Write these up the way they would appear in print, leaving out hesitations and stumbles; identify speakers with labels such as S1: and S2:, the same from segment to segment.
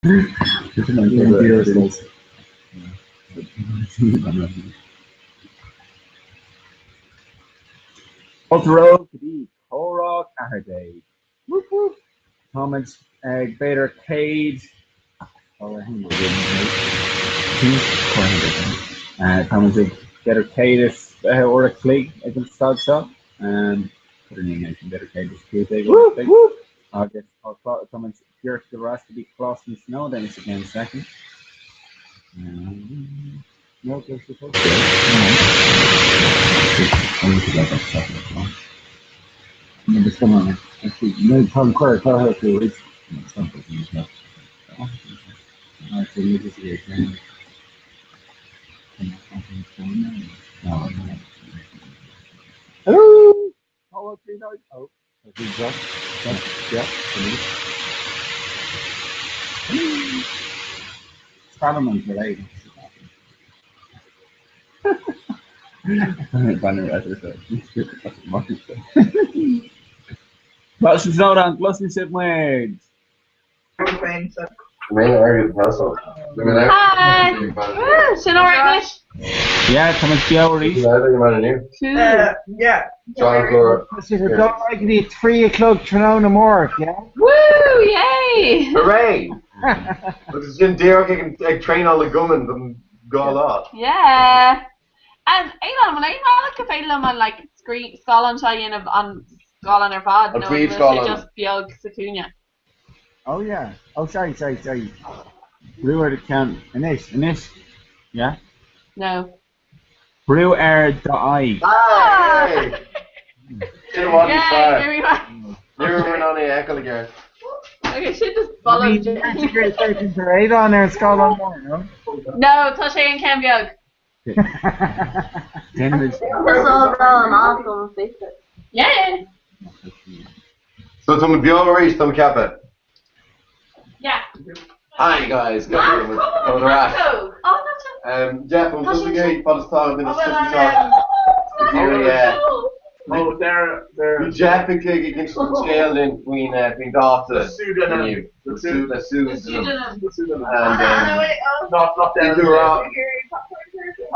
S1: Fáilte romhaibh go dtí Comhrá 14. Whoop whoop! Táimid ag b'fhéidir 100 Táimid ag b'fhéidir 120 uair a chloig ag an staid seo. B'fhéidir 115 uair a chloig. Agus táimid díreach ag dul ar ais go dtí Coláiste na Tríonóide sa gceann second. No, there's supposed to be. Hello! Oh, An gcloiseann sibh muid?
S2: Hi! Sin alright anois?
S1: Yeah, tá muid beo arís.
S3: Yeah.
S4: Go dtí 3 a chlog tráthnóna amárach, yeah?
S2: Woo! Yay!
S5: Hooray! Agus sin díreach ag traenáil i gcumann don dhá lá.
S2: Yeah! Um, Aodhán, an bhfuil aon bhealach go féidir liom an like screen, scáileán seo a dhéanamh an scáileán ar fad
S5: An
S2: nó an bhfuil sé
S5: príomhscáileán.
S2: just beag sa chúinne?
S1: Oh yeah. Oh sorry, sorry, sorry. Brú ar do cheann. Anois, anois. Yeah?
S2: No.
S1: Brú ar do aghaidh.
S5: Ah! Yay! Sin i bhfad níos
S2: Yay,
S5: fearr.
S2: here we are.
S5: Ní raibh mé in ann é a fheiceáil i gceart.
S2: Okay, sin just bolg.
S4: Aodhán ar an scáileán mór, no?
S2: No, tá sé an ceann beag.
S1: Déanfaimid.
S2: Yeah.
S5: So tá muid beo arís, tá mé ag ceapadh.
S2: Yeah.
S5: Hi guys, go bhfuil muid tá muid ar ais.
S2: Oh, that's a
S5: Um, Jeff, an tusa gé fad is tá an duine seo seo.
S3: Oh, they're they're
S5: Bhí Jeff ag ag ag insint an scéal linn faoin eh, faoin dáta
S3: The pseudonym.
S5: inniu. The pseu- the pseudonym.
S3: the pseudonym.
S5: And um,
S3: Not not
S5: Bhí tú rá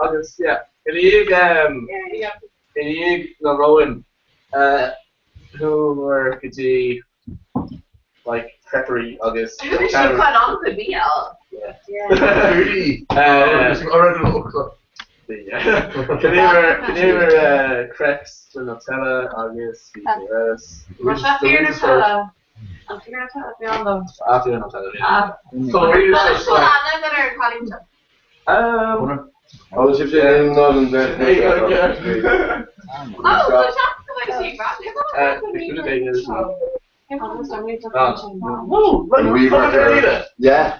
S3: Agus yeah, i ndiaidh um, i ndiaidh na Róin uh, chuamar go dtí like creperie agus
S2: Bhí sé chun an go bhí
S5: Foodie.
S3: Cheannaíomar uh, crepes de Nutella agus bhí
S2: Tá fíor Nutella. An fíor Nutella bhí ann dom.
S3: Ah, fíor Nutella.
S2: Ah.
S3: So really just like um
S5: Oh, sibh sé ná an
S2: Oh,
S5: Yeah. Yeah.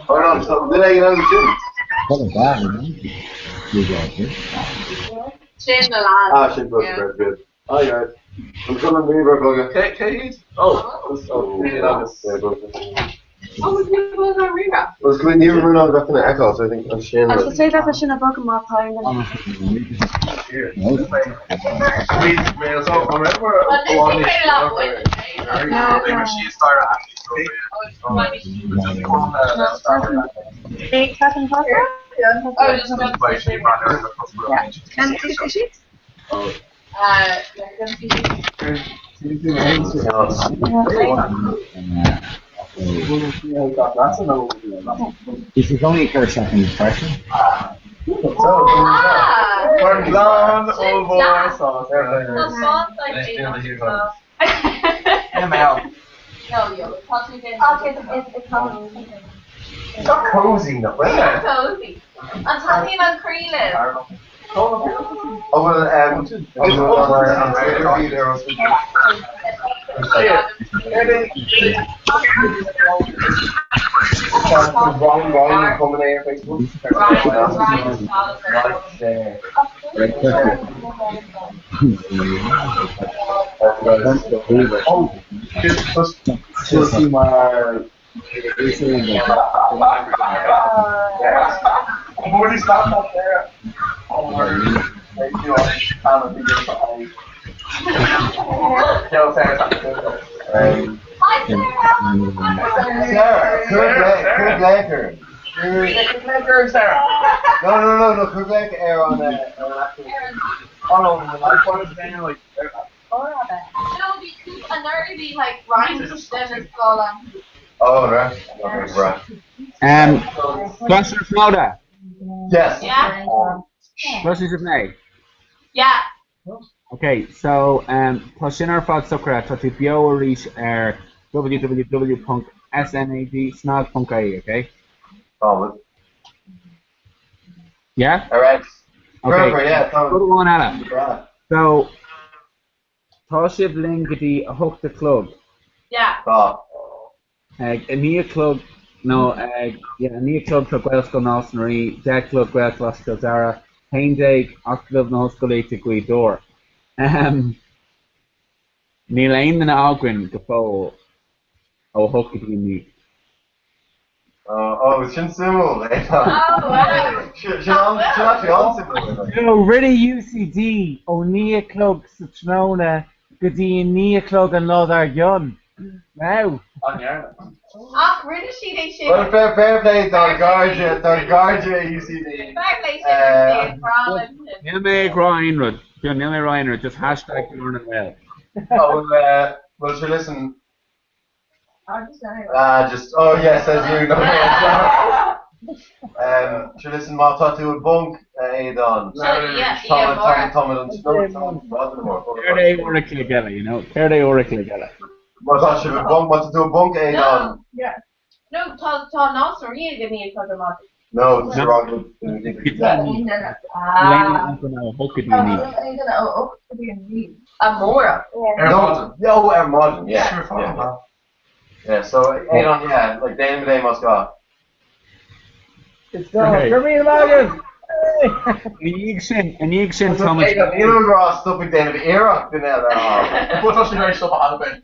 S5: Hold on, so did I get on the gym?
S2: Sin na lads.
S5: Ah, sin good,
S2: Yeah.
S5: good, good. Hi guys. I'm coming over, bugger.
S3: Oh, oh,
S5: Yeah, good.
S2: Oh, we will go rewrap.
S5: Well, it's new run on back in the echo, so I think I'm sharing
S6: Agus is féidir leis sin a bheag má tá
S2: Oh, just
S1: This is only a second impression.
S2: Ah!
S3: Glan over sauce.
S5: It's not cozy, no. Well,
S2: Cozy. An tatín an croíle.
S5: oh, well, um, Wrong, wrong, coming here, Facebook. Oh,
S3: I've already stopped up there. Ceol Sarah.
S2: Hi Sarah!
S5: Sarah, cuir glaoch ar.
S3: Cuir Sarah.
S5: No, cuir glaoch ar an ar an actual. Oh, no, the iPhone is down, like,
S2: No, bhí cúpla anuraidh bhí like roinnt de na scáileáin.
S5: Oh, right. Okay, right.
S1: Cloistear sibh
S5: Yes.
S2: Yeah?
S1: Cloistear sibh mé.
S2: Yeah.
S1: Okay, so tá sin ar fad socraithe, tá tú beo arís ar www.snag snag.ie, okay?
S5: Oh,
S1: Yeah?
S5: all right.
S1: Okay.
S5: Perfect, yeah.
S1: Rud amháin eile.
S5: Yeah.
S1: So, tá sibh linn go dtí 8 a chlog.
S2: Yeah.
S5: Tá.
S1: Ag 9 a chlog, nó ag, yeah, 9 a chlog tá Gaelscoil Nás na Rí, 10 a chlog Gaelcholáiste Chill Dara, 11 Acadamh na hOllscolaíochta Gaoth Dobhair. Níl aon duine againn go fóill ó 8 go dtí 9.
S5: Oh, sin suimiúil.
S2: Oh, wow.
S5: Sin actually an-suimiúil.
S4: So rinne UCD ó 9 a chlog sa tráthnóna go dtí 9 a chlog an lá dár gcionn. Wow.
S3: An dhearna.
S2: Ach rinne siad é sin.
S5: Well, fair play dár gcairde UCD.
S2: Fair play sin siad brá
S1: Níl mé ag rá aon rud, níl mé ag rá aon rud, just hashtag Glór na nGael.
S5: Oh, well, well, sure, listen. Ah, just, oh, yes, as you know. Sure, listen, má tá tú i bponc, Aodán. Tá an
S1: Céard é uair a chloig eile, you know? Céard é uair a chloig eile?
S5: Má tá sibh i bponc, má tá tú i bponc, Aodán.
S2: No, tá Nás na Rí ag 9 a chlog ar maidin.
S5: No, it's wrong.
S1: Níl aon duine againn ó 8 go dtí 9.
S2: Amárach.
S5: No, no, ar maidin, yeah. Yeah, yeah, so, Aodán, yeah, like, déan é más gá.
S4: It's gone. Go raibh míle maith agaibh!
S1: Ina dhiaidh sin tá muid.
S5: Aodán, níl an rá stop ag déanamh iarracht duine eile a fháil.
S3: Tá sé tar éis stop a fháil.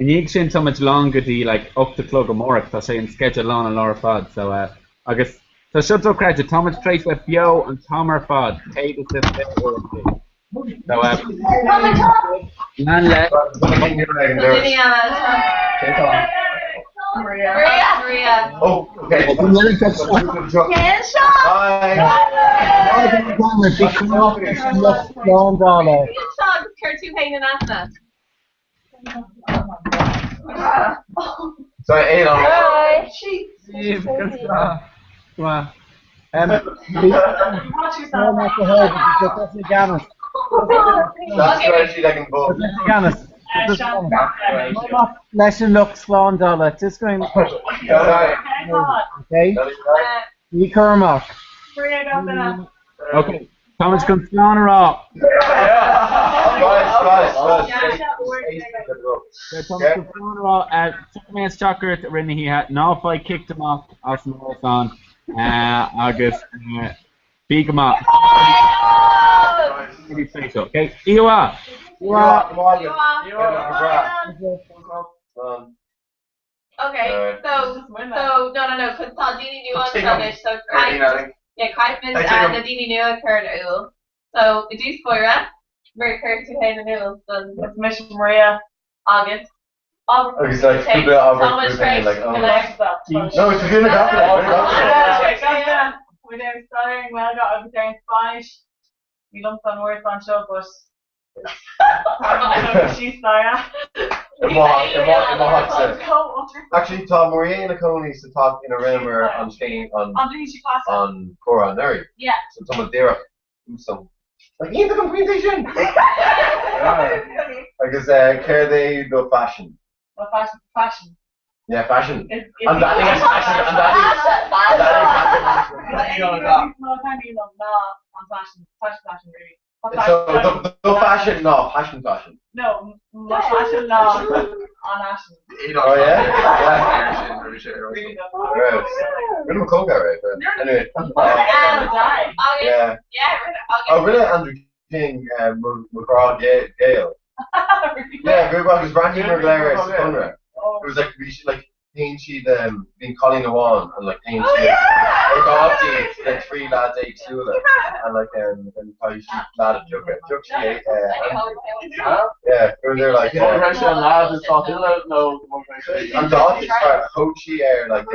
S1: Ina dhiaidh sin tá muid lán go dtí like 8 a chlog amárach, tá sé an sceideal lán an lá ar fad, so eh agus tá seo dochreidte, tá muid tar éis bheith beo an t-am ar fad, 120 uair an chloig. So eh lean leis.
S2: Maria. Maria.
S5: Oh, okay.
S2: Cén seo?
S5: Bye.
S4: Bhí comórtas lucht slándála.
S2: Cén seo agus cuir tú féin in aithne.
S5: Sorry, Aodán. That's where she like in both.
S4: Leis an lucht slándála, just going. Okay. Ní chur amach.
S1: Okay, tá muid chun slán a rá.
S5: Guys, guys, guys.
S1: Tá muid chun slán a rá. Tiocfaidh mé isteach ort i rith na hoíche, ná faigh kicked amach as an árasán agus bí go maith. Okay, oíche mhaith.
S2: Okay, so, so, no, cos tá daoine nua anseo anois, so caithfidh, yeah, caithfimid na daoine nua a chur in iúl. So, i dtús báire, Maria, cuir tú féin in iúl don.
S7: Is mise Maria.
S2: Agus.
S5: Agus like cúpla ábhar
S2: Tá muid tar éis
S5: like, oh.
S2: go léir.
S5: No, it's a good
S7: We're there staidéar ar an nGaeilge agus ar an Spáinnis. Ní liomsa an word anseo, but sí Sarah.
S5: Actually, tá Maria ina cónaí sa teach ina rinneamar an scéim an
S7: An bhliain seo caite.
S5: an comhrá anuraidh.
S2: Yeah.
S5: So tá muid díreach úsam. Like, iontach an pointe sin! Agus céard é do phaisean?
S7: Well, fashion, fashion.
S5: Yeah, fashion.
S7: Is
S5: An dath is fashion, an dath
S7: An fashion, fashion, fashion, really.
S5: So, the fashion, no, passion, fashion.
S7: No, mo fashion ná an fhaisean.
S5: Oh, yeah? Yeah. Right. Rinne mo cóca, right? But anyway.
S2: Agus,
S5: Yeah.
S2: yeah,
S5: Oh,
S2: agus.
S5: rinne Andrew King McGraw Gale. Yeah, very well, because Randy McGlair is Conrad. It was like, we should, like, Téann siad, bíonn cailín amháin and like téann
S2: Oh
S5: siad
S2: yeah!
S5: ar gach date le 3 leaid éagsúla and like and caithfidh siad leaid a phiocadh. Phioc sí Andrew. Yeah, go they're like
S3: An raibh sé an leaid is sásúla nó an raibh sé
S5: An dá is fearr, thóg sí ar like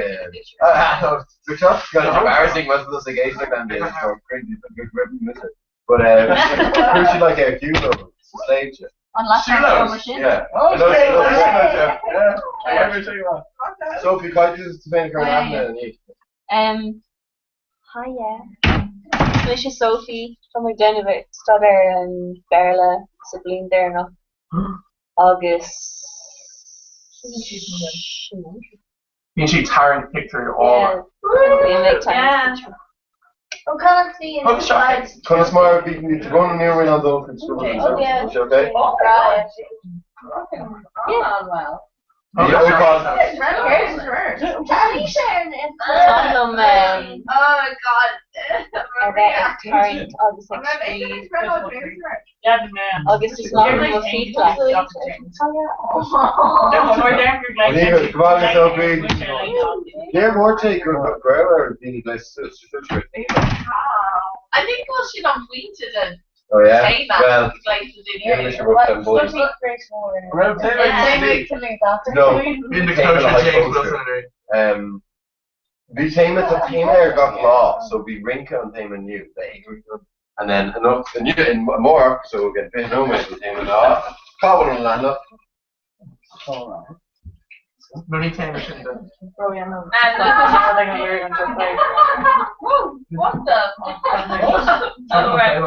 S5: seo kind of embarrassing was this ag éisteacht an dé so cringy but good rip mise. But chuir sí like ar shiúl sa sléibhte.
S6: An leath sin?
S5: Yeah.
S3: Oh,
S5: Yeah.
S3: yeah.
S5: Sophie, caithfidh tú féin a chur in aithne anois.
S6: Um, Hiya. Mise Sophie, tá mé ag déanamh staidéar ar an Béarla sa bhliain deireanach agus
S3: Bíonn sí ag tarraingt pictiúirí álainn.
S6: Bíonn mé ag tarraingt pictiúirí.
S8: Ó conas bhí
S3: Thug seo
S5: Conas mar bhí tú going ní raibh an dul chun
S6: Oh, yeah.
S5: Is okay?
S2: well.
S5: Bhí ócáid
S6: Tá liom um,
S2: Oh god.
S6: a bheith ag tarraingt agus ag scríobh agus is maith liom mo fiacla.
S5: Goodbye, Sophie. Níor mhór sé go raibh ar daoine gléasta suas.
S2: I think bhfuil siad an pointe den
S5: Oh yeah?
S2: téama
S5: Well,
S2: gléasta
S5: níl mise rud den boys.
S3: Raibh
S5: No.
S3: Bíonn na clóise James Wilson ar
S5: Um, bhí téama tá téama ar gach lá, so bhí rince an téama inniu, and then anocht inniu in amárach, so we'll get bit nóiméad an téama ná cá bhfuil an leathanach?
S3: Nó ní téama sin de.
S2: Whoa, what the? Oh, right.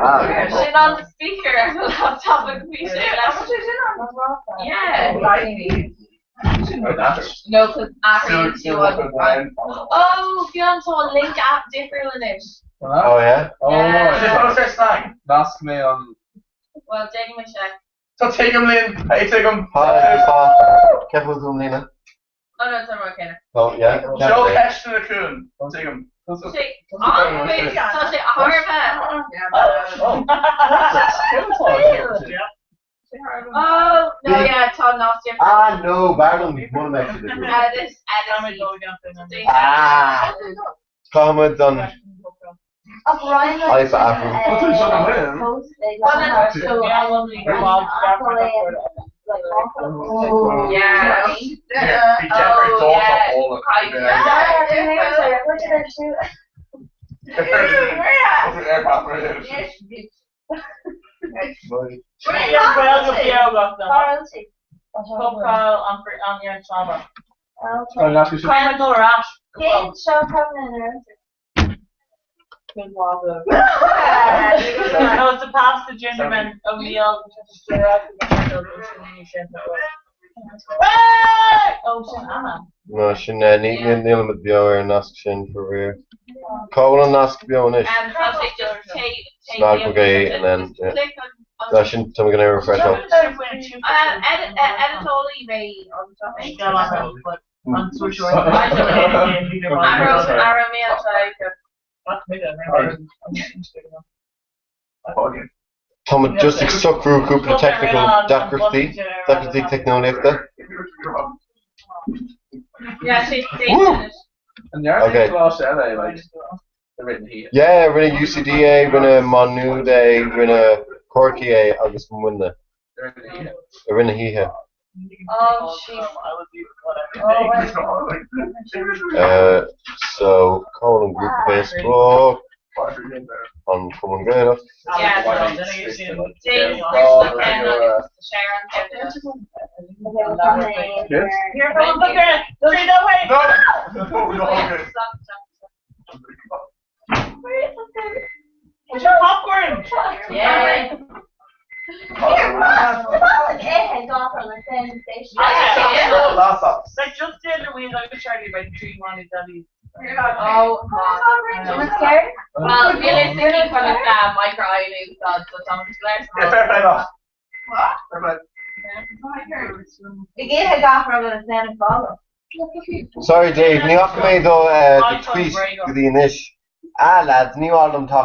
S5: Ah,
S2: Sin on the speaker ar the laptop ag bhí sé leis. Yeah. No, cos athraíonn tú an Oh, bíonn tá an link app difriúil anois.
S5: oh yeah?
S1: Oh,
S2: Yeah.
S3: Sé snag.
S1: Nasc mé an
S2: Well, déanfaidh mé sé.
S3: Tá tuigim linn, hey tuigim.
S5: Hi, tá. Cén fáth tú Lena?
S2: Oh no, tá mar céanna.
S5: Oh yeah?
S3: Seo ceist na cún. Tuigim.
S2: Sé an-chuid, tá sé thar a bheith. Oh, no, yeah, tá nasc difriúil.
S5: Ah no, Barnum bhí mé siad.
S2: Edit, edit.
S5: Ah! Caithfimid an
S8: Ryan
S5: iPad athrú.
S2: Yeah.
S3: Bhí Jeffrey
S2: Oh,
S3: Dawson
S2: yeah.
S3: all
S7: No, it's a pasta gingerman O'Neill. Oh, sin Anna.
S5: No, sin níl beo ar an nasc sin faraor. Cá bhfuil an nasc beo anois?
S2: Tá sé just take
S5: Snag go gay and then yeah.
S2: click on
S5: Tá sin tá gonna refresh up.
S2: Edit editólaí mé an Ara mé an
S5: Tá muid just ag socrú cúpla technical deacrachtaí, deacrachtaí teicneolaíochta.
S2: Yeah, sé
S5: Woo!
S1: An ndearna
S5: Okay.
S1: coláiste eile like the written here.
S5: Yeah, rinne UCD é, rinne Maigh Nuad é, rinne Corcaigh é agus Muimhne.
S1: The written here.
S5: Rinne híthe.
S2: Oh, jeez.
S5: So cá bhfuil an grúpa Facebook an Cumann Gaelach.
S2: Yeah, James Sharon.
S7: Popcorn!
S2: Yeah.
S7: Like just the other week, I was Charlie by three money daddy.
S2: Oh, God. Well, realistically, kind of micro úsáid so tá
S3: Yeah, fair play off. Fair play.
S5: Sorry Dave, ní fhaca mé do do tweet go dtí anois. Ah lads, ní bhfuil liom ta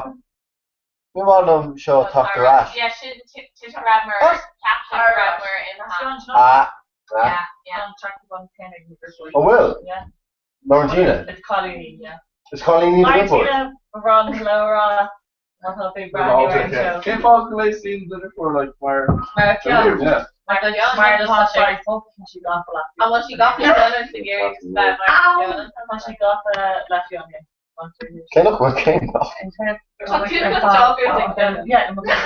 S5: ní bhfuil liom seo teacht ar ais.
S2: Yeah, sin Twitter rabhmar, caption rabhmar in the hat.
S5: Ah, Ah.
S7: Yeah, An tractor an céanna ag na Good Boys.
S5: An bhfuil?
S7: Yeah.
S5: Laurentina?
S7: Is cailín í, yeah.
S5: Is cailín í The Good Boys?
S7: Laurentina, ba bhreá liom hello a rá leat. Má tá tú ag breathnú ar an seó.
S9: Cén fáth go léasaíonn do dheirfiúr like mar
S2: Mar
S9: Fionn. Yeah.
S2: Mar
S7: Mar
S2: Mar
S7: tá sé tá sí gafa le.
S2: An bhfuil sí gafa le Fionn ar iarraidh just bheith mar Fionn?
S7: Tá sí gafa le Fionn, yeah.
S5: Cé nach bhfuil cén nach?
S2: Tá tú go joggers ag Fionn.
S7: Yeah.
S9: An bhfuil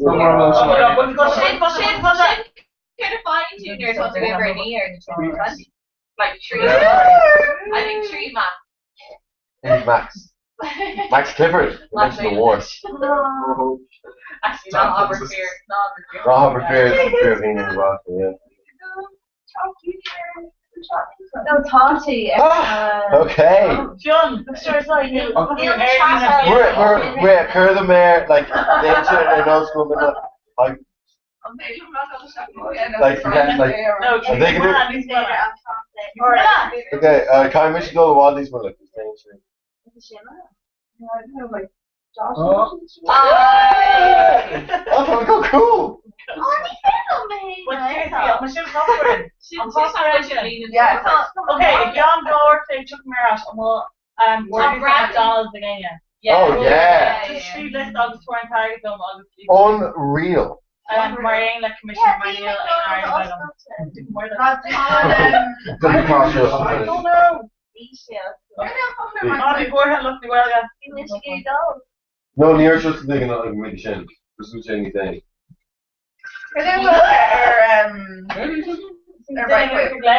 S9: mar bhfuil
S2: Sin sin sin céard a faigheann tú nuair atá tú uimhir a naoi ar na 20. Like trí I think trí max.
S5: Indeed Max. Max Clifford. You mentioned the wars.
S2: Actually, not Robert Fear. Not Robert Fear.
S5: Robert Fear Fear of England yeah.
S6: No tá sí
S5: Ah, okay.
S7: Fionn, sure sorry you.
S5: We're we're we're cur the mayor like nature and no school but like like forget like
S7: No,
S5: Are they gonna okay uh Kai we should go to Waldy's one like nature.
S9: Oh.
S5: Oh, that would go cool.
S7: Okay, John Doherty took me out and we'll
S2: Tá Brad-
S7: McDonald's again, yeah.
S5: Oh yeah.
S7: Just scríobh list agus tuair an t-airgead dom agus
S5: Unreal.
S7: mar aon le Commissioner Manuel
S5: Double cross
S7: I don't know. Ná bí buartha lucht na Gaeilge.
S5: No, ní just the thing like mid sin. Just sin thing.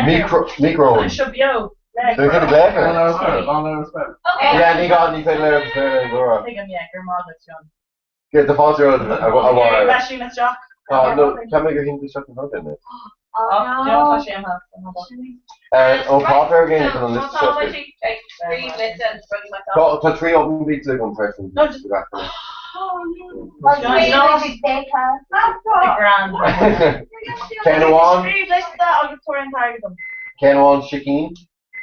S5: Micro micro.
S7: Seo beo.
S5: They're gonna glad
S2: Okay.
S5: Yeah, ní gá ní féidir le féidir le
S7: Tuigim, yeah, gur maith duit, John.
S5: Get the fáilte a
S7: Okay,
S5: bhhair.
S7: leis isteach.
S5: No, Tá mé go hin se an it.
S7: Oh, tá sé amach.
S5: Ó páipéar again an
S2: So,
S5: list
S2: tá
S5: seo.
S2: muid ag scríobh list and rudaí
S5: Tá
S2: McDonald's.
S5: tá trí open beats ag an freisin.
S7: No, just- The grand.
S5: Cén amháin
S7: Scríobh liosta agus tuair an t-airgead dom.
S5: cén amháin chicken,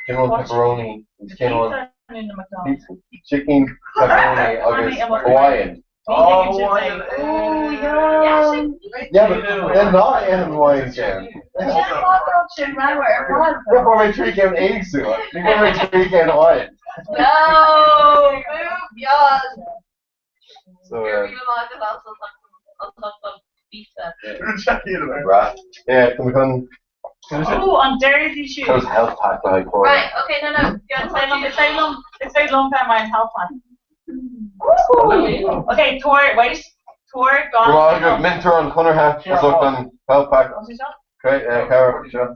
S5: cén amháin pepperoni, cén amháin
S7: Pizza in the McDonald's.
S5: pizza, chicken, pepperoni agus Hawaiian.
S9: Oh,
S7: Oh, yeah.
S5: Yeah, but they're not in Hawaiian jam. Ní mé trí cén éagsúla, Ní mé trí cén Hawaiian.
S2: No, move beyond.
S5: So
S2: You're even like also some pizza.
S5: right. Yeah, can we come
S7: Oh, an Jersey shoe.
S5: Those health pack like
S2: Right, okay, no, no.
S7: Is féidir liom is féidir liom bheith mar an health pack. Okay, tuair, wait. Tuair gan.
S5: Go mentor an Conartha is ook an health pack.
S7: Tá sé seo?
S5: Great, Cara, sure.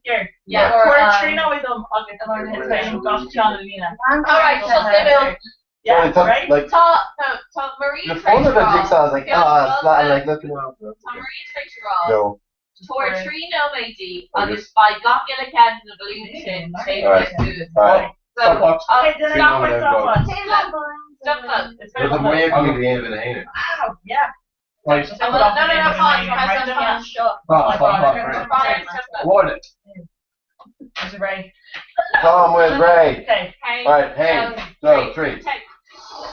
S7: Here.
S2: Yeah.
S7: Tuair trí nóiméad dom agus is féidir liom gach ceann a líonadh.
S2: All right, so Sybil,
S7: Yeah,
S5: Sorry, tá-
S7: right?
S5: Like
S2: tá, no, tá Marie
S5: the phone of the
S2: Tracy
S5: jigsaw is like ah, it's not like looking out.
S2: Tá Marie Tracy Ross.
S5: No.
S2: Tuair trí nóiméad di agus beidh gach uile ceann na balún sin
S5: Alright.
S2: sé
S5: Alright.
S2: So,
S7: Okay, then
S5: Trí
S7: stop
S5: nóiméad
S7: it, stop
S5: go.
S7: it.
S2: stop that.
S7: It's
S5: There's a way of the end of it, ain't it?
S7: Wow, yeah.
S9: Right.
S2: Oh, well, no, no, no, pause. Press on pause.
S7: Sure.
S9: Pause, pause, pause, right.
S2: Warn
S9: it.
S7: Is it right?
S5: Tom with Ray.
S7: Okay.
S5: Alright, hey, no, three. So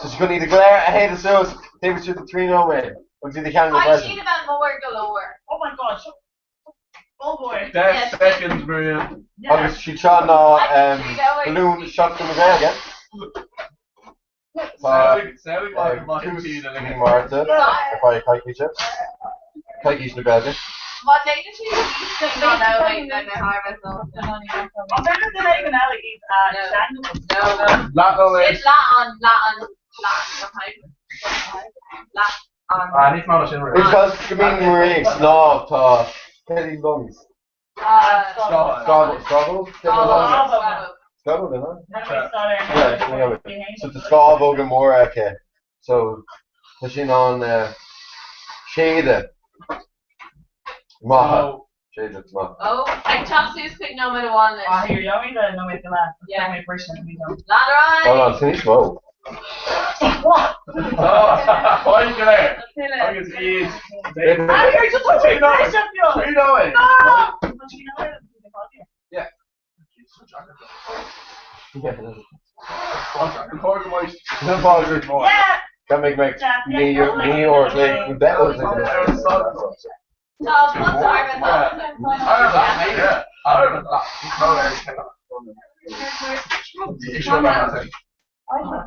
S5: she's gonna need a glare ahead of us. David shoot the three no way. We'll do the count of the
S2: I
S5: present.
S2: should have more galore.
S7: Oh my gosh. Oh boy.
S9: 10 seconds, Maria.
S7: Yeah.
S5: Agus she try na balloon shot from the ground again.
S9: Sounding like my
S5: Tús
S9: teen
S5: ní Marta ar caiice Caiice na Gaige.
S2: Má déanann sí no, no, wait, no, no, harvest, no.
S7: An féidir duine éigin eile iad a
S2: No.
S7: cheangal?
S2: No, no.
S9: Lat
S2: It's la on, la on, la on, la on.
S3: Ah, níos má sin
S5: Because go mín Marie snámh tá Kelly Lungs.
S2: Scrabble.
S5: Scrabble? Scrabble? Scrabble, duine? Yeah, So tá scábh go mór aici. So tá sin an séide. Maithe. Séide maith.
S2: Oh, ag teacht suas chuig nóiméad amháin leis.
S7: Ah, here, you the nóiméad go leith.
S2: Yeah.
S7: Nóiméad freisin, ní dom.
S2: Lean
S5: Hold on, sin níos mó.
S9: Fáid go léir. Agus iad.
S7: Ah, here, just put your face up, yo.
S9: Trí nóiméad.
S7: No! Tá trí nóiméad.
S9: Yeah. An cóir go mbeidh-
S5: No bother.
S7: Yeah!
S5: Ceap mé go mbeadh 9 uair a chloig
S2: Tá pota Bhí sé nóiméad 40,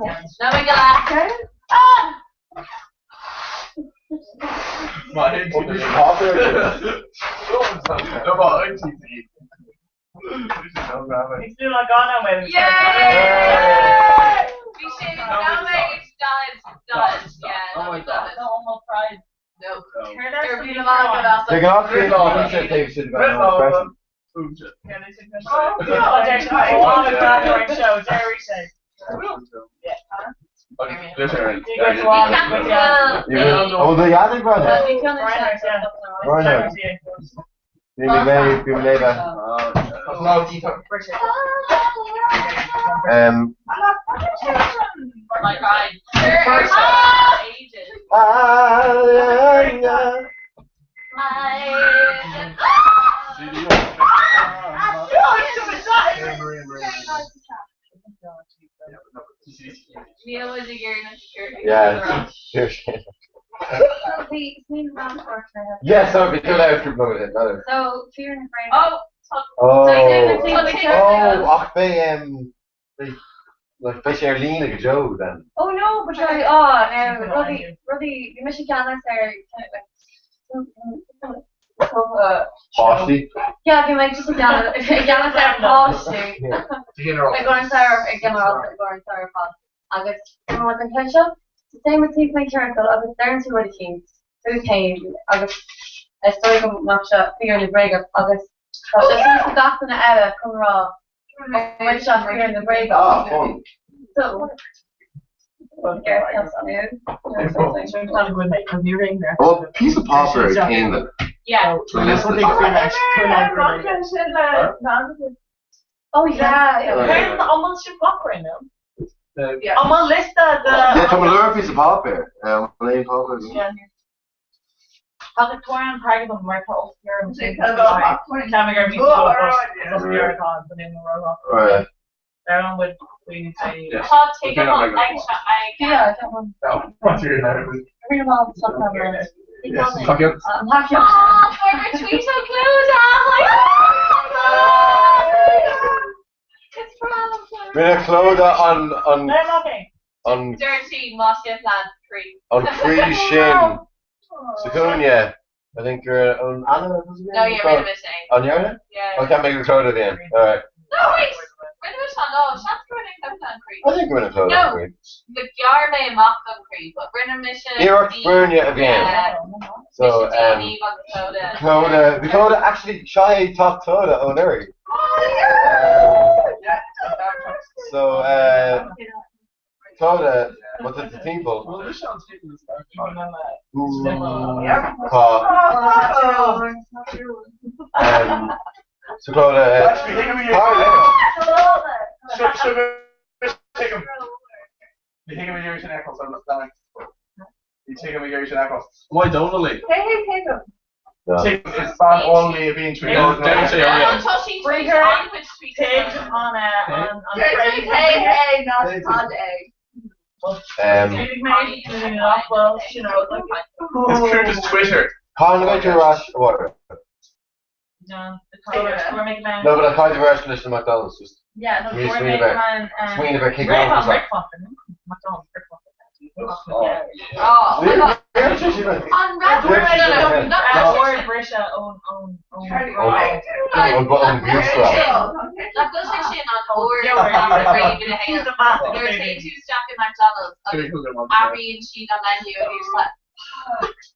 S2: yeah. No.
S5: De ghnáth bíonn mise taobh istigh de bheith ann freisin. Ó do dhaid ag baile? Bhí mé bhí mé léamh. Yeah, sure. Yeah, sorry, bhí tú labhairt cúpla nóiméad, n'fheadar.
S6: So, fírinne bhréagach.
S2: Oh,
S5: Oh, oh, ach beidh, beidh, like, beidh sé ar líne go deo, then.
S6: Oh no, but like, oh, now, rudaí, rudaí, bhí mise i gceannas ar, like,
S5: Páistí?
S6: Yeah, bhí mé just i gceannas ar pháistí. I gcomhair an tsamhraidh, i ginearálta, i gcomhair an tsamhraidh ar fad. Agus tá muid an ceann seo, so téann muid timpeall an ciorcal agus deireann tú rud eicínt fút féin agus is dóigh go mbeadh seo fíor nó bréagach agus tá sé suas do gach duine eile chun rá an bhfuil seo fíor nó bréagach.
S5: Ah, fun.
S6: So,
S5: Well, píosa páipéir ag aon duine.
S2: Yeah.
S5: Tá liosta.
S6: Oh yeah, yeah.
S7: An bhfuil sibh páipéar nó? An bhfuil liosta de.
S5: Yeah, tá mo lorg píosa páipéir. An bhfuil aon páipéar agam?
S7: Agus tabhair an t-airgead dom mar tá os cionn
S5: Right.
S2: Tá tuigim an ag Ah, fuair mé tweet ó Clodagh! It's from
S5: Rinne Clodagh an an an
S2: Deir sí maith sibh lads croí.
S5: an croí sin sa chúinne. I think gur an Anna was it?
S2: No, yeah, rinne mise é.
S5: An ndearna?
S2: Yeah.
S5: Oh, ceap mé gur Clodagh a bhí ann. Alright.
S2: No, wait! Rinne mise an lá, seans gur rinne Clodagh an croí.
S5: I think gur rinne Clodagh an croí.
S2: No, ghearr mé amach an croí, but rinne mise
S5: Iarracht foirne a bhí ann.
S2: Yeah.
S5: So,
S2: Mise Niamh agus Clodagh.
S5: Clodagh, bhí Clodagh actually, seo é teach Clodagh ó anuraidh. So, Clodagh, má tá tú timpeall. Tá. So Clodagh, tar linn. Cathain a bheidh tú ar ais a Mháire? No, but caithfidh tú ar ais leis na McDonald's just smaoineamh ar smaoineamh ar cé go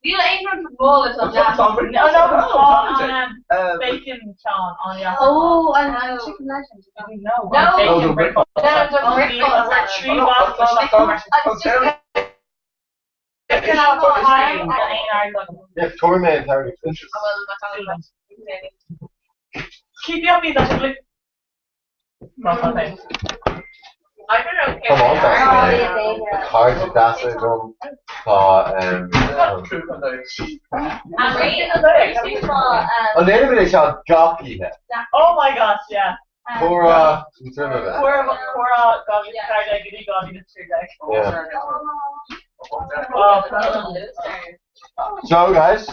S2: Níl aon rud ró atá deas.
S7: Bacon ceann an
S6: Oh, an chicken legend.
S7: No.
S2: No, the
S5: Yeah, tabhair mé an t-airgead.
S7: Keep up me that
S5: Come on, that's Cairde deasa agam tá An ndéanaimid é seo gach oíche?
S7: Oh my gosh, yeah.
S5: Comhrá an troime.
S7: Comhrá 2014 go 2013.
S5: Yeah. So guys,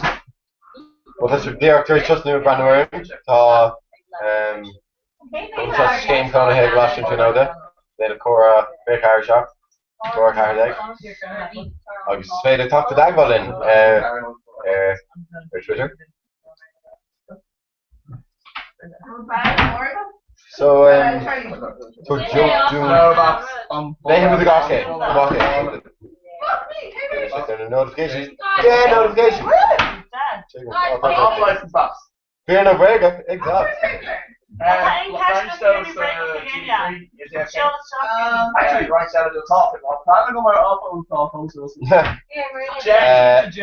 S5: well tá sibh díreach tar éis tosnú ag breathnú orainn. Tá um, tá Scéim Cónaithe i gColáiste na Tríonóide, Léile Comhrá 24 7, Comhrá 14, agus is féidir teacht i dteagmháil linn ar ar ar Twitter. So um, tabhair joke dúinn. Léifidh muid gach é. Amach é. Check na notifications. Yeah, notifications! Fíor nó bréagach, exact.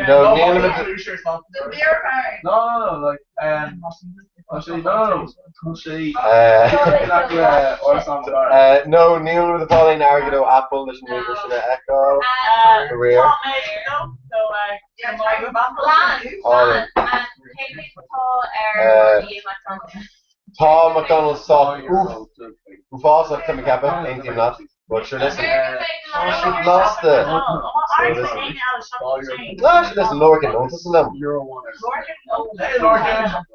S5: No, nílimid. No, nílimid ag fáil aon airgead ó Apple leis an ríomhaire sin a fheiceáil. Faraor. Tá McDonald's sách uafásach, tá mé ag ceapadh, aontaím leat. But sure listen, tá sé blasta. So listen. Ah, sure listen, Lorcan, nó tusa liom. No, no, no.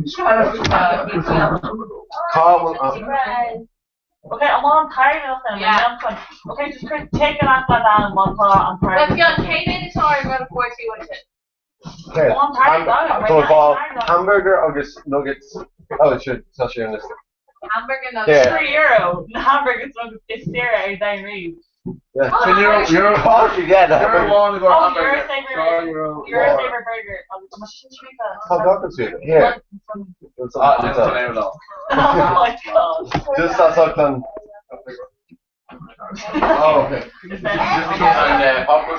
S5: Céard? €2. Cá bhfuil an. Tá fáil hamburger agus nuggets. Oh, it should, tá sé ar an liosta.
S7: Hamburger nuggets.
S5: Yeah.
S7: €3 na hamburgers nuggets is saoire ar domhan riamh.
S5: Yeah. Euro, yeah, the hamburger.
S7: Oh, Euro Saver, Euro Saver burger. Agus tá sin tríocha.
S5: Tá gach rud Here.
S7: Oh my god.
S5: Just as I've done. Oh, okay. €2 double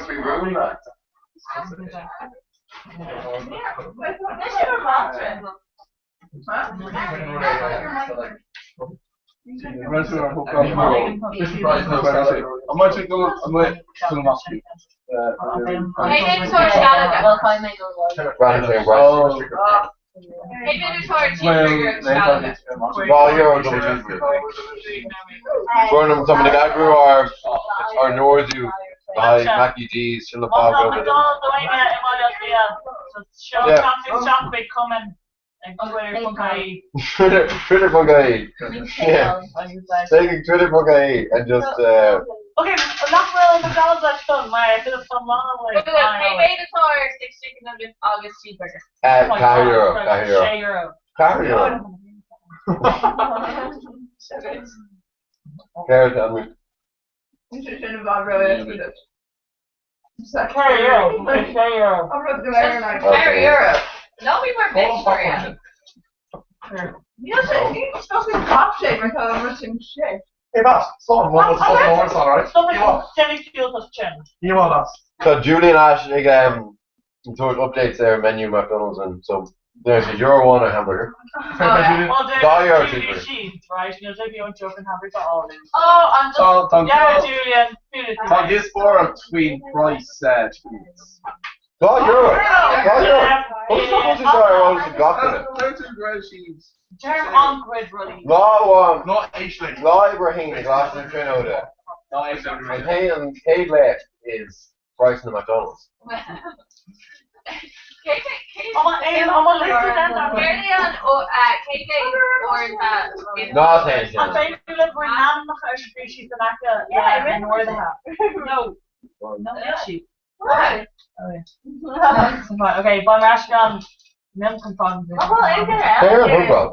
S5: cheeseburger. Burnham, tá muid ag eagrú ár ár n-ordú le haghaidh Mackey D's sin le fáil go Twitter Twitter.ie Yeah. Take it Twitter.ie and just uh
S7: Ok, nach bhfuil McDonald's leis dom mar
S2: Cé mhéad atá ar 6 chicken nuggets agus cheeseburger?
S5: €4, €4. €4. Céard an
S2: €4. No, we were vegetarian.
S5: Tá Julian Ash ag tabhairt updates ar menu McDonald's and so there's a euro one a hamburger. €2 cheeseburger.
S9: Tá díospóireacht faoin praghas tweets.
S5: €2! €2! Thug sé seo ar eolas ag gach duine. Lá amháin, lá uimhir a haon i gColáiste na Tríonóide, an t-aon an chéad léacht is praghsanna McDonald's. Ná téann sin. Fair enough,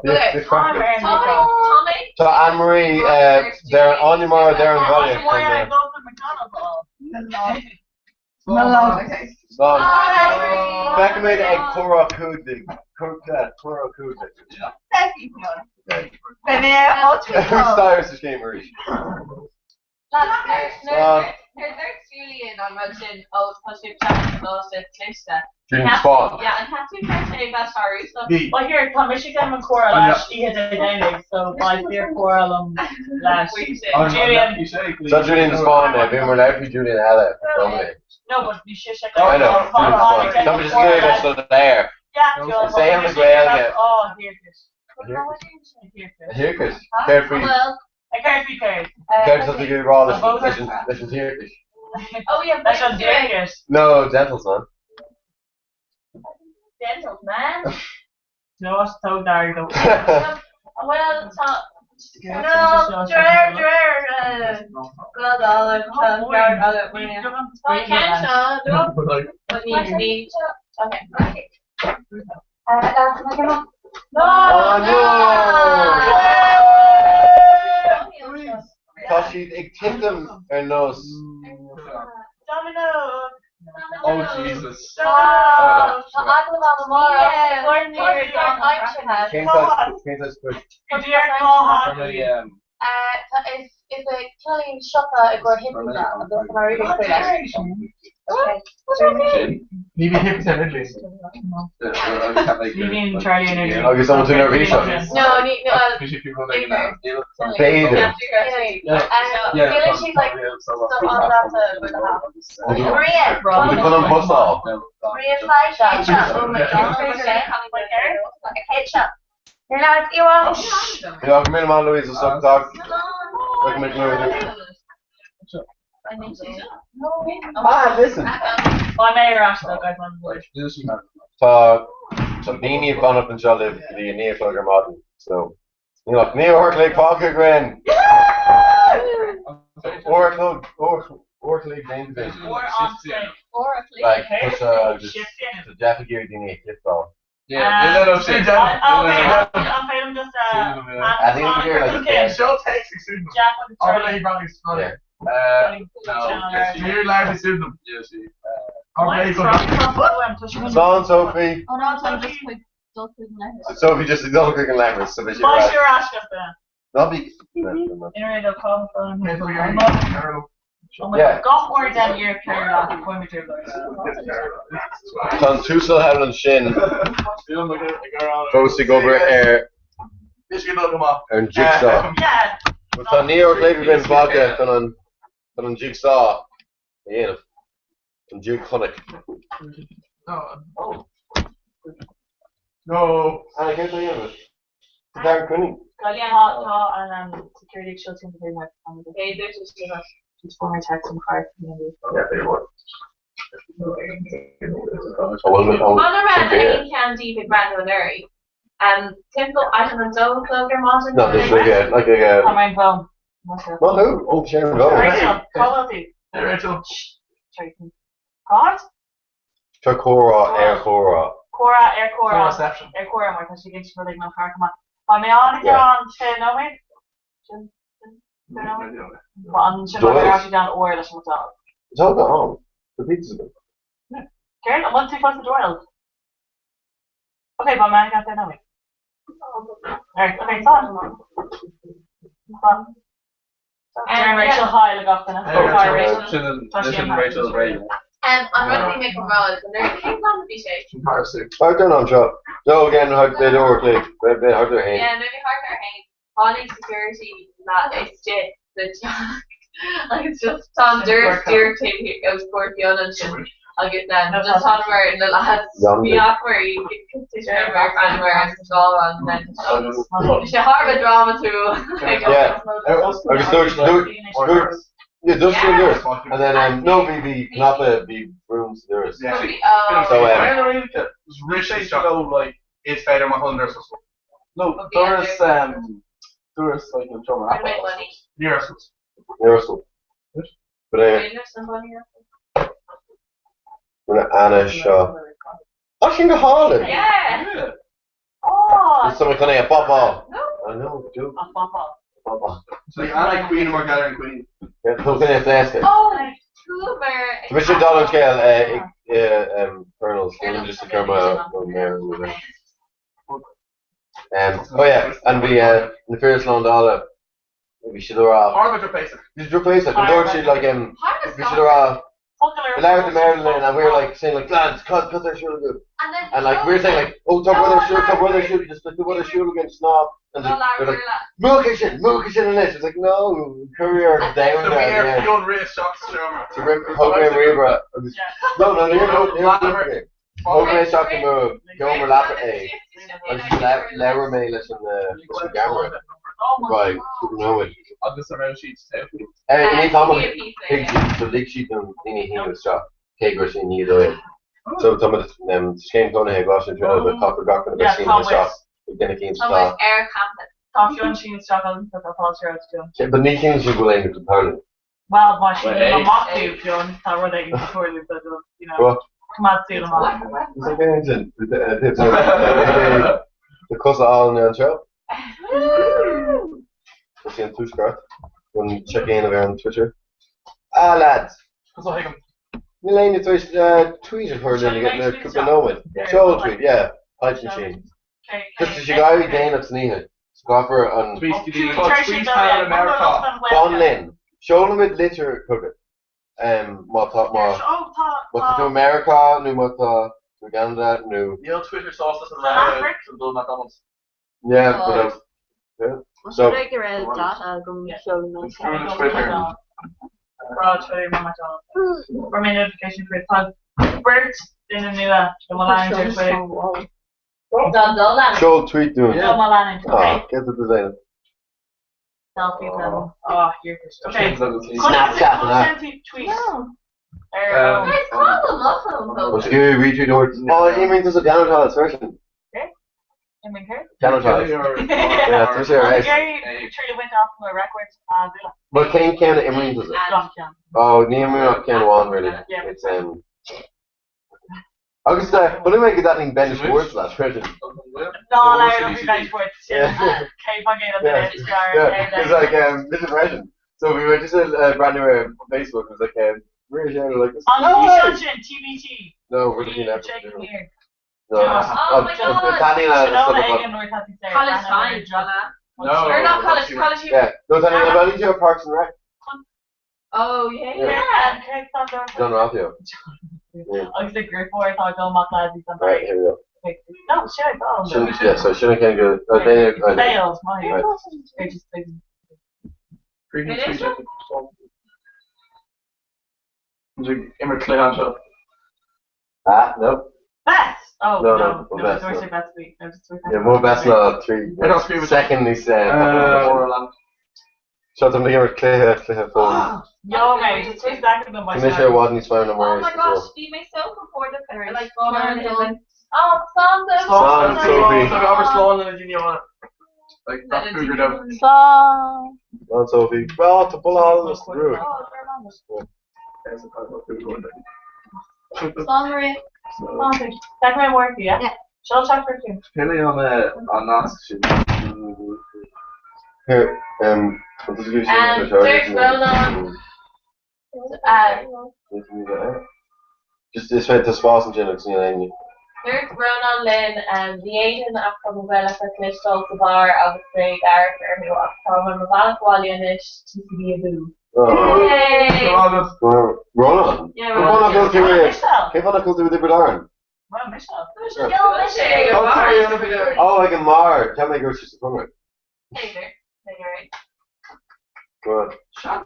S5: Tá Anne-Marie ar Áine Mara ar an bhaile chun Feicimid ag comhrá cúig comhrá cúig. Stairis sa scéim arís.
S2: Nuair a dúirt Julian an rud sin, ó tá sé seachtain cliste.
S5: Julian Spahn.
S2: Yeah, an cheap tú go raibh sé bheith sárúsach?
S3: Bhí.
S7: Well here, tá mise ag déanamh an comhrá leis oíche Dé Domhnaigh, so beidh fíor comhrá liom leis. Julian.
S5: Seo Julian Spahn é, bhí mar labhairt faoi Julian eile. Domhnach.
S7: No, but bhí sise ag
S5: I know, Julian Spahn. Tá muid just ag iarraidh bheith soiléir.
S7: Yeah,
S5: Is é an Ghaeilge.
S7: Oh, here.
S5: Thiarcais. Céard faoi?
S2: Well,
S7: Céard faoi céard?
S5: Céard atá tú ag rá leis an thiarcais?
S2: Oh yeah,
S7: Leis an thiarcais.
S5: No, dentals man.
S2: Dentals man.
S7: No, what tóg d'airgead ó.
S2: Well, tá No, dréir, dréir, Gaeilge, tá ceann seo, no, ní, okay.
S5: No! Oh no! Tá siad ag titim ar nós.
S7: Domino!
S9: Oh Jesus.
S6: Tá agallamh ann amárach.
S5: Cén saghas cén saghas poist?
S6: Is é cineál siopa i gcomhair hippies agus tá mé really ag súil leis.
S3: Ní bhí hippies ar Ridley.
S7: Ní bhíonn Charlie in Italy.
S5: Agus an bhfuil tú neirbhíseach?
S2: No, ní, no,
S5: B'fhéidir.
S6: Ciallaíonn siad like stuff an-dáta with a hat.
S8: Maria.
S5: Bhfuil tú chun an bus a fháil?
S8: Maria Fly Ketchup ó McDonald's. Ketchup. You're not Ewa.
S5: Yeah, go míle maith Louise as ucht teacht. Go míle Ah, listen.
S7: Beidh mé ar ais though, guys, on board.
S5: Tá tá daoine ag fanacht anseo libh go dtí a 9 a chlog ar maidin, so níl ach 9 uair a chloig fágtha againn! Uair a chlog, uair a chloig déanta basically. Like, tá sé just, tá deacair ag iarraidh daoine a chlipeáil.
S9: Yeah, no, no,
S7: sin. An féidir just
S5: I think we're here like
S7: Okay.
S3: Seo text ag súnam.
S7: Jack with the
S3: Abair léi Bradley Spud.
S5: Yeah.
S3: Níor labhair sí súnam. Abair léi go-
S5: Slán Sophie.
S2: Oh no, I'm just like dul chuig an leithreas.
S5: Sophie just ag dul chuig an leithreas, so bhí sí
S7: Beidh
S5: ar
S7: sí ar ais go the.
S5: Ná bí.
S7: Inner do call phone.
S3: Cé tá ag
S7: Oh my
S5: Yeah.
S7: God, gach uair den iar ceir le cuimid
S5: Tá an t-uasal thall ansin fós ag obair ar
S3: Bhí sé go dul go maith.
S5: ar an jigsaw.
S7: Yeah.
S5: Tá 9 uair a chloig againn fágtha chun an chun an jigsaw a dhéanamh. An jig chonaic.
S3: No. No.
S5: Anna, céard atá a dhéanamh? Tá Darren Cooney.
S7: Tá tá an security ag siúl timpeall ar an Just for my text and card.
S3: Yeah, they were.
S5: Oh, well, oh,
S2: An raibh
S5: yeah.
S2: aon cheann díobh ag breathnú anuraidh? Timpeall item an dó a chlog ar maidin?
S5: No, there's like a like a
S7: Tá mar bham.
S5: Not who? Oh, Sharon Bowen.
S7: Rachel, cá bhfuil tú?
S3: Hey, Rachel.
S7: Cád?
S5: Tá comhrá ar chomhrá.
S7: Comhrá ar comhrá.
S3: Reception.
S7: Ar comhrá mar tá sé gin rud ag an char maith. Tá mé an
S5: Yeah.
S7: an sé nóiméad? Sin nóiméad? An sin
S5: Doyle.
S7: sé gan uair leis an dá.
S5: Tá go home. The pizza's good.
S7: Céard an bhfuil tú fós Doyle? Okay, ba mé gan sé nóiméad. Alright, okay, tá. Tá. Deir Rachel hi le gach duine.
S3: Hey,
S7: Hi,
S3: Rachel.
S7: Rachel. Tá sí
S9: Sin
S7: an
S9: Rachel Ray.
S2: An rud a bhí mé chun rá is anuraidh cén bhliain a bhí sé?
S5: Thart ar an am seo. No, again, thart b'fhéidir uair a chloig. B'fhéidir thart ar haon.
S2: Yeah, nuair a bhí thart ar haon. Tháinig security leath istigh sa teach agus just tá an doras díreach taobh os comhair Fionn ansin agus just thánamar na lads
S5: Yonder.
S2: bhí achmar mar fanmar agus gáán Bhí sé thar a bheith drámatúil.
S5: Yeah. Agus dúirt dúirt dúirt yeah, dúirt sí an doras. And then no, bhí bhí cnaipe bhí rooms sa doras.
S3: Yeah.
S2: Oh.
S5: So
S3: Rich go like is féidir mar hundar
S9: No, doras doras like an drummer.
S3: Nearest.
S5: Universal. But rinne Anna seo. Tá sin go hálainn.
S2: Yeah.
S7: Oh,
S5: Is someone chun é a bobáil.
S2: No.
S5: I know, do
S7: a bobáil.
S5: bobáil.
S3: So the Anna Queen mar gathering Queen.
S5: Yeah, Tá chun é phléascadh.
S2: Oh, túmar.
S5: Tá mise dul an scéal Colonels, nílim just ag cur mo méar in Oh yeah, and bhí na fir slándála Bhí siad ag rá.
S3: Thar a bheith drochbhéasach.
S5: Bhí siad drochbhéasach. An dúirt siad like um bhí siad ag rá
S7: Focal ar
S5: labhair to Marilyn and we were like saying like lads cad cad ar siúl agaibh?
S2: And then
S5: And like we were saying like oh tá rud ar siúl tá rud ar siúl just like tá rud ar siúl againn sná and like they're like múch é sin múch é sin anois. It's like no courier down
S3: So bhí
S5: there
S3: ar
S5: yeah.
S3: Fionn rith isteach sa seomra.
S5: So rim thóg mé an ríomhaire agus no no níor níor níor é. Thóg mé isteach i mo sheomra leapa é agus labhair mé leis an leis an gceamara. Right, cúpla nóiméad.
S9: Agus an raibh siad te?
S5: Eh, ní tamall thuig siad, so lig siad na daoine féin isteach, cé go raibh sé i ndiaidh 12. So tá muid sa scéim cónaithe i gColáiste na Tríonóide, caithfear gach duine a bheith
S7: Yeah,
S5: sínithe
S7: tá
S5: isteach
S7: muid.
S5: ag duine éicint
S2: Tá
S5: atá.
S2: muid ar champas.
S7: Tá Fionn sínithe isteach agamsa, tá fáilte romhat Fionn.
S5: But ní chiallaíonn sé go bhfuil aon rud ag tarlú.
S7: Well, má
S9: Well,
S7: síním amach tú, Fionn, tá rud éigin ag tarlú, so just, you know,
S5: What?
S7: coimeád súil amach.
S5: Is é féin sin. Tá cosa álainn ar anseo. Is í an Tuaisceart an check in ar an Twitter. Ah lads!
S3: Cos ó thuigim.
S5: Níl éinne tar éis tweet a chur linn le cúpla nóiméad. Seol tweet, yeah. Hype machine. Just tá sé ag éirí déanach san oíche. So caithfear an.
S9: Tweet go dtí
S3: Tá tweet pal i Meiriceá.
S5: Fan linn. Seolaimid litir chugat. Má tá má má tá tú i Meiriceá nó má tá tú i gCeanada nó.
S3: Níl Twitter sásta san rogha don dul McDonald's.
S5: Yeah, but yeah. So.
S8: Go raibh data agam sheol mé.
S3: Twitter.
S7: Rá Twitter má McDonald's. Fuair mé notification faoi tá beirt duine nua do mo leanúint ar Twitter.
S2: Don dul ann.
S5: Seol tweet dúinn.
S7: Do mo leanúint,
S5: Ah,
S7: okay.
S5: get the design.
S7: Selfie them. Oh, here. Okay.
S5: Snapchat, nah.
S7: Tweet. Ar
S2: Guys, call them up on
S5: What's good, retweet or Oh, imríonn tusa Downtown freisin.
S7: Imríonn
S5: Downtown. Yeah, tá sé ar ais.
S7: Truly went off my record.
S5: But cén ceann a imríonn tusa?
S7: Gach ceann.
S5: Oh, ní imríonn ach ceann amháin really.
S7: Yeah.
S5: It's um Agus chonaic mé go dtaitníonn Ben Schwartz leat freisin.
S7: Ná labhair faoi Ben Schwartz.
S5: Yeah.
S7: Cé fan gcéad
S5: Yeah. Yeah, it's like this is freisin. So we were just brand new Facebook. It was like we're here like this.
S7: An
S5: No way!
S7: sin TBT.
S5: No, we're looking at
S7: Check here.
S5: No.
S2: Oh my God.
S7: Tráthnóna éigin nuair atá tú saor.
S2: College fine, Jonna.
S3: No.
S2: Or not college, college.
S5: Yeah. No, Tanya, I'm only to Parks and Rec.
S2: Oh yeah.
S5: Yeah.
S7: Yeah, Craig Sandor.
S5: John Ralphio. Yeah.
S7: Agus a gripóir tá go amach le san
S5: Right, here we go.
S7: No, shit, I got
S5: Shouldn't, yeah, so shouldn't can go. Oh, they, oh, they,
S7: Failed, my.
S5: Right.
S7: They just they
S3: Previous tweet. Imir cluiche anseo.
S5: Ah, no.
S7: Best. Oh
S5: No,
S7: no,
S5: no,
S7: no,
S5: best,
S7: no,
S5: no.
S7: no. best week. No, just
S5: Yeah, more best now. 3.
S3: I don't agree with
S5: Second is Seo tá mé cluiche cluiche fón.
S7: No, okay, just 2 seconds on my
S5: Tá sé bhfad níos fearr na
S2: Oh
S5: mar
S2: my gosh, bhí mé so compordach ar like
S6: Slán.
S2: dul. Oh, slán
S5: Slán, Sophie.
S3: Tá aber slán lena daoine amháin. Like, nach fúgur dom.
S7: Slán.
S5: Slán Sophie. Well, tá buláil is brú.
S6: Slán Maria.
S7: Slán. Second my work, yeah?
S6: Yeah.
S7: She'll check for two.
S9: Pillí an an nasc sin.
S5: Here,
S2: Dirk Roland.
S5: Just is féidir spás an sin agus níl aon
S2: Dúirt Rónán linn bhí éadan ach tá mo bhealach le cloisteáil sa bheár agus mé ag amharc orthu ach tá mé mo bhealach abhaile anois TCD abú. Yay!
S5: Rónán?
S2: Yeah,
S5: Cé fáth nach bhfuil tú i-
S7: Michelle.
S5: cé fáth nach bhfuil tú i dTiobraid Árann?
S7: Well, Michelle.
S2: Michelle.
S5: Oh, ag an mbar. Ceap mé go raibh sé sa Chonradh. Good. Tá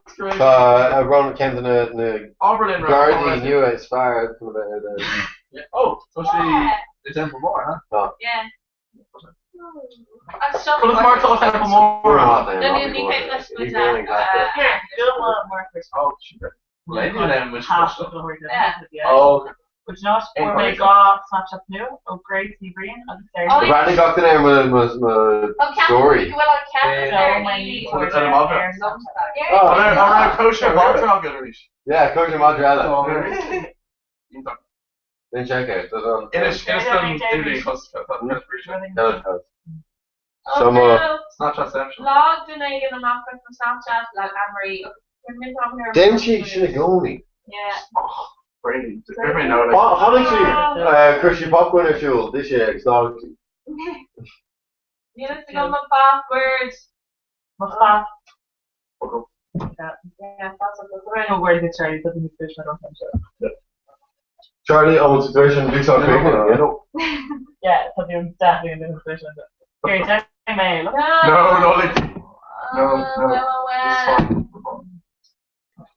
S5: Rónán ceann de na na
S3: Oberlin
S5: Gardaí nua is fearr chun a bheith ar the
S9: Oh, tá sé i Temple Bar, huh?
S2: Yeah.
S3: Conas mar tá Temple Mór?
S2: No, ní féidir leis
S5: Ní bhfuil
S7: Here, do one more first.
S9: Oh, sure. Léine le muis.
S7: Half of the word.
S2: Yeah.
S9: Oh,
S7: Which not for mé gá Snapchat nua ó Grace Ní Bhriain agus Sarah.
S2: Oh,
S5: Bhreathnaigh gach duine ar mo mo mo story.
S2: Bhfuil an ceap
S7: So my
S3: Ar an madra.
S5: Oh.
S3: An raibh cóisir madra agat arís?
S5: Yeah, cóisir madra eile.
S3: Iontach.
S5: Then check it. Tá an
S3: Inis inis don duine chos
S5: No, So mo
S9: Snapchat Central.
S2: Lá duine éigin amach as an Snapchat le Anne-Marie.
S5: Déanann sí sin i gcónaí.
S2: Yeah.
S3: Brady. Everybody know like
S5: Tháinig sí chuir sí popcorn ar siúl, d'ith sé agus d'fhág sí.
S2: Níl a fhios agam mo password.
S7: Mo fas. Yeah, that's what the word is Charlie, but the fish I don't think so.
S5: Charlie, an bhfuil tú tar éis an jigsaw a chríochnú? Yeah.
S7: Yeah, tá bhí definitely an duine fish. Here, déanfaidh mé. Look.
S3: No, no, like, no, no. It's fine.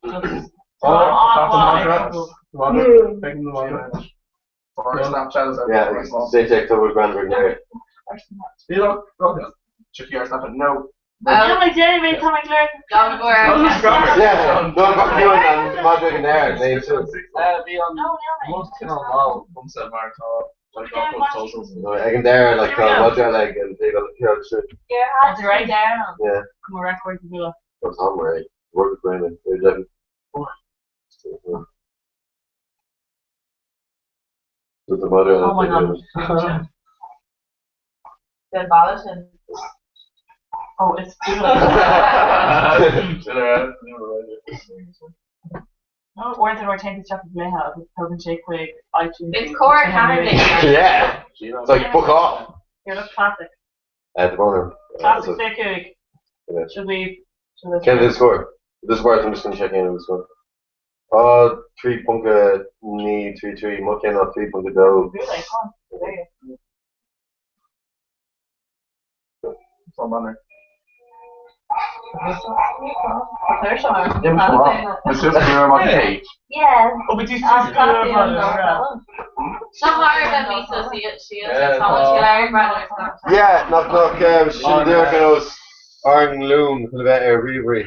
S7: Just
S3: Oh,
S7: on
S3: that's
S7: why.
S3: the mantra. The mantra. Taking the mantra. For Snapchat is
S5: Yeah,
S3: our
S5: agus sé sé tú grand there.
S3: You know, okay. Check your Snapchat. No.
S7: Níl mé déanfaidh mé tá mé glór.
S2: Gan mhór.
S5: Yeah, no, go ciúin an madra go n-air, léim suas.
S9: Bhí an
S7: No, níl mé.
S9: rud cineál mall domsa mar tá like gach rud socials.
S5: No, ag an deireadh, like, tá madra eile ag an taobh eile thiar agus sin.
S7: That's right down.
S5: Yeah.
S7: Come on, record the wheel.
S5: Tá Tom right. Work with Brandon. There's like With the mother
S7: Oh my god.
S2: Den balla sin.
S7: Oh, it's cool. No, or the rotating stuff of Leha agus tugann sé chuig iTunes.
S2: It's core Canada.
S5: Yeah. It's like fuck off.
S7: Here, look, classic.
S5: The boner.
S7: Classic Sekuig.
S5: Yeah.
S7: Should we? Should we?
S5: Can this score? This part I'm just gonna check in with the score. 3 punka ni 3 3 mucin ná 3 punka dó.
S7: Really? Come on. There you
S3: It's all manner.
S7: go. There's some.
S3: Yeah, It's just we're on
S9: Hey.
S8: Yeah.
S3: Oh, but you
S8: Um,
S2: Seo thar a bheith míosa síos tá sé le
S5: Yeah, knock knock sin dúach an os ar an lún chun a bheith ar ríomhairí.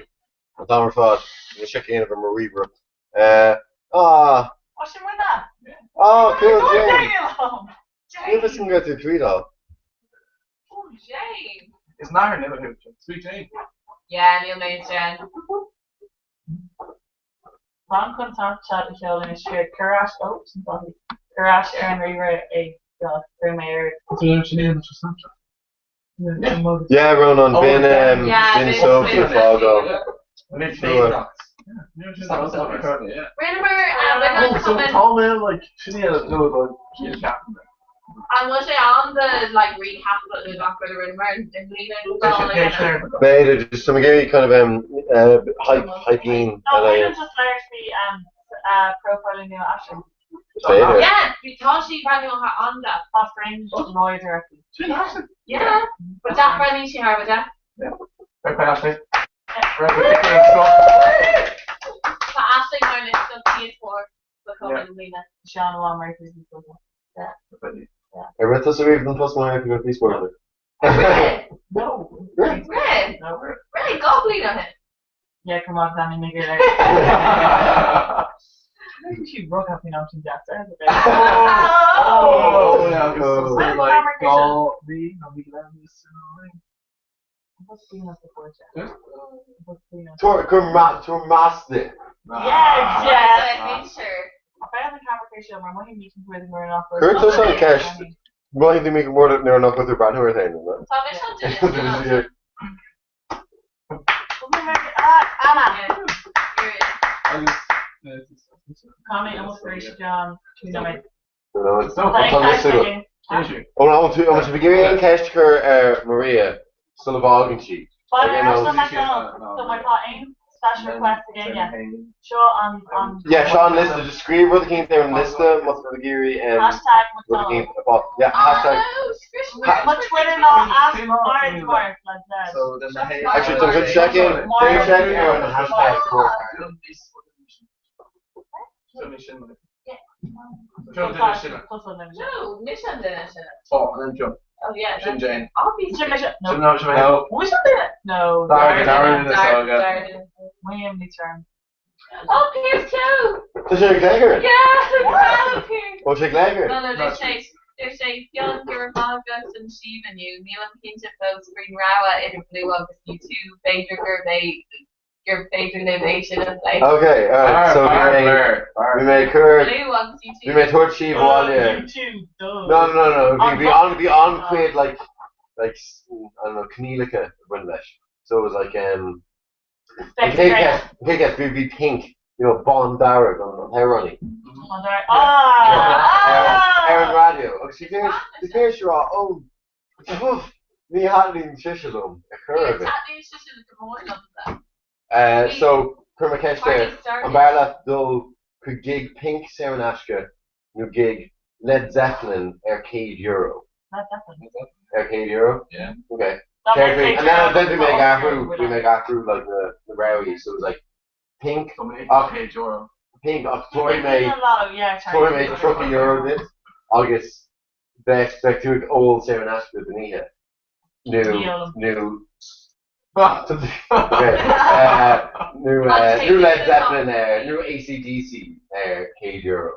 S5: An t-am ar fad. Ní check in ar mo ríomhaire.
S7: Oh, sin muine.
S5: Oh, cool,
S7: Oh,
S5: Jane.
S7: Jane.
S5: Ní bhis an go tú tweetáil.
S2: Oh, Jane.
S3: It's not her name.
S9: Sweet Jane.
S2: Yeah, níl mé Jen.
S7: Tá chun Snapchat a sheoladh anois siar cuir ó sin body. Cuir ais ar an ríomhaire é God, cuir mé ar
S9: Snapchat.
S5: Yeah, Ronan,
S3: Oh,
S5: bin
S2: Yeah,
S5: bin
S2: bin
S5: Sophie
S2: Sophie.
S5: fágáil.
S3: Sure.
S9: Yeah.
S2: Rinneamar
S3: Oh, so
S2: rinne
S3: tá mé like sin é no like cén ceapan.
S2: An bhfuil sé an the like recap nó gach rud a rinneamar in bliana
S5: B'fhéidir just some Gary kind of hype hypeen
S7: No,
S5: eile.
S7: Brendan just leir faoi profiling nua Aisling.
S5: B'fhéidir.
S2: Yeah, bhí tá sí breú an da.
S7: Tá fringe láidir aici.
S3: Sin Ashley.
S2: Yeah, but that breathnaíonn sí thar de. Tá Aisling mar liosta PS4 le cumhaidh na bliana.
S7: Sean amháin mar faoi
S5: Ar rith tusa riamh don post mar go bhí sport.
S7: No.
S2: Really?
S7: No.
S2: Really? Gá bliain ó shin.
S7: Yeah, come on, Danny Miguel. She broke up in Mountain Jack.
S3: Oh, yeah,
S5: Oh.
S3: like gá bhí nó bhí le
S7: What's been us before, Jack? What's been us?
S5: Tuair gur tuair measna.
S7: Yeah, yeah.
S2: Bhí sure.
S7: I found the conversation mar mo meeting with mar nach
S5: Cuir tusa an ceist. Mhaith tú mé go mór nuair nach bhfuil tú breathnú ar féin.
S2: Tá mé an duine.
S7: Anna.
S9: Agus
S7: Connie almost reached John.
S5: Ó tú an bhí an ceist chur ar Maria sula bhfágann sí.
S7: But
S5: Okay,
S7: there's
S5: no.
S7: no McDonald's. So my tá aon special request again, yeah. Seo an an
S5: Yeah, Sean lista just scríobh rud cinn ar an liosta má tá tú ag iarraidh
S7: hashtag
S5: rud cinn
S7: McDonald's.
S5: a fáil. Yeah, hashtag.
S7: My Twitter ná ask Aaron's work like that.
S9: So then the hey.
S5: Actually, tá good check in. Déan check in ar an hashtag.
S2: No, mis an duine sin.
S3: Oh, and then jump.
S2: Oh yeah.
S3: Sin Jane.
S2: Obviously.
S7: No.
S3: Sin no, sin
S9: No.
S7: We should do it. No.
S9: Darren, Darren in the saga.
S7: William Lee term.
S2: Oh, Pierce too.
S5: Tá sé ag léigear?
S2: Yeah, Pierce.
S5: Ó sé ag léigear?
S2: No, no, there's sé there's sé fionn gur agus an síomaniu, níl an cinnte fós faoin rogha idir Blue agus U2, b'fhéidir gur gur féidir libh é sin a phlé.
S5: Okay, alright, so bhí mé bhí mé cur
S2: Blue agus U2.
S5: bhí mé tuairt sí bhaile.
S7: YouTube, duh.
S5: No, no, no, no. Bhí bhí an bhí an chuid like like I don't know coinníollacha a bhain leis. So it was like
S7: Sex
S5: in case bhí bhí pink, you know, Bon Darragh an Heroney.
S7: Ah!
S5: Ar an radio. Agus bhí bhí féar sí rá ó ní thaitníonn sise liom a chur ar bith.
S2: Taitníonn sé sin go mór liomsa.
S5: So, cuir mé ceist
S2: Party
S5: air,
S2: started.
S5: an b'fhearr leat dul chuig gig Pink saor in aisce nó gig Led Zeppelin ar €100?
S7: Led Zeppelin.
S5: Ar €100?
S1: Yeah.
S5: Okay.
S7: Dá
S5: Céard
S7: mbeadh
S5: faoi, and then
S7: €100
S5: then bhí mé ag athrú,
S7: bhfuil
S5: bhí mé ag athrú like na na roghaí, so it was like Pink ach Pink ach tabharfaidh mé tabharfaidh mé €30 duit agus beidh beidh tú ag ól saor in aisce don oíche. Nó nó Okay nó nó Led Zeppelin ar nó ACDC ar €100.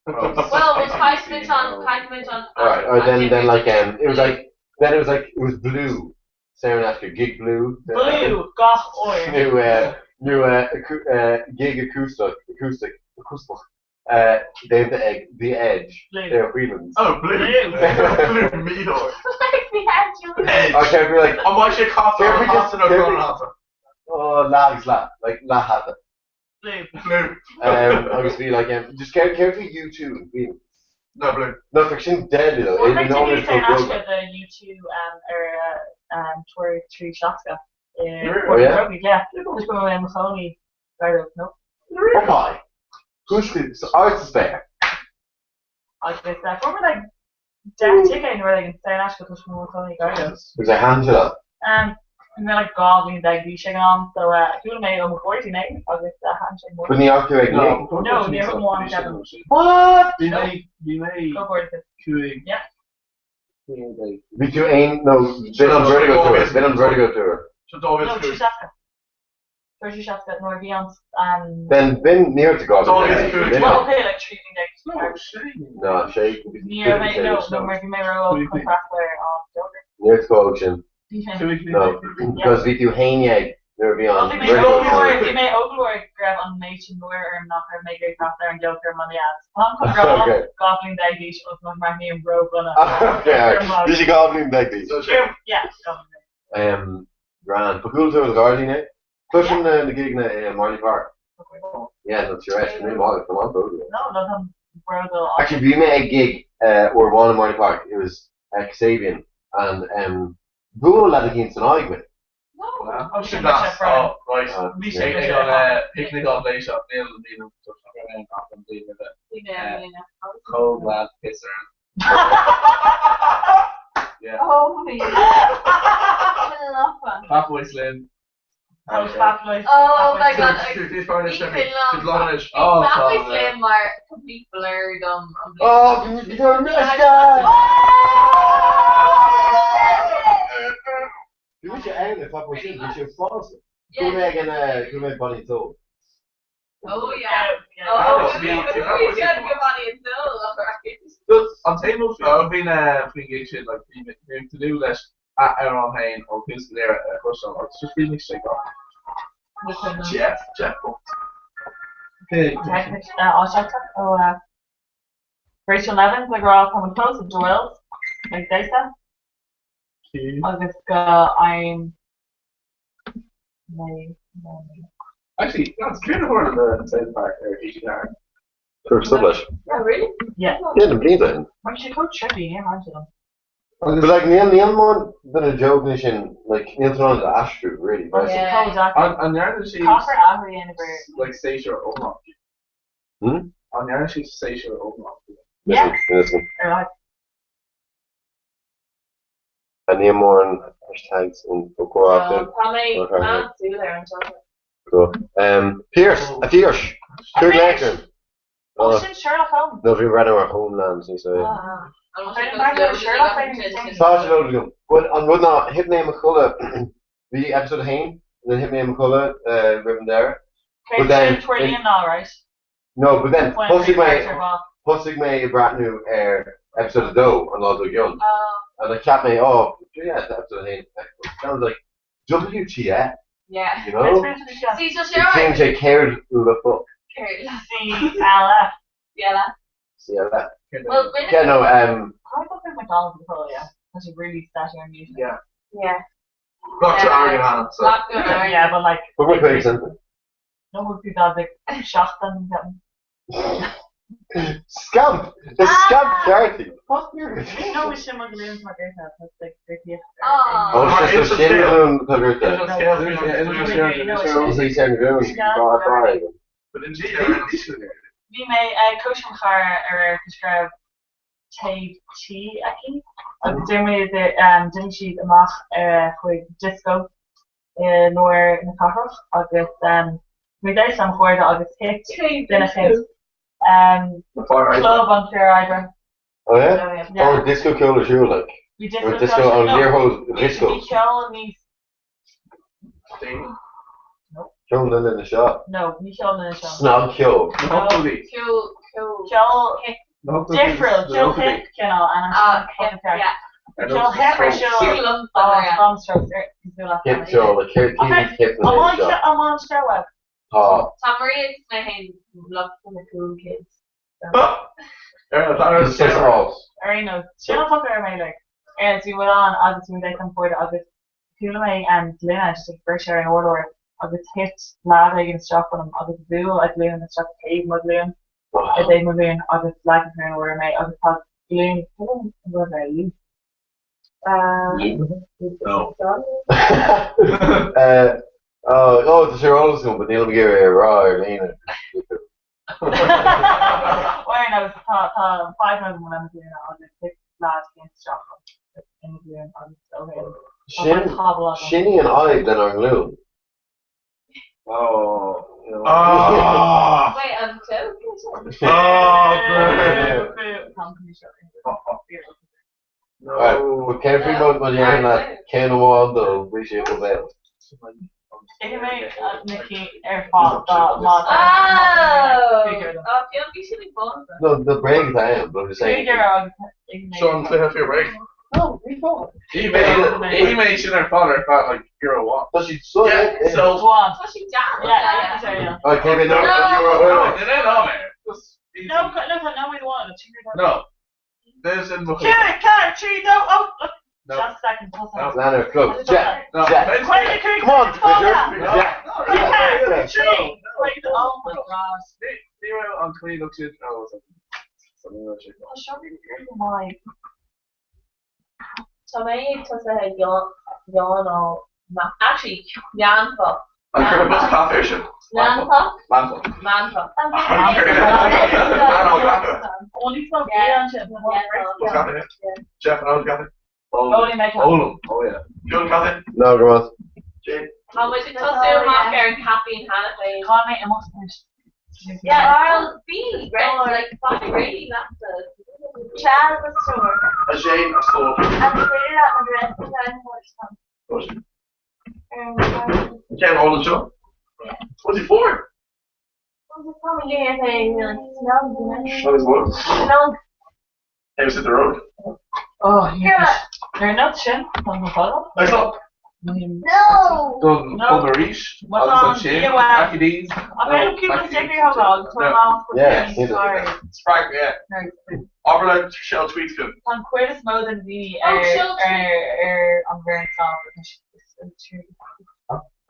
S2: Well, well, caithfimid an, caithfimid an.
S5: Alright, alright, then, then like, um, it was like, then it was like, it was blue, saor in aisce, gig blue.
S7: Blue, gach uair.
S5: Nó, eh, nó, eh, eh, gig acoustic, acoustic, acústach, eh, déanta ag The Edge
S7: Blue.
S5: ar Whelan's.
S3: Oh, blue.
S7: Blue.
S3: Blue meteor.
S2: Like The Edge.
S3: Edge.
S5: Okay, be like,
S3: An mbeidh sé caite
S5: Céard faoi just-
S3: hata nó
S5: céard
S3: gan
S5: faoi-
S3: hata?
S5: oh, leath agus leath, like, leath hata.
S7: Blue.
S3: Blue.
S5: Um, agus bhí like, um, just céard, céard faoi U2 in Whelan's?
S3: No, blue.
S5: No, for sin deadly though.
S7: Bhuel,
S5: Even
S7: beidh
S5: though
S7: tú
S5: it's
S7: saor in
S5: so
S7: aisce
S5: good.
S7: do U2 um, ar um, tour 360.
S5: Oh, yeah?
S7: Yeah. Just go mbeidh mo chónaí gar dóibh, no?
S5: Oh my. Who's the so art is there?
S7: Agus uh, fuair mé like 10 ticéad nó rud éigin saor in aisce toisc go raibh mo chónaí gar dóibh.
S5: Was I hand to that?
S7: Um, bhí mé like 12 bliain d'aois ag an am, so uh, chuala mé ó mo chairde é agus uh, thaitin sé go
S5: But
S7: mór.
S5: ní fhaca tú ag
S9: No,
S5: gig?
S7: No, ní raibh mórán ceapaim.
S5: What?
S9: Bhí mé, bhí mé
S7: Go bhfuair
S9: cúig.
S7: Yeah.
S5: Bhí tú aon no b'in an Vertigo tour, b'in an Vertigo tour.
S3: So dá
S7: No, 360. Tour 360 nuair a bhí an um,
S5: Then b'in ní raibh tú dhá
S3: Dá
S5: bhliain
S3: mhéad
S5: déag.
S3: cúig.
S5: B'in
S7: Well,
S5: an-
S7: okay, like 13 bliain
S9: No,
S7: déag.
S9: sé.
S5: No, sé.
S7: Ní raibh mé, no, no, mar bhí mé ró-óg chun freastal ar an Joker.
S5: Ní raibh tú óg sin.
S7: Bhí mé.
S9: Cúig bliain
S5: No,
S9: déag.
S5: because bhí tú haon dhéag nuair a bhí
S7: Well,
S5: an
S7: bhí mé
S5: Vertigo
S7: óg
S5: tour.
S7: leor, bhí mé óg go leor go raibh an méid sin náire orm nach raibh mé ag iarraidh freastal ar an Joker mar yeah. Táim chun rá
S5: Okay.
S7: 12 bliain déag d'aois agus nach mbreathnaím ródhona.
S5: Okay, alright. Bhí sé 12 bliain déag d'aois.
S7: Yeah, 12 bliain déag.
S5: Um, grand. Ba cool tú an Guardian é? Cloisim na na gigeanna i Marlay Park. Yeah, no, tar éis, ní maith, come on, bro.
S7: No, no, táim bródúil.
S5: Actually, bhí mé ag gig uh, uair amháin i Marlay Park, it was uh, Kasabian, and um, bhuail leaid eicínt san aghaidh mé.
S2: No.
S7: Oh,
S3: Sin
S7: sin
S3: gas.
S7: mise
S3: Oh, right.
S5: Uh,
S7: Bhí
S5: yeah.
S7: sé
S9: Ag an eh, picnic á bplé seo, níl níl an bliain roimhe.
S2: Bhí mé i mbliana.
S9: Chomh lead piss orm. Yeah.
S2: Oh my God.
S9: Fatboy Slim.
S7: Oh, Fatboy.
S2: Oh my God.
S3: Bhí
S2: Bhí
S9: Oh,
S2: Fatboy
S9: tá,
S2: Slim mar complete blur dom an bhliain.
S5: Oh, bhí tú ar Bhí mise ann le Fatboy Slim, bhí sé fásta. Chuaigh mé ag an, uh, chuaigh mé ag Bonny Soul.
S2: Oh yeah.
S7: Yeah.
S2: Oh,
S9: bhí-
S2: bhí siad go Bonny and Soul, alright.
S9: An t-aon rud faoin eh, faoin gig sin, like, bhí mé bhí mé ag tnúth leis a amhrán féin ó thús go deireadh a chloisteáil agus just bhí mé sé go.
S3: Jeff, Jeff.
S7: Ó Rachel Nevins ag rá tá muid fós i Doyle's ag damhsa agus go I'm mé
S9: Actually, that's céard a tharla le South Park ar TG Ceathair?
S5: Chuir stop leis.
S2: Oh really?
S7: Yeah.
S5: Yeah, na blianta in.
S7: Mar sé chomh trippy ní tharla dom.
S5: But like, níl níl mórán de na jokeanna sin, like, níl tú in ann a aistriú, really, mar
S2: Yeah.
S7: Chomh deacair.
S9: An an ndearna siad
S7: Caithfear athrú a dhéanamh ar
S9: like séasúr iomlán?
S5: Hmm?
S9: An ndearna siad séasúr iomlán?
S7: Yeah.
S5: Listen,
S7: ar aghaidh.
S5: And níl mórán hashtags in foclóir
S2: Tá mé
S5: Okay.
S2: an-súil ar an seo.
S5: Cool. Um, Pierce, a Pierce, Cúig Lantern.
S7: Ó
S5: Oh,
S7: sin Sherlock Holmes.
S5: no, bhí rud ar Homeland níos é.
S2: Ah. An
S7: Tá sé Sherlock Holmes.
S5: Tá sé loaded agam. But an rud ná, thit mé i mo chodladh, bhí episode 1, and then thit mé i mo chodladh uh, roimh an deireadh.
S7: Okay,
S5: But then-
S7: sin tarlaíonn ná, right?
S5: No, but then
S7: When
S5: thosaigh mé
S7: character bá.
S5: thosaigh mé ag breathnú ar episode 2 an lá dár gcionn.
S2: Oh,
S5: And I cheap mé, oh, yeah, it's episode 1. Sounds like WTF,
S2: yeah.
S5: you know?
S2: See, so
S5: It
S2: Sherlock
S5: seems like cared the fuck.
S7: C L F.
S2: Yeah.
S5: CLF.
S2: Well, rinne
S5: Yeah, no, um,
S7: I thought they McDonald's before, yeah. That's a really set on music.
S9: Yeah.
S2: Yeah.
S3: Dr. Argan so.
S2: Black and Iron.
S7: Yeah, but like
S5: but we're quite something.
S7: no one who does like seachtain.
S5: Scamp! Is scamp ceart í.
S7: No, sin mo ghlúin atá gortaithe, tá like gortaíocht
S5: Oh, so sin do ghlúin atá gortaithe. Is í sin glúin atá
S7: Bhí mé ag cóisir mo chara aréir toisc go raibh téamh tí aici agus d'imigh d'imigh siad amach chuig disco i lár na cathrach agus bhí mé ag damhsa le mo chairde agus thit duine eicínt club an fear oibre.
S5: Oh yeah? Oh, disco ceol ar siúl like?
S7: Bhí
S5: Or
S7: disco
S5: disco
S7: ceol
S5: an
S7: no
S5: liathróid
S7: bhí
S5: disco?
S7: bhí ceol níos
S5: Ceol na linne seo.
S7: No, ní ceol na linne seo.
S5: Snagcheol.
S7: No.
S2: Ceol ceol
S7: Ceol
S2: hip.
S7: difriúil, ceol hip cineál and
S2: Ah,
S7: I'm
S2: hip, yeah.
S7: Ceol hip ar siúl.
S2: Siúl liom
S7: Oh,
S2: yeah.
S7: from strokes ar cosúil leat.
S5: Hip ceol, like céard
S7: Okay,
S5: cén hip na
S7: an
S5: linne
S7: bhfuil
S5: seo?
S7: an bhfuil an scéal uait?
S5: Tá.
S2: Tá Maria agus mé féin lucht na cool kids.
S5: Is is alt.
S7: Ar aon nós, sin an focal ar mé like. Ar aon nós, bhí muid ann agus bhí muid ag caint agus Chuala mé an gloine ag briseadh ar an urlár agus thit leaid éigin isteach ionam agus bhuail a ghlúin isteach taobh mo ghlúin, i dtaobh mo ghlúin agus leagadh ar an urlár mé agus tá glúin, cad é an rud é lúth?
S5: Oh, oh, tá sé ar eolas agam, but nílim ag iarraidh é a rá ar líne.
S7: Well ar aon nós, tá tá fadhb agam le mo ghlúine agus thit leaid éigin isteach i mo ghlúin agus ó shin tá
S5: Sin,
S7: tábla agam.
S5: sin í an fhadhb lenár nglúin.
S9: Oh.
S2: Wait, an joke é sin?
S5: Right, well cén faoi má má dhéanann leat ceann amháin dó bhí sé go béal.
S7: Ithfidh mé na cinn ar fad dá má
S2: Oh! Oh, Fionn, bhí sin ag bás.
S5: No, the bréag atá ann, but I'm just saying.
S7: Cúigear agus ithfidh mé
S9: Seo an cluiche fíor bréag.
S5: No, bhí fáth.
S9: Ithfidh mé sin ar fad ar feadh like euro amháin.
S5: Tá siad so
S9: Yeah, so.
S7: Go on.
S2: Tá siad deas.
S7: Yeah, yeah, sorry, yeah.
S5: Right, cé mhéad
S9: No,
S5: euro?
S9: no, no, no, man. Just
S7: No, no, tá nóiméad amháin, tá
S9: No. There's in mo
S7: 5, 4, 3, 2, 1, look,
S9: No.
S7: just second,
S9: No.
S5: Lean ar chlog. Jack,
S9: No.
S5: Jack.
S7: 55,
S5: Come on, Twitter. Jack.
S7: 4, 3, wait, oh my god.
S9: Ní raibh an coinníoll sin
S7: Tá seo really maith.
S2: Tá mé ag tosaithe dheánál actually meánfá.
S9: An cuir bus caife ar sin?
S2: Meánfá?
S9: Meánfá.
S2: Meánfá.
S7: Only so yeah.
S9: Bus caife. Jeff an caife.
S7: Only make
S9: Ólam. Oh yeah. John caife.
S5: No, go on.
S9: Jane.
S2: Tá muid ag tosú amach ar an caffeine cheana féin.
S7: Cá mé imeacht anois.
S2: Yeah, I'll be ready, like, fine, ready, that's the...
S8: Charles a stór.
S9: A Jane a stór.
S8: An féidir leat an rest a bheith
S9: Cén ólan seo? 24. That is what. Hey, was it the road?
S7: Oh, yeah. Ar not sin tá mo fáil?
S9: Nice up.
S8: No!
S9: Don
S7: No.
S9: Marís
S7: What's
S9: agus
S7: on?
S9: an sin.
S7: Yeah, well.
S9: Mackie D's.
S7: An cúpla difrí thá
S5: Yeah, sin
S7: sorry.
S9: Sprag, yeah. Abair le Shell tweets go.
S7: Tá an chuid is mó den daoine
S2: Oh,
S7: ar
S2: she'll
S7: ar ar an bhfoireann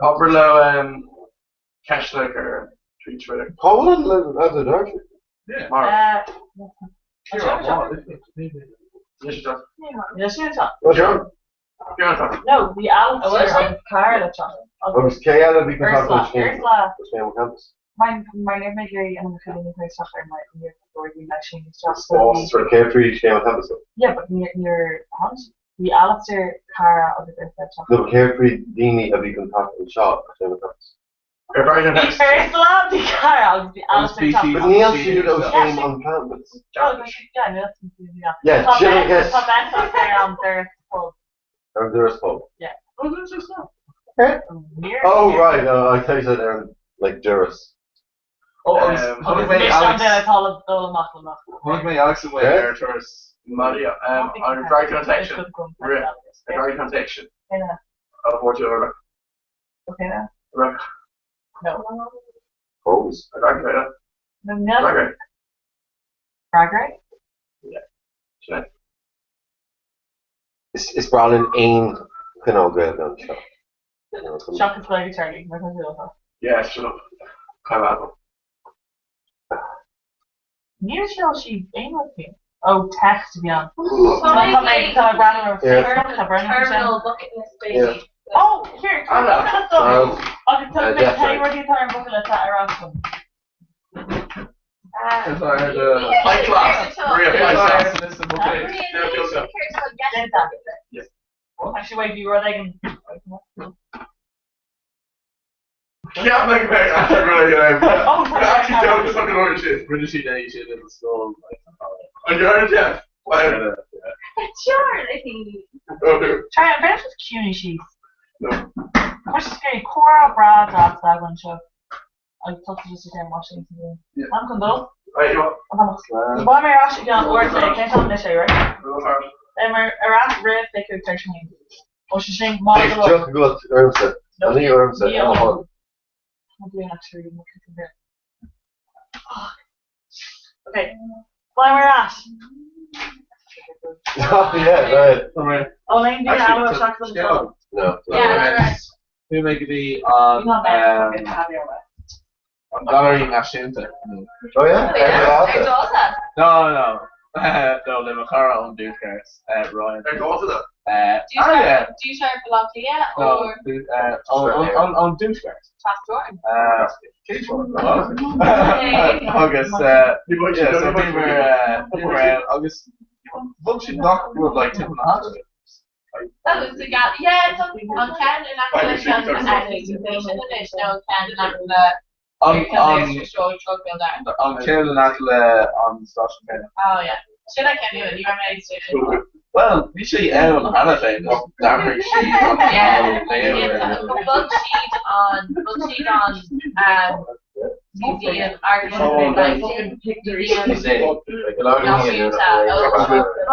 S9: Abair le um, Cashlick or tweet Twitter.
S5: Poland as a dark.
S9: Yeah. Mar.
S5: What's wrong?
S7: No, bhí
S2: Oh, was
S7: Alistair agus Cara le teach.
S5: Agus cé eile bhí
S7: Ursula, Ursula.
S5: Scéim campus.
S7: Mar mar níl mé ag an chuile isteach ar mar níor leis sin isteach.
S5: Sort of carefree scéim campus.
S7: Yeah, but níor níor bhí Alistair, Cara agus Ursula teach.
S5: No, carefree daoine a bhí chun teacht anseo ar scéim campus.
S7: Bhí Ursula, bhí Cara agus bhí Alistair teach.
S5: But níl siad ó scéim on campus.
S7: Oh, tá siad- yeah, níl siad, yeah.
S5: Yeah,
S7: Tá
S5: sin
S7: Ben-
S5: an gceist.
S7: Tá Ben ar an doras pub.
S5: Ar an doras pub.
S7: Yeah. Níor-
S5: Oh right, I thought you said ar like doras.
S9: Oh, agus
S3: Um,
S9: chonaic
S7: Agus
S9: mé
S7: mis an
S9: Alex
S7: duine atá le dul amach le nach.
S9: chonaic mé Alex away
S5: Yeah.
S9: ar turas Maria um, an Drag Connection. Drag Connection.
S7: Yeah.
S9: Of Portugal.
S7: Okay, now.
S9: Right.
S7: No.
S5: Pose.
S9: Drag Drag.
S7: No, no.
S9: Drag.
S7: Drag race?
S9: Sin.
S5: Is is Bralin aon cineál Gaeilge anseo.
S7: Seachas Gaeilge Charlie, mar tá siad
S9: Yeah, shut up. Kind of.
S7: Níor sheol sí aon rud faoi. Ó, text a bhí ann. Tá mé tá mé tá mé breathnú ar tá breathnú ar sin.
S2: Terminal bucket list baby.
S7: Ó, here, tá mé dom. Agus tá mé pé rudaí atá ar an bucket list ar ais dom.
S9: Is ar the high class. Maria high class.
S7: Actually, wait, bhí rud éigin.
S9: Cheap mé go mbeadh actually rud éigin ann. Actually don't fucking order shit. Rinne siad é sin in the skull. An gceart Jeff?
S8: Charlie!
S7: Try an bheith just ciúnaí síos. Tá sé scary comhrá breá deas againn anseo. Agus tá tú just ag déanamh mar sin. Am chun dul? Beidh mé ar ais i gceann uair déag, cén t-am anois é, right? Beidh mé ar ais roimh 25 tar éis a haon. Ó sé sin, maith go leor.
S5: Deoch agat ormsa. Nó ní ormsa, ar mo shon.
S7: Ok, beidh mé ar ais.
S5: Oh yeah, right.
S7: Ó aon duine eile seachas an dul.
S5: No.
S9: Chuaigh mé go dtí an an Gailearaí Náisiúnta.
S5: Oh yeah? Ar do dháta?
S9: No, no. No, le mo chara ón dTuaisceart, Ryan.
S3: Ar dháta
S9: do? Ah yeah.
S2: Dúiseart Baile Átha Cliath or?
S9: No, ón dTuaisceart.
S2: Trasteorann.
S9: Agus yeah, so bhíomar bhíomar ann agus bhog siad gach rud like timpeall na háite.
S2: Yeah, an ceann in aice le ceann sin anois nó an ceann in aice le
S9: An ceann in aice le an stáisiún traenach.
S2: Oh yeah. Sin an ceann nua, ní raibh mé ag súil.
S9: Bhuel, bhí sé ann cheana féin, d'athraigh siad an
S2: Yeah, bhog siad an, bhog siad an museum, art like museum náisiúnta ó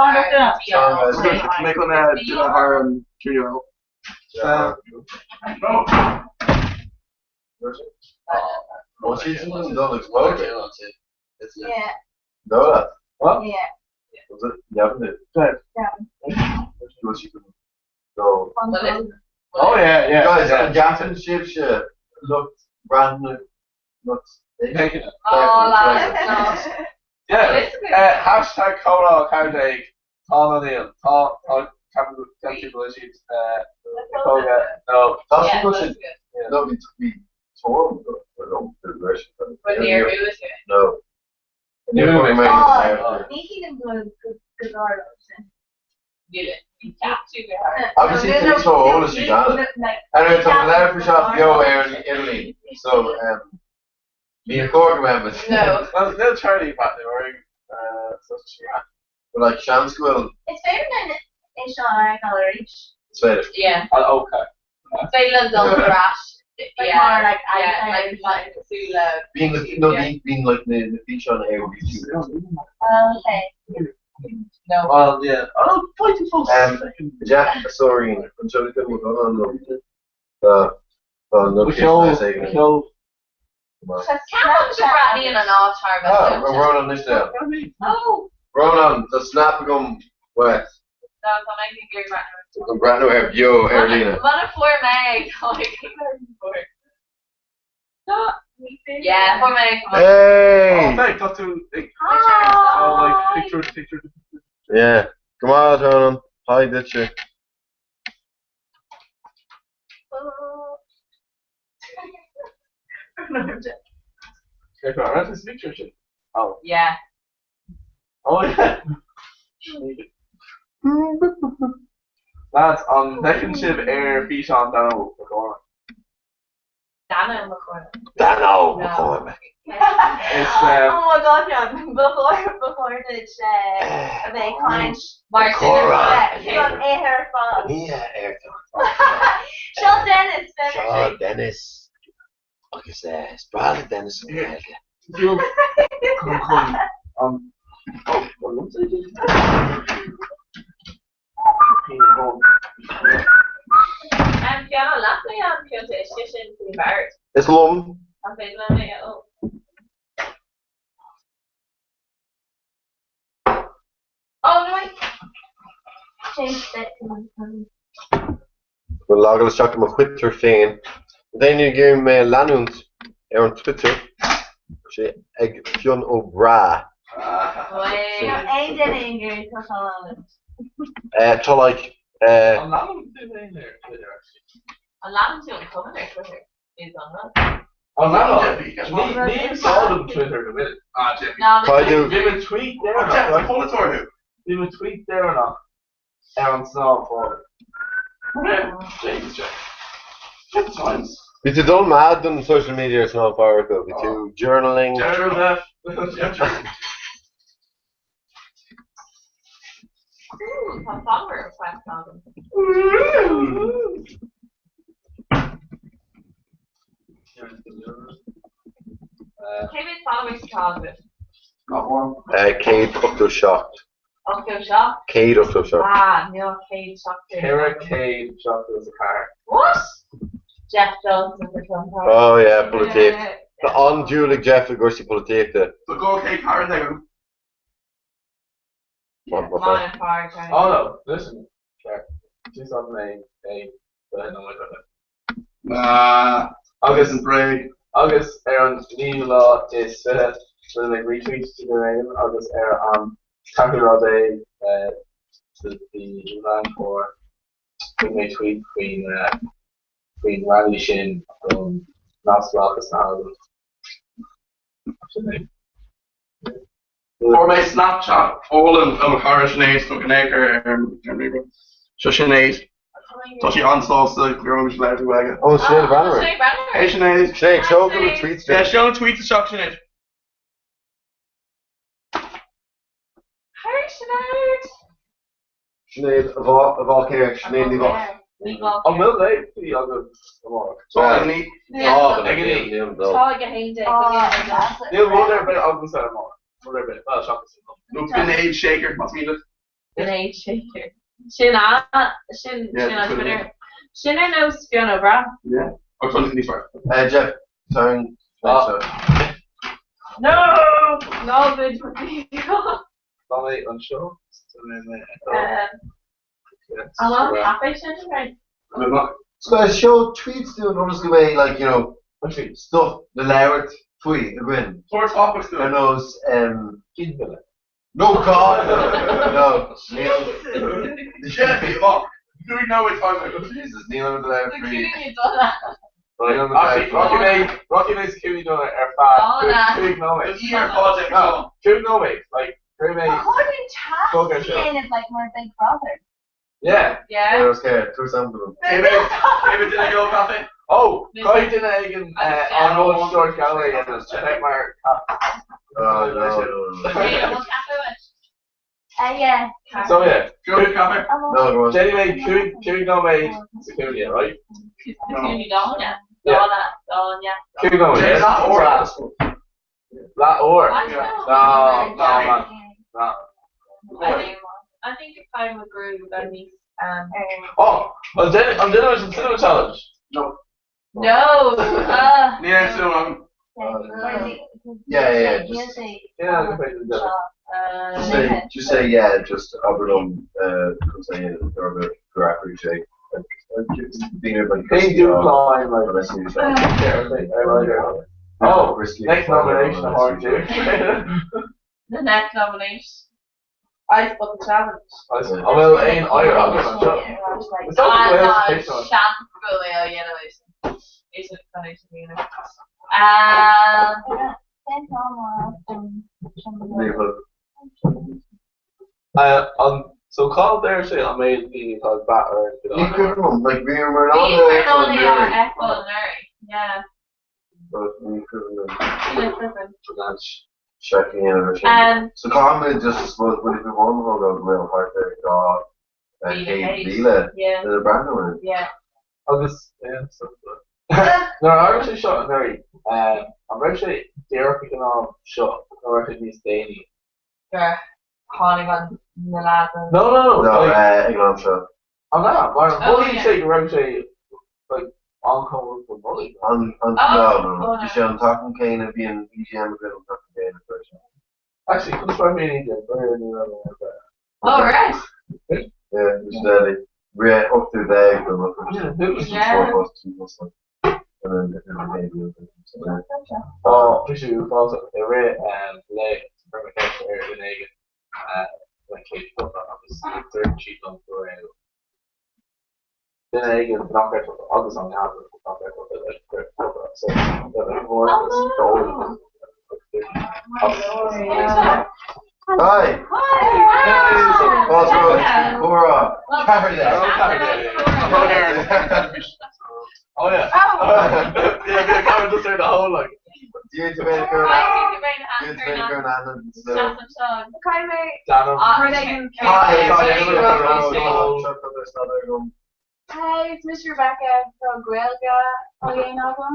S3: Mé chun duine thar an junior.
S5: Oh, she's in the explode.
S8: Yeah.
S5: No, that.
S9: What?
S8: Yeah.
S5: Was it? Yeah,
S8: Yeah.
S5: No.
S9: Oh yeah, yeah.
S5: Guys,
S9: yeah.
S5: an Gavin sibhse looked brand new. Looked.
S2: Oh, lads, no.
S9: Yeah. Hashtag comhrá 14 tá nó níl tá tá ceapaim go bhfuil siad tóga nó
S5: Tá siad go siad no bhí bhí tóir No.
S8: Ní shílim go go dtarlódh sin.
S5: Agus sí níos mó eolais í gan. Anyway, tá an leabhar seo beo ar an idirlíon, so ní chóir go mbeidh muid.
S9: Well, níl Charlie Pat nó ar so
S5: But like seans go bhfuil
S8: Is féidir linn é seo a fheiceáil arís.
S5: Is féidir.
S2: Yeah.
S9: Okay.
S2: Is féidir linn dul ar ais.
S8: Like
S2: Yeah.
S8: mar like
S2: Yeah, like like cosúil le
S5: Bíonn no bíonn bíonn like na na físeáin ar YouTube.
S8: Okay.
S2: No.
S9: Well, yeah. Oh, point fós.
S5: Jeff sorry, an seo go bhfuil an Tá tá an
S9: Ceol ceol
S2: Ceapaim go mbreathnaíonn an áit thar a bheith
S5: Ah,
S2: dóite.
S5: Ronan anois é.
S2: Oh!
S5: Ronan, tá snap agam uait.
S2: No, tá mé ag iarraidh breathnú.
S5: An breathnú ar beo ar líne.
S2: Muna fuair mé, tá mé ag iarraidh fuair. Yeah, fuair mé.
S5: Hey!
S9: Oh, thank, tá tú ag Oh, like picture picture.
S5: Yeah. Come on, Ronan. Hi, duitse.
S9: Right, is picture sin. Oh.
S2: Yeah.
S9: Oh yeah. Lads, an bhfeiceann sibh ar físeán Dano McCormack?
S2: Dano McCormack.
S5: Dano McCormack.
S9: Is
S8: Oh my god, Fionn, ba chóir ba chóir duit a bheith ag caint
S2: Mar
S5: Comhrá.
S8: Don oíche ar fad.
S5: Ní ar
S8: Seo Dennis,
S5: Seo Dennis. Agus is breá le Dennis an Ghaeilge.
S9: Chun an Oh, well,
S2: An piano leat mé an pionta uisce sin faoin bhord.
S5: Is liom.
S2: An féidir liom é a ól? Oh no wait.
S5: Go logáil isteach i mo Twitter féin. Daoine ag iarraidh mé a leanúint ar an Twitter, sé ag Fionn Ó Breá.
S8: Aon duine in Gaeilge tá sé ann.
S5: Tá like eh.
S9: An leanann tú féin ar Twitter actually?
S2: An leanann tú an cumann ar Twitter? Is an rud.
S9: An leanann? Ní úsáidim Twitter go minic.
S3: Ah, Jeffy.
S5: Caighdeán.
S9: Bhí mé tweet deireanach.
S3: Jeff, is polaiteoir thú.
S9: Bhí mo tweet deireanach ar an Snámh Fáil.
S3: Jesus, Jeff. Get the times.
S5: Bhí tú dul mad don social media ar Snámh Fáil, bhí tú journaling.
S3: Jeff, Jeff, Jeff.
S2: Ooh, tá follower request agam. Cé mhéad followers atá agat?
S3: Not one.
S5: 187.
S2: 87?
S5: 187.
S2: Ah, níl 170.
S9: 474.
S2: What? Jeff Johnson for Trump.
S5: Oh yeah, polaitíocht. Tá an-dúil ag Jeff i gcúrsaí polaitíochta.
S3: So go okay, Karen, there.
S2: Maith an fear,
S9: Oh no, listen. Check. 2008,
S3: Nah.
S9: Agus
S3: An bréag.
S9: Agus ar an naoú lá is fiche rinne mé retweet de dhuine éigin agus ar an ceathrú lá déag de mhí Mheán Fómhair rinne mé tweet faoin faoin rally sin don neamhspleáchas na hAlban. Sin é.
S3: Fuair mé Snapchat álainn ó mo chara Sinéad nó Gnéagar ar an ríomhaire. Seo Sinéad. Tá sí an-sásta go raibh mise ag labhairt aige.
S5: Oh, Sinéad Breathnach.
S3: Hey Sinéad.
S5: Sinéad, seol cúpla tweets
S3: Yeah, seol an tweet isteach Sinéad.
S2: Hey Sinéad!
S5: Sinéad a Bháicéir, Sinéad Ní Bháicéir.
S9: An bhfuil léachtaí agaibh amárach?
S3: Tá ní.
S5: Tá,
S9: Ag an
S5: níl, níl, níl.
S2: Tá ag 11.
S9: Níl rud ar bith agamsa amárach. Rud ar bith. Well, seachas an
S3: Nó Sinéad Shaker, más mian leat.
S2: Sinéad Shaker. Sin a, sin,
S3: Yeah,
S2: sin an
S3: sin
S2: Twitter. Sin ar nós Fionn Ó Breath.
S3: Yeah. Agus tá níos fearr.
S5: Jeff, turn.
S9: Ah.
S2: No! Ná bid
S9: Tá mé anseo. Tá mé
S2: An bhfuil caife sin right?
S5: So seol tweets dúinn ionas go mbeidh like, you know, stuff le labhairt faoi againn.
S3: Tabhair topics
S5: Ar
S3: dúinn.
S5: nós, um,
S9: Ginmhilleadh.
S5: No God! No, níl.
S3: Jeffy, amach. Do we know it's time?
S5: Jesus, níl an labhairt faoi.
S2: Cúinne dona.
S5: Níl an
S9: Actually,
S5: labhairt
S9: Rocky
S5: faoi.
S9: May, Rocky May's cúinne dona ar feadh
S2: Dona.
S9: cúig nóiméad.
S3: Is ar fád
S9: No, cúig nóiméad. Like, cúig
S8: Ba
S9: méid.
S8: chóir dúinn tasc
S9: Go get
S8: a
S9: seo.
S8: dhéanamh like mar Big Brother.
S9: Yeah.
S2: Yeah.
S5: Okay, tabhair sampla dom.
S3: David, did I go cafe?
S9: Oh, caithfidh duine éigin an rud George Galloway a dhéanamh. Check mar
S5: Oh, no, no, no.
S2: Hey, an bhfuil caife uait?
S8: Yeah.
S9: So yeah,
S3: Go to cafe.
S5: No, go on.
S9: Jenny May cúig cúig nóiméad sa chúinne, right?
S2: Cúinne dona.
S9: Yeah.
S2: Dona, dona.
S9: Cúig nóiméad.
S3: James,
S9: yeah?
S3: leath uair.
S9: Leath uair.
S2: I
S9: No, no, man. No.
S2: I think I think if I'm a groove I need
S9: Oh, an duine an duine leis an cinema challenge.
S3: No.
S2: No.
S3: Yeah, so
S5: Yeah, yeah, yeah, just-
S9: Yeah, I'm afraid to do it.
S5: Just say, just say yeah, just Aberlum, say or graphic shape. Being like
S9: They do climb like
S5: Unless you
S9: Yeah, okay, I like it. Oh,
S5: risky.
S9: next nomination, Hard Two.
S2: The next nomination. Ice Bucket Challenge.
S9: An bhfuil aon oighir agat anseo? Is that
S2: Ah,
S9: the
S2: no,
S9: Wales picture?
S2: seans go bhfuil é a dhéanamh sin. É sin chun é sin a dhéanamh.
S9: An so cá deir sé an méid daoine atá ag brath ar
S5: Ní cuimhin like bhí mar
S2: Bhí mar an é a fheiceáil anuraidh. Yeah.
S5: Ní cuimhin
S2: Sin cuimhin.
S5: Checking in ar sin. So caithfidh just I suppose bhfuil fi bháin go bhfuil thart ar dhá chéad míle
S2: Yeah.
S5: le breathnú.
S2: Yeah.
S9: Agus nuair a tharla sé seo anuraidh, an raibh sé díreach ag an am seo nó raibh sé níos déanaí?
S2: Gur tháinig an na lads.
S9: No, no, no.
S5: No,
S9: like,
S5: ag an am seo.
S9: An ea, mar
S2: Oh,
S9: mhothaigh
S2: yeah.
S9: sé go raibh sé like, an-chomh don Nollaig.
S5: An an
S2: Oh,
S5: no no no.
S2: oh,
S5: Bhí
S2: no.
S5: sé an tseachtain céanna bhí an EGM againn an tseachtain céanna freisin.
S9: Actually, conas raibh mé in India? Bhí ní raibh mé ar
S2: Oh, right.
S5: Yeah, bhí sé deadly. Bhí 18 don
S9: Yeah, who was
S2: Yeah.
S5: And then
S9: Oh, bhí sé uafásach i rith le Chuir mé ceist ar dhuine éigin le chéad tofa agus dúirt siad liom go raibh duine éigin nach raibh tofa agus an leathadh nach raibh tofa le go raibh tofa so mhór agus dóigh
S5: Hi! Fáilte romhat, Comhrá 14.
S9: Oh yeah. Yeah, bhí an ceann just ar na hól like.
S5: Dia duit go Dia duit go
S8: Hi, is mise Rebecca tá Gaeilge á dhéanamh agam.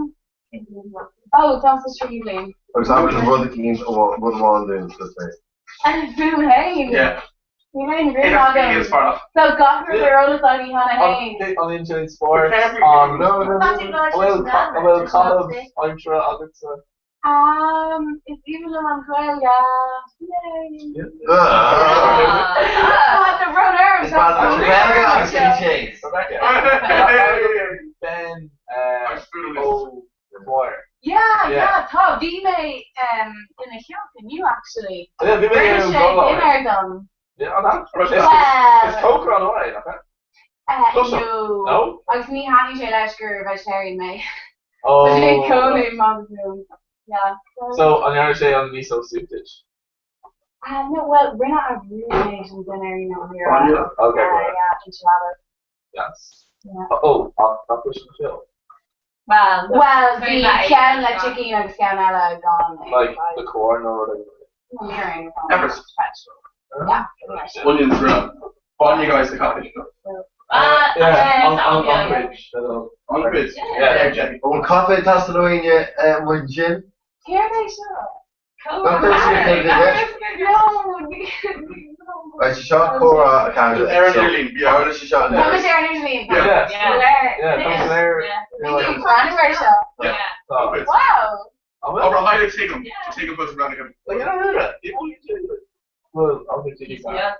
S8: Oh, tá sa tríú bliain.
S5: Agus abair rud eicínt rud amháin dúinn sa phlé.
S8: Fúm féin?
S3: Yeah.
S8: Níl aon rún agam. So gach rud ar eolas agaibh cheana féin.
S9: An intéin spóirt an bhfuil caitheamh aimsire agatsa?
S8: Um, is aoibhinn liom an Ghaeilge. Yay! Tá brón orm.
S5: Is maith leat an Ghaeilge agus clichés.
S9: Ben Ó Dwyer.
S8: Yeah, yeah, tá. Bhí mé ina theach inniu actually.
S9: Yeah, bhí mé
S8: Rinne sé dinnéar dom.
S9: Yeah, an ea?
S8: Well.
S9: Is cócaire an-mhaith é, nach ea?
S8: No.
S9: No?
S8: Agus ní thaitníonn sé leis gur vegetarian mé.
S9: Oh.
S8: Tá sé i gcónaí ag magadh fúm. Yeah.
S9: So, an ndearna sé an miso soup duit?
S8: Uh, no, well, rinne a roommate an dinner, you know, here.
S9: Oh, yeah. Okay, right.
S8: Yeah, enchiladas.
S9: Yes.
S8: Yeah.
S9: Oh, ach nach bhfuil sin chill.
S2: Well,
S8: Well, bhí ceann le chicken agus ceann eile gan é.
S9: Like the corn or whatever.
S3: Peppers.
S8: Yeah.
S3: Onions run. Bainne guys the cottage.
S9: Yeah, on bridge.
S3: On bridge.
S9: Yeah.
S3: Yeah.
S5: Bhfuil caife teastáil ó éinne muid sin?
S8: Céard é seo?
S5: Right, seo comhrá 14.
S3: Ar an idirlíon, yeah.
S5: Tharla sé seo
S8: Tá muid ar an idirlíon.
S3: Yeah.
S8: Yeah.
S9: Yeah.
S8: Breathnú ar seo.
S3: Yeah.
S8: Wow.
S3: Oh, bro, I take him. Take him for some random.
S9: Like, yeah, yeah. Well, I'll be taking that.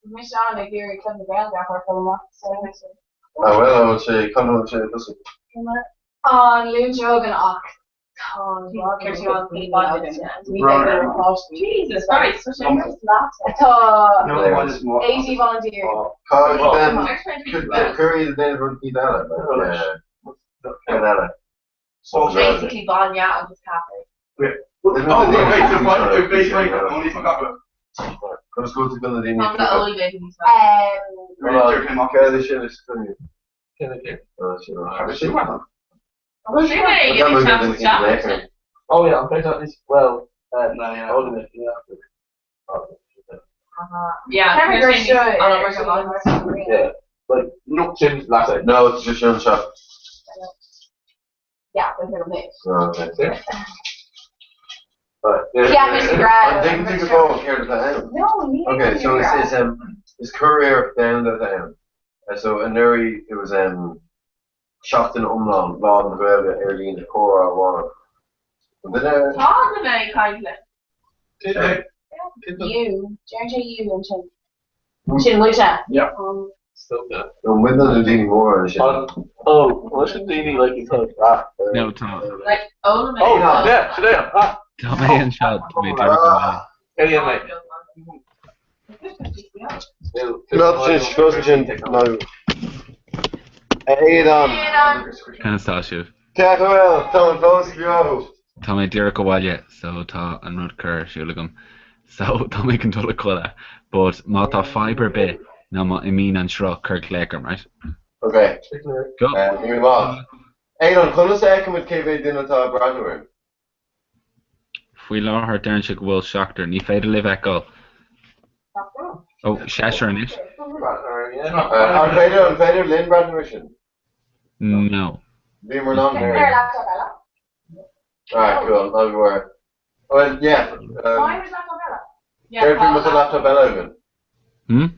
S8: Mise an ag iarraidh Club na Gaeilge a chur chomh maith, so
S5: Ah well, an bhfuil sé can bhfuil sé tosaigh?
S8: An Luan seo chugainn ach tá
S2: Jesus Christ.
S8: Tá 80 volunteers.
S5: Cá then cuir iad déanamh rud cinn eile. Ceann eile.
S2: Basically bainne agus caife.
S3: Oh, wait, so what? Basically, only for copper.
S5: Conas go bhfuil na daoine
S2: Tá na eolaí b'fhéidir níos
S8: Um,
S5: Céard é sin is cruinniú?
S2: mó.
S9: Oh yeah, I'm pretty sure well, no, yeah, all of it, yeah.
S2: Yeah,
S9: Yeah, like no Jim's latte.
S5: No, it's just your shop.
S8: Yeah, we're gonna move.
S5: Oh, okay.
S9: But
S8: Yeah, Mr. Grad.
S5: I'm thinking to go here to the end.
S8: No, we need
S5: Okay,
S8: to
S5: so
S8: figure
S5: it's, it's it's courier down at the end. So in Nuri it was seachtain iomlán Lá na Gaeilge ar líne comhrá amháin. An duine
S2: Tá na mé caigle.
S8: You, Jerry you and Chin. Chin Lucha.
S3: Yeah.
S9: Still good.
S5: nó muid na daoine móra sin.
S9: Oh, what should daoine like you talk ah.
S1: No, tá.
S2: Like oh
S9: Oh, yeah, today. Ah.
S1: Tá mé anseo tá mé díreach abhaile.
S9: Hey, mate.
S5: Not sin fós sin nó. Éadán.
S1: Conas tá sibh?
S5: Ceach bhfuil tá an fós beo.
S1: Tá mé díreach abhaile so tá an rud curtha ar siúl agam. So tá mé chun dul a chodladh, but má tá fadhb ar bith nó má imíonn an sruth cuir glaoch orm, right?
S5: Okay.
S1: Go.
S5: Ní maith. Éadán, conas a fheicimid cé mhéad duine atá ag breathnú orainn?
S1: Faoi láthair deireann sé go bhfuil seachtar. Ní féidir libh fheiceáil. Ó, seisear anois.
S5: An féidir an féidir linn breathnú air sin?
S1: No.
S5: Bhíomar in ann
S8: Ar
S5: ar.
S8: laptop eile?
S5: Alright, cool. Not worry. Well, yeah.
S8: Mine was laptop eile.
S5: Céard faoi má tá laptop eile againn?
S1: Hmm?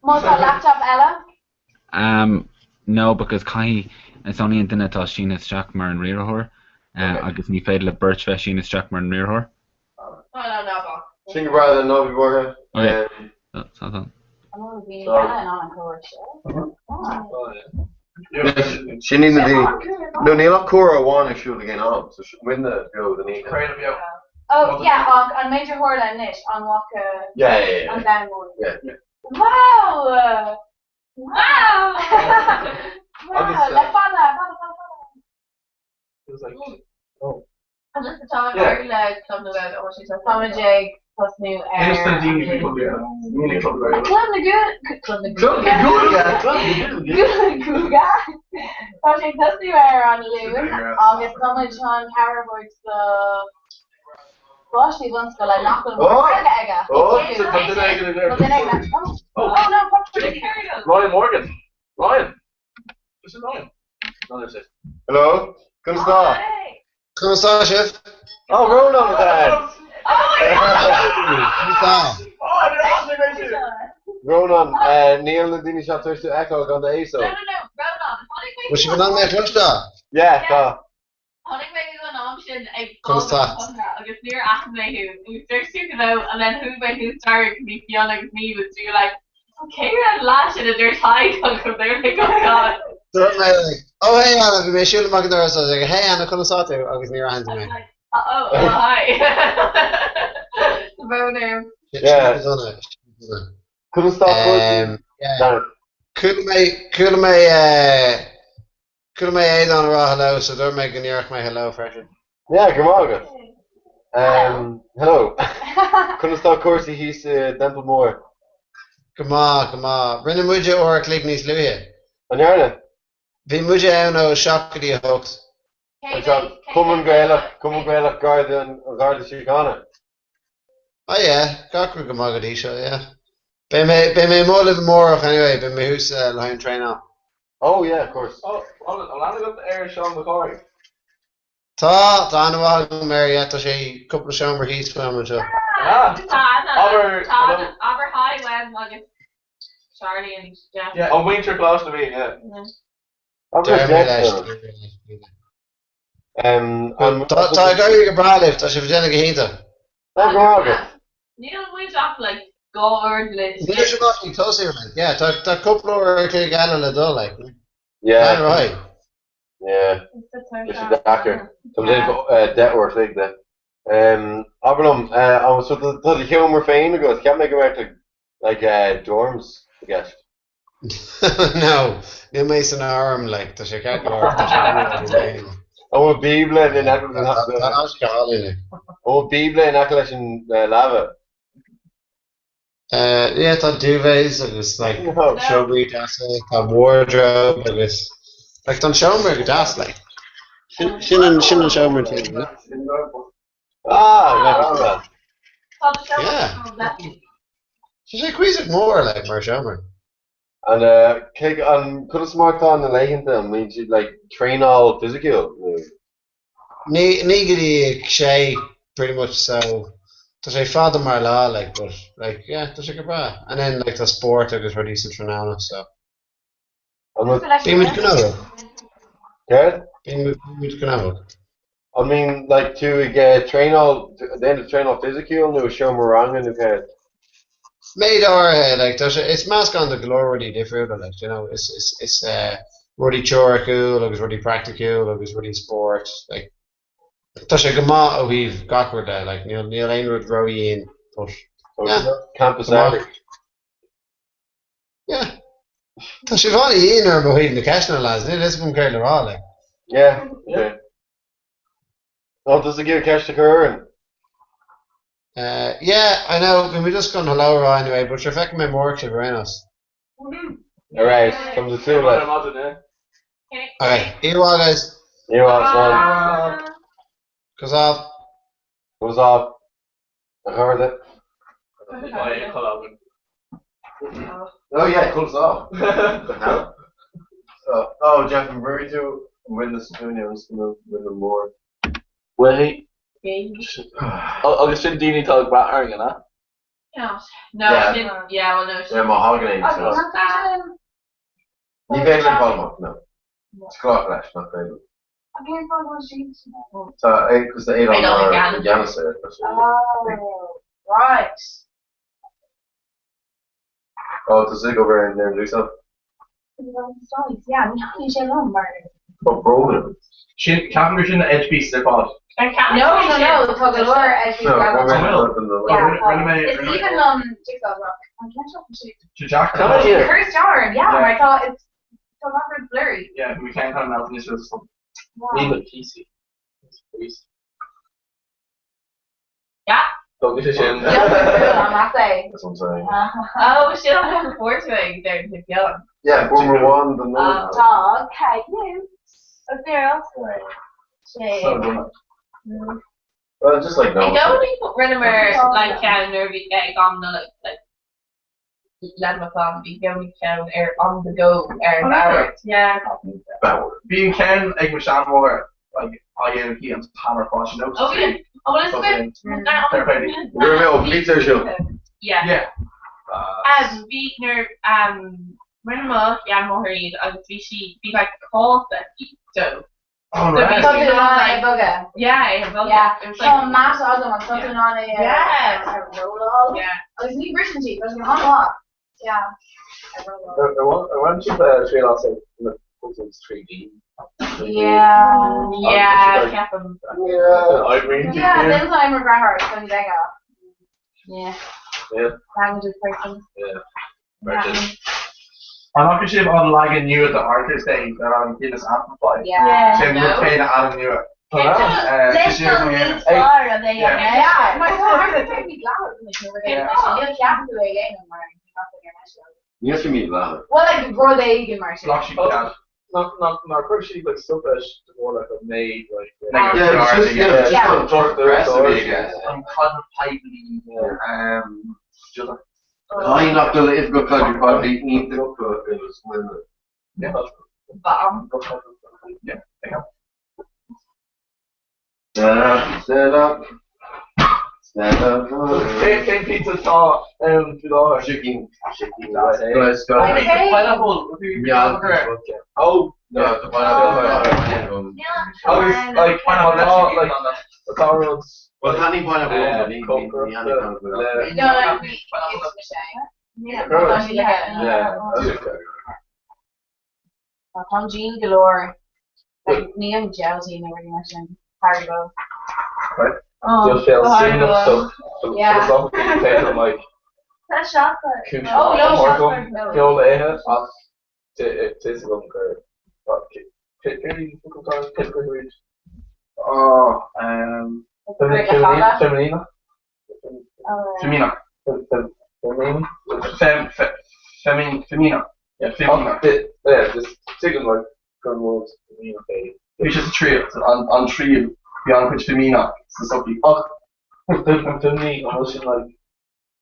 S8: Má tá laptop eile?
S1: No, because caithfidh, it's only an duine atá sínithe isteach mar an riarthóir, agus ní féidir le beirt bheith sínithe isteach mar an riarthóir.
S2: No, no, no, bo.
S5: Sin go breá then, ná bí buartha.
S1: Okay. So, so.
S8: An bhfuil daoine eile in ann an comhrá seo?
S5: Sin iad na daoine. No, níl ach comhrá amháin ar siúl ag aon am, so muidne beo don oíche.
S3: Craoladh beo.
S8: Oh yeah, ach an méid a tharla anois, an bhfaca
S5: Yeah, yeah, yeah.
S8: an domhan mór.
S5: Yeah.
S8: Wow! Wow! Wow, le fada, fada, fada, fada.
S9: It was like, oh.
S2: Agus tá
S9: Yeah.
S2: le Club na Gaeilge, ó, sé
S8: Tá muid ag tosnú ar
S3: Inis don daoine faoi Club na Gaeilge. Club na Gaeilge.
S8: Club na Gaeilge. Club na
S3: Club na Gaeilge! Club na
S8: Gaeilge. Gaeilge. Tá sé ag tosnú ar an Luan agus tá muid chun cabhair a thabhairt do pháistí bunscoile nach bhfuil
S5: Oh!
S8: Gaeilge aige.
S5: Oh, so tá duine éigin in
S8: Tá duine éigin.
S3: Oh.
S8: Oh no,
S9: Ryan Morgan. Ryan. Is it Ryan? No, there's it.
S5: Hello? Conas tá?
S10: Conas tá sibh?
S5: Oh, Ronan atá ann.
S10: Conas tá?
S3: Oh, I didn't ask you.
S5: Ronan, eh, níl na daoine seo tar éis tú a fheiceáil gan d'fhéasóg.
S2: No, no, no, Ronan, tháinig mé
S10: Bhfuil sibh in ann mé a chloisteáil?
S5: Yeah, tá.
S2: Tháinig mé chuig an am sin ag
S10: Conas tá?
S2: agus níor aithin mé thú. Agus dúirt tú hello and then chuaigh mé thuas deireadh go dtí Fionn agus Niamh agus you were like, cé an lad sin a dúirt hi agus they were like, oh god.
S10: Dúirt mé like, oh hey Anna, bhí mé ag siúl amach an doras agus like, hey Anna, conas tá tú? Agus níor aithin tú mé.
S2: Oh, oh, oh hi. Boner.
S5: Yeah.
S10: Sin dona, sin dona.
S5: Conas tá cúrsaí?
S10: Um, yeah.
S5: Darren.
S10: Chuala mé, chuala mé, eh, chuala mé Aodán ag rá hello, so dúirt mé go ndéarfadh mé hello freisin.
S5: Yeah, go maith agat. Um, hello. Conas tá cúrsaí thíos i dTeampall Mór?
S10: Go maith, go maith. Rinne muide uair a chloig níos luaithe.
S5: An ndearna?
S10: Bhí muide ann ó 7 go dtí 8.
S5: Anseo, Cumann Gaelach, Cumann Gaelach Garda an Gharda Síochána.
S10: Oh yeah, gach rud go maith go dtí seo, yeah. Beidh mé, beidh mé amuigh libh amárach anyway, beidh mé thuas le haghaidh an traenáil.
S5: Oh yeah, of course.
S9: Oh, Ronan, an bhfuil aithne agat ar Seán Mac Cárthaigh?
S10: Tá, tá aithne mhaith agam air, yeah, tá sé cúpla seomra thíos uaim anseo.
S9: Ah,
S2: Tá Anna,
S9: Abair,
S2: tá
S9: hello.
S2: Anna, abair hi uaim agus Charlie and Jeff.
S9: Yeah, ó mhuintir Choláiste na Mí, yeah.
S2: Yeah.
S5: Abair
S10: Deir mé
S5: Jeff
S10: leis,
S5: though.
S10: deir mé leis, deir mé leis.
S5: Um, an
S10: Tá, tá ag éirí go breá libh, tá sibh ag déanamh go hiontach.
S5: Oh, go maith agat.
S2: Níl muid ach like 2 uair le
S10: Níl sibh ach ag tosú, like, yeah, tá, tá cúpla uair a chloig eile le dul, like.
S5: Yeah.
S10: Lean ar aghaidh.
S5: Yeah. Tá sé deacair. Tá mé ag 10 uair a chloig de. Um, abair liom, eh, an so tá tá do sheomra féin agat, cheap mé go mbeadh like, like eh, dorms i gceist.
S10: No, níl mé san arm, like, tá sé ceart go leor, tá sé an-mhaith.
S5: An bhfuil Bíobla in aice
S10: Tá an áit go hálainn, like.
S5: An bhfuil Bíobla in aice leis an leaba?
S10: Yeah, tá duvets agus like seomraí deasa, tá wardrobe agus like tá an seomra go deas, like. Sin sin an sin an seomra sin, yeah.
S5: Ah, like,
S2: Tá do seomra
S10: Yeah.
S2: go deas.
S10: Tá sé cuíosach mór like mar seomra.
S5: An cé an conas mar atá na laethanta an mbíonn siad like traenáil fisiciúil nó?
S10: Ní ní go dtí a sé pretty much so tá sé fada mar lá like but like yeah tá sé go breá and then like tá spórt agus rudaí sa tráthnóna so
S5: An bhfuil
S10: bímid gnóthach.
S5: Céard?
S10: Bímid gnóthach.
S5: I mean like tú ag traenáil déanamh traenáil fisiciúil nó i seomra ranga nó céard?
S10: Méid áirithe like tá sé is meascán de go leor rudaí difriúla like you know is is is eh rudaí teoiriciúil agus rudaí praiticiúil agus rudaí spóirt like tá sé go maith ó thaobh gach rud de like níl níl aon rud ródhian but yeah
S5: Campus
S10: go maith.
S5: Samhraidh.
S10: Yeah. Tá sibh an-dhian orm ó thaobh na ceisteanna lads níl a fhios agam céard le rá like.
S5: Yeah okay. Tá tusa ag iarraidh ceist a chur orainn.
S10: Uh, yeah, I know, bhí mé just chun hello a rá anyway, but sure feicfidh mé amárach sibh ar aon nós.
S5: Alright, come to tú leis.
S10: Okay, oíche mhaith guys.
S5: Oíche mhaith, slán.
S10: Cos off.
S5: Cos off. A chairde. Oh yeah, cos off. The hell? Oh, oh Jeff, I'm worried to win this opinion, I'm win the more.
S9: Bhuel, agus sin daoine atá ag brath orainn, an ea?
S2: No,
S5: Yeah.
S2: sin, yeah, well, no, sin.
S5: Yeah, má thagann aon
S8: Agus
S5: suas.
S8: nach féidir linn
S5: Ní féidir linn fáil amach, no. Is cloch leis, nach féidir.
S8: Ach cén fáth go bhfuil siad sin ann?
S5: Tá, cos tá Aodán
S2: Aodán
S5: mar
S2: i gceannas.
S5: i gceannas air, tá sé.
S8: Oh, right.
S5: Oh, tá sé ag obair in Lúsán.
S8: Yeah, ní thaitníonn sé liom mar.
S5: Tá brón orm.
S3: Sin, ceapaim gur sin na edge pieces ar fad.
S2: Ar ceann
S8: No, no, no, tá go leor eislí
S5: No,
S8: greamach.
S5: rinne mé-
S8: Yeah,
S3: Rinne mé-
S8: Is aoibhinn liom Jigsaw Rock. An ceann seo tá sé.
S3: Sé deacair.
S9: Tá sé.
S8: Curse Jar, yeah,
S3: Yeah.
S8: mar tá it's tá gach rud blurry.
S3: Yeah, we can't kind of melt into this.
S9: Ní le PC.
S2: Yeah.
S9: Tógann sé sin.
S8: Yeah, an leat é.
S5: That's what I'm saying.
S2: Oh shit, I'm looking forward to it there in Fionn.
S5: Yeah, Boomer one, the
S2: Oh.
S8: Dog, caillou.
S7: Oh, there also.
S2: Sé.
S9: So good.
S5: Well, just like
S2: I
S5: no.
S2: gcónaí rinneamar like ceann nuair a bhí ag am Nollag like le mo chlann bhí gcónaí ceann ar on the go ar an bord.
S7: Yeah.
S5: Bauer.
S3: Bíonn ceann ag mo seanmháthair like á dhéanamh aici an t-am ar fad, she knows.
S2: Oh yeah. Oh well, it's good.
S3: Fair play.
S5: We're mé blitz ar seo.
S2: Yeah.
S3: Yeah.
S2: Bhí nuair rinne mo sheanmháthair iad agus bhí sí bhí like cása dó.
S3: All
S2: So
S3: right.
S8: Tá tú in ann é a bhogadh.
S2: Yeah, it was
S8: Yeah.
S2: It was
S8: Tá
S2: like
S8: mat agam an tá tú in ann é a
S2: Yeah.
S8: a rolláil.
S2: yeah.
S8: Agus ní briseann sí, tá sé an-mhaith. Yeah. A rolláil.
S9: I want to trail off like the 3D.
S8: Yeah.
S2: Yeah, ceapaim.
S5: Yeah.
S9: I really
S8: Yeah, then I'm a grandma, so I'm Yeah.
S9: Yeah.
S8: Languages person.
S9: Yeah. Virgin.
S3: An fhaca sibh an leagan nua de Arthur's Day ar an Guinness Amplify?
S8: Yeah.
S3: Sin
S2: No.
S3: rud céanna ainm nua.
S7: Leis
S3: Leis
S7: an níos fearr a bheidh
S3: Yeah.
S7: an
S8: Yeah, my God, I'm glad
S3: Yeah.
S8: Níl ceapann tú é a dhéanamh mar
S5: Níl sé mí le.
S8: Well, like rud éigin mar sin.
S3: Lock sheep
S9: Nár chuir sí like stuff leis the more like a made like
S3: Like,
S5: Yeah, it's just, yeah, it's just
S8: Yeah.
S5: an recipe, I guess.
S3: An cad poiblí Judah.
S5: Caithfidh nach bhfuil if go cad poiblí iontach go agus
S3: Yeah.
S2: Bam.
S3: Yeah. There you go.
S5: Stand up, stand up. Stand up.
S9: Cén pizza tá ann faoi láthair?
S5: Chicken, chicken.
S9: That's it.
S5: Guys, go.
S8: Okay.
S3: Pineapple.
S5: Yeah.
S9: Oh,
S5: No, the pineapple.
S9: Agus like
S3: Pineapple.
S9: tá like tá rud
S5: Well, honey pineapple.
S9: Yeah,
S5: Honey,
S9: coke,
S5: honey pineapple.
S9: le-
S8: No, no, we it's Michelle.
S7: Yeah.
S8: Tá sí le
S9: Yeah.
S8: Tá Jean galore. Like ní an gelatin or anything mar sin. Haribo.
S9: Níl sé sin stuff.
S8: Yeah.
S9: like
S7: Tá chocolate.
S9: cúis
S8: Oh, no,
S9: orgam
S8: no.
S9: ceol éithe ach is agam gur
S3: Oh,
S9: Feminina
S3: Femina.
S9: Feminina
S3: Fem, fe, femin, femina. Yeah, femina.
S9: Yeah, just tuigim like gur rud femina é.
S3: Bhí sé sa tríú, an tríú, bhí an chuid femina sa sochaí.
S9: Ach femini an bhfuil sin like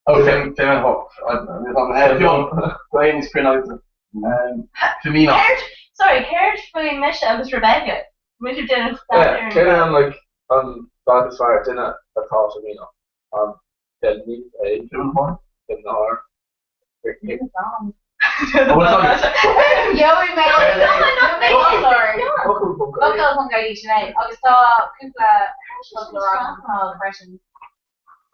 S3: Oh, fem, femin hop. I don't know. Fionn, Gwen is cruinn Femina.
S7: Céard, sorry, céard faoi mise agus Rebecca? Muid ag déanamh
S9: Yeah,
S7: staidéar.
S9: cé an like an bean is fearr duine atá femina an femini é
S3: Femin hop.
S9: feminár
S3: Oh, it's
S8: Gheobhaidh mé mé foclóir.
S9: Focal ponc
S8: Focal ponc ie sin é. Agus tá cúpla foclóir agam tá freisin.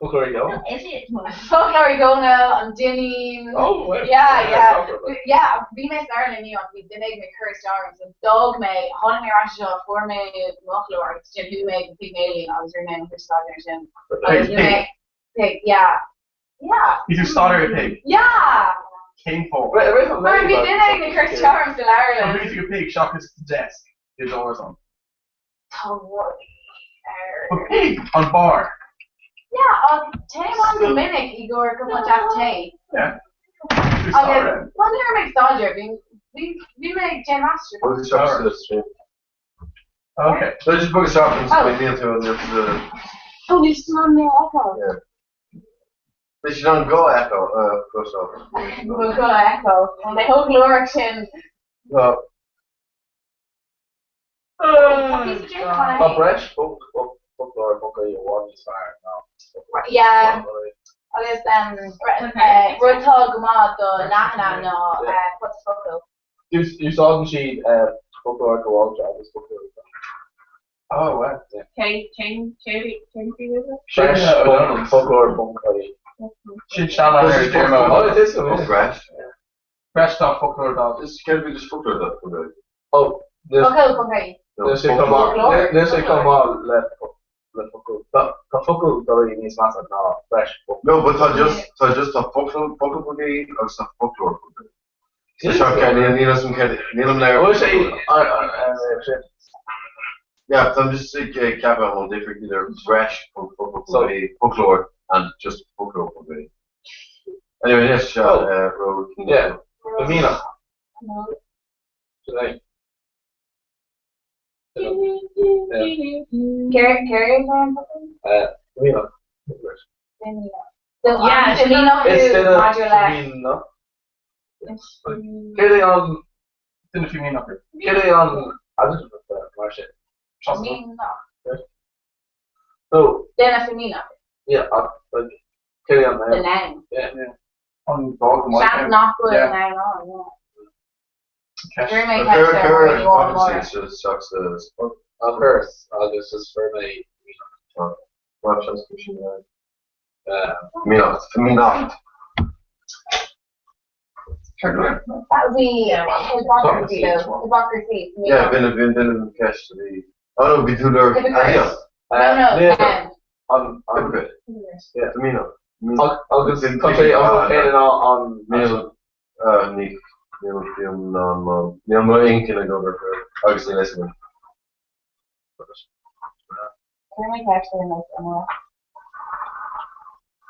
S9: Foclóir go.
S7: Idiot.
S8: Foclóir i gCónaill, an Duinnín.
S9: Oh, wow.
S8: Yeah, yeah. Yeah, bhí mé san inniu bhí duine ag mé cur isteach orm, so d'fhág mé, tháinig mé ar ais anseo, fuair mé m'fhoclóir agus sin chuaigh mé go Pygmalion agus rinne mé an chuid staidéir sin. Agus bhí mé, pig, yeah. Yeah.
S3: He's your starter pig.
S8: Yeah!
S3: Came forward.
S9: Wait, wait,
S8: Mar bhí duine ag mé cur isteach orm sa leabharlann.
S3: Who's your pig? Shock is the desk. The doors on.
S8: Tá rudaí ar.
S3: But pig on bar.
S8: Yeah, ach téim an go minic i gcomhair go much as tae.
S3: Yeah. Who's starter?
S8: Agus well, ní raibh mé ag staidéar, bhí bhí mé ag déanamh aistear.
S5: What is the shop to stream?
S3: Okay.
S5: So just book a shop and
S8: Oh.
S5: meal to the
S6: Oh, níl san mé echo.
S5: But you don't go echo go shop.
S8: Bhfuil go echo. An mé foclóir sin.
S5: No.
S8: Piece of drink
S9: Tá breis foclóir ponc ie amháin níos fearr ná.
S8: Yeah, agus rud tá go maith do leathana ná pota focal.
S9: Úsáideann siad foclóir gabháilte agus foclóir.
S3: Oh, wow.
S2: Cén cén cén cén faoi is
S9: Breis
S3: O'Donnell's.
S9: foclóir ponc ie.
S3: Sin sean ar Dermo.
S9: Oh, it is
S5: Oh, fresh.
S3: Fresh dot folklore dot.
S5: This can be just folklore dot okay.
S9: Oh,
S8: Focal ponc ie.
S5: No,
S9: níl sé
S5: folklore.
S9: chomh maith le Le focal tá focal doiligh níos measa ná breis focal.
S5: No, but tá just tá just tá focal focal ponc ie agus tá foclóir ponc ie. So seo céard níl níl fhios agam céard níl an
S9: Bhfuil sé ar sin?
S5: Yeah, tá just ag ceapadh an bhfuil difríocht idir breis ponc focal ponc ie foclóir and just foclóir ponc ie. Anyway, yes, seo ró
S9: Yeah, fimíneach. Sin é.
S8: Céard é an focal?
S9: Fimíneach.
S8: So an fimíneach
S9: Is
S8: thú
S9: duine
S8: maidir le
S9: fimíneach. Céard é an duine fimíneach? Céard é an adjective mar sin?
S8: Fimíneach.
S9: No.
S8: Duine fimíneach.
S9: Yeah, ach like céard é an
S8: The noun.
S9: Yeah.
S3: An dog
S8: Seans nach bhfuil
S3: Yeah.
S8: noun ann, yeah.
S3: Ceist.
S8: Chuir mé ceist ar Mháire ní Mháire.
S9: An curse agus is fuair mé
S5: Míneacht. Míneacht.
S8: That would be hypocrisy though. Hypocrisy.
S5: Yeah, b'in b'in b'in an ceist a bhí. Oh no, bhí tú le
S8: Hypocrite. No, no, noun.
S9: An
S5: Hypocrite.
S9: Yeah.
S5: Míneacht.
S9: Agus tá sé an chéad ná an
S5: Níl ní níl fiú ná níl mo inchinn ag obair agus níl fhios agam.
S8: Chuir mé ceist ar nós amárach.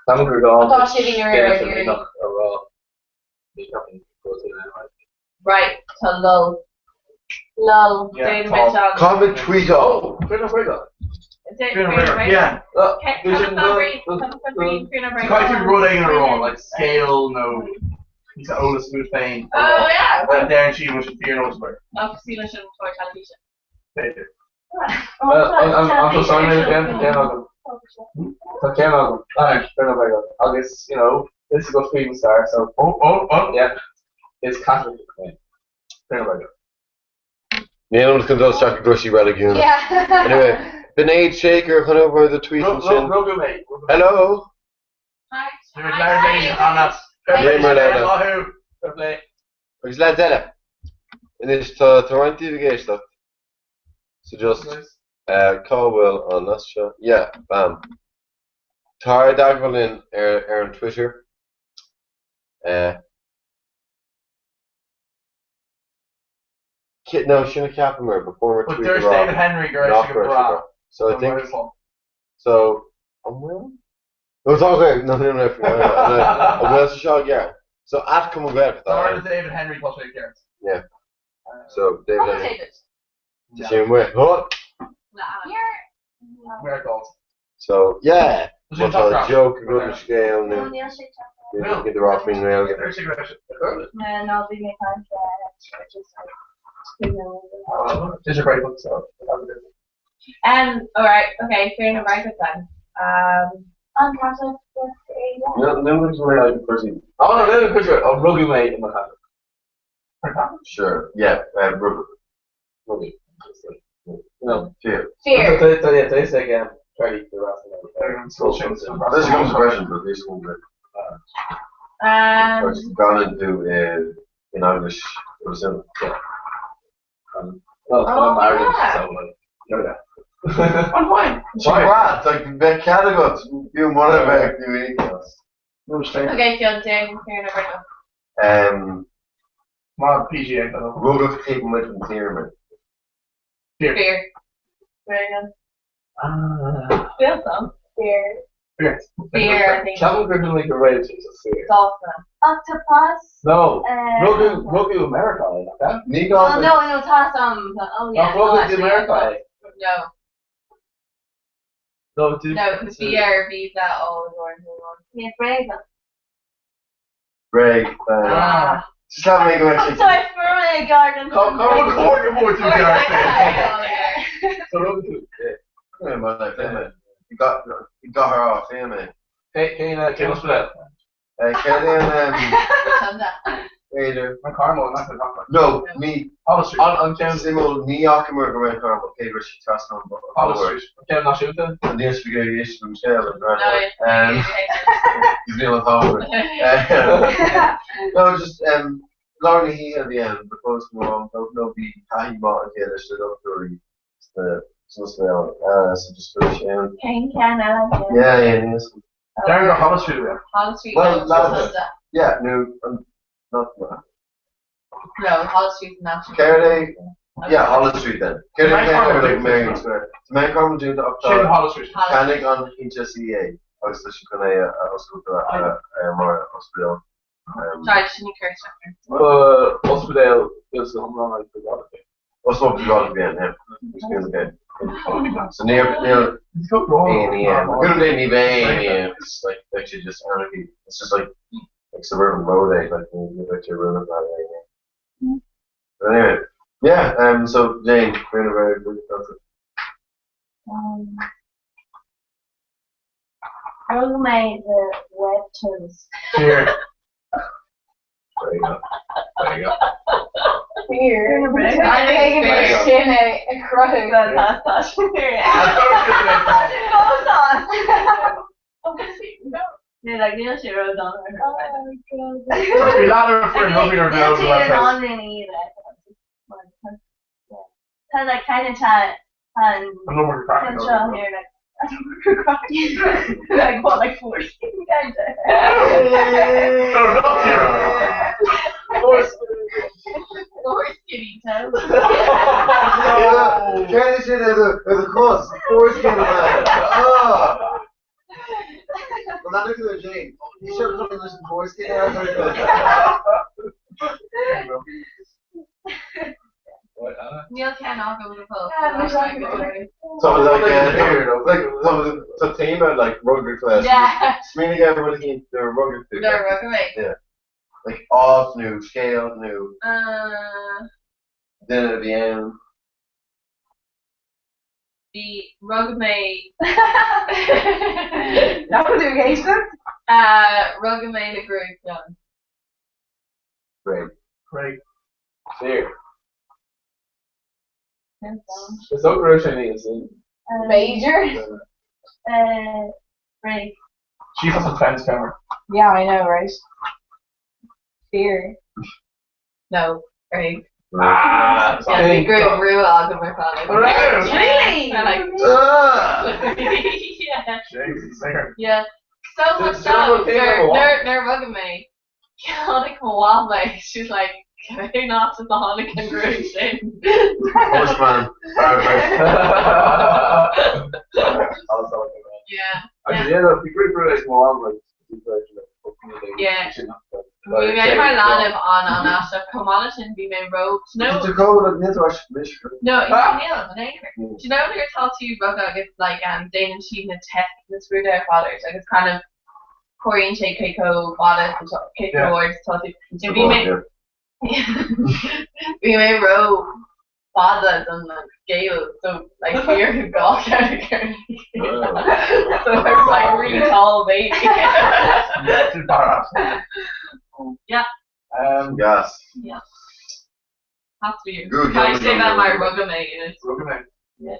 S9: Tá gur gá
S8: Tá sé bhí nuair
S9: duine
S8: ar
S9: fimíneach a rá. Ní ceapaim go bhfuil tú in ann.
S2: Right, tá lol.
S6: Lol.
S2: Déanfaidh muid an.
S5: Caithfidh mé tweet a.
S9: Oh, Cuir na chuige.
S3: Yeah. Caithfidh tú rud éigin a rá, like scale nó níos eolas fút féin.
S2: Oh yeah.
S3: Deireann sí bhfuil sé fíor nó bréag.
S2: Ach sí leis an chlár teilifíse.
S3: B'fhéidir.
S9: An ceann agam. Tá ceann agam. Cuir na chuige. Agus, you know, this is go faoin star, so.
S3: Oh, oh, oh.
S9: Yeah. Is Caitliceach mé. Cuir na chuige.
S5: Níl chun dul isteach i gcúrsaí reiligiúnach.
S6: Yeah.
S5: Anyway, Sinéad Shaker chun obair the tweet ansin.
S9: Rugadh mé.
S5: Hello.
S2: Hi.
S5: Ní mar leid.
S9: Fair play.
S5: Agus leads eile. Anois tá tá roinnt díobh ag éisteacht. So just cá bhfuil an nasc seo? Yeah, bam. Tar i dteagmháil linn ar ar an Twitter. No, sin a cheapamar before
S3: But
S5: tweet
S3: dúirt
S5: a rá
S3: David Henry go raibh
S5: nach
S3: sé go
S5: raibh sé
S3: breá.
S5: breá. So I
S3: So
S5: think
S3: might as well.
S5: so an bhfuil? No, tá okay. No, no, no, an bhfuil sé seo ceart? So at Cumann Gaeltachta.
S3: Dar le David Henry tá sé ceart.
S5: Yeah. So David
S8: Oh,
S5: Henry.
S8: David.
S5: Tá sé amuigh. Huh?
S3: Where goes?
S5: So yeah.
S3: Tá sé
S5: Má tá
S3: top
S5: joke agat nó scéal nó
S6: No, níl sé teacht.
S5: ní get rá faoin nGaeilge.
S3: Dúirt sé go raibh sé.
S6: No, no, bhí mé caint just like
S9: Is a great book, so.
S2: All right, okay, fair enough, right then.
S6: An Catholic
S5: No, no one's really person.
S9: Oh, no, no, no, oh, rugadh mé i mo Catholic.
S5: Sure. Yeah. Rugby.
S9: Rugadh. No.
S5: Fear.
S8: Fear.
S9: Tá tá tá is ag Charlie the rest of
S5: This comes question, but this one it's gone into in Irish. It was in. Yeah.
S9: Well,
S2: Oh,
S9: I'm Irish,
S2: yeah.
S9: so like, you know that.
S3: An why?
S5: Right, like bheith cead agat fiú mar a bheith nó aon
S3: No shame.
S2: Okay, Fionn, déan fair enough, right
S3: Má PGA though.
S5: Rugadh taobh amuigh den tearmann.
S3: Fear.
S2: Fear. Very good.
S9: Ah.
S2: Feel some.
S6: Fear.
S3: Fear.
S2: Fear, I think.
S9: Ceapaim gur like a raibh sé sa fear.
S2: Dolphin.
S6: Octopus.
S9: No.
S6: Uh,
S9: Rugadh rugadh America like that.
S5: Ní
S2: Oh,
S5: gá
S2: no, no, tá some. Oh, yeah.
S9: Nach
S2: no,
S9: rugadh
S2: actually,
S9: America é.
S2: No,
S9: No, do
S2: no, because fear, visa, all the orange one.
S6: Yeah, brave.
S5: Greg.
S2: Ah.
S5: Just have me go
S6: So I firmly garden.
S9: Come come
S3: Cóir go mór tú ceart.
S9: So rugadh tú. Yeah.
S5: You got you got her off, yeah, man.
S9: Cé cé cé split.
S5: Céard B'fhéidir.
S3: An Carmel nach nach.
S5: No, ní
S3: Hollis Street.
S9: An an ceann
S5: Simul ní fhacamar go raibh Carmel cé go raibh sí trasna an
S9: Hollis
S5: bóthar.
S9: Street. An ceann náisiúnta.
S5: An níos go éis an scéal an
S2: No,
S5: Um, Níl an tábhair. No, just lár na hoíche a bhí ann, because nó no bhí taithí maith aici leis na dochtúirí sna San ospidéal. So just go sin.
S2: Cén ceann eile?
S5: Yeah, yeah, níl san.
S3: Darren go Holles Street yeah.
S2: Holles Street.
S5: Well, lads, yeah, no, not
S2: No, Holles Street National.
S5: Céard é? Yeah, Holles Street then. Céard é ceann like Merrion Square. Tá Mount Carmel dúnta ach tá
S3: Sin Holles Street.
S5: Cheannaigh an HSE agus tá siad chun é a oscailt ar mar ospidéal.
S2: Sorry, sin ní cuir
S9: Ospidéal is go hiomlán like príobháideach.
S5: Ospidéal príobháideach yeah, yeah. Okay. So níl níl A&E. Good day ní bheidh A&E. It's like actually just anarchy. It's just like like suburban road eh like ní bheidh sé ruined by A&E. But anyway, yeah, so Jane, we're in a very good concert.
S6: Rug mé the webtoons.
S3: Here.
S5: There you go. There you go.
S8: Fear.
S2: I think
S8: Fear. Sin é a chruthú.
S2: No, like níl sé rud on.
S3: Bhí leath for nothing or no
S6: Níl sé an daoine Tá like kind of chat and
S3: I'm no more cracking.
S6: seo here like like what like 14 kind of.
S3: No, not here.
S2: Or skinny toes.
S5: Yeah, Céard é sin ar the cos, foreskin of that. Ah! Well, that look at Jane. You should have put some foreskin ar her.
S9: Right, Anna.
S2: Níl ceann agam go fóill.
S8: Yeah, there's like-
S5: So like, like, so the theme of like rugby class.
S2: Yeah.
S5: Smeaning everybody the rugby too.
S2: No, rugby.
S5: Like off new, scale new, then at the end.
S2: The rugby.
S8: That would do Jason.
S2: Rugby the group done.
S5: Great.
S3: Great.
S9: Fear. Is that what is in?
S8: Major.
S6: Break.
S3: She has a transformer.
S8: Yeah, I know, right? Fear.
S2: No, right.
S3: Ah,
S2: Yeah, the group Rue agam ar fad.
S3: Really?
S2: I like.
S5: Ah!
S2: Yeah.
S3: Jesus, singer.
S2: Yeah. So much
S9: Did
S2: so.
S9: someone think of a
S2: Ner ner rugby. Tháinig mo mhaith She's like, can I not the tháinig an grú sin?
S5: Horseman.
S2: Yeah.
S9: Actually, yeah, no, the group really is more like
S2: Yeah. Bhí mé mar leanbh an an aiste comála sin bhí mé ro no
S5: To go like Nidwash Mishra.
S2: no níl an éidir. Do you know nuair atá tú rug agus like déanann siad na tech na scrúduithe ar fad agus kind of cóiríonn sé cé chomh fada cé chomh ard tá tú. Bhí mé Bhí mé ró fada don like, scale so like fear who got so I was like really tall baby. Yeah.
S5: Yes.
S2: Yeah. Has to be.
S5: Good,
S2: Can I
S5: good,
S2: say
S5: good,
S2: that my
S5: good.
S2: rugby in it?
S3: Rugby.
S2: Yeah.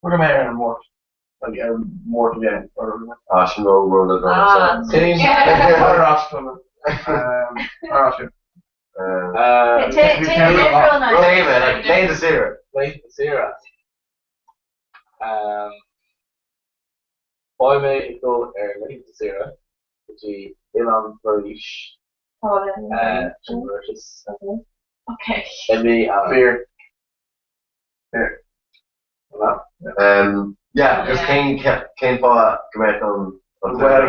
S3: Rugby ar an mór. Like ar mór again.
S5: Ah, she know roll it
S2: Ah.
S5: on.
S9: Same.
S3: Ar
S2: Take take a now.
S5: David, like lay the zero.
S9: Late Sarah. Beidh mé ag dul ar laethanta saoire go dtí Oileán Mhuirís sin Mauritius.
S2: Okay.
S9: I mí Eanáir.
S3: Fear. Fear.
S5: Yeah, because
S2: Yeah.
S5: Kane Kane fought go on on
S2: Well,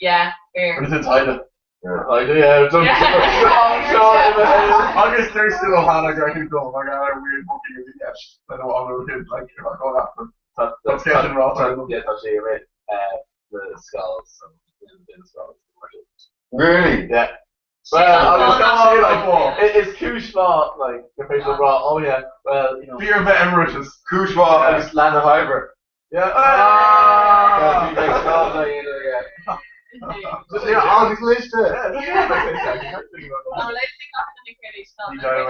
S2: Yeah, fair.
S3: What is it title?
S5: Yeah.
S9: Like, yeah, don't
S2: Yeah.
S3: Agus there's still Hannah Graham go like I weird booking of yes. I don't want to like you're not going after. That's getting raw.
S9: Yeah, tá sé mé the skulls and the skulls.
S5: Really?
S9: Yeah.
S2: Well,
S9: Well,
S3: I was gonna say, like,
S9: like, it is Kushma, like, the facial bra. Oh yeah, well, you know.
S3: Fear of the Emirates.
S5: Kushwa agus Lana Hyber.
S9: Yeah.
S3: Ah!
S5: Yeah, Yeah, agus liste.
S2: Oh, let's think of the
S3: You got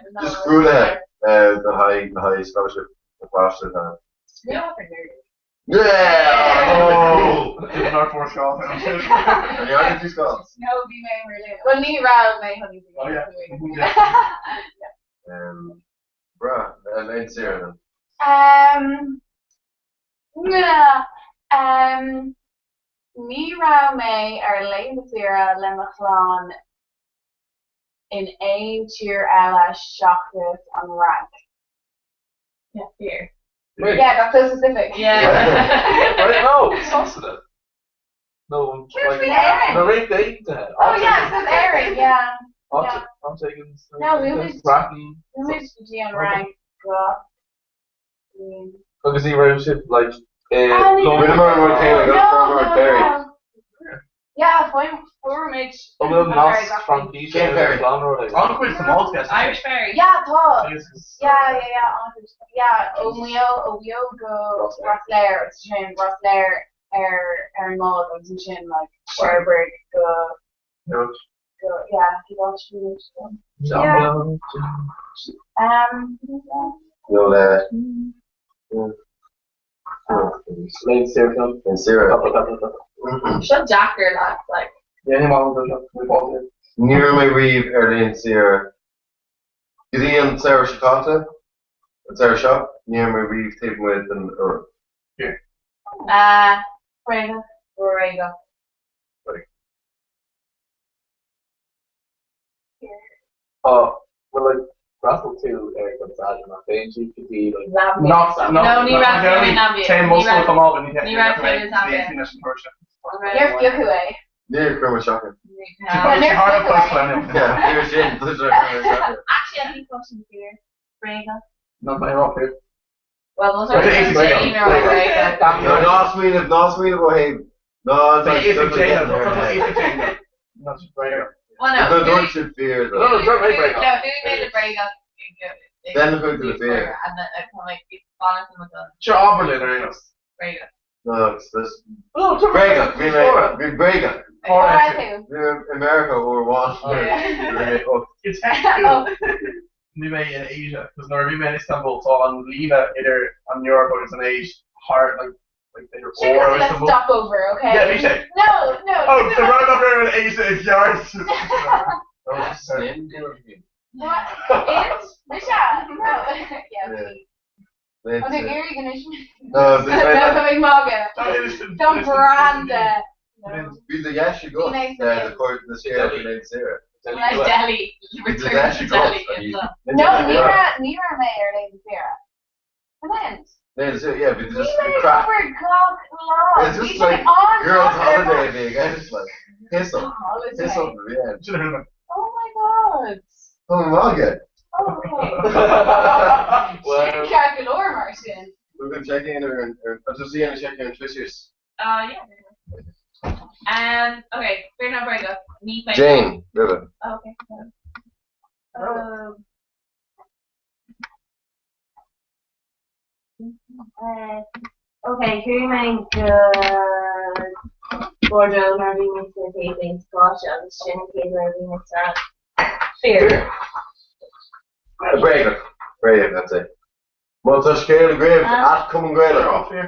S3: it.
S5: Just screw that. The high the high scholarship the pasta time. Yeah!
S3: Oh! Nár fuair scáth ar an sin.
S5: An ndearna tú scáth?
S8: No, bhí mé i mBerlin. Bhuel, ní raibh mé chun
S3: Oh yeah.
S5: Um, Breá, laethanta saoire then.
S8: Um, yeah, um, ní raibh mé ar laethanta saoire le mo chlann in aon tír eile seachas an Fhrainc.
S2: Yeah, fíor.
S9: Wait.
S8: Yeah, that's so specific.
S2: Yeah.
S9: Wait, no, Sasana. No,
S8: Céard
S9: like,
S8: faoi Éirinn?
S9: na Ríochta Aontaithe.
S8: Oh yeah, it says Éirinn, yeah. Yeah.
S9: I'm taking
S8: No, we was-
S9: Breatain.
S8: Bhí muid go dtí an Fhrainc go bliain.
S9: Agus ní raibh sibh like i
S8: Ah, ní
S9: Londain.
S5: Rinneamar an rud céanna,
S8: No,
S5: go
S8: no,
S5: Ferry Ferry.
S8: no. Yeah, fuair muid
S9: An bhfuil
S8: an
S9: nasc
S8: ferry gach
S9: Fraincise
S5: Cén
S9: ar
S5: ferry?
S9: an rud é?
S3: An-chuid sa Malt
S2: Irish Ferry.
S8: Yeah, tá.
S9: Jesus.
S8: Yeah, yeah, yeah, an-chuid. Yeah, ó Mhaigh Eo, ó Mhaigh Eo go Rosslare, agus sin Rosslare ar ar an mbád agus ansin like Cherbourg go go yeah, go áit
S9: Yeah.
S8: Um, yeah.
S5: No, le.
S9: Laethanta saoire liom.
S5: In saoire.
S9: Cúpla, cúpla, cúpla.
S2: Seo deacair lads, like.
S9: Yeah, ní maith liom seo. Ní fáilte.
S5: Ní raibh mé riamh ar laethanta saoire. Go dtí an saoire seo caite, an saoire seo, ní raibh mé riamh taobh amuigh den Eoraip.
S2: Uh, Bréagach. Bréagach.
S9: Oh, well like d'fhreastail tú ar an staid mar féin tú go dtí like
S2: Zambia.
S3: Not, not,
S2: No, ní raibh mé in Zambia.
S3: Cén
S2: Ní
S3: muscle
S2: raibh-
S3: come up and
S2: ní raibh mé in Zambia.
S8: Níor fiuchadh é.
S5: Níor chuir mé isteach air.
S8: Yeah, níor fiuchadh é.
S5: Yeah, níor sin, níor chuir mé isteach air.
S2: Actually, I think question here. Bréagach.
S3: Not my rock here.
S2: Well, those
S3: But
S2: are
S3: it's
S2: Jane or Bréagach.
S5: No, ná smaoineamh, ná smaoineamh ó thaobh. Ná,
S3: Like,
S5: it's
S3: it's
S5: like,
S3: Jane, it's Jane. Not just Bréagach.
S2: Well, no.
S5: No, dúirt siad fíor
S9: No, no, dúirt mé Bréagach.
S2: No, who made the Bréagach?
S5: Then who did the fear?
S2: And then uh, kind of like, bonus and the
S3: Sure, Oberlin ar aon nós.
S2: Bréagach.
S5: No, it's this.
S9: No, dúirt mé
S5: Bréagach, bhí mé, bhí Bréagach.
S8: Cá raibh tú?
S5: Bhí mé in America uair amháin.
S2: Yeah.
S5: Bhí mé up.
S3: It's
S8: Oh.
S3: Bhí mé in Asia, cos nuair a bhí mé in Istanbul tá an líne idir an Eoraip agus an Áis thar like like idir
S8: Sure,
S3: Ór
S8: let's
S3: Istanbul.
S8: stop over, okay?
S3: Yeah, bhí sé.
S8: No, no.
S3: Oh, the round up in Asia is yards.
S8: What? It? Misha? No. Yeah.
S5: Yeah.
S8: Oh, they're Gary Ganesh.
S5: No, it's
S8: No, coming Maga. Don't brand it.
S5: Bhí the yes you go.
S8: Bhí mé
S5: Yeah, the court the scéal bhí mé saoire.
S2: Like Delhi.
S5: Bhí the
S2: Return
S5: yes
S2: to
S5: you go.
S2: Delhi. It's a-
S8: No, ní raibh ní raibh mé ar laethanta saoire. Brilliant.
S5: Yeah, bhí
S8: Bhí
S5: just
S8: mé
S5: crap.
S8: obair gach lá.
S5: It's
S8: Bhí
S5: just
S8: sé
S5: like
S8: on
S5: girls
S8: top of
S5: holiday bhí I just like piss up.
S8: Holiday.
S5: Piss up at the end.
S8: Oh my god.
S5: Oh my
S8: Oh, okay.
S9: Well,
S8: Sin ceart go leor mar sin.
S5: We've been checking in or or just seeing checking in Twitter's.
S2: Uh, yeah. Okay, fair enough, Bréagach. Ní féidir.
S5: Jane, River.
S2: Oh, okay. Um,
S6: Okay, chuaigh mé go Bordeaux nuair a bhí mé sa chéad bhliain sa choláiste agus sin an chéad uair a bhí mé sa Fhrainc. Fíor.
S5: Bréagach. Bréagach, that's it. Má tá scéal agaibh at Cumann Gaelach.
S2: Uh,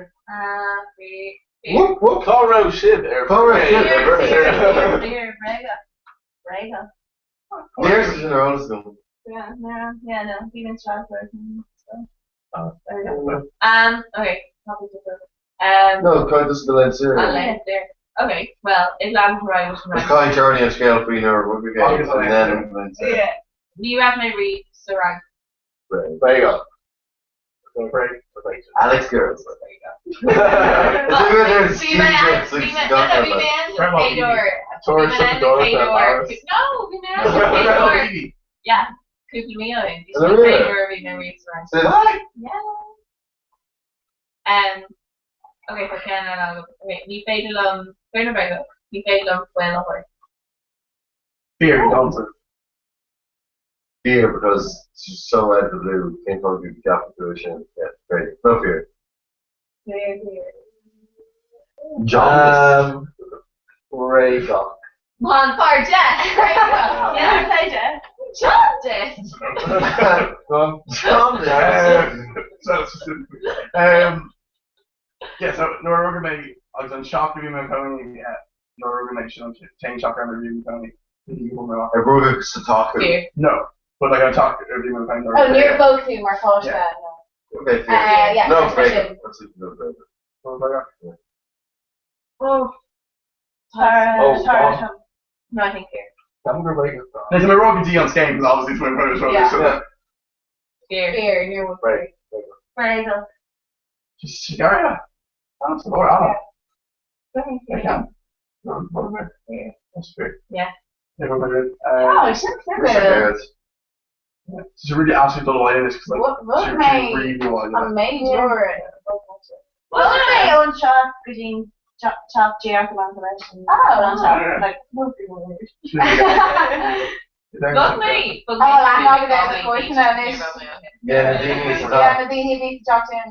S2: fíor.
S5: Whoop, whoop.
S9: Cá raibh sibh ar
S5: Cá raibh sibh ar
S2: Fíor,
S5: Bréagach.
S2: fíor, fíor, Bréagach. Bréagach.
S5: Níor sin ar eolas agam.
S2: Yeah, no, yeah, no, bhí mé in Strasbourg. So.
S9: Oh.
S2: There we go. Okay, probably just over.
S5: No, quite this is the late
S2: I'll
S5: series.
S2: let it there. Okay, well, it's land right
S5: It's calling Charlie and scéal faoin ar rugby games and then
S2: Yeah. Ní raibh mé riamh sa Fhrainc.
S9: Bréagach. Break.
S5: Alex Girls.
S2: Bhí
S5: It's
S2: mé ann- bhí mé- no, no, bhí mé ann
S3: Grandma
S2: sa chéad uair.
S9: Tourist
S2: Bhí mé ann
S9: at the door
S2: sa chéad
S9: at
S2: uair.
S9: Paris.
S2: No, bhí mé ann sa chéad uair. Yeah, cúpla mí ó shin. Bhí
S5: Is it
S2: sé
S5: really?
S2: chéad uair a bhí mé riamh sa Fhrainc.
S5: Say hi.
S2: Yeah. Um, okay, so ceann eile agam. Okay, ní féidir liom féidir bréagach. Ní féidir liom fuil a thabhairt.
S3: Fear, Johnson.
S5: Fear because it's just so out of the blue. Can't go to gap tuition. Yeah, great. No fear.
S2: Fear, fear.
S5: Jaundice.
S9: Bréagach.
S2: Mon farde! Yeah, farde. Jaundice!
S9: Go on.
S5: Jaundice.
S3: So specifically. Um, Yeah, so nuair a rugadh mé agus an teach a bhí mé i mo chónaí nuair a rugadh mé sin an t-aon teach ar bhí mé i mo chónaí.
S5: Ar rugadh sa teach thú?
S3: No, but like an teach a bhí mé i mo chónaí.
S8: Oh, níor phóg tú mar pháiste, no.
S5: Okay, fair.
S8: Yeah,
S5: No,
S8: sin.
S5: bréagach. Absolutely no bréagach.
S7: Oh.
S9: Oh,
S7: Tara, No, I think here.
S3: There's mé rá go dtí an scéim, because obviously it's my brother's brother, so.
S9: Yeah.
S2: Fear.
S8: Fear, níor bhfuil.
S9: Right.
S7: Bréagach.
S3: Just cigar, That's all right. I can. That's fair.
S7: Yeah.
S8: Oh, sin suimiúil.
S3: It's really absolutely dul away in this because like
S8: Rug
S3: she
S8: mé
S3: really really
S8: an major.
S7: Well, mé ón teach go dtí teach J.R. leis an
S8: Oh.
S7: an teach, like, mostly weird.
S2: Bhog mé. Bhog
S8: Oh,
S2: mé.
S8: I'm not gonna go to anois.
S5: Yeah, na daoine sa
S8: Yeah,
S5: teach.
S8: na daoine a bhí sa teach sin.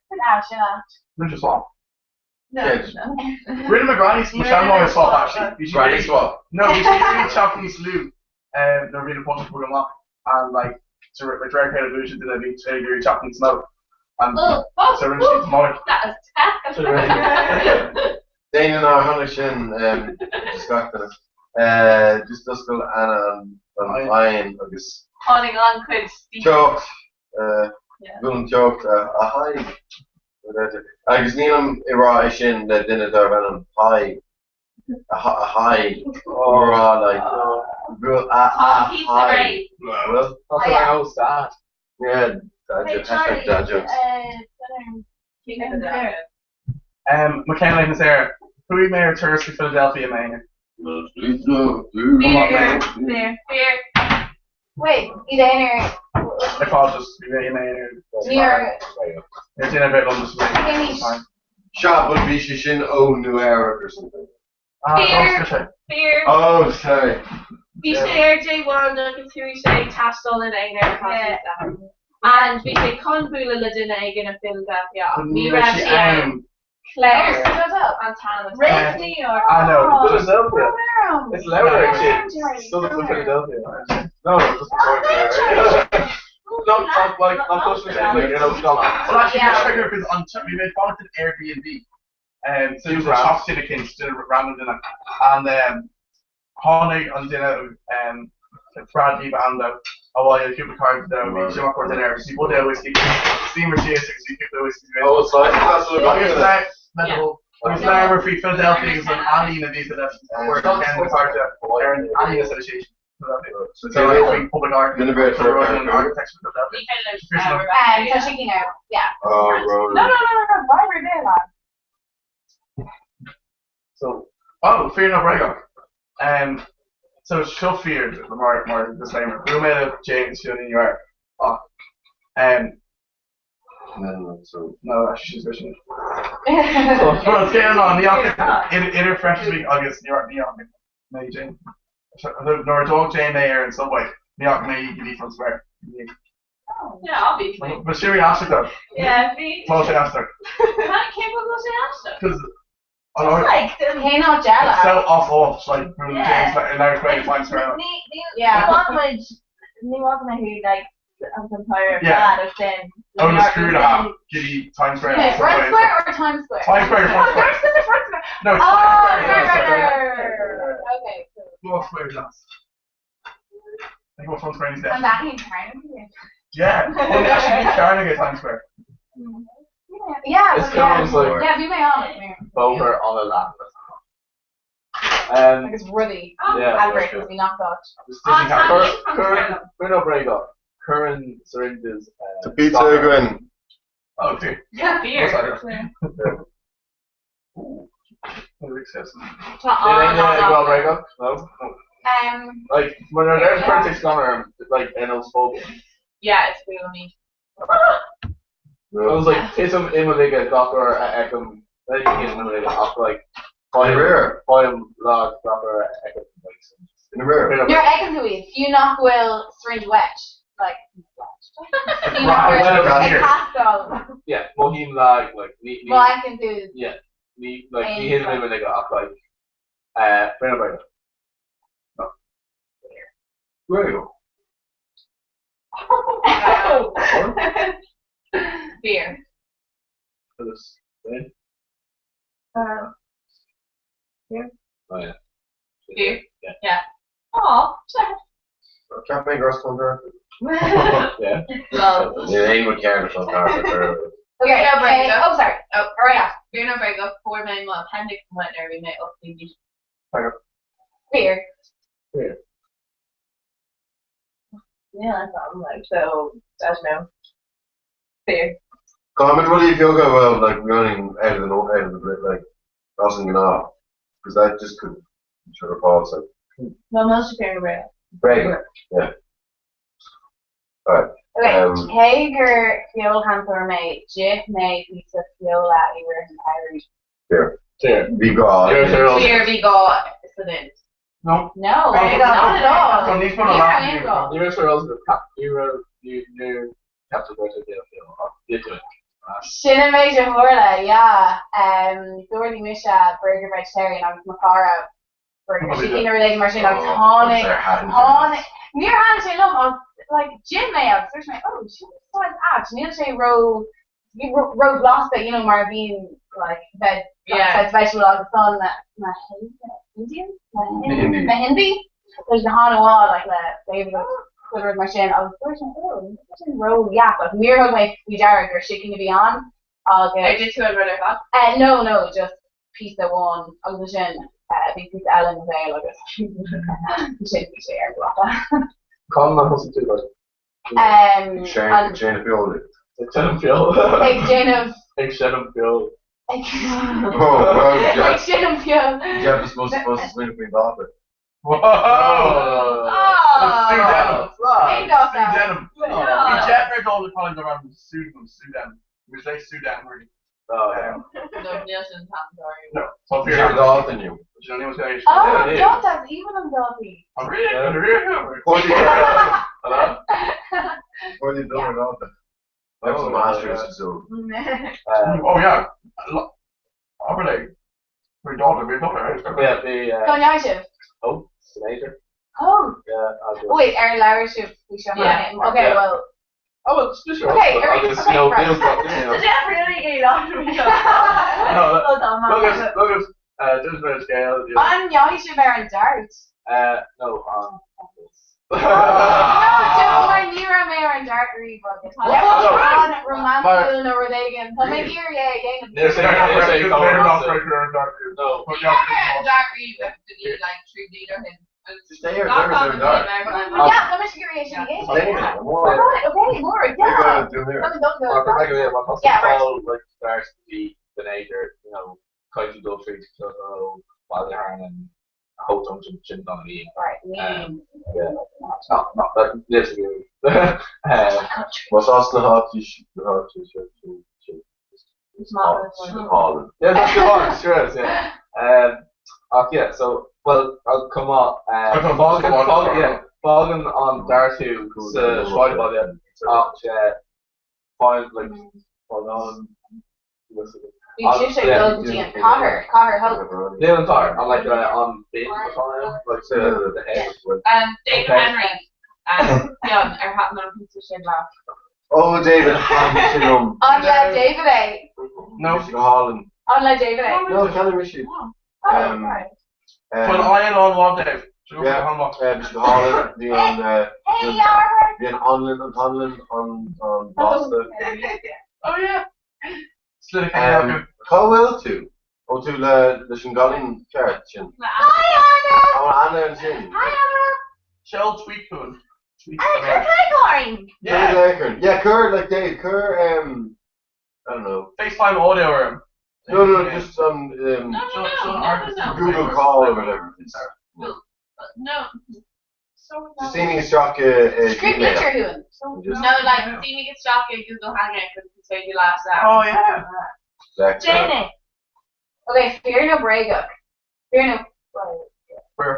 S8: Sin ah, sin ah.
S3: Rinne swap.
S7: No,
S5: Yeah.
S7: no.
S3: Rinne my granny my seanmháir swap actually. Bhí sí
S5: Granny
S3: really-
S5: swap.
S3: No, bhí sí really teach níos lú nuair a bhí na páistí ag amach and like so like drag head evolution did I bhí ag iarraidh teach níos mó. And
S2: Oh, oh,
S3: so rinne sí molaidh.
S2: That is tough.
S5: Daoine nár tháinig sin just gach duine. Just d'oscail Anna an oigheann agus
S2: Tháinig an chuid
S5: teocht, bhuail an teocht a haghaidh. Agus nílim ag rá é sin le duine darb ainm Tadhg, a haghaidh, rá like bhuail a haghaidh. Bhuel?
S9: That's what I always dad.
S5: Yeah, dad
S7: Hey,
S5: jokes, hashtag
S7: Charlie,
S5: dad jokes.
S3: McCain Lake Sarah. Chuaigh mé ar turas go Philadelphia mé.
S2: Fear. Fear. Fear.
S8: Wait, iad aonair.
S3: I call just bhí mé ar
S8: Níor.
S3: Ar duine bheith liom just
S8: Cén
S5: Seo, but bhí sé sin ó Nua-Eabhrac or something.
S3: Ah,
S2: Fear. Fear.
S5: Oh, sorry.
S2: Bhí sé ar J1 agus chuaigh sé taisteal in aonar yeah. And bhí sé chun bualadh le duine éigin i Philadelphia ach ní raibh sí ann. Claire an t-ainm.
S7: Rape New York.
S3: I know.
S9: Philadelphia. It's louder
S8: Oh,
S9: actually. Still from Philadelphia. No, just before. Not not like not close to like you know Scotland.
S3: Well, actually,
S8: Yeah.
S3: yeah. trigger because on we made fun of an Airbnb. So it was a
S9: Grand.
S3: shop city dinner random dinner, and tháinig an duine Bradley Bando a bhfuil cúpla card bhí sé mar dinner bhí buidéal whiskey steamer síos agus bhí cúpla whiskey
S5: Oh, so that's what
S3: Agus
S5: I'm
S3: le agus leabhar faoi Philadelphia agus an ealaín a bhí sa leis ar an Ealaín Association Philadelphia. So like faoi public art
S5: Duine bheith
S3: so an architecture of Philadelphia.
S8: Tá sé cinn yeah.
S5: Oh, road.
S7: No, no, no, no, no. Why were they lad?
S9: So
S3: Oh, fear no break so seo fear mar mar disclaimer. Bhí mé James Fiona New York. Ach
S5: No, so
S3: no, actually she's Russian. Well, it's getting on. Ní idir Fresh Week agus New York ní mé Jane. Nuair a d'fhág Jane mé ar an subway, ní mé go dtí Front Square.
S2: Yeah, obviously.
S3: But sin rí aisteach though.
S2: Yeah, bhí.
S3: Tá sé aisteach.
S2: Cén fáth sé aisteach?
S3: Because an áit
S7: Like, the
S8: Cén áit eile?
S3: so off off like Bruno
S7: Yeah.
S3: James like Larry Craig Times Square.
S7: Ní ní
S8: Yeah.
S7: ní ní bhfuil who like an entire
S3: Yeah.
S7: bad of sin.
S3: Oh, the screw to giddy Times Square.
S8: Okay, Front
S3: subway.
S8: Square or Times Square?
S3: Times Square, Front
S7: Oh,
S3: Square.
S7: there's the front square.
S3: No, it's
S7: Oh,
S3: Times Square.
S7: right,
S3: yeah,
S7: right,
S3: sorry.
S7: right.
S8: Okay, cool.
S3: Well, Square is us. I think what Front Square is
S8: And
S3: there.
S8: that in Carnegie?
S3: Yeah. Well, actually, Carnegie Times Square.
S8: Yeah,
S9: It's
S8: well, yeah.
S9: kind of like
S8: Yeah, bhí mé ann.
S9: Boher on a lap.
S8: Like it's ruddy.
S9: Yeah.
S8: Advert because we knocked out.
S3: Just Disney characters.
S9: Curran, Curran O'Brego, Curran syringes.
S5: To pizza
S9: soccer.
S5: again.
S3: Oh, okay.
S2: Yeah, beer.
S3: What's that? Ooh.
S2: Tá
S9: Did
S2: an
S9: anyone go O'Brego? No. Like when they're there for six summer, like and it was full.
S2: Yeah, it's fooling me.
S9: I was like, Tism Imaliga Docker Eckham, Imaliga off like
S5: In the rear.
S9: Volume log Docker Eckham like
S5: In the rear.
S8: You're egg Louise. You knock will syringe wet. Like wet. You knock
S3: Right,
S8: will
S3: right here.
S8: Pascal.
S9: Yeah, Mohim lag like me
S8: Well, I can do.
S9: yeah me like
S8: Aim
S9: me hit
S8: for-
S9: him like off like Breno No.
S5: Where you
S2: Beer.
S9: For this.
S2: Fear.
S9: Oh yeah.
S2: Fear. Yeah. Aw, Jeff.
S5: Ceap mé gur an dart.
S9: Yeah.
S2: Well.
S5: Níl aon rud cearr leis an dart.
S8: Okay,
S2: No,
S8: okay.
S2: break.
S8: Oh, sorry.
S2: Oh,
S8: All right, yeah.
S2: Fear nó bréagach fuair mé mo appendix amuigh nuair a bhí mé 8 d'aois.
S8: Fear.
S9: Fear.
S7: Yeah, that's not like so. I don't know. Fear.
S5: Táimid rudaí beaga well like running out of the out of the like as an gnáth because that just could sort of pause like
S7: No, most fear nó bréagach.
S5: break. Yeah. All right.
S8: Okay,
S5: Um,
S8: cé gur feolchainteoir mé, d'ith mé píosa feola i rith an tsamhraidh.
S5: Fear.
S9: Fear.
S5: Bhí gá.
S9: Fear, fear.
S2: Fear bhí gá san int.
S3: No.
S8: No,
S3: Bréagach.
S8: not at all.
S3: Tá níos mó ná
S8: Ní
S3: leath
S8: raibh aon
S3: inniu.
S8: gá.
S9: Ní raibh sé rose cap ní raibh ní ní captain go dé feel.
S8: Sin an méid a tharla, yeah. Um, D'ordaigh mise burger vegetarian agus mo chara burger
S3: Oh,
S8: chicken
S3: yeah.
S8: nó rud éigin mar sin agus
S5: Oh,
S8: tháinig
S5: ar thaithin
S8: tháinig níor thaithin sé liom ach like d'ith mé agus dúirt mé oh sin saghas ait níl sé ró ró blasta you know mar a bhíonn like veg
S2: Yeah.
S8: saghas vegetable agus tá na na Indian na
S5: Hindi.
S8: na Hindi leis na han-mhaith like le flavor chuile rud mar sin agus dúirt mé oh níl sin ró dheas agus níor thug mé faoi deara gur chicken a bhí ann
S2: Ar
S8: agus
S2: d'ith tú an rud ar fad?
S8: No, no, just píosa amháin agus ansin bhí píosa eile i mo bhéal agus ansin bhí sé ar an bpláta.
S9: Con na thosaigh tú like
S8: Um,
S5: Shane
S8: an
S5: Shane Feola.
S9: ag seinm feoil.
S8: ag déanamh
S9: Ag seinm feoil.
S8: ag
S5: Oh, well,
S8: ag
S5: Jeff.
S8: seinm feoil.
S5: Jeff is supposed supposed to swing between Bobby.
S3: Whoa!
S2: Oh!
S3: Sue Denham.
S8: Cén dáta?
S3: Sue Denham.
S9: Oh.
S3: Bhí Jeff ar dul le around Sue Denham, Sue Denham. We say Sue Denham really.
S9: Oh, yeah.
S2: No, níl sin tan sorry.
S3: No. So
S5: Fear
S3: fear.
S5: dá than you.
S3: Do you know anyone say?
S8: Oh,
S9: Yeah, yeah.
S8: dáta, even an dátaí.
S3: I'm really, I'm really.
S9: Hello?
S5: Or the donor dá. That's
S9: Oh,
S5: the masters
S9: yeah.
S5: so
S3: Oh yeah. Obviously. My daughter, my daughter.
S9: Yeah, the
S8: Con sibh?
S9: oh, Senator.
S8: Oh,
S9: Yeah, I'll do it.
S8: wait, ar labhair sibh faoi seo
S2: Yeah.
S8: cheana? Okay,
S9: Yeah.
S8: well,
S9: Oh, well, it's just
S8: Okay, alright,
S9: Agus,
S8: okay,
S9: you know,
S8: right.
S9: Bill's got, you know.
S7: So Jeff really gave off to me.
S9: No,
S7: Oh, that
S9: Look
S7: man.
S9: at, look at, just about scale. You know.
S8: an ndeachaigh sibh ar an dart?
S9: No,
S8: No, Joe, mar ní raibh mé ar an dart riamh agus tá
S9: Yeah.
S8: an romantiúil nó rud éigin. Tá mé ag iarraidh é a dhéanamh.
S9: Níor sé- níor sé
S3: No.
S9: No.
S2: Ní raibh mé ar an dart riamh go dtí like 3 bliain ó shin.
S5: Just stay here, never do dark.
S8: Yeah, tá mise ag iarraidh é sin a dhéanamh.
S5: Stay here.
S8: Yeah.
S5: More.
S8: Right, okay, more, yeah. Tá mé done
S9: Mar
S8: go.
S9: like yeah, my
S8: Yeah, right.
S9: all like starts to be the nature, you know, kind of go through to Wildhorn and Hope Dungeon Chin on the
S8: Right, ní.
S9: Yeah. Not not that literally.
S5: Was as na hát na hát Holland.
S9: Yeah, that's the one, sure, yeah. Okay, so well, I'll come on.
S3: I've got
S9: Falcon,
S3: one.
S9: Falcon, yeah, Falcon on Dartu, sa Schweidbody, ach find like Falcon.
S8: Bhí sibh sé dul go dtí an cathair, cathair Hope.
S9: Níl an tar, I'm like on bin like the head.
S2: David
S9: Okay.
S2: Henry. Fionn ar thaitin an píosa sin leat.
S5: Oh David Hamilton.
S8: An le David é.
S3: No.
S5: Holland.
S8: An le David é.
S5: No, Kelly Rishi.
S8: Oh,
S5: Um,
S8: right.
S3: But I am on one day.
S5: Yeah. Mr. Holland, the on
S8: Hey, Yara.
S5: the on Onlin and Conlin on on Boston.
S3: Oh yeah. Slick.
S5: Cá bhfuil tú? Ó tú le leis an gcailín ceart sin.
S8: Hi, Anna.
S5: Tá Anna ansin.
S8: Hi, Anna.
S3: Shell tweet kun. Tweet.
S7: Hi,
S3: Yeah.
S5: Yeah. Yeah, Kerr like Dave, Kerr I don't know.
S3: FaceTime audio room.
S5: No, no, just
S2: No, no, no, no, no, no.
S5: Google call or whatever.
S2: No. So
S5: Just seeing isteach
S8: Script
S5: Gmail.
S8: litir thuin.
S5: Just
S2: No, like, see me get stuck in Google Hangout because it's so you last out.
S3: Oh yeah.
S5: Alexa.
S7: Jenny.
S8: Okay, fear nó bréagach. Fear nó
S3: Where?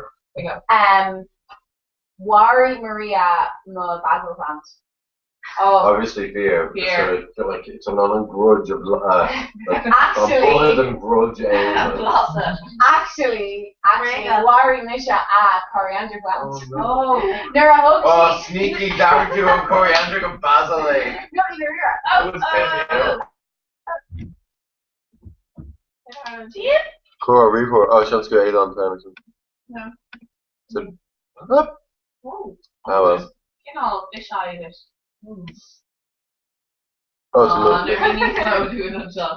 S8: Mharaigh Maria mo basil plant.
S2: Oh,
S5: Obviously fear. because
S2: Fear.
S5: sort of feel like it's an on grudge of like
S8: Actually,
S5: bullet and grudge aim.
S2: Blossom.
S8: actually, actually,
S7: Bréagach.
S8: mharaigh mise a coriander plant.
S2: Oh.
S8: Nuair a thug
S5: Oh,
S8: sí
S5: sneaky down to a coriander and basil. eh?
S8: No, ní raibh.
S2: Oh,
S9: It was Penny,
S2: oh. Dia?
S5: Cuir ríomhaire, oh seans gur Aodán atá ann.
S2: No.
S5: So, ah well.
S2: Cineál fisheye anois.
S5: Oh, it's
S2: Aw,
S5: a
S2: nuair a bhí níos mó dúinn anseo.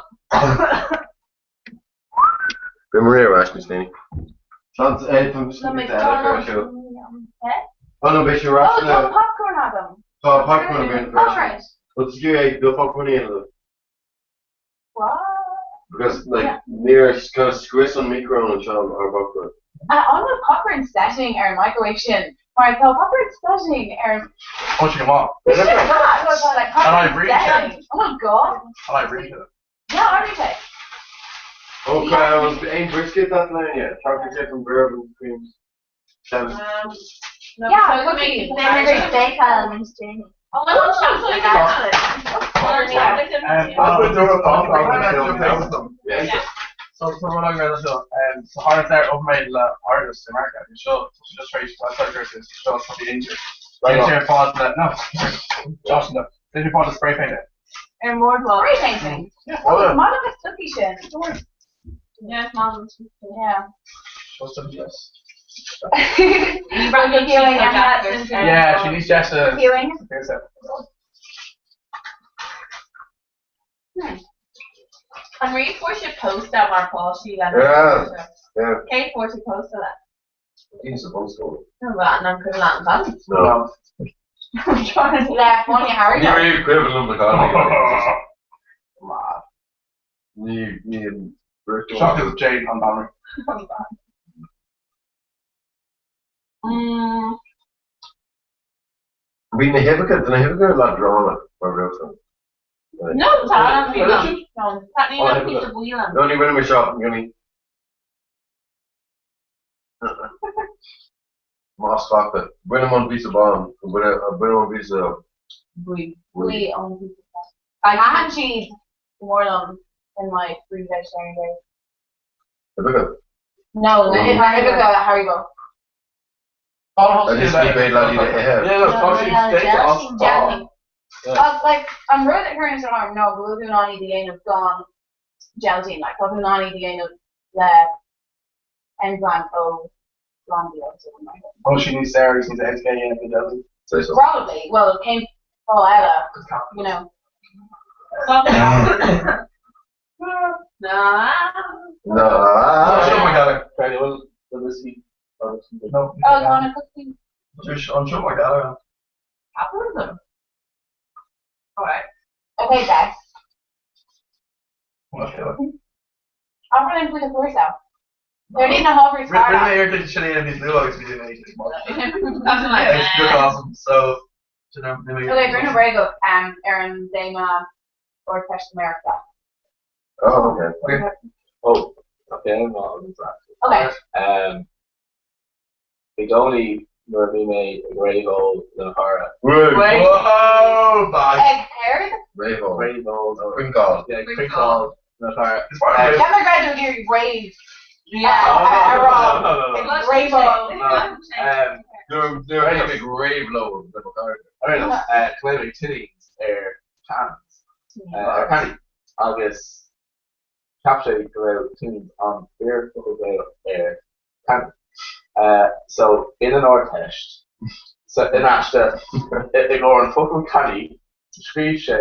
S5: Beidh Maria ar ais níos déanaí. Seans é tá
S8: Tá mé ag
S5: Oh no, beidh sí ar ais
S8: Oh, tá popcorn agam.
S5: Tá popcorn againn
S8: Oh, right.
S5: Well, it's you go popcorn in the
S8: What?
S5: because like níor kind of scrios an micro an sean ar popcorn.
S8: An bhfuil popcorn setting ar an microwave sin? Mar tá popcorn setting ar an.
S3: Oh, she come on.
S8: Bhí sin mad. Like
S3: And I
S8: popcorn
S3: read it.
S8: setting. Oh my god.
S3: And I read it.
S8: Yeah, I read it.
S5: Okay, I was aon brisket that line yeah. Chocolate chip and bourbon cream. Seven.
S2: No,
S8: Yeah,
S2: so
S8: cookies.
S2: make-
S6: Beidh mé ag beiceáil níos déanaí.
S2: Oh, well,
S5: Yeah.
S3: So so rud againn seo so tharla sé ó mé le artist in America bhí seo just tar éis website curses seo so bhí injured.
S5: Right
S3: Bhí sé ar fad le no Josh no bhí sé ar fad le spray paint.
S2: Ar mór lá.
S8: Spray painting.
S3: Yeah.
S8: Oh, it's mad agus cookie sin.
S2: Yeah, it's mad.
S8: Yeah.
S3: What's the yes.
S8: Healing and
S3: Yeah, she needs Jess to
S8: Healing.
S3: Here's it.
S2: An rí fuair sé post mar páistí le
S5: Yeah. Yeah.
S2: Cé fuair sé post le?
S5: He's a bun school.
S2: Nó an cuimhin leat an t-ainm?
S5: No.
S8: Le Fáinne Harry.
S5: Ní raibh cuimhin liom na cailíní. Ní ní
S3: Shock is Jane on Banner.
S2: Mm,
S5: Bhí na huibheacha na huibheacha leadránach mar raibh
S2: No, tá an bhí
S8: No.
S2: Tá ní
S5: Oh,
S2: an píosa buí
S5: No, ní rinne mé seo gona Más fachta. Rinne an píosa bán, rinne an píosa
S2: Buí.
S8: We own people. I had cheese more than in my free vegetarian days.
S5: Huibheacha.
S8: No,
S5: Mm.
S8: if I ever go at Haribo.
S5: I just ní bhéad le ithe.
S9: Yeah, no, tá sí steak as
S8: Jelly.
S9: Yeah.
S8: Like, I'm rud at current arm, no, go bhfuil ná the end of gone gelatine, like, go bhfuil ná the end of le enzyme O Blondie or something like that.
S3: Oh, she needs Sarah, she needs SK and the
S5: Say so.
S8: Probably. Well, it came all out of, you know.
S2: No.
S5: No.
S3: Oh my god.
S9: Freddie, will the whiskey?
S3: No.
S8: Oh, you want a cookie?
S3: I'm sure my god.
S2: Capitalism. Alright.
S8: Okay, guys.
S3: Okay.
S8: I'm running for the first out. They're needing a Harvard
S3: Rinne
S8: start.
S3: mé ar sin é níos luath agus bhí é
S2: Something like
S3: It's good
S2: that.
S3: awesome. So, you know,
S8: Okay, we're in a break up, Aaron, Dama, or Test America.
S5: Oh, okay.
S9: Oh, okay, I'm not on that.
S8: Okay.
S9: I gcónaí nuair a bhí mé ag réabhóil le chara.
S5: Wait.
S3: Whoa, bye.
S8: Egg pairs?
S5: Réabhóil.
S9: Réabhóil.
S5: Crinkle.
S9: Yeah, crinkle le chara.
S3: It's part of
S8: Never graduate your rave.
S2: Yeah.
S9: Oh, no, no, no, no,
S8: Rave
S9: no.
S5: They're they're a big rave load.
S9: I don't know, Claiming Tinnings ar cans. Ar canny. Agus cheap sé go raibh Tinnings an fíorfhocal Gaelach ar canny. So in an Ardteist, so in aiste i gcomhair an focal canny, scríobh sé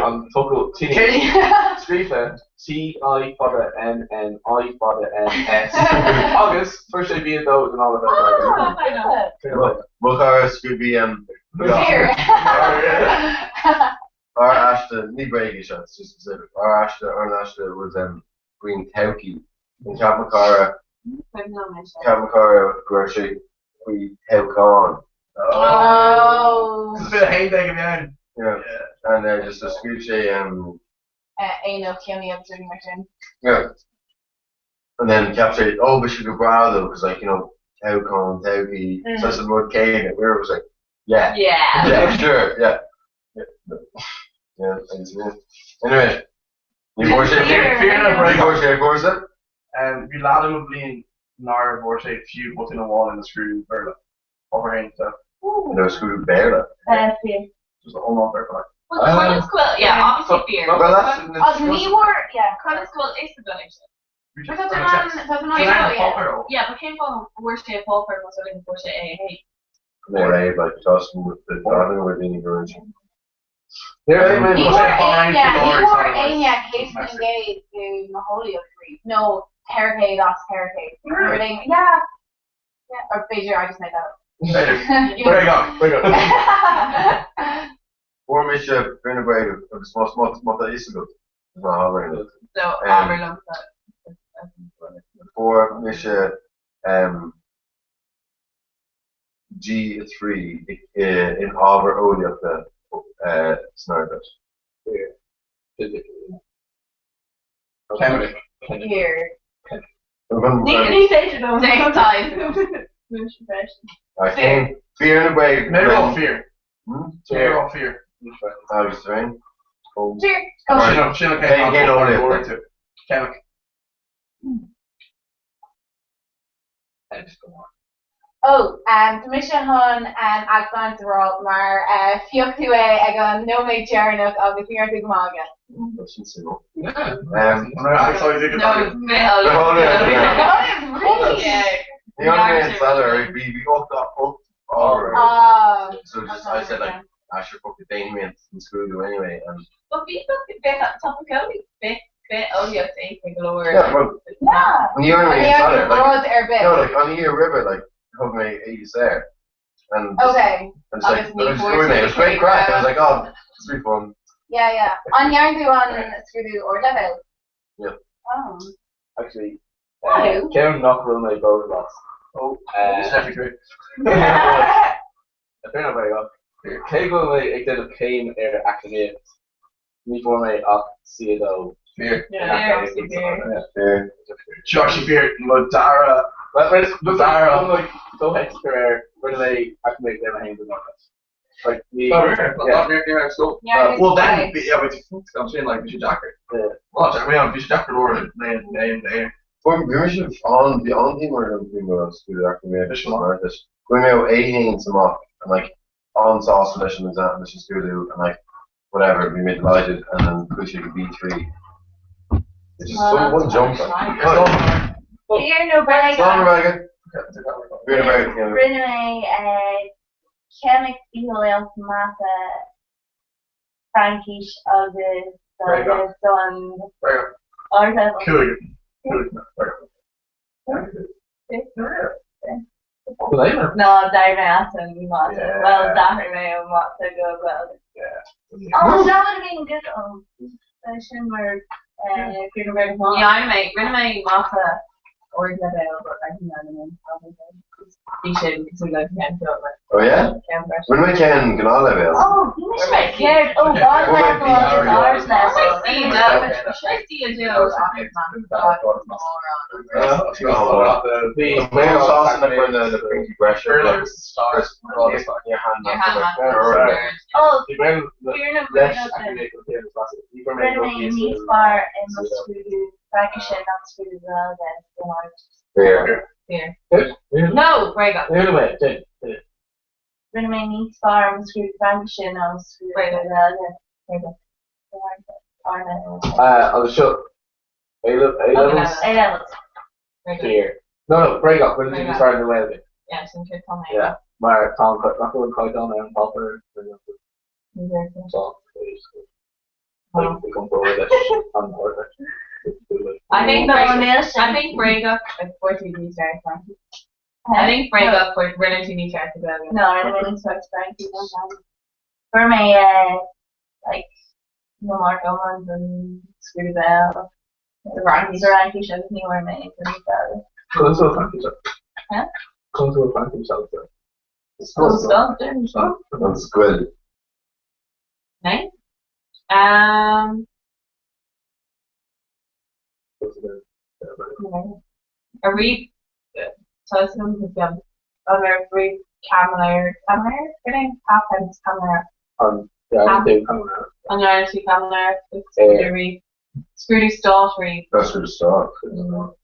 S9: an focal tinní scríofa T I fada N N I fada N S agus fuair sé B dó den ála
S8: Oh,
S5: Mo chara scrúbí
S8: Here.
S5: Ar aiste ní bréige seo it's too specific. Ar aiste ar an aiste was faoin todhchaí. An cheap mo chara cheap mo chara go raibh sé faoi toghchán.
S8: Oh.
S3: It's been a heyday of mine.
S5: Yeah. And uh, just a scríobh sé
S8: Aon Keowney of Jimmy Martin.
S5: yeah. And then cheap sé oh we should go breá though because like you know toghchán todhchaí
S8: Mm.
S5: so that's the word K and we was like yeah
S2: Yeah.
S5: yeah sure yeah yeah yeah thanks yeah. Anyway ní bhfuair sé
S3: Fear na
S5: ní
S3: break.
S5: bhfuair sé cúrsa
S3: Bhí lá an bliain nár bhfuair sé fiú botún amháin ina scrúdú Béarla. Overhand, so
S5: no scrúdú Béarla.
S3: just an iomlán fair play.
S2: Well, Conas go bhfuil, yeah, obviously fear.
S5: Well, that's
S8: Agus ní bhfuair, yeah.
S2: Conas go bhfuil fhios againn sin.
S8: But tá tú in ann, tá tú in ann
S7: yeah. Yeah, but cén fáth a bhfuair sé an páipéar más rud é go bhfuair sé A1?
S5: Mé réidh, like, tá go leor daoine go raibh sin.
S8: Ní bhfuair éinne, ní bhfuair éinne 100% i modheolaíocht riamh, nó 400 as 400. Yeah, yeah, or b'fhéidir I just made that up.
S3: Bréagach, bréagach.
S5: Fuair mise Fíor nó Bréagach agus má tá a fhios agat, is maith ábhar é.
S2: So, ábhar liomsa.
S5: Fuair mise G3 in ábhar eolaíochta san Ardteist.
S3: Ceimic.
S8: Fíor.
S7: Ní féidir liom.
S2: Déan time.
S5: Fíor nó bréag?
S3: Mé rá fíor. Mé rá fíor.
S5: Agus féin?
S8: Fíor.
S3: Sin an chéad eolaíocht. Ceimic.
S8: Ó, tá mise chun ag science a rá mar phioc tú é ag an nóiméad deireanach agus ní raibh tú go maith aige.
S5: Sin suimiúil. Ní fhaca mé an salary, bhí bhí 8 ábhar
S8: Ah.
S5: So just I said like ah sure fuck it déanfaidh mé an scrúdú anyway and
S2: But bhí tá cónaí bith bith eolaíocht éagtha go leor.
S5: Yeah, well,
S8: Yeah.
S5: ní fhaca mé an salary like
S8: Rud ar bith.
S5: no like an year roimhe like thug mé 80 there and just,
S8: Okay.
S5: and just like
S8: Agus ní
S5: I was
S8: fuair
S5: doing
S8: tú
S5: it. It was great crack. I was like oh this will be fun.
S8: Yeah, yeah. An ndearna tú an scrúdú ardleibhéil?
S5: Yeah.
S8: Oh.
S9: Actually,
S8: Hello.
S9: céim nach bhfuil mé bródúil as.
S3: Oh,
S9: Uh,
S3: definitely true.
S9: Fíor nó bréagach. Cé go bhfuil mé ag déanamh céim ar eacnamaíocht, ní fuair mé ach C2.
S3: Fíor.
S2: Yeah.
S5: Yeah.
S3: Josh fíor mo dara.
S9: Well,
S3: Dara.
S9: like go ahead rinne mé eacnamaíocht ar haon don Like ní
S3: Not rare. Not near near school.
S8: Yeah,
S3: Well then, yeah, but I'm saying like we should jacker.
S9: Yeah.
S3: Well, we we should jacker or name name name.
S5: Fuair bhí mise an bhí an-díomá orm faoi mo scrúdú eacnamaíochta san Ardteist. Fuair mé ó A1 amach and like an-sásta leis an exam leis an scrúdú and like whatever bhí mé delighted and then chuaigh sé go B3. It's just
S6: Well,
S5: one, one
S6: that's
S5: jump.
S6: quite
S5: Like.
S6: nice. Fíor nó
S5: Slán
S6: bréagach.
S5: bréagach. Fíor nó bréagach, yeah.
S6: Rinne mé ceimic bitheolaíocht mata Fraincis agus
S3: Bréagach.
S6: agus don
S3: Bréagach.
S6: ardleibhéal.
S3: Cúig. Cúig. Bréagach.
S6: No, d'éirigh mé as an mata.
S3: Yeah.
S6: Well, d'athraigh mé ó mata go Gaeilge.
S3: Yeah.
S6: Oh, that would have been good. Oh, sin mar fíor nó bréagach.
S2: Yeah, mé rinne mé mata ardleibhéal but I think I'm in Bhí sin cosúil le ceann
S5: Oh yeah?
S2: ceann breis.
S5: Rinne mé ceann gnáthleibhéal.
S6: Oh, bhí mise mar ceird. Oh, God,
S5: Well,
S6: level agus
S5: yeah.
S6: ardleibhéal.
S5: Bhí mé sásta na fuair na pointí breise.
S3: Earlier stars.
S5: Your hand
S2: Your hand
S5: like,
S2: math.
S5: or-
S6: Oh,
S9: Bhí braon
S6: fíor nó
S9: leis
S6: bréagach.
S9: eacnamaíocht an
S6: Rinne mé níos fearr i mo scrúdú Fraincise ná mo scrúdú Gaeilge don ard.
S5: Fear.
S2: Fear. No, bréagach.
S6: Rinne mé níos fearr i mo scrúdú Fraincise ná mo scrúdú
S2: Bréagach.
S6: Gaeilge. Bréagach. Don ard.
S9: Uh, agus seo A levels
S6: A levels.
S2: Bréagach.
S9: Fear. No, no, bréagach, rinne tú níos fearr na Gaeilge.
S2: Yeah, sin cur tá mé.
S9: Yeah. Mar tá nach bhfuil caighdeán ar an páipéar so
S2: I think
S6: No,
S2: bréagach.
S6: níl sin.
S2: I think bréagach like 14 níos fearr Fraincis. I think bréagach for rinne tú níos fearr sa Ghaeilge.
S6: No, rinne mé níos fearr sa Fraincis ná Gaeilge. Fuair mé like no mar iomlán don scrúdú Gaeilge.
S2: Sa Fhraincis.
S6: Sa Fhraincis agus ní bhfuair mé don Ghaeilge. Huh?
S2: Oh, scoil.
S5: An scoil.
S2: Nice. A rí tá an ar rí Cameler Cameler Cameler Cameler an ar sí Cameler rí scrúdú stát rí
S5: That's where to start.
S2: no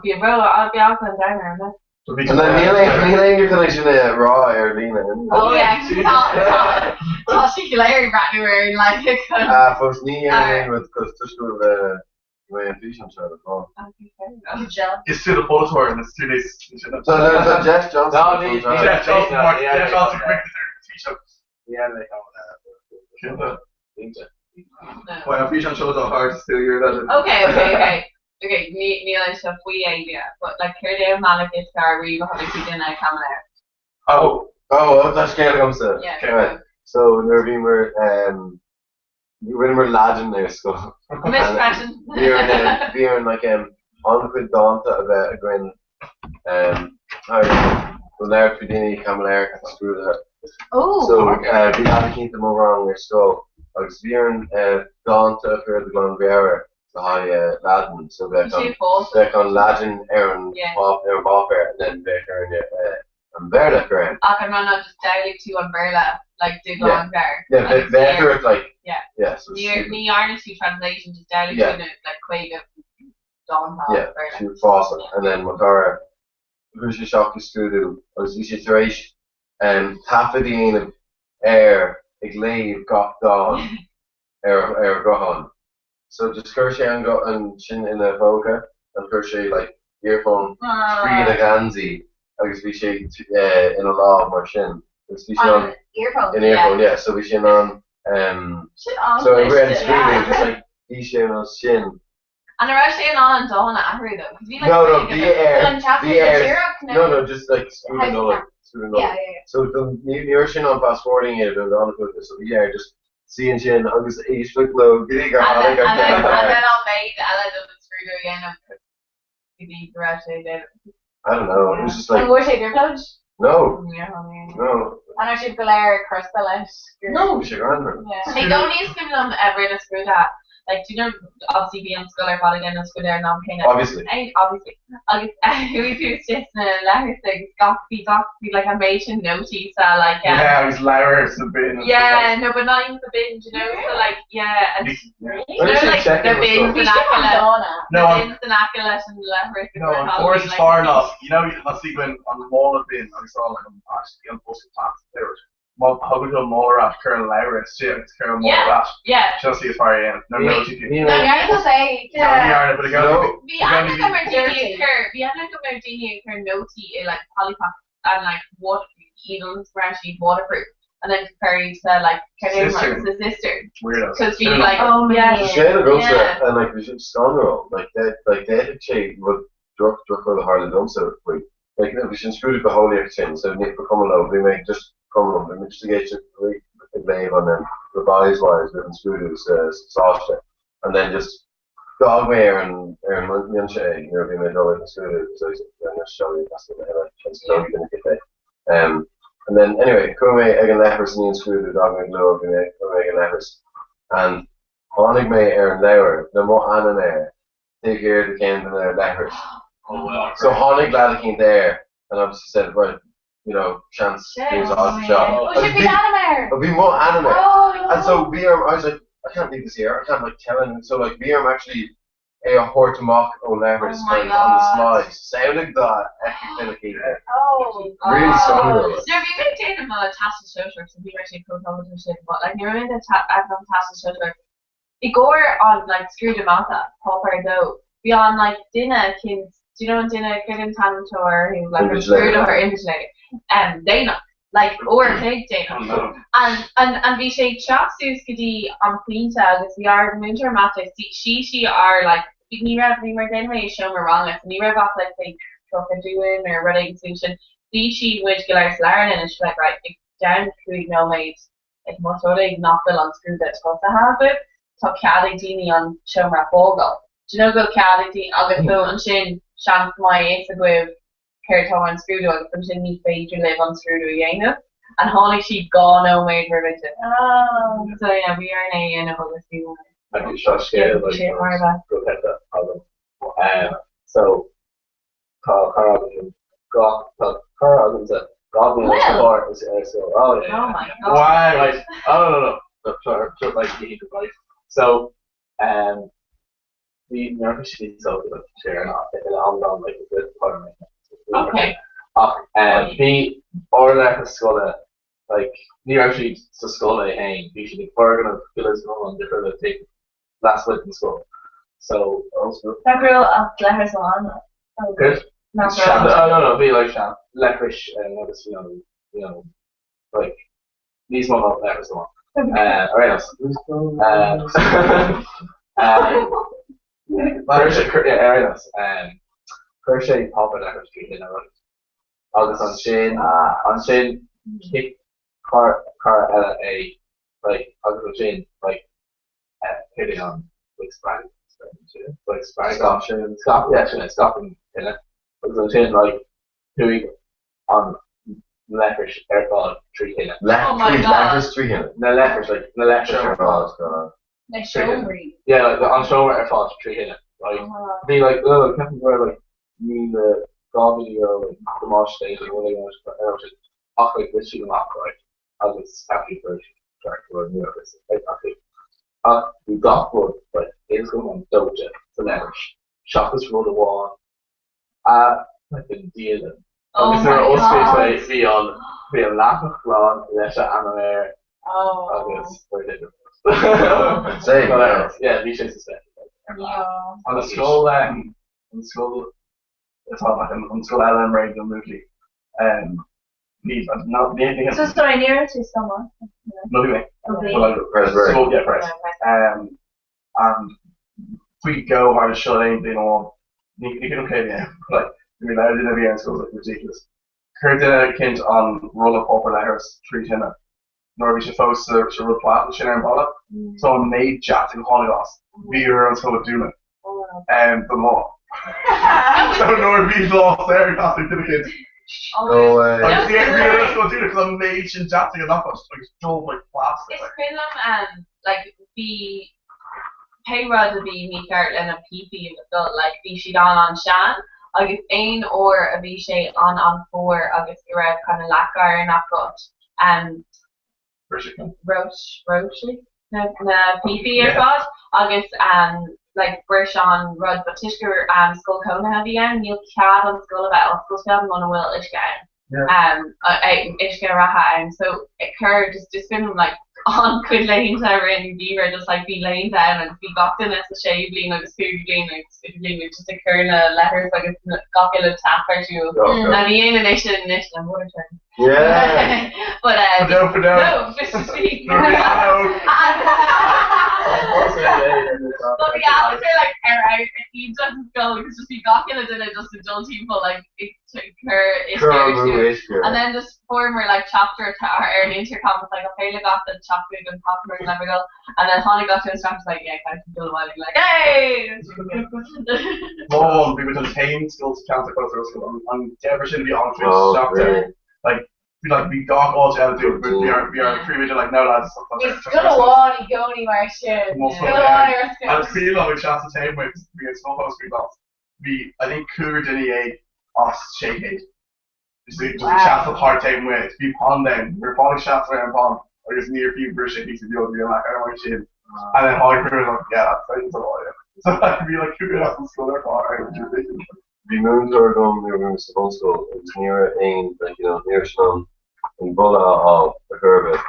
S2: bhí ro a bhí an dair
S5: And then níl aon níl aon chun sin a rá ar líne.
S2: Oh yeah tá sí go léir breathnú ar like
S5: Ah, fós ní aon rud cos tuisce Bhí an físeán seo le fáil.
S3: Is tú do pholaiteoir na studios.
S5: Tá Jeff Johnson.
S9: No, ní- ní-
S3: Jeff Johnson, Mark, Jeff Johnson, quick, Taoiseach.
S9: Ní fheadar mé cá bhfuil é.
S3: Well, an físeán seo do chara is tú you're a legend.
S2: Okay, okay, okay. Okay, ní níl é seo faoi Éilia, but like céard é an bealach is fearr riamh a chonaic tú duine ag caimiléireacht?
S5: Oh, oh, tá scéal agamsa.
S2: Yeah.
S5: Okay. So nuair a bhíomar um, rinneamar Laidin ar scoil.
S2: Mise freisin.
S5: Bhí orainn um, bhí orainn like um, an-chuid dánta a bheith againn um, thar go léir faoi daoine ag caimiléireacht agus scrúduithe.
S8: Oh!
S5: So uh, bhí leaid eicínt i mo rang ar scoil agus bhí orainn uh, dánta a chur de ghlanmheabhair le haghaidh uh, Laidin. So bheadh
S2: Bhí sé
S5: an
S2: fós.
S5: bheadh an Laidin ar an
S2: Yeah.
S5: páp ar an bpáipéar and then bheadh orainn uh, an Bhéarla a chur ann.
S2: Ach an rud ná just d'fhoghlaim tú an Béarla like de ghlanmheabhair.
S5: Yeah,
S2: Agus
S5: bheadh
S2: níor-
S5: ort like
S2: Yeah.
S5: yeah, so
S2: Níor
S5: stupid.
S2: ní dhearna tú translation just d'fhoghlaim
S5: Yeah.
S2: tú na like 50 dánta
S5: Yeah,
S2: as Béarla.
S5: she was fásach and then mo chara chuaigh sé isteach i scrúdú agus bhí sé tar éis um, taifead a dhéanamh air ag léamh gach dán ar ar a ghuthán. So just chuir sé an an sin ina phóca and chuir sé like earphone tríd a gheansaí agus bhí sé uh, ina lámh mar sin. Agus bhí sé
S8: An
S5: an
S8: earphone.
S5: in earphone, yeah, so bhí sé in ann um,
S2: Sin an
S5: so ag rith an
S2: cliste.
S5: scrúdú just like bhí sé in ann sin.
S2: An raibh sé in ann an dán a athrú though? 'Cause bhí like
S5: No, no,
S2: 50
S5: bhí air,
S8: An teastas
S5: bhí air.
S8: díreach
S5: No, no, just like scrúdú
S8: How's
S5: Nollag, scrúdú
S8: Yeah,
S5: Nollag.
S8: yeah, yeah.
S5: So the ní ní raibh sin an fast forwarding é bhí an chuid so bhí air just suí sin agus éisteacht leo go dtí gur
S2: And then,
S5: tháinig ar
S2: and then, and
S5: deireadh.
S2: then an méid eile don scrúdú a dhéanamh go dtí go raibh sé déanamh.
S5: I don't know, it was just
S8: An
S5: like
S8: bhfuair sé trioblóid?
S5: no,
S2: Níor tháinig.
S5: no,
S8: An raibh siad go léir crosta leis?
S5: no, bhí sé grand.
S8: Yeah.
S2: I gcónaí is cuimhin liom rinne scrúduithe. Like, do you know, obviously bhí an scoil ar fad ag déanamh scrúduithe ar an am céanna.
S5: Obviously.
S2: Hey, obviously. Agus chuaigh tú isteach sna leithris agus gach bhí gach bhí like an méid sin nótaí sa like um,
S3: Yeah, agus leabhar sa bin.
S2: Yeah, no, but not even the bin, do you know? So like, yeah, and
S3: Yeah.
S2: you know, like the bins
S8: Bhí
S2: in
S8: sin
S2: aice
S8: an
S2: le
S8: dána.
S3: No,
S2: the
S3: an-
S2: bins in aice leis an leithris
S3: No, an course is far enough. You know, let's see when on the wall of bin, I saw like an actually an bus pass there. Má thugann tú mór as cur an leabhar is agus cur an mór
S2: Yeah.
S3: as.
S2: Yeah.
S3: She'll see as far as No, no, you
S5: Ní
S8: No,
S5: raibh-
S8: ní raibh sé.
S3: No, ní arna, but
S5: No.
S2: Bhí aithne agam ar daoine ag cur bhí aithne agam ar daoine ag cur nótaí i like polypack and like water needles raibh siad waterproof and then cuir sa like
S3: Cistern.
S2: sa cistern
S3: Weirdos.
S2: because bhí like
S7: Oh,
S2: yeah
S5: Tá sé agamsa
S2: Yeah.
S5: and like bhí sin scanrúil like that like d'fhéadfadh sé rud droch droch a tharla domsa faoi like bhí sin scrúdú go heolaíocht sin so ní ba chuma leo bhí mé just chuma liom bhí mé just ag éisteacht ag léamh an um, revised wise roimh an scrúdú sa sa sáiste and then just d'fhág mé ar an ar an mbinse é nuair a bhí mé ag dul ag an scrúdú so seo eile um, and then anyway chuaigh mé ag an leithreas i ndiaidh an scrúdú d'fhág mé go leor bhí mé chuaigh mé ag an leithreas and tháinig mé ar an leabhar le mo ainm air taobh thiar de cheann de na leithris.
S3: Oh, well.
S5: So tháinig leaid eicínt air and obviously said right you know chance
S2: Shit.
S5: here's odd job.
S8: Oh, sin bhí ainm air.
S5: But bhí mo ainm air.
S8: Oh,
S5: And so bhí orm I was like I can't leave this here I can't like tell anyone so like bhí orm actually é a thabhairt amach ó leithris
S2: Oh my
S5: kind of on the
S2: God.
S5: sly. Samhlaigh dá fheicfeadh duine eicínt é.
S8: Oh.
S5: Really scanrúil.
S2: Nuair a bhí mé ag déanamh mo teastas sóisearach so bhí mé sin chomh tábhachtach sin but like nuair a bhí mé ag an teastas sóisearach i gcomhair an like scrúdú mata páipéar dó bhí an like duine cinn do you know an duine céard an t-ainm atá who like an
S5: Invigilator.
S2: scrúdaitheoir invigilator um déanach like uair an chloig déanach
S3: Oh, no.
S2: And and and bhí sé ag teacht suas go dtí an pointe agus bhí ár múinteoir mata sí sí ár like bhí ní raibh bhí mar déanamh é i seomra ranga so ní raibh ach like say tríocha dúinn nó rud éigin suas sin bhí sí muid go léir sa leabharlann and she's like right ag ceann cúig nóiméad ag más rud é nach bhfuil an scrúdú tosaithe agaibh tá cead ag daoine an seomra a fhágáil. Do you know go bhfuil cead ag daoine agus so ansin seans go mbeidh a fhios agaibh céard atá ar an scrúdú agus ansin ní féidir libh an scrúdú a dhéanamh. And tháinig sí dhá nóiméad roimhe sin.
S7: Oh.
S2: So yeah, bhí orainn é a dhéanamh agus bhí
S9: Like seo scéal
S2: Bhí sé mar a bheith.
S9: go peta agam. Um, so tá cara agam tá cara agamsa dhá bhliain
S2: Well.
S9: is is ar so oh yeah.
S2: Oh my god.
S3: Wow.
S9: Right. Oh no no no. No, sure, sure, like you need right. So um bhí nervous sí so like share an an like the part
S2: Okay.
S9: Ach um, bhí orla scoile like ní raibh siad sa scoil é féin, bhí siad ag foirgneamh an difriúil le last week in school. So
S2: Nach raibh ach leithreas amháin
S9: Good.
S2: Nach
S9: Sean,
S2: raibh.
S9: oh, no, no, bhí like leithris agus you know, you know, like níos mó ná leithreas amháin. Ar aon nós. Chuir sé, yeah, ar aon nós, chuir sé páipéar leithris trí thine rud. Agus ansin, ansin chic cara eile é, like, agus ansin, like, céard é an like spreag like spreag
S5: Scaip sin.
S9: Scaip yeah sin é scaip an tine agus ansin like chuaigh an leithris ar fad trí thine.
S5: Oh my God. Leithris trí thine?
S9: Na leithris like na leithris ar fad.
S8: Na seomraí.
S9: Yeah like an seomra ar fad trí thine like bhí like oh ceapaim go raibh like €1,000 €2,000 like damáiste nó rud éigin ach like bhris siad amach right agus actually chuir siad rud nua agus like ach ach bhí gach rud like aon scoth dóite sa leithris seachas rud amháin a like an dialann
S2: Oh
S9: agus nuair a
S2: my
S9: oscail
S2: God.
S9: sé bhí an bhí an leathanach glan leis a ainm air agus chuir sé
S5: Say,
S9: But, yeah bhí sé suspected
S8: Yeah.
S3: An scoil an scoil atá like an scoil eile in Réidh don Múclaí Bhí no bhí bhí
S2: So sorry, ní raibh tú sa mbaile?
S3: No bhí mé.
S2: Oh, bhí.
S3: But like
S5: Pressburg.
S3: School, yeah, press.
S2: Yeah,
S3: And faoi go thar seo aon bhliain amháin. Ní ní cé bhí ann, but like bhí leabhar duine a bhí ann school like ridiculous. Chuir duine eicínt an rolla páipéar leithris trí thine nuair a bhí sé fós sa sa rud plait sin ar an bhalla. So an méid deataigh a tháinig as, bhí ar an scoil a dúnadh don lá. So nuair a bhí lá saor caithfidh duine eicínt
S5: No way.
S3: Agus bhí bhí ar an scoil dúnadh cos an méid sin deataigh amach as agus dubh like plastic.
S2: Is cuimhin liom like bhí pé rud a bhí mícheart lena píopaí i mo scoil like bhí siad an-an-sean agus aon uair a bhí sé an-an-fhuar agus go raibh kind of leac oighir in gach áit um reoigh reoigh na na píopaí ar fad agus um like bris an rud but toisc gur um scoil cónaithe a bhí ann níl cead an scoil a bheith oscailte muna bhfuil uisce ann um uisce reatha ann so chuir just is cuimhin liom like an-chuid laethanta i rith an gheimhridh just like bhí laethanta ann agus bhí gach duine sa séú bliain agus cúigiú bliain agus fichiú bliain just ag cur na leithreas agus gach uile tap ar siúl. Now ní dhéanann é sin anois le water turn.
S5: Yeah.
S2: But uh,
S3: Padó, padó.
S2: No, just bhí But bhí Alistair like ar out iontach sa scoil agus just bhí gach uile duine just ag dul timpeall like ag cur uisce
S5: Cur
S2: ar
S5: amú
S2: siúl.
S5: uisce.
S2: And then just fuaireamar like teachtaireacht ar ar an intercom it's like an féidir le gach duine teacht chuig an taparoom le bhur dtoil and then tháinig gach duine isteach just like yeah caithfidh dul abhaile like hey!
S3: Lá amháin bhí muid an t-aon scoil sa cheantar fós ar oscailt an an geimhreadh sin bhí an-chuid
S5: Oh,
S3: isteach
S5: really?
S3: Like bhí like bhí gach áit eile dúnta bhí ár bhí ár príomhoide like no lads stop
S8: Bhí scoil amháin i gcónaí mar sin. Scoil amháin ar oscailt.
S3: Agus bhí liom ag seasamh taobh amuigh bhí an scoil fós faoi ghlas. Bhí I think cúigear duine dhéag as 600. Just ag just ag seasamh thart taobh amuigh. Bhí pond ann. Bhí fáil ag seasamh ar an pond agus níor fiú briseadh píosa beag bhí an leac ar an sin. And then tháinig príomhoide like yeah that's right it's all yeah. So like bhí like cúigear as an scoil ar fad ar an ridiculous.
S5: Bhí múinteoir agam nuair a bhí mé sa bhunscoil agus ní raibh aon, like, you know, ní raibh sí in ann an boladh a fháil ar chor ar bith.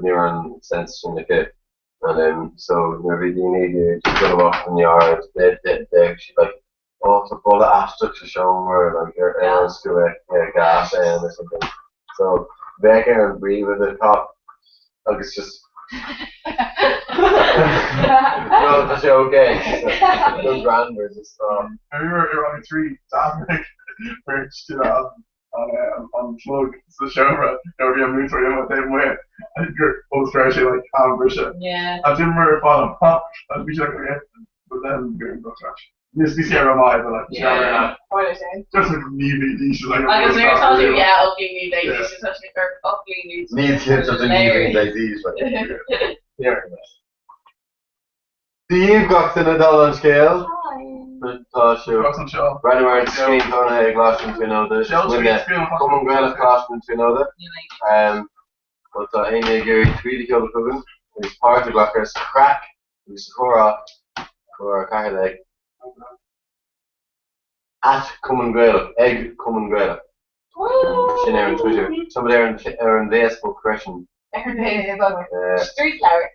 S5: Ní raibh an sense sin aici. And um, so nuair a bhí daoine ag iarraidh just dul amach don yard, bheadh sí like, oh, tá boladh aisteach sa seomra, like, ar nós go mbeadh gas ann or something. So bheadh ar an bpríomhoide teacht agus just No, tá sé okay. No grander, just uh.
S3: I remember i rang a 3 d'athraigh beirt duine an an an clog sa seomra nuair a bhí an múinteoir imithe taobh amuigh and gur ós go raibh sé like am briseadh.
S2: Yeah.
S3: And d'imir ar fad amach and bhí sé like okay but then gur go trash. Níos bhí sé ar maith but like bhí sé ar
S2: Yeah.
S3: just like ní bhí dí sé like
S2: Agus nuair atá tú yeah 8 bliain ní bheidh sé tá sé gur 8 bliain ní
S5: Ní tá sé ní bheidh dí like.
S9: Yeah.
S5: Dia daoibh gach duine dála an scéil. Tá sibh.
S3: Cross anseo.
S5: Breathnú ar an scrín cónaithe i gColáiste na Tríonóide.
S3: Seo
S5: Muidne,
S3: scrín
S5: Cumann Gaelach Choláiste na Tríonóide. Má tá éinne ag iarraidh tweet a sheoladh chugainn agus páirt a ghlacadh sa chraic agus sa chomhrá, comhrá 14, at Cumann Gaelach, ag Cumann Gaelach. Sin ar an Twitter. Tá muid ar an ar an bhFacebook freisin.
S8: Ar an bhFacebook.
S5: Eh,
S8: Street leabhar.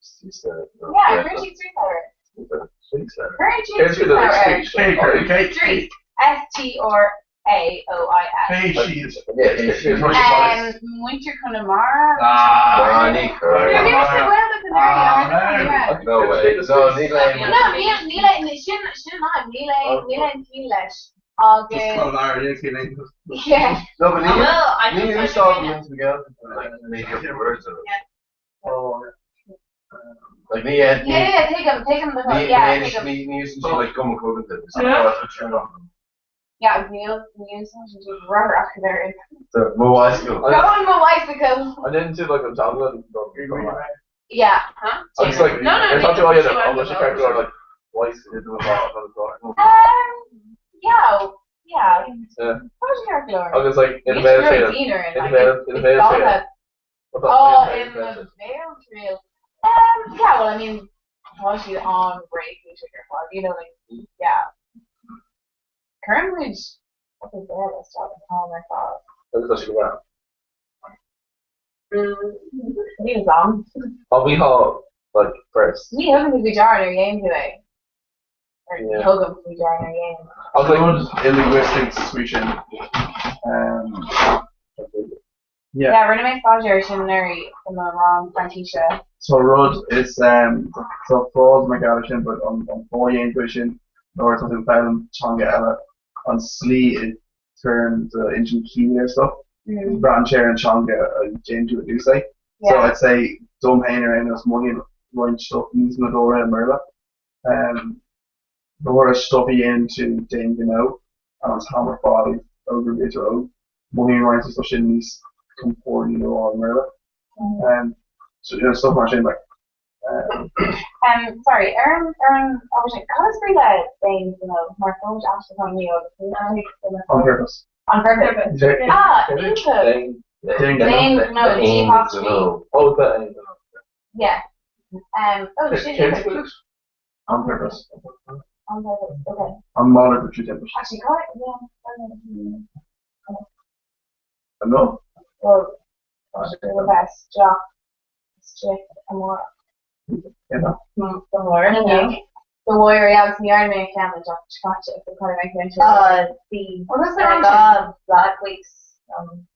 S5: Street leabhar.
S8: Yeah, Richie Street leabhar. Cuireann siad street flower air. Street, S-T-R-A-O-I-S. Muintir Chonamara?
S5: Ah, ní chuir. No way. No, níl aon.
S8: No, níl, níl aon, sin, sin an fhadhb, níl aon, níl aon chiall leis. Agus. Yeah.
S5: No, but ní, ní úsáideann muintir na Gaeltachta like make up words of it. Like ní
S8: Yeah, yeah, tuigim, tuigim do
S5: ní
S8: yeah, tuigim.
S5: ní ní úsáideann siad like guma coganta.
S8: Yeah, agus níl, ní úsáideann siad rothar ach ar in.
S5: So, mo bicycle.
S8: Go on mo bicycle.
S9: And then to like an teanga
S8: Yeah, huh?
S9: Agus like
S8: No, no,
S9: ar
S8: ní
S9: tá tú
S8: siad
S9: an bhfuil sé ceart go like bicycle
S8: Um, yeah, yeah.
S9: Yeah.
S8: Tá sé ceart go leor.
S9: Agus like in
S8: Níl
S9: the
S8: sé
S9: Béal
S8: daoine
S9: in
S8: like,
S9: the Béal in the
S8: it's
S9: Béal
S8: dogtha. Oh, in the Béaltriail. Um, yeah, well, I mean, tá siad an réifíseach ar fad, you know, like, yeah. Cuireann muid focal Béarla isteach an t-am ar fad.
S9: Agus tá sé go maith.
S8: Níl fhios a'm.
S9: Ó bhí thá like first.
S8: Ní thugann tú faoi deara nuair a dhéanann tú é. Or ní
S9: Yeah.
S8: thugaim faoi deara nuair a dhéanaim.
S9: Agus like
S3: Rud i linguistics faoi sin. Um, yeah.
S8: Yeah, rinne mé staidéar sin anuraidh i mo rang Fraincise.
S3: So rud is um, tá fád mar gheall air sin but an an fáth a dhéanann tú é sin nuair atá tú ag foghlaim teanga eile an slí a chuireann d'intinn ciall ar stuff braitheann sé ar an teanga a dhéanann tú ar dtús é. So
S8: Yeah.
S3: I'd say dom féin ar aon nós mothaíonn roinnt stuff níos nádúrtha i mBéarla. Um, nuair is stuff a dhéanann tú d'aon ghnó an t-am ar fad ó gur bhí tú óg, mothaíonn roinnt den stuff sin níos compordaí le rá i mBéarla. Um, so you know, stuff mar sin like um,
S8: Um, sorry, ar an, ar an ábhar sin, cad is brí le d'aon ghnó mar fós aistriúchán nua agus ní fheadar
S3: on purpose.
S8: On purpose. Ah, iontach!
S3: D'aon
S8: D'aon ghnó, D apostrophe.
S9: Oh, the
S8: Yeah. Um, oh, sin iontach.
S3: On purpose.
S8: On purpose, okay.
S3: An malairt tú timpeall.
S8: Actually, cad, yeah.
S3: No?
S8: Well, the best job isteach amárach.
S3: Yeah.
S8: The warrior. The warrior, yeah, agus ní dhearna mé an ceann an tseachtain seo caite, so caithfidh mé ceann sin.
S2: Bhí
S8: What was the wrong
S2: dhá Black Weeks um,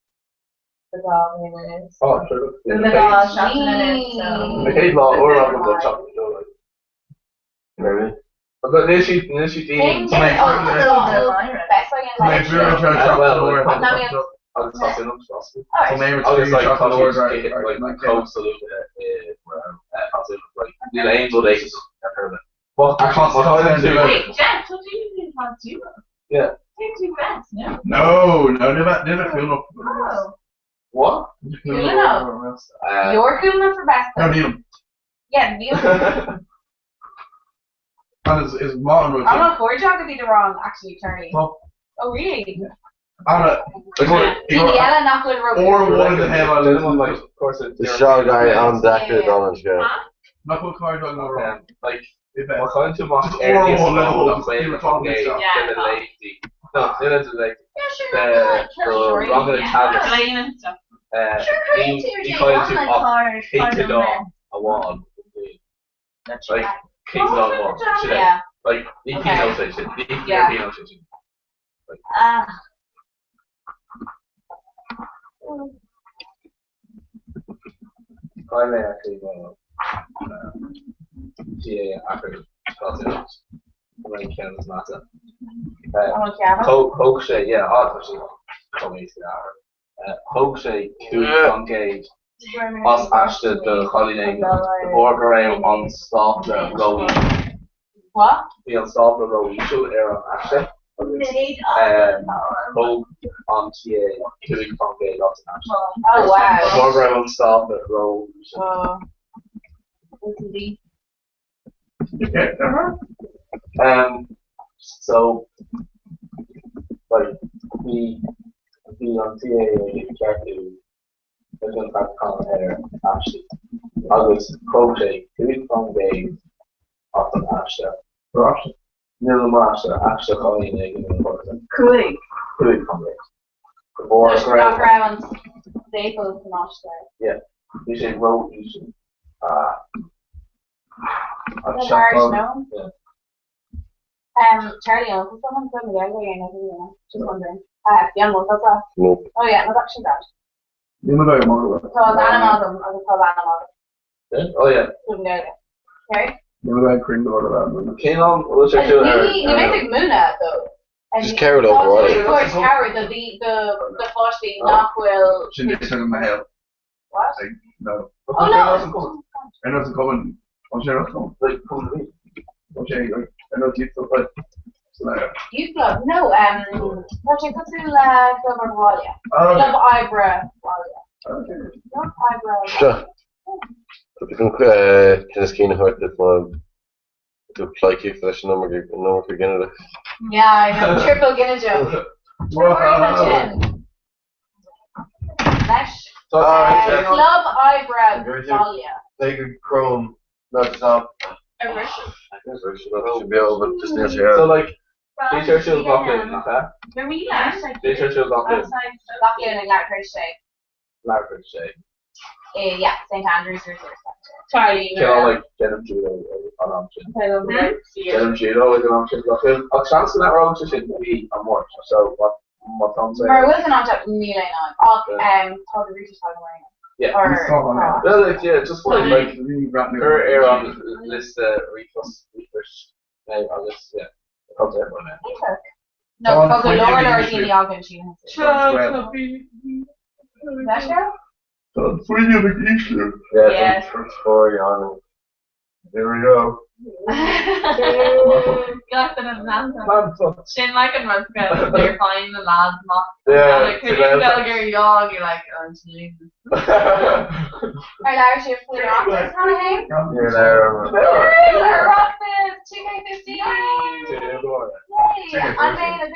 S2: the dhá bhliain anuas.
S9: Oh, sure.
S2: The dhá seachtain anuas, so.
S9: Na chéad lá úr agam don tseachtain seo, like.
S5: Really?
S9: But níl siad níl siad daoine.
S8: Best I
S3: Tá mé ag dúil le
S9: Well,
S3: teacht
S9: like,
S3: uair.
S9: Agus tá sin an
S3: Tá mé ag
S9: Agus
S3: dúil
S9: like
S3: teacht
S9: tá
S3: uair
S9: siad
S3: ar-
S9: like
S3: ar-
S9: comh-solúbtha i tá sin like níl aon rud éigin ar fad. Well,
S3: Actually,
S9: má chailleann tú
S7: Wait, Jeff, so do you think about you?
S9: Yeah.
S7: Take two bets, no?
S3: No, no, níl níl a cool up.
S7: Oh.
S9: What?
S8: Cool enough. You're cool enough for best.
S3: No, níl.
S8: Yeah, níl.
S3: And is is maith an rud.
S8: I'm not for job to be the wrong actually attorney.
S3: Well,
S8: Oh really?
S3: Anna,
S8: Daoine eile nach bhfuil ró
S3: or one of the headlines.
S9: Like, of course, it's
S5: The seo guy an deacair don an scéal.
S3: Nach bhfuil card on
S9: Um, like,
S3: If
S9: má chailleann tú amach
S3: Just
S9: ar
S3: oral
S9: níos mó
S3: level,
S9: ná
S3: just
S9: chaon
S3: you were talking
S9: gay
S3: stuff.
S7: Yeah.
S9: de na laethanta. No, níl aon laethanta.
S2: Yeah, sure.
S9: The
S2: Killing
S9: ranganna teagasc.
S7: Lane and stuff.
S2: Sure,
S9: Ní
S2: Ní
S9: ní chailleann tú ach
S2: ach
S9: céatadán amháin. Like, céatadán amháin. Sin é.
S8: Yeah.
S9: Like, ní
S8: Okay.
S9: pionós é sin. Ní
S8: Yeah.
S9: pionós é sin.
S2: Ah,
S9: Caithfidh mé actually mo TA athrú an ceann is measa.
S8: An ceann?
S9: Thóg sé, yeah, á tá sé chomh éasca athrú. Thóg sé 5% as aiste do chailín éigin de bharr go raibh an stápla ró-íseal.
S8: What?
S9: Bhí an stápla ró-íseal ar an aiste agus thóg an TA 5% as an aiste.
S8: Oh
S9: De
S8: wow.
S9: bharr go raibh an stápla ró-íseal.
S8: Oh.
S9: So, like, bhí bhí an TA ag ceartú leis an ceartúchán ar aistí agus thóg sé 5% as an aiste. Níl an aiste, aiste chailín éigin ina chúrsa.
S7: Cúig.
S9: 5%. De bharr go
S8: Nach
S9: raibh
S8: raibh an staple san aiste.
S9: bhí sé ró-íseal. Ah. An
S8: The Irish,
S9: seachtain
S8: no?
S9: Yeah.
S8: Charlie, an bhfuil someone from the Gaeilge or anything? Just wondering. Bhí an mhóta sa?
S5: Nope.
S8: Oh yeah, no that's bad.
S3: Ní mo bheith mar
S8: Tá an agam agus tá an agam.
S9: Oh yeah.
S8: Club na Gaeilge. Okay?
S3: Ní mo bheith cruinn go leor.
S9: Cén am bhfuil sé siúl ar?
S8: Ní mé ag múineadh though.
S5: Just cabhair leo go
S8: raibh. Cabhair do do pháistí nach bhfuil.
S3: Sin é sin mo shaol.
S8: What?
S3: No.
S8: Oh no.
S3: Ar nós an cumann, an sé an cumann? Like cumann a bhí. An sé like ar nós youth club like.
S8: Youth club? No, um, tá sé cosúil le Club Oibre Bhaile. Club Oibre Bhaile. Club Oibre
S5: Seo. Tá tú chun tinneas cinn a thabhairt duit má tú pleidhcíocht leis an iomarca ginideach.
S8: Yeah, I know. Triple ginideach. Sin. Leis Club Oibre Bhaile.
S5: Play go Chrome, not stop.
S9: So like, bhí sé siúl gach aon, nach ea? Bhí sé siúl gach aon.
S8: Gach aon ag leathuair tar éis sé.
S9: Leathuair tar éis sé.
S8: Yeah, St Andrews Resource Centre.
S2: Charlie,
S9: Cineál like déanaim judo an am sin. Déanaim judo ag an am sin gach aon. Ach seans go n-athróidh sé sin go dtí an Mháirt. So what má tá an
S8: Mar bhfuil san áit níl aon am. Ach tá do research agam ar aon.
S9: Yeah. Well, like, yeah, just like, like, cuir ar an liosta ríomhphost ríomhphoist mé agus, yeah, tá sé ar mé.
S8: No, tá go leor leor daoine againn sin. Leis seo?
S3: Tá an fuinneamh ag ísliú.
S5: Yeah, tá an for yawning. Here we go.
S2: Gach duine leanta. Sin like an rud go you're finding the lads amach.
S9: Yeah.
S2: Like gur yawn you're like oh Jesus.
S8: Ar labhair sibh faoin Oireachtas cheana féin?
S5: Níor labhair.
S8: Oireachtas 2K15! Yay! An mbeidh na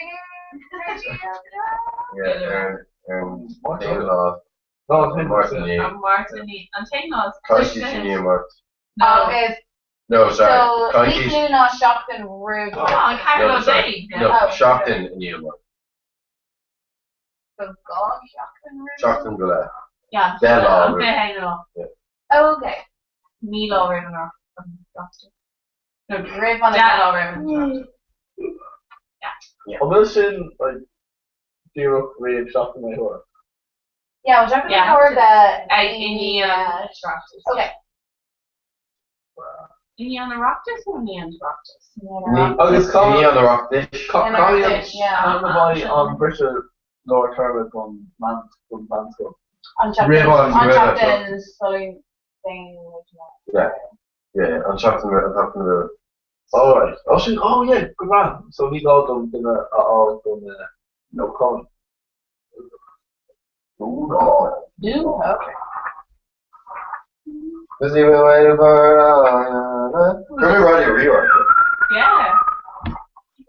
S5: Yeah, ar an aon lá.
S2: An Mháirt an t-aon lá.
S5: Coicís i ndiaidh Máirt.
S8: Agus
S5: No, sorry.
S8: so níos
S5: Coicís.
S8: lú ná seachtain roimh
S2: Oh, an ceathrú
S5: No,
S2: lá
S5: sorry.
S2: déag.
S5: No, seachtain i ndiaidh Máirt.
S8: So dhá sheachtain roimh?
S5: Seachtain go leith.
S2: Yeah.
S5: Deich lá
S2: An
S5: roimh.
S2: 21 lá.
S8: Okay.
S2: Naoi lá roimh an Oireachtas. No,
S8: Roimh an
S2: deich lá roimh an Oireachtas.
S9: An bhfuil sin like díreach roimh seachtain na huaire?
S8: Yeah, well, seachtain
S2: Yeah.
S8: na huaire
S2: Ag i ndiaidh an Oireachtais.
S8: Okay.
S2: I ndiaidh an Oireachtais nó i ndiaidh an Oireachtais?
S9: Agus
S5: I
S9: cá
S5: ndiaidh an Oireachtais.
S8: Oireachtais, yeah.
S9: Cá mbeidh an briseadh lár téarma don mheánscoil?
S8: An seachtain
S5: Roimh an-
S8: an
S5: roimh an
S8: seachtain sula dtéann muid amach.
S5: Yeah. Yeah, an seachtain roimh an tseachtain roimh.
S9: Alright. Oh sin, oh yeah, go breá. So ní gá dom duine a fháil don no comment.
S8: Do? Okay.
S5: Busy with waiting for Cuir Raidió Rí-Rá.
S2: Yeah.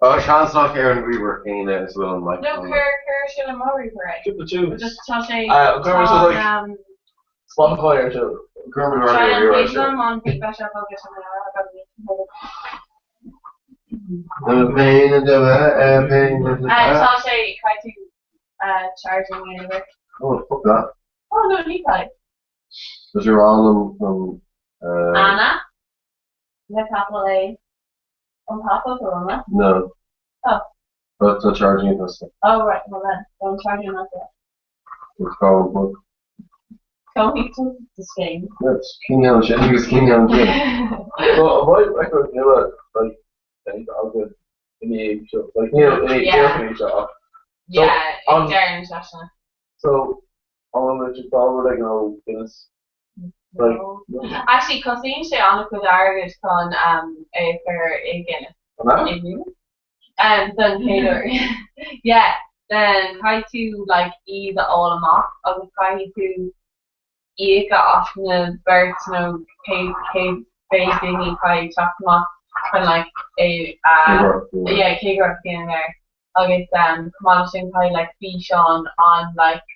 S5: Oh, seans nach ar an ríomhaire céanna is bhfuil an mic.
S2: No, cuir cuir sin i mo ríomhaire.
S9: Triple two.
S2: Just tá sé
S9: Cuir sé like
S2: um,
S9: Spotify ar siúl.
S5: Cuir
S2: Tá
S5: Raidió
S2: an
S5: Rí-Rá
S2: page
S5: siúl.
S2: liom an bhí beis agus an
S5: The pain and the pain and the
S2: Tá sé caithfidh tú charging anyway.
S5: Oh, fuck that.
S2: Oh no, ní caithfidh.
S5: Does your arm from
S2: Anna le capital A an papa Corona.
S5: No.
S2: Oh.
S5: But the charging it was
S2: Oh right, well then, I'm charging that there.
S5: it's called book.
S2: Go to the Spain.
S5: That's King Hill Jim. He was King Hill Jim.
S9: So an mbeidh record nua like againn i ndiaidh seo like níl i ndiaidh
S2: Yeah.
S9: níl seo ach
S2: Yeah,
S9: an-
S2: deireadh na seachtaine.
S9: so an bhfuil muid ag fáil rud éigin ó Guinness like
S2: No. Actually, cosnaíonn sé an-chuid airgid chun um, é a chur i Guinness.
S9: an ea?
S2: Um, don chéad uair. Yeah, then caithfidh tú like iad a fháil amach agus caithfidh tú íoc as na beirt nó cé cé mhéad daoine caithfidh teacht amach chun like é a yeah cé go raibh déanamh air agus um, chomh maith leis sin caithfidh like físeán an like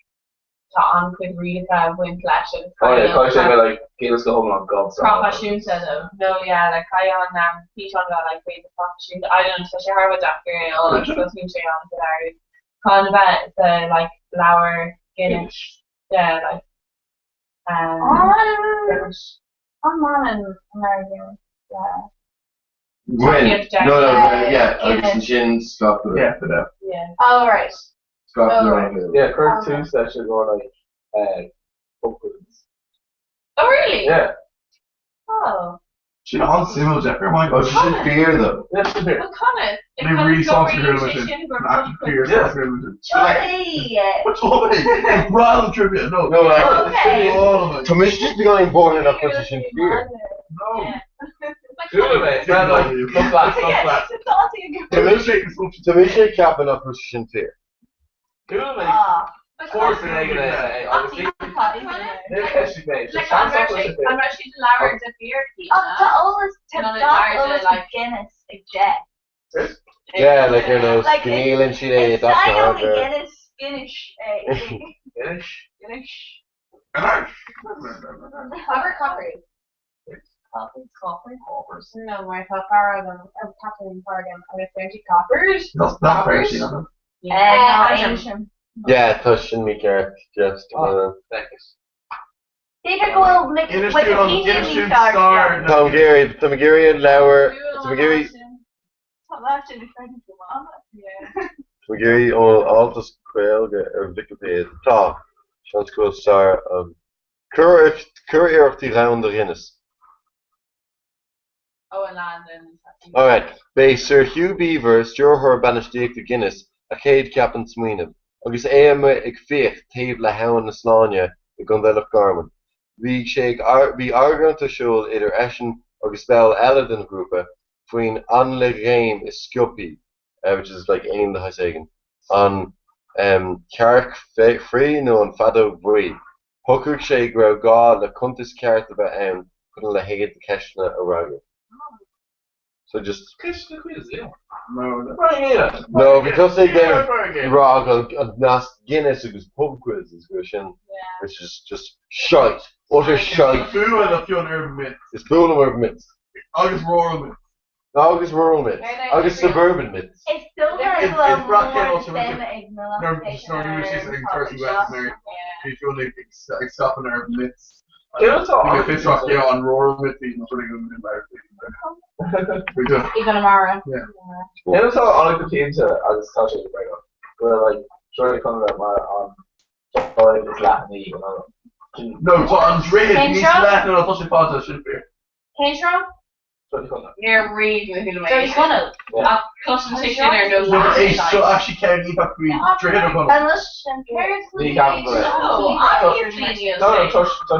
S2: tá an-chuid rialacha ag baint leis agus
S9: Oh yeah,
S2: caithfidh
S9: caithfidh sé bheith like Guinness go hiomlán God
S2: proifisiúnta though. No yeah like caithfidh an um, físeán bheith like réidh proifisiúnta. I don't know tá sé thar a bheith deacair é a fháil agus cosnaíonn sé an-chuid airgid chun a bheith sa like leabhar Guinness yeah like um,
S8: An an man American. Yeah.
S5: Gwen. No, no, yeah, agus ansin scaipeadh.
S3: Yeah, for that.
S2: Yeah.
S8: Oh, right.
S5: Scaipeadh oh.
S9: Yeah, cuir tús leis i gcomhair like uh, pub quizzes.
S2: Oh, really?
S9: Yeah.
S2: Oh.
S3: Sin an-suimiúil, Jeff, ar maith.
S5: Oh, sin fíor though.
S9: Yeah, sin fíor.
S2: Well, conas?
S3: Ní really sásta ar sin. Actually fíor sásta ar sin.
S8: Johnny!
S3: Round trivia, no.
S5: No, like,
S8: Okay.
S5: Tá mise just beagáinín buartha nach bhfuil sé sin fíor.
S3: No.
S9: Cool, mate. No, no, look flat, look flat.
S5: Tá mise tá mise ag ceapadh nach bhfuil sé sin fíor.
S9: Cool, mate.
S8: Ah.
S9: Force in ag agus bhí ceist mé.
S2: Like, an raibh sé an raibh siad ag labhairt de fíricí?
S11: Ach tá eolas tá
S2: Nó na
S11: gach
S2: dairde,
S11: eolas
S2: like-
S11: Guinness ag Jeff.
S5: Yeah, like ar nós
S11: Like,
S5: go ndíolann siad é i
S11: Is
S5: dtaca
S11: saghas
S5: hardware.
S11: Guinness Guinness é.
S9: Guinness.
S11: Guinness.
S8: Copper, copper.
S2: Copper.
S3: Coppers.
S8: No, mar tá fear agam, ar Catherine fear agam, agus deir sí coppers.
S3: That's not fair, sí, no.
S11: Uh,
S2: Eh,
S11: ancient.
S5: Yeah, tá sin mícheart just
S9: Oh. Thanks.
S11: B'fhéidir go bhfuil Mick
S3: Inis dúinn an-
S11: Wikipedia
S3: inis
S11: níos
S3: dúinn
S11: fearr.
S3: star na-
S5: Tá mé ag iarraidh tá mé ag iarraidh an leabhar tá mé ag iarraidh
S11: Tá leat sin ag féachaint go maith.
S5: tá mé ag iarraidh ón alt as Gaeilge ar Wikipedia. Tá seans go bhfuil stair an Curiarrachtaí Dhomhanda Guinness.
S2: Oh, an Landon.
S5: Alright, b'é Sir Hugh Beaver, stiúrthóir bainistíochta Guinness, a chéad cheap an smaoineamh, agus é amuigh ag fiach taobh le hAbhainn na Sláine i gContae Loch Garman. Bhí sé ag bhí argóint ar siúl idir eisean agus ball eile den ghrúpa faoin éanlaith ghéim is sciobthaí, which is like éan de shaghas éigin, an cearc fraoigh nó an feadóg bhuí. Shocraigh sé go raibh gá le cuntas ceart a bheith ann chun a leithéid de cheisteanna a fhreagairt. So just.
S9: Ceist na quiz, yeah.
S3: No, no.
S9: Right,
S5: No, bhí tusa ag déanamh rá go an nasc Guinness agus pub quizzes go sin, which is just shite, utter shite.
S3: Fuath le Fionn Urban Myths.
S5: Is fuath liom urban myths.
S3: Agus rural myths.
S5: Agus rural myths. Agus suburban myths.
S11: Is dócha
S3: Is
S11: go bhfuil
S3: is brath
S11: mór
S3: céanna
S11: suime ag na
S3: Nuair nuair a bhí sí ag Percy West Mary, bhí Fionn ag ag stopadh na urban myths.
S9: Cén atá
S3: Bhí mé fiosrach yeah, an rural myth í, nó rud éigin in Bhí
S8: I gConamara.
S3: Yeah.
S9: Cén atá an-choitianta agus tá sé go bréagach go bhfuil like Droichead Chonnaile mar an droichead is leathnaí in Uladh.
S3: No, tá an droichead
S8: Cén
S3: níos
S8: seo?
S3: leithne ná tá sé fada, sin fíor.
S8: Cén seo?
S9: Droichead Chonnaile.
S2: Níor ríomh mo shúile mé.
S8: Droichead Chonaill.
S2: Ach cloisim sé sin ar nós
S3: No, but é seo actually ceann iontach faoi Droichead O'Connell.
S11: An bhfuil sin
S8: Céard
S9: Ní ceapaim go bhfuil.
S2: No, obviously níl
S9: No, no,
S2: sé.
S9: tá tá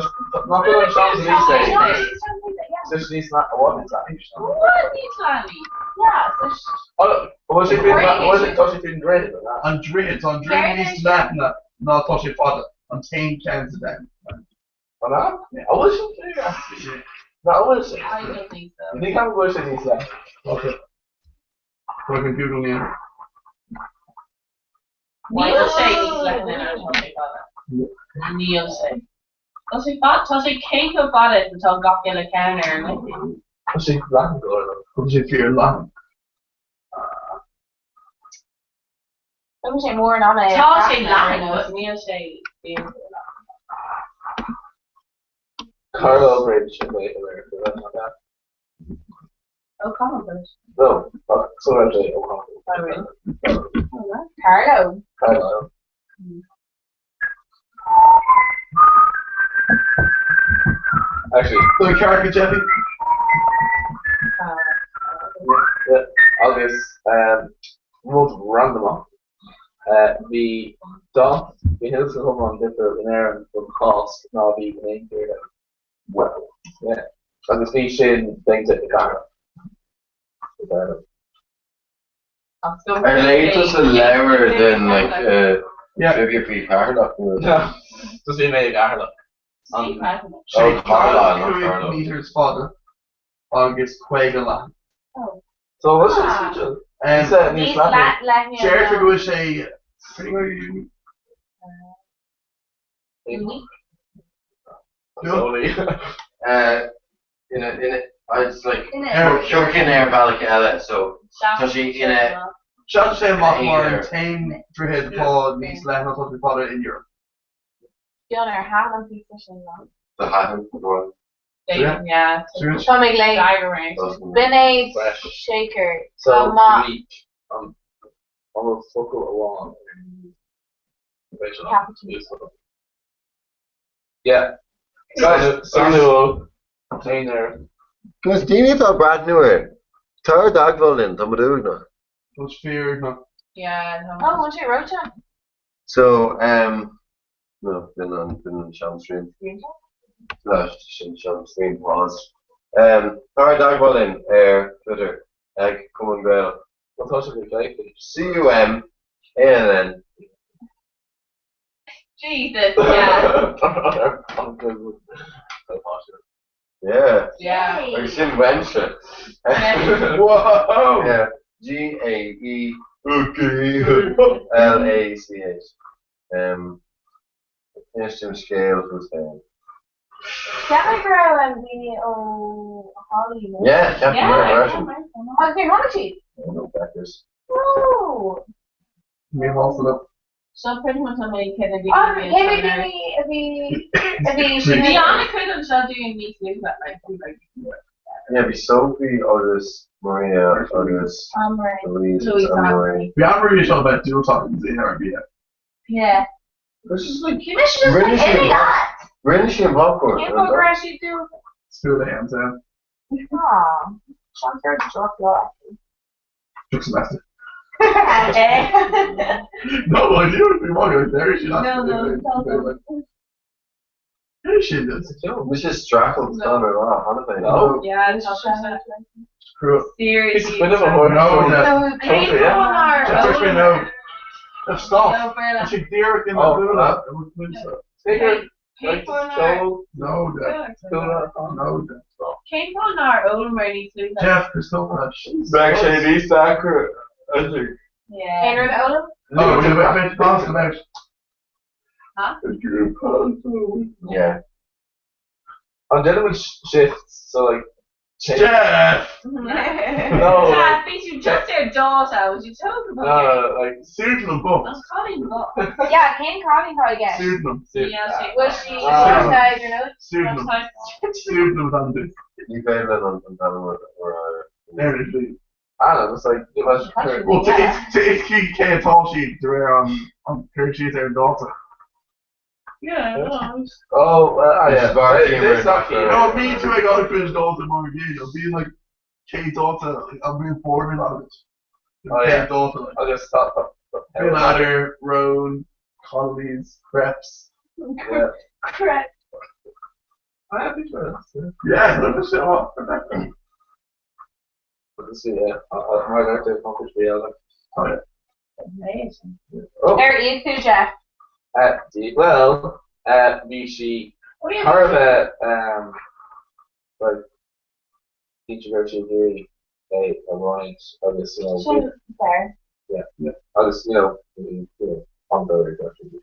S9: nach bhfuil an seans níos é. Tá sé níos leath- what is that?
S2: What níos leanaí?
S8: Yeah, so
S9: Oh, bhfuil sé faoin bhfuil sé tá sé faoin droichead an ea?
S3: An droichead, tá an droichead níos leithne ná tá sé fada, an t-aon ceann sa domhan.
S9: An ea? An bhfuil sin fíor actually? No, an bhfuil sé?
S2: I don't think so.
S9: Ní ceapaim go bhfuil sé níos leithne.
S3: Okay. Tá an Google níl.
S2: Níl sé níos leithne ná tá sé fada. Níl sé. Tá sé fada, tá sé cé chomh fada is atá gach uile ceann ar an wiki.
S9: Tá sé leathan go leor though.
S3: Tá sé fíor leathan.
S8: Tá sé mór ná mé.
S2: Tá sé leathan, but níl sé fíor leathan.
S9: Carlow Bridge in the America, that's not that.
S2: O'Connell Bridge.
S9: No, so I'm saying O'Connell.
S2: Oh, really?
S8: Carlow.
S9: Carlow. Actually,
S3: So cearca Jeffy?
S9: yeah, agus um, rud randamach. Uh, bhí dath bhí thuillte iomlán difriúil in Éirinn don Cháisc ná bhí in aon tír eile.
S5: Well.
S9: Yeah. Agus bhí sin déanta i gCathair. I gCathair.
S5: Ar léigh tusa leabhar den like uh,
S3: Yeah.
S5: trivia faoi Cheatharlach nó?
S9: No, just bhí mé i gCathairleach.
S2: Sí, President.
S5: Oh, Carlisle, not
S3: 5
S5: Carlow.
S3: meters fada agus 50 leathan.
S9: So what's
S8: Ah.
S9: this feature?
S3: Um,
S9: Is that níos
S8: Níos
S9: leithne?
S8: leithne.
S3: Deirtear go bhfuil sé
S9: Slowly.
S5: Uh, in a, in a, I was like,
S11: In it.
S3: Ar-
S5: Seo ar bhealach eile, so tá sé ina
S3: Sean sé amach mar an
S5: Aonair.
S3: t-aon droichead atá níos leithne ná tá sé fada in Europe.
S8: Fionn ar thaitin an píosa sin liom.
S5: the hahan one.
S2: Yeah.
S8: Tá mé ag léamh. B'in é Shaker.
S9: So
S8: Tá maith.
S9: unique. An bhfuil focal amháin Yeah. Guys, Samuel Taylor.
S5: Agus daoine atá ag breathnú air, tar i dteagmháil linn, tá muid uaigneach.
S3: Tá fíor-uaigneach.
S2: Yeah, no.
S8: Oh, bhfuil sé reoite?
S5: So, um, no, b'in an, b'in an sean-stream. No, sin sean-stream pause. Um, tar i dteagmháil linn ar Twitter ag Cumann Gaelach.
S9: Well, tá sé go léir.
S5: C U M A N N.
S2: Jesus, yeah.
S5: Yeah.
S2: Yeah.
S5: Agus sin uaimse.
S3: Whoa!
S5: Yeah. G A E G L A C H. Um, Inis dom scéal fút féin.
S8: Ceapaim go raibh an daoine ó Holly.
S5: Yeah, ceapaim go raibh freisin.
S8: Agus níor tháinig siad.
S5: No Beckers.
S8: No.
S3: Ní hásla liom.
S2: Seo pretty much an méid céad a bhí
S8: Ah, cé mhéad daoine a bhí a bhí sin
S2: Bhí an-chuid anseo dúinn níos luaithe, like, bhí like
S5: Yeah, bhí Sophie agus Maria agus
S8: Anne-Marie.
S5: Louise
S2: Louise
S5: agus Anne-Marie.
S3: Bhí Anne-Marie seo bheith diúltach agus é ar bia.
S8: Yeah.
S5: This is like
S8: Bhí mise just
S5: Rinne
S8: like
S5: sí
S8: imigh at.
S5: Rinne sí an popcorn.
S8: Cén fáth go raibh siad diúltach?
S3: School a hands down.
S8: Aw, seans ar droch-lá.
S3: Took semester. No, I do. We want to go there. She
S2: No, no, tell them.
S3: Here she is.
S5: Mrs. Strackle
S2: No.
S5: done her lá, cheana féin.
S9: No.
S2: Yeah, tá sé
S3: Screw it.
S2: seriously.
S9: Bit of a horn.
S3: No, no.
S8: So,
S2: Cén fáth nár
S3: Just
S2: ól-
S3: no. Just stop.
S2: No, Béarla.
S3: She dear in the
S9: Oh,
S3: Lula.
S9: Bigger.
S2: Cén fáth nár-
S3: No, Jeff. No, Jeff. Stop.
S2: Cén fáth nár ól mar níos luaithe?
S3: Jeff, there's so much.
S5: Bheadh sé níos deacra, I think.
S2: Yeah.
S8: Cén rud a ólaim?
S3: Oh, we have a bit past about.
S2: Huh?
S5: Yeah.
S9: An denim shifts, so like. Change.
S3: Jeff!
S9: No,
S2: Jeff, beat you just your daughter. Would you talk
S9: No,
S2: about
S9: no, like.
S3: Pseudonym book.
S2: I'm calling what?
S8: Yeah, cén cailín atá i gceist?
S3: Pseudonym.
S2: Yeah, she-
S8: Was she
S9: Ah.
S8: size or no?
S3: Pseudonym. Pseudonym Andy.
S5: Ní féidir an an t-ainm or
S3: There it is.
S9: I don't know, it's like. It was
S3: Well, to it's key K at all she to on Kirchy their daughter.
S7: Yeah, no.
S9: Oh, well, ah, yeah.
S5: This is Bar
S9: This-
S5: Gamer
S9: this not
S5: and
S3: No, me too. I got a cringe daughter more again. I'll be like K daughter. Like, I'm being bored with it.
S9: Oh,
S3: K
S9: yeah.
S3: daughter. Like,
S9: I'll just stop. stop, stop.
S3: Bill Ladder, Roan, Connolly's, Krebs.
S9: Yeah.
S8: Correct.
S9: I have insurance. Yeah.
S3: Yeah, look at shit up.
S9: Let's see, yeah. I might have to accomplish the other.
S3: Oh, yeah.
S8: Amazing.
S9: Oh,
S8: Ar íoc tú, Jeff?
S9: D, well, bhí sí
S8: What do you
S9: thar a bheith, like, teacher go to degree, é a roinnt agus, you know, bhí-
S8: Sin fair.
S9: yeah, yeah, agus, you know, bhí, you know, an dóigh go to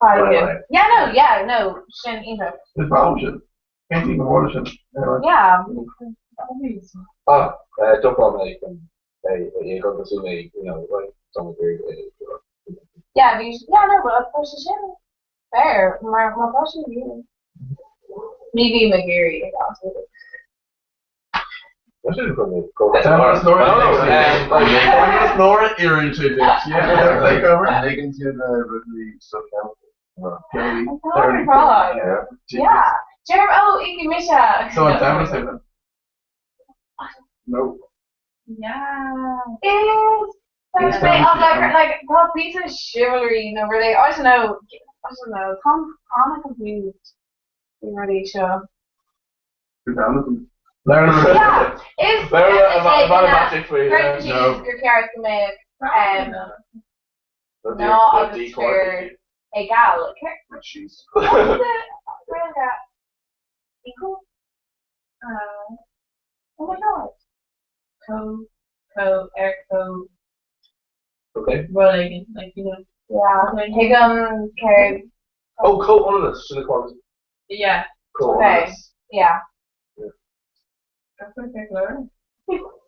S8: Probably
S9: Right,
S8: good.
S9: right.
S8: Yeah, no, yeah, no. Sin iontach.
S3: It's brown shit. Can't even order shit. Anyway.
S8: Yeah.
S9: Ah, dumpáil mé chun é a go go mé, you know, like, some degree,
S8: Yeah, bhí yeah, no, but of course sin fair. Mar mar tá sin bhí. Ní bhí McGeary ag absolutely.
S9: What should we go?
S3: Dennis Nora.
S9: No, like,
S3: Dennis Nora irritated. Yeah, take over.
S5: And they can do the rugby stuff now. No.
S8: Tá frog.
S5: Yeah.
S8: Yeah. Jeremy, oh, Iggy Misha.
S3: So I'm down to say that. No.
S2: Yeah.
S8: Is
S3: It's
S8: like,
S3: fancy,
S8: like, like, tá piece of chivalry nó really, I don't know, I don't know, Tá I'm confused. Bhí rudaí seo.
S3: You're down with them. Larry.
S8: Yeah, is
S9: Larry,
S8: is
S9: I'm
S8: é
S9: on a magic for you.
S8: Cuireann
S3: No.
S8: siad gur ceart go mbeadh
S9: The
S8: ná
S9: the
S8: agus
S9: decor.
S8: fir egal.
S3: Jeez.
S8: What's the Gaeilge equal? Oh my god.
S2: Co, co, air co,
S9: Okay.
S2: rolling, like, you know.
S8: Yeah. Tuigim céard.
S9: Oh, co-owners. Should have called it
S2: Yeah.
S8: Okay.
S9: co-owners.
S8: Yeah.
S2: That's what they're learning.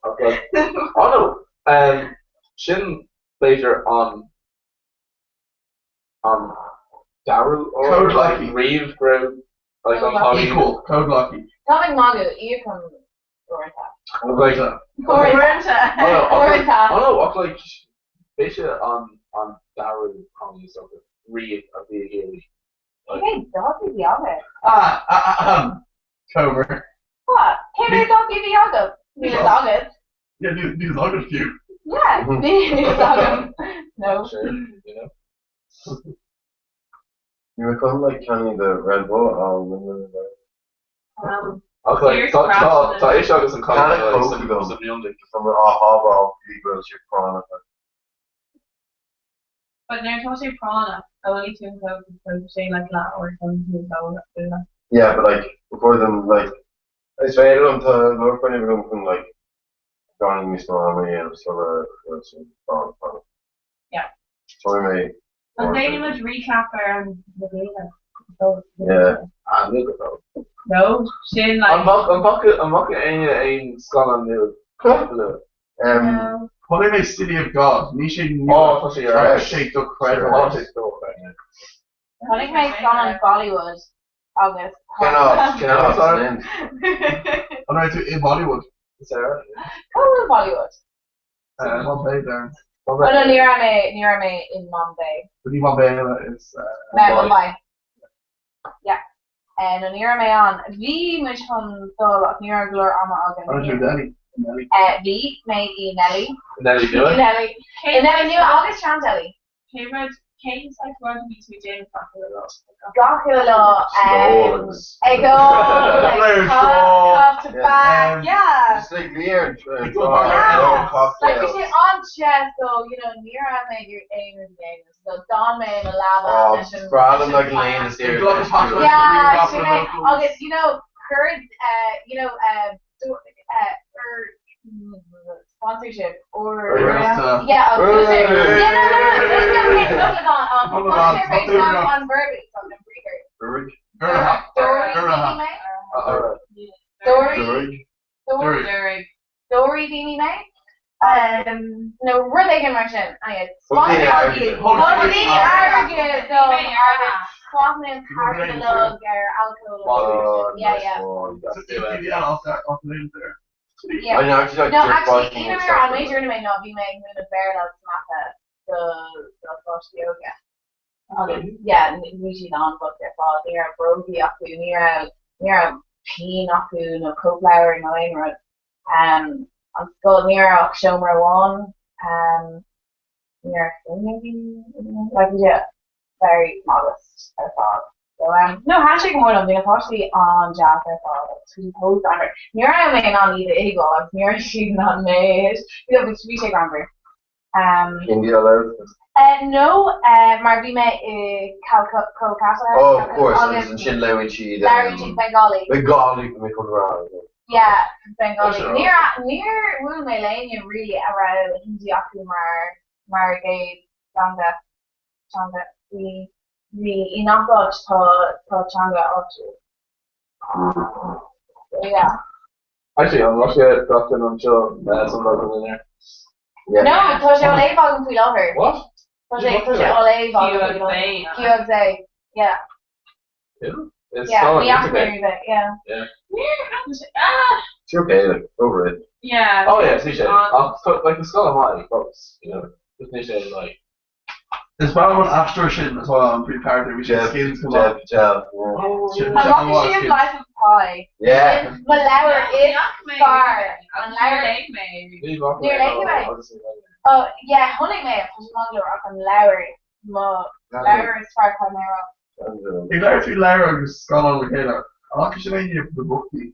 S9: Okay. Oh no. Sin later on. On Daru or
S3: Code Lucky.
S9: Reeve Grow Like an cailín.
S3: Equal, comhghleacaí.
S8: Táim ag magadh, íocaim uaireanta.
S9: Like,
S8: Uaireanta. Uaireanta.
S9: Oh no, ach like, b'fhéidir an an dara cailín is dócha riamh a bhí ag iarraidh.
S8: Cé mhéad daltaí a bhí agat?
S3: Ah, ah, ah, ahem. Comer.
S8: What? Cé mhéad daltaí a bhí agat? Níl fhios agat.
S3: Yeah, níl fhios agat fiú.
S8: Yeah, níl fhios agam. No.
S9: Sure, you know.
S5: You were kind of like Kenny the Red Bull
S2: Um,
S9: Ach like, tá tá tá fhios agus an cailín
S5: Tá
S9: like,
S5: coke
S9: sa
S5: agam.
S9: sa mionlaigh.
S5: Tá á shábháil go bhfuil sé práinneach.
S2: But nuair atá sé práinneach, ólfaidh tú an Coke agus tógfaidh sé like leathuair chun tú a bhualadh.
S5: Yeah, but like before them like is féidir liom tá leor fuinnimh agam chun like gan níos mó ama a dhéanamh sula bhfuil sé práinneach.
S2: Yeah.
S5: Tá mé
S2: An déanfaidh muid recap ar an na bliana?
S5: Yeah.
S9: Ah, níl go fóill.
S2: No, sin like.
S9: An bhfaca an bhfaca an bhfaca éinne aon scannán nua? Nua.
S5: Um,
S3: Chonaic mé City of God, ní sé
S9: Oh,
S3: nua.
S9: tá sé ar
S3: Tá sé dochreidte.
S9: Tá sé dochreidte.
S8: Chonaic mé scannán Bollywood agus
S5: Cannot, cannot
S9: Sorry.
S5: stand.
S3: An raibh tú i Bollywood?
S9: Sarah?
S8: Cá bhfuil Bollywood?
S3: Bombay there.
S8: Oh no, ní raibh mé ní raibh mé in Bombay.
S3: But ní Bombay eile is
S8: Mumbai. Yeah. No ní raibh mé ann. Bhí muid chun dul ach ní raibh go leor ama
S3: An raibh tú i
S8: againn.
S3: Delhi? I Delhi.
S8: Bhí mé i nDelhi.
S9: Nelly
S8: I
S9: nua?
S8: Delhi. I Delhi nua agus sean Delhi.
S2: Cé rud cén saghas rud a bhí tú ag déanamh gach uile lá?
S8: Gach uile lá
S5: Stól agus.
S8: ag ól, like
S3: Blair
S8: cough,
S3: Straw.
S8: cough tobac,
S5: Um,
S8: yeah.
S5: Just like beer and
S3: Yeah.
S8: Yeah. Like bhí
S5: cocktails.
S8: sé an-te so you know ní raibh mé ag aon rud a dhéanamh so d'fhan mé i mo leaba
S5: Oh,
S8: leis an
S5: Brandon
S8: leis an
S5: like Lane is here.
S3: Glove apocalypse.
S8: Yeah,
S3: Really
S8: sin é.
S3: rough locals.
S8: Agus you know cuir you know do or sponsorship or
S3: Or
S8: yeah oh,
S5: Hey.
S8: yeah no no no no
S3: Hold on,
S8: sponsorship
S3: hold on.
S8: on Burberry on Burberry
S3: Gurha.
S8: Dory
S3: Gurha.
S8: bhí mé
S5: Dory.
S8: Dory Dory
S2: Dory.
S8: Dory bhí mé no rud éigin mar sin
S5: Thug
S8: sponsor
S5: daoine airgead.
S3: Thug
S8: daoine airgead dom agus chaith mé an t-airgead uilig ar alcohol
S5: Oh,
S8: yeah
S5: nice
S8: yeah
S5: one.
S3: Yeah, I'll start off later there.
S8: yeah
S5: I know, actually, like,
S8: No,
S5: jerk
S8: actually,
S5: biking
S8: even
S5: and
S8: mé
S5: stuff.
S8: an méid rinne mé ná bhí mé ag múineadh Béarla agus mata do do pháistí óga. Agus yeah, bhí siad an-bhocht ar fad. Ní raibh brógaí acu, ní raibh ní raibh pinn acu nó cóipleabhar nó aon rud. Um, an scoil ní raibh ach seomra amháin. Um, ní raibh fuinneogaí, like bhí sé very modest ar fad. So, um, no, thaitin sé go mór liom, bhí na páistí an-deas ar fad agus bhí siad greannmhar. Ní raibh mé in ann iad a fheiceáil agus ní raibh siad in ann mé a you know, bhí sé greannmhar. Um,
S5: India allowed.
S8: no, mar bhí mé i Calcutta
S5: Oh, of course,
S8: agus
S5: agus ansin labhraíonn siad.
S8: labhraíonn siad Bengali.
S5: Bengali mé chun rá.
S8: Yeah, Bengali.
S9: Sure.
S8: Níor níor bhuail mé le éinne really a raibh Hindi acu mar mar a gcéad teanga teanga. Bhí bhí i ngach áit tá tá teanga áitiúil. So yeah.
S9: Actually, an raibh sé Breatain anseo san lá in air.
S5: Yeah.
S8: No, tá sé á léamh agam faoi láthair.
S9: What?
S8: Tá sé tá sé á léamh agam faoi láthair.
S2: QXA.
S8: QXA. Yeah.
S9: Yeah. It's
S8: Yeah,
S9: solid,
S8: bhí
S9: it's
S8: acu
S9: okay.
S8: roimhe, yeah.
S2: Ah,
S5: It's okay, like, over it.
S2: yeah.
S9: Oh yeah, ní sé.
S2: On-
S9: Ach, so, like, the scannán maith fós, you know. Just ní sé like
S3: Is fearr an aisteoir sin atá an príomhcharacter, bhí sé
S5: Jeff,
S3: skins come
S5: Jeff
S3: off.
S5: Patel. Yeah.
S3: Sin-
S8: An
S3: sin
S8: bhfaca
S3: an
S8: sibh
S3: skins.
S8: Life of Pi?
S5: Yeah.
S8: Mo leabhar is fearr. An
S2: An
S8: leabhar
S2: léigh mé.
S9: ní bhfaca
S8: Níor
S9: mé
S8: léigh mé.
S9: agus ní léigh mé.
S8: Oh, yeah, chonaic mé tá sé maith go leor ach an leabhar mo leabhar is fearr atá mé rá.
S3: Ag labhairt faoi leabhar agus scannán le chéile. An bhfaca sibh éinne The Bookie?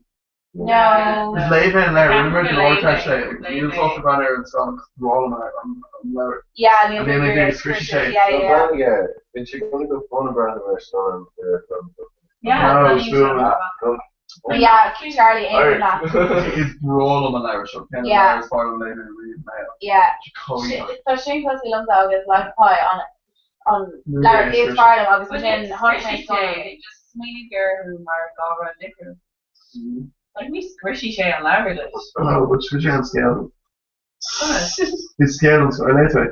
S8: No.
S3: Is léigh mé an leabhar,
S2: Ceapaim
S3: rinne mé
S2: gur
S3: go leor
S2: léigh
S3: teist
S2: mé,
S3: é, agus
S2: léigh
S3: níl
S2: mé.
S3: sásta breathnú ar an scannán agus bhráil mé an an leabhar.
S8: Yeah, níl
S3: An bhí mé
S8: mé
S3: ag scrios sé.
S8: Yeah, yeah.
S5: Yeah. Bhí sé gonna go phone brand ar scannán from.
S2: Yeah,
S3: No,
S2: tá
S3: sure.
S2: níos
S8: Yeah, Charlie aon leat.
S3: Is bráil an leabhar seo, cén
S8: Yeah.
S3: leabhar is fearr liom léamh riamh mé.
S8: Yeah.
S3: Coíoch.
S8: Tá sin cosúil liomsa agus Life of Pi an an
S3: Ní
S8: leabhar
S3: bheidh
S8: is fearr liom agus
S2: But
S8: sin
S2: it's
S8: chonaic mé
S2: squishy
S8: scannán.
S2: sé, just smaoinigh ar mar gá rud difriúil. Like ní squishy sé an leabhar leis.
S3: No, but scrios sé an scéal. Is scéal an ar léigh tú é?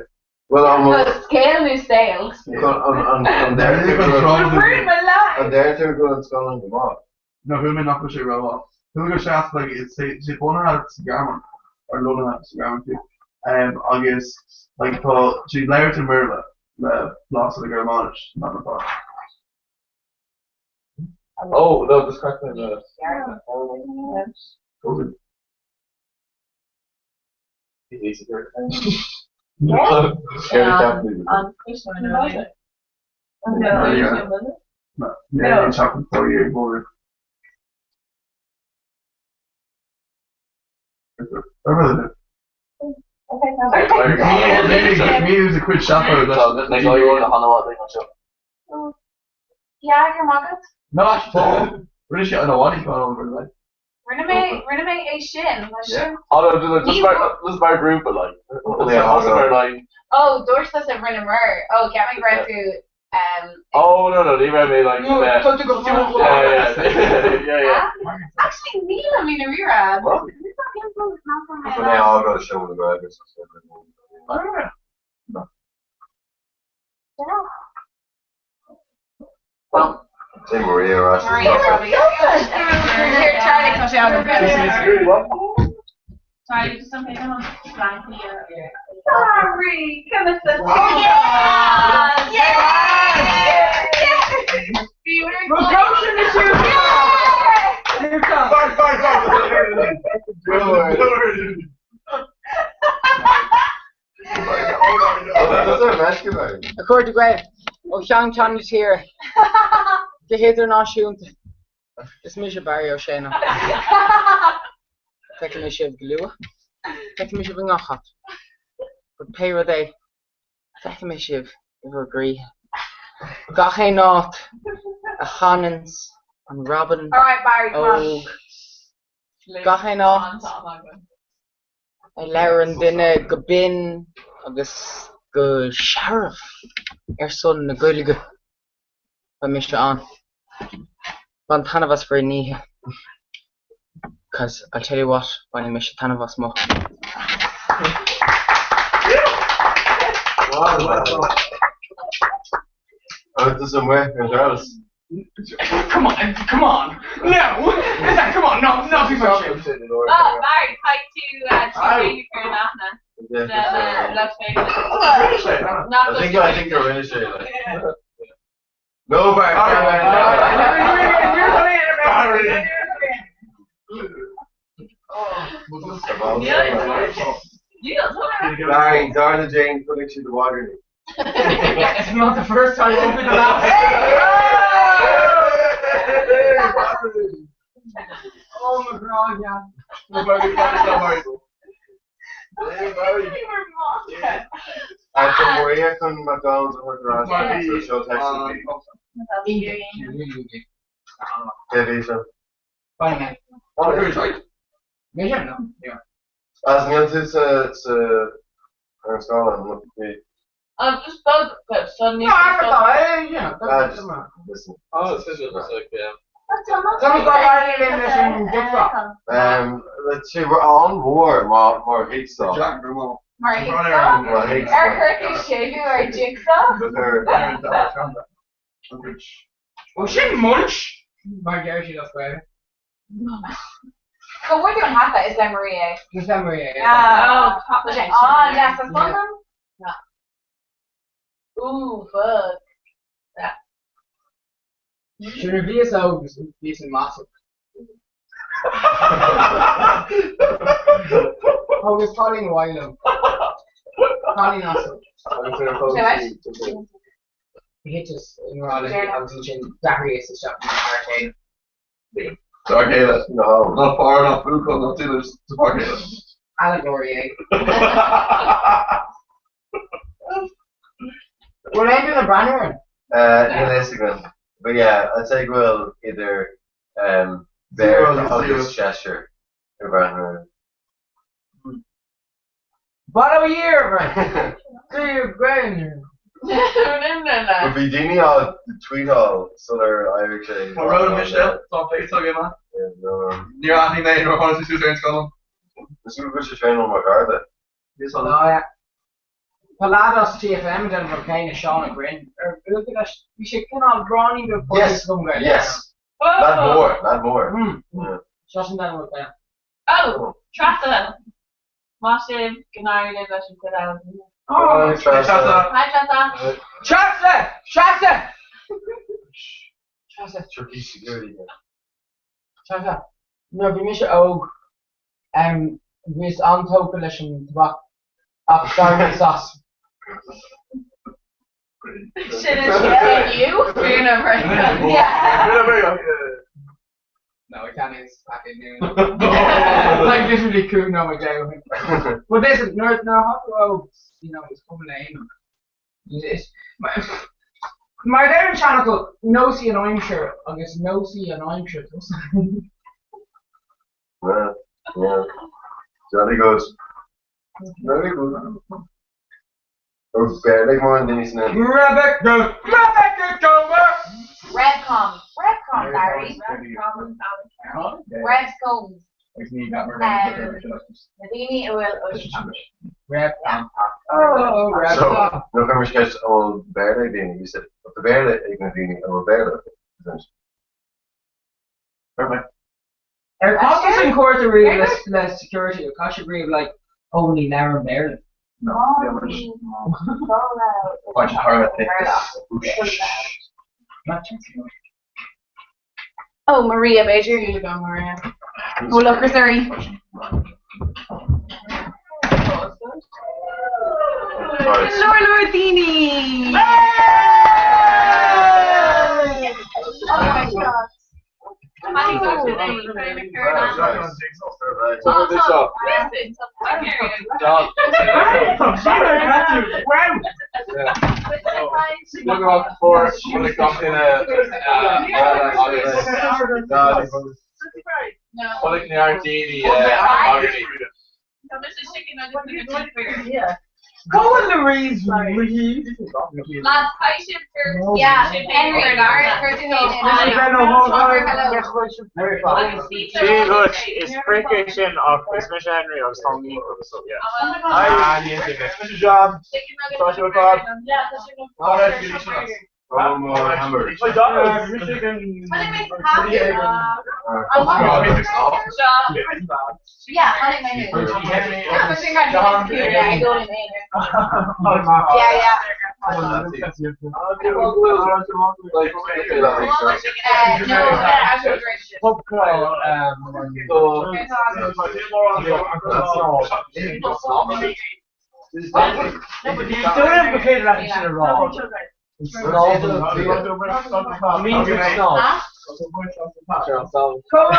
S5: Well, I'm
S8: No, scéal nó saol.
S5: an an
S3: Ar léigh an
S2: Ruain mo leath
S5: An deir tú go bhfuil an scannán go maith?
S3: No, shíl mé nach bhfuil sé rómhaith. Shíl mé go seasta like it's sé sé bunaithe sa Ghearmáin or lonnaithe sa Ghearmáin fiú. Um, agus like tá sé labhairt i mBéarla le blas na Gearmáinis not na fáth.
S9: Oh, no, this crack me the.
S2: An
S3: Rinne sé an amháin
S8: Rinne mé rinne mé é sin mar sin.
S9: This mar grúpa like. Like.
S8: Oh, dúirt tusa rinneamar. Oh, cheap mé go raibh tú um,
S9: Oh no no, ní raibh mé like.
S8: No,
S9: tá
S8: tú go
S9: Yeah yeah yeah.
S8: Actually, nílim i ndáiríre.
S5: What? Mé á show na Gaeilge. Say Maria Rush.
S8: Here, Charlie, tá sé agam.
S2: Sorry, just something on blank here. Sorry, come on.
S8: Yeah! Yeah!
S12: A chairde Gael, ó cheann ceann na tíre go hidirnáisiúnta, is mise Barry Ó Séaghdha. Feicfidh mé sibh go luath, feicfidh mé sibh i ngach áit. But pé rud é, feicfidh mé sibh i bhur gcroíthe. Gach aon áit a chananns an robin
S8: All right, Barry, come on.
S12: óg. Gach aon áit a labhrann duine go binn agus go searbh ar son na Gaeilge. Beidh mise ann. Bain taitneamh as bhur n-oíche. Cause I'll tell you what, bainfidh mise taitneamh as mo.
S5: Agus amuigh ar Charles.
S13: Come on, come on. No! Is that, come on, no, not too much.
S2: Oh, Barry, caithfidh tú tú féin a chur in aithne. Le féile.
S5: I think I think rinne sé like. No Barry.
S3: Barry.
S5: Barry, Darna Jane putting to the water.
S13: It's not the first time, it won't be the last. Oh my god, yeah.
S5: After Maria from McDonald's and her garage, so she'll text me. Yeah, so.
S13: Bye, man.
S5: Oh, right.
S13: Yeah, no. Yeah.
S5: As níl tú sa sa ar an scáileán, bhí.
S7: Oh, just both clips. So
S13: No, I forgot. Eh, yeah.
S5: Ah, just listen.
S9: Oh, it's just like yeah.
S5: Let's see, we're on war mar mar Jigsaw.
S8: Mar Jigsaw?
S5: Mar Jigsaw.
S8: Ar chuir tú séimhiú ar Jigsaw?
S13: Oh, sin munch! Mar deir siad as Gaeilge.
S8: Go bhfuil tú an hata is le Maria é.
S13: Is le Maria é.
S8: Ah,
S2: Oh,
S8: ah, yes, that's one them? No. Ooh, fuck.
S13: Sin a bhíos óg agus bhíos an massive. Agus cailín amháin liom. Cailín as. Thiteas i ngrá léi agus ansin d'athraíos isteach mar arcade.
S3: Dark Halo.
S5: No.
S3: Not far enough, buachaill, not dealers, to Dark Halo.
S13: Allegory é. Bhfuil aon duine ag breathnú orainn?
S5: Níl a fhios agam. But yeah, I'd say go bhfuil idir um, beirt agus seisear ag breathnú orainn.
S13: What a year, man! Dear Gwen!
S5: But bhí daoine á tweetáil sular éirigh sé.
S3: Tá Ronan Michelle, tá face agam man. Níor aithnigh mé nuair a tháinig sé suas ar an scáileán.
S5: Is go bhfuil sé féin ó mo gharda.
S3: Níos
S13: Oh, yeah.
S12: Tá leaid as TFM ag déanamh an rud céanna, Seán Ó Broin. Ar bhuail tú leis? Bhí sé cineál gráinnín beag
S5: Yes,
S12: agam go
S5: yes. Lad mór, lad mór.
S12: Seisean déanamh an rud céanna.
S7: Oh, Treasa! Maith sibh, go n-éirí libh leis an chuid eile den
S5: Hi, Treasa.
S2: Hi, Treasa.
S12: Treasa! Treasa! Treasa.
S5: Turkey security.
S12: Treasa. Nuair a bhí mise óg, bhíos an-tógtha leis an tobac ach d'éiríos as.
S2: Sin is you? Yeah.
S12: No, I can't use back in noon. Like literally cúig nóiméad déag ó shin. But listen, nuair nuair atá tú óg, you know, is cuma le aon Is mar a deir an seanfhocal, nós í an aimsir agus nós í an aimsir tusa.
S5: Yeah, yeah. Jolly good. Very good. Ó Béarla ag mórán daoine san India.
S12: Rebecca, Rebecca Comer!
S8: Revcom. Revcom, Barry. Revcoms. Na daoine a bhfuil
S12: Revcom. Oh,
S5: So,
S12: Revcom.
S5: nuair a chuir mise ceist an bhfuil Béarla ag daoine, you said, tá Béarla ag na daoine a bhfuil Béarla acu. Perfect.
S12: Ar chás an cuairt ariamh le security, ar chás ariamh like, oh ní labhraim Béarla?
S8: Oh, Maria, b'fhéidir. Here you go, Maria. Ó, look, sorry. Leor leor daoine! Oh my God.
S12: Go on Louise Reed.
S2: Lads, caithfidh sibh gur
S8: Yeah, Henry,
S14: Dia dhuit, is prick é sin ach is mise Henry agus táim iontach so yeah. Ah, ní fhéadfaidh mé.
S3: Mise John. Tá sé fad.
S8: Yeah, tháinig mé Yeah, but sin kind of Yeah, yeah. No,
S14: Pub crawl.
S4: Don't implicate that sin a rá. Means it's not.
S12: Come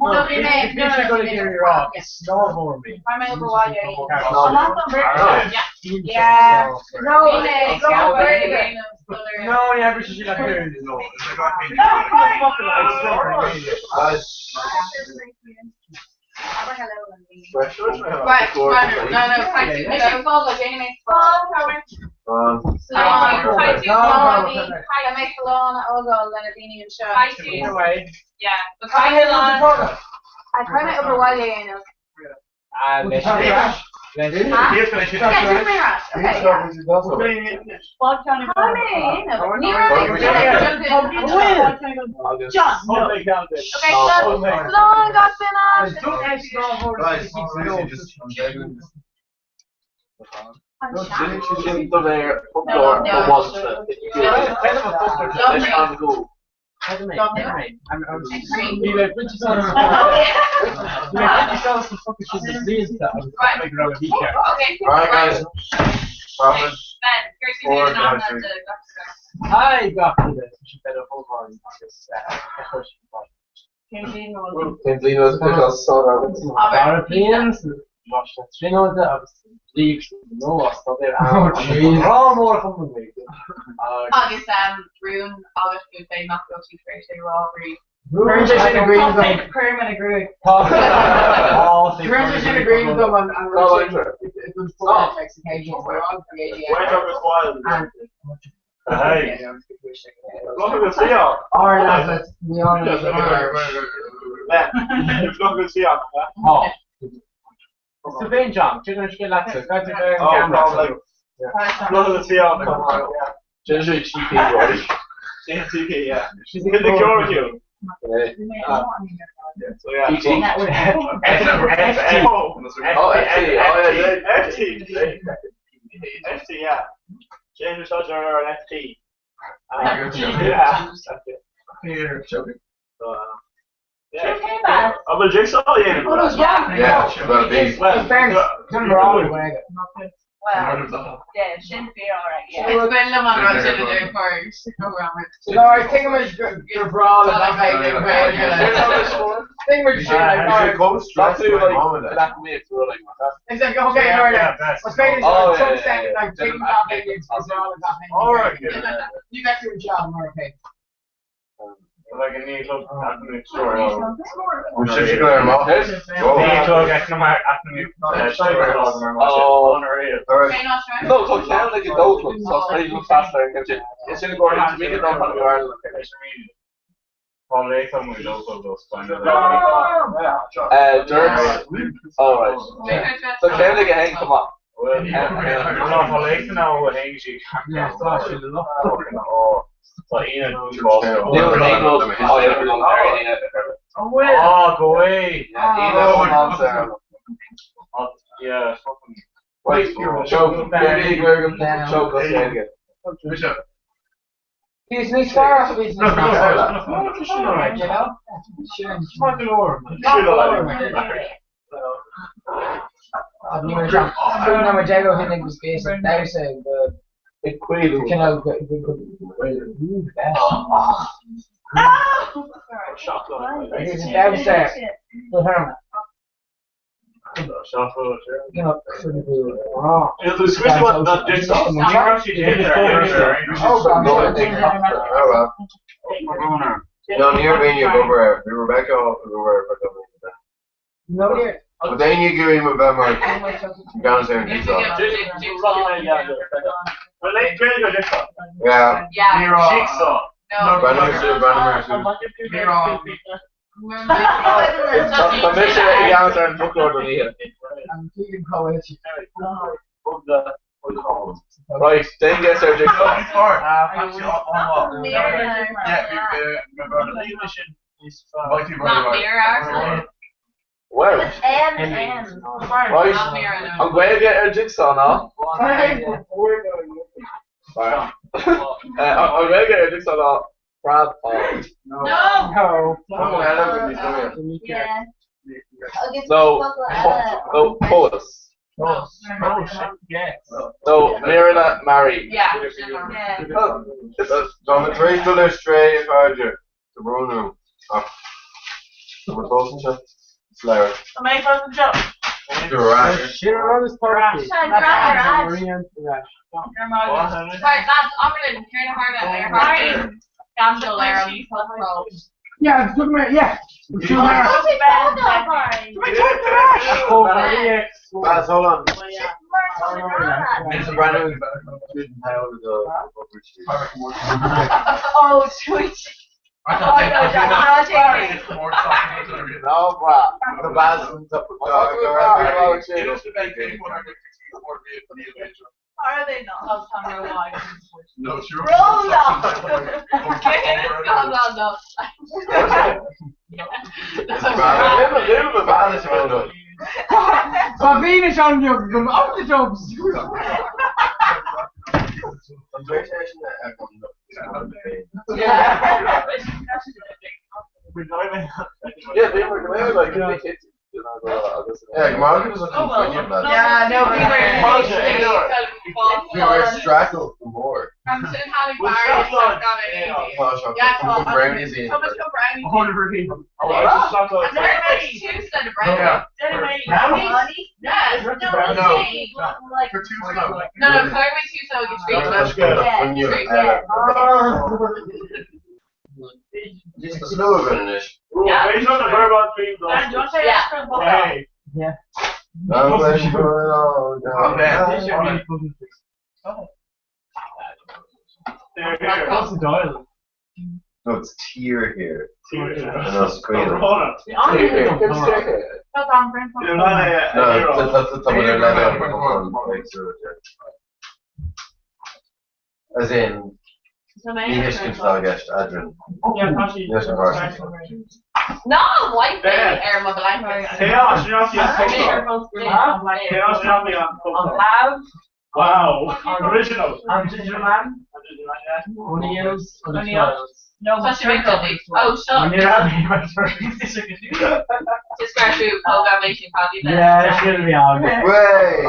S12: on,
S8: Yeah.
S4: No,
S8: No,
S4: no, yeah, but she's like,
S8: Right, right, no, no, thank you. Mise fágáil, déanfaidh mé slán. Tá mé slán a fhágáil le na daoine anseo. I chuir mé obair bhaile a dhéanamh.
S14: Ah,
S8: Yeah, do mé ras. Okay, yeah. Tá mé a dhéanamh. Ní raibh mé John, no. Okay, slán gach duine.
S5: Alright guys. Robin.
S4: Hi, Doctor. She better hold on.
S2: Agus rún agus tú féin nach bhfuil tú tar éis é rá riamh.
S12: Cuireann sé sin i gcuimhne dom.
S7: Cuirim ina gruaig.
S12: Cuireann sé sin i gcuimhne dom an rud sin. It was politics occasionally.
S3: Hey.
S12: Alright, lads, let's be on.
S3: Oh.
S4: Is tú féin John, cén an scéal leatsa, caithfidh tú bheith ar an
S9: Oh,
S4: gceamara.
S9: no, like, Blood is the
S14: Déanann sé TP right.
S3: TP, yeah.
S4: She's
S3: In the cure you. So yeah.
S14: PT.
S3: F F O.
S9: Oh, FT. Oh, yeah.
S3: FT. FT, yeah. James Dodger or an FT. Yeah.
S9: Here, joking.
S3: So, yeah.
S7: Okay, Baz.
S3: Oh, well, Jigsaw, yeah.
S4: Oh, no, it's yeah.
S5: Yeah, well, these.
S3: Well,
S4: Fairness, done wrong with it.
S2: Well, yeah, sin fear alright, yeah.
S8: It's been the man around to do first. Go around it.
S4: No, I think I'm a brawl and I'm like, think we're shit like,
S9: That's who, like, black me, so like,
S4: It's like, okay, all right. What's great is
S9: Oh,
S4: some
S9: yeah, yeah,
S4: second,
S9: yeah.
S4: like, taking off and it's all about
S3: All right.
S4: You got your job, okay.
S14: Like a knee club
S5: We should go ar amach.
S14: Knee club
S9: Oh.
S5: Alright.
S9: No, so ceann like a dó club, so it's pretty fast there, get you. It's in the corner, it's making no kind of Ireland. Dirks. All right. So ceann like a hain come on. Oh, yeah,
S14: Oh, go away.
S9: Oh,
S14: Yeah, fucking.
S9: Wait, choke, maybe we're gonna choke us again.
S4: He's níos fearr as bhí Alright, you know? Sin. Ní mar dé hin agus géis damsa go cineál go damsa go herm.
S5: No, níor bhíine gobar bhí Rebecca gobar
S4: No, here.
S5: But then you give him a bit more guns there and jigsaw. Yeah.
S2: Yeah.
S14: Jigsaw.
S2: No.
S5: Brandon Brandon
S9: Tá mise i gceann ar an bhfoclóir don oíche.
S4: I'm keeping coalition.
S9: Right, déan guess ar jigsaw.
S2: Not mirror, actually.
S9: Well,
S11: M M.
S9: right.
S2: Not mirror, no.
S9: An Ghaeilge ar jigsaw ná? Sorry. An Ghaeilge ar jigsaw ná Brad Paul.
S2: No.
S4: No.
S11: Yeah. Agus
S9: No, no, Polis.
S3: Oh, shit, yes.
S9: No, Mirna Mary.
S2: Yeah.
S11: Yeah.
S5: Tá trí dul ar stré Roger. The Bruno. Tá se Leir.
S2: Right, that's Oberlin, Kieran Harda, Hardy, Gamble, Laram,
S13: Yeah, it's looking at yeah. It's too hard.
S5: Baz, hold on. It's Brandon.
S2: Oh, sweet. Oh, no, Jack,
S9: No, bra.
S5: The Baz and the
S2: Are they not?
S3: No, she
S2: Roll up! It's gone on up.
S13: Tá bhíine sean go up the jobs.
S9: Yeah, they were they were like they hit you know,
S5: Yeah, Margaret was a companion, lad.
S2: Yeah, no, we were
S5: We were straggled for more.
S2: I'm sitting having Barry Yeah,
S5: Brownies in.
S2: How much go brownies?
S14: Oh, I just stopped
S2: And then there's two set of brownies. Yes.
S11: No, like
S2: No, no, Claire went two, so we get three.
S5: That's good. When you Just slow finish.
S2: Yeah.
S4: Yeah.
S3: What's the dial?
S5: No, it's tear here.
S14: Tear.
S5: And that's Queen.
S9: Here, here, here.
S5: Tá muid ar leibhéal éagsúil. As in, míthuiscint atá i gceist eadrainn. Níl sé pearsanta.
S2: Ná wipe ar mo blanket.
S14: Wow! Original!
S4: An Ginger Man? O'Neill's
S2: O'Neill's. No, tá sé ag dul. Oh, seo. Just grab tú póga méid sin Paddy.
S4: Yeah, sin bhí ann.
S5: Way!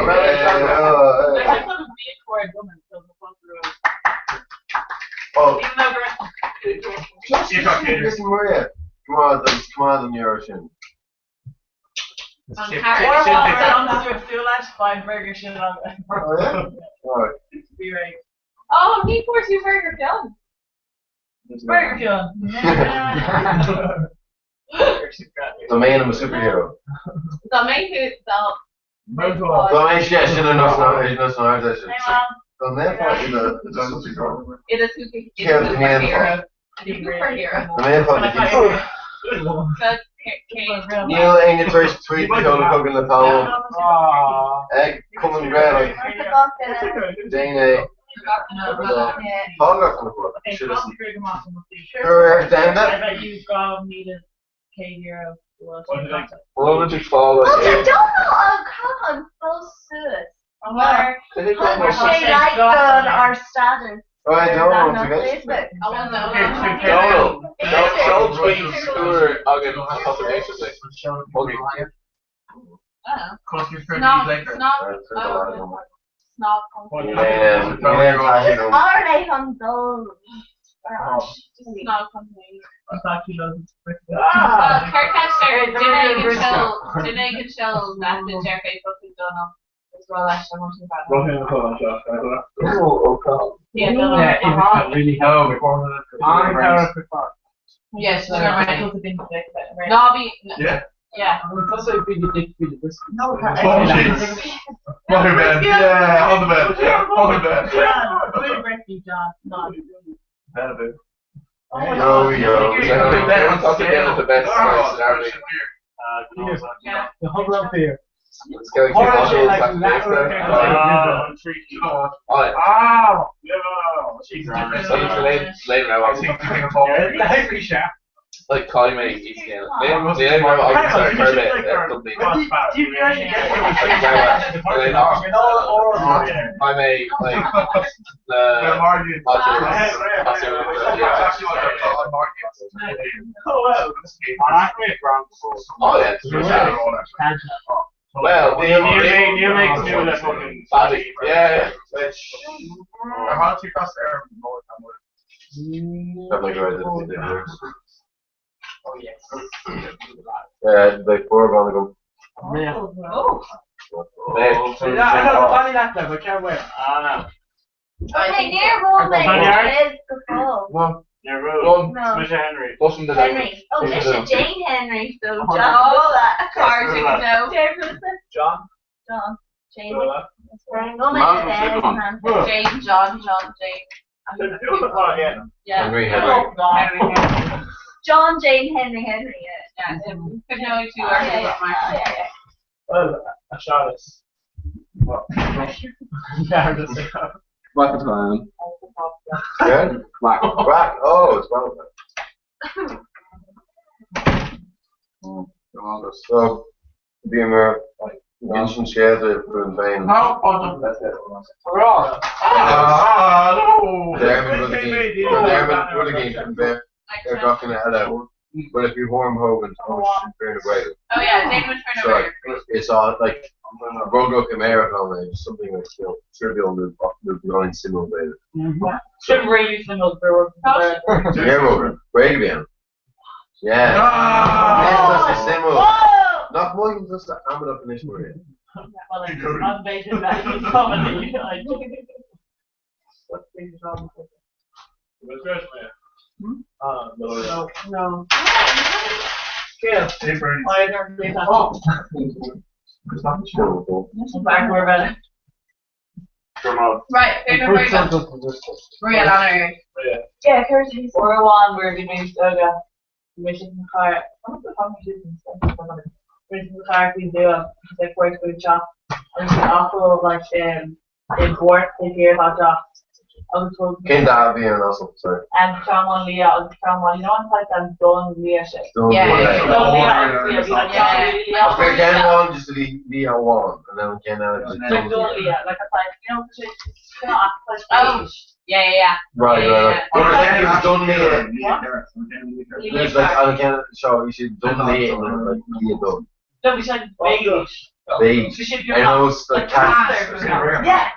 S5: Oh. Listen, Maria. Come on, come on, an euro sin. Oh, yeah? Alright.
S2: Oh, ní fuair tú burger Fionn.
S7: Burger Fionn.
S5: Dá mbeinn i mo superhero.
S2: Dá mbeinn tú dá
S5: Dá mbeinn sé sin an nós an ard sin. Dá mbeifeá i do superhero.
S2: I do
S5: Céard a dhéanfá?
S2: superhero.
S5: Dá mbeifeá i do Níl éinne tar éis tweet a sheoladh chugainn le tamall. Ag Cumann Gaelach. Déan é. Tá gach duine Cuir ar domhanda.
S9: Bhfuil muid ag fáil
S11: Well, tá Dónal Ó Catháin fós suas mar thug sé like don ár status
S5: ar
S11: Facebook.
S9: Dónal, seol tweet úr againn atá éisteacht leis.
S11: Is ár é an dul ar ais.
S2: Cuir ceist ar duine éigin seol message ar Facebook chuig Dónal is rá leis an Yes, Ná bí Yeah.
S3: No, On the bed. Yeah, on the bed. On the bed.
S5: Yo, yo.
S9: The best
S4: The hubble up here.
S9: Let's go.
S14: Ah!
S9: Like calling me East Gaelic. They sorry, I may like the Oh yeah. Well,
S14: you make new le fucking
S9: yeah.
S12: Oh yes.
S5: Yeah, like four of them.
S4: Yeah.
S2: Oh.
S4: Yeah, I know the that though, I can't wait.
S14: Ah,
S11: Okay, near Roman is the full.
S9: One.
S14: Near Road.
S11: No.
S14: Smisha Henry.
S11: Henry. Oh, Misha Jane Henry. So John.
S2: Oh, Car no.
S9: John.
S11: John. Jane.
S2: Jane, John, John, Jane. Yeah.
S5: Henry, Henry.
S11: John, Jane, Henry, Henry.
S2: Yeah. Could know two are
S14: Well, a shot
S1: Whack it on.
S5: Yeah? Whack. Whack. Oh, it's well. So, bhí mar insint scéalta faoin féin. Dermot ar gach duine eile well if you warm Hogan
S2: Oh yeah, David
S5: Sorry, it's all like Rogo Chimera on something like you know, trivial move move nine simul David.
S7: Should reuse the milk brewer.
S5: Yeah, Bravian. Yeah. Yes, that's the simul. Nach mór just the am up in Maria.
S7: Well, I'm based in that comedy.
S14: No.
S7: No. Yeah. I don't read that. Back more about it.
S2: Right, Maria Lanner.
S7: Yeah, Curtis. Or one where we made yoga. We should car. Rinne mo chara faoin dtuath agus ag cuairt faoin teach agus bhí asal like i bpáirc taobh thiar dá dteach agus thug
S5: Cén dath a bhí ar an asal? Sorry.
S7: Ceann amháin liath agus ceann amháin, you know an type um donn liath sin.
S5: Donn
S7: Yeah.
S5: liath.
S7: Donn liath agus liath, bhí like ceann really liath.
S5: Ach bhí ceann amháin just a bhí liath amháin and then an ceann eile just
S7: Like
S5: donn
S7: donn
S5: liath.
S7: liath, like a type, you know, sé you know, like
S2: Oh, yeah, yeah, yeah.
S5: Right, right, right.
S2: Yeah.
S5: But then it was donn liath. It was like an ceann seo bhí sé donn liath and then like liath donn.
S7: No, bhí sé beige.
S5: Beige.
S7: Bhí sé
S5: Ar nós like cat.
S7: Yeah.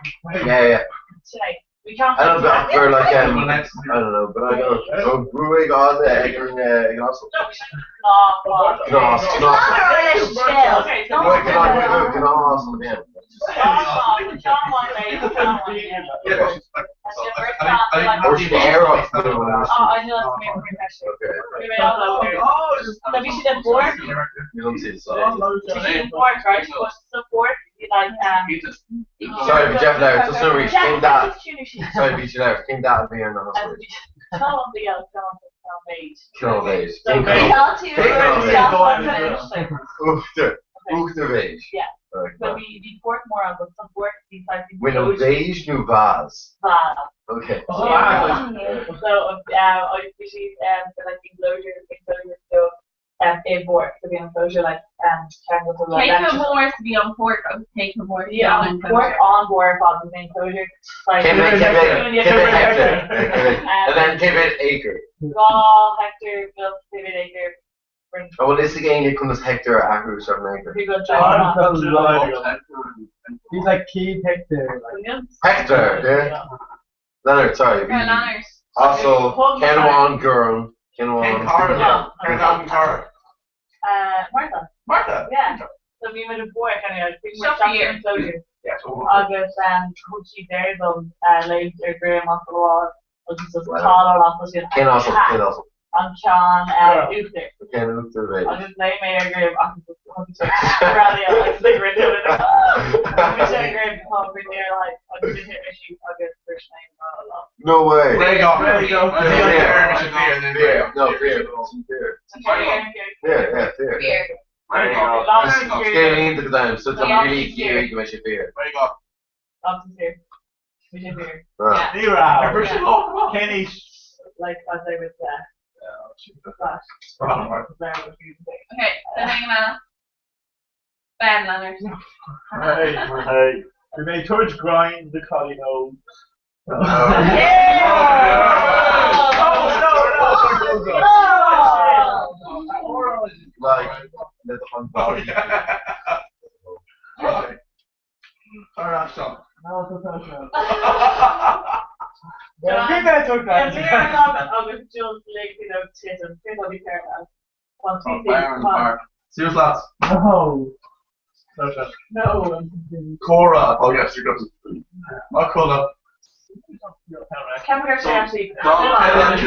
S5: Yeah, yeah.
S7: Sin é. Bhí ceann
S5: I don't know, but like I don't know, but I don't know. Brúigh á ag an ag an asal. Gnáth, gnáth. Gnáth asal again. Or she air off.
S7: Bhí siad ag bord
S5: You don't see this.
S7: Bhí siad ag bord, right? Support like
S5: Sorry, bhí Jeff Leir, just no reach. Cén dath?
S7: Sorry,
S5: Sorry, bhí sé leir. Cén dath a bhí ar an asal? Cineál beige. Cén cineál? Cén cineál beige? Uachtar. Uachtar beige.
S7: Yeah.
S5: Right,
S7: So
S5: right.
S7: bhí port mór agus an port bhí saghas
S5: Wait, no, beige nó vase?
S7: Vase.
S5: Okay.
S7: Yeah. So agus bhí siad like enclosure enclosure so i bport so bhí an enclosure like ceangailte le
S2: Cé
S7: electric-
S2: chomh mór is a bhí an port agus cé chomh mór is a bhí
S7: Yeah,
S2: an
S7: an port an mhór ar fad bhí enclosure like
S5: Cé mhéad cé mhéad cé mhéad hectare? Cé mhéad? And then cé mhéad acre?
S7: 2 heicteár mil cé mhéad acre
S5: Oh, well, is ag éinne conas hectare a athrú isteach in acre.
S7: Bhí go
S4: He's like Keith Hector. Like.
S5: Hector, yeah. Leonard, sorry.
S2: Sorry, Leonard.
S5: Also, Kenwan Gurm. Kenwan.
S7: Martha.
S3: Martha?
S7: Yeah. So bhí muid ag bord kind of bhí muid
S2: Seo
S7: isteach
S2: fíor.
S7: san enclosure. Agus thug sí deir dom léimt ar dhroim asal amháin agus just
S5: Wow.
S7: cáil ar asal sin.
S5: Cén asal? Cén asal?
S7: An ceann uachtar.
S5: Cén uachtar bhéid?
S7: Agus léim mé ar dhroim agus thug sé rally agus like rinne mé Bhí sé ar dhroim tá bhí mé ar like agus bhí sé ar sí agus bhris mé an lá.
S5: No way.
S3: There you go.
S5: There you go.
S3: Beer.
S5: Beer. No, beer. Beer. Beer, yeah, beer.
S2: Beer.
S5: Scéal iontach agam, so tá really gear go mbeidh sé beer.
S3: There you go.
S7: Obviously, bhí sé beer.
S5: Ah.
S3: Ní raibh.
S7: Kenny. Like as I was there.
S2: Okay, so hang on. Ben Leonard.
S14: Hey, hey. We may touch grind the collie hole.
S3: Oh,
S5: Like, let the hunt body.
S3: Sorry, stop.
S4: No, it's not.
S7: Yeah,
S4: Bhí mé ag
S7: Yeah, bhí ar agus Jules lig you know titim cé bhí ceir One,
S3: Serious lads.
S4: No.
S7: No.
S3: Cora. Oh yes, you're good. Not Cora.
S7: Camera actually.
S5: Alright.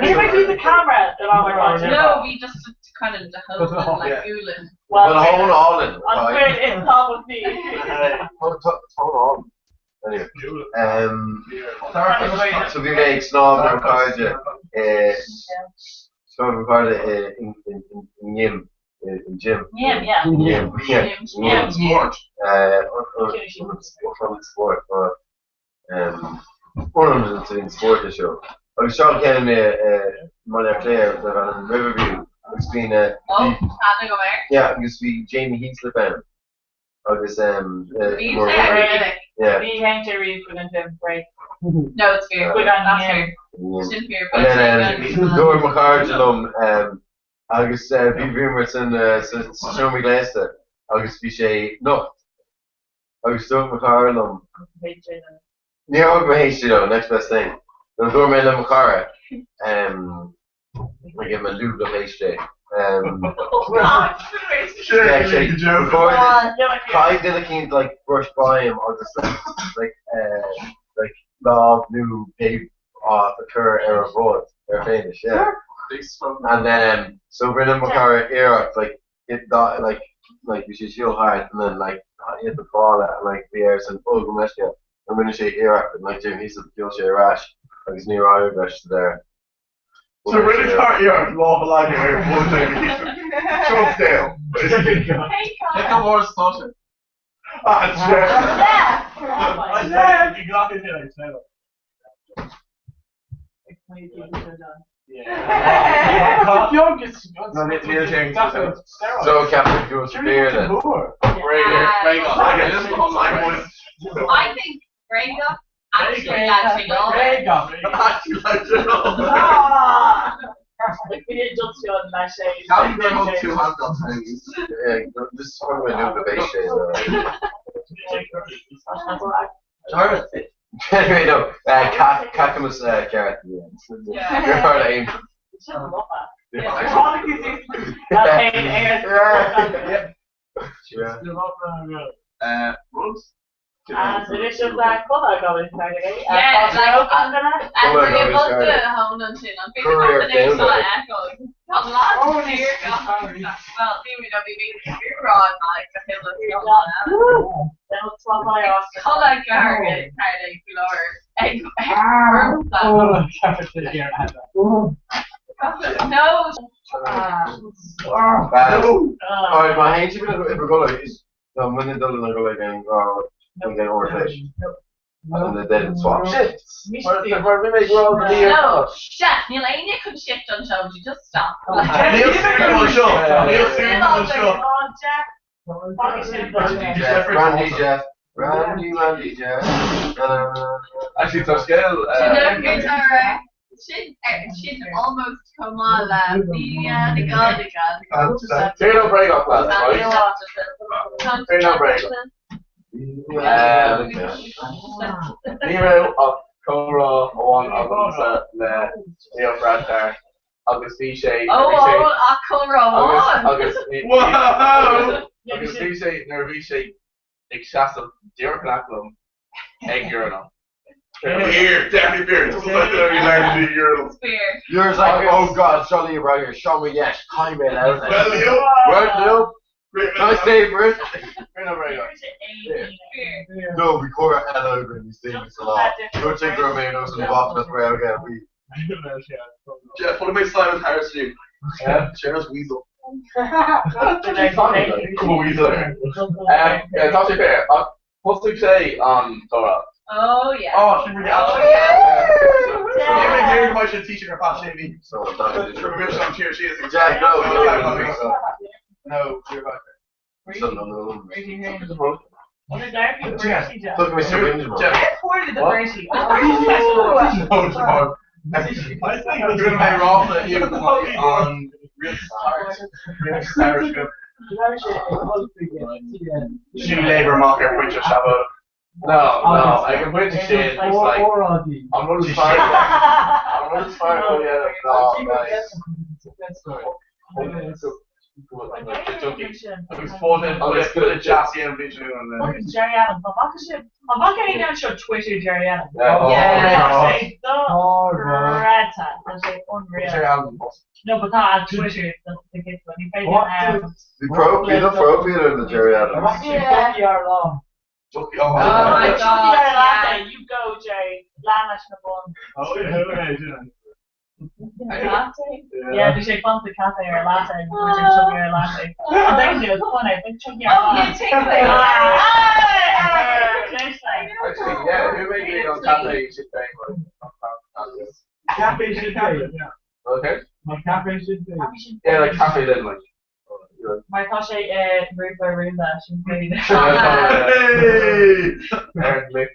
S7: If I do the camera, then I'm right.
S2: No, we just kind of the whole like Ulan.
S5: Well, hold on.
S7: I'm afraid it's not with me.
S5: Hold on. Anyway. So bhí mé ag snámh ar cairde snámh ar cairde in gym in gym.
S7: Gym, yeah.
S5: Gym, yeah.
S7: Gym.
S3: Sport.
S5: Sport. Ornament in sport seo. Agus seo cean mé mar Clare le an Riverview agus bhí
S2: Oh, tá go mar.
S5: yeah, agus bhí Jamie Heaslip ann agus
S2: Bhí
S5: more
S2: sé
S5: women. Yeah.
S7: Bhí heinte riamh go an gym, right?
S2: No, it's fear.
S7: Chuig an
S2: That's
S7: gym.
S2: fair. Sin fear.
S5: And then dúirt mo chairde liom agus bhí bhíomar san sa seomra gléasta agus bhí sé nocht agus dúirt mo chara liom Ní thug mé héiste dó, next best thing. Nó dúirt mé le mo chara I give him a lúb of HJ. Caithfidh duine eicínt like brush by him agus like like like lámh nó pé áit a chur ar a bhod ar a phéineas yeah. And then so rinne mo chara iarracht like it that like like bhí sé siúl thart and then like hit the ball and like bhí air san ó go meisce and rinne sé iarracht and like Jim Heaslip sheol sé ar ais agus níor éirigh leis sa deireadh.
S3: So rinne fear iarracht lámh a leagadh ar bhuaiteoir Seo an scéal.
S9: Cé chomh mór is atá sé?
S3: Ah, Jeff.
S5: So ceapaim go bhfuil beer then.
S2: I think Bréagach actually leads
S5: This is one way to the base Anyway, no, Cacamas Gareth. You're aim.
S9: Yeah.
S2: No.
S5: Alright, má théann sibh ag gabháil is dá mbainfidh dul ina gcodladh ag an an den uair tar éis and then swap shifts.
S2: No, Jeff, níl éinne chun shift anseo, would you just stop?
S3: Níl suim anseo. Níl suim anseo.
S5: Jeff, Randy Jeff, Randy Randy Jeff.
S9: Actually, tá scéal.
S2: Sin sin almost chomh maith le bia na Gaeilge.
S9: Fear nó bréagach lads, right? Fear nó bréagach. Ní raibh ach comhrá amháin agamsa le Leo Varadkar agus bhí sé
S2: Ó, ó, ach comhrá amháin.
S9: Agus
S3: Wow!
S9: agus bhí sé nuair a bhí sé ag seasamh díreach in aice liom ag urinal.
S3: Beer, definitely beer. Just like that we learned to do urinals.
S2: Beer.
S5: You're just like, oh god, seo Leo right here, show me yes, climb it out.
S3: Well, Leo.
S5: Well, Leo, nice day, Brit.
S9: Fear nó bréagach.
S2: Beer.
S5: No, we call it Ella over in these things a lot. Don't take Romanos and the that's where okay, we.
S3: Jeff, what about Simon Harris do? Yeah, Sheriff's Weasel.
S9: Come on, weasel. Yeah, tá sé fair. Ach thosaigh sé an comhrá.
S2: Oh yeah.
S3: Oh, she really
S2: Oh yeah.
S3: Ní raibh mé sin t-shirt ar feadh sé mhí.
S5: So, I'm
S3: Bhí sé she is.
S5: Jack, no, no, no, no.
S3: No, you're back.
S5: So, no, no, no.
S7: Jeff.
S5: Look at me syringe, man.
S3: Jeff.
S7: What?
S3: No, tomorrow. I think I'm doing my off that you on real start. Real start. Shoe labor mocker, which is Shabba.
S9: No, no, I can put it sin. It's like, I'm not as far. I'm not as far. Yeah, no, nice.
S3: Agus fóna
S9: Agus
S3: good Jassy and Vision and
S7: What is Jerry Adams? An bhfaca sibh- an bhfaca aon seo Twitter Jerry Adams?
S9: Yeah.
S7: Tá sé dochreidte. Tá sé unreal.
S9: Jerry Adams.
S7: No, but tá ar Twitter the case one. Ní féidir,
S5: The pro, the pro theater, the Jerry Adams.
S4: Yeah.
S2: Oh my
S7: Chucky
S2: god.
S7: ar
S2: Yeah.
S7: latte, you go Jerry. Lean leis na bun. Latte? Yeah, bhí sé fanta cafe ar latte, bhí sé Chucky ar latte. An bhfeiceann tú, it's funny, bhí Chucky ar
S2: Oh yeah,
S7: latte.
S2: take it.
S7: Ah!
S9: Actually, yeah, who made me on cafe shit thing?
S14: Cafe Sinn Féin.
S9: Okay.
S14: My Cafe Sinn Féin.
S9: Yeah, like cafe Lynn, like.
S7: Mar tá sé grúpa rúnda sin féin.
S3: Hey!
S9: Aaron Glick.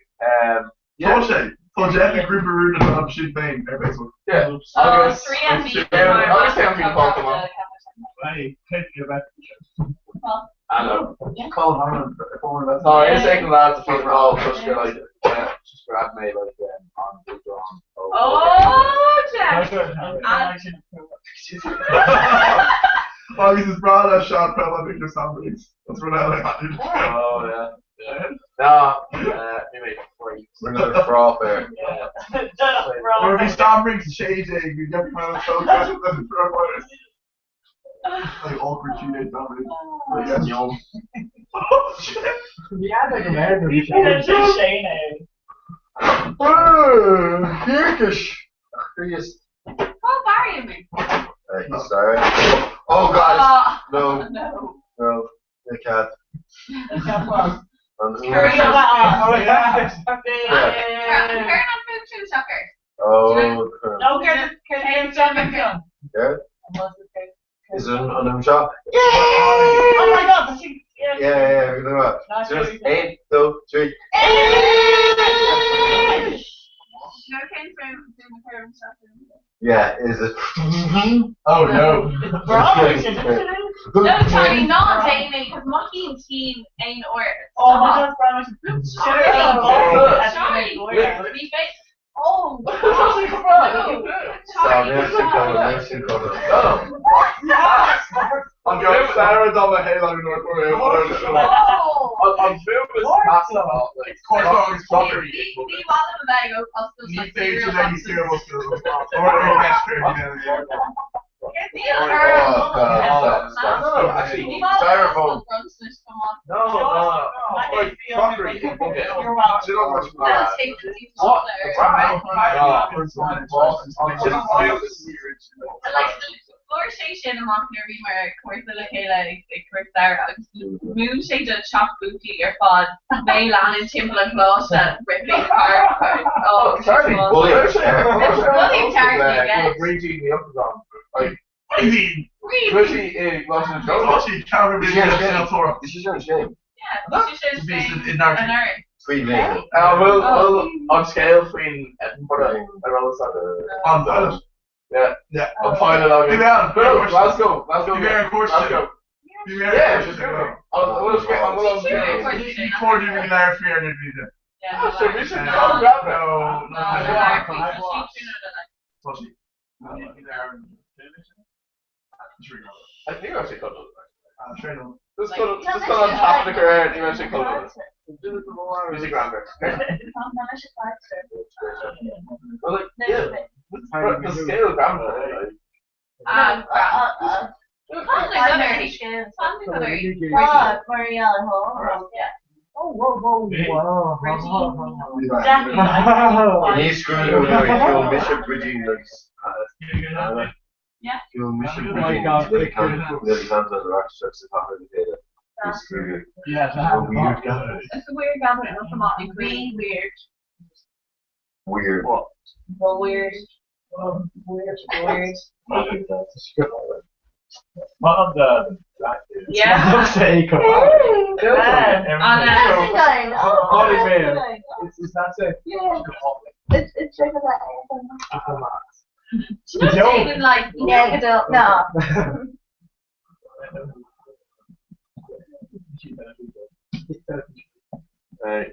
S9: Yeah.
S3: Tá sé. Tá Jeff ag grúpa rúnda am Sinn Féin ar Facebook.
S9: Yeah.
S2: Oh,
S9: Agus-
S2: 3MB.
S9: Yeah, agus sé an bhí Pokemon.
S14: Hey, take your back.
S9: I know.
S3: Colin Harmon, former
S9: No, it's taking lads to all just go like just grab me like on the drawn.
S2: Oh, Jeff.
S3: Agus is breá le Sean Pell on Victor Sanders. That's what I like.
S9: Oh yeah. Yeah. No, maybe free.
S5: We're another fraud there.
S3: Or if Sam brings Shay J, you get me my so good. Like awkward teenage comedy. But yeah. Oh shit.
S7: Bhí sé Shane é.
S5: Oh, Kirkish. Chris.
S2: Cá mharaíodh mé?
S5: Right, sorry. Oh God!
S2: Ah,
S5: No,
S2: no.
S5: no, the cat.
S2: Cuir an fón sin isteach air.
S5: Oh,
S7: No, céard céard
S5: Yeah? Is it an an seo?
S7: Oh my God, tá sí
S5: Yeah, yeah, yeah, we do that. Just 1, 2, 3.
S2: No, cén fón sin a chuir isteach air?
S5: Yeah, is it?
S3: Oh no.
S2: No, Charlie, ná déan é, cos mothaím tinn aon uair.
S7: Oh my God, Brian,
S2: Charlie, Charlie, bhí fé- Oh, no.
S5: Stop, next go.
S9: An raibh Sarah dá le hé an
S2: Oh.
S9: An bhú is measa like
S2: Ní bhhaile a bheith ag oscailt
S3: Ní
S2: like
S3: féidir
S2: cereal
S3: le
S2: boxes.
S3: cereal Or
S2: Níl
S5: Oh,
S2: ar
S5: God, stop, stop.
S9: No, no, actually,
S2: Ní bhhaile
S5: Styrofoam.
S9: No, no, no. Like, crockery. Okay. Do you know what's
S2: No,
S9: bad?
S2: take the piece of
S9: What?
S2: chocolate or-
S9: No.
S2: Like, fuair sé sin amach nuair a bhí mar cúrsa le chéile ag cur stair agus mhúin sé do teach buachaillí ar fad mé leanann timpeall an choláiste ripping apart. Oh,
S9: Charlie,
S5: William.
S2: William Charlie, yes.
S9: Brídín ní Ochrán. Like,
S3: Brídín!
S9: Brídín i Glas na
S3: Brídín, Carol Brídín,
S5: This is your shame.
S2: Yeah, she should
S3: Bhí
S2: say
S3: in Narc.
S2: an earth.
S5: Free me.
S9: Bhfuil an scéal faoin Edinburgh ar eolas
S3: An pilot.
S9: Yeah.
S3: Yeah.
S9: An pilot againn.
S3: Bhí mé ann.
S9: Bill, Glasgow, Glasgow.
S3: Bhí mé ar cuairt.
S9: Glasgow.
S3: Bhí mé ar
S9: Yeah,
S3: cuairt.
S9: An bhfuil scéal an bhfuil an scéal.
S3: Ní cóir bhí leir faoi ar bhí.
S2: Yeah,
S9: Ah, sure, bhí sé
S3: No,
S9: an grab.
S3: no,
S2: No, no,
S3: Tá sí.
S9: I think I actually cut it.
S3: Train
S9: Just cut just cut on top of the career, you actually cut it. Music grammar. Well, like, yeah, the scale of grammar. Like,
S2: Ah,
S11: Ah, Marielle Hall.
S2: Yeah.
S4: Oh, whoa, whoa, whoa.
S5: Ní scrúdú nuair mise Bridging
S2: Yeah.
S5: mise
S4: Oh my God, Yeah, that
S5: Weird guy.
S2: It's a weird gathering. It's a lot really weird.
S5: Weird.
S2: Well, weird. Weird. Weird.
S14: One of the black dudes.
S2: Yeah.
S14: Say, come on.
S2: On
S14: Holly Man. Is that it?
S11: Yeah. It's it's like that.
S2: Do you know David like
S11: Yeah, go no.
S9: Right.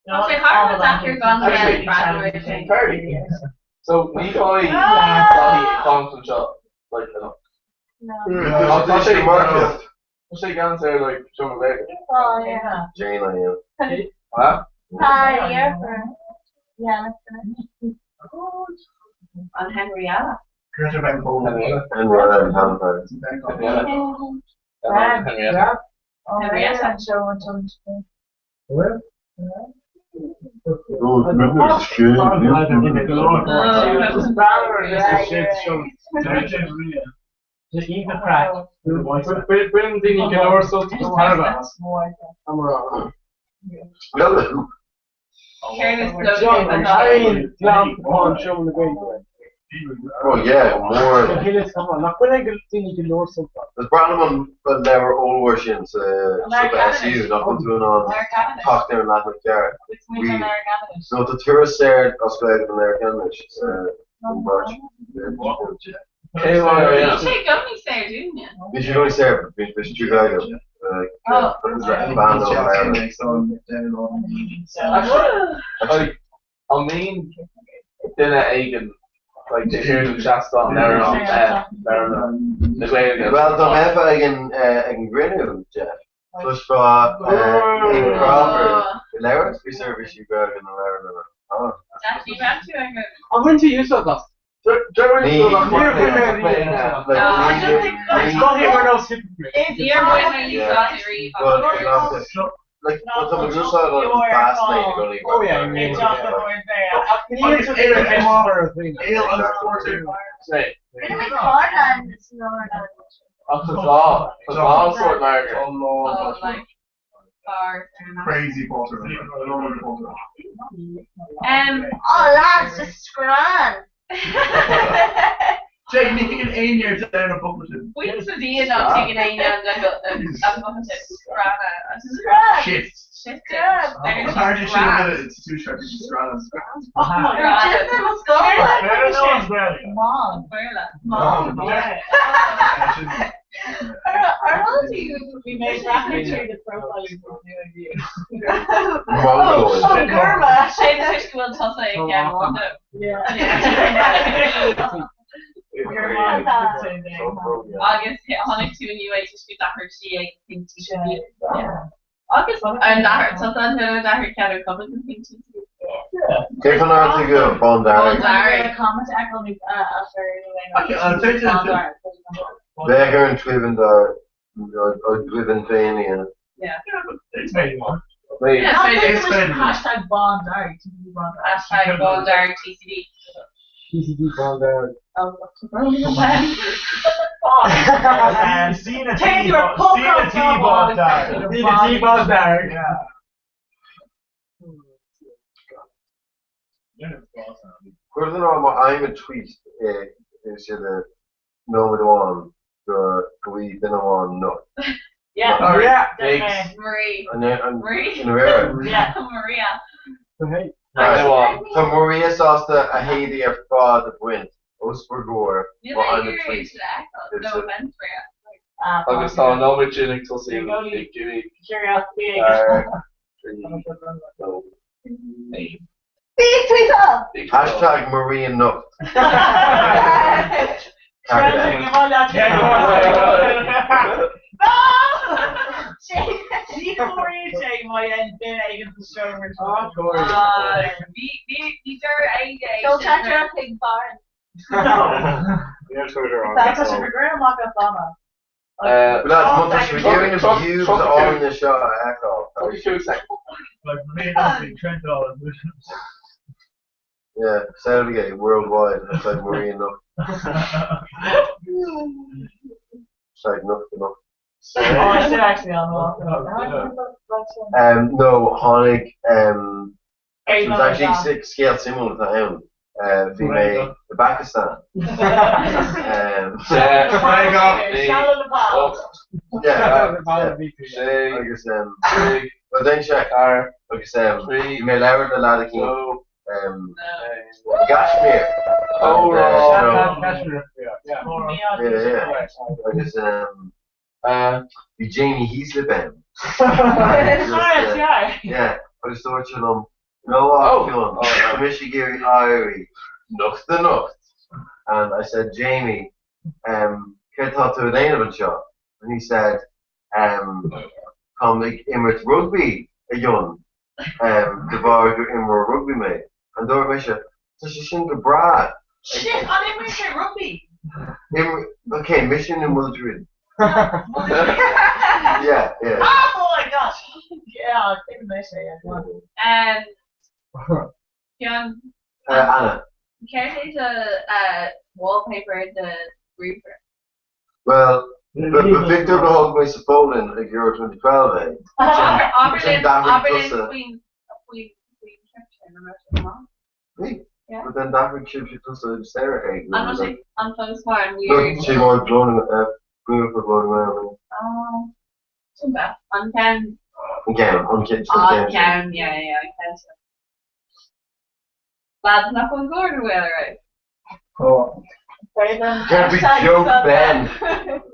S2: Tá sé thar a bheith gan
S9: Actually, Party. So ní fáí Daithí an seo like enough.
S11: No.
S9: Tá sé market. Tá sé gan sé like Sean Vega.
S11: Oh yeah.
S5: Jane I am.
S9: Huh?
S11: Hi, yeah. Yeah, that's
S2: An Henrietta.
S3: Greta Van Cole.
S5: And Ryan Hamilton.
S9: Henrietta.
S2: Henrietta.
S14: Where?
S5: Oh,
S14: Bring daoine go leor sult agus tairbhe.
S5: Oh yeah, more.
S4: Nach bhfuil ag daoine go leor sult
S5: Is breathnam an leabhar óhar sin sa SU nach bhfuil tú an tacht ar an leathanach ceart. No tá turas ar as Gaeilge an Americanach an March.
S2: Bhí sé goni sé dúne.
S5: Bhí sé goni sé bhí tú Gaeilge.
S2: Oh.
S9: Actually, an main duine éigin like de thuir an seastán na Gaeilge.
S5: Well dá mbeifeá ag an ag an gcruinniú, Jeff. Cloisfeá Aidan Crawford i labhairt faoi seirbhísí Gaeilge na leabharlanna. Ah.
S2: Jackie tú ag
S14: An bhfuil tú úsáid as?
S5: Like, tá mé ag úsáid an fast lane i gcónaí.
S4: Oh yeah,
S3: Crazy Potter.
S11: Oh lads, just scran.
S3: Jake, ní thuigeann éinne ar deireadh na focal sin.
S2: Buíochas le Dia nach dtuigeann éinne an focal sin. Scranna.
S3: Shit.
S2: Shit.
S3: Apparently sin an duine sa tuaisceart, bhí siad scranna.
S7: Mom.
S2: Mom.
S7: Ar old you? We made reference to the profiling for new idea.
S5: Mongoloid.
S2: Oh, Gurma. Sé na tuis go bhfuil tusa ag ceann Agus tháinig tú inniu é toisc go d'athraigh sí ag Pink TCD. Agus an d'athair tusa an duine a d'athraigh cead ar comment an Pink TCD?
S5: Cé chun áit go Bándearg? Bheadh ar an Twibbon dá dTwibbon féin a dhéanamh.
S2: Yeah.
S3: It's made one.
S7: Hashtag Bándearg.
S2: Hashtag Bándearg TCD.
S9: TCD Bándearg.
S7: Take your
S14: Sina T Bándearg.
S4: Sina T Bándearg.
S5: Cuir an má fhaighim an tweet is siad nóiméad amháin go bhfaighidh duine amháin no.
S7: Yeah.
S5: Yeah.
S2: Marie.
S5: An
S2: Marie.
S5: Ina réir.
S2: Yeah. Maria.
S5: Tá Maria sásta a héadaí ar fad a bhaint os bhur gcomhair
S2: Níl
S5: má
S2: mé
S5: fhaighim an
S2: ag iarraidh
S5: tweet.
S2: sin a fheiceáil. No offense, Maria.
S9: Agus tá an nóiméad sin ag tosú ag 5,
S7: Curiosity.
S9: 4, 3, 2, 1.
S11: Bí tweetáil!
S5: Hashtag Maria Nocht.
S7: Ní chóiríonn sé má dhéanann duine éigin sa seomra seo.
S2: Bhí bhí deir aige.
S11: Go teachtaireacht chuig Barn.
S14: Níl Twitter ann.
S7: Tá sé go raibh maith agat Anna.
S5: Lads, má tá sibh ag iarraidh na views álainne seo a fheiceáil. Yeah, Saturday worldwide. Hashtag Maria Nocht. Hashtag Nocht Nocht.
S7: Oh, sin actually an
S5: Um, no, tháinig um,
S7: Hey,
S5: it was actually scéal suimiúil atá ann. Bhí mé i bPakistan. Um, Yeah, yeah. Agus um, well then check agus um, bhí mé ag labhairt le leaid eicínt um, i gCashmere.
S9: Oh,
S5: And,
S9: right.
S4: Kashmir.
S5: Yeah, yeah. Agus um, bhí Jamie Heaslip ann. And just, Yeah, agus dúirt sé liom, no
S9: Oh.
S5: oh, tá mise ag iarraidh éirí nocht anocht. And I said, Jamie, um, céard tá tú ag déanamh anseo? And he said, um, táim ag imirt rugby a Fhionn, um, de bharr gur imreoir rugby mé. And dúirt mise, tá sé sin go breá.
S7: Shit, an imríonn sé rugby?
S5: Imr okay, mise nó Mildred. Yeah, yeah.
S7: Oh my gosh. Yeah, I think mé sé, yeah. Go on.
S2: Um, Fionn,
S5: Anna.
S2: céard é do wallpaper de ríomhaire?
S5: Well, but Victor go thug mé sa Pholainn ag Euro 2012 é.
S2: Abair
S5: Sin
S2: linn
S5: d'athraigh
S2: abair linn
S5: tusa.
S2: faoin faoin faoin trip sin an raibh sé go maith?
S5: Bhí.
S2: Yeah.
S5: But then d'athraigh sibhse tusa agus Sarah é.
S2: An raibh sé an fós mar an
S5: Look,
S2: weird?
S5: sé mar glóin glóin glóin
S2: Oh, sin best. An ceann
S5: An ceann, an ceann,
S2: an ceann, yeah, yeah, an ceann sin. Lads nach bhfuil Gordon bhfuil ar aghaidh.
S5: Can't be joke Ben.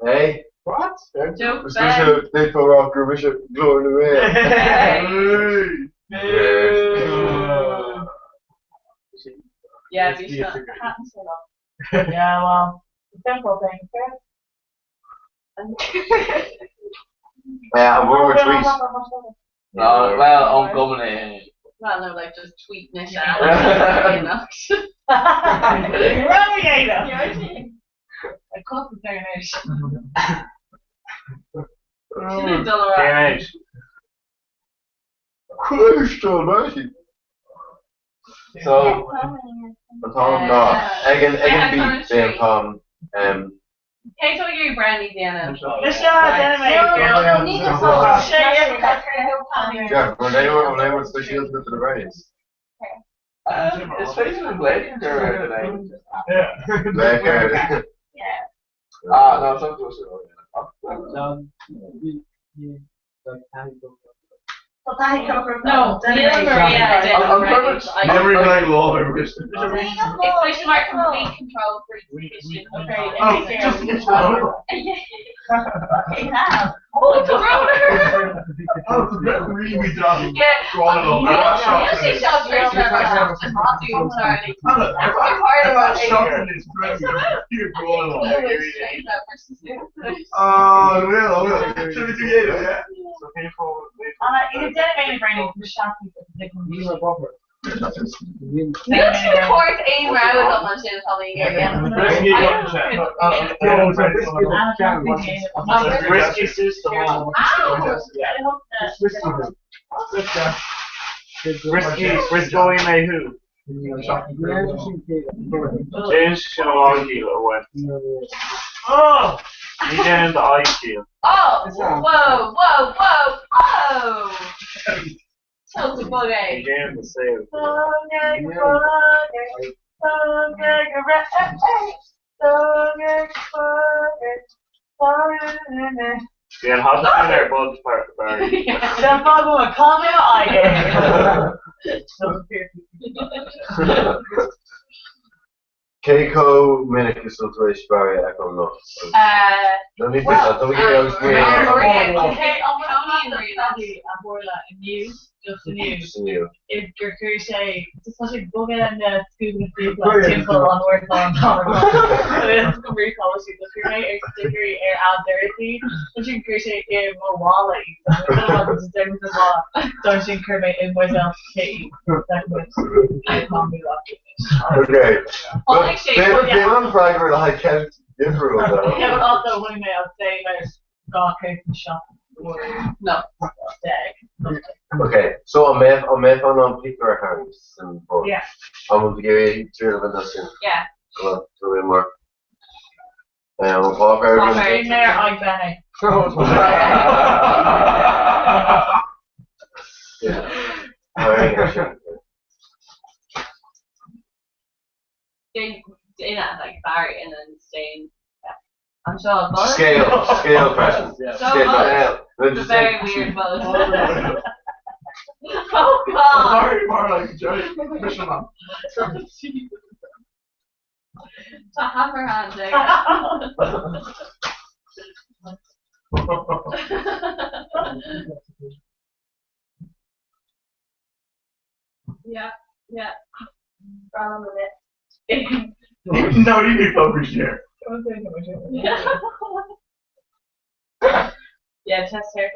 S5: Eh?
S14: What?
S2: Joke
S5: Is
S2: Ben.
S5: mise Nathan Rock gur mise Glór na nGael.
S2: Yeah, bhí seo. Thaitin sé liom.
S7: Yeah, well, simple thing. Fair.
S5: Yeah, an bhfuair tweet.
S9: No, well, I'm coming in.
S2: Well, no, like just tweet nis
S7: Relegator! I caught the thing
S2: Sin dul
S14: Damage.
S5: Christ almighty. So, an t-am ná ag an ag an beat bhí an t-am em.
S2: Cé atá ag iarraidh brownie a dhéanamh?
S7: Mise, déanfaidh mé.
S5: Jeff, bhfuil aon bhfuil aon rud speisialta agat do na brownies?
S9: Is féidir an glaoch ar ar an aon.
S5: Glaoch ar.
S9: Ah, no, it's not
S2: No, níl Maria ag déanamh brownies.
S3: Never
S2: It's mise mar complete control freak sa chistin.
S7: Okay,
S3: Oh, just to get you
S2: Okay, now. Oh, it's a roller!
S3: Oh, it's a bit really done.
S2: Yeah.
S3: Drawn
S2: Níl sé seo tar éis bheith mar sorry. That's my part of it.
S3: Oh, will, I will. Should we do it, yeah?
S7: Anna, déanfaidh mé na brownies na seachain
S2: Níl sé cuairt aon rogha dom ansin atá mé ag iarraidh.
S14: Risky system. Risky, risky mé thú. Déan sin amháin a bhain. Oh! Ní déan d'aghaidh
S2: Oh, whoa, whoa, whoa, whoa! Total bug
S14: Ní
S2: eh?
S14: déan do saol. Bhí an hata sin ar bud Barry.
S7: Sin fág go cá mé aghaidh.
S5: Cé chomh minic is bhfuil tú éis Barry a fheiceáil anocht? No, ní fios, tá mé agus
S7: Cé an bhfuil a tharla inniu just inniu
S5: Just inniu.
S7: is gur chuir sé just tá sé bogadh na scuab na timpeall an órtáin go brúcáil sí so chuir mé ar stickerí ar a doirtí ansin chuir sé i mo mhála í don sin chuir mé i mbuidéal cé
S5: Okay.
S7: Tháinig sé
S5: Bhí an freagra le haghaidh ceist difriúil though.
S7: Yeah, but also when mé I'd say about gá céad seo
S2: No.
S7: Deag.
S5: Okay, so an mbeidh an mbeidh an an pictiúr a tharraingt san bhord?
S7: Yeah.
S5: An bhfuil tú ag iarraidh triail a bhaint as sin?
S2: Yeah.
S5: Go bhfuil tú i mar an páipéar againn?
S7: Bhí mé ar aghaidh Benny.
S5: Yeah. Tharraing é sin.
S2: Déan like Barry and then staying anseo bud.
S5: Scale, scale freisin.
S2: So
S5: Scale,
S2: much.
S5: scale. No,
S2: It's a
S5: just
S2: very
S5: say-
S2: weird bud. Oh God.
S3: Sorry, more like Jerry. Fisherman.
S2: Tá hammer hand there. Yeah, yeah. Brown on it.
S3: No, you need focus here.
S7: Yeah, test here.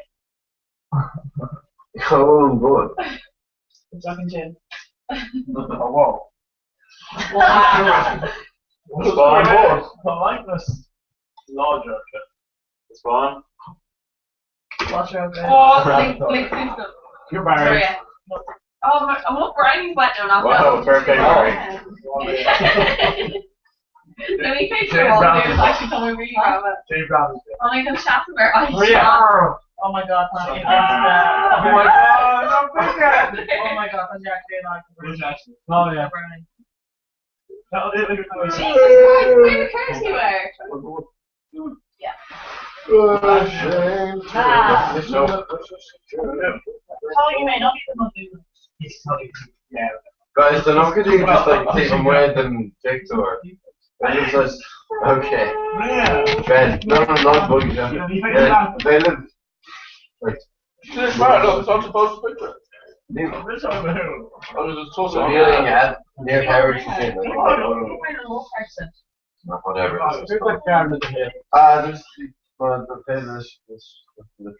S5: Go on board.
S7: Jogging gin.
S3: Oh, wow.
S7: Wow.
S14: Spawn.
S3: Politeness. Larger.
S14: Spawn.
S7: Watch out, Ben.
S2: Oh, link, link system.
S14: You're
S2: Sorry.
S14: Barry.
S2: yeah. Oh, my, I want brownies wet now. Not
S14: Wow, fair play, Barry.
S2: Let me face
S3: Jane
S2: the wall
S3: Brown.
S2: there. It's actually coming really well.
S3: Dave Brown is
S2: Oh my God, Shasper, I
S3: Yeah.
S7: Oh my god, Tanya.
S3: Oh my god, I'm big
S7: Oh my god, Tanya actually like
S3: Oh yeah.
S7: brownie.
S2: Jesus Christ, where curse you were? Yeah.
S7: Ah. Oh, you may not be the one who.
S5: Guys, the not could you just like take them with and take to her? And it's just okay. Ben, no, no, not buggy. Yeah, they live like near near Harwich. Whatever. Ah, there's well, the this this this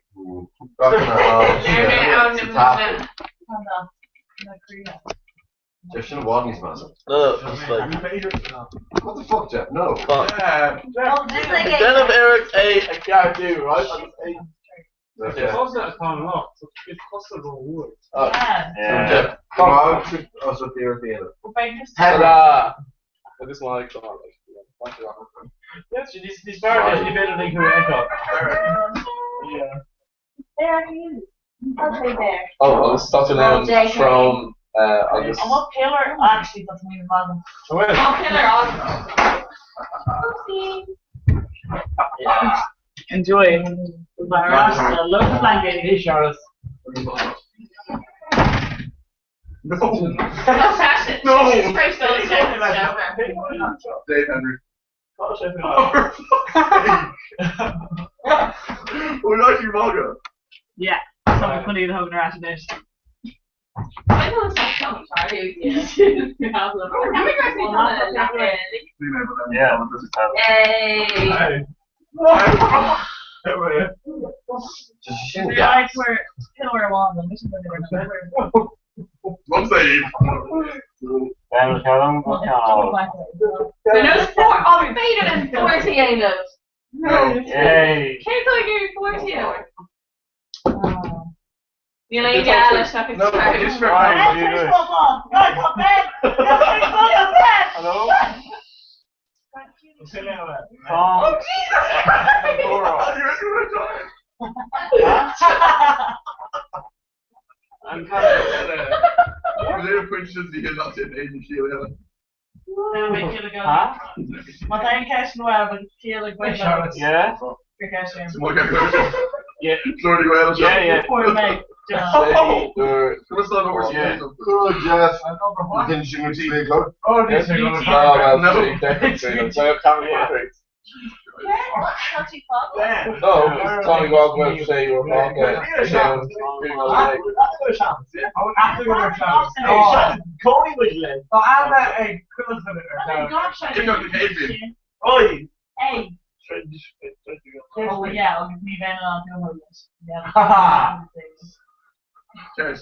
S5: Jeff should have worn these massive.
S9: No, no, it's like.
S5: What the fuck, Jeff? No.
S9: Fuck.
S3: Yeah.
S11: Just like
S9: Déanamh Eric é a ceartú, right? Agus é
S14: Tusa atá an locht, is tusa róluath.
S9: Agus maith
S14: Níos fearr leis, ní féidir linn thú a fheiceáil.
S7: There are you. Okay, there.
S9: Oh, agus tá tú ann srón agus.
S7: An bhfuil pillar actually tá tú in bhfad.
S2: Tá pillar on. Oopsie.
S7: Enjoy. Love
S14: Hey, Charles.
S3: No.
S2: No.
S3: Dave Henry. We're not you Malga.
S7: Yeah. Tá chun iad thógan ar ais.
S2: I know it's not so sorry.
S14: Yeah.
S2: Hey.
S7: Like we're pillar amháin an mission
S2: There's four. Oh, b'fhéidir an 40 dhéanamh.
S14: Yay.
S2: Cé tá ag iarraidh 40 dhéanamh? Níl aon gheall leis nach is
S14: Hello?
S2: Oh, Jesus!
S14: I'm
S7: Má tá ceist nó
S14: Huh? Yeah? Yeah. Yeah, yeah.
S5: Yeah. Good, Jeff.
S14: Oh,
S9: No, Tony Godwin say you were wrong.
S14: Cody was late. Oh, I'm a Oi!
S7: Hey. Oh yeah, agus ní bheith an
S14: Ha
S3: Cheers.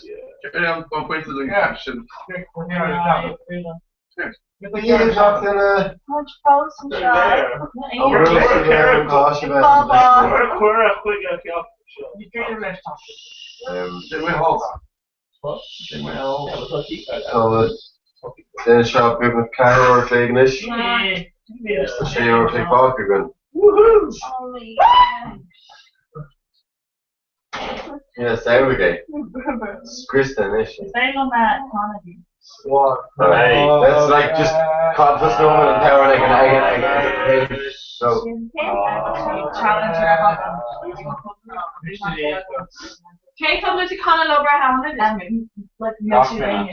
S5: Den seo beag ceir léignis sé ar fá go. Yeah, saoige. Scrista is. Hey, that's like just confidence moment and power and I can so
S2: Cé tá mu Conor O'Brien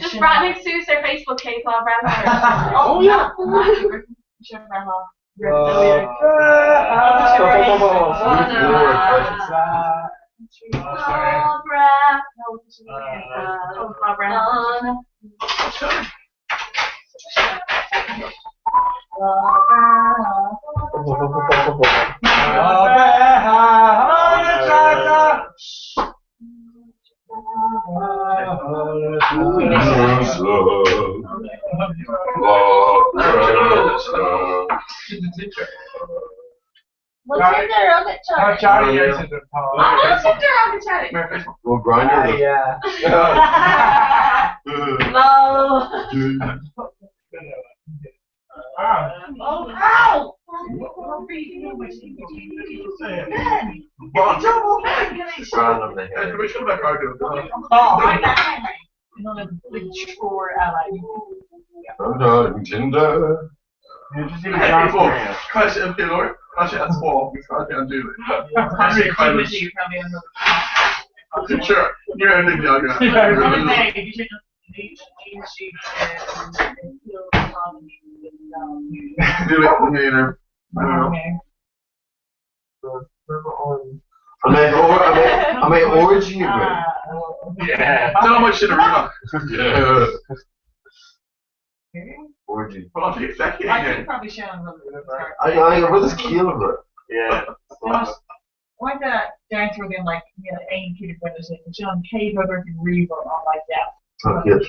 S2: Just breathnaigh suas ar Facebook cé tá Breathnach.
S14: Oh yeah.
S2: Well, Tinder on it, Charlie.
S14: Charlie
S2: Oh, Tinder on it, Charlie.
S5: Well, grinder.
S12: Yeah.
S2: Lol.
S7: Oh, ow!
S5: Tinder.
S3: Crash and Pillar, crash and Swap, crash and do it. Sure, you're ending the Do it later. I don't know.
S5: An mbeidh orgy againn?
S3: Yeah. So much in a room.
S5: Yeah. Orgy.
S3: Well, I'll take a second.
S7: I think probably Shannon
S5: I I rud is ciallmhar.
S14: Yeah.
S7: Why that dance with him like you know aon Peter Gwynn John K brother Reaver on like that.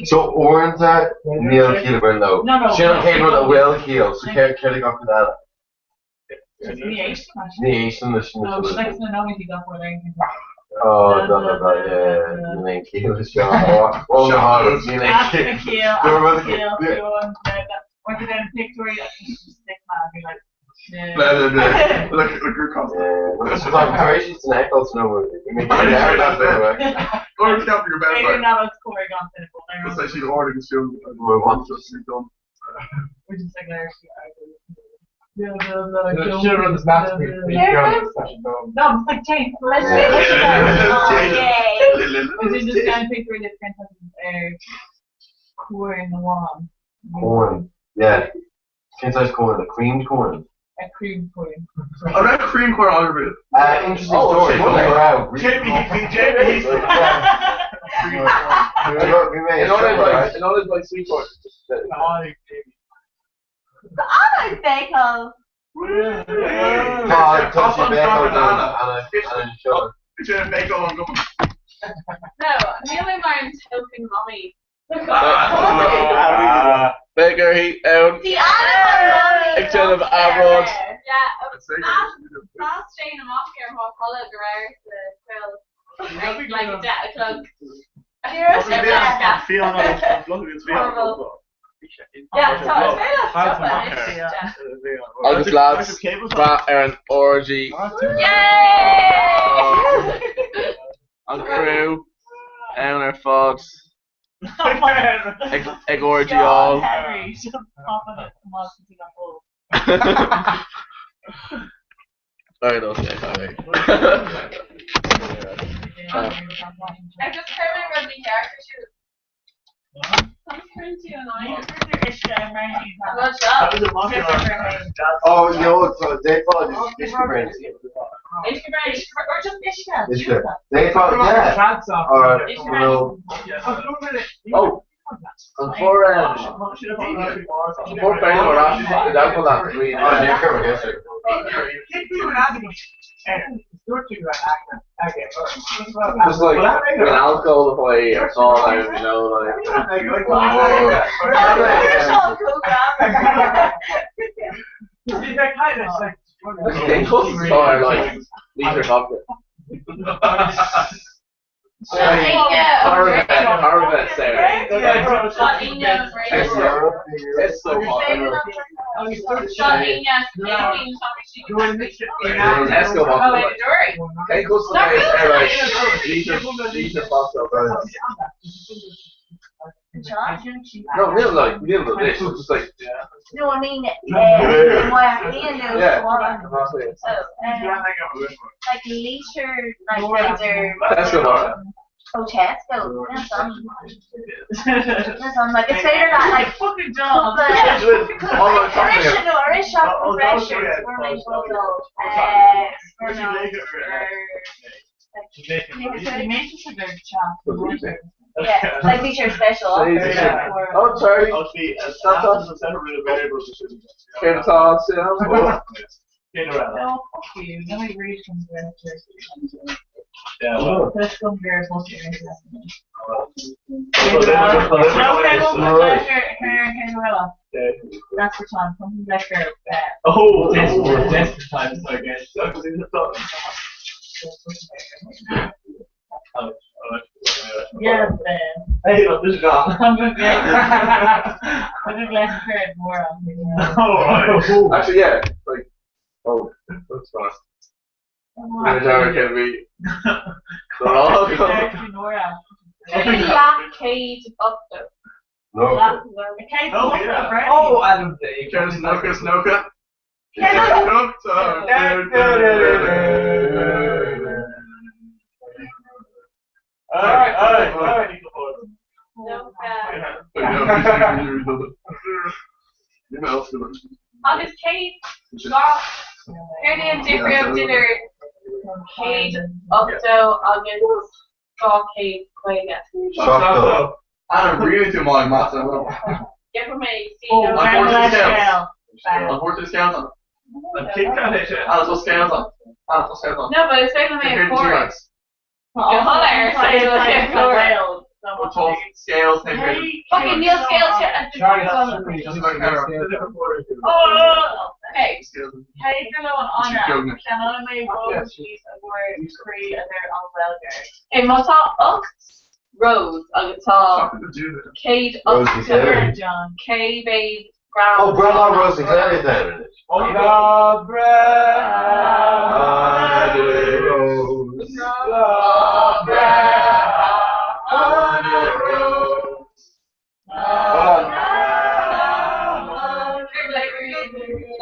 S5: So uaireanta níl ciallmhar nó.
S7: No, no.
S5: Sin an chéad rud a bhfuil ciall, so cé cé gach rud eile.
S7: Ní éis
S5: Ní éistean leis
S7: No, she's like no he got for anything.
S5: Oh, da da da, yeah, níl aon chiall leis seo. Oh, níl aon
S7: chiall.
S5: Tar éis san fheiceáil san obair, bhí mé ag Corn, yeah. Cén saghas corn? A creamed corn?
S7: A cream corn.
S3: An raibh cream corn ann riamh?
S5: Interesting story.
S9: In order like sweet corn.
S11: Tá bécal.
S5: Tá tá sé bécal anseo.
S2: No, níl mé mar an token mommy.
S9: Beidh uirthi ann
S2: Bhí an-mhummy
S9: ag déanamh amhráin.
S2: Yeah, Mheas Jane amach ar mo chodladh go raibh sa choill ag like 10 a chlog. Yeah, tá is féidir leat stopadh anois, Jeff.
S9: Agus lads, rath ar an orgy.
S2: Yay!
S9: An criú ann ar fad ag orgy-áil.
S7: Henry, just popping it amach go dtí an bpoll.
S9: Alright, okay, alright.
S2: Agus chuir mé rudaí ceart ar siúl. Conas cuireann tú an oighear? An seo?
S5: Oh, no, d'fhéadfá uisce braon.
S2: Uisce braon, or just uisce.
S5: Uisce. D'fhéadfá, yeah. Or, you know,
S9: Oh, an cór an cór féin ar ais i dteagmháil leat faoi
S5: oh, níor chuir mé ceist air.
S9: Just like an alcohol away or all out, you know, like. Okay, or like liter vodka. Caravan, Sarah. It's so hot. Tesco vodka. Cén cos ar like liter liter vodka. No, níl like níl no this. It's just like
S11: No, I mean, uh,
S9: yeah.
S11: Oh, like liter, like either
S9: Tesco vodka.
S11: Oh, Tesco. That's on. That's on. Like it's better that like
S7: fucking job.
S11: Original, original, pressure. Yeah, like feature special.
S9: Oh, sorry. Stop Cén tá
S7: No, fuck you. Nobody reads from the Let's go here. That's for time. Something like her.
S3: Oh, desperate, desperate times, I guess.
S7: Yeah,
S3: Hey, look, this is gone.
S7: I'm gonna I'm gonna let her more on.
S9: Actually, yeah. Like, oh, that's fast. Can be.
S2: Black cage octo.
S5: No.
S3: Oh, yeah. Oh, Adam Day. Snoka, Snoka. Alright, alright, alright.
S2: Agus céad gach Céard an difríocht idir 180 agus 250?
S5: Seachtó.
S3: Adam, really too my maths.
S2: Ceapaim mé
S3: Oh, Unfortunately, scales on. Alice, scales on. Alice, scales on.
S2: No, but it's féidir mé a chóir. Go shoiléir,
S3: Scales,
S2: Okay, níl scéal Oh, okay. Cé go an anra mé
S7: bhur gcroí a deir an Ghaeilge.
S2: Okay, má tá 8 rós agus tá 108
S5: Rosie Clary.
S2: cé mhéad gram
S5: Oh, Breithlá Rosie Clary then.
S4: Lá
S5: breithe Rose.
S2: Lá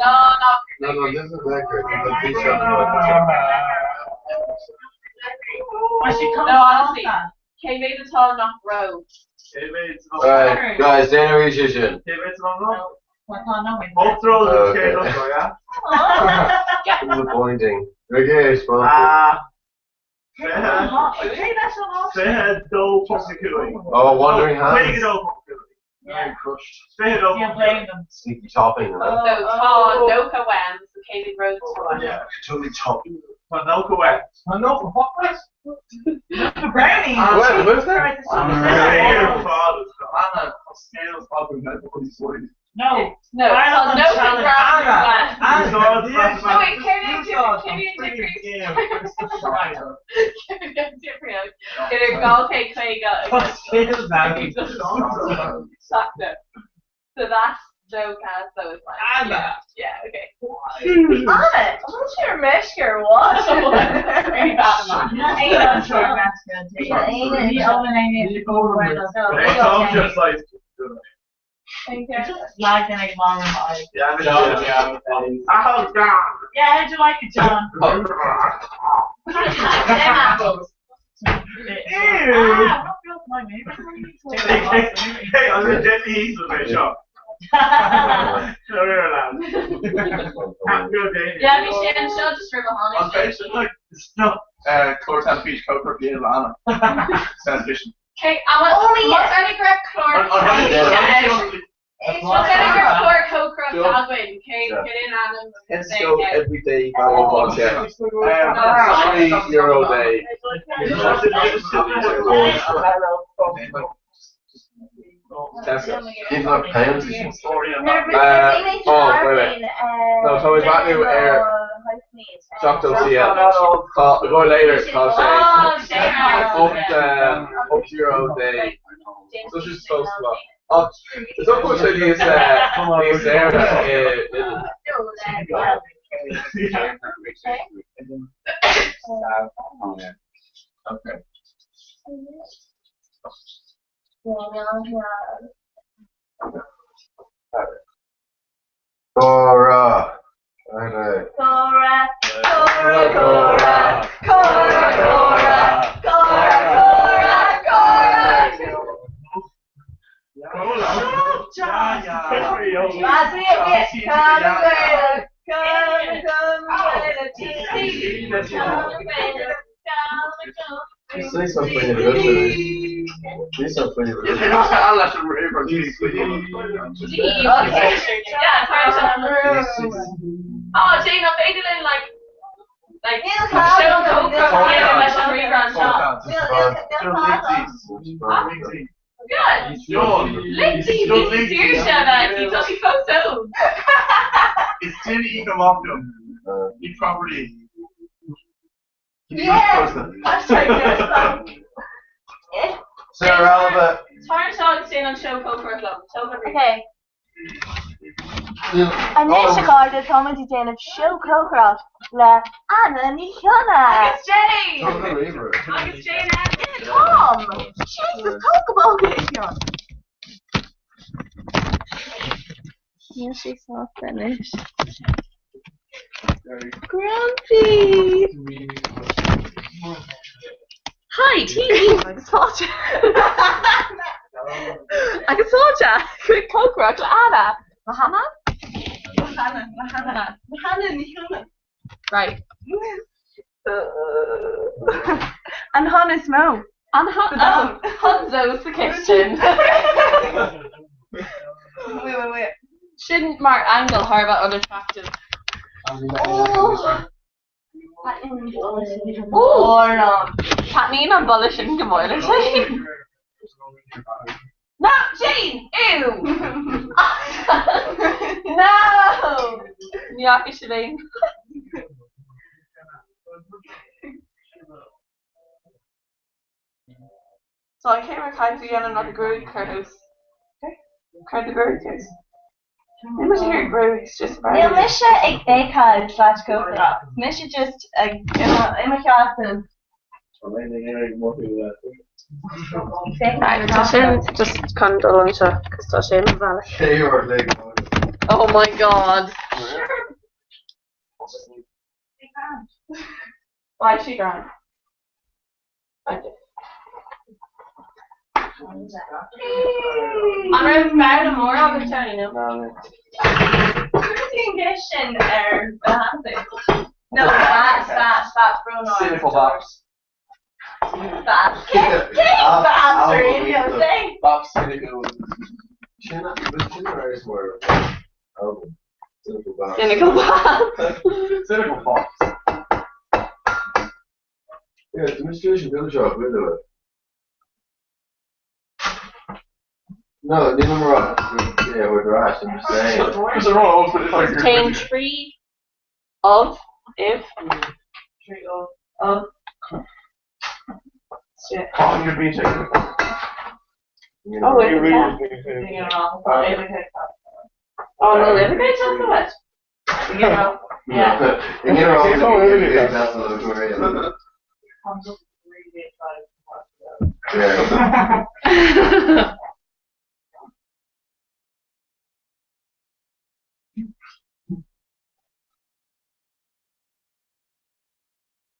S2: No, no.
S5: No, no, this is accurate. It's a
S2: No, honestly, cé mhéad atá nach raibh?
S5: Alright, guys, Dana Reach sin. Okay. Disappointing. Okay, sponsor.
S3: Ah.
S5: Oh, Wandering Hands.
S7: Can't blame them.
S5: Sneaky topping.
S2: So tá nócha uaim so cé mhéad rós atá
S3: Yeah, totally top. Tá nócha uaim.
S4: Tá nócha what uait?
S7: Brownie.
S5: What? What is that?
S7: No.
S2: No, tá
S7: Ireland
S2: nócha
S7: challenge.
S2: gram
S4: Anna.
S2: uaim. No, wait, cé mhéad cé mhéad difríocht idir 250
S4: Tá
S2: Seachtain. So that's nócha, so it's like
S4: Anna.
S2: yeah, yeah, okay.
S11: Anna, bhfuil sé ar meisce ar what?
S2: Really bad at math.
S7: Just lagging like mom and I.
S3: Yeah,
S7: Yeah, how'd you like it, John?
S2: Them apples.
S3: Ew.
S7: Ah, not real my mate.
S3: Hey, I'm a gently easel, mate, seo.
S2: Yeah, bhí sé an seo just roimh a tháinig sé.
S3: No, Clore Beach, Coker, Anna. Sounds vision.
S2: Okay, I'm Mas any grab chlár Mas any grab chlár cócra againn cé cé in anam
S9: Tesco everyday value vodka. €3 day. Tesco.
S5: He's not pounds.
S9: Oh, wait, wait. No, tá mé breathnú ar 7 CL. Tá go later tá sé 8 8 euro day. So just so slow. Oh, is go sé níos níos saoire i Lidl.
S3: Okay.
S5: Cora. Okay.
S11: Cora, Cora, Cora, Cora, Cora, Cora, Cora, Cora.
S5: Say something in the Say something in the
S2: Yeah, sorry. Oh, Jane, I'm féidir linn like like show cócra leis an ríran seo. Good. Lindsay, bhí se bheith tá sí fós.
S3: It's Jimmy Ecomoculum. You properly.
S11: Yeah.
S5: Sarah Alba.
S2: Tar seo sin an show cócra club.
S11: Okay. Anois a chairde táimid ag déanamh seó cócaireacht le Anna Ní Chionnaith.
S2: Agus Jane! Agus Jane
S11: Tom! Jesus, tóg go bog é seo. Níl sé sásta anois. Grumpy!
S2: Hi, TV agus fáilte. Agus fáilte chuig cócaireacht le Anna. Le Hannah?
S11: Hannah, Hannah, Hannah Ní Chionnaith.
S2: Right.
S11: An hon is mó.
S2: An hon oh, Honzo's the kitchen.
S11: Wait, wait, wait.
S2: Shouldn't mar angle thar bheith unattractive.
S11: Oh.
S2: Oh! Taitníonn an boladh sin go mór le Jane. No, Jane! Ew! No! Ní fhaca sibh aon.
S7: So an chéad rud caithfidh tú a dhéanamh ná do ghruaig a chur thuas. Ok? Cuir do ghruaig thuas. Níl mise ag iarraidh gruaig, it's just
S11: Níl mise ag béicáil slash cócaireacht. Mise just ag i mo sheasamh.
S7: Right, tá sin just chun dul anseo, cos tá sé i mo bhealach. Oh my god. Beidh sí grand.
S2: An raibh babhla mór agat, Tony, nó? Chuir tú an gceist sin ar do theastaigh? No, bat, bat, bat, brón orm.
S9: Cynical bat.
S2: Bat. Cén bat ar aon nós?
S9: Bat cynical.
S5: Sin sin ar is mór album. Cynical Bat.
S2: Cynical Bat.
S9: Cynical Bat.
S5: Yeah, the mystery village of window. No, níl mé ag rá yeah, we're right, I'm just saying.
S3: There's a wrong but it's like
S7: Contain tree of if tree of of shit.
S3: Oh, you're being taken.
S7: Oh, wait,
S3: You're
S7: yeah.
S3: really being taken.
S7: Oh, no, live again, so much. You know, yeah.
S5: In general,
S3: It's all really
S5: it's absolutely Yeah.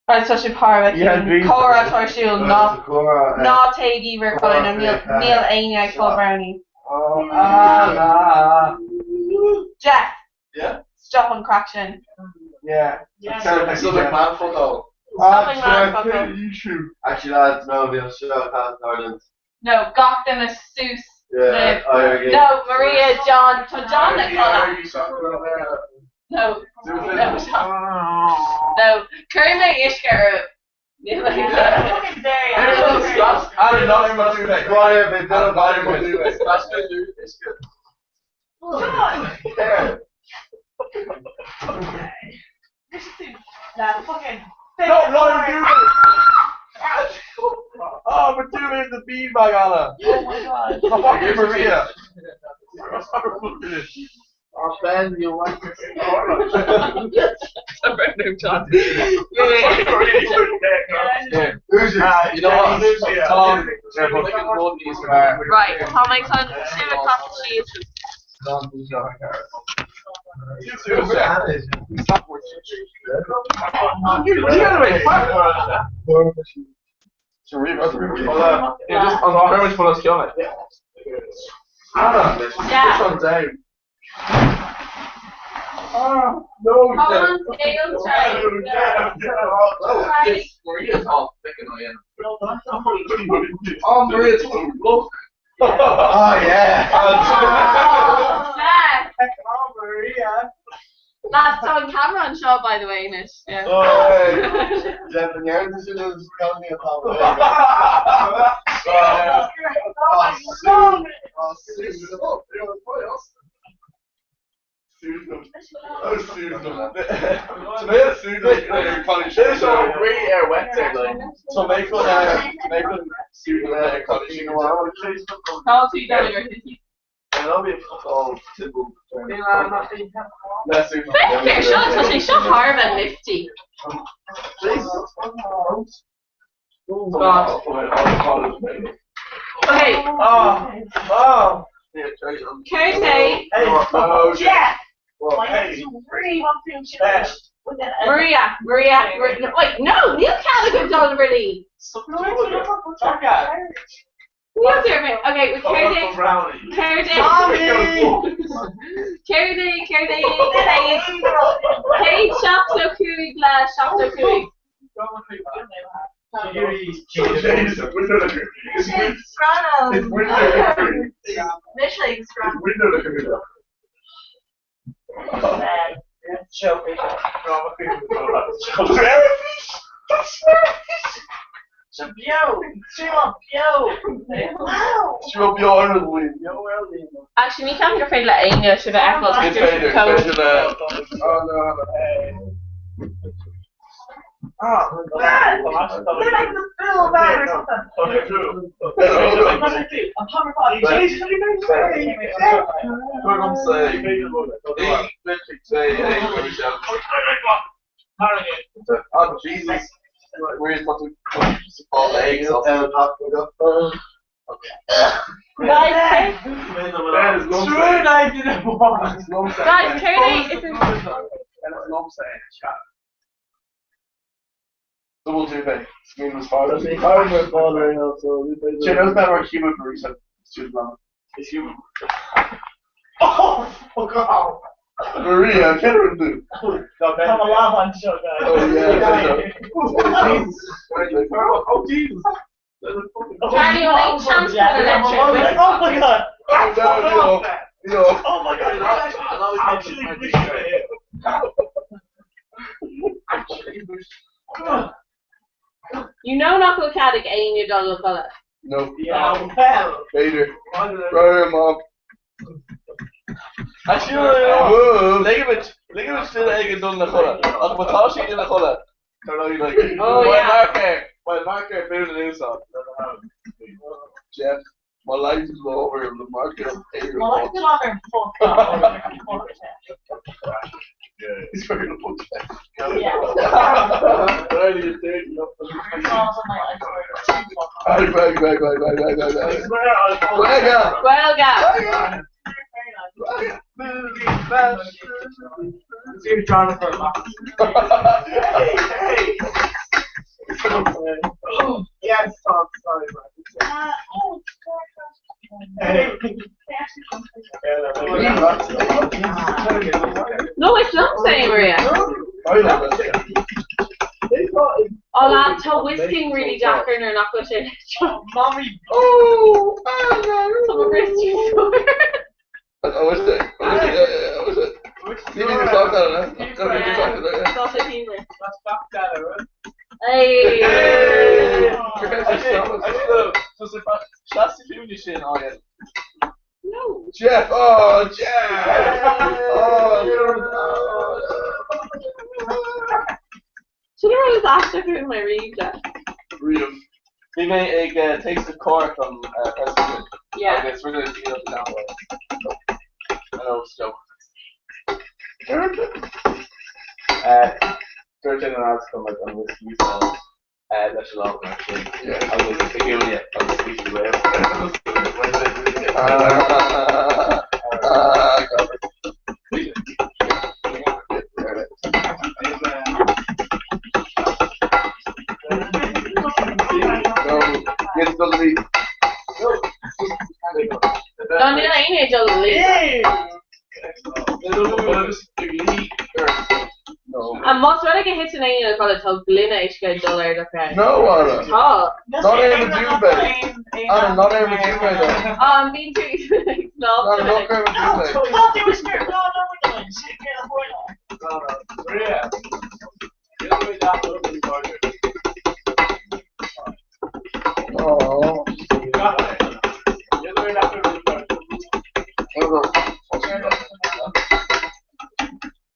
S7: Right, tá sé par
S3: Yeah, bhí-
S7: Cora tar siúl ná
S5: Cora,
S7: ná téigí roimh nó níl níl éinne ag fáil brownie.
S9: Oh, ah,
S7: Jeff,
S9: Yeah?
S7: stop an craic sin.
S3: Yeah.
S9: It's still like man fuck all.
S7: Stop man fuck all.
S3: YouTube.
S5: Actually, lads, no, we'll show Pat Ireland.
S2: No, gach duine suas.
S5: Yeah, I agree.
S2: No, Maria, John, tá John le codladh. No, no, John. No, cuir mé uisce orthu. Níl
S3: No, no, do it! Oh, but do it the beanbag, Anna.
S7: Oh my god.
S3: Fucking Maria.
S9: Oh, Ben, you want this?
S7: No, John.
S5: Who's it?
S9: You know what? Tom,
S2: Right, tá mé chun siúl síos.
S3: Anna, this one's down. Ah, no.
S2: Come on, scale try.
S9: Oh, Maria's all thick and I am. Oh, Maria, look.
S5: Oh, yeah.
S2: Jeff.
S3: Oh, Maria.
S2: That's on camera anseo, by the way, Inis. Yeah.
S5: Oh, hey. Jeff, and you're this is coming up. Oh, Susan.
S3: Susan. Oh, Susan. To Susan.
S2: Tá tú dul Féach seo tá sé seo thar a bheith nifty. Okay,
S3: Oh, oh.
S2: céard é
S3: Hey,
S7: Jeff!
S3: Hey.
S2: Maria, Maria, Maria, no, wait, no, níl cead agat dul really. Níl dear mé. Okay, wait, céard é céard é céard é céard é céad céad 75 le 75.
S3: It's window.
S11: Mise ag scrannán.
S3: It's window.
S2: Actually, ní ceapaim gur féidir le éinne sibh a fheiceáil
S3: It's better,
S2: cód.
S3: better than- Oh, no, no.
S9: Oh Jesus! Where's all the eggs?
S2: Guys, Guys, céard é is
S3: Double duvet. Smean was father. She knows that we're human for reason. Student level.
S14: It's human.
S3: Oh, fuck off. Maria, Karen do.
S7: Tá mo lámh anseo, guys.
S3: Oh yeah. Oh Jesus.
S2: Charlie, will aon chance for the electric
S7: Oh my god!
S3: Oh no, no.
S7: Oh my god! Actually,
S2: You know nach bhfuil cead ag éinne dul a chodladh.
S3: No.
S7: Yeah, well.
S3: Later. Right, mom.
S9: Ligimid duine éigin dul ina chodladh, ach má tá siad ina chodladh, tar aghaidh
S2: Oh, yeah.
S9: Well, marker bún an úsáid.
S3: Jeff, my life is over. The market of
S7: Well, I feel like I'm fucked up.
S3: He's wearing a book.
S7: Yeah.
S3: Right, right, right, right, right, right, right, right.
S2: Gaeilge!
S14: Hey, hey. Yes, I'm sorry. Hey.
S2: No, it's not saying Maria. Oh lad, tá whisking really deacair nuair nach bhfuil sé
S14: Mommy.
S3: Oh,
S2: Tá mo wrist
S3: I wish I, I wish I, I wish I. You need to talk that, huh?
S2: Tá sé tímar.
S9: Hey!
S2: Hey!
S9: sin á
S2: No.
S3: Jeff, oh, Jeff! Oh,
S2: Sin rud is aisteach chuig mé riamh, Jeff.
S9: Riamh. Bhí mé ag Taste of Cork an president.
S2: Yeah.
S9: Agus rinne mé down. I know, so. Dúirt an an like an whiskey song leis an lá sin agus a gúine agus bhí sí
S3: No, get the lead.
S2: Tá níl aon dul le.
S3: No.
S2: An más rud go hit an aon le tá gloine uisce dul ar do cheann.
S3: No, Anna.
S2: Tá.
S3: Not even duvet. Anna, not even duvet though.
S2: An bhíonn tú ná.
S3: Anna, not even duvet. Oh.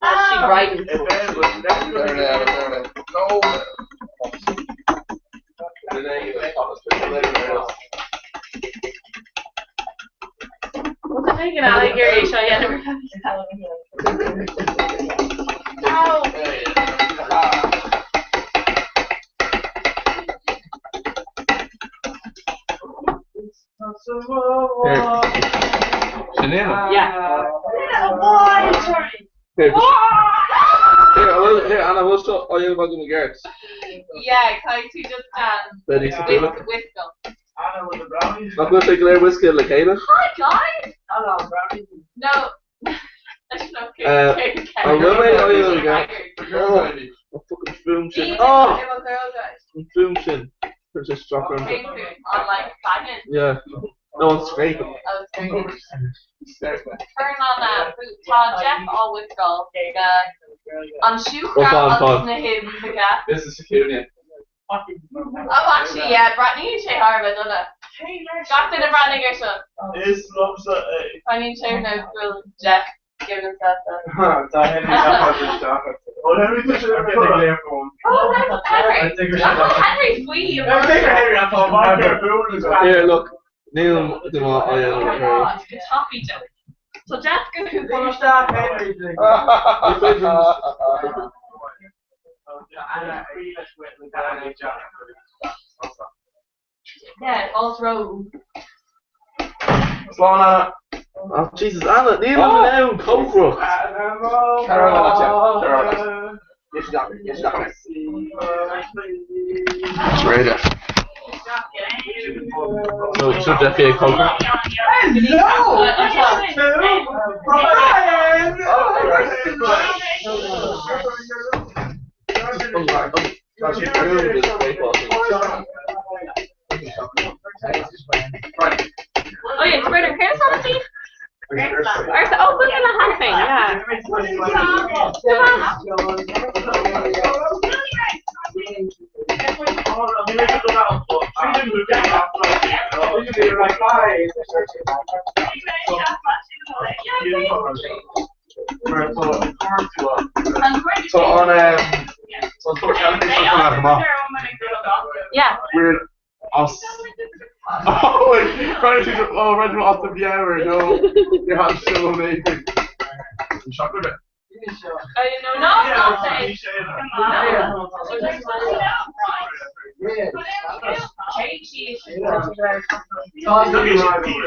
S2: She writing.
S3: No.
S2: What's making out of here, Aisha? Yeah, never Ow.
S9: Sinéad.
S2: Yeah.
S9: Here, here, Anna, bhfuil seo á dhéanamh agam i gceart?
S2: Yeah, caithfidh tú just
S9: Ready to do it?
S2: whistle.
S9: Nach bhfuil sé go léir whiskey le chéile?
S2: Hi guys. No. That's not good.
S9: An bhfuil mé á dhéanamh i gceart? Oh, an fucking fuaim sin. Oh! An fuaim sin. Chuir sé isteach orm.
S2: On like faggot.
S9: Yeah. No, an scraping.
S2: Oh, scraping. Turn on that. Tá Jeff á whistle. An siúcra
S9: Go on,
S2: agus
S9: Paul.
S2: na himhice.
S9: This is Sinéad.
S2: Oh, actually, yeah, Bratní sé Harvard, donna. Gach duine Bratnaigh ar seo.
S14: Is lumsa
S2: I mean, sé nó bhfuil Jeff Give himself a.
S9: Tá Henry Ó Henry tá sé ar ag
S2: Oh, Henry. Henry faoi.
S9: Here, look, níl duine á dhéanamh ar
S2: Go tapaidh Joe. So Jeff go Yeah, all row.
S9: Slán Anna. Oh Jesus, Anna, níl an ann cócaireacht. Réidir. So, so Jeffy ag cócaireacht?
S13: Hello! Brian!
S9: Tá sé brún is
S2: Oh yeah, it's Brenner. Here's on the Arsa, oh, look at the hand thing, yeah.
S3: So on so on
S2: Yeah.
S3: Weird us. Oh wait, right, oh, right off the hour, no. You're on so amazing. I'm shocked with it.
S2: Oh, you know, no, not say.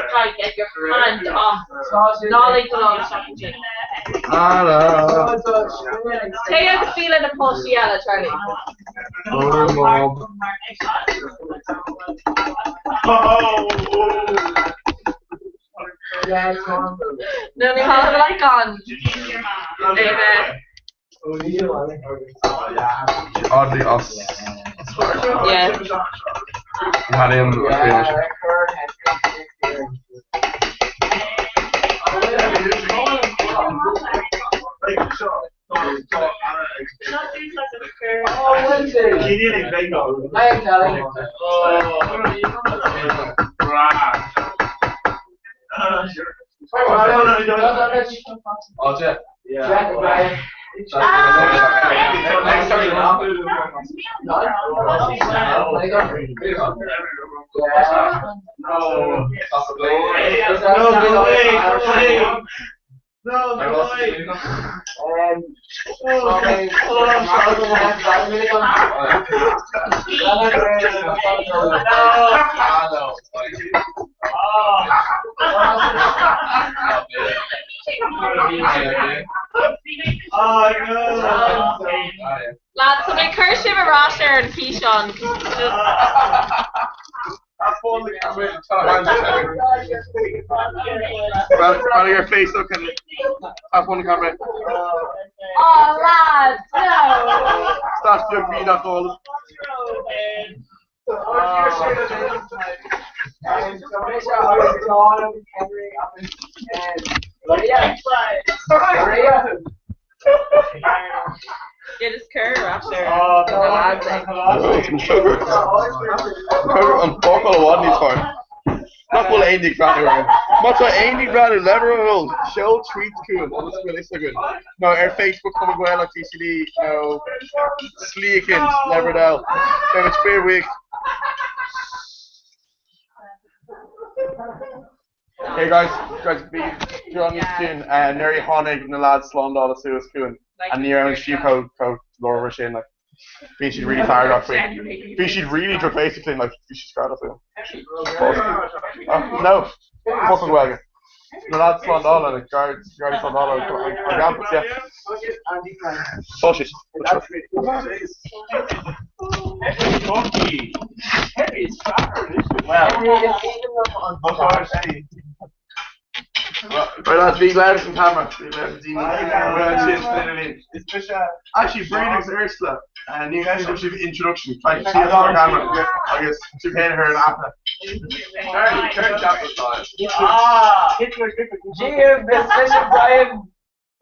S2: Try get your hand off. Nolly
S3: Hello.
S2: Té agus fi le na páistí eile, Charlie.
S3: Oh, mom.
S2: No, ní há like on.
S3: Oddly us.
S2: Yeah.
S3: Had him finish. Oh, Jeff. Yeah. No. No, way. No, no way.
S2: Lads, so mé cur sibh arás ar an físeán.
S3: Well, your face up and tap on the camera.
S2: Oh, lads, no!
S3: Stop your feet up all.
S2: Yeah, just cur arás ar na lads.
S3: An focal a bhád níos fearr. Nach bhfuil aon ag breathnú orm. Má tá aon ag breathnú le bhur dtoil, seol tweet chugam agus go bhfuil fhios againn. Nó ar Facebook Cumann Gaelach TCD nó slí eicínt le bhur dtoil. Beimid fíorbhuíoch. Hey guys, guys, bhí John sin nuair a tháinig na lads slándála suas chugainn and ní raibh siad chomh chomh glórmhar sin like bhí siad really feargach faoi. Bhí siad really drochbhéasach linn like bhí siad screadach fúinn. Oh, no, fuck an Ghaeilge. Na lads slándála, like guards, guards slándála on campus, yeah. Bullshit. Right lads, bhí leis an camera. Bhí leis daoine. Actually, Bríd agus Ursula, ní raibh sibh introduction, like sí ar camera agus tú féin ar an app.
S4: Ah, Gio, Miss Brian,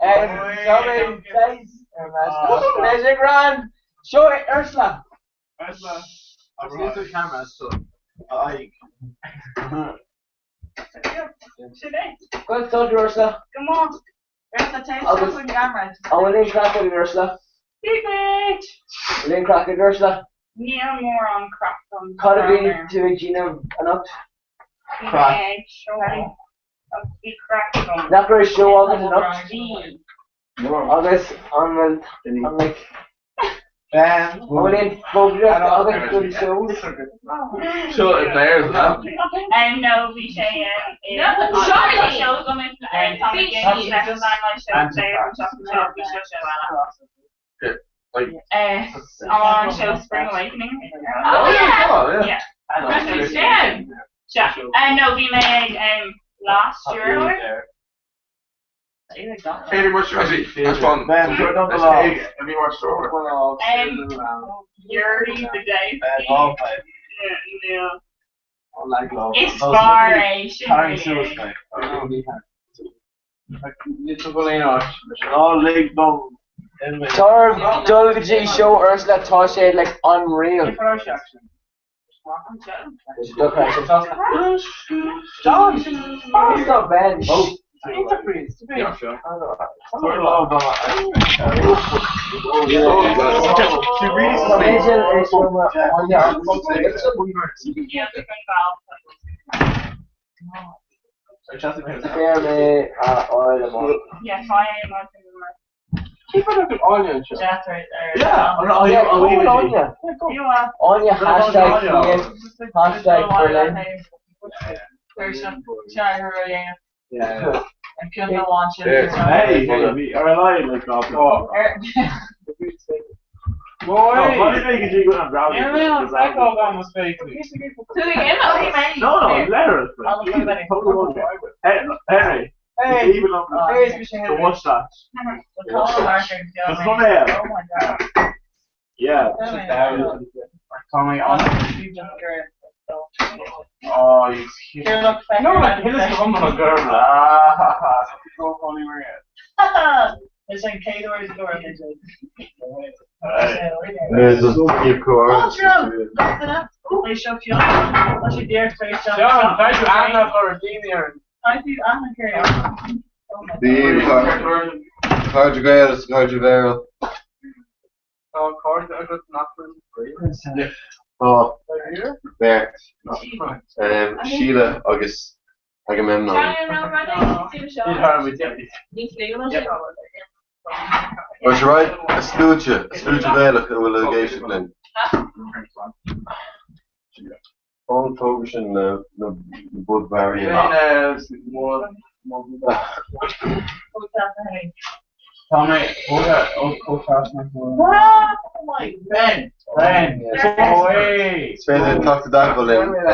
S4: and Tommy Face, Magic Ron, show it, Ursula.
S3: Ursula.
S9: I've seen the camera, so I.
S4: Good soldier, Ursula.
S7: Come on.
S12: Agus an bhfuil aon craic ag Ursula?
S7: Dia duit!
S12: Bhfuil aon craic ag Ursula?
S7: Níl mórán craic agam.
S12: Cad a bhí tú ag déanamh anocht?
S7: Bhí mé ag seó agus bhí craic agam.
S12: Nach raibh seó agat anocht?
S7: Bhí.
S12: Agus an bhfuil an like an bhfuil aon fógraíocht agat don seó?
S9: Seo i mBéarla, an
S7: ea? No, bhí sé i seó agam i An seó Spring Awakening.
S2: Oh yeah!
S7: Yeah. No, bhí mé ag last year.
S3: Katie mar seo. Ben, bhí mar seo.
S7: Yuri the day. Is fearr é sin
S12: Tar dul go dtí seó Ursula tá sé like unreal. John! Stop Ben! Beir mé a fháil amach.
S7: Yeah, fine.
S12: Yeah, Áine. Áine hashtag Kiev, hashtag Berlin.
S14: Henry.
S13: Hey.
S14: Even on the mustache. Yeah.
S1: Tommy on.
S14: Oh, you No, like his woman a girl. Ah, go funny
S7: Is an céad door
S5: There's a course.
S14: John, thank you Anna for being
S5: The Cairde Gael is Cairde Béarla. Tá Bert, Síle agus Agamemnon. Mar right, a sluaite, a sluaite Gaelach a bhfuil ag éisteacht linn. Fán tóga sin na Budmharaí.
S1: Tá mé
S14: Ben!
S1: Ben!
S5: Is féidir teacht i dteagmháil linn ar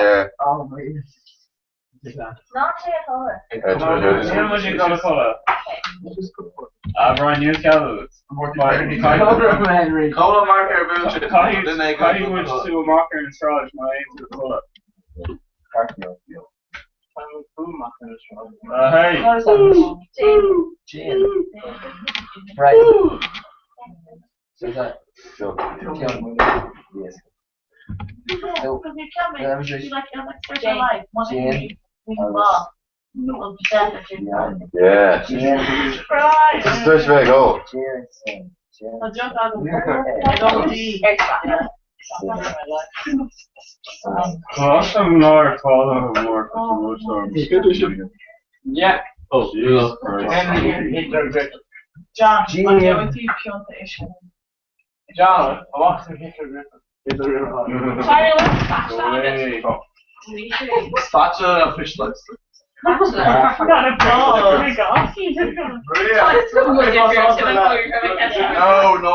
S14: Caithfidh muid tú amach ar an tsráid má théann tú a chodladh. Hey!
S12: Jane. Right. So is that Yes. So, Jane.
S5: Yeah. Is tuis bheith go.
S14: Tá lár fála mór
S1: Yeah.
S14: Oh, Jesus Christ.
S7: John,
S12: Jane.
S7: an tú pionta uisce.
S3: John, amach san Hitler Griffin. Hitler Griffin. Spatula and fish lights.
S7: Got a ball.
S3: No, no, no,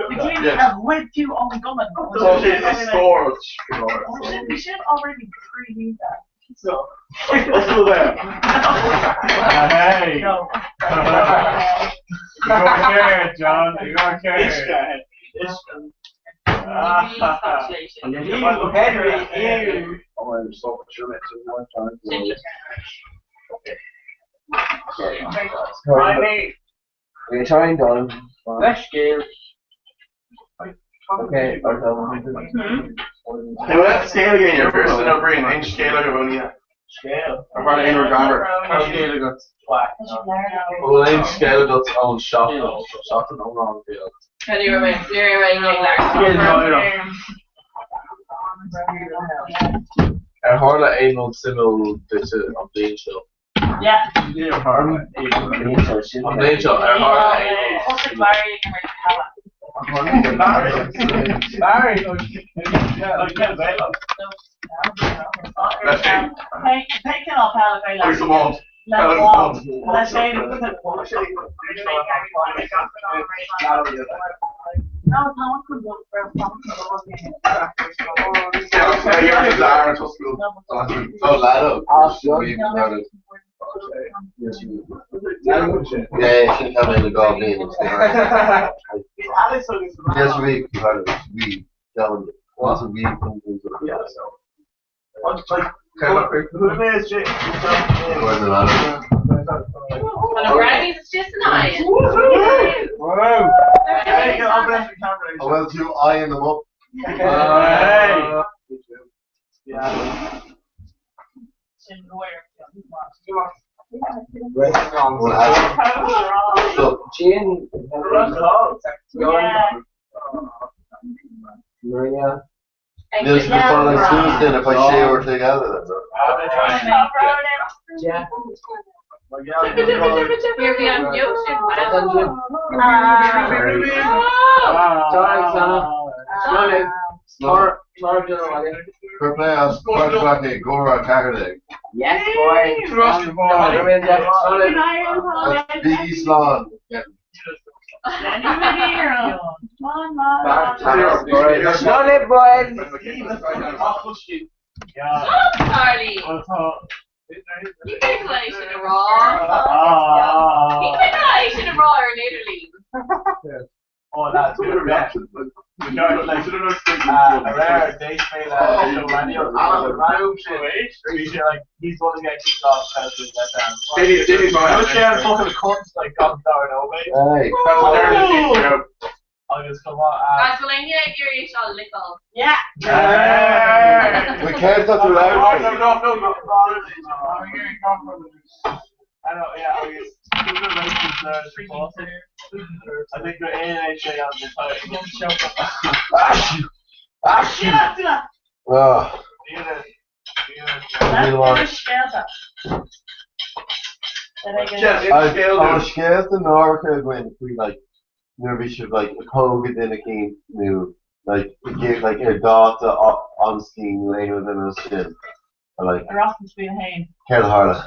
S7: We with you on the gun.
S3: storage.
S7: We should already pre that.
S3: So, let's go there.
S14: Hey!
S7: No.
S14: You got care, John. You got care.
S12: Henry, you. We're trying done.
S1: Let's
S12: Okay.
S3: Hey, let's scale again. You're first in a brain. Ain't scale like a
S9: Scéal.
S3: Ar tharla aon rud greannmhar?
S9: Tá scéal agat. An bhfuil aon scéal agat ón seachtain seachtain iomlán a bhí agat?
S2: Ní raibh mé ní raibh mé ag labhairt.
S9: Scéal náireach. Ar tharla aon rud suimiúil duit an bhliain seo?
S7: Yeah.
S9: Níor tharla aon rud. An bhliain seo, ar tharla aon rud
S7: Thosaigh Barry ag imirt peile.
S9: Barry!
S4: Barry!
S3: Agus an bád.
S5: Oh, Lado. Yeah, sin tá mé le gá bliain. Yes, we we down. Once a week.
S2: Tá na brownies istigh san oigheann.
S5: Whoa! Oh, well, tú eyeing them up.
S9: Hey!
S12: Jane. Maria.
S5: Níl sé fáil suas duine fá sé uair together.
S12: Yeah.
S5: Fair play as Quarterback Gora Caherlig.
S12: Yes, boy.
S5: Biggie Slán.
S12: Slowly, boys.
S2: Charlie. Ní féidir leis sin a rá. Ní féidir leis sin a rá ar an idirlíon.
S3: Oh, that's good reaction.
S9: Aréir d'éist mé le Joe Manuel Bhí sé like he's one of the kicked off because of that down.
S3: Did he
S9: Dúirt sé an fucking cunt like gan dar no mate.
S5: Hey.
S9: Agus chomh maith
S2: Guys, bhfuil éinne ag iarraidh seo a liceáil?
S7: Yeah.
S5: We can't stop too loud.
S3: No, no, no, no.
S9: I know, yeah, agus I think gur aon sé an
S5: Oh, Tá scéalta náireacha againn faoi like nuair a bhí sibh like ag tógáil duine éicint nó like ag like ar dáta amscaí nó aon rud ar nós sin like
S7: Oireachtas bliain a haon.
S5: céard a tharla?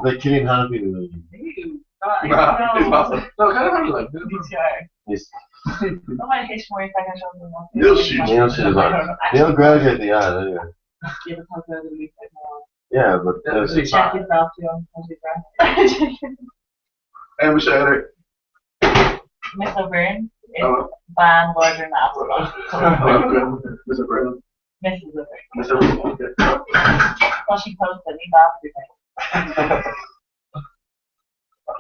S5: Like Cillian Hanafin nó Níos
S3: Níl siad.
S5: Níl siad Níl Gaeilge at the end anyway. Yeah, but
S3: Emma Shader.
S7: Miss O'Byrne is bean láidir neamhspleách.
S3: Miss O'Byrne.
S7: Mrs. O'Byrne.
S3: Miss O'Byrne.
S7: Tá sí pósta ní bheadh mé.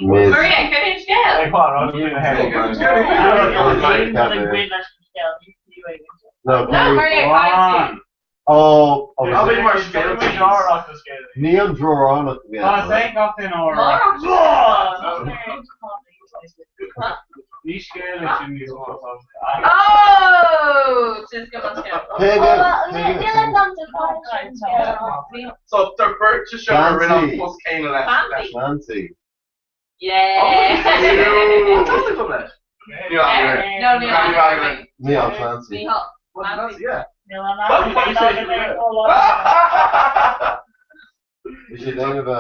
S5: Miss
S2: Maria, cad é an scéal?
S5: No,
S2: No, Maria, caithfidh tú.
S5: Oh, oh,
S3: I'll be more scéal.
S5: Ní an dúránach
S4: Tá sé gach in áir. Ní scéal é sin níos mó.
S2: Oh, just go on scéal.
S3: So they're beirt seo a rinne an post céanna leis.
S2: Fancy.
S5: Fancy.
S2: Yeah. No, níl ann.
S5: Ní an Clancy.
S2: Ní
S3: Fancy, yeah.
S5: Bhí sé déanamh a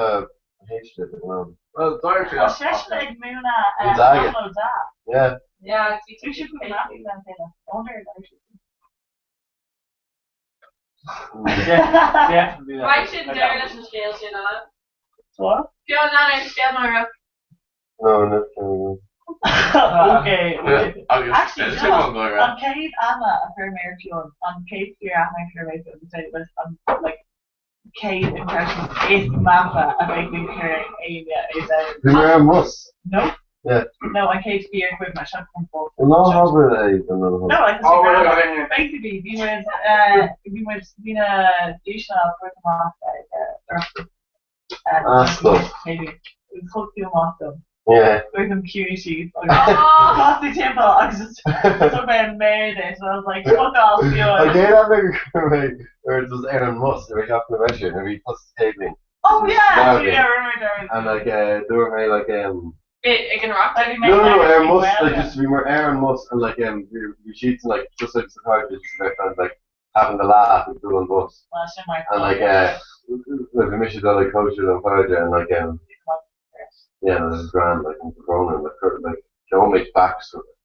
S5: H at the moment.
S9: Well,
S7: Tá seisean ag múineadh
S5: Gonzaga.
S7: Ó da.
S5: Yeah.
S2: Yeah,
S7: Bhí sé faoi leath den chéile.
S2: Right sin deireadh leis an scéal sin eile. Fionn lean ar scéal náireach.
S5: No, no.
S7: Okay.
S3: Agus
S7: Actually,
S3: sin
S7: you know,
S3: an náire.
S7: an chéad ama a fuair mé ar Fionn, an chéad fíor aithne a fuair mé ar Fionn, was an like chéad impression is meafa a bheidh mé chur éinne is
S5: Bhí mé ar an mbus.
S7: No.
S5: Yeah.
S7: No, an chéad fíorchuimhne, 7.4.
S5: Ná habair é don
S7: No, like,
S5: Oh, right, right, right.
S7: basically, bhí muid, bhí muid, bhí na duaiseanna á dtabhairt amach ag Oireachtas.
S5: Ah, stop.
S7: Maybe. Thug tú amach dom.
S5: Yeah.
S7: Dúirt an ciú síos agus thosaigh timpeall agus just thug mé an méar duit and I was like, fuck off,
S5: An
S7: Fionn.
S5: chéad am gur mé or it was ar an mbus ar theach na bhfeisire nuair a bhí tusa Caitlín.
S7: Oh yeah,
S5: Now
S7: actually, yeah, I remember there.
S5: And like dúirt mé like
S2: Ag an Oireachtas?
S5: No, no, no, ar an mbus, like just bhí mar ar an mbus and like bhí siadsan like just like sa car just a bit kind of like having the laugh and cool on bus.
S7: Well, sin mar
S5: And like like bhí mise dul ag cóisir le chairde and like yeah, it was grand like in Corona like cur- like don't make backs of it.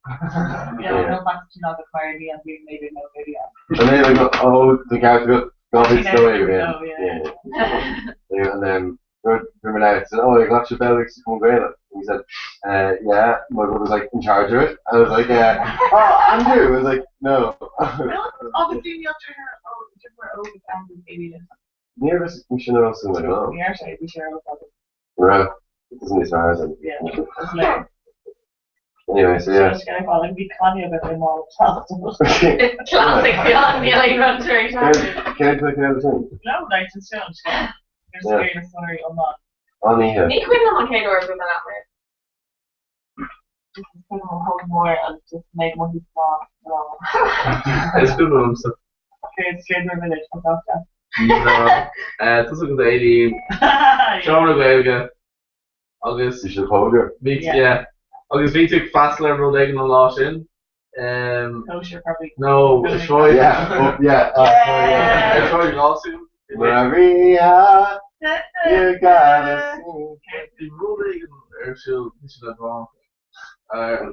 S7: Yeah, no back to not the fire and we made it no video.
S5: And then like oh the guys got got his story again.
S7: Oh, yeah.
S5: Yeah. Yeah, and then remember now said, oh, you got your bell come Gaelic. And he said, yeah, my brother's like in charge of it. I was like, oh, Andrew. I was like, no.
S7: Obviously, ní oh, different over and idiot.
S5: Nearest Commissioner also like, oh,
S7: Ní ar sé, bhí sé ar fad.
S5: right. It doesn't need to
S7: Yeah, it's like
S5: Anyway, so yeah.
S7: Just gonna call bhí canú go bhí má
S2: Classic Fionn, níl aon rud tar éis athrú.
S5: Can I play the thing?
S7: No, like just sin an scéal. There's
S5: Yeah.
S7: scéal sonraí iomlán.
S5: On here.
S2: Ní cuimhin liom an chéad uair a bhí mé leat mar.
S7: Just put them hug more and just make one small.
S9: Is cuimhin liomsa.
S7: Okay, it's Stranger Village, fuck off that.
S9: Tusa go Aileen, Seomra Gaeilge agus
S5: Bhí siad pógar.
S9: bhí
S7: Yeah.
S9: yeah. Agus bhí tú ag freastal ar rud éigin an lá sin.
S7: Kosher probably.
S9: No,
S7: Really?
S9: Troy.
S5: Yeah, oh, yeah.
S7: Yeah.
S9: Troy Lawson.
S5: Maria, you gotta see.
S9: Bhí rud éigin ar siúl bhí siad le rá.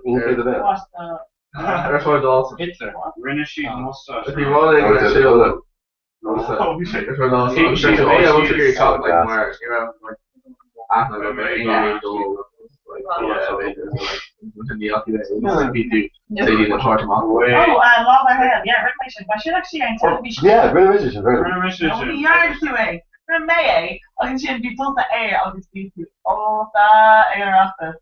S5: Into the bed.
S7: What the?
S9: Ar Troy Lawson.
S14: Hitler. Rinne siad mustache.
S9: Bhí rud éigin ar siúl.
S3: Oh, bhí sé.
S9: Ar Troy Lawson.
S14: He-
S9: Agus sé
S14: he-
S9: oh, yeah,
S14: he-
S9: we'll figure it out, like,
S5: Oh,
S9: mar, you know, like, aithne go bheith aon dul, like, yeah, like, bhí tú say the heart amach.
S7: Oh, Lá Mar Hail. Yeah, rinne mé sin. Ba sin actually an television.
S5: Yeah, rinne mise sin, very
S14: Rinne mise
S7: No,
S14: sin.
S7: ní dhearna tú é. Rinne mé é agus sin bhí dulta air agus bhí tú ólta ag an Oireachtas.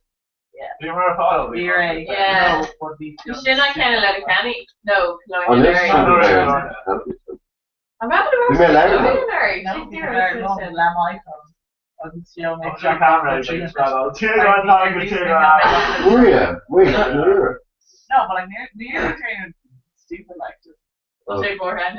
S3: Bhí mar fáil.
S7: Bhí é.
S2: Yeah.
S7: No, but bhí tú.
S2: Sin an ceann le Kenny. No,
S5: On this
S2: Clonard.
S5: one,
S2: An raibh
S5: Bhí mé leabhar.
S7: No, bhí mé ar le iPhone. Agus sheol mé
S3: Seo camera, like,
S5: Maria, wait, Maria.
S7: No, but like near near the train stupid like just
S5: Oh.
S2: Sé mórhan.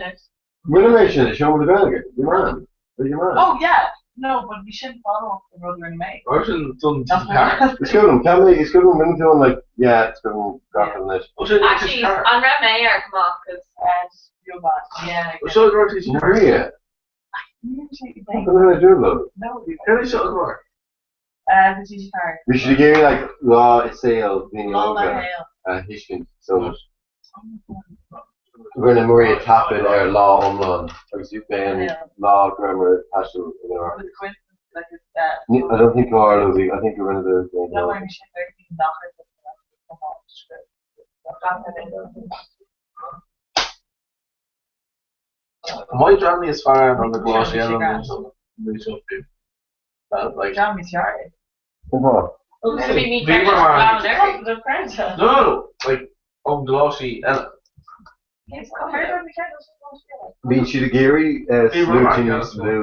S5: Rinne mé sin, Seomra na Gaeilge. Bhí man. Bhí man.
S7: Oh yeah. No, but we shouldn't follow up the road rinne mé.
S9: Mar sin don
S7: That's my
S5: It's good one. Can we? It's good one. Rinne tú an like, yeah, it's good one. Gach an leis.
S2: Actually, an raibh mé ar come off cos
S7: real bad. Yeah.
S9: Seo raibh sí
S5: Maria.
S7: Níor sé
S5: What did I do love?
S7: No.
S9: Céard é seo an mar?
S7: The TG Car.
S5: We should give you like lá is saol daoine
S7: Lá Mar
S5: óga
S7: Hail.
S5: a thuiscint so much. Rinne Maria taifead ar lá iomlán agus bhí féin lá grammar taisteal in
S7: It
S5: ar.
S7: was coincidence like it's that.
S5: I don't think go Lucy. I think you're one of the
S7: No, I'm sure there's nach
S9: My drammy is fearr ná na gláisí eile an seo fiú. Like,
S7: Drammy sorry.
S5: What?
S2: Bhí
S9: Bhí mar mar-
S7: The French.
S9: No, like ón gláisí eile.
S5: Bhí siad ag iarraidh
S9: Bhí mar
S5: sluaite
S9: mar
S5: níos lú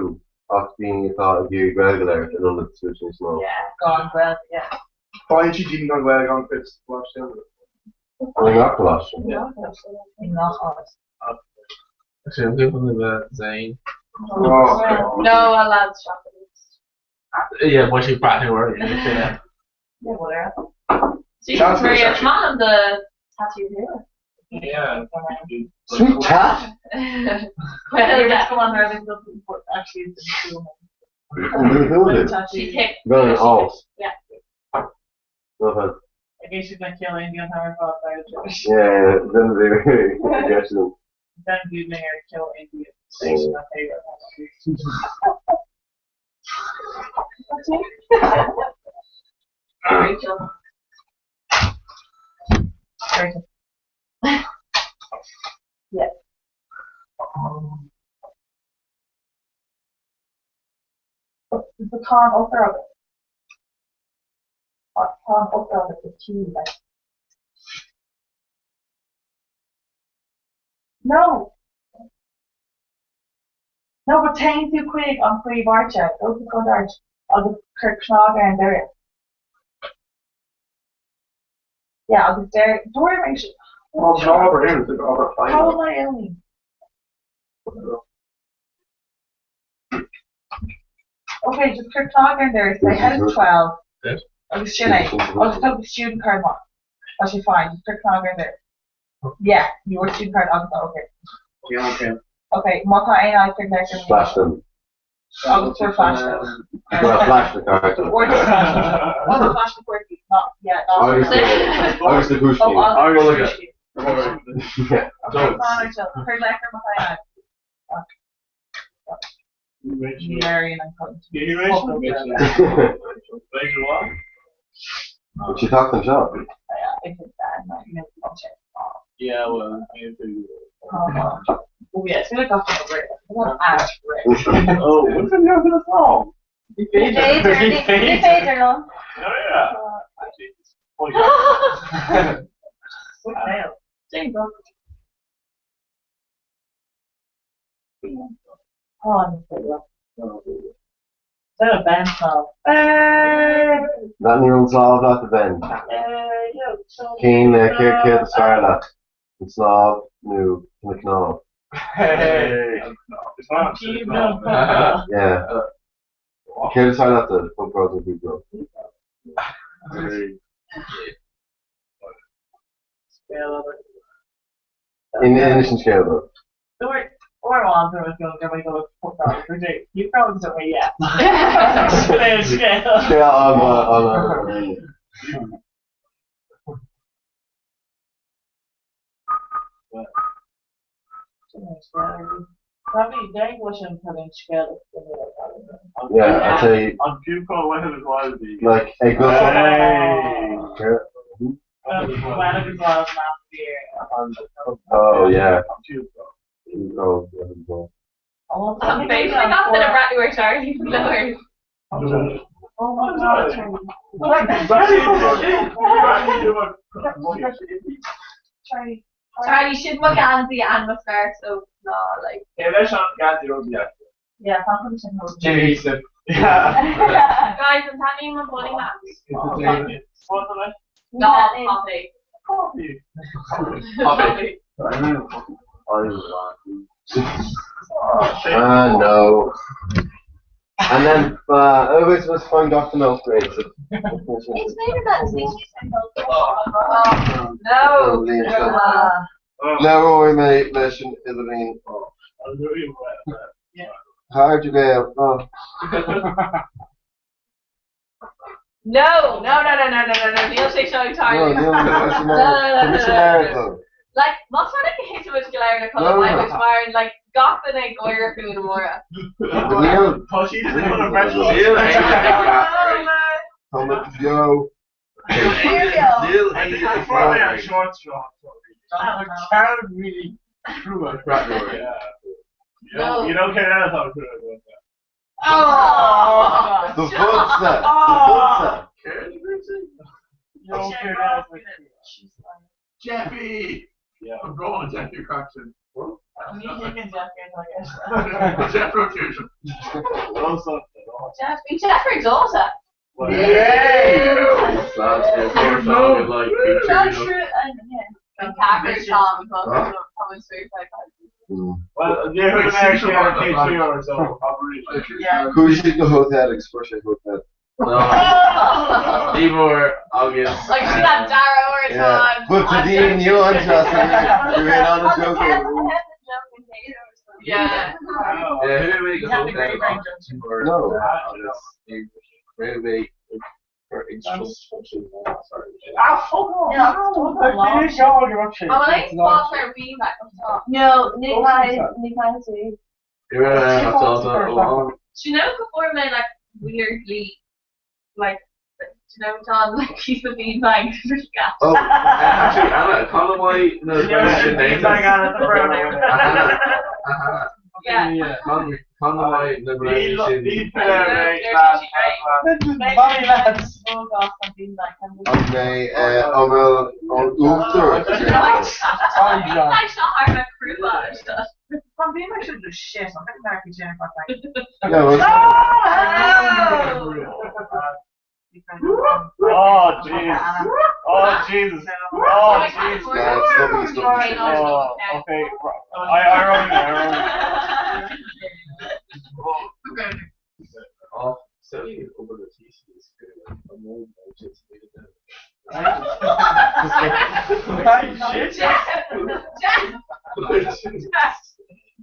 S5: ach daoine atá ag iarraidh Gaeilge a labhairt in ionad sluaite níos mó.
S7: Yeah, gone well, yeah.
S3: Faigheann siad daoine gan Gaeilge an cuid láiste.
S5: An ngach gláiste.
S7: Nach áit.
S9: Actually, I'm doing the Zane.
S3: Oh.
S2: No, a lads shop.
S9: Yeah, má sí breathnú ar yeah.
S7: Yeah, whatever.
S2: Jesus Maria, is maith liom the tattoo here.
S14: Yeah.
S5: Sweet tat!
S2: Well, yeah.
S7: Come on, there, but actually, it's a
S5: Who
S2: She's hip.
S5: Gone an alt.
S2: Yeah.
S5: Love it.
S7: I guess she's gonna kill Indian Hammer Bob by the Jewish.
S5: Yeah, then they were
S7: Then Googling her kill Indian. She's my favorite.
S2: Rachel.
S7: Rachel. Yeah. Is the con ulcer of it? Tá an fhocal with the T like. No! No, but téann tú chuig an phríomh-áirse, go to the front arch, agus cuir cnag ar an doras. Yeah, agus deir, dúirt mé sin.
S3: Well, it's not over here, it's over
S7: How am I only? Okay, just cuir cnag ar an doras, say house 12, agus sin é, agus tóg the student card amach. Tá sé fine, just cuir cnag ar an doras. Yeah, your student card agus okay.
S1: Yeah, okay.
S7: Okay, má tá aon fhadhb cuir glaoch ar
S5: Flash them.
S7: Agus tabhair flash dó.
S5: Well, flash the card.
S7: Or just flash them. Oh, no, flash the cártaí, not, yeah, not.
S5: Agus the agus the
S7: Oh,
S5: puiscín.
S7: agus the puiscín.
S5: Yeah.
S7: Okay, fine, Rachel. Cuir glaoch ar má tá aon fhadhb. Ní léiríonn an cód.
S5: She talked them shop.
S9: Yeah, well,
S7: Oh, yeah, it's gonna go for it.
S9: Oh, what's in there for the song?
S11: Ní féidir, ní féidir liom.
S9: Oh, yeah.
S7: So Ben song. Hey!
S5: That níl snámh leat a Ben. Cén céard is fearr leat? An snámh nó na cnámh?
S3: Hey!
S5: Yeah. Céard is fearr leat a pubcrawl nó pubcrawl? Inis an scéal dó.
S7: Dúirt uair amháin nuair a bhí mé ag dul ag You probably don't know yet. Sin é an scéal.
S5: Scéal an
S7: Probably during bhfuil sin probably an scéal is duine
S5: Yeah, I'd say
S3: An pubcrawl Wet and Wild.
S5: like ag dul
S3: Hey!
S7: Well agus Wild last year.
S5: Oh yeah. Oh, yeah.
S2: An féidir le gach duine breathnú ar Charlie Lower.
S7: Oh my God. Charlie.
S2: Charlie sin mo geansaí and mo scarf so ná like.
S9: Yeah, leis an geansaí rugbaí.
S7: Yeah, tá sin
S9: Jimmy Houston. Yeah.
S2: Guys, an taitníonn mo body leat?
S9: What
S2: Ná coffee.
S9: Coffee.
S5: Coffee. Ah, no. And then, oh, it was fine Dr. Milk great.
S11: Is féidir leat
S2: Oh, no.
S5: Labhróidh mé leis an idirlíon. Cairde Gael. Oh.
S2: No, no, no, no, no, no, no, no, níl sé seo ag tarlú.
S5: No, níl,
S2: No,
S5: tá
S2: no, no, no,
S5: mise
S2: no, no,
S5: mear
S2: no.
S5: dó.
S2: Like, má tá like thit muid go léir na
S5: No,
S2: codladh,
S5: no.
S2: beidh muid mar like gach duine ag gáire fúinn amárach.
S5: Níl.
S3: Tá sí chun a breis.
S14: Níl
S5: Tá mé beo.
S14: Níl aon
S3: Short straw.
S9: Ceann really crua.
S3: You don't care that about crua.
S2: Oh!
S5: The Vudsa. The Vudsa.
S9: You don't care that
S3: Jeffy!
S9: Yeah.
S3: I'm going Jeffy Crackson.
S7: Ní thuigeann Jeff ar
S3: Jeff rotation.
S2: Jeff, bhí Jeff ar dóta. An ceathrar Tom, tá an suicide
S9: Well, yeah, we're actually on K3 or so.
S7: Yeah.
S5: Chuaigh siad go hotel agus fuair sé hotel.
S14: Ní mór agus
S2: Like sin an dara uair
S5: Yeah.
S2: atá
S5: But to the new anseo, you bhí an joke.
S2: Yeah.
S14: Yeah, who made go hotel
S5: No.
S14: agus rinne
S9: Ah, fuck off.
S7: Yeah.
S9: Finish your eruption.
S2: An bhfuil aon spás ar bhí top?
S11: No, ní caithfidh tú.
S2: Do you know before mé like weirdly like do you know John like piece of bean bag
S5: Oh,
S14: Actually, Anna, Conor my no
S9: Yeah,
S14: name.
S9: bang Anna, the brown
S2: Yeah.
S14: Conor my
S9: Ní
S14: sin.
S9: lads.
S7: Oh God.
S5: An mbeidh an bhfuil an uachtar
S14: Oh Jesus. Oh Jesus. Oh Jesus.
S5: No, stop it, stop it.
S14: Oh, okay. I I wrote it. I wrote it.
S9: Oh, silly over the TC is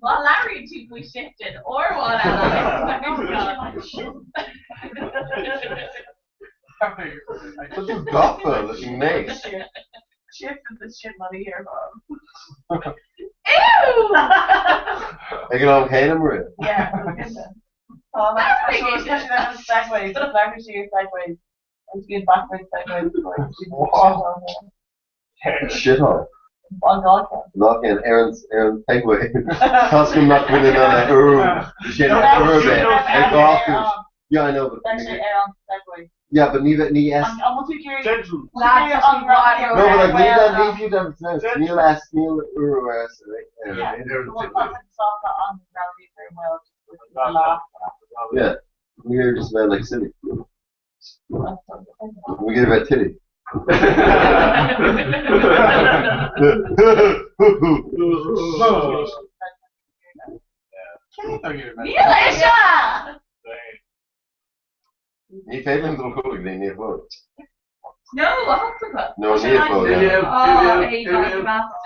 S2: Well, Larry tú faoi shifted or what
S5: Tá tú gafa leis an ngnéas.
S7: Shifted the shit money here, Bob.
S2: Ew!
S5: Ag an am céanna Maria.
S7: Yeah. Oh, that's especially that was sideways. Larry she is sideways. It's been backwards, sideways.
S5: Shit on.
S7: On God.
S5: Nach in Aaron's Aaron Segway. Tá nach bhfuil in ann a sin ag gá Yeah, I know, but
S7: Actually, air on sideways.
S5: yeah, but ní ní S.
S7: I'm not too curious.
S11: Lads, on
S5: No, but like ní that ní fiú them Níl S níl uru S.
S7: Yeah, the one that's soft on gravity very well.
S5: Yeah, we hear just about like silly. We get about titty.
S2: Níl
S5: Ní féidir dul chuig ní ní chló.
S2: No, what
S5: No, ní chló.
S2: Oh, hey, bastard.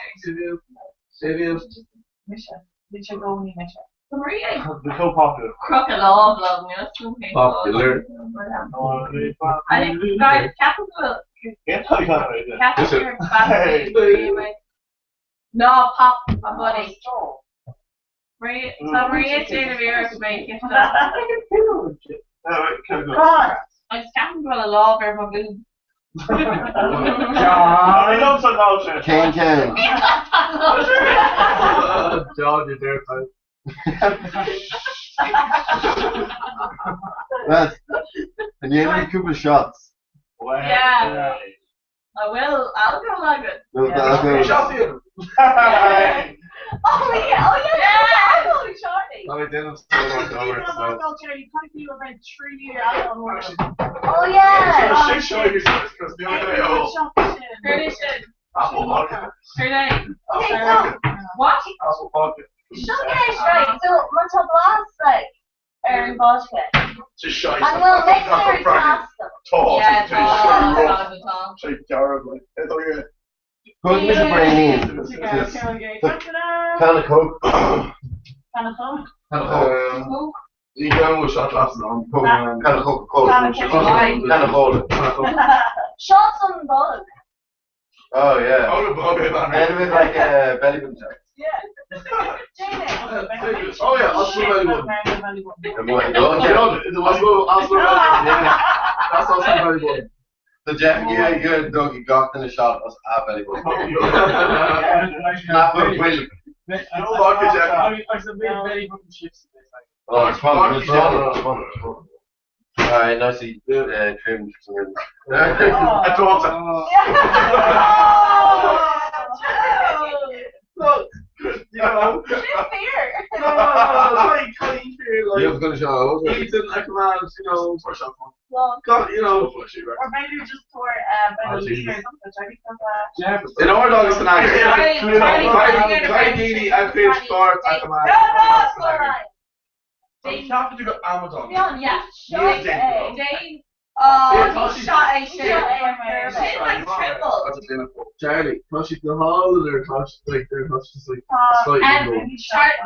S7: Mise. Bhí sé gcónaí mise.
S2: Maria
S3: The co-popular.
S2: Crocodile love me. That's so
S9: Popular.
S2: I think guys, capital
S3: Yeah, I got it.
S2: capital bastard. No, pop a buddy. Maria, so Maria Jane Vera to make it.
S7: God.
S2: I just can't remember a law of my boob.
S3: I love some culture.
S5: Can can.
S9: John, you're there, pal.
S5: That's and you have a couple of shots.
S2: Yeah. I will. I'll go like it.
S5: No, that's
S3: Yeah.
S5: it.
S3: Shot you.
S2: Oh yeah! Oh yeah! Yeah! Oh, Charlie.
S9: No, I didn't say much over it, so.
S11: Oh yeah.
S3: Shit, show yourself, because the other day, oh,
S2: Tradition.
S3: apple vodka.
S2: Tradition.
S11: Okay, so
S2: What?
S3: Apple vodka.
S11: Sugar, right? So má tá blas like ar an vodka.
S3: Just shite.
S11: An bhfuil mixer pasta.
S3: Tall.
S2: Yeah, tall, tall, tall.
S3: Shite, Jared, like, it's all your.
S5: Put Mr. Brain Can of Coke.
S7: Can of Coke.
S9: Um, Ní gan bhfuil shot glasses on.
S5: Can of Coca-Cola.
S7: Can of Coca-Cola.
S5: Can of Cola.
S11: Shots on bog.
S5: Oh yeah.
S3: Oh, okay, man.
S5: And with like a belly button jack.
S11: Jamie.
S3: Oh yeah, also belly button.
S5: And what-
S3: Yeah, the also also belly button. Yeah. That's also belly button.
S5: The Jeff yeah, good dog you got in the shot was a belly button. Snap a will.
S3: Vodka, Jeff.
S5: Oh, it's fun. It's fun. It's fun. It's fun. Alright, nicely trimmed for some reason.
S3: A daughter. Look, you know.
S11: Fear.
S3: No, no, no, like, kind of like,
S9: You've got a shot also.
S3: Ethan, like, man, you know, for something.
S7: Well,
S3: God, you know.
S7: or maybe just for by
S9: Oh,
S7: the
S9: Jesus.
S7: leader or something. I think that's
S3: In our dog is an actor.
S2: Charlie, Charlie, Charlie,
S3: Charlie, Dini, I fish, Bart, I command.
S11: No, no, it's alright.
S2: Dane.
S3: Can't you got Amazon?
S2: Fionn, yeah.
S3: Yeah,
S2: Dane. Dane.
S11: Oh,
S3: Yeah,
S11: he shot a shit.
S2: She's like triple.
S3: That's a dinner.
S9: Charlie, tá si go hála ar tá like ar tá just like slightly
S2: Um,
S9: low.
S2: Char-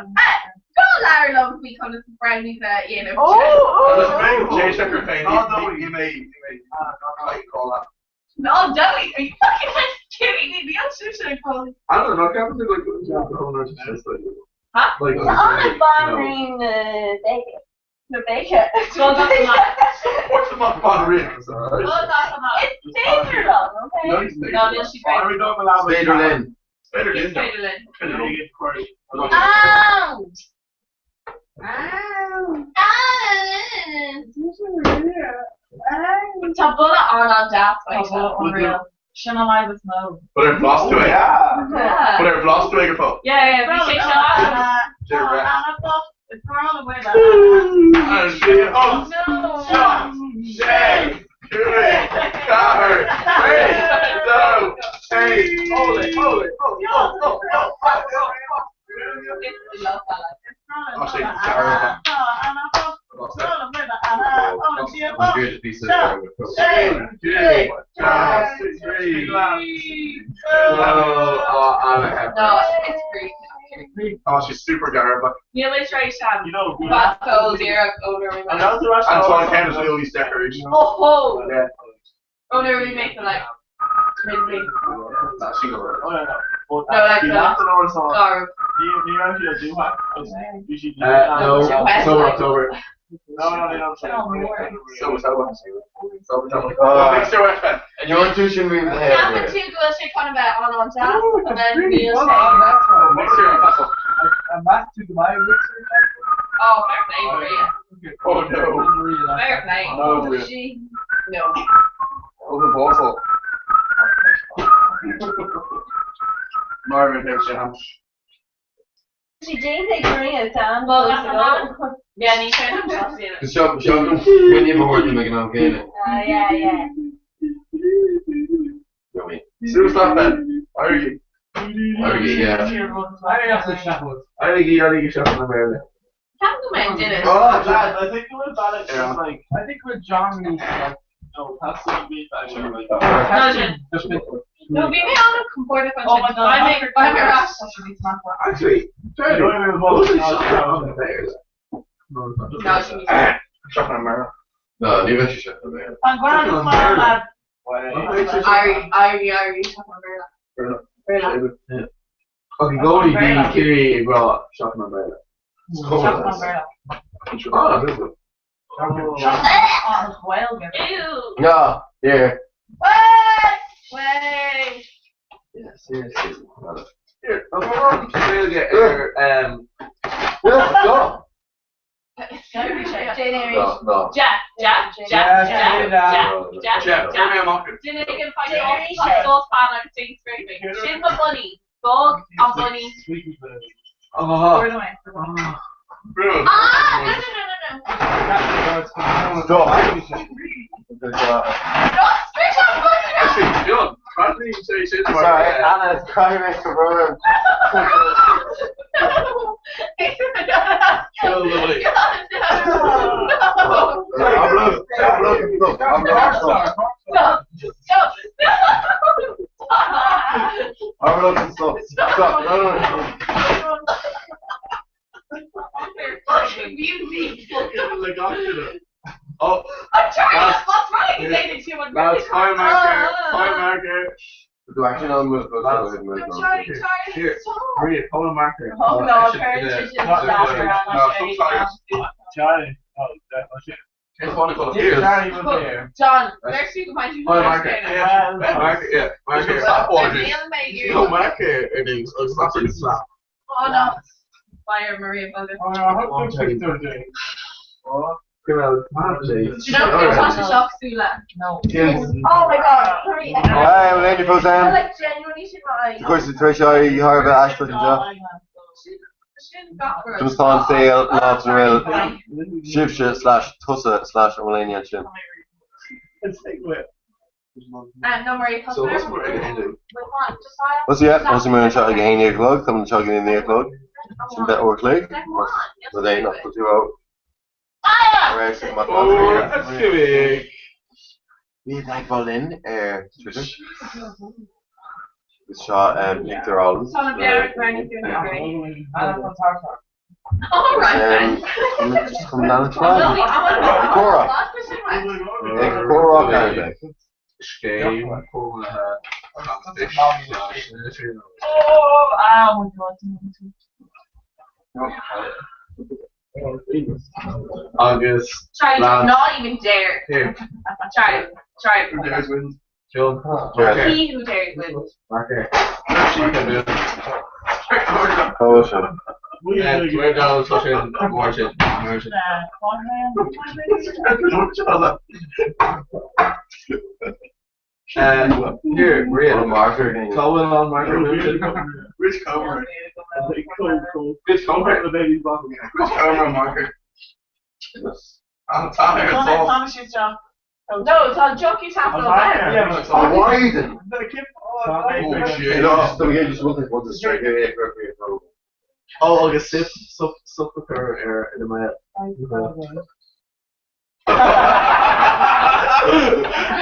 S2: Go Larry love me come to brownies you know.
S11: Oh, oh.
S3: Jay Checker Payne. He may, he may, like all that.
S2: No, don't. Are you fucking kidding me? The answer should call.
S9: I don't know, can't like the whole nurse just like
S2: Huh?
S9: like
S11: On Banrin Baker. No Baker.
S2: Well, that's not.
S3: What's the fuck about ribs?
S2: Well, that's not.
S11: It's Baker long, okay?
S2: No, no, she's right.
S5: Spaderlin.
S3: Better
S2: It's
S3: than
S2: Spaderlin.
S11: Ow! Ow! Ow!
S2: Tá boladh an-an-deas
S7: Tá boladh unreal. Sin an fhadhb is mó.
S3: But ar bhlas tú é?
S2: Yeah.
S3: But ar bhlas tú é go fóill?
S2: Yeah, yeah, bhí sé seo. No, it's free.
S3: Oh, she's super garba.
S2: Níl mé tar éis Vasco díreach ó nuair a bhí mé.
S3: Antoine Ken is Louis decoration.
S2: Oh, ho!
S3: Yeah.
S2: Ó nuair a bhí mé sa like midweek.
S9: Oh, no, no.
S2: No, like the garb.
S3: No, sober October.
S9: No, no, no,
S3: Sober, sober. Sober, sober. Mixer wet fan.
S5: And you're too sin bhí
S2: Ceapann tú go bhfuil sé chun a bheith an-an-deas, and then níl sé.
S3: Mixer and castle.
S2: Oh, fair play, Maria.
S3: Oh no.
S2: Fair play.
S3: No, Maria.
S2: No.
S3: Open bottle. Marvin here,
S11: She déanta ag Maria tá
S2: Well, yeah, ní sé an
S5: Seo William Horton ag an am céanna.
S11: Yeah, yeah.
S3: Suas Ben. Éirígí.
S5: Éirígí, yeah.
S3: Éirígí, éirígí seach na Béarla.
S2: Ceapaim go mbeidh duine.
S5: Oh,
S9: Lads, I think we're bad
S3: Yeah.
S9: like I think we're John like no, that's the beef actually. Like,
S2: No, bhí mé an-chompordach
S7: Oh my
S2: ansin.
S7: God.
S2: Beidh mé beidh mé ar ais.
S3: Actually, Charlie, what was it seach na Béarla?
S2: No, she needs
S3: Seach na Béarla.
S5: No, ní bheidh sé seach na Béarla.
S7: An grand man lad.
S2: Éirí, éirí, éirí, seach na Béarla. Béarla.
S3: Okay, goalie bhí Ciarraí ag rá seach na Béarla.
S7: Seach na Béarla.
S3: Ah, that's good.
S7: An Ghaeilge.
S2: Ew.
S5: No, here.
S2: Way! Way!
S3: Yeah, seriously. Here, Gaeilge ar
S5: Yeah, go.
S2: Jane
S5: No, no.
S2: Jack, Jack, Jack,
S4: Yeah,
S2: Jack,
S4: yeah.
S2: Jack, Jack,
S3: Jeff,
S2: Jack.
S3: Jeremy O'Mochan.
S2: Duine éigin faoi saucepan agus déan scraping. Sin mo bunny. Dog an bunny.
S3: Oh,
S7: Where do I?
S3: brilliant.
S2: Ah! No, no, no, no, no.
S5: Stop.
S2: No, scratch on bunny now!
S3: Actually, John, Bradley say shit about
S5: Sorry, Anna, try to make a brother.
S2: No!
S3: So lovely.
S2: God, no! No!
S5: I'm look, I'm look, I'm look,
S2: Stop! Stop! Stop!
S5: I'm looking, stop, stop, no, no, no.
S2: You're fucking beauty.
S3: Oh,
S2: I'm trying.
S3: That's-
S2: What's wrong? You say that too much.
S3: lads, time marker, time marker.
S5: Do actually not move, go ahead and move
S2: I'm
S5: on.
S2: trying, trying.
S3: Here.
S2: Stop.
S3: Maria, hold a marker.
S7: Oh no,
S3: actually,
S7: parents
S3: yeah.
S7: should just
S3: No,
S7: stop
S3: no,
S7: around.
S3: no, sometimes.
S9: Charlie. Oh, that was it.
S3: It's one called here.
S9: Charlie was there.
S2: John, there's you can find you.
S3: Hold a marker. Yeah, marker, yeah, marker. Slap water. No marker, it is. Oh, slap it, slap.
S2: Oh no. Fire Maria Bugger.
S9: Oh, I hope they're doing.
S3: Oh,
S2: Do you know who's on Shock Sula?
S7: No.
S11: Oh my god, Maria.
S5: Hi, I'm Andy
S11: I
S5: Fosan.
S11: like genuinely should not.
S5: Of course, tar éis thar bheith aisteach anseo.
S2: Sin
S5: Tá an saol ná san bhfuil sibhse slash tusa slash an bhfuil éinne sin.
S2: No, Maria,
S3: So what's more ag
S5: What's yeah, Thosaigh mé anseo ag a haon déag a chlog, tá anseo ag a naoi a chlog, sin deich uair a chloig, rud é nach bhfuil tú ó ar sa
S3: Oh,
S5: Bhí teagmháil linn ar Twitter. Agus seo pictiúr álainn.
S2: All right then.
S5: Just chun leanúint Cora. Ag comhrá Gaeilge.
S3: Scéim
S7: Oh, ah, my God.
S3: Agus
S2: Charlie,
S3: Lads.
S2: not even dare.
S3: Here.
S2: Charlie, Charlie.
S3: Who dares wins. John.
S2: He who dares wins.
S3: Marker.
S5: Oh, sure.
S9: Tá sé mór sin, mór sin. Here, Maria.
S5: Marker.
S9: Cá bhfuil an marker?
S3: Rich Comer.
S9: Rich Comer.
S3: The baby's bottle. Rich Comer marker. I'm tired.
S2: No, tá jockey tassel there.
S3: Yeah, but it's
S5: Oh, why then?
S3: Oh, shit.
S5: No, so we just want to straight here, here, here, here.
S9: Oh, agus sip, sup, sup ar ar ina mé.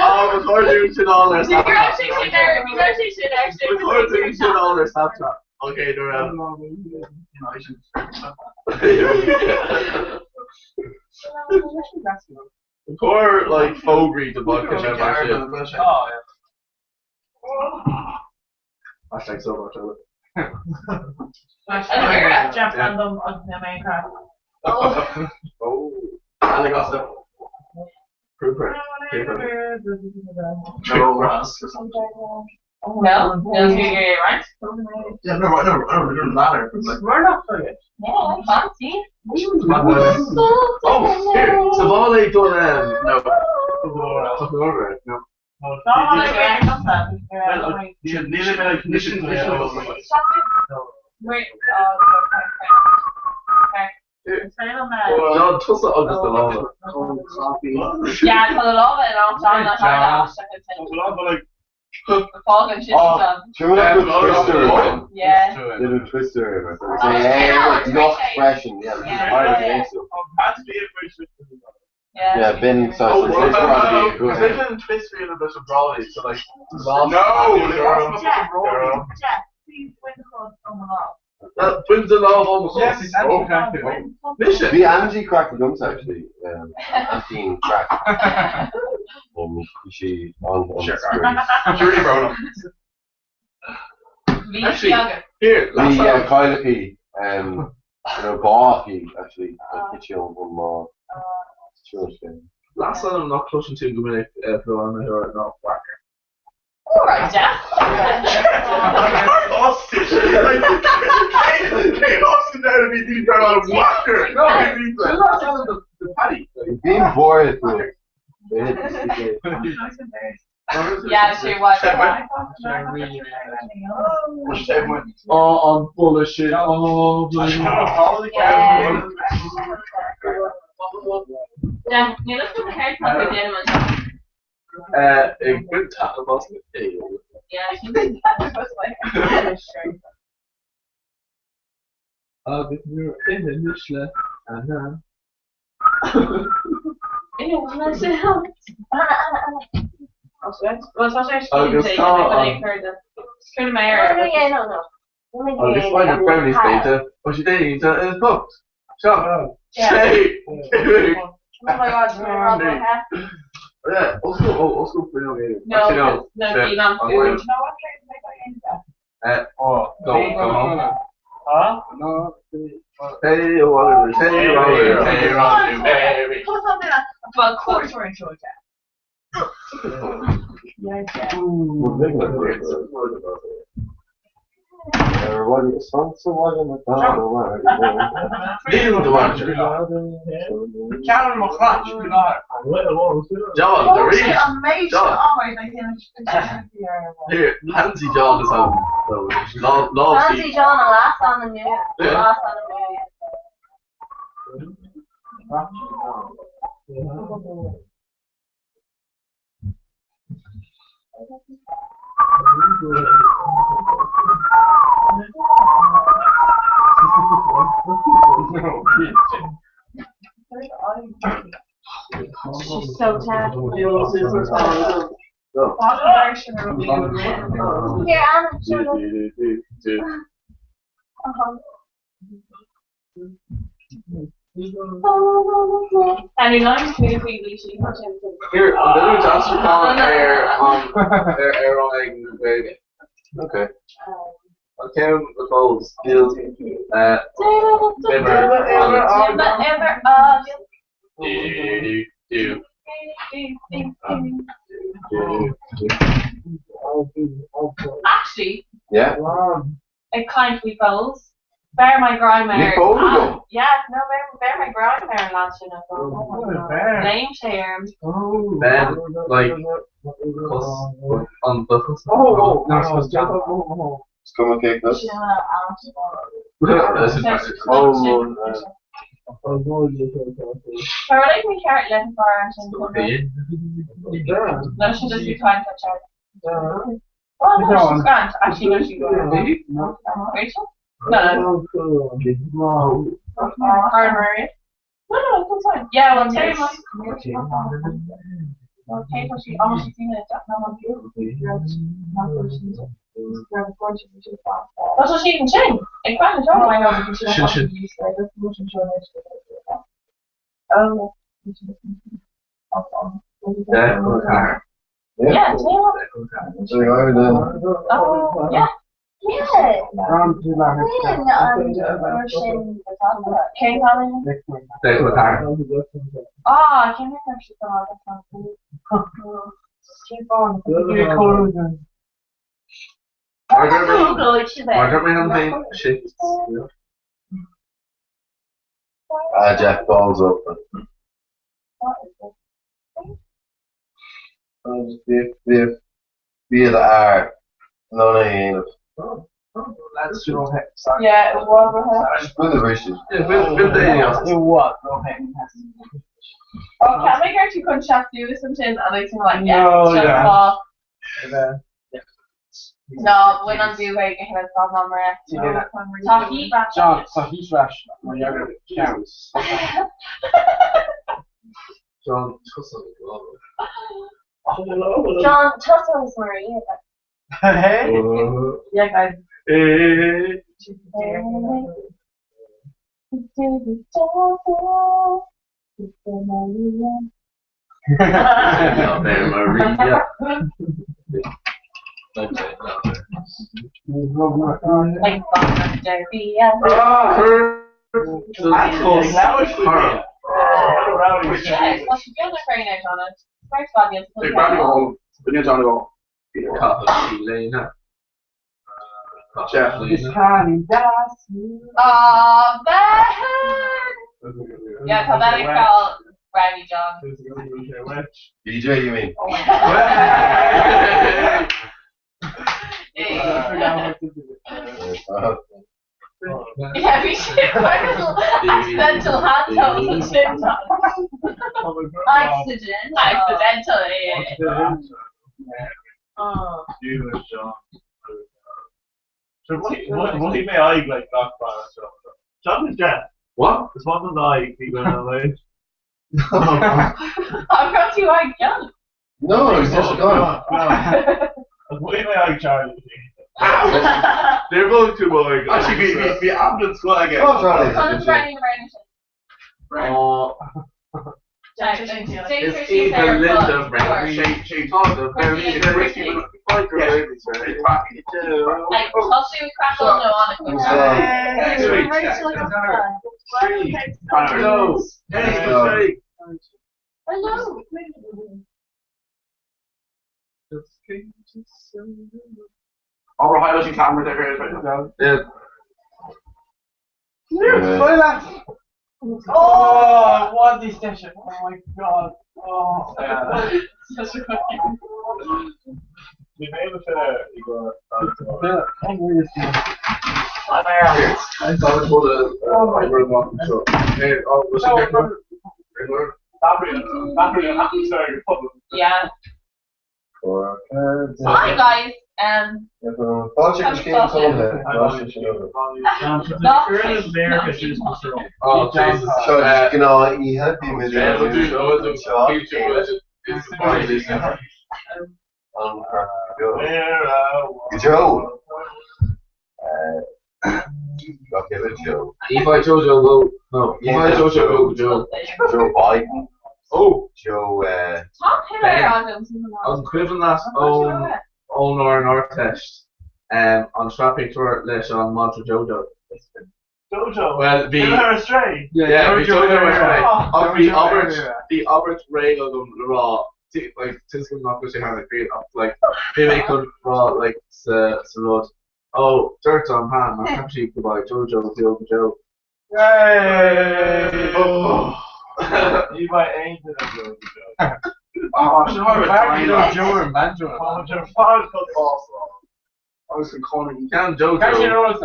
S9: Oh, recording sin all ar
S2: Ní raibh sé sin ar, ní raibh sé sin ar sin.
S9: Recording sin all ar Snapchat. Okay, no, Record like fógraí de vodka sin mar sin.
S3: Oh, yeah.
S9: Hashtag so much of it.
S7: Jeff Random agus na Minecraft.
S9: Oh. Alagosta. Proofer. Paper. No grass.
S2: No, no, you're right.
S3: Yeah, no, no, no, it doesn't matter. It's like,
S7: We're not for it.
S2: Yeah, fancy.
S9: Oh, here. Savale done no. No.
S2: Wait,
S9: John tusa agus na lána.
S2: Yeah, tá na lámha in am John na
S9: John.
S2: Fágann sin John.
S5: Twister.
S2: Yeah.
S5: Little twister.
S2: Oh,
S5: Yeah,
S2: yeah.
S5: not fresh and yeah,
S2: Yeah. Yeah.
S5: Yeah, Ben so
S9: Oh,
S5: it's
S9: well,
S5: probably
S9: no,
S5: good.
S9: they didn't twist me in a bit of brolly, so like
S3: No,
S9: girl.
S7: Jeff,
S9: Girl.
S7: Jeff, please win the club on the law.
S9: That brings the law home.
S3: Yes, it's
S9: Oh,
S3: anti-crack.
S9: Mission.
S5: The Angie crack the guns actually. Anthony crack. She on on
S3: Sure.
S5: screen.
S3: Sure, bro.
S2: Bhí
S9: Actually,
S2: aga.
S9: Here, last
S5: The
S9: time.
S5: Kylie you know, Barkey actually, like kitchen on my sure thing.
S9: Last time I'm not clutching to go minute for one or not whacker.
S2: All right, Jeff.
S3: Austin, like, Kate Austin down to me, dude, on whacker.
S9: No, the last time the the patty. Like,
S5: Being bored with it.
S2: Yeah, she was.
S9: Oh, I'm full of shit. Oh, bloody
S2: Yeah. Yeah, ní le tú céir tá go déanam
S9: A good time of us.
S2: Yeah.
S9: Agus nuair ina nisle an Agus tá an-
S2: Agus
S9: Agus find a friendly data, but she didn't is booked. Shop. Say.
S11: Oh my god,
S9: Yeah, also, oh, also for no game.
S2: No,
S9: Actually, no.
S2: no,
S9: Shit.
S2: Elon
S9: I'm
S2: food.
S9: waiting. Oh, go, go home.
S14: Huh?
S9: No. Hey, Oliver. Hey, Oliver.
S3: Hey, Oliver. Hey,
S7: Put something like
S2: Well, course.
S7: quarter into it. Yeah, Jeff.
S3: Cean mo chláid go lá.
S9: John, the reach.
S7: Amazing.
S9: John.
S7: Oh my God.
S9: Here, Pansy John is on. So, law, law
S11: Fancy John a last on the new.
S9: Yeah.
S11: Last on the new.
S2: She's so talented.
S11: Here, Anna, shut up. Uh-huh.
S2: And in line to the she
S9: Here, an duine deasracán ar an ar ar an ag
S5: Okay.
S9: An ceann a fós níl Ever
S2: Ever
S9: do do
S2: Actually,
S5: Yeah.
S2: a kind we bowls. Bheir mé greim
S5: Ní
S2: air.
S5: fód agam.
S2: Yeah, no, bheir, bheir mé greim ar an lad sin as oh my God. Léim sé orm.
S9: Ben, like, cos an buchas.
S3: Oh,
S9: No, it's John.
S5: Is cuma cé cos.
S2: Sin an
S5: Oh,
S2: Tá rud éigin mícheart le an fear ansin. No, she'll just be trying to chat. Oh, no, she's grand. Actually, no, she's grand. Rachel? No, no. Karen Murray. No, no, it's fine. Yeah, well, Terry must. Okay, but she almost seen it. That's what she even sing. Ag fan
S7: Oh, I know, because
S9: Sin sin.
S7: Oh.
S9: Deich
S2: Yeah, Taylor. Oh, yeah.
S11: Yeah. Sin an sin
S2: Cén talent?
S9: Deich car.
S2: Ah, cén
S9: Mar mé an féin shit.
S5: Ah, Jack balls open. Bhí a nó na héanamh.
S2: Yeah, it was her.
S5: Bú bhris.
S3: It was
S2: Oh, can we go to Conchas do something and I like yeah,
S3: No,
S2: shut
S3: yeah.
S2: off. No, when I'm doing it, I have a
S3: Yeah.
S2: Tá hí
S3: John, tá hí ras mar counts.
S9: John Tussle.
S11: John Tussle is Maria.
S3: Hey.
S7: Yeah, guys.
S9: Eh. Ave Maria.
S2: Like Derby. Yeah, well, she's doing a very nice on it. Very fabulous. Aw, Ben! Yeah, tá Ben ag fáil Rowdy John.
S5: DJ, you mean?
S2: Yeah, we should accidental hand towels and shit.
S11: Oxygen.
S2: Accidentally. Oh.
S14: Bhí mé aig le gach bar seo. John is Jeff.
S9: What?
S14: Is one an aig bhí go na
S2: I've got you like young.
S5: No, it's just gone.
S14: Bhí mé aig Charlie. They're both too boring.
S3: Actually, bhí bhí ambulance go aige.
S5: Oh, Charlie.
S2: Conas Brownie Brownie.
S9: Oh,
S2: It's
S9: it's either Linda Brownie. The very
S2: Like, Chelsea crackle no on it. Hello.
S3: Oh, we're highlighting cameras everywhere right now.
S9: Yeah.
S3: Oh, what this session. Oh my god. Oh.
S7: Such a good game.
S14: Bhí mé fé i go.
S2: Yeah. Hi guys.
S9: Oh, Jesus.
S5: Seo gná ihe bí mé Joe. Okay, with Joe.
S9: Evi Jojo go. No, Evi Jojo go Joe.
S5: Joe Biden.
S9: Oh,
S5: Joe.
S2: Top
S9: Ben.
S2: pillar on them.
S9: An cuimhin leat ón ónár Northeist an trapictúir leis an Mantra Jojo.
S14: Jojo.
S9: Well, bhí
S14: Her astray.
S9: Yeah, bhí Jojo ar
S3: Oh,
S9: Ach bhí
S3: Jojo
S9: Albert
S3: everywhere.
S9: bhí Albert ré agam le rá like tuiscint nach bhfuil sé thar na críon ach like bhí mé chun rá like sa sa rud Ó, dúirt an bhean nach raibh sí go mbeidh Jojo beo go deo.
S3: Yay! Ní bheidh aon duine beo go deo.
S14: Sin mar a bheadh Joe ar an banjo.
S3: Tá muid ar fad chun bás a fháil. Agus an cónaí.
S9: Ceann Jojo.
S14: Ceann sin ar eolas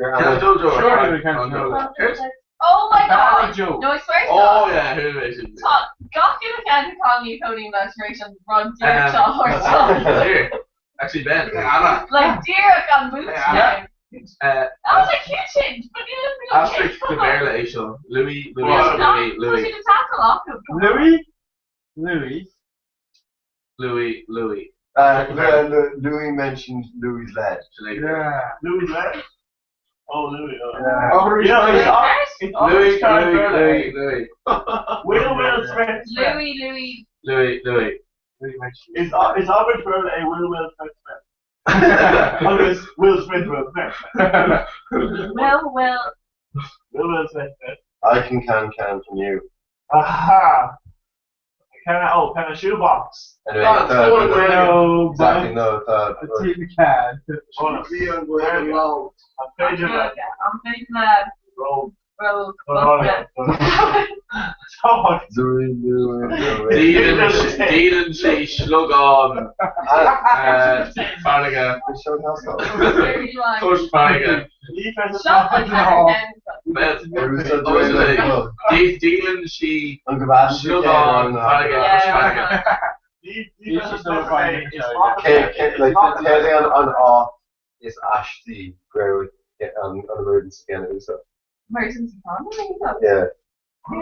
S9: Ceann Jojo.
S14: Sure, ceann Jojo.
S2: Oh my god!
S14: Joe.
S2: No, I swear to
S9: Oh
S2: God.
S9: yeah, who is it?
S2: Tá gach uile cheann atá ní cónaí leis tar éis an rud díreach seo a thabhairt.
S9: Here, actually Ben.
S3: Anna.
S2: Like díreach an boot
S9: Anna.
S2: now. That was a cute change, but you know,
S9: Aistrigh go Béarla é seo. Louis, Louis, Louis, Louis,
S2: Tá tackle acu.
S14: Louis? Louis?
S9: Louis, Louis.
S5: Louis mentioned Louis lead.
S14: Yeah.
S3: Louis Lead? Oh, Louis. Oh.
S14: Yeah. Oh,
S3: Yeah,
S2: Louis.
S3: it's
S9: Louis,
S3: Irish
S9: Louis, Louis, Louis,
S3: Will Will Smith.
S2: Louis, Louis.
S9: Louis, Louis.
S3: Is is Albert Bird a Will Will Smith Smith? Agus Will Smith Will Smith.
S2: Will, Will.
S3: Will Will Smith Smith.
S5: I can can can from you.
S3: Aha. Can I oh can a shoebox?
S5: Anyway,
S9: Oh,
S5: third,
S9: it's
S5: but-
S14: No,
S5: Exactly, no, third.
S14: A tin can.
S3: Oh, no. I'm paging that.
S2: I'm thinking that
S3: Roll.
S2: roll.
S3: Oh,
S5: Louis, Louis, Louis.
S9: Dílan Dílan sé slugán farraige Tuis farraige Dílan sí slugán farraige tuis farraige.
S5: Cé an á is aistí go an an emergency again úsa.
S2: Emergency condom?
S5: Yeah.
S9: I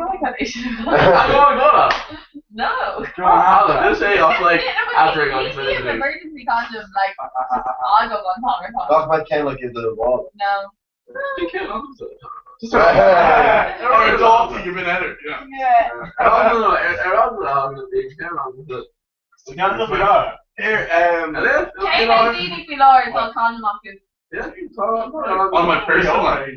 S2: No.
S9: go sé off like
S2: Yeah, no, but
S9: after
S2: you
S9: going
S2: need an emergency condom, like, just agam on top or
S5: Nach mai cén like is the wall.
S2: No.
S9: Just
S3: Or a dog you've been at it, yeah.
S2: Yeah.
S3: Here, um,
S2: Cé na daoine faoi láthair tá condom acu?
S3: on my person, like,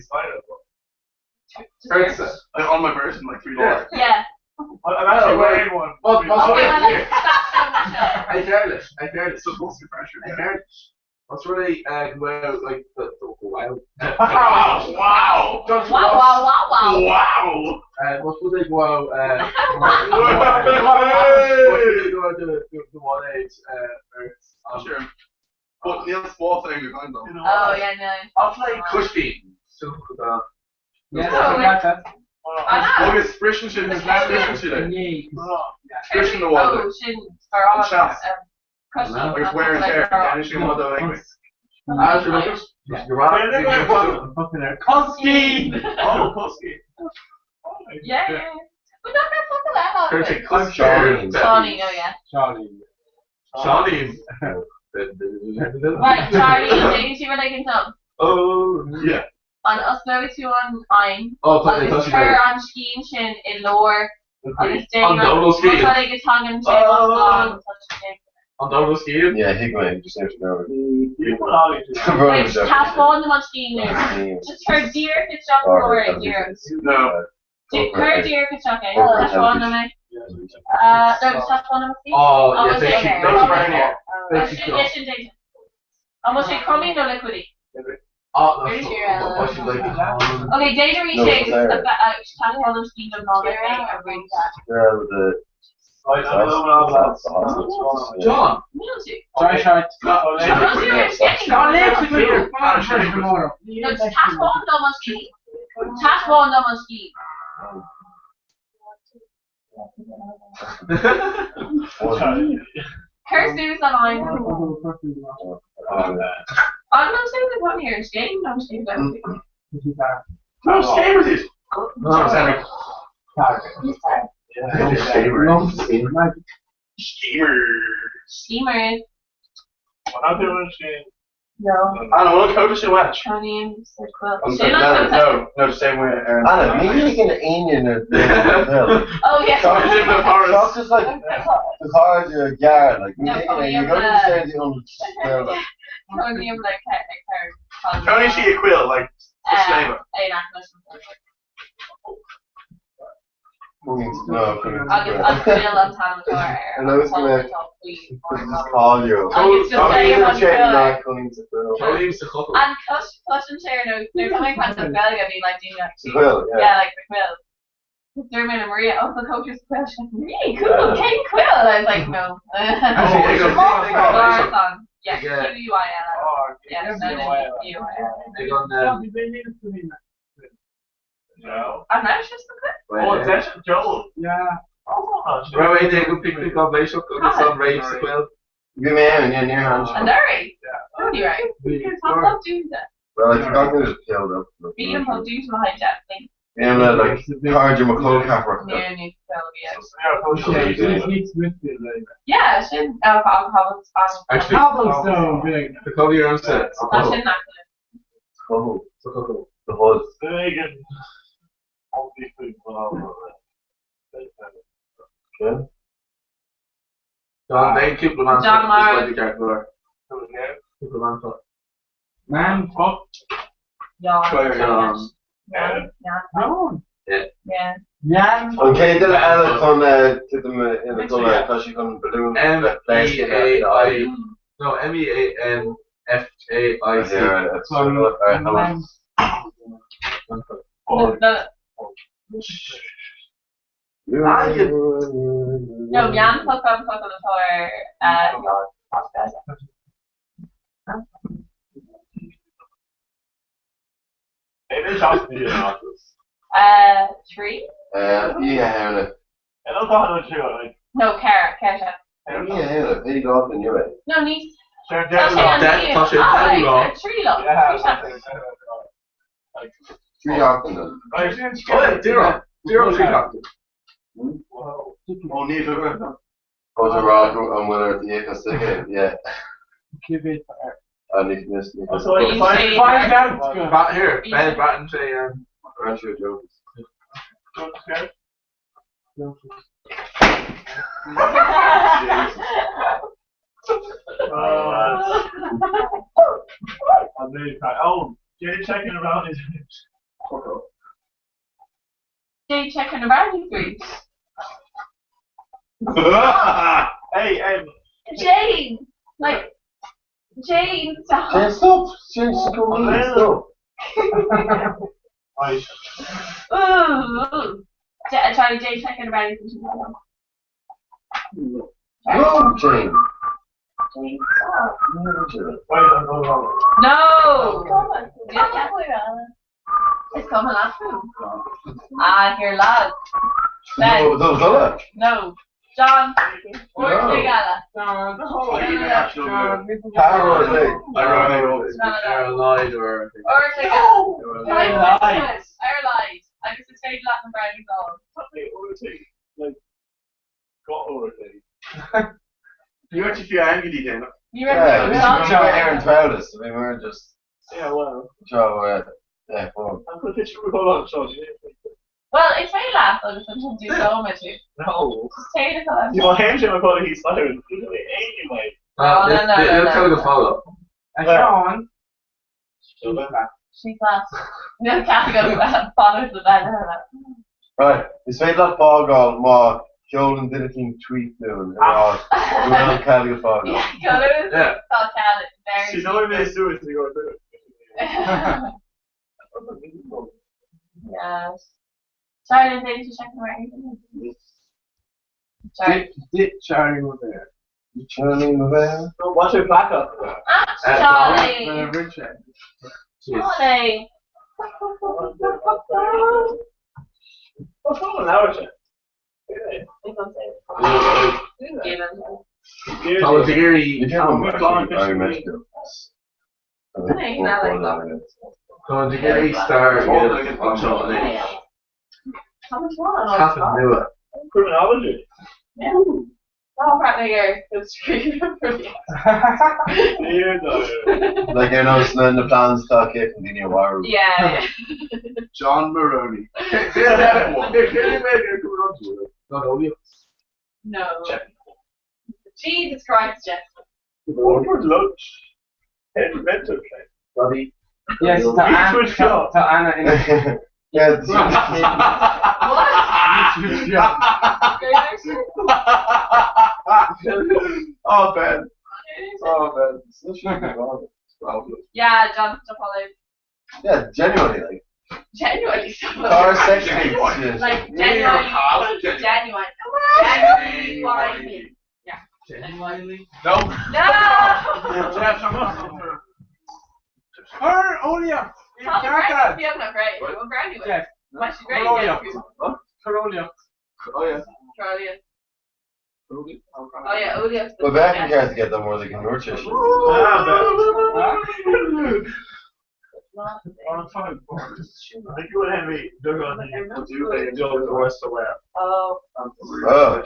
S3: like on my person, like $3.
S2: Yeah.
S3: I'm actually wearing one.
S9: Well,
S2: Okay, well, like, stop so much.
S9: I careless. I careless.
S3: Supposed to be pressure.
S9: I careless. What's really well like the wow.
S3: Wow! Wow!
S9: Just
S2: Wow, wow, wow, wow.
S3: Wow!
S9: What's what they go out
S3: Hey!
S9: what they go out the one age
S3: Sure. But Neil Sports are your kind though.
S2: Oh, yeah, no.
S9: I'll play Cushby. So uh
S1: Yeah,
S2: Oh,
S1: I got that.
S2: I know.
S3: Agus spriseann sin spriseann siad é. Spriseann na
S2: Oh, sin ar
S3: An seas.
S2: Cushby.
S3: Agus wear and tear. Yeah, sin rud anyway.
S9: Ah, sure, look, you're right.
S14: Fucking there. Koski!
S3: Oh, Koski.
S2: Yeah, yeah. yeah. But not that fucking that
S9: Curtis
S5: Charlie.
S2: Shawnee, no, yeah.
S14: Charlie.
S9: Shawnee.
S2: Right, Charlie, déanann sí rud éigin dom.
S9: Oh
S3: Yeah.
S2: An osclóidh tú an aim
S9: Oh, tá
S2: agus
S9: tá
S2: chuir an scéim sin i lár agus
S9: An Donald Scéim.
S2: ag tangan sé
S9: Oh.
S2: an
S9: An Donald Scéim.
S5: Yeah, Higman, just near to know.
S3: You put on it.
S2: Taispeáin an scéim nu. Just chuir dír isteach lár dír.
S3: No.
S2: Chuir dír isteach é. Taispeáin dom é. No, taispeáin dom é.
S9: Oh, yeah,
S2: Oh,
S9: they
S2: okay.
S9: keep they keep
S2: Sin sin déanta. An bhfuil sé crummy nó liquidy?
S9: Oh, no,
S2: Are you
S9: so,
S2: sure?
S9: what she like?
S2: Okay, déidir
S5: No,
S2: sé
S5: there.
S2: taispeáin dom scéim dom ná
S5: Yeah, with the
S9: John.
S2: Níl tú.
S14: Sorry, sorry.
S2: No, taispeáin dom an scéim. Taispeáin dom an scéim. Cuir suas an aim. An an sin the one here, scéim an scéim dom.
S3: No, Scamers is.
S9: No, sorry.
S3: Scamers.
S2: Scéimer.
S3: What I'm doing is
S2: No.
S3: I don't know, coach is watch.
S2: Tony
S3: No, no, no, the same way. Aaron.
S5: Anna, maybe like an onion or
S2: Oh yeah.
S5: That's just like the cars your yard, like
S2: No,
S5: you you go to the the on the
S2: Tony like her.
S3: Tony she a quill, like
S2: Uh,
S3: Slava.
S2: É nach leis an
S5: No,
S2: Agus an Quill an t-ainm atá air.
S5: An nós go mbeadh cáiliúil.
S2: Agus just say an Quill.
S5: Cóilín sa Quill.
S9: Cóilín sa Chochall.
S2: And cloiseann sé ar nós nuair atá mé ag caint as Gaeilge bíonn like daoine like
S5: Sa Quill, yeah.
S2: Yeah, like the Quill. Dúirt mé le Maria, oh, the cóisir sa Quill. She's like, really cool, cén Quill? And I was like, no. Marathon. Yeah, Q-U-I-L-L. Yeah, no, no, U-I-L. An raibh sé sa Quill?
S3: Oh, deis Joel.
S4: Yeah.
S9: Raibh é ag picnic á bhléiseach agus an réimh sa Quill.
S5: Bhí mé ann, yeah, níor tháinig sé.
S2: Anuraidh? Ní raibh. Tá pub dúnta.
S5: Well, I forgot there was a pill though.
S2: Bhí an pub dúnta le haghaidh Jeff.
S5: Bhí an le like cairde mo chol ceathrar.
S2: Níor ní Yeah, sin
S9: Actually,
S4: Cobblestone big.
S9: The Cobblestone armsa.
S2: Tá sin nach
S5: Cochall.
S9: Sa Chochall.
S5: The Hod. Okay.
S9: John, beidh cúpla man
S2: John Mara.
S9: Cúpla man fuck.
S1: Man fuck.
S2: Jan.
S9: John.
S2: Jan.
S4: No.
S9: Yeah.
S2: Yeah.
S4: Jan.
S5: An chéad duine eile chun titim ina codladh tá sí chun balún
S9: M E A I no M E A N F A I C.
S2: No, no, Jan fuck an focal atá ar Trí?
S5: Oíche Shamhna.
S2: No, ceithre, ceithre.
S5: Oíche Shamhna, pé dáta inniu é.
S2: No, níos.
S3: Tá
S2: Tá
S9: sé an deichiú lá.
S2: Trí lá.
S5: Trí sheachtain.
S9: Dúra, dúra trí sheachtain.
S3: Ó ní
S5: Ó tá rá go an bhfuil ort íoc as ticéad, yeah.
S4: Cibé
S5: Ah, ní ní ní.
S4: Find out.
S9: Bat here, Ben Batten sé um
S5: Rancho Jones.
S3: Oh, Jay checking around his
S2: Jay checking around his
S3: Hey, um,
S2: Jane! Like, Jane, stop.
S5: Jane, stop! Jane, stop! Stop!
S3: Right.
S2: Ooh. J- Charlie, Jane checking around his
S5: No, Jane!
S2: Jane, stop.
S5: No, Jane.
S3: Wait, I'm going wrong.
S2: No! It's coming at you. Ah, here, lad. Ben.
S5: No, no, no.
S2: No. John. Or
S5: No.
S2: Gala.
S4: John.
S5: Power day.
S9: Ar lied or
S2: Or Gala.
S3: Ar lied.
S2: Ar lied. Agus is féidir leat an brownies all.
S3: Like, got already. You actually feel angry then.
S2: You
S5: Yeah,
S2: remember
S5: this
S2: John?
S5: is Joe Aaron Travis. I mean, we're just
S3: Yeah, well,
S5: Joe. Yeah, well,
S3: I'm gonna pitch you all on show.
S2: Well, it's very leat agus an tú so much.
S3: No.
S2: Just take it on.
S3: You want him to call he's silent. Anyway.
S2: No, no, no, no, no.
S9: Tell the follow.
S4: Sean.
S2: She's last. No, Kathy goes follows the bed.
S5: right. Is féidir leat fágáil má sheolann duine cinn tweet dúinn ar bhfuil cead go fágáil.
S2: Yeah, go to
S9: Yeah.
S2: Cat very.
S3: She's only made suicide to go through.
S2: Yes. Sorry, didn't they just check the right? Sorry.
S4: Did Charlie were there?
S5: Charlie Mavell.
S3: Watch your back up.
S2: Ah, Charlie.
S4: Richard.
S2: Charlie.
S3: What's wrong with our
S9: Tá digéirí Tá digéirí star anseo Caithfidh nua.
S3: Criminology.
S2: Yeah. Oh, right here. It's
S5: Like ar nós na na plans tá cé an daoine bhharú.
S2: Yeah.
S3: John Maroney.
S2: No. Jesus Christ, Jeff.
S3: Awkward lunch. Head mental train.
S9: Bobby.
S1: Yes, tá Anna, tá Anna in.
S5: Yeah.
S2: What?
S3: Oh, Ben. Oh, Ben.
S2: Yeah, John Apollo.
S5: Yeah, genuinely, like.
S2: Genuinely so.
S5: Car sex tapes.
S2: Like genuinely, genuine. Genuinely. Yeah.
S1: Genuinely?
S3: No.
S2: No.
S13: Her Olia.
S2: Tá Brandy beagnach réidh. Bhfuil Brandy
S13: Jeff.
S2: Má sí réidh.
S13: Carolia.
S5: Oh, yeah.
S2: Carolia. Oh yeah, Olia.
S5: Ba bheith an ceart aige dá mó ag an ndúirt sé sin.
S2: Oh.
S5: Oh.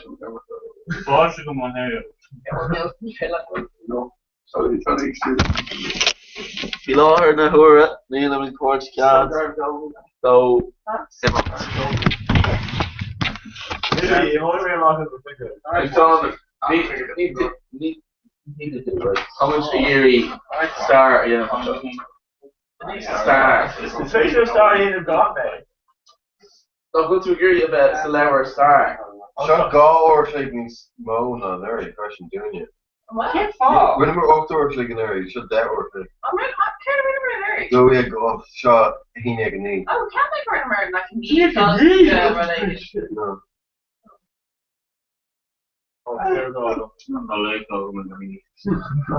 S9: I láthair na huaire nílim ag tabhairt cead dó imeacht.
S1: Táimid ag iarraidh stair a dhéanamh anseo. Stair.
S14: Is féidir stair a dhéanamh gan mé.
S9: Nach bhfuil tú ag iarraidh a bheith sa leabhar stair?
S5: Seo 2 uair a chloig níos mó ná anuraidh freisin dúinne.
S2: Cén fáth?
S5: Rinneamar 8 uair a chloig anuraidh, seo 10 uair a chloig.
S2: An raibh céard a rinneamar anuraidh?
S5: 12 go seo 11 9.
S2: Oh, ceap mé go rinneamar like níos related.
S5: No.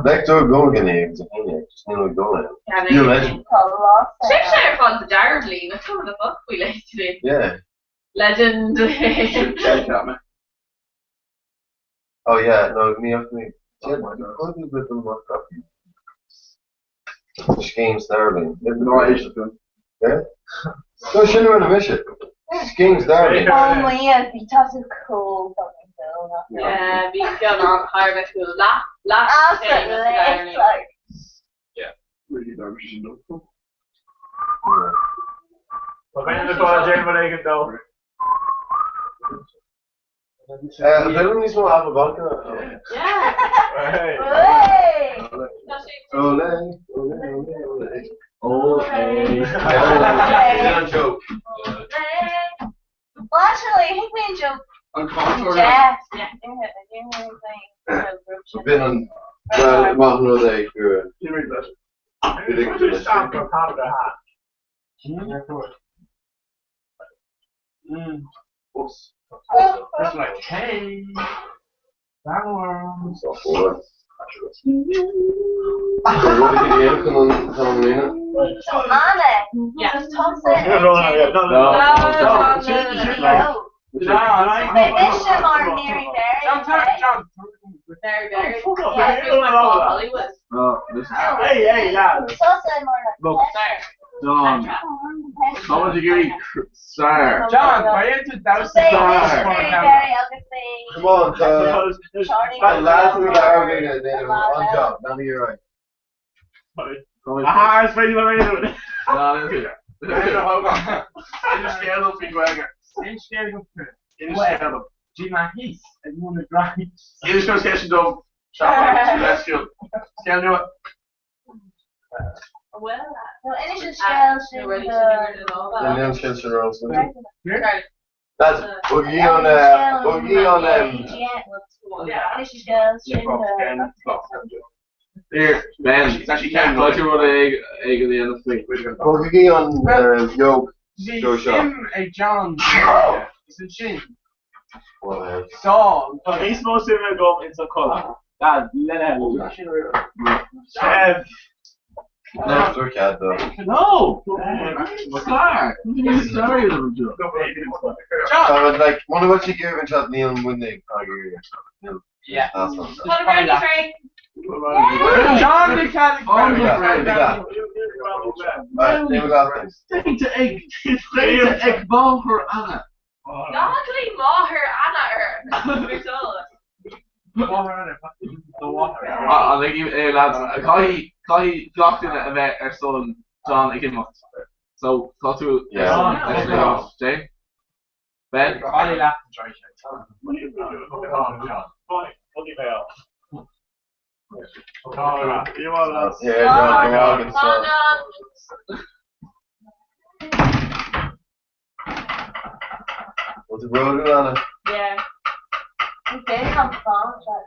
S5: Lector Gogan agus a haon just níl ag dul ann. You're legend.
S2: Sibhse ar fad sa dara bliain, that's some of the fuck faoi leith.
S5: Yeah.
S2: Legend.
S5: Oh yeah, no, ní ach ní. Scéim Starling. Yeah? No, sin a rinne mise. Scéim Starling.
S11: Oh my yeah, bhí tá tú cool fucking cool.
S2: Yeah, bhí ceann an thar bheith cool. Leath, leath
S11: Absolutely. Like,
S9: Yeah.
S5: An bhfuil níos mó apple vodka?
S2: Yeah.
S11: Hey!
S5: Olé, olé, olé, olé.
S9: Olé.
S5: Sin an joke.
S11: Well, actually, I think me and Joe
S9: An contour.
S11: Jeff.
S2: Yeah.
S5: Bhí an well, maith an rud é gur
S14: Like, hey, that one.
S11: So, Anna.
S2: Yeah.
S11: Thompson.
S14: No, no, no, no,
S9: No.
S14: no.
S11: Beidh mise mar Mary Berry.
S13: John, John, John.
S2: Very, very.
S14: Fuck off.
S2: Yeah,
S14: No, no, no.
S2: Hollywood.
S1: No, this
S14: Hey, hey, lad.
S11: Sosa mar
S1: Look, John. Táimid ag iarraidh stair.
S13: John, why are you
S11: So beidh mise Mary Berry agus beidh
S5: Come on, tá
S11: Charlie.
S5: tá leas na leabhar déanamh an job, none of you right.
S14: Ah, is féidir le mé.
S9: No, níl.
S13: Bhí mé thíos ag múineadh graí.
S2: Well,
S11: No, inis an scéal sin.
S2: Really,
S5: Níl an scéal sin rá.
S2: Right.
S5: That's bugaí an bugaí an
S11: Inis an scéal sin.
S9: Here, Ben, tá tú rud ag ag an dhéanamh faoi.
S5: Bugaí an yoke.
S13: Bhí
S5: Go seo.
S13: suim ag John is ansin
S5: Well,
S13: Saul.
S14: Tá níos mó suime agam in sa chola.
S1: Dad, le
S14: Jeff.
S5: No, cead though.
S1: No! Star! Star
S5: Tá like one of what you give and chat Neil Mundig.
S13: Yeah.
S5: That's one.
S2: Tá Brandy Frey.
S13: John the Catholic.
S1: Oh,
S5: Yeah, yeah. Alright, name last name.
S1: Stay to egg! Stay to egg ball for Anna!
S2: Náclaí máthair Anna ar.
S9: An ag é lads, caithfidh caithfidh gach duine a bheith ar son John ag imeacht. So tá tú ar
S5: Yeah.
S9: son leis na Jay? Ben?
S13: Ollie laughed.
S5: Yeah, John, go on and
S2: Tá
S5: so.
S2: John.
S5: Bhfuil tú bródúil, Anna?
S2: Yeah.
S11: Is é an fáth seo.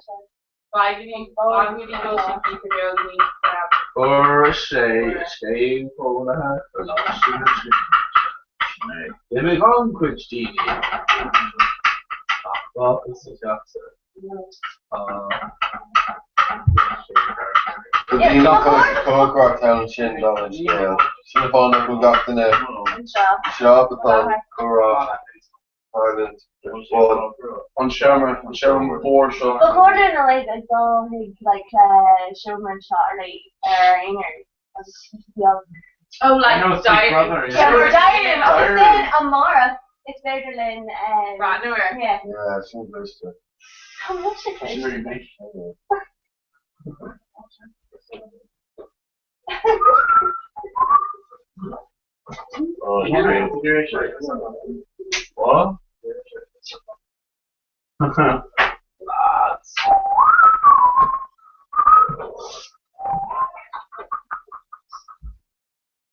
S9: Fuair sé scéim chónaithe Choláiste na Tríonóide. D'imigh an-chuid daoine ach fágadh sa teach
S5: Tá daoine cócaireacht thall ansin dála an scéil. Sin an fáth nach bhfuil gach duine anseo atá an comhrá Ireland bhuel.
S3: An seomra, an seomra mór seo.
S11: Ba chóir dúinn uilig a dul chuig like seomra anseo ar like ar ár aonar agus beag.
S2: Oh like diary.
S11: Yeah, we're diary room agus then amárach is féidir linn
S2: Breathnú air.
S11: Yeah.
S5: Yeah, sin briste.
S11: Tá mise
S3: Sin really big.
S9: Oh, What? Lads.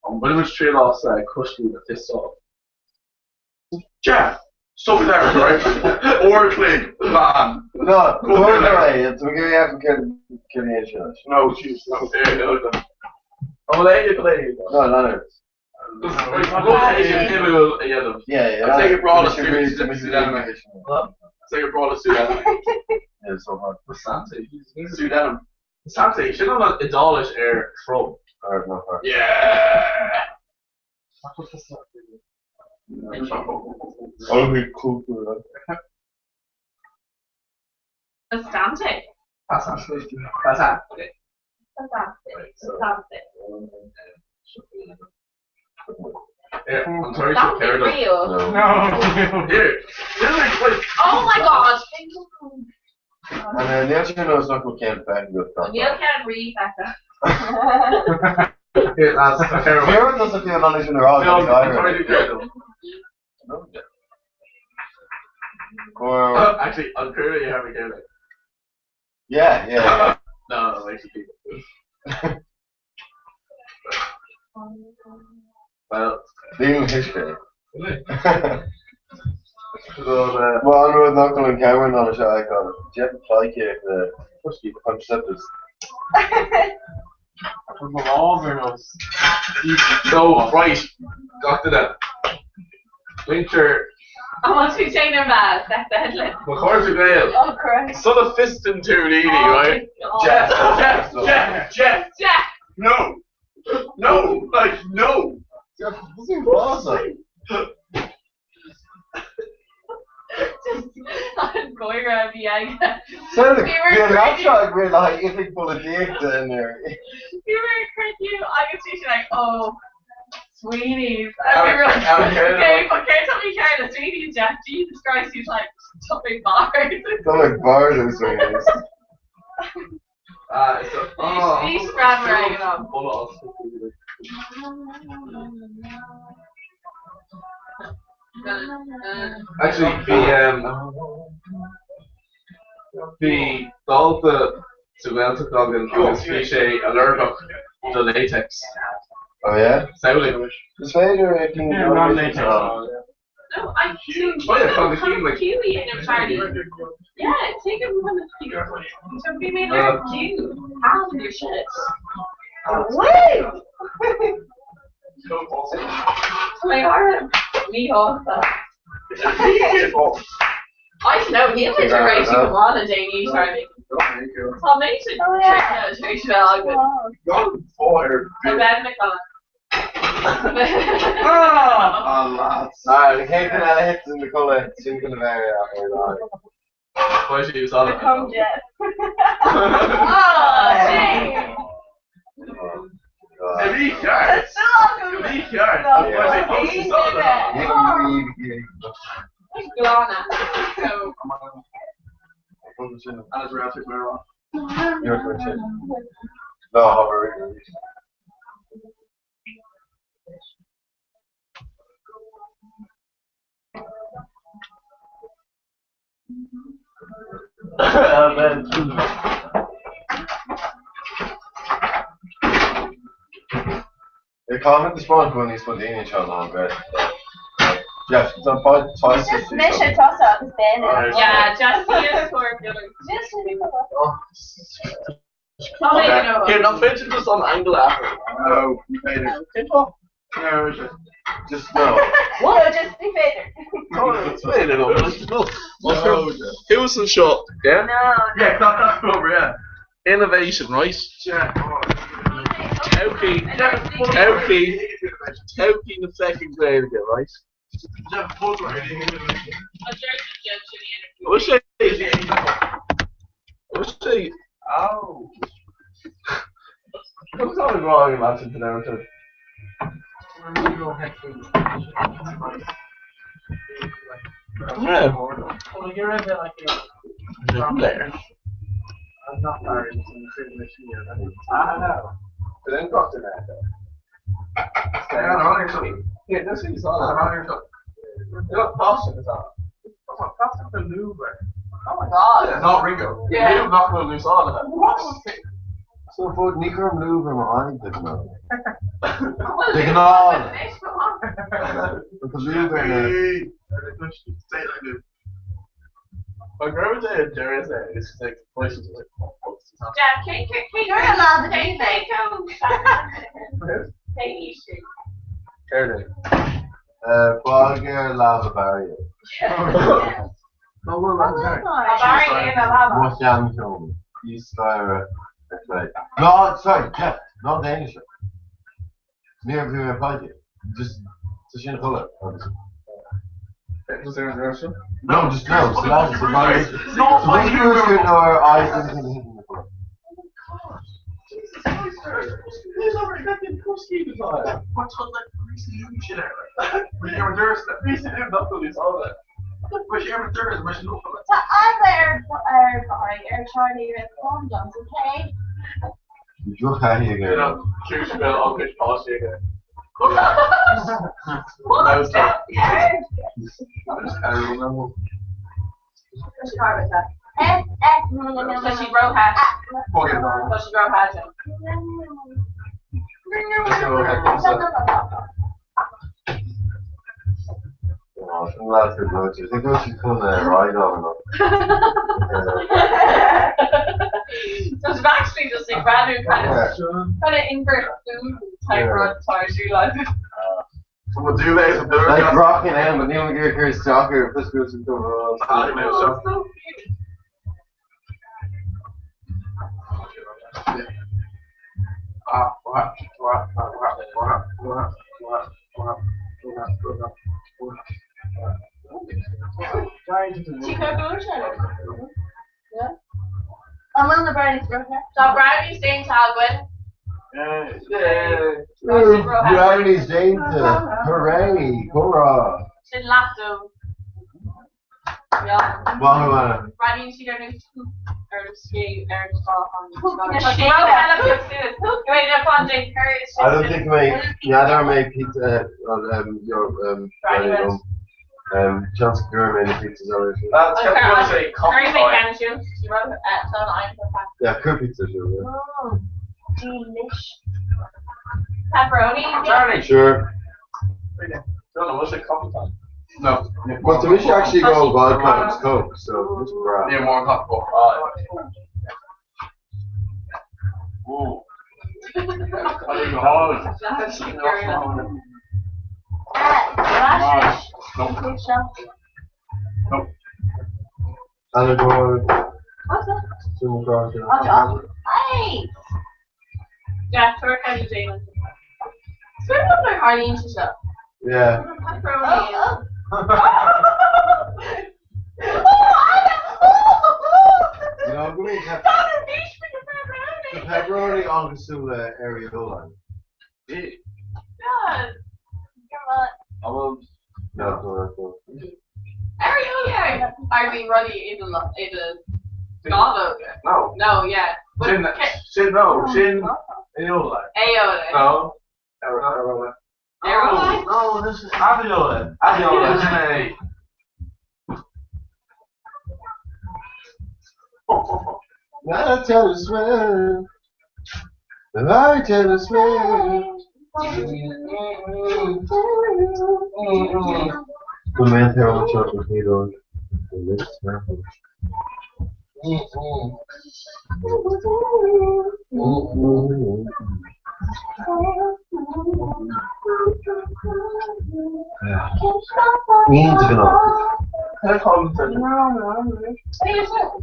S9: An bhfuil muid triail as cuisliú na fiosán?
S3: Jeff! Stop it there, right? Uair a chloig, man.
S5: No, dúirt mé é, tá mé ag iarraidh céard é sin.
S3: No, jeez, no, there, no, no.
S9: An bhfuil éinne go léir?
S5: No, Leonard.
S9: Rud éigin suimiúil a dhéanamh.
S5: Yeah, yeah.
S3: I'd say you're brought us to Say you're brought us to
S5: Yeah, so hard.
S9: Santa.
S3: Sudan.
S9: Santa, sin an Iodáilis ar trom.
S5: Or no, hard.
S3: Yeah!
S5: Oh, we cool.
S2: Bastante.
S9: Bastante. Bastante.
S2: Bastante.
S9: Yeah, an tar éis
S2: That's
S9: ceird.
S2: real.
S5: No.
S9: Here.
S2: Oh my god.
S5: And then the other knows not go camp back and go.
S2: Neil can't read that.
S9: Here, lads, tá ceird.
S5: Fear doesn't feel on his own. Or
S9: Actually, an cuair you have a ceird.
S5: yeah, yeah.
S9: No, no, actually. Well,
S5: Legal history.
S9: so,
S5: Well, an rud nach bhfuil an ceamara ná seo ag Jeff Plyke the contraceptives.
S9: So, right, got to that. Winter,
S2: I want to change their mask. That's the headline.
S9: McCarthy Gale.
S11: Oh, correct.
S9: Son of Fiston Toonini, right?
S2: Oh,
S3: Jeff,
S2: God.
S3: Jeff, Jeff, Jeff,
S2: Jeff.
S3: no! No! Like, no!
S5: Jeff, this is awesome.
S2: Just I'm going around the egg.
S5: So the
S2: We were
S5: the laptop
S2: crazy.
S5: really like if it full of data in there.
S2: We were crazy. I was just like, oh, Sweeney's. And we were like,
S9: Out of Canada.
S2: okay, but can't tell me Canada, Sweeney's Jeff. Jesus Christ, he's like jumping bars.
S5: Some like bars or something.
S9: So, oh,
S2: He's grammar
S9: Full Actually, bhí bhí dalta sa Ghaeltacht againn agus bhí sé allergic do latex.
S5: Oh yeah?
S9: Samhlaigh.
S5: Is féidir é cinn
S1: Yeah, non-latex.
S2: No, I think
S9: Oh, yeah, from the human.
S2: Kiwi in a party. Yeah, take it from the Kiwi. So we made her cute. Have your shit.
S11: Woo!
S2: My arm. Me also. I don't know, he was a race you want a day, Charlie. Tá mé sin
S11: Oh, yeah.
S2: tar éis bheith agat.
S3: Gone for
S2: Tá Ben McConnell.
S5: Ah, lads. Ah, the chéad duine eile hit in the colour sin go bheith ar
S9: Why she was on it.
S11: Come, Jeff.
S2: Oh, gee.
S3: Bhí ceart. Bhí ceart.
S2: Glana. So,
S3: As we're out
S5: No, however. The comment is wrong when he's put in each other on bed. Jeff, tá fáilte.
S11: Just mise tusa agus Ben.
S2: Yeah, just use for
S11: Just
S9: Here, nach féidir just an angle a athrú?
S3: No, ní féidir.
S9: Cén fáth?
S3: No, just.
S5: Just no.
S11: No, just ní féidir.
S9: Is féidir liom, no. Thuas anseo, yeah?
S11: No.
S3: Yeah, that's over, yeah.
S9: Innovation, right?
S3: Yeah.
S9: Todhchaí, todhchaí, todhchaí na fucking Gaeilge, right? Bhfuil sé Bhfuil sé
S3: Oh.
S9: Comes on wrong imagine the narrative. Yeah. There.
S14: I'm not married, so I'm
S9: I know. But then got to that. Yeah, this is on. You're not is on.
S8: Oh my god.
S3: Yeah, not Ringo.
S8: Yeah.
S3: You're not going to lose all of that.
S8: What?
S5: So fod ní chum lúbhar mar aig de ná. De gnáth. Lúbhar na.
S9: My grandma did Jerry's there. It's like places like
S2: Jeff, can can
S11: You're allowed to
S2: can
S11: do that.
S2: Can
S9: Carry
S5: Fáigear lava barrier.
S9: No, well,
S5: Mo shean Ísleire No, sorry, Jeff, ná Danish. Ní bhí mé paide. Just tá sin chola. No, just no. So that's the
S3: No,
S5: So what you were or I didn't
S11: Tá eagla ar ar ar Charlie ar condoms, okay?
S5: Joch aige.
S11: S S
S2: So she wrote hat. So she wrote hat. So it's actually just like rather kind of kind of invert food type
S5: Yeah.
S2: run towards you like.
S5: Like rocking in, but níl gur chuir soccer fus go
S2: Oh, so cute. Chico Yeah.
S11: I'm on the brownies, bro.
S2: So brownies Dane Talgwin.
S5: Brownies Danta. Hooray! Hurrah!
S2: Sin lacto. Yeah.
S5: Mahuana.
S2: Brownies she don't or skate or
S5: I don't think my neither my pizza your
S2: Brownie
S5: chance gur mé pizzas already. Yeah, cook pizza sure. Yeah.
S11: Oh, delish.
S2: Pepperoni.
S9: Charlie.
S5: Sure.
S9: No, what's it coffee time?
S3: No.
S5: But we should actually go vodka and coke, so it's brown.
S3: Yeah, more coffee.
S9: Ooh.
S5: Anador.
S11: What's that?
S5: Sumacross.
S11: Hey!
S2: Yeah, for kind of Jane. Sort of like Harley and Shisha.
S5: Yeah.
S2: Pepperoni.
S11: Oh, oh. Oh, I know.
S5: You know, I'm going to have the pepperoni on the areola.
S2: God.
S11: Come on.
S9: I will.
S5: No, no, no.
S2: Areola. I mean, ruddy in the in the Gavo.
S9: No.
S2: No, yeah. But
S9: Sin, sin, no, sin, areola.
S2: Aeola.
S9: No. Areola.
S2: Areola?
S9: No, this is areola. Areola, isn't it?
S5: I tell us well. I tell us well. Bhuail mé an t-amhrán seo don chéad uair i rith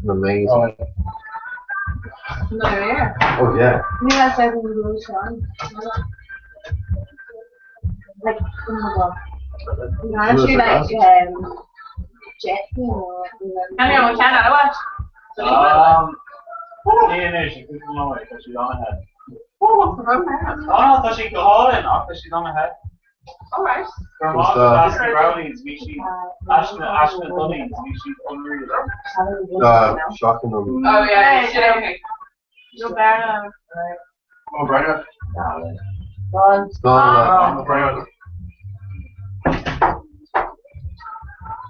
S5: Amazing. Oh yeah.
S8: Like, oh my God. Actually, like, jet ski or
S7: Henry, an bhfuil ceann eile uait?
S14: Ní anois, cúpla nóiméad, tá siad an-the. Oh no, tá siad go hálainn ach tá siad an-the.
S7: Alright.
S14: Gur maith Asna Brownies, bhí siad Asna Asna Dunnies, bhí siad unreal.
S5: Shocking them.
S7: Oh yeah, yeah, okay.
S2: No better.
S3: Oh, Brian.
S5: Stop.
S3: Brian.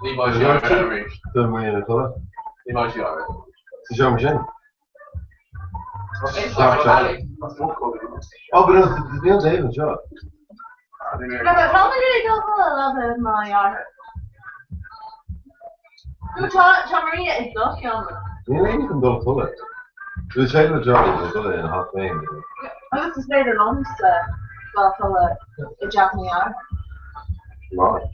S9: Ní mar sin arís.
S5: Tá mé ina chodladh.
S9: Ní mar sin arís.
S5: Sa seomra sin. Oh, but níl Dave anseo.
S2: No, but probably really go for a little bit of my yard. No, tá tá Maria i do sheomra.
S5: Níl éinne chun dul a chodladh. Is féidir le Johnny dul a chodladh ina theach féin.
S8: Agus is féidir liomsa dul a chodladh i dteach mo dhearthár.
S5: Maith.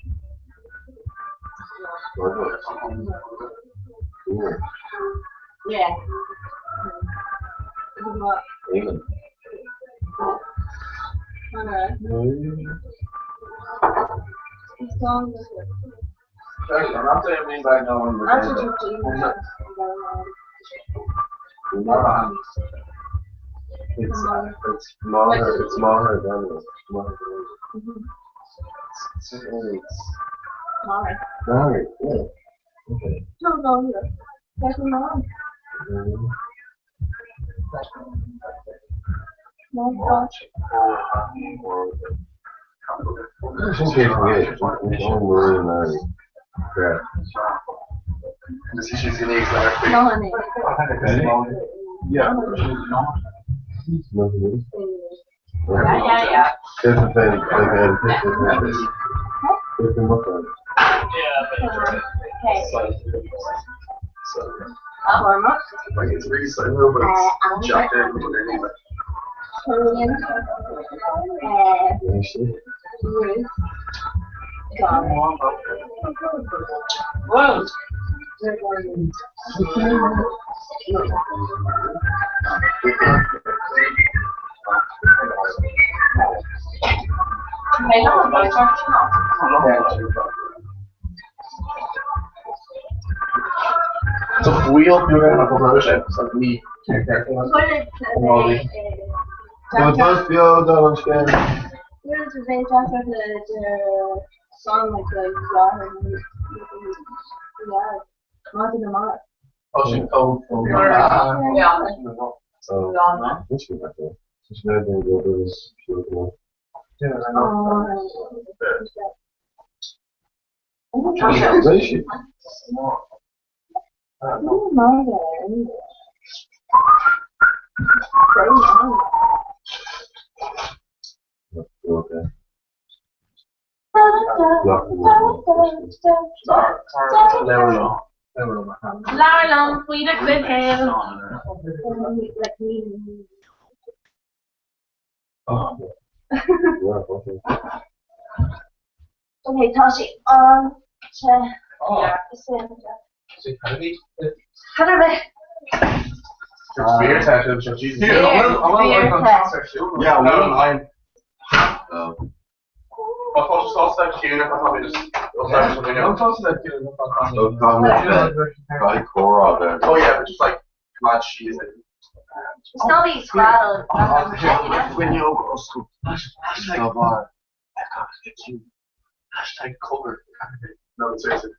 S8: Yeah.
S5: Amen. It's it's Maher it's Maher Daniel. Maher Daniel. It's it's
S8: Maher.
S5: Maher, yeah. Okay.
S8: No, no, no. There's a mom. No, gosh.
S5: Sin cé faoin gcéad, sin Maria Mary. Yeah.
S8: No, honey.
S3: Yeah.
S7: Yeah, yeah, yeah.
S5: Different thing, like different look at it.
S8: Okay. Warm up.
S3: Like it's really slow, but it's jacked in anyway.
S8: Korean. Ruth. God.
S7: Whoa. Okay, no, but it's
S3: So wheel through it, like me.
S5: Tá bus beo dá an scéal. So, this is okay. Just now going to go do this. Okay.
S2: Labhair liom faoi do chuid shaoil.
S11: Okay, tá sé an-te. Cad ar bith.
S3: Yeah, well, I'm. Oh yeah, but just like mad cheese.
S11: It's not be squall.
S3: Hashtag cover. No, seriously.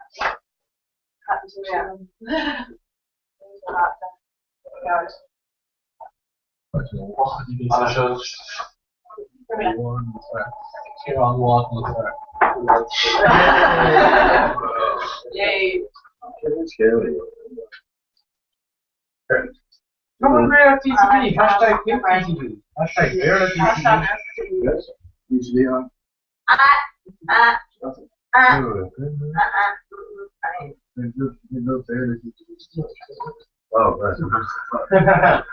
S7: Yay.
S5: Scary.
S9: Come on, Béarla TCP. Hashtag think TCP. Hashtag Béarla TCP.
S3: Yes. Usually on.
S5: Oh, right.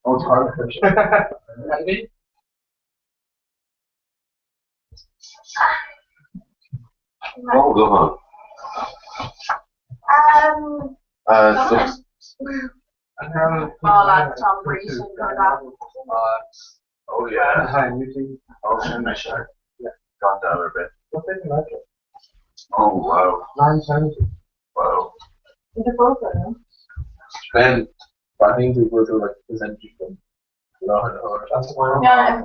S9: Oh, it's hard.
S5: Oh, go on. So,
S8: Oh, lads, Tom Brady
S5: oh yeah. Oh, my shirt. Got down a bit. Oh wow. Wow.
S9: Then I think we go to like percentage from That's why.
S7: Yeah,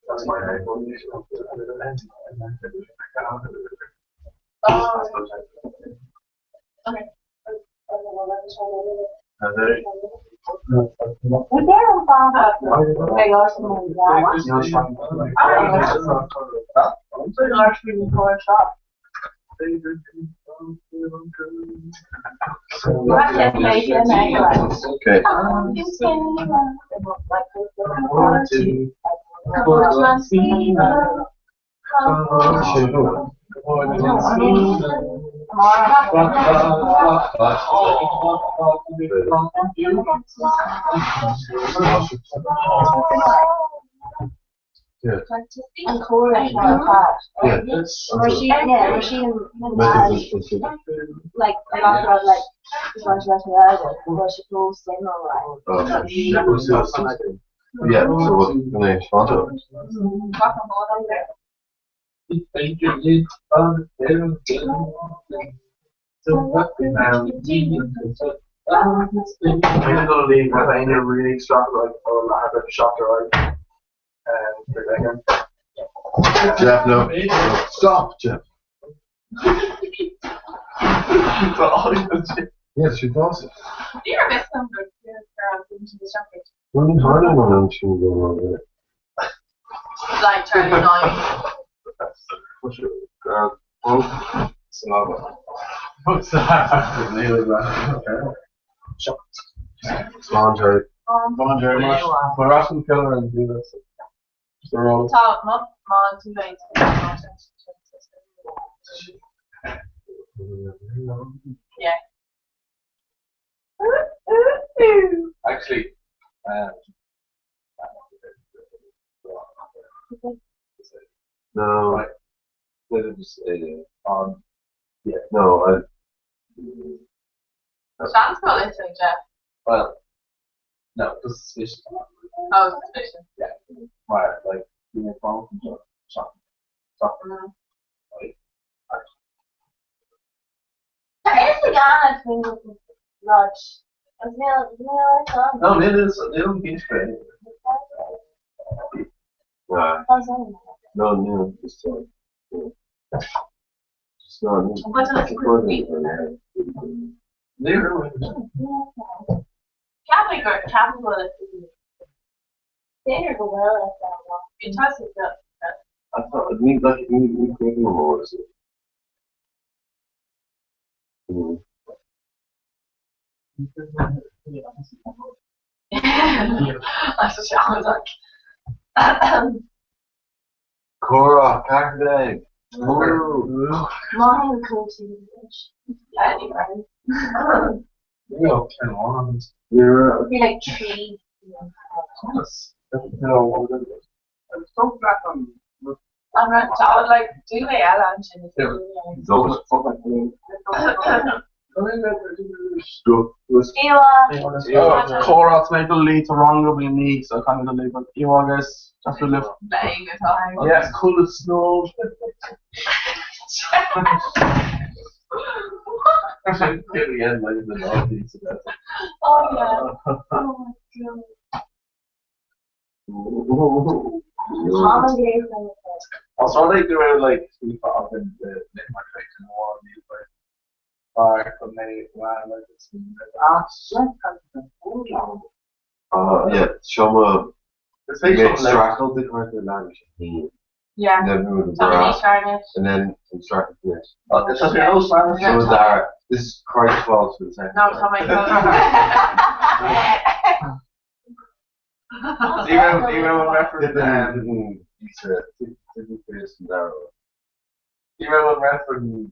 S9: That's my iPhone.
S7: Oh. Okay.
S5: Okay. Yeah.
S11: An chóir
S5: Yeah.
S11: Like like
S5: Yeah, so what can I respond to?
S9: I'm gonna leave with Aine really strapped like or I have a shot right. And
S5: Jeff, no. no. Stop, Jeff. Yes, she does.
S7: You're missing
S2: Like Charlie Nine.
S5: Come on, Jerry.
S9: Come on, Jerry. We're asking killer and do this.
S2: Tá má tú Yeah.
S9: Actually,
S5: No.
S9: Right. Let it just yeah.
S5: No, I.
S2: Sean's not listening, Jeff.
S9: Well, no, just suspicion.
S2: Oh, suspicion.
S9: Yeah. Right, like you know, phone shop, shop. Like, no, it is. It'll be great.
S5: Nah. No, no, just yeah. Just not. I thought it means like it means more, is it? Mm. Cora, Cardiff.
S9: You're
S11: Be like tree.
S2: I'm like do mé eile ansin.
S3: Cora mé do lí a rang go bhí ní so kind of leave you agus just to live. Yes, cool as snow.
S2: Oh yeah. Oh my god.
S9: Also, like they were like we up in the and one like
S5: Yeah, Shoma
S2: Yeah.
S5: And then instructed yes.
S9: Oh, this is your
S5: So that this is Christ's fault for the second.
S2: No, it's not my fault.
S9: Do you remember when reference
S5: Tiocfaidh an dara rud.
S9: Ní raibh an reifreann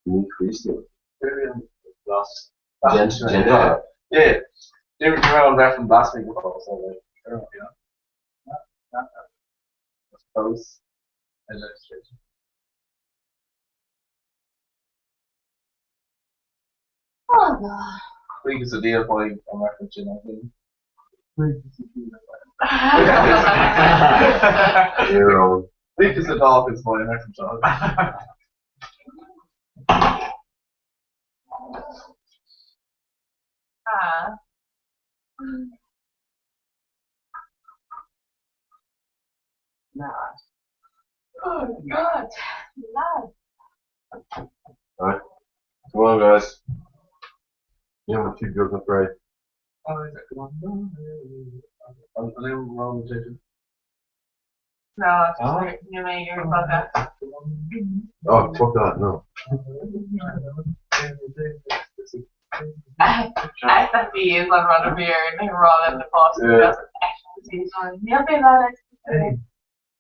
S5: Míchríostúil.
S7: Oh God.
S9: Chuig a díol an reifreann sin Bhí a dá is mó an reifreann seo.
S7: Ah.
S1: Nah.
S7: Oh God. Lad.
S5: Right. Come on, guys. You have two girls up right.
S7: No, it's just you made your bugger.
S5: Oh, fuck that, no.
S7: SFE is on run of beer and they roll in the pot.
S5: Yeah.
S7: Níl mé le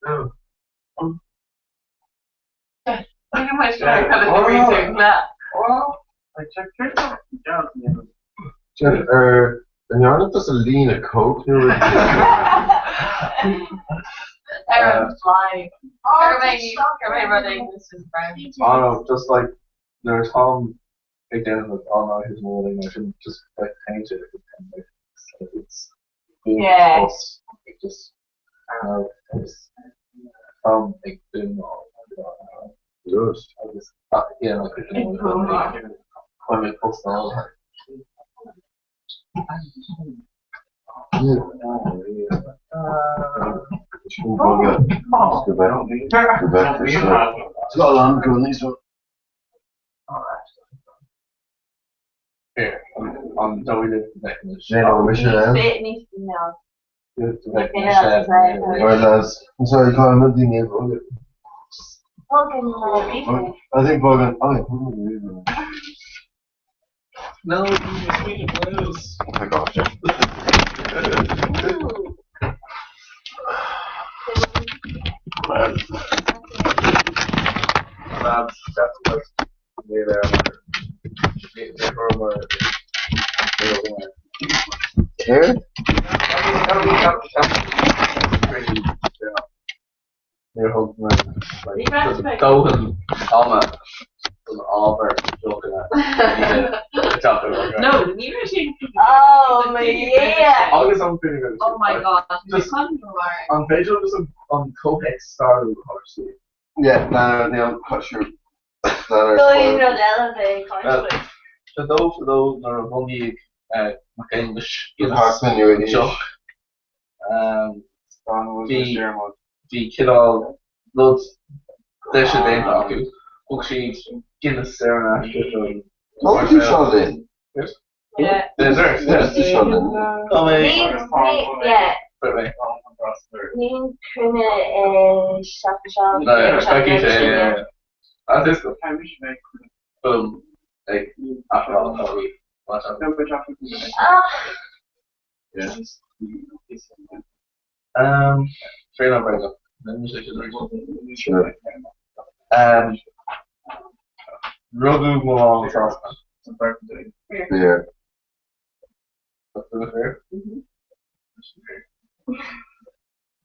S9: No.
S7: Pretty much like kind of reading that.
S5: Jen, an dhearna tusa líne coke nó
S7: Aaron fly. Kermit running. This is brown.
S9: Oh no, just like there was Tom again like oh no he's rolling I shouldn't just like paint it and like it's good
S7: Yeah.
S9: us. It just I don't know it's Tom like doing all
S5: Good.
S9: I just yeah like I don't know when we post all
S5: Yeah. Go back. Go back for a sec. It's got a alarm going, this one.
S9: Here, I'm don't we
S5: Yeah, no, we should have.
S2: Bit needs to know.
S5: Alright, lads. I'm sorry, Colin, I'm not doing it.
S2: Fucking love.
S5: I think Bogan. Oh, yeah, Bogan.
S9: No, sweet blues.
S5: Oh my gosh.
S9: Lads, that's what they there.
S5: Here?
S9: Dóthain ama don ábhar
S7: No, neither she.
S2: Oh my yeah.
S9: Agus an féidir
S7: Oh my god.
S9: Just-
S7: Just
S9: An féidir agus an comhthéacs stairiúil a thabhairt.
S5: Yeah, no, no, cut sure.
S2: Going rud eile bheith caint.
S9: Fadó fadó nuair a bhunaíodh Mac Aonghuis
S5: Hartman, you idiot.
S9: Joch. Bhí bhí cineál rud deise déanta acu. Thug siad Guinness ar an aistir don.
S5: What would you sell in?
S2: Yeah.
S9: Dessert.
S5: Yes, you sell in.
S2: Ní yeah. Ní cruinne seachas
S9: No, feicfidh sé, yeah. That is good. Boom. Like, after all, probably. Watch out.
S2: Ah,
S9: Yeah. Fair enough, right up.
S5: Sure.
S9: Rugadh Milan Sasana.
S5: Beer.
S9: Fair?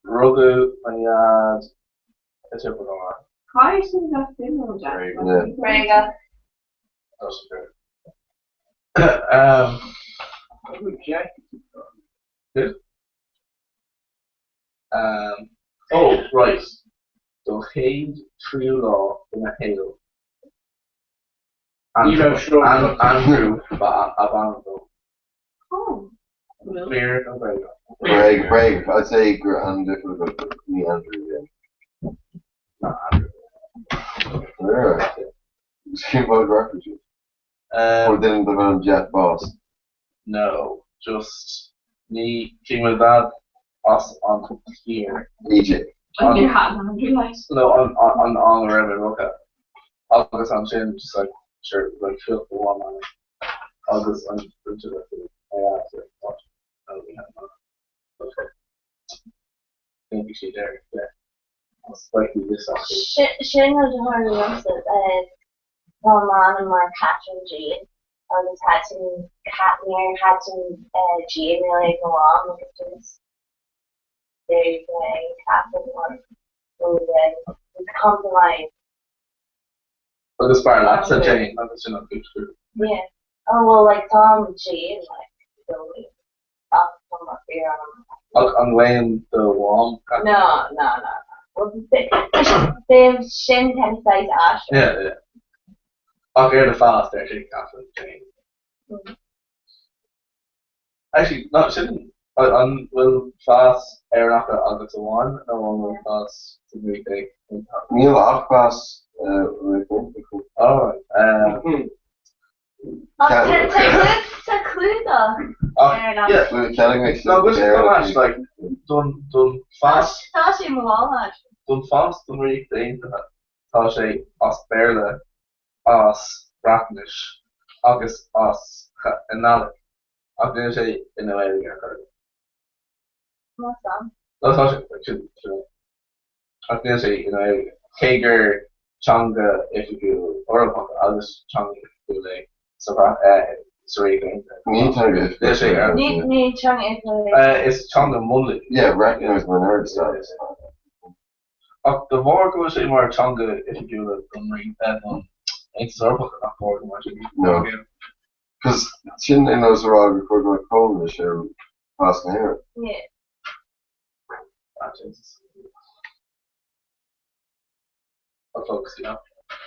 S9: Rugadh mo dhaid i Tiobraid Árann.
S7: Why should that be no Jack?
S5: Yeah.
S2: Rega.
S9: That's fair. Good. Oh, right. Don chéad tríú lá de mo shaol.
S3: Ní raibh seo.
S9: Andrew ba a b'ainm dó.
S7: Oh.
S9: Fear nó Gaeilge.
S5: Breg, breg. I'd say gr Andrew, but me Andrew, yeah.
S9: Not Andrew.
S5: Yeah. Came out refugee. Or didn't the Jet Boss.
S9: No, just ní bhí mo dhaid as an tír.
S5: Egypt.
S7: On your hat and Andrew light.
S9: No, an an an raibh mé rugtha. Agus ansin just like sure like fill the one on. Agus an Rince
S6: Sin rud a tharla liomsa, tá m'ainm mar Catherine Jane agus thaitin níor thaitin Gmail ag mo mham agus just d'éirigh mé Catherine mar go raibh compromise.
S9: Agus b'fhearr leatsa Jane agus sin an cúis gur.
S6: Yeah. Oh well like tá Jane like i gcónaí ach tá mo fíor-ainm.
S9: Ach an nglaonn do mham
S6: Catherine? No, no, no, no. Well b'é sin kind of saghas aisteach.
S9: Yeah, yeah. Ach ar do phas deir sé Catherine Jane. Actually, no, sin an bhfuil pas Éireannach agat amháin nó an bhfuil pas sa UK?
S5: Níl ach pas UK.
S9: Alright. Um,
S6: Tá clúdach Éireannach.
S9: No, but it's like don don phas
S6: Tá sé mo mhála.
S9: don phas don Ríocht Aontaithe tá sé as Béarla as Breatnais agus as i nGaeilge ach níl sé i nGaeilge ar chor ar bith.
S6: Más ann.
S9: No, tá sé, sin, sin é. Ach níl sé i nGaeilge. Cé gur teanga oifigiúil Eorpach agus teanga oifigiúil é sa sa Ríocht Aontaithe.
S5: Ní teanga oifigiúil.
S9: Níl sé ar.
S6: Ní ní teanga oifigiúil é.
S9: Is teanga mionlaigh.
S5: Yeah, recognized minority status.
S9: Ach de bharr go bhfuil sé mar teanga oifigiúla don don Aontas Eorpach nach mór go mbeadh sé
S5: No. Cos sin é nós a rá gur chóir go mbeadh Polainnis ar phas na hÉireann.
S6: Yeah.
S9: Ah, Jesus. Ach folks, you know.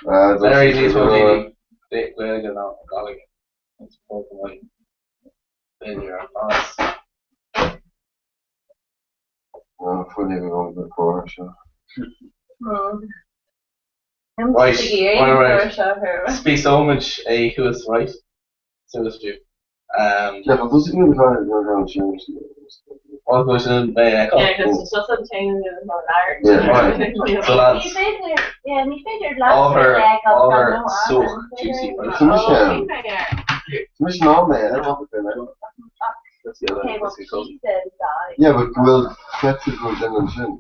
S5: Ah,
S9: Larry níos mó daoine Gaeilge ná Gaeilge. It's poor go mbeidh b'fhéidir ar phas.
S5: Tá fuinneamh agam don chomhrá seo.
S9: Right, right, right. Spíosóimid é thuas, right? Suas fiú.
S5: Yeah, but does it mean if I go down to
S9: Well, go sin mé a
S7: Yeah, because it's just an teanga atá labhairt.
S5: Yeah, right.
S9: So lads.
S6: Ní féidir, yeah, ní féidir
S9: Ábhar,
S6: leat
S9: ábhar sách juicy, right?
S5: Tá mise ann. Tá mise in ann mé, I don't want to do
S6: Okay, well, she said die.
S5: Yeah, but go bhfuil feiceáil go bhfuil duine ansin.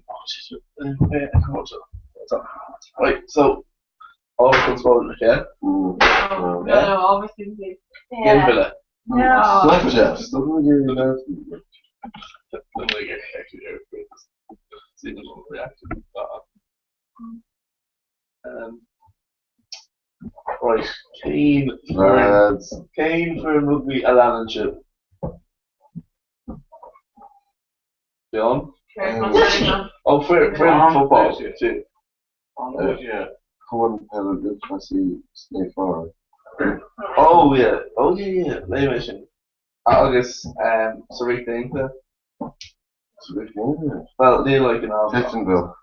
S9: Right, so, ábhar conspóideach, yeah?
S5: Mm.
S7: No, no, obviously.
S9: Ginmhilleadh.
S6: No.
S5: Stop it, stop it.
S9: Right, cén foireann, cén foireann rugbaí a leanann sibh? Fionn? Oh, foireann football, too.
S5: Cumann Peile Lúthchleasaí Sna Fear.
S9: Oh yeah, oh yeah, yeah, léigh mé sin. Agus sa Ríocht Aontaithe?
S5: Sa Ríocht Aontaithe?
S9: Bhuel, níl like in Albain.
S5: Cliftonville.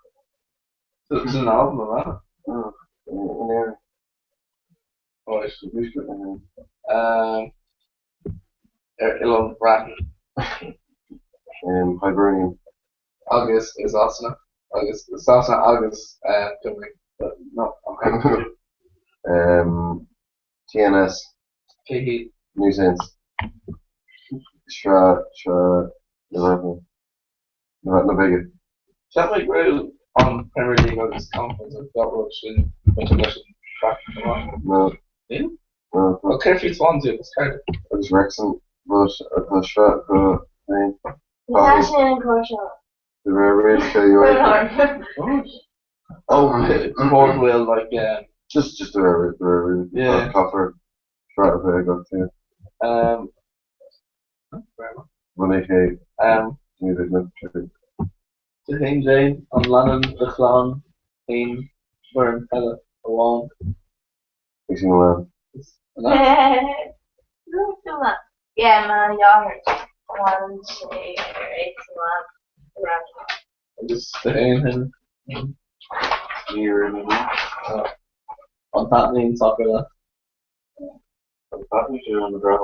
S9: Sin in Albain, an ea?
S5: No, in Éirinn.
S9: Right. Um, ar Oileán Bhreatain.
S5: Um, Hibernian.
S9: Agus i Sasana. Agus Sasana agus uh, Cymru. No, okay.
S5: Um, TNS.
S9: Cé hiad?
S5: New Saints. Sraith, Sraith na Breataine. Na Breataine Bige.
S9: Cheap mé go raibh an Premier League agus Conference agus gach rud sin bainte leis an Bhreatain chomh maith.
S5: No.
S9: Níl?
S5: No.
S9: Well, céard faoi Swansea agus Cardiff?
S5: Agus Wrexham, but tá sraith acu féin.
S6: Tá sin an cóir seo.
S5: De réir rialacha UEFA.
S9: Oh, Port will like um,
S5: Just just de réir de réir
S9: Yeah.
S5: Caithfear sraith a bheith agat too.
S9: Um,
S5: Bhunaigh é
S9: um,
S5: ní bheidh na
S9: Do fhéin Jane, an leanann do chlann aon foireann peile amháin?
S5: AC Milan.
S6: Yeah, mo dheartháir leanann sé ar AC Milan.
S9: Agus do fhéin Henry?
S5: Ní raibh mé.
S9: An dtaitníonn sacar leat?
S5: An dtaitníonn sé an breá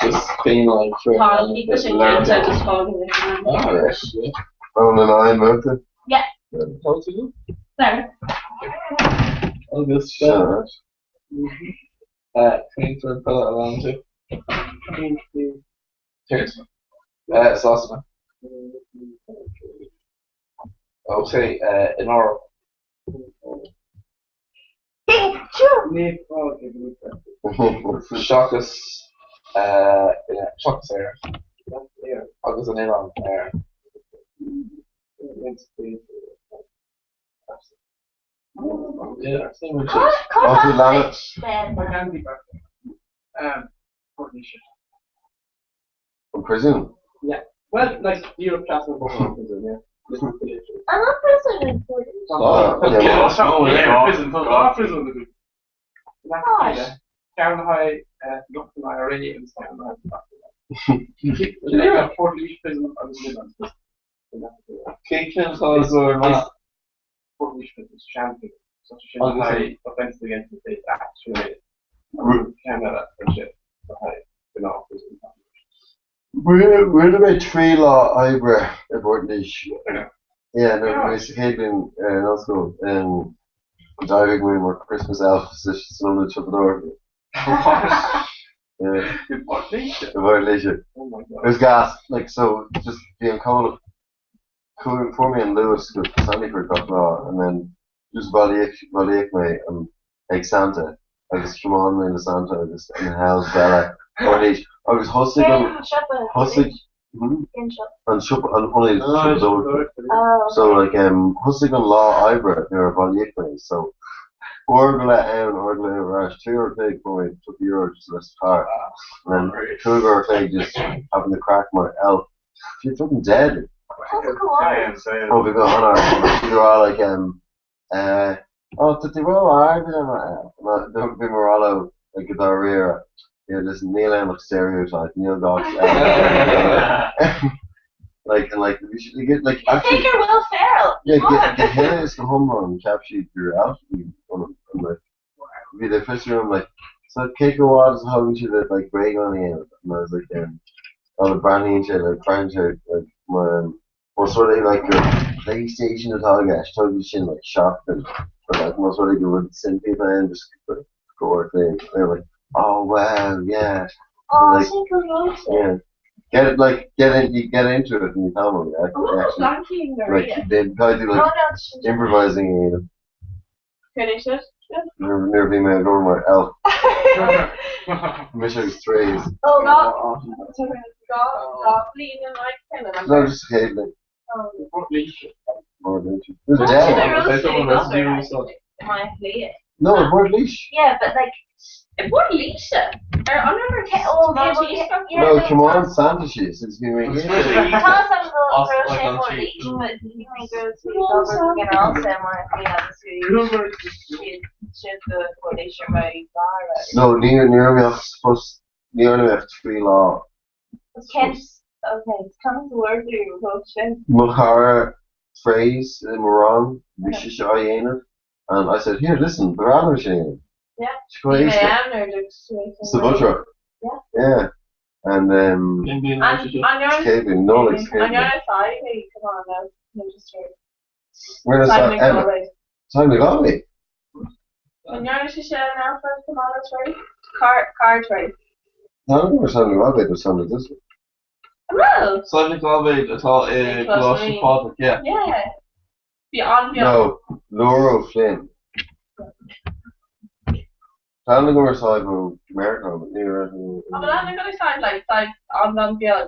S9: Just being like for
S7: Tá an píosa sin déanta just fágann é sin.
S9: Ah, right, yeah.
S5: Oh, na nine mota?
S7: Yeah.
S9: How to do?
S7: Sorry.
S9: Agus
S5: Sure.
S9: Cén foireann peile a leanann tú? Cheers. Uh, Sasana. Okay, uh, in Eoraip. Seachas uh, seachas Éire. Agus an oileán Éire.
S5: An príosún?
S9: Yeah. Well, like Europe class of prison, yeah.
S11: I'm not prison in Port
S5: Oh,
S3: Prison, tá prison.
S11: Gosh.
S3: Ceann le haghaidh lucht an IRA agus ceann le haghaidh Portlaoise prison agus Midlands prison.
S9: Cén ceann atá zóir maith?
S3: Portlaoise prison, sean-prison. So sin le haghaidh offences against the state act sin é. Ceann eile ansin le haghaidh gnáth prison.
S5: Rinne mé 3 lá oibre i bPort Laoise. Yeah, nuair a bhí mé sa chéad bhliain in ollscoil, d'éirigh mé mar Christmas elf san ionad siopadóireachta. Yeah.
S3: I bPort Laoise?
S5: I bPort Laoise.
S3: Oh my God.
S5: It was gas, like, so just bhí an comhlacht, fuair mé an Luas go Sandyford gach lá and then just bhailíodh, bhailíodh mé an, ag Santa agus thiomáin mé le Santa agus na helves eile Port Laoise agus thosaigh an,
S11: Cén siopa?
S5: thosaigh, hmm?
S11: Cén siopa?
S5: An siopa, an ionad siopadóireachta.
S11: Oh,
S5: So like um thosaigh an lá oibre nuair a bhailíodh mé so uair go leith ann, uair go leith ar ais, 3 uair a chloig fuair mé €30 just leis an charr and then 5 uair a chloig just having the craic mar elf. She's fucking dead.
S11: That's cool.
S5: Oh, bhí go han-ard. Bhí rá like um uh oh tá tú ró-ard mar elf. Bhí mé ag rá leo like go dáiríre. Yeah, listen, níl ann ach stereotype, níl gá like and like we should get like actually
S2: Take your Will Ferrell.
S5: Yeah, go huile is go hiomlán cheap siad gur elf a bhí ionam and like bhí le fios orm like so cé chomh fada is a thagann siad le like bréagán a dhéanamh and I was like um oh breathnaíonn sé like breathnaíonn sé like mar um más rud é like gur PlayStation atá i gceist tógfaidh sin like seachtain but like más rud é gur rud simplí atá ann just like go uair a chloig and they're like oh wow yeah
S11: Oh,
S5: like
S11: sin go raibh sé.
S5: yeah get it like get in you get into it and you tell them yeah,
S2: Oh,
S5: actually
S2: Blanking
S5: like
S2: Maria.
S5: they probably do
S11: Oh,
S5: like
S11: no, sin.
S5: improvising you know
S2: Finish it.
S5: Nuair a bhí mé ag obair mar elf. Mise agus Therese.
S2: Oh, God. God, bliain in aghaidh cine.
S5: No, just chéad bliain.
S2: Oh.
S3: Port Laoise.
S5: Port Laoise. It was
S2: Tá
S5: dead.
S2: sin a rud
S5: No, i bPort Laoise.
S11: Yeah, but like
S2: I bPort Laoise. Ar an raibh
S11: oh, okay, well, yeah, yeah,
S5: No,
S11: no,
S5: Tiomáin Santa síos agus bhí mé
S11: Tá some go
S9: Os-
S11: raibh
S9: like
S11: sé
S9: on
S11: Port
S9: cheap.
S11: Laoise, but bhí mé go to obair go ginearálta mar bhí agus bhí siad go Port Laoise mar bhí barra.
S5: No, ní ní raibh mé ach post ní raibh mé ach 3 lá.
S11: Cén okay, conas a bhfuair tú an sin?
S5: Mo chara Therese i mo rang, bhí sise á dhéanamh and I said, here, listen, ba bhreá liom sin a dhéanamh.
S2: Yeah.
S5: She quite
S2: Bhí mé
S5: éasca.
S2: ann nuair a
S5: Sa Bhutrach.
S2: Yeah.
S5: Yeah. And um,
S9: Cén bliain
S2: An
S9: a bhí sé?
S2: an
S5: chéad bliain, Nollaig sa chéad
S2: an
S5: bhliain.
S2: dhearna Sadhbh come on now no just true.
S5: Where does
S2: Simon
S5: that Emma?
S2: Galway.
S5: Simon Galway.
S2: An dhearna sé sin an first come on trade? Car car trade.
S5: Tá an Simon Galway go Simon this.
S2: Well,
S9: Simon Galway atá i gColáiste Phádraig, yeah.
S2: yeah. Bhí an beag.
S5: No, Laura O'Flynn. Tá an go Simon ó America, but ní raibh.
S2: An bhfuil an gonna sound like like an an beag.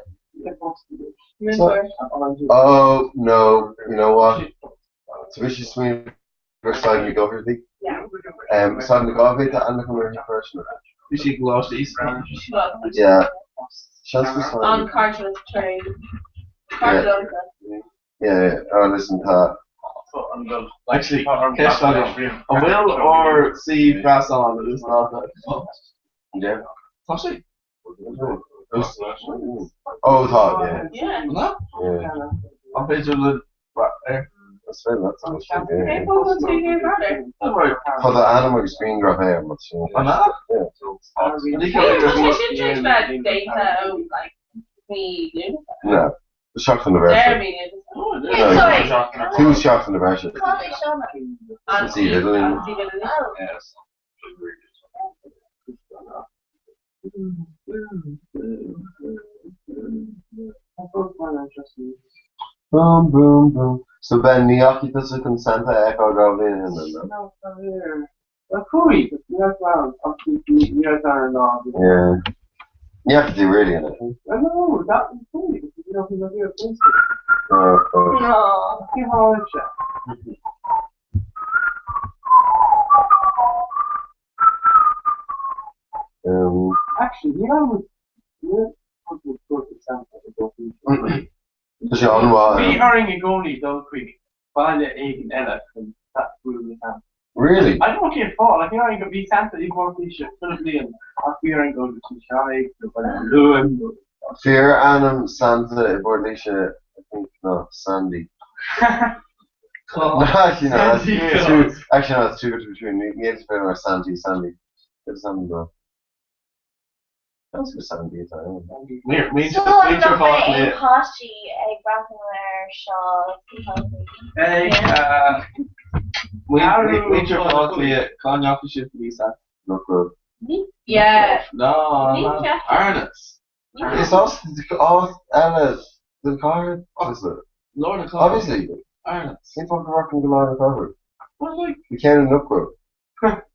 S2: Múinteoir.
S5: Oh no, you know what? So bhí sí smaoineamh gur Simon Goherty.
S2: Yeah.
S5: Simon Galway tá an go mar person.
S9: Bhí sí i gColáiste Íosa.
S5: Yeah. Seans go
S2: An
S5: Simon.
S2: car trade. Car
S5: Yeah. Yeah, yeah. Oh, listen, tá.
S9: Actually, ceist agam. An bhfuil ár suíomh gréasáin úsáidte?
S5: Yeah.
S9: Tá sé?
S5: Oh, tá, yeah.
S2: Yeah.
S9: An ea?
S5: Yeah.
S9: An féidir le air?
S5: That's fair, that's actually
S2: Okay,
S5: yeah.
S2: well, we'll do here better.
S5: Tá do ainm agus grianghraf air, but sin.
S9: An ea?
S5: Yeah.
S9: Ní
S2: Tá
S9: ceann
S2: sé sin tríd bheith déanta ó like mí Lúnasa.
S5: No. Seachtain na bhfeirste.
S2: Jeremy Lúnasa.
S11: Hey, sorry.
S5: Tús seachtain na bhfeirste.
S11: Cad é seo?
S2: An
S5: Steve Italy.
S2: An Steve Italy.
S11: Oh,
S5: Boom, boom, boom. So Ben, ní dheachaigh tusa chun Santa a fheiceáil 2 bhliain ó shin, no?
S9: No, chuaigh, but ní raibh ann, ach ní raibh ann ar lá.
S5: Yeah. Ní fhaca tú really in it.
S9: No, that was funny, because you know, he was here
S5: Oh, oh.
S9: No. Ní tharla sé. Actually, ní raibh muid, ní raibh muid go dtí Santa i gcónaí.
S5: Tá sé an-mhaith.
S9: Bhí orainn i gcónaí dul chuig baile éigin eile chun bualadh le Santa.
S5: Really?
S9: I don't know cén fáth, like bhí orainn go, bhí Santa i bPort Laoise chuile bhliain ach bhí orainn dul go dtí Seaigh nó Baile Átha Luain nó.
S5: Fíor-ainm Santa i bPort Laoise I think ná Sandy. No, actually no, that's too, actually no, that's too good to be true. Ní fhéadfaidh féin mar Santy, Sandy. Cad is ainm dó? Seans gur Sandy atá ann.
S11: So nach mbeidh aon páistí ag breathnú air seo sa todhchaí?
S9: Muintir Bhaile Átha Cliath, cá ndeachaigh sibh go dtí Santa?
S5: Nach bhfuil.
S2: Yeah.
S9: No,
S2: Ní ceapaim.
S9: Arnotts.
S5: Is as áit eile den chathair tusa.
S9: Lár na cathrach.
S5: Obviously.
S9: Arnotts.
S5: Cén fáth go rachainn go lár na cathrach?
S9: Well like.
S5: Bhí ceann in Knockwell.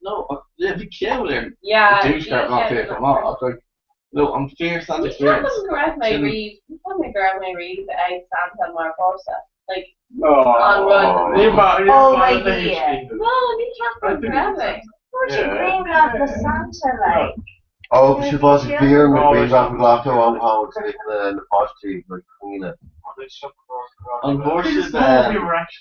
S9: No, ach yeah, bhí ceann ar
S2: Yeah,
S9: dtuaisceart
S2: bhí
S9: Bhaile Átha
S2: ceann
S9: Cliath
S2: in
S9: chomh maith, ach like, no, an fíor Santa
S2: Ní
S9: Experience.
S2: ceapaim go raibh mé
S9: Sin-
S2: riamh, ní ceapaim mé go raibh mé riamh ag Santa mar pháiste. Like,
S3: Oh.
S2: an rud.
S3: Ní ba- ní
S11: Oh
S3: ba-
S11: my
S3: ní
S11: Dhia.
S2: No, ní ceapaim go raibh mé.
S11: Dúirt sé grianghraf le Santa like.
S5: Ó, bhí sé fás ag fíor na grianghraf a ghlacadh am am agus na na páistí ag caoineadh.
S9: An bhfuair sibh, eh,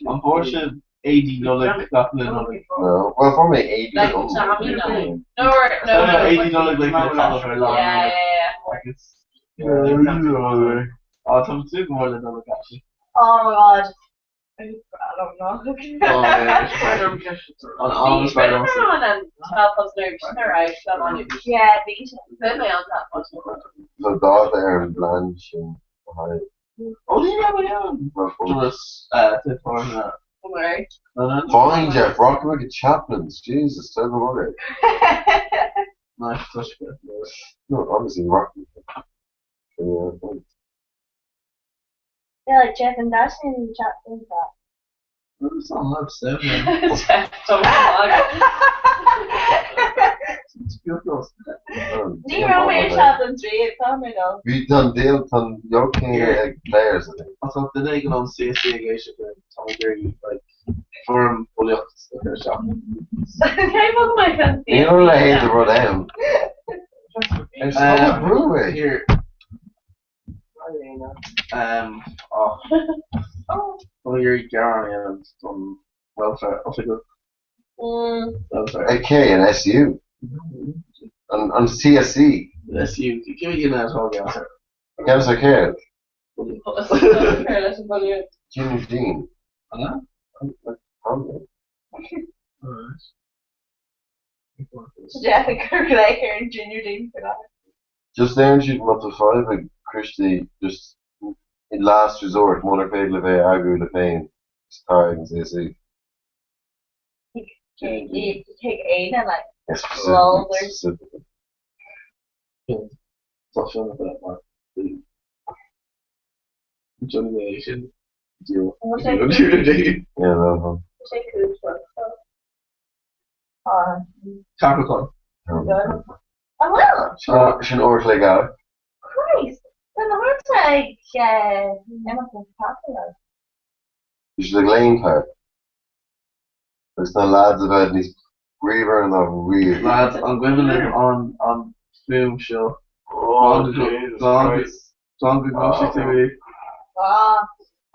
S9: an bhfuair sibh éadaí Nollag gach uile Nollaig?
S5: No, well fuair mé éadaí
S2: Like,
S5: dom.
S2: Tommy Nollaig. No, or, no,
S9: No, no,
S2: no,
S9: éadaí Nollag like le talamh ar lá
S2: Yeah,
S9: Nollag.
S2: yeah, yeah.
S9: Agus Á, tá mé ag súil go mór le Nollaig actually.
S11: Oh my god. I don't know.
S9: Oh, yeah, An am is
S2: Bhí
S9: fearr liomsa.
S2: an an 12.09
S11: Yeah, bhí sé.
S2: Bhí mé an 12.09.
S5: Tá dáta ar an bplean sin le haghaidh.
S9: Ó, ní raibh mé ann.
S5: Mar fós.
S9: Doras tithe na.
S2: Where?
S5: Fine, Jeff, rachaidh mé go Chaplin's, Jesus, tell me about it.
S9: Nice, tá sé.
S5: No, obviously rachaidh mé. Yeah, fine.
S11: Yeah, like Jeff and Dash in chat in that.
S9: It's not allowed to say.
S2: Jeff, don't log.
S11: Ní raibh mé ar Chaplin 3 tá mé nó.
S5: Bhí an deal tan Joking ag players, I think.
S9: Tá duine ag an CSC ag éisteacht linn, tá mé ag iarraidh like foirm bulaíocht a chur isteach.
S2: Cé bhfuil mé chun
S5: Ní raibh a leithéid de rud ann. Ar stop brú é.
S9: Here. Oh. Tá mé ag iarraidh gearán a dhéanamh don welfare oifigeach. Welfare.
S5: AK and SU. An CSC.
S9: SU. Cé duine atá i gceannas air?
S5: Ceannas ar céard?
S2: leis an bulaíocht.
S5: Junior Dean.
S9: An ea?
S11: Jeff ag cur glaoch ar an Junior Dean for that.
S5: Just deireann siad má tá fadhb ag Christy just in last resort munar féidir libh é a eagrú libh féin just tar ag an CSC.
S11: Chuig Éanna like
S5: Yes,
S11: lol
S5: specifically.
S9: Tá sin a bheith mar Johnny é sin. Junior Dean.
S5: Yeah, no.
S11: Sé cúpla. Ah.
S9: Capricorn.
S11: An bhfuil?
S5: Sin orchloig eile.
S11: Christ! Tá na huairte ag imeacht an tapaidh.
S5: Bhí siad ag léim thart. Agus na lads a bheith níos bríomhar ná riamh.
S9: Lads, an gcuimhin libh an an fuaim seo?
S14: Oh, Jesus Christ.
S9: Fan go gcloisfidh tú í.
S11: Ah.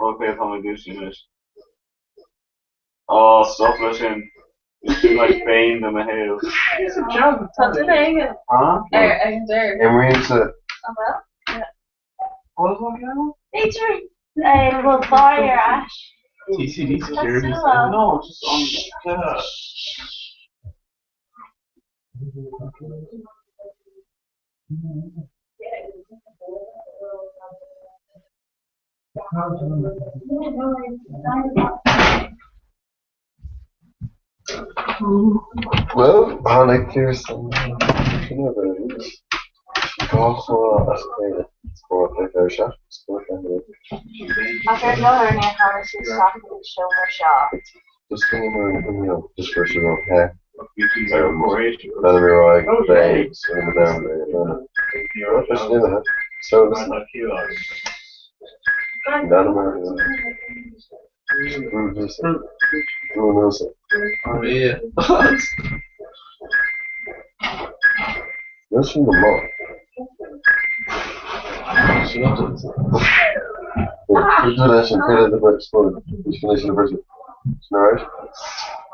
S14: Ok, tá mé dúisithe anois. Oh, stop leis sin. Is sin like bane de mo shaol.
S2: Tá duine éigin
S14: Huh?
S2: ar ag an deireadh.
S5: Imrímse.
S11: An bhfuil?
S9: Bhfuil?
S11: B'fhéidir go bhfuil Barry ar ais.
S9: TCD security.
S11: Tá súil agam.
S14: No, just on yeah.
S5: Well, tháinig Pearse an cinneadh. Gach lá as a chéile, Spórt 47, Spórt 48.
S11: Ach ar ndóigh níor tháinig sí isteach an seomra seo.
S5: Just thinking about it, you know, just for sure, okay. So listen. Listen to mo.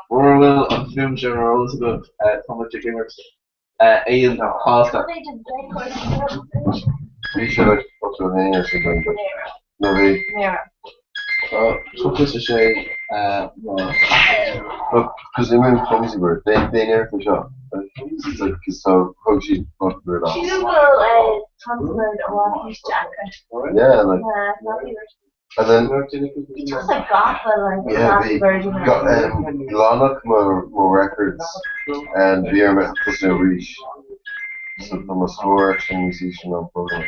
S9: Mura bhfuil an fuaim sin ar eolas agaibh, tá muid ag imirt Éan Cásca.
S5: Bhí sé like 81 or something, but no bhí.
S9: Tá 36 mo
S5: Look, cos imríonn Clumsy Bird, they they near for seo. It's like cos tá thug siad Flappy Bird off.
S11: Sílim go bhfuil Clumsy Bird i bhfad níos deacra.
S5: Yeah, like and then
S11: Bhí tusa gafa le
S5: yeah
S11: Flappy
S5: bhí
S11: Bird you know.
S5: um, glanadh mo mo records and bhí orm é a thosú arís. So tá mo scór sin níos ísle ná an program.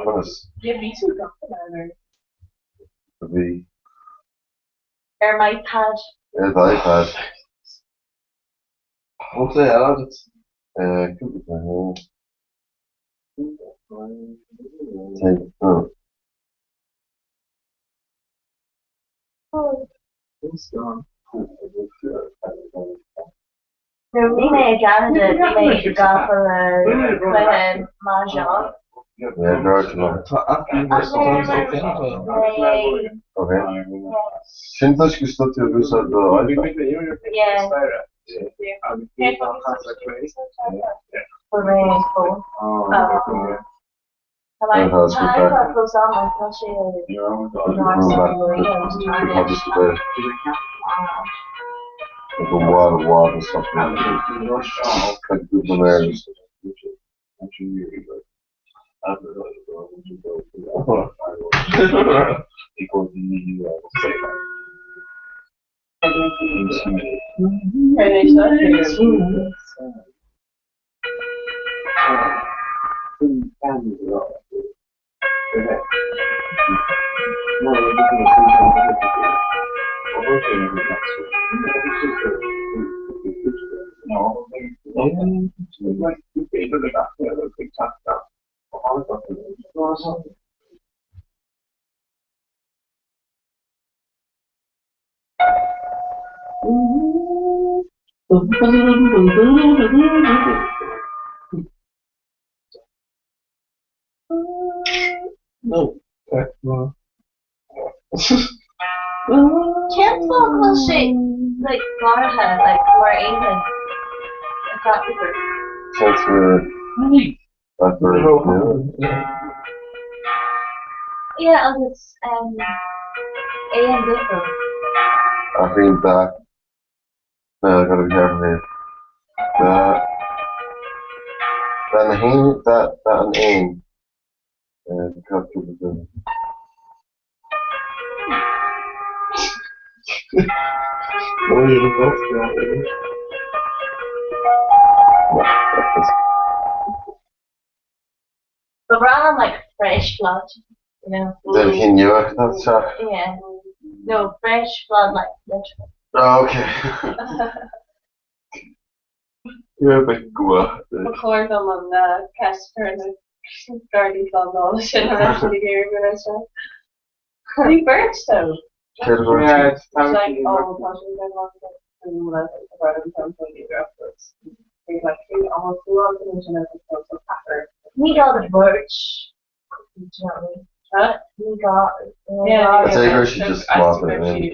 S5: Conas
S7: Yeah, bhí tú gafa leis.
S5: a bhí
S11: Ar m'iPad.
S5: ar d'iPad?
S9: Bhfuil cluiche eile agat?
S5: Cúpla cluiche. Take, oh.
S11: Nuair a bhí mé i gCeanada bhí mé gafa le cluiche Mahjong.
S5: Yeah, George, no. Okay. Sin toisc gur stop tú ag úsáid do iPad?
S11: Yeah. Fuair mé fón. Tá iPad fós agam ach tá sé
S5: Like a wad of wad and stuff. Like Google Maps.
S9: No. Okay, well.
S11: Cén fáth go bhfuil sé like garbtha like mar éadan a Flappy Bird?
S5: Seans gur Flappy Bird nua.
S11: Yeah agus um, éan difriúil.
S5: Athraíonn dath. No, I gotta be careful here. Dath. Dath na haon, dath, dath an éin. Cad cúpla duine.
S11: Ba bhreá liom like fresh blood, you know.
S5: Den cinn nua atá isteach.
S11: Yeah. No, fresh blood like literally.
S5: Oh, okay. You're a bit go
S7: Ba chóir dom an ceist a chur ar na Gardaí Slándála sin a raibh siad ag iarraidh go raibh sé. Bhí beirt though.
S5: Céard a bhfuil
S9: Yeah,
S7: It's like, oh, tá sin den lá
S11: Ní gá do bheirt. Do you know what I mean?
S7: Huh?
S11: Ní gá.
S7: Yeah,
S5: I'd say she just swap it in.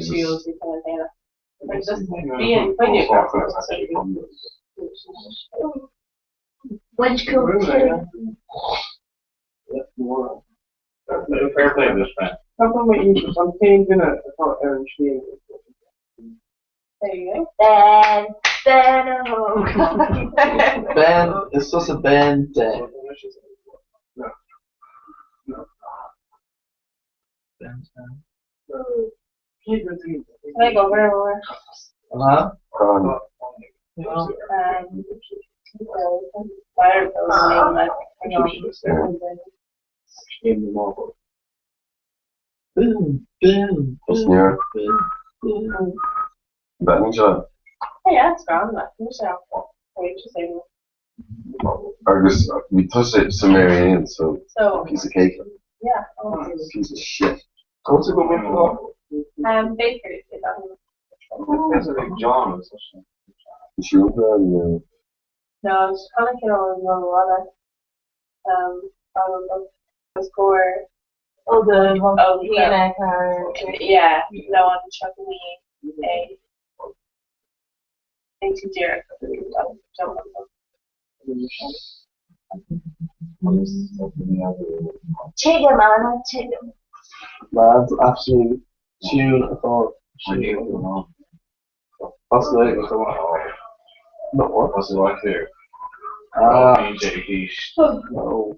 S7: Just
S11: Which cool too.
S14: Fair play this friend.
S7: There you go.
S11: Ben, Ben, oh.
S9: Ben, is tusa Ben de. Ben.
S7: Mé go bhfuil
S5: Tá. Is near. Bhean seo.
S7: Yeah, it's grand, like, ní sé ach
S5: Agus bhí tusa sa Mary Ann, so
S7: So
S5: piece of cake.
S7: Yeah.
S5: Piece of shit.
S7: Baker, is that
S9: John
S5: Siúnta an
S7: No, it's kind of on the um, score.
S11: Oh, the one
S7: Oh,
S11: Fianna car.
S7: Yeah, no one chuck me a a to dear. Don't
S11: Chicken, man, chicken.
S9: Lads, absolute tune atá That's the Not what?
S15: What's it like there?
S9: Ah.
S15: No.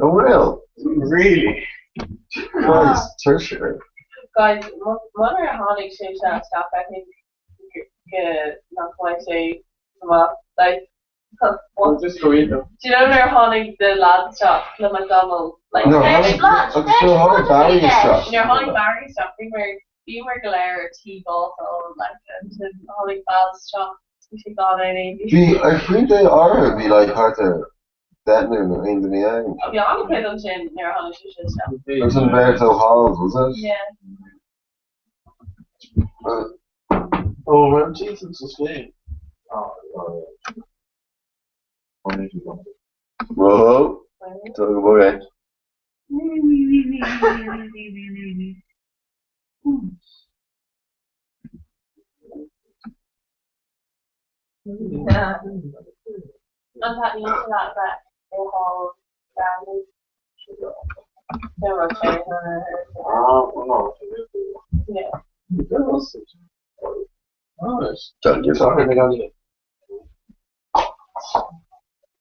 S5: Oh, well.
S15: Really?
S5: Christ, tertiary.
S7: Guys, mother tháinig sé se stop I think go nach mbeidh sé well like
S9: Well, just go in.
S7: Do you know nuair tháinig the lad shop le McDonald's like
S5: No, tháinig- agus nuair tháinig Barry isteach.
S7: Nuair tháinig Barry isteach bhí mar bhí mar go léir tí báta like and then tháinig Baz isteach bhí sé gan aon
S5: Bhí ar faoin áirithe bhí like thart ar deichniúr nó aon duine ann.
S7: Bhí an-chuid ansin nuair a tháinig sé sin isteach.
S5: Agus an bheirt ó Halls, was it?
S7: Yeah.
S9: Oh, well, Jesus was me.
S5: Whoa, talk about it.
S7: Yeah. An that means that that all family. They're okay. Yeah.
S5: Don't you?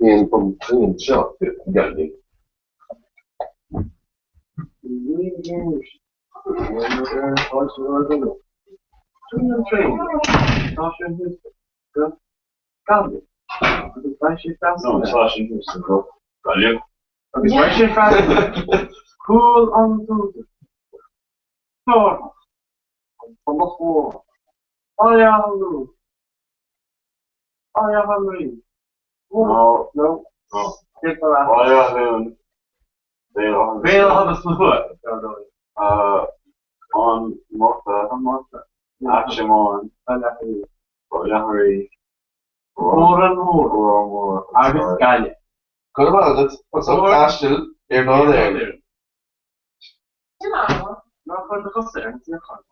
S5: Ian from Ian seo Gaillimh.
S15: No, tá sin Gaillimh.
S13: Agus beidh sé feasta. Cúl an dúda. Tor. An chór. Baile an Lú. Baile an Rí.
S15: No.
S13: No.
S15: No.
S13: Baile
S15: Baile Béal
S13: Béal agus Lua.
S15: An Mota
S13: An Mota.
S15: Aitseáin
S13: Baile
S15: Baile
S13: Óran Mór.
S15: Óran Mór
S13: Agus Gaillimh.
S9: Go raibh maith agat as ucht taisteal ar bord Éireann.
S13: Ná cuir do chosa ar an tsíocháin.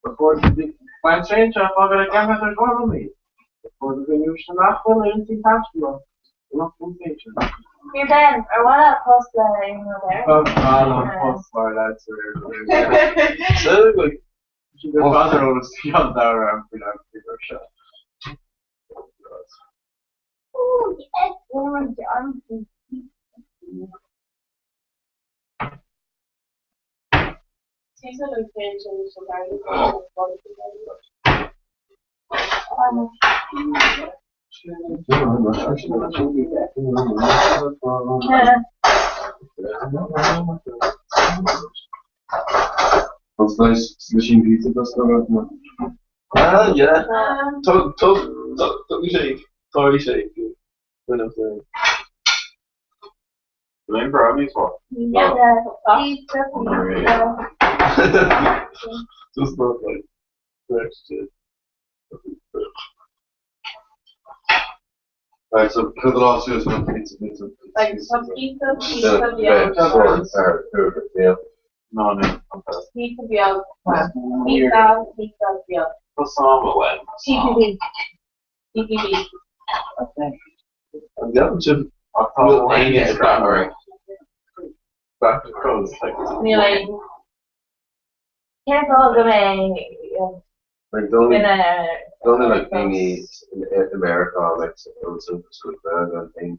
S13: Ba chóir do Beidh an traein seo ag fágáil ag ceathrú tar éis 8:30. Ba chóir do dhuine uaisle nach bhfuil ar intinn taistil ach imeacht ón station.
S11: Here Ben, ar mhaith leat post le aon rud air?
S13: Ba bhreá liom post mar leads ar Siad ar fad ar eolas faoi an dara am faoin am faoi seo.
S11: Oh, yes, orange, orange.
S7: Season of change in the
S5: That's nice machine pizza that's not
S9: Ah, yeah. Tug, tug, tug, tug sé, tóí sé. When I'm saying.
S15: Remember I'm as
S11: Yeah, pizza, pizza.
S9: Just not like next
S5: Right, so put it all to us pizza, pizza.
S7: Like some pizza, pizza,
S5: Yeah,
S7: yeah.
S5: sure, sorry, yeah.
S15: No, no.
S7: Pizza, yeah. Pizza, pizza, yeah.
S11: TPP.
S7: TPP.
S9: I'm getting to
S15: Will
S9: Aine back back to crows like
S7: Níl aon
S11: Cén fáth go mbeidh
S5: Like the only,
S11: duine
S5: the only like thing is in America, like so so so and thing.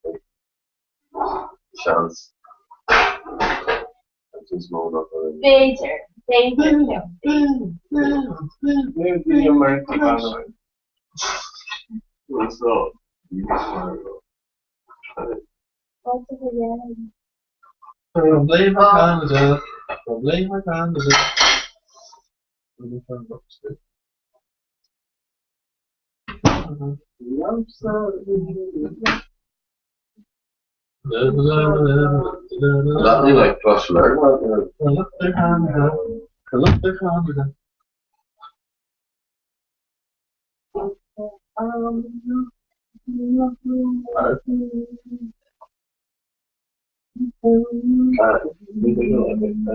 S5: Like, chance.
S15: níos mó ná
S11: B'fhéidir, b'fhéidir.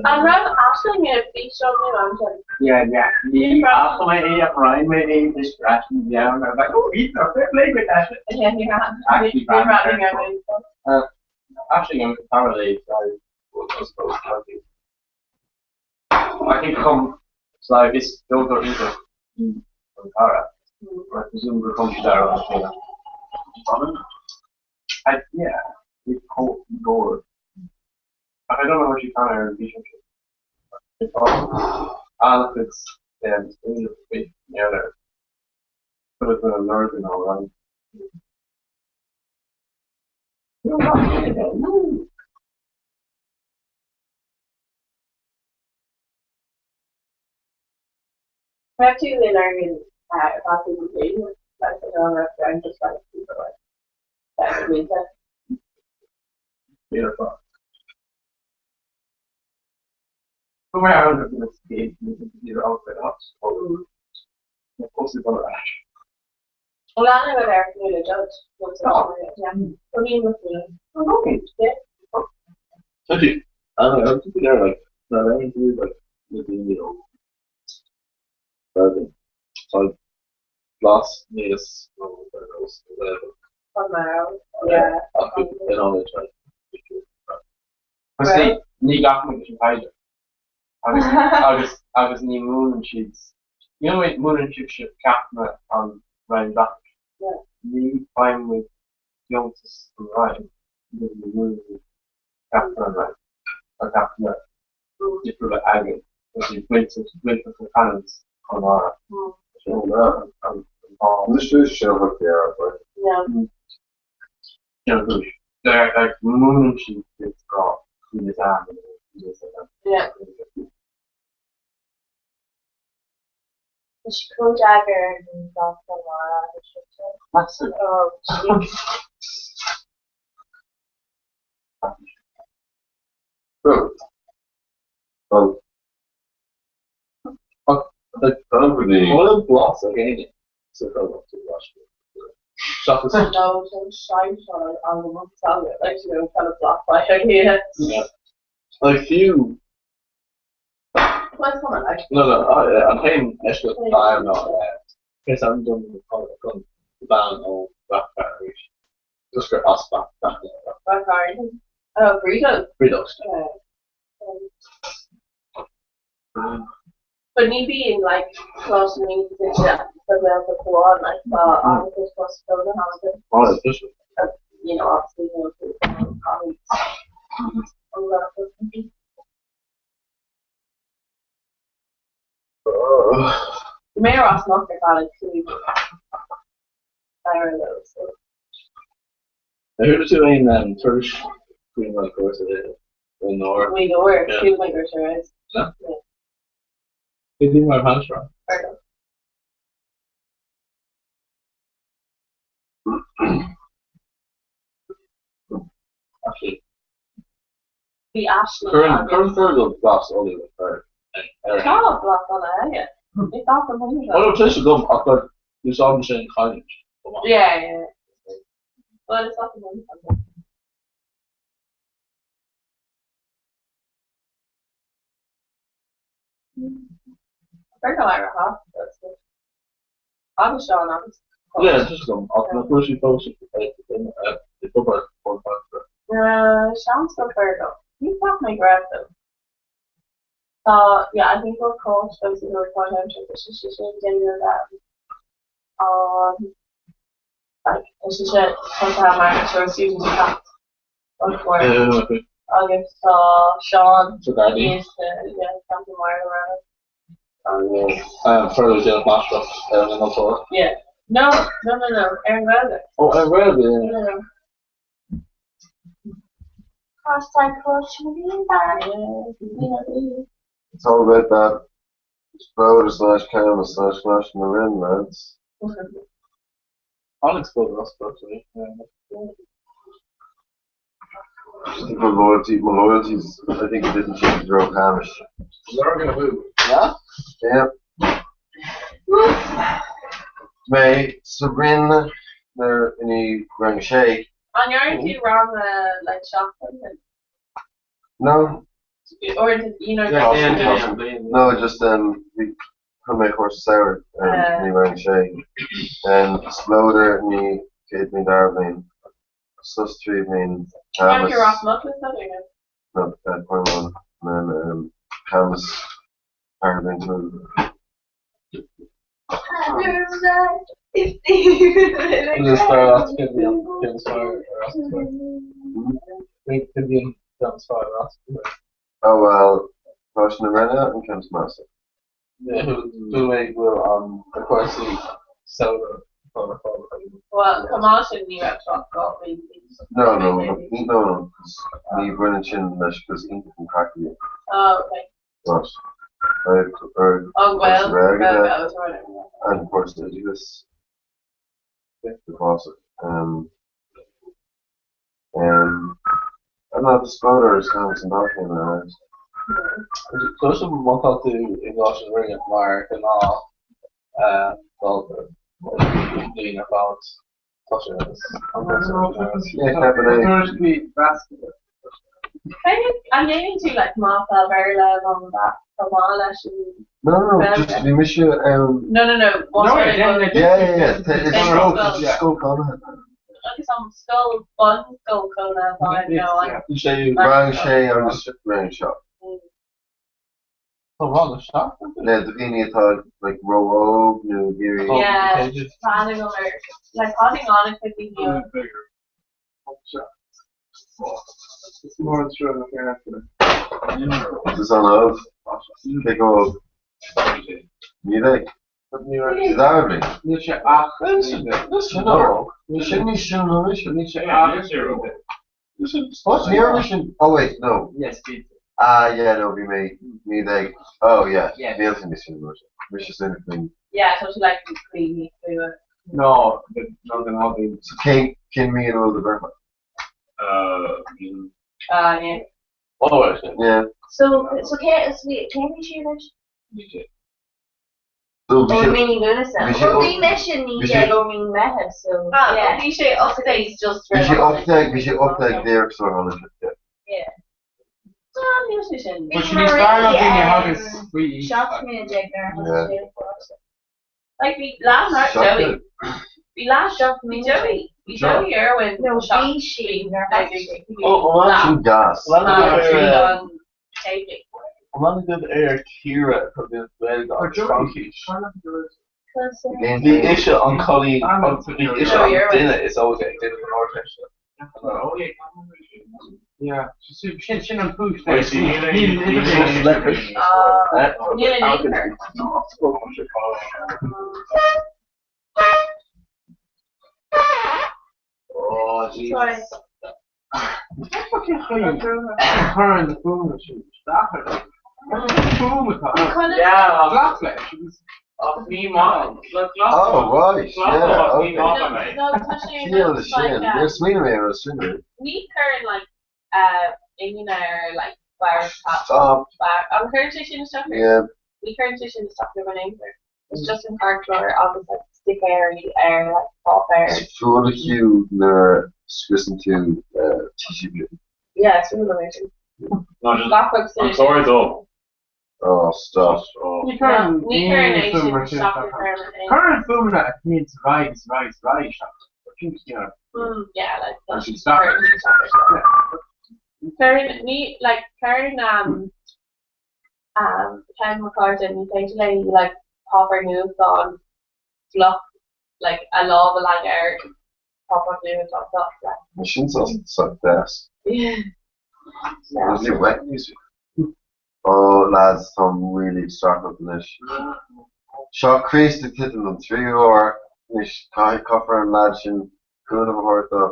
S11: An raibh Aisling ar físeán nó ansin?
S13: Yeah, yeah. Ní fhaca mé é ach roinn mé é is freisin meán ar bheith ó iontach fair play duit Aisling.
S11: Yeah, ní raibh.
S13: Actually,
S11: Ní raibh mé ar
S13: Aisling an parallel I think chum so is ceoltóir iontach í an cara. I presume gur chum siad amhrán le chéile. I yeah, we call Gore. I don't know what she found ar an bhfíseán sin. It's all an-chuid den faoi ndeara. Put it in a nerd in all right.
S11: Raibh tú in Ireland ar feadh cúpla bliain, like, I don't know if I'm just like people like that winter.
S13: Beautiful. But where I was in the state, you're out there, of course, it's on ash.
S11: Well, I know there are judge. Yeah. What do you
S13: Okay.
S11: Yeah.
S15: Actually, I don't know, I'm just there like, no, I do like, the you know, so glas níos nó
S11: Yeah.
S13: Ní gach sin taighde agus agus agus ní mhúineann siad you know múineann sibhse ceachtanna an Roinn Oideachais. Ní fhaigheann muid deontas an Roinn ní mhúineann muid ceachtanna an Roinn. Tá ceachtanna difriúla againn tá siad bainte bainteach le canúint Chonamara. Sin an an Sin an chúis. They're like múineann siad duit rá níos am níos
S11: Yeah. Is chomh deacair an glas Chonamara agus sin. Oh, jeez.
S15: Well,
S9: Bhfuil blas ag éinne sa
S11: No, some shite on on the month like you know, kind of black like here.
S9: Yeah. Like fiú
S11: What's coming like?
S9: No, no, oh, yeah, an féin eisceacht fear ná Chris an dom gon bean ó Rathcarry just gur as
S11: Rathcarry. Oh, burritos.
S9: Burritos.
S11: Yeah. But ní bíonn like close me for the co like uh was
S9: Oh, just
S11: you know obviously you know colleagues. Mé as nach ar bhealach cúig so.
S9: Ar chuala tú aon tuairisc faoin like cúrsa i Nor?
S11: We leor fiú mé gur sé is.
S9: Yeah. Cé bhí mar bhainisteoir? Actually,
S11: Bhí Ashley
S9: Cuireann cuireann Fergal glas ola ar ar
S11: Tá blas ola aige. Ní fáth an
S9: Oh, no, tá sé agam ach like úsáideann sé an chailliúint chomh maith.
S11: Yeah, yeah. Well, it's not the one. Fergal air ha. Agus Sean agus.
S9: Yeah, tá sé agam ach nach bhfuil sí fós ag obair mar bhainisteoir.
S11: Sean go Fergal. Ní fáth mé go raibh though. Tá yeah, I think we're called those who are called out to sin déanamh an like is sé mar sure student impact on for
S9: Yeah, okay.
S11: Agus tá Seán
S9: Sa Gardaí.
S11: thíos sa yeah, Campa Mar
S9: Further déanamh máistreacht ar an innealtóireacht.
S11: Yeah. No, no, no, no, ar an Ghaeilge.
S9: Ó, ar an Ghaeilge, yeah.
S11: No, no, no.
S2: Hashtag Coláiste na Bliana.
S5: It's all about that Spleodar slash Camas slash Coláiste na Rinne, lads.
S9: Tháinig Spleodar oscailte,
S5: I think my loyalty, my loyalties, I think it didn't change the Camais.
S9: Lorgan a bhú. Yeah?
S5: Yeah. Mé sa Rinn nuair i ní rang a sé.
S11: An ndearna tú rang like seachtain?
S5: No.
S11: Or did you know
S5: No, just um, bhí chuir mé cúrsa samhraidh um, ní rang a sé. Um, Spleodar ní chéad bhliain dara bhliain. Sos 3 bhliain
S11: Rang
S5: Camas.
S11: Ros Muc is that
S5: No, Cornwall and then um, Camas ceathrú bliain cúig. Oh well, Coláiste na Rinne an ceann is measa.
S11: Well, come on, sin ní raibh seo go bhí.
S5: No, no, no, no, 'cause ní bhaineann sin leis 'cause iontach an craic a bhí.
S11: Oh, okay.
S5: But or
S11: Oh, well,
S5: cúrsa Gaeilge
S11: well,
S5: de
S11: that was right.
S5: and cúrsa oideachais the classic. Um, um, I don't know, the Spleodar is kind of some back in there.
S9: Cloisim má tá tú i gColáiste na Rinne mar ghnáth dalta bliain ar fad tá sé agus an cúrsa
S5: Yeah, ceapaim é.
S11: An ndéanann tú like mata Béarla nó that chomh maith leis an
S5: No, no, just bhí mise um,
S11: No, no, no.
S1: No, yeah, yeah,
S5: Yeah, yeah, yeah. It's
S11: It's
S5: scoil,
S11: scoil.
S5: it's scoil cónaithe.
S11: Agus an scoil bunscoil cónaithe no an
S5: Rang sé agus rang seo.
S9: Tá rang 7?
S5: Le do dhaoine atá like ró-óg nó ag iarraidh.
S11: Yeah, planning on ar like tháinig an chuid daoine
S5: Is an óg? Cé chomh óg? Ní bheidh. Is dara bliain.
S13: Níl sé ach
S5: Sin níos sine ná mise.
S13: Níl sé ach
S5: What? Ní raibh mise. Oh wait, no.
S1: Yes, bhí.
S5: Ah, yeah, no, bhí mé ní bheidh. Oh, yeah.
S1: Yeah.
S5: Níl sé níos sine ná mise. Mise sine faoin.
S11: Yeah, tá sé like faoi faoi
S13: No, no den hobby.
S5: So cén cén mí an bhfuil do bhreithlá?
S11: Ah, yeah.
S9: Oh,
S5: Yeah.
S2: So, so cé is bhí cé bhí siad leis?
S5: So
S2: Ó
S5: bhí sé
S2: mí Lúnasa.
S5: bhí sé
S2: Ó bhí mise ní
S5: bhí sé-
S2: déag ó mí Meitheamh, so
S11: Ah,
S2: yeah.
S11: bhí sé updates just
S5: bhí sé 18 bhí sé 18 díreach sular tháinig sé. Yeah.
S2: Yeah.
S11: Ah, níl sé sin.
S1: But sin níos fearr ná daoine a thagas faoi aois.
S8: 17 mbliana nuair a thosaigh sé coláiste.
S11: Like bhí lá mar
S5: Seacht
S11: Joey. Bhí lá bhí Joey. Bhí Joey Irwin.
S2: No, bhí sí nuair a thosaigh sé.
S9: Oh,
S11: Lá.
S5: Sin gas.
S11: Lá an chéad
S9: An good ar tíre a bhí Gaeilge agus Fraincis.
S5: Again,
S9: Bhí ise an cailín bhí ise an duine is óige ag déanamh an Ardteiste.
S13: Yeah, sin sin an púis.
S15: Wait, so níl
S11: Ah, níl in aon
S9: Oh,
S11: Sorry.
S9: Jesus.
S13: Chuir na fuaimeanna sin isteach ar Fuaim atá.
S14: Yeah.
S13: Glac leis.
S14: Ach ní maith.
S5: Oh, right. Yeah, okay.
S11: No, no, tá sé
S5: Feel the
S11: like,
S5: sin. Níor smaoinigh mé ar sin.
S11: Ní chuireann like inine ar like bar
S5: Stop.
S11: bar an chuireann sé sin isteach ar-
S5: Yeah.
S11: Ní chuireann sé sin isteach ar an aon chor. It's just an carclár agus like sticéirí ar like páipéar.
S5: Is fuath le Hugh nuair scriosann tú TCP.
S11: Yeah, it's really amazing.
S14: No, just
S11: Gach rud
S14: an clár dó.
S5: Oh, stop.
S13: Ní chuireann
S11: Ní chuireann
S13: aon
S11: é
S13: fuaim
S11: sin
S13: mar sin
S11: isteach
S13: isteach
S11: ar
S13: air.
S11: an aon.
S13: Cuireann fuaimeanna a théann rise, rise, rise isteach. Sin yeah.
S11: Yeah, like
S13: Tá siad isteach air.
S11: Cuireann ní like cuireann um um Ken McCartan ní féidir léi like páipéar nuachtáin fliuch like a lámh a leagan ar páipéar nuachtáin fliuch like.
S5: Sin success.
S11: Yeah.
S5: Is it wet music? Oh lads, táim really ag streachailt anois. Seo Críost ag titim don tríú huair anois, caithfidh caithfear an lad sin cúnamh a thabhairt dó.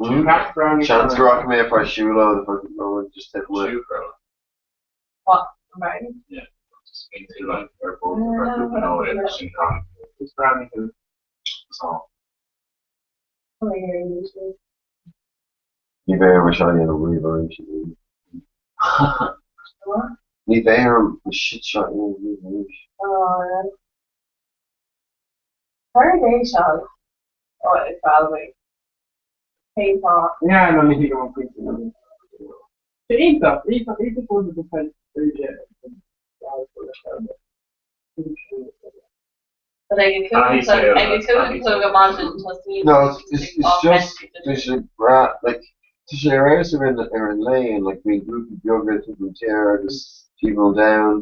S5: Seans go rachaidh mé ar feadh siúlóid if I can just take away.
S11: What, right?
S5: Ní bheidh orm é seo a dhéanamh riamh arís. Ní bheidh orm an shit seo a dhéanamh riamh arís.
S11: Céard é seo? Oh, it's Halloween. Cén fáth?
S13: Yeah, no, ní thuigim an pointe. Iontach, iontach, iontach
S11: But ag a cúig ag a cúig a chlog ar maidin tosaíonn
S5: No, it's, it's just, tá sé breá, like, tá sé ar fheabhas ar an, ar an léann, like, bíonn grúpaí beaga timpeall na tíre agus timpeall an domhain,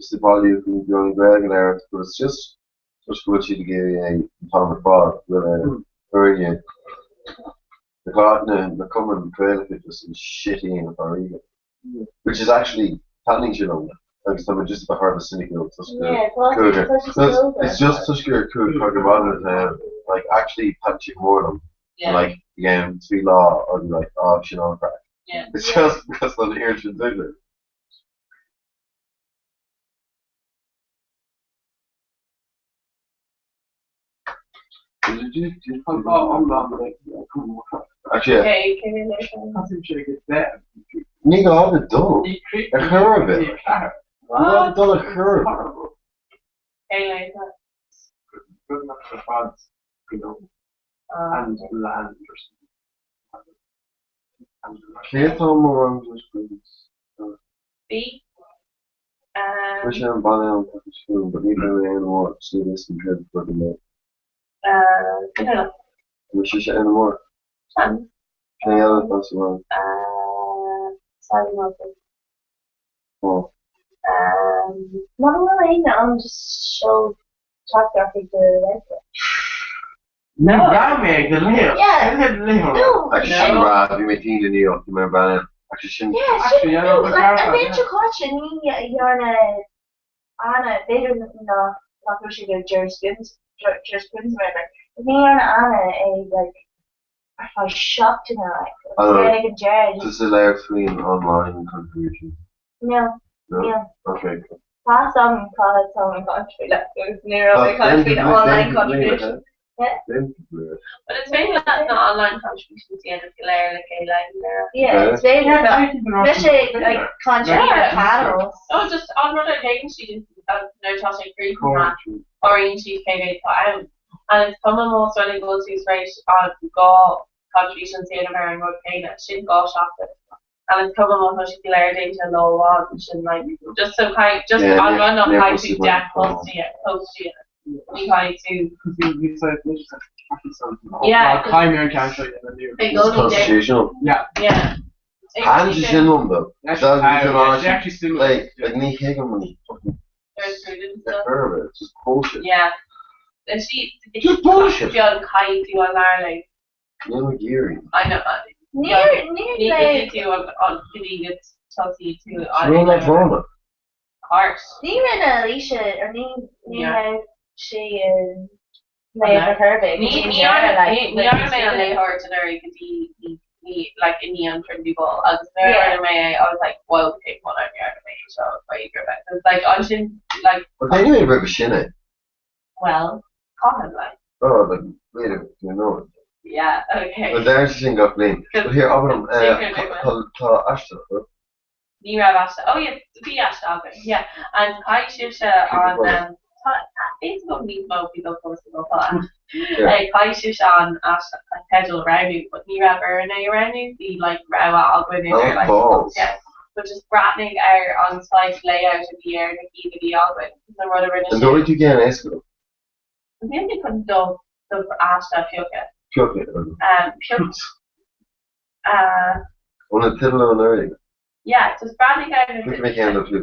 S5: just ag bailiú chun beagán Gaeilge a labhairt, but it's just, toisc go bhfuil siad ag iarraidh é an t-am ar fad, go bhfuil ar foirne na, na, na cumainn Gaelacha just an shit a dhéanamh dáiríre. Which is actually taitníonn sé liom agus tá mé just a bit thar a bheith cynical toisc gur cúigear it's just toisc gur cúig cúig ar maidin atá ann like actually taitníonn sé go mór liom like i gceann trí lá I'll be like oh sin an-chraic it's just because an oiread sin duine. Ní gá duit dul ar chor ar bith. Ní gá duit dul ar chor ar bith. Cé atá mo rang
S11: B.
S5: Mise an baile an Patrún, but ní bheidh mé ann amárach, so níl a fhios agam céard atá go mbeidh. An mbeidh sise ann amárach? Cé eile atá sa rang? Ó.
S16: Muna bhfuil éinne ann just seol teachtaireacht chuig do léitheoir.
S13: Ní raibh mé ag do léamh.
S16: Yeah. No.
S5: Actually sin rá, bhí mé tinn inniu ach bhí mé ar bhean Actually sin.
S16: Yeah, sin, no, like, an bhliain seo caite ní dhearna Anna, b'fhéidir nach nach raibh sé go jurisprudence, jurisprudence or whatever, but ní dhearna Anna é like ar feadh seachtaine like, agus then ag an deireadh just.
S5: Does it léir faoin online contribution?
S16: No.
S5: No?
S16: Níl.
S5: Okay.
S16: Tá a fhios agam cad atá an contribution like, ní raibh mé ag contribution online contribution.
S11: But is féidir leat na online contributions a dhéanamh go léir le chéile
S16: Yeah, is féidir mise like contribute ar panels.
S11: Oh, just an rud a dhéanann siad nuair atá sé críochnaithe áiríonn siad cé mhéad atá ann. And is cuma más rud é go bhfuil tú tar éis an dhá contribution a dhéanamh ar an rud céanna, sin dhá seachtain. And is cuma má tá siad go léir déanta lá amháin, sin like just so kind just an rud nach caithfidh tú 10 post a post a dhéanamh. Ní caithfidh tú. Yeah.
S5: It's constitutional.
S13: Yeah.
S11: Yeah.
S5: Taitníonn sé sin liom though. Like, like ní thuigim an fucking curve, it's just bullshit.
S11: Yeah.
S5: Just bullshit.
S11: Fionn caithfidh tú an leabhar a léamh.
S5: Níl mé ag iarraidh.
S11: I know.
S16: Níor
S11: Ní
S16: léigh.
S11: tú an go dtí go tosaí tú an
S5: Rún leictreonach.
S11: Cairt.
S16: Ní rinne Alicia or ní ní raibh sí i léamh ar chor ar bith go
S11: Ní
S16: dtí an
S11: ní
S16: deireadh like.
S11: ní dhearna mé an léitheoir anuraidh go dtí ní ní like i ndiaidh an Trinity Ball agus nuair a
S16: Yeah.
S11: rinne mé é I was like whoa cé chomh maith dhearna mé é seo ba go raibh It's like ansin like
S5: But déanfaidh mé roimhe sin é.
S11: well cathain like.
S5: Oh, like later, you know it.
S11: Yeah, okay.
S5: Well, deir sé sin gach bliain. But here, abair liom, tá tá aiste acu.
S11: Ní raibh aiste. Oh yeah, bhí aiste againn, yeah. And caithfidh sibhse an um, tá fhios agam níos mó faoi do chúrsa ná tá. Caithfidh sibhse an aiste an teideal a roghnú, but ní raibh orainn é a roghnú, bhí like rogha againn idir
S5: Oh,
S11: like
S5: balls.
S11: yeah. But just breathnaigh ar an saghas layout a bhí ar na cinn a bhí againn, an rud a rinne
S5: An
S11: sibh.
S5: dóigh tú cén éasca dom?
S11: Níl mé chun dul do aiste a phiocadh.
S5: Piocadh orm.
S11: Um, pioc. Uh,
S5: Ó na teideal anuraidh.
S11: yeah, just breathnaigh ar na
S5: Piocfaidh mé ceann do fiú.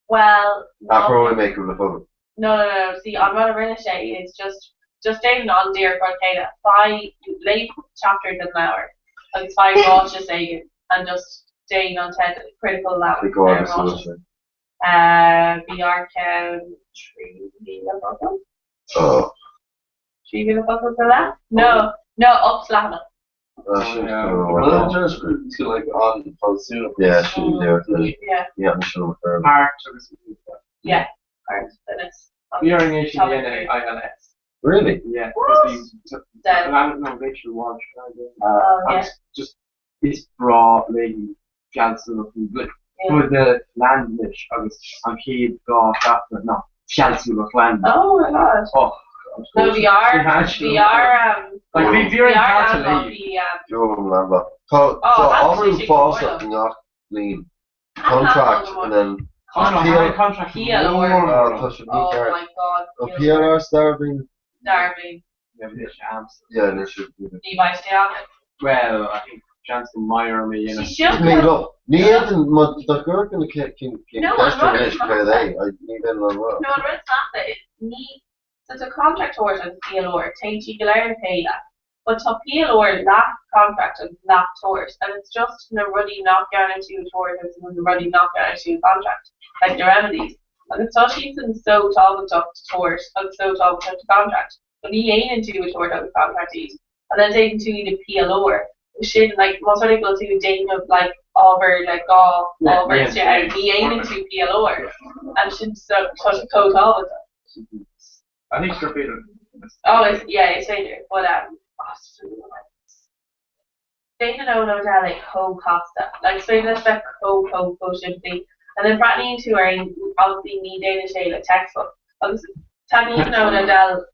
S11: Well,
S5: Athróidh mé cúpla focal.
S11: No, no, no, see, an rud a rinne sé is just, just déan an díreach rud céanna, faigh, léigh chapter den leabhar agus faigh ráiteas éigin and just déan an teideal, critical leabhar
S5: Cé
S11: ar an
S5: chomh fada
S11: ráiteas.
S5: suas é?
S11: Bhí ár ceann 3,000 focal?
S5: Oh.
S11: 3,000 focal sa leath? No, no, 8 leathanach.
S5: Well,
S15: just to like on Falsuna.
S5: Yeah, she do.
S11: Yeah.
S5: Yeah, I'm sure.
S13: Part agus
S11: Yeah, part and it's
S13: Bhí ar an gcéad ILS.
S5: Really?
S13: Yeah.
S11: What?
S13: Dead. No, Rachel Walsh.
S11: Oh, yeah.
S13: Agus just is breá léi fealsúnacht like rud land anois agus an chéad dhá chapter ná fealsúnacht land.
S11: Oh my god.
S13: Oh.
S11: No, bhí ár, bhí ár, um,
S13: Like, bhí
S11: bhí
S13: bhí
S11: ár
S13: ar
S11: an
S13: an
S11: bhí, um,
S5: Joe Lamba. Tá
S11: Oh,
S5: tá
S11: that's
S5: ábhar
S11: actually
S5: fásach i ngach bliain. Contract and then
S13: Contract, contract
S11: PLR.
S5: Oh, tá sé
S11: Oh
S5: mícheart.
S11: my god.
S5: Oh, PLR Starbhín.
S11: Starbhín.
S5: Yeah, no, sure.
S11: Ní bheidh sé agat.
S13: Well, I think Jansen Meyer mé dhéanamh.
S11: She should
S5: Made up. Ní fhéadann má dá gcuirfeadh na cinn
S11: No,
S5: ceist
S11: I'm
S5: anois
S11: not.
S5: céard é, ní bheinn an rá.
S11: No, an rud snasta is ní so tá contract tabhairt agus PLR, téann siad go léir le chéile, but tá PLR leath contract agus leath tabhairt and it's just na rudaí nach ndearna tú a tabhairt agus na rudaí nach ndearna tú contract, like the remedies. Agus tá siadsan so tábhachtach do tabhairt agus so tábhachtach do contract, but ní dhéanann tú a tabhairt agus contract iad. And then déanann tú iad i PLR. Sin like más rud é go bhfuil tú ag déanamh like ábhar like dhá ábhar
S13: yeah.
S11: istigh ann, ní dhéanann tú PLR. And sin so tá sé chomh tábhachtach.
S13: I think gur féidir.
S11: Oh, it's, yeah, is féidir, but um, oh, Déanann Eoin O'Dell é chomh casta. Like, is féidir leis bheith chomh, chomh, chomh simplí. And then breathnaíonn tú ar aon, obviously ní dhéanann sé le textbook. Agus taitníonn Eoin O'Dell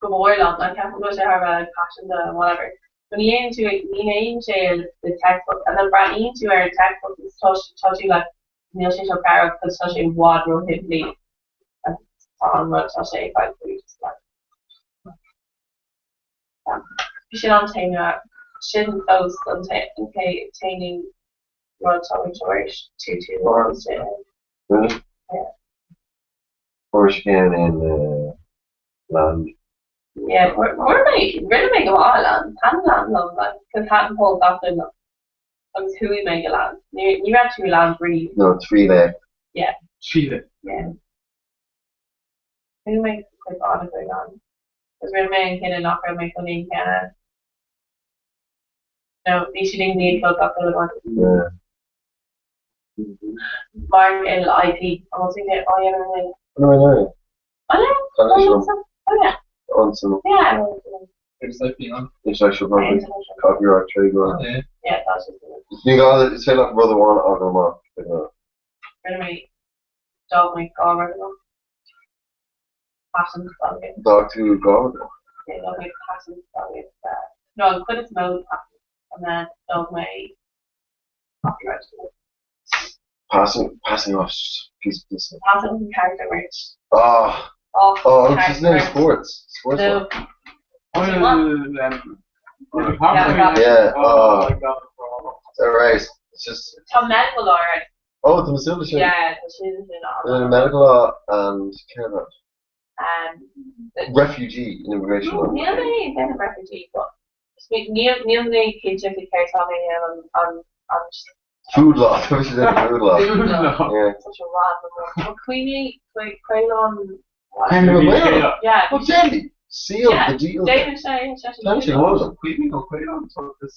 S11: go mór liom, like ceapaim go bhfuil sé thar a bheith like paiseanta and whatever. But ní dhéanann tú, ní dhéanann sé le textbook. And then breathnaíonn tú ar an textbook agus tá, tá tú like, níl sé seo cabhrach because tá sé i bhfad ró-shimplí. Agus tá an rud, tá sé ag fáil just like. Bhí sin an t-aon sin fós an t-aon rud tá mé tar éis tú tú
S5: Really?
S11: Yeah.
S5: Fuair sé in land.
S11: Yeah, fuair mé, rinne mé go maith land, thaitin land liom, like, cos thaitin Paul Coughlin liom. Agus chuaigh mé go land. Ní ní raibh tú i land riamh.
S5: No, trí léacht.
S11: Yeah.
S13: Trí léacht.
S11: Yeah. Chuaigh mé chuig an-chuid land. Cos rinne mé an cinneadh nach raibh mé chun aon cheann a No, bhí siad ag 9 a chlog gach uile maidin.
S5: Yeah.
S11: Mark in IP. An bhfuil tú á dhéanamh i mbliana?
S5: No, no.
S11: Oh yeah?
S5: Tá
S11: Oh,
S5: sé
S11: yeah. Oh yeah.
S5: Ansan.
S11: Yeah.
S15: There's IP on.
S5: Intellectual property. Copyright trademark.
S15: Yeah.
S11: Yeah, tá sé.
S5: Ní gá is féidir leat rud amháin a fháil amach.
S11: Rinne mé d'fhág mé dhá rud amach. Patent agus
S5: D'fhág tú dhá rud amach.
S11: yeah, d'fhág mé patent agus uh, no, an chuid is mó patent and then d'fhág mé copyright.
S5: Passing, passing off piece of business.
S11: Patent and character merch.
S5: Ah.
S11: Oh,
S5: Oh, it's just
S11: character
S5: in
S11: merch.
S5: sports. Sports.
S11: No.
S5: law.
S11: Yeah.
S5: Yeah.
S13: Oh
S5: Oh.
S13: my God.
S5: It's alright. It's just.
S11: Tá medical law right.
S5: Oh, the Matilda sin.
S11: Yeah, tá sin sin
S5: And then medical law and care about
S11: Um,
S5: refugee and immigration law.
S11: Níl mé ag déanamh refugee, but níl níl mé cinnte faoi céard atá mé ag déanamh an an an
S5: Food law. Tá sé déanamh food law.
S11: Food law.
S5: Yeah.
S11: such a random one. Cuimhní Caolán
S5: Caolán.
S11: Yeah.
S5: Well, Jamie, seal
S11: Yeah,
S5: the deal.
S11: David sé sé
S5: Tá sé go
S15: Cuimhní ó Caolán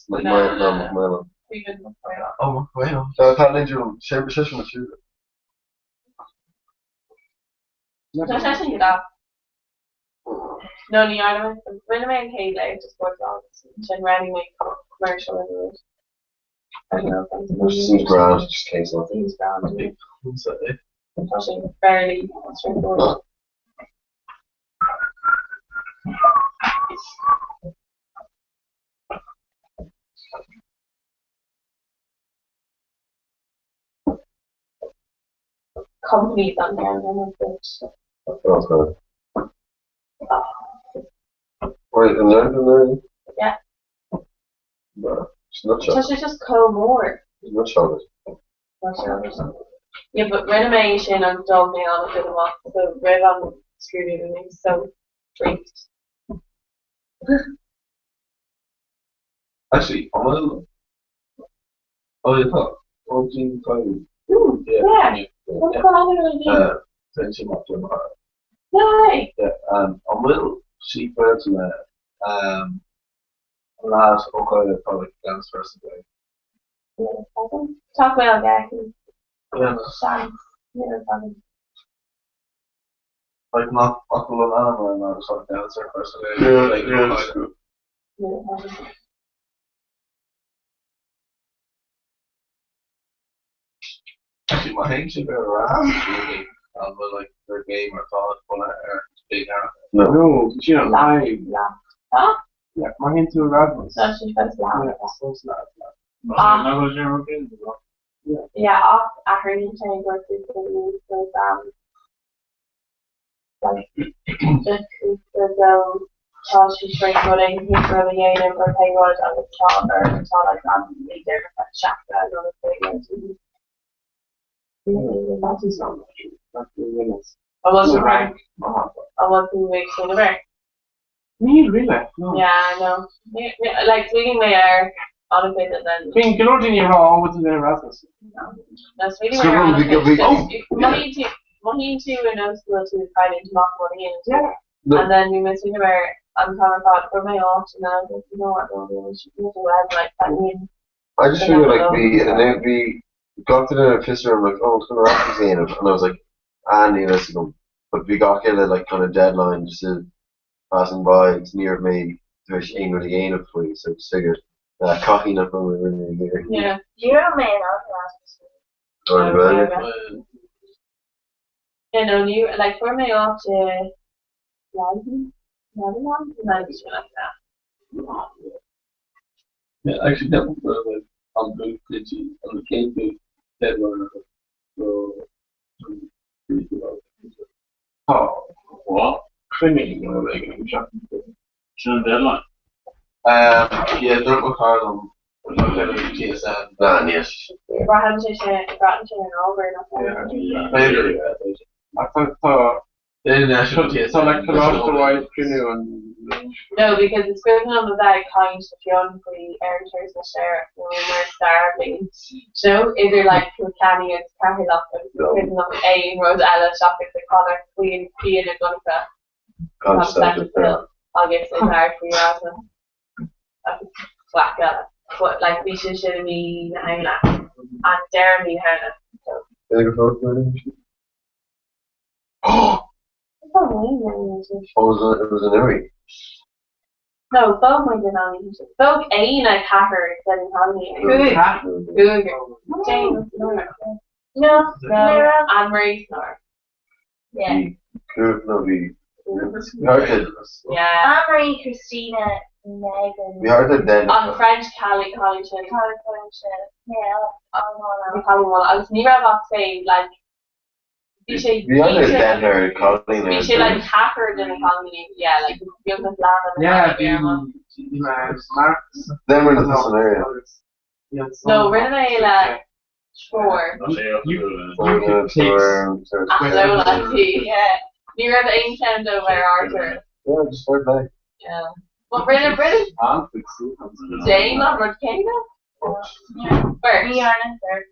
S5: Like my no, McMillan.
S11: Cuimhní Caolán.
S15: Oh, McMillan.
S5: Tá tá ninja sé sé sin siú.
S11: Tá sé sin go No ní arna rinne mé an chéad léamh de sports law sin roghnaigh mé commercial anyway. I don't know if I'm
S5: Seems grand, just case law.
S11: Seems grand. Tá sé fairly straightforward. Companies on there and then
S5: That's good. Wait, and then and then
S11: Yeah.
S5: No, it's nutshell.
S11: Tá sé just chomh mór.
S5: It's nutshell.
S11: Tá sé Yeah, but rinne mé é sin agus d'fhág mé an-chuid amach, so roimh an scrúdú bhí mé so freaked.
S15: Actually, an bhfuil Oh yeah, tá. Oh, Jean Cody.
S11: Ooh, yeah. Yeah. What's going on with Jean?
S15: Téann sé amach le mo chara.
S11: No way!
S15: Yeah, an bhfuil sí gaolta le um, an lad ó Ghaeilge atá like ceannas Foras na Gaeilge?
S11: Tá Gaeilge aici.
S15: Yeah.
S11: Seans. Ní raibh agam.
S15: Like nach nach bhfuil an ainm ar an lad atá ceannas ar Foras na Gaeilge? Like, ó Ghaeilge.
S11: Ní raibh agam.
S15: Actually, má théann sibh ar Erasmus an bhfuil like gur gay mar atá bunaithe ar Big Aaron?
S13: No. No, sin an fhadhb.
S11: Huh?
S13: Yeah, má théann tú Erasmus.
S11: Tá sé fós leat.
S13: Yeah, it's fós leat.
S11: Ach.
S14: Nach bhfuil sé rud éigin do
S13: Yeah.
S11: Yeah, ach athraíonn sé go cúpla um, like, just cúpla dó tá sé tar éis rud éigin rud a dhéanamh or pé rud agus tá or tá like an leader seachtain nó pé rud.
S13: That is not true. That's the winners.
S11: I wasn't
S13: rank.
S11: I wasn't big sin of it.
S13: Níl really, no.
S11: Yeah, I know. Like sweeting mé ar honestly that then.
S13: Bíonn go leor daoine ag rá oh what's in Erasmus.
S11: No, sweeting mé ar honestly. Mothaíonn tú ar nós go bhfuil tú ag cailliúint amach rud éigin.
S13: Yeah.
S11: And then bhí mé sweeting ar an t-am ar fad fuair mé áit and then I was like, you know what, no, no, she can go ahead like that.
S5: I just feel like bhí bhí gach duine ag fiosrú I'm like oh it's gonna Erasmus a dhéanamh and I was like ah níl a fhios agam but bhí gach uile like kind of deadline just passing by agus ní raibh mé tar éis aon rud a dhéanamh faoi so just figured ah caithfidh nach raibh mé really ag iarraidh.
S11: Yeah.
S16: Ní raibh mé in ann Erasmus.
S5: Or the Gaeilge.
S11: Yeah, no, ní like fuair mé áit i Leiden, Netherlands, and then bhí sé like that.
S15: Yeah, actually ceapaim go raibh like an booth an chéad booth deadline so pretty good.
S13: Tá what? Cruinniú nó rud éigin ag an seachtain seo.
S14: Sin an deadline.
S15: Um, yeah, dúirt mo chara liom TSN.
S5: Nah, níl.
S11: Braitheann sé sé, braitheann sé ar an ábhar nach
S15: B'fhéidir.
S13: Ach tá tá tá like coláiste amháin cruinniú an
S11: No, because is cuimhin liom a bheith ag caint le Fionn faoi ar an turas na séire nó mar stair bliain. So, idir like Kilkenny agus Ceatharlach agus is cuimhin liom aon rud eile seachas ag Conor faoin Fionn i gConnachta
S5: Gan
S11: Central Hill agus ag labhairt faoi Erasmus agus faic eile. But like bhí sé sin i mí na Samhna and deireadh mí na Samhna. So.
S5: B'fhéidir gur fós mé anois. Oh, was it, it was an Erie.
S11: No, thóg muid an oíche sin. Thóg Éanna ceathrar den Cúig. Cúigear. James, Nora.
S16: No,
S11: No, Anne-Marie Nora.
S16: Yeah.
S5: Cúig nó bhí. Thart
S11: Yeah.
S16: Anne-Marie, Christina, Megan.
S5: Bhí thart ar deich.
S11: An French cailín cailín sin.
S16: Cailín sin. Yeah,
S11: Bhí cailín mall agus ní raibh ach say like Bhí sé
S5: Bhí an deich ar cailín
S11: Bhí sé like ceathrar de na cailíní yeah like beagnach leath de na
S13: Yeah,
S11: cailíní ar an
S13: bhí Mark
S5: Then we're not an area.
S11: No, rinne mé le triúr. Ach Lola bhí yeah. Ní raibh aon cheann dóibh ar ár dturas.
S5: Yeah, just fair play.
S11: Yeah. But rinne rinne Jane an rud céanna? Beirt.
S16: Ní arna beirt.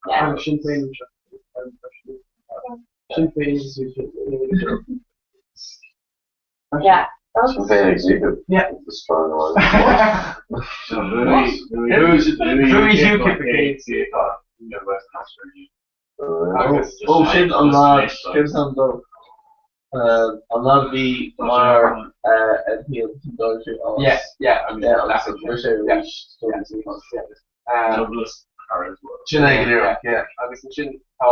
S11: Yeah.
S13: Sinn Féin anseo. Sinn Féin
S11: Yeah.
S5: Sinn Féin executive.
S13: Yeah.
S5: It's a strong one.
S13: Bhuaigh UKIP a chéad
S15: Ó sin an lad, cén t-ainm dó? An lad a bhí mar MP agus an dá sé as.
S13: Yeah, yeah, I mean,
S15: Yeah,
S13: that's
S15: agus
S13: it.
S15: rinne sé arís.
S13: Um,
S3: Sin é go díreach, yeah.
S13: Agus ansin tá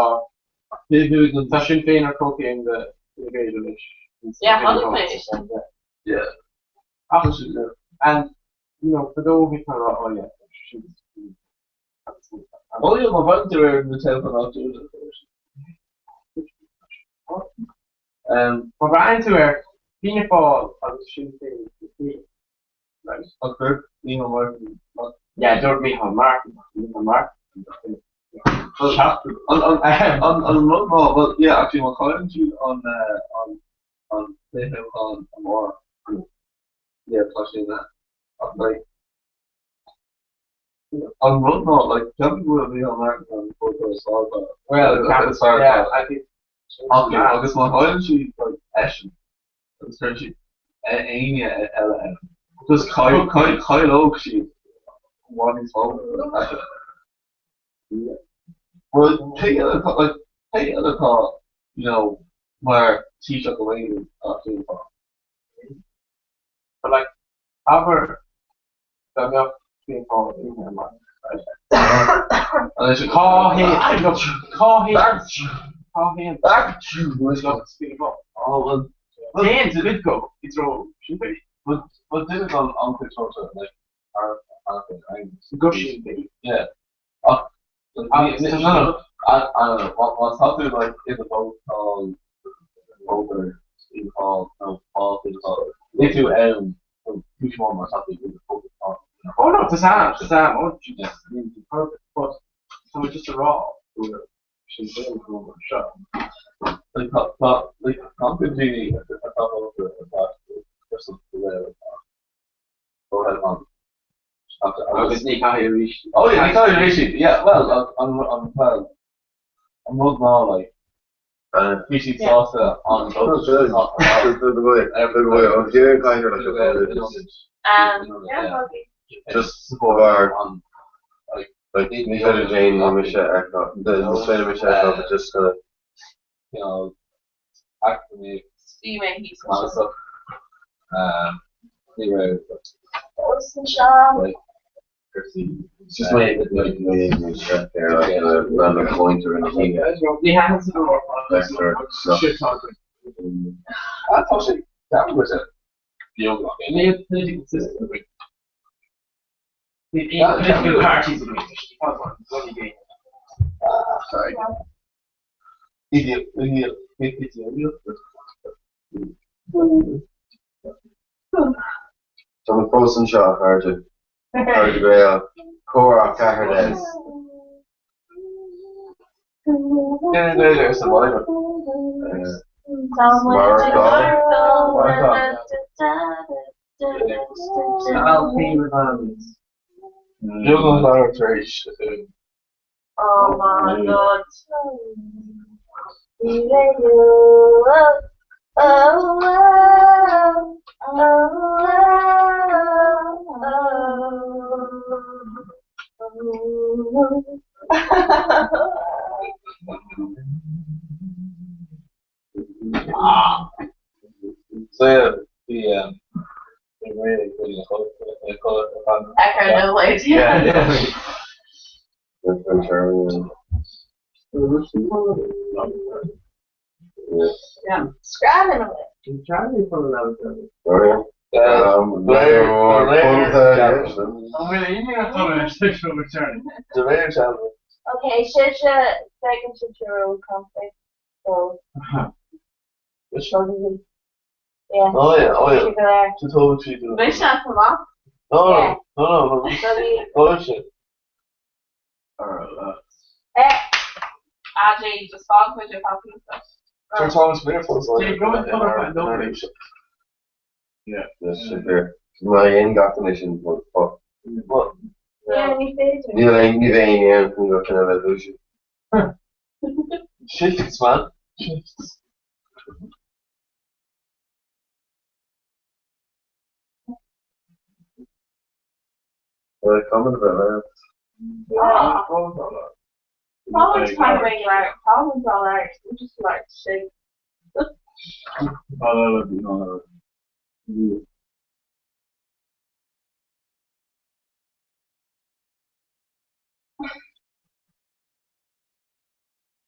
S13: tá Sinn Féin ar comhchéim le Fine Gael anois.
S11: Yeah, chonaic mé é sin.
S15: Yeah.
S13: Ach and you know, fadó bhí rá oh yeah, sin
S15: Oh yeah, má bhaineann tú ar na toghcháin áitiúla. Um,
S13: Má bhreathnaíonn tú ar Fianna Fáil agus Sinn Féin le chéile, right?
S15: Ach dúirt Micheál Martin
S13: Yeah, dúirt Micheál Martin, Micheál Martin.
S15: An rud ná, well, yeah, actually, má chailleann siad an an an toghchán amárach, yeah, tá sé in ach like, an rud ná, like, ceapaim go bhfuil Micheál Martin an vótóir is fearr
S13: Well,
S15: is fearr
S13: yeah, I think
S15: acu agus má chailleann siad like eisean agus cuireann siad éinne eile ann, just caillfidh siad i bhfad níos mó. Well, cé eile atá, like, cé eile atá, you know, mar Taoiseach amháin as Fianna Fáil?
S13: But like, abair dá mbeadh Fianna Fáil imithe amach, right? Cá hé, look, cá hé, cá hé an lucht Fianna Fáil?
S15: Oh, well,
S13: Téann cuid acu i dtreo Sinn Féin.
S15: But, but duine den an-chuid sórt, like,
S13: Go Sinn Féin.
S15: Yeah. Ach, no, no, I don't know, má tá tú like i do vótáil vótar Fianna Fáil nó ball Fianna Fáil, níl tú ann nó cúis amháin má tá tú i do vótáil.
S13: Oh no, tá Sam, tá Sam, oh Jesus, but tá mé just a rá go bhfuil Sinn Féin go mar seo.
S15: Like tá, tá, like tá an-chuid daoine atá vóta atá ar son na Gaeil atá
S13: Agus ní chaithfidh arís.
S15: Oh yeah, ní chaithfidh arís iad. Yeah, well, an, an, well, an rud ná, like, bhí siad sásta an
S5: Just bar like ní féidir Jane nó mise a fheiceáil, is féidir mise a fheiceáil but just kind of
S15: you know, eacnamaíocht
S11: Bhí mé thíos
S15: cumasach, ní raibh
S5: cúrsaí Just my my my my stress there like random pointer in
S13: Ní thaitníonn san
S15: Ah, tá sé ceapaim sé beagnach.
S13: Níl political system againn. Níl aon political parties againn.
S15: Ah, sorry. Idiot, idiot, idiot.
S5: Tá mé fós anseo, a chairde. Cairde Gael, Comhrá Ceathair Des.
S15: Duine sa bhaile. Beagnach leathuair tar éis a 5.
S11: Oh my god.
S15: So yeah, bhí um, bhí really really
S11: I kind of like
S15: Yeah, yeah.
S11: Yeah. Scrabbing away.
S15: De réir dealraimh.
S16: Okay, sibhse feiceann sibhse ró-conflict, so
S15: Which one is it?
S16: yeah.
S15: Oh yeah, oh yeah.
S16: Sibh go léir.
S15: So tógann siad an-
S11: Bhí sé amach.
S15: No,
S16: Yeah.
S15: no, no, no.
S16: So bhí
S15: Tógann siad.
S16: eh
S11: AJ just fág muid ar feadh
S15: Sir Thomas More
S16: yeah, ní féidir.
S5: Níl aon ní bheidh aon aon chun go cinneadh le dúisiú.
S15: Shifts, man. Shifts.
S5: Well, comment about that.
S11: Problems kind of like problems all right. We just like shake.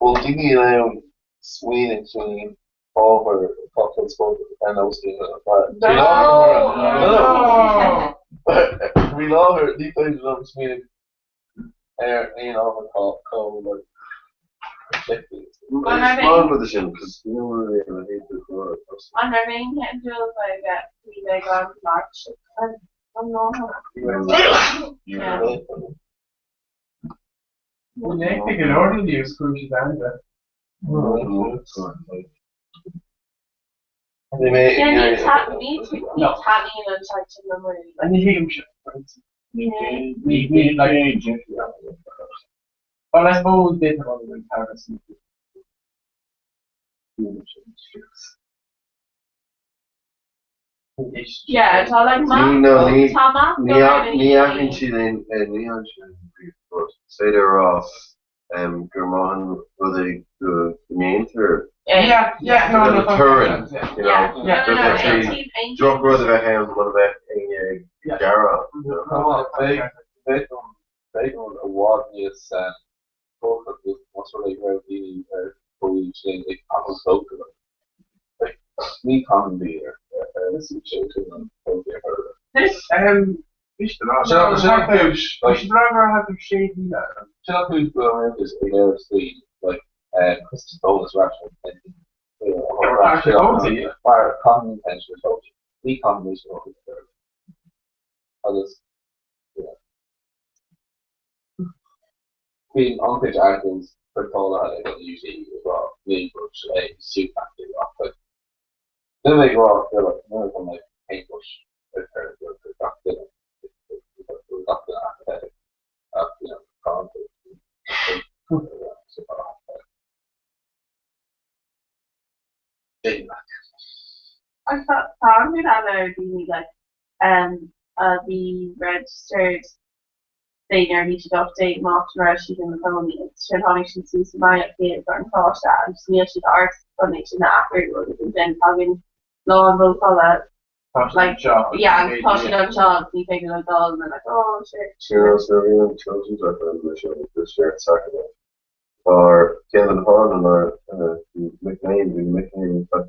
S15: Bhfuil daoine in ann smaoineamh faoin ábhar atá conspóideach ar nós daoine atá
S11: No!
S15: Faoi láthair ní féidir liom smaoineamh ar aon ábhar atá chomh like conflicted.
S5: Small with the sin, because you know what I hate the color.
S11: An raibh aon cheann aige faoi le gan March an lá. Yeah.
S9: Ní go leor daoine agus chuaigh siad ann de.
S5: Ní mé ag
S11: Yeah, ní
S5: iarraidh.
S11: ta- ní ní taitníonn an teanga sin liom really.
S9: Ní thuigim sin. Ní ní like Well, I suppose they have only been Paris.
S11: Yeah, tá like
S5: Ní no ní
S11: tá maith
S5: ní ní athraíonn siad aon ní athraíonn siad aon bhrí but is féidir a rá gur maith an rud é go ndéantar
S9: Yeah, yeah, no, no,
S5: the turin, you know,
S11: Yeah, no, no, no,
S5: that
S11: aontaím, aontaím.
S5: drochrud a bheith ann mura mbeadh éinne ag gearán, you know.
S15: Beidh beidh an i bhfad níos tógtha agus más rud é go raibh daoine ar chomhaois sin ag caitheamh vóta like ní caitheann daoine ar ar sé sin an vóta ar
S9: Sin
S15: Sin an chúis like
S9: Sin an chúis
S15: sin an chúis go raibh an rialtas ag éileamh faoi like Christmas bonus ration mar caitheann pension vóta ní caitheann níos mó agus yeah. Bíonn an-chuid airgead priontáilte ag an UT ag rá ní rud é suit factory ach like níl mé ag rá gur like níl mé chun like paintbrush a chur ar gach duine gach duine apathetic ach you know tá an-chuid
S11: Agus tá tá an-chuid eile ar daoine like um a bhí registered b'fhéidir nuair a bhí siad 18 más go raibh siad ina gcónaí agus ansin tháinig siad suas sa mbaile chéad ar an choláiste agus níl siad ort chun é sin a athrú agus ansin tagann lá an vótála like yeah agus tá siad anseo agus ní féidir leo dul and they're like oh shit.
S5: Sure, so bhí an children's referendum ar siúl this year at Saturday. Mar ceann de na fáthanna nár bhí mic léinn, bhí mic léinn ag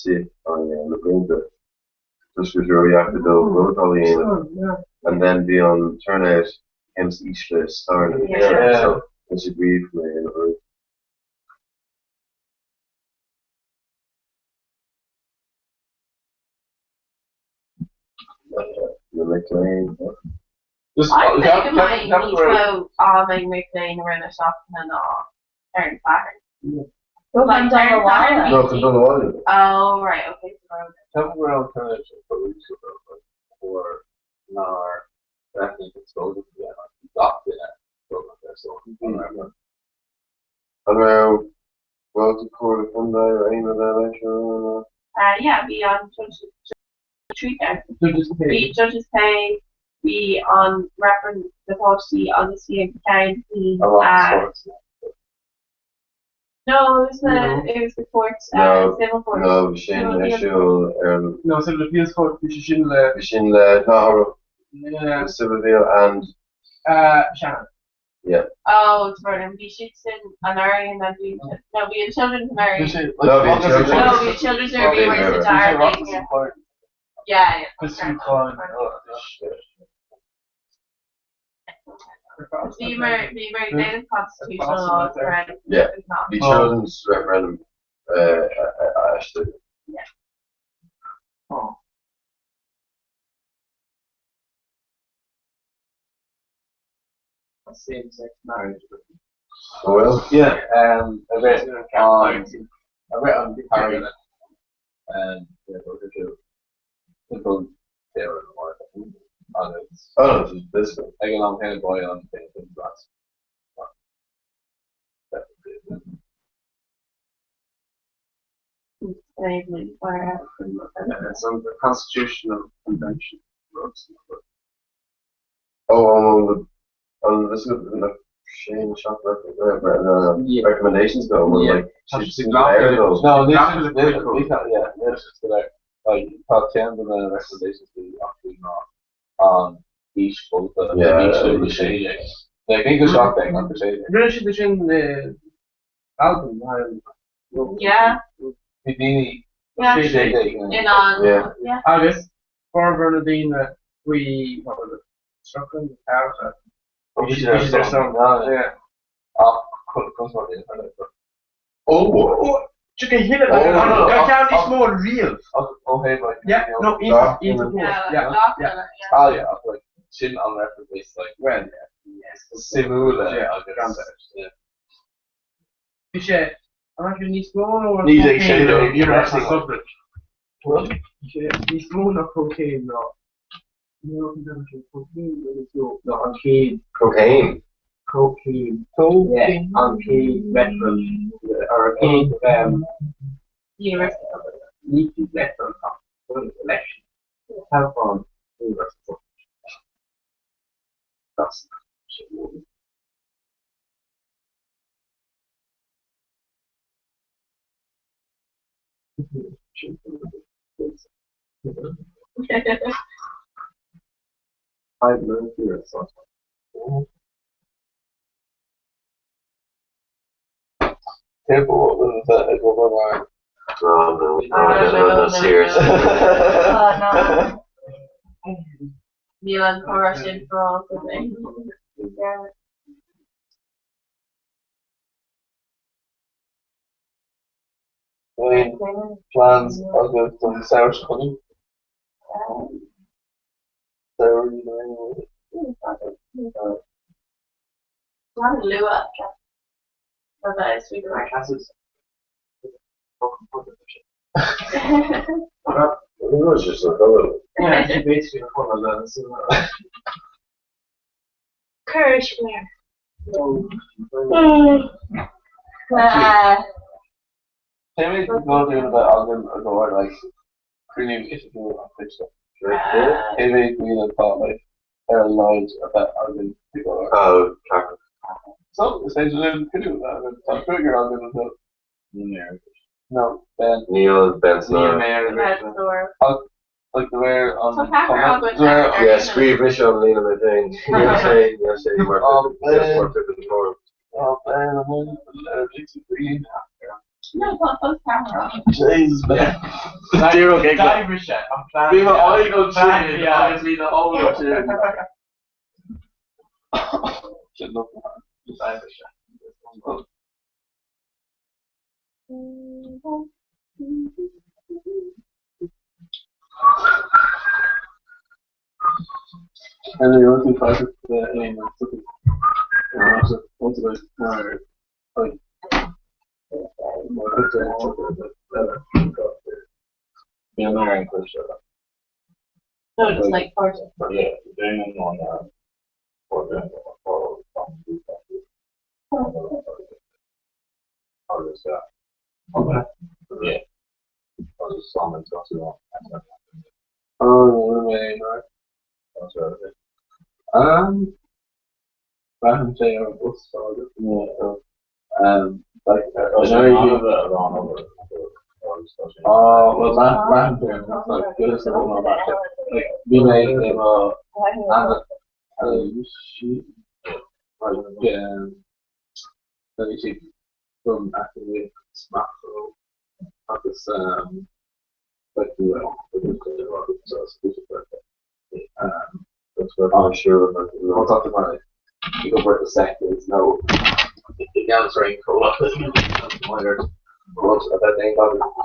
S5: teacht le blianta toisc go raibh sé ródheacair dóibh vótáil a dhéanamh and then bhí an turnout céim is ísle i stair na hÉireann so bhí siad riamh chun é a dhéanamh arís. Na mic léinn.
S11: I'd say go mbeidh níos mó am ag mic léinn i rith na seachtaine ná ar an Satharn.
S2: Like, ar an Satharn
S5: No, chun dul abhaile.
S11: Oh right, okay, so we're okay.
S15: Ceapaim go raibh an turnout sin chomh íseal though or nár bhreathnaigh an scoil go dtí gach duine beagnach ar son an referendum.
S5: An raibh vóta Comhairle Contae ar aon rud eile seo?
S11: Uh, yeah, bhí an treat Bhí judges pay, bhí an referendum do pháistí agus bhí an ceann faoin No, it was the it was the court,
S5: No,
S11: civil court.
S5: no, bhí sin ar siúl ar an.
S9: No, civil appeals court, bhí sé sin le.
S5: Bhí sin le, no,
S9: Yeah.
S5: civil appeal and.
S9: Shannon.
S5: Yeah.
S11: Oh, it's Vernon. Bhí siad sin anuraidh and then bhí no, bhí an children's anuraidh.
S5: No, bhí an children's.
S11: No, bhí children's anuraidh bhí sa dara bliain. Yeah, yeah. Bhí mar bhí mar déanamh constitutional laws referendum.
S5: Yeah, bhí children's referendum aistriú.
S11: Yeah.
S9: Oh. Same-sex marriage.
S5: Well,
S15: yeah, a bit on a bit on Harry yeah, go to simple there in the market. Agus
S5: Oh, no, just this one.
S15: ag an am céanna boy an féin sin glas.
S13: It's on the Constitutional Convention.
S5: Oh, on the on this is the Shane shop recommendations go.
S15: Yeah.
S5: Like, she's there though.
S15: No, this is this yeah, this is the like tá ceann de na recommendations bhí acu ná an aois vóta
S5: Yeah,
S15: aois sé déag. Like ní go seach déag ach sé déag.
S9: Rinne siad sin album.
S11: Yeah.
S15: Bhí daoine
S11: Yeah.
S15: sé déag.
S11: In an
S5: Yeah.
S11: yeah.
S9: Agus formhór na daoine faoi what was it, tríocha ceathair.
S15: Bhí siad ar son.
S9: Yeah.
S15: Ach chun
S5: Oh,
S3: Go hile
S5: Oh, no, no,
S3: Ga ceann níos
S15: ach-
S3: mó riamh.
S15: ó thaobh like
S3: Yeah, no,
S5: Yeah.
S3: iontach
S11: Yeah,
S3: yeah,
S11: gach
S3: yeah.
S11: duine, yeah.
S15: Ah yeah, ach like sin an reference base like
S3: Well, yeah.
S9: Suimiúla agus.
S13: Bhí sé, an raibh sé níos mó ná
S9: 1916
S13: University Suffrage?
S3: Bhí sé níos mó ná cocaine ná ná an chéad.
S5: Cocaine?
S3: Cocaine.
S13: Yeah, an chéad reifreann or an chéad
S11: University Suffrage.
S13: Ní reifreann ach election. Toghchán University Suffrage. That's
S15: I learned here so.
S9: Cé ba bheith ag obair mar
S5: Oh no, no, no, no, seriously.
S11: Oh no. Níl an comhrá sin forálta mé.
S9: Aon plans agaibh don samhradh seo chugainn? Samhradh na
S11: An-luath a bheith istigh go
S5: It was just a fellow.
S13: Yeah, she basically a fellow then. So,
S16: Courage where?
S9: Cé mhéad daoine a bheith againn i gcomhair like cruinniú oifigiúil an choiste? Cé mhéad daoine atá like ar a laghad a bheith againn i gcomhair?
S5: Oh, ceathrar.
S9: So, is féidir linn cruinniú a bheith againn. Tá cúigear againn anseo. No, Ben.
S5: Níl Ben san
S13: Níl
S5: áireamh.
S13: mé ar an
S11: Ben
S9: Ach like de réir an
S11: Tá ceathrar againn
S9: de réir
S11: ar
S5: Yeah, scríobh mise an líne mé féin. Níl sé, níl sé mar
S9: Oh,
S5: chuid mar chuid den quorum.
S9: Oh, Ben, I'm only allergic to green.
S11: No, tá fós ceathrar againn.
S9: Jesus, Ben. Díreach ag
S14: D'oibrigh sé, an plean.
S9: Bhí m'aghaidh an
S14: Plean
S9: tsin
S14: bhí ann.
S9: agus bhí na hóga sin. Sin look.
S14: D'oibrigh sé.
S9: Henry, you want to find the aim or something? Want to like more like more
S15: Níl mé ar an gcoiste.
S11: No, just like part of
S15: Yeah, doing on or doing or Agus
S9: Okay.
S15: yeah. Agus Simon got to on.
S9: Oh, man, right.
S15: That's right.
S9: Braitheann sé ar an bus agus
S15: Yeah.
S9: like
S15: Is
S9: I
S15: there
S9: know
S15: none
S9: you
S15: of it around over?
S9: Oh, well braitheann sé ar an bus like good as an that like bhí mé i mo anailísí like anailísí don eacnamaíocht macro agus like
S5: I'm sure.
S9: I'll talk about it. You go work the sectors, no. Answering minor but about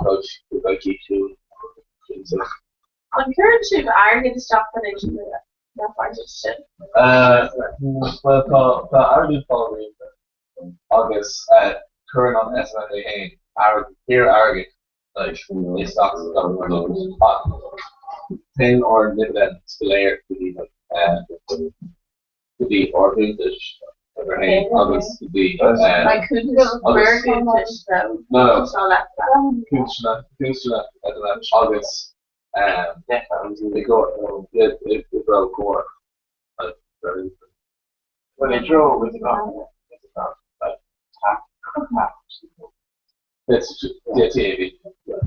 S9: coach about G2.
S11: An cuireann sibh airgead isteach san fhís na páirtí sin?
S9: Well tá tá airgead fáil agus cuireann an SMFA féin airgead fíor airgead like isteach sa Téann ár ndividend go léir go dtí like go dtí ár bhfiúntais ar féin agus go dtí
S11: Like cúntas
S9: agus
S11: cúntais
S9: no no
S11: seo le
S9: cúntas cúntas agus i go i i gcóir like very
S13: Well, they drove with the not like tap tap.
S9: It's yeah, TAB. Yeah.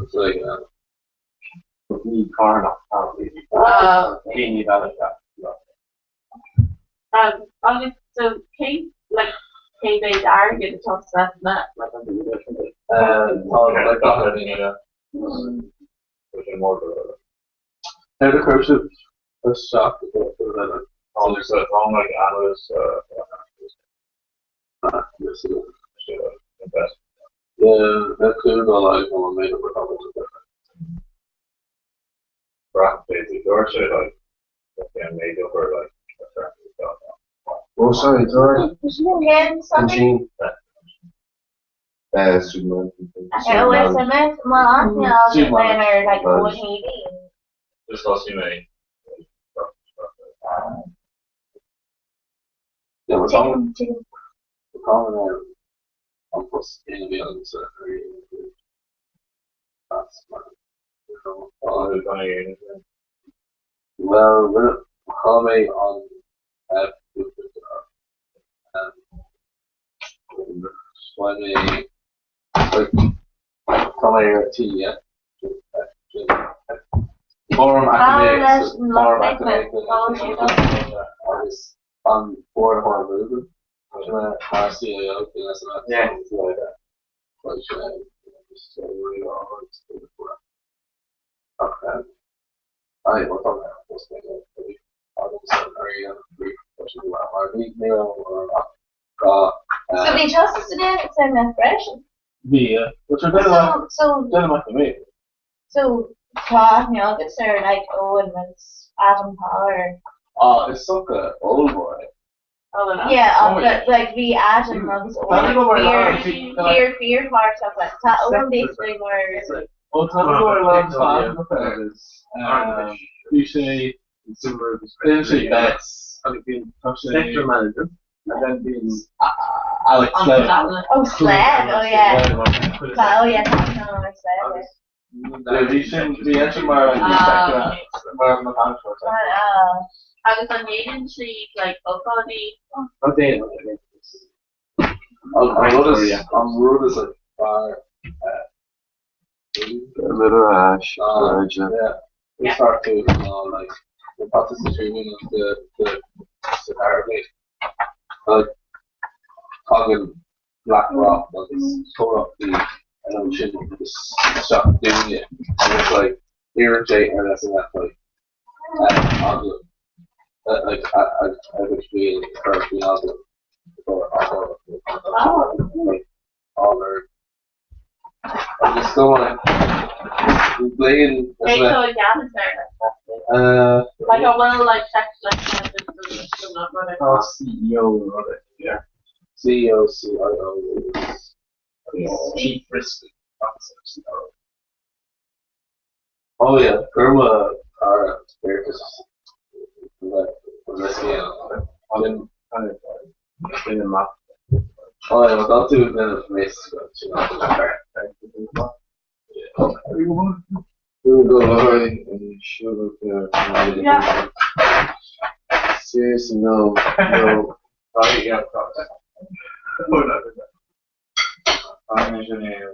S9: It's like
S13: Ní carnach
S11: Oh,
S13: Daoine eile
S11: Agus so cé like cé mhéad airgead atá sa na like an
S9: tá like gach duine yeah. Ar the cursive isteach
S15: Tá like analyst invest.
S9: Yeah, that could go like on made up
S15: Brath dúirt sé like made up or like
S5: Oh, sorry, sorry.
S16: Cén sochaí?
S5: Eh, Superman.
S16: OSMS má aithne agat ar like Eoin Healy.
S14: Just thosaigh mé.
S9: Yeah, we're talking.
S16: Tuigim.
S9: We're talking about an post céanna a bhí agamsa ar Well, rinne chaill mé an Bhain mé like tá mé ar tí yeah. Fóram
S16: leis an
S9: Fóram
S16: lucht féachana.
S9: agus an Bord Hormúgan mar CIO
S13: Yeah.
S16: So bhí tusa san SMF freisin?
S9: Bhí,
S16: So so
S9: Duine mé.
S16: so tá aithne agat ar like Owen agus Adam Power.
S9: Ah, is socha ollmhór é.
S16: Yeah,
S9: Oh,
S16: but
S9: yeah.
S16: like bhí Adam agus
S9: Tá
S16: Owen
S9: go mar
S16: fíor fíor fíor páirteach le tá Owen basically mar
S9: Ó tá go mar agus bhí sé bhí sé Bets agus bhí
S13: Sector manager. And then being
S9: Alex Sled.
S16: Oh Sled, oh yeah. Tá oh yeah, tá no mar Sled.
S9: Bhí sin bhí sin mar mar mar
S16: Ah,
S11: Agus an ndéanann siad like ócáidí
S9: An rud is an rud is like fear
S5: A little ash, Georgia.
S9: Yeah. We start to like the process of training of the the the Arabic like tagann BlackRock agus comhlachtaí and sin just stop doing it and it's like irritate ar SMF like agallamh like I I I wish we or bhí agallamh or like all our agus go on playing
S11: Cé tá i gceannas air? Like an bhfuil like like
S13: Oh, CEO rud yeah.
S9: CEO CIO
S13: Chief Risk Officer CRO.
S9: Oh yeah, Gurma are just
S13: An in the map.
S9: Oh yeah, well, do a bit of risk, but you know.
S5: Yeah. Seriously, no, no.
S14: Oh, yeah,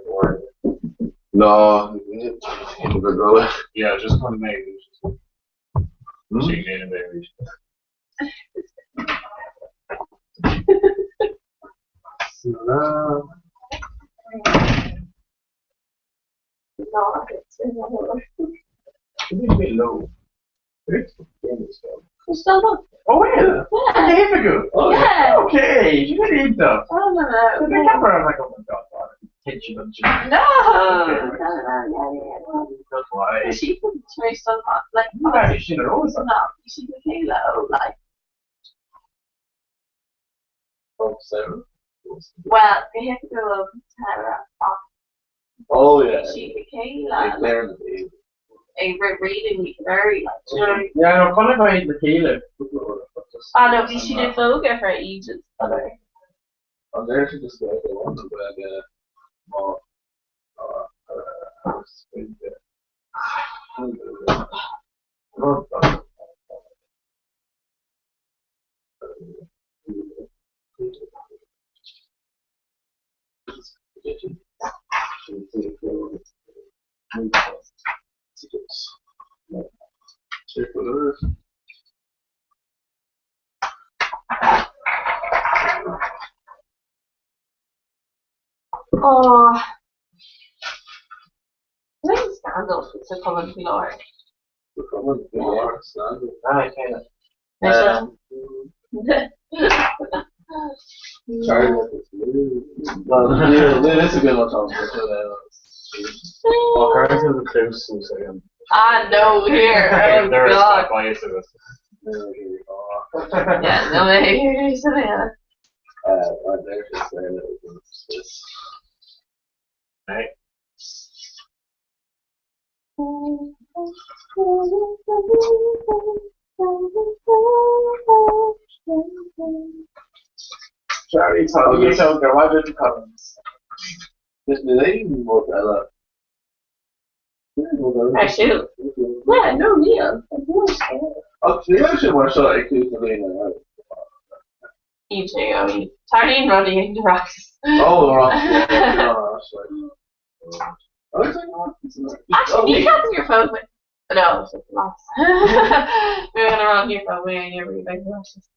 S14: or
S5: No, go.
S14: Yeah, just one maybe. Chicken and baby.
S5: No.
S11: No, it's
S13: It's a bit low.
S11: Still not.
S13: Oh yeah.
S11: Yeah.
S13: Difficult.
S11: Oh, yeah.
S13: Okay, you did though.
S11: Oh no no.
S13: The camera, I'm like, oh my god, attention on you.
S11: No. No, no, yeah, yeah.
S13: That's why.
S11: She can trace on like
S13: Right, she knows.
S11: No, she can halo like well, they have to go Tara off.
S9: Oh yeah.
S11: She became
S9: Like
S11: like
S9: there in the
S11: a reading very like you know.
S13: Yeah, no, kind of like the Caleb.
S11: Ah no, bhí siad ag fógra for ages.
S9: An there to just go on the web more
S11: Oh. There's scandal sa Cumann faoi láthair.
S13: Ah, kind of.
S9: Sorry. Well, this is a good one, Tom.
S14: Well, currently the close so
S11: Ah no, here. Oh
S14: There is
S11: god.
S14: like why is it?
S11: Yeah, no mé sin é.
S14: Right.
S15: Charlie
S9: Tá gur mhaith duit Collins.
S15: Is mé aon rud eile.
S11: Ar siúl. Yeah, no níl.
S15: Ach níl sé mar seo ag tús na bliana.
S11: Iad I mean, tarlaíonn rudaí in Oireachtas.
S15: Oh, right.
S11: Actually, ní ceapaim gur phóg mé. No, it's just laughs. Bhí mé rá níor phóg mé aon riamh ag Oireachtas.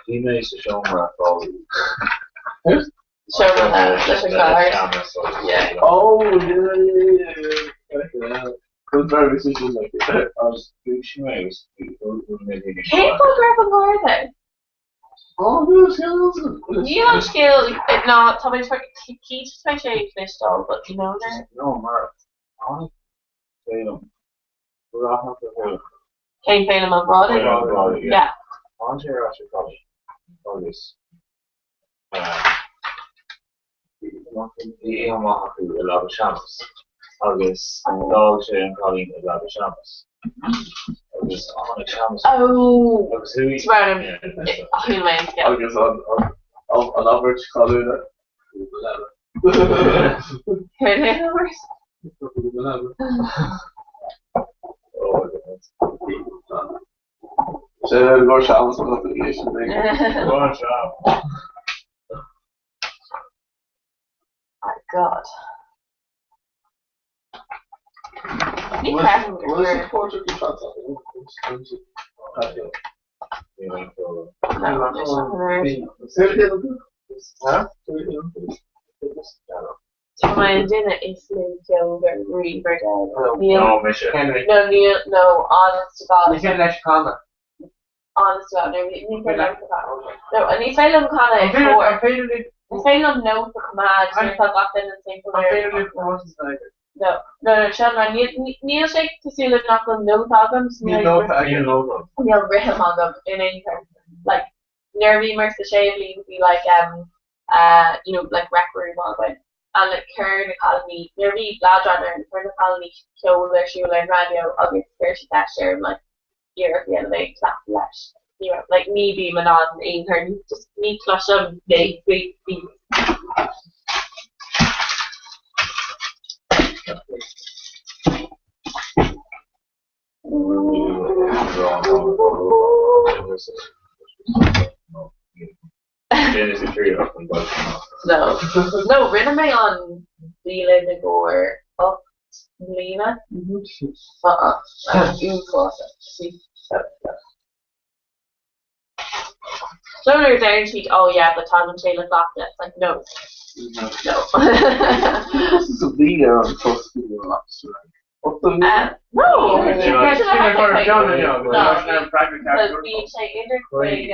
S14: Bhí mé sa seomra fáil.
S11: Seomra leis an gcarr. Yeah.
S15: Oh, yeah, yeah, yeah. Good very decision like it.
S14: Dúisigh mé agus
S11: Cén fáth go raibh an garda?
S15: Oh,
S11: Níl an scéal ná tá mé cinnte tá sé ag cloisteáil but no there.
S14: No, mar tháinig Féilim. Rath a
S11: Cén Féilim Ó Brádaigh?
S14: Brádaigh,
S11: Yeah.
S14: Tháinig sé ar ais ar college agus bhí oíche mhaith acu i leaba Seamus agus d'fhág sé an cailín i leaba Seamus agus tháinig Seamus
S11: Oh,
S14: agus chuaigh
S11: Swear shíl mé an scéal.
S15: Agus an an abairt cháiliúla.
S11: Céard é an abairt?
S15: Sé go seans an
S14: Go
S11: My God. Ní ceapaim gur Tá mé an duine is lú ceoil riamh ar domhan. Níl
S14: No, mise.
S9: Henry.
S11: No, níl, no, honest to God.
S9: Ní féidir leis canadh.
S11: Honest to God, no, ní féidir liom canadh. No, ní féidir liom canadh i gcór.
S9: An féidir linn
S11: Ní féidir liom nóta a choimeád nuair atá gach duine an
S9: An féidir linn comórtas a eagrú?
S11: No, no, no, sin mar níl níl sé cosúil le nach bhfuil nóta agam, so
S15: Níl
S11: níl
S15: nóta aige.
S11: níl rithim agam in aon chor. Like, nuair a bhíomar sa séú bliain bhí like um uh you know like rec room againn and like chuir na cailíní nuair a bhí leadrán orainn chuir na cailíní ceol ar siúl ar an raidió agus chuir siad ceist orm like iarracht a dhéanamh é a chleachtadh leis. Ní raibh like ní bím in ann aon chor ní just ní chloisim mé faoi faoi No. No, rinne mé an dialann i gcomhair 8 mbliana. Uh-uh. Uafásach. So nuair a deireann siad, oh yeah, but tagann sé le cleachtadh, it's like, no. No.
S15: This is a bhí ar an tost
S11: Uh, no! No. Bíonn sé idir 50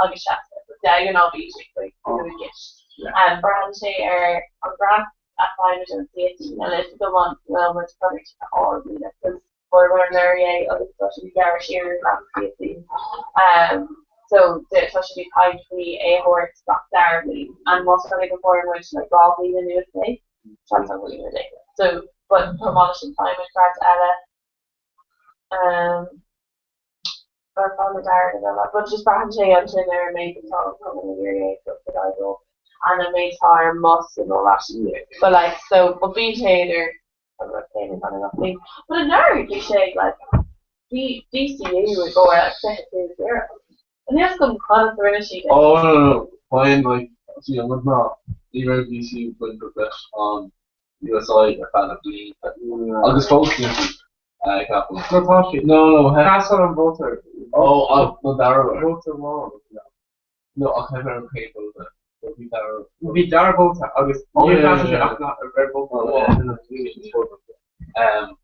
S11: agus 60. De ghnáth bíonn sé 50 ish. Braitheann sé ar an grant a faighimid ón CSE nó is go bhfuil bhfuil muid chun é sin a fháil míle because fuaireamar anuraidh é agus tá sé ag gearradh siar ar grant CSE. So tá siad ag caint faoi é a thabhairt gach dara bliain and más rud é go bhfuair muid like 2 bhliain anuas é, seans nach bhfaighidh muid é. So but chomh maith leis sin faighimid grant eile um, ar fáil na dara na eile. But just braitheann sé ansin ar an méid atá an pobal ag iarraidh é a subsidise and an méid atá ar an mbus and all that. But like so but bíonn sé idir an rud céanna gan gach bliain. But anuraidh bhí sé like bhí DCU i gcomhair like €25. Níl a fhios agam conas a rinne siad é.
S15: Oh no no fine like see an rud ná ní raibh DCU bainteach leis an USI ar feadh na blianta agus fós níl siad ceapaim.
S9: No tá siad.
S15: No no
S9: Casann an vóta.
S15: Oh an no dara uair.
S9: Vóta amháin.
S15: No ach theip ar an chéad vóta. So bhí dara.
S9: Bhí dara vóta agus
S15: Oh
S9: níor
S15: yeah
S9: sheas sé
S15: yeah.
S9: ach ar vóta
S15: Oh
S9: amháin.
S15: yeah. Um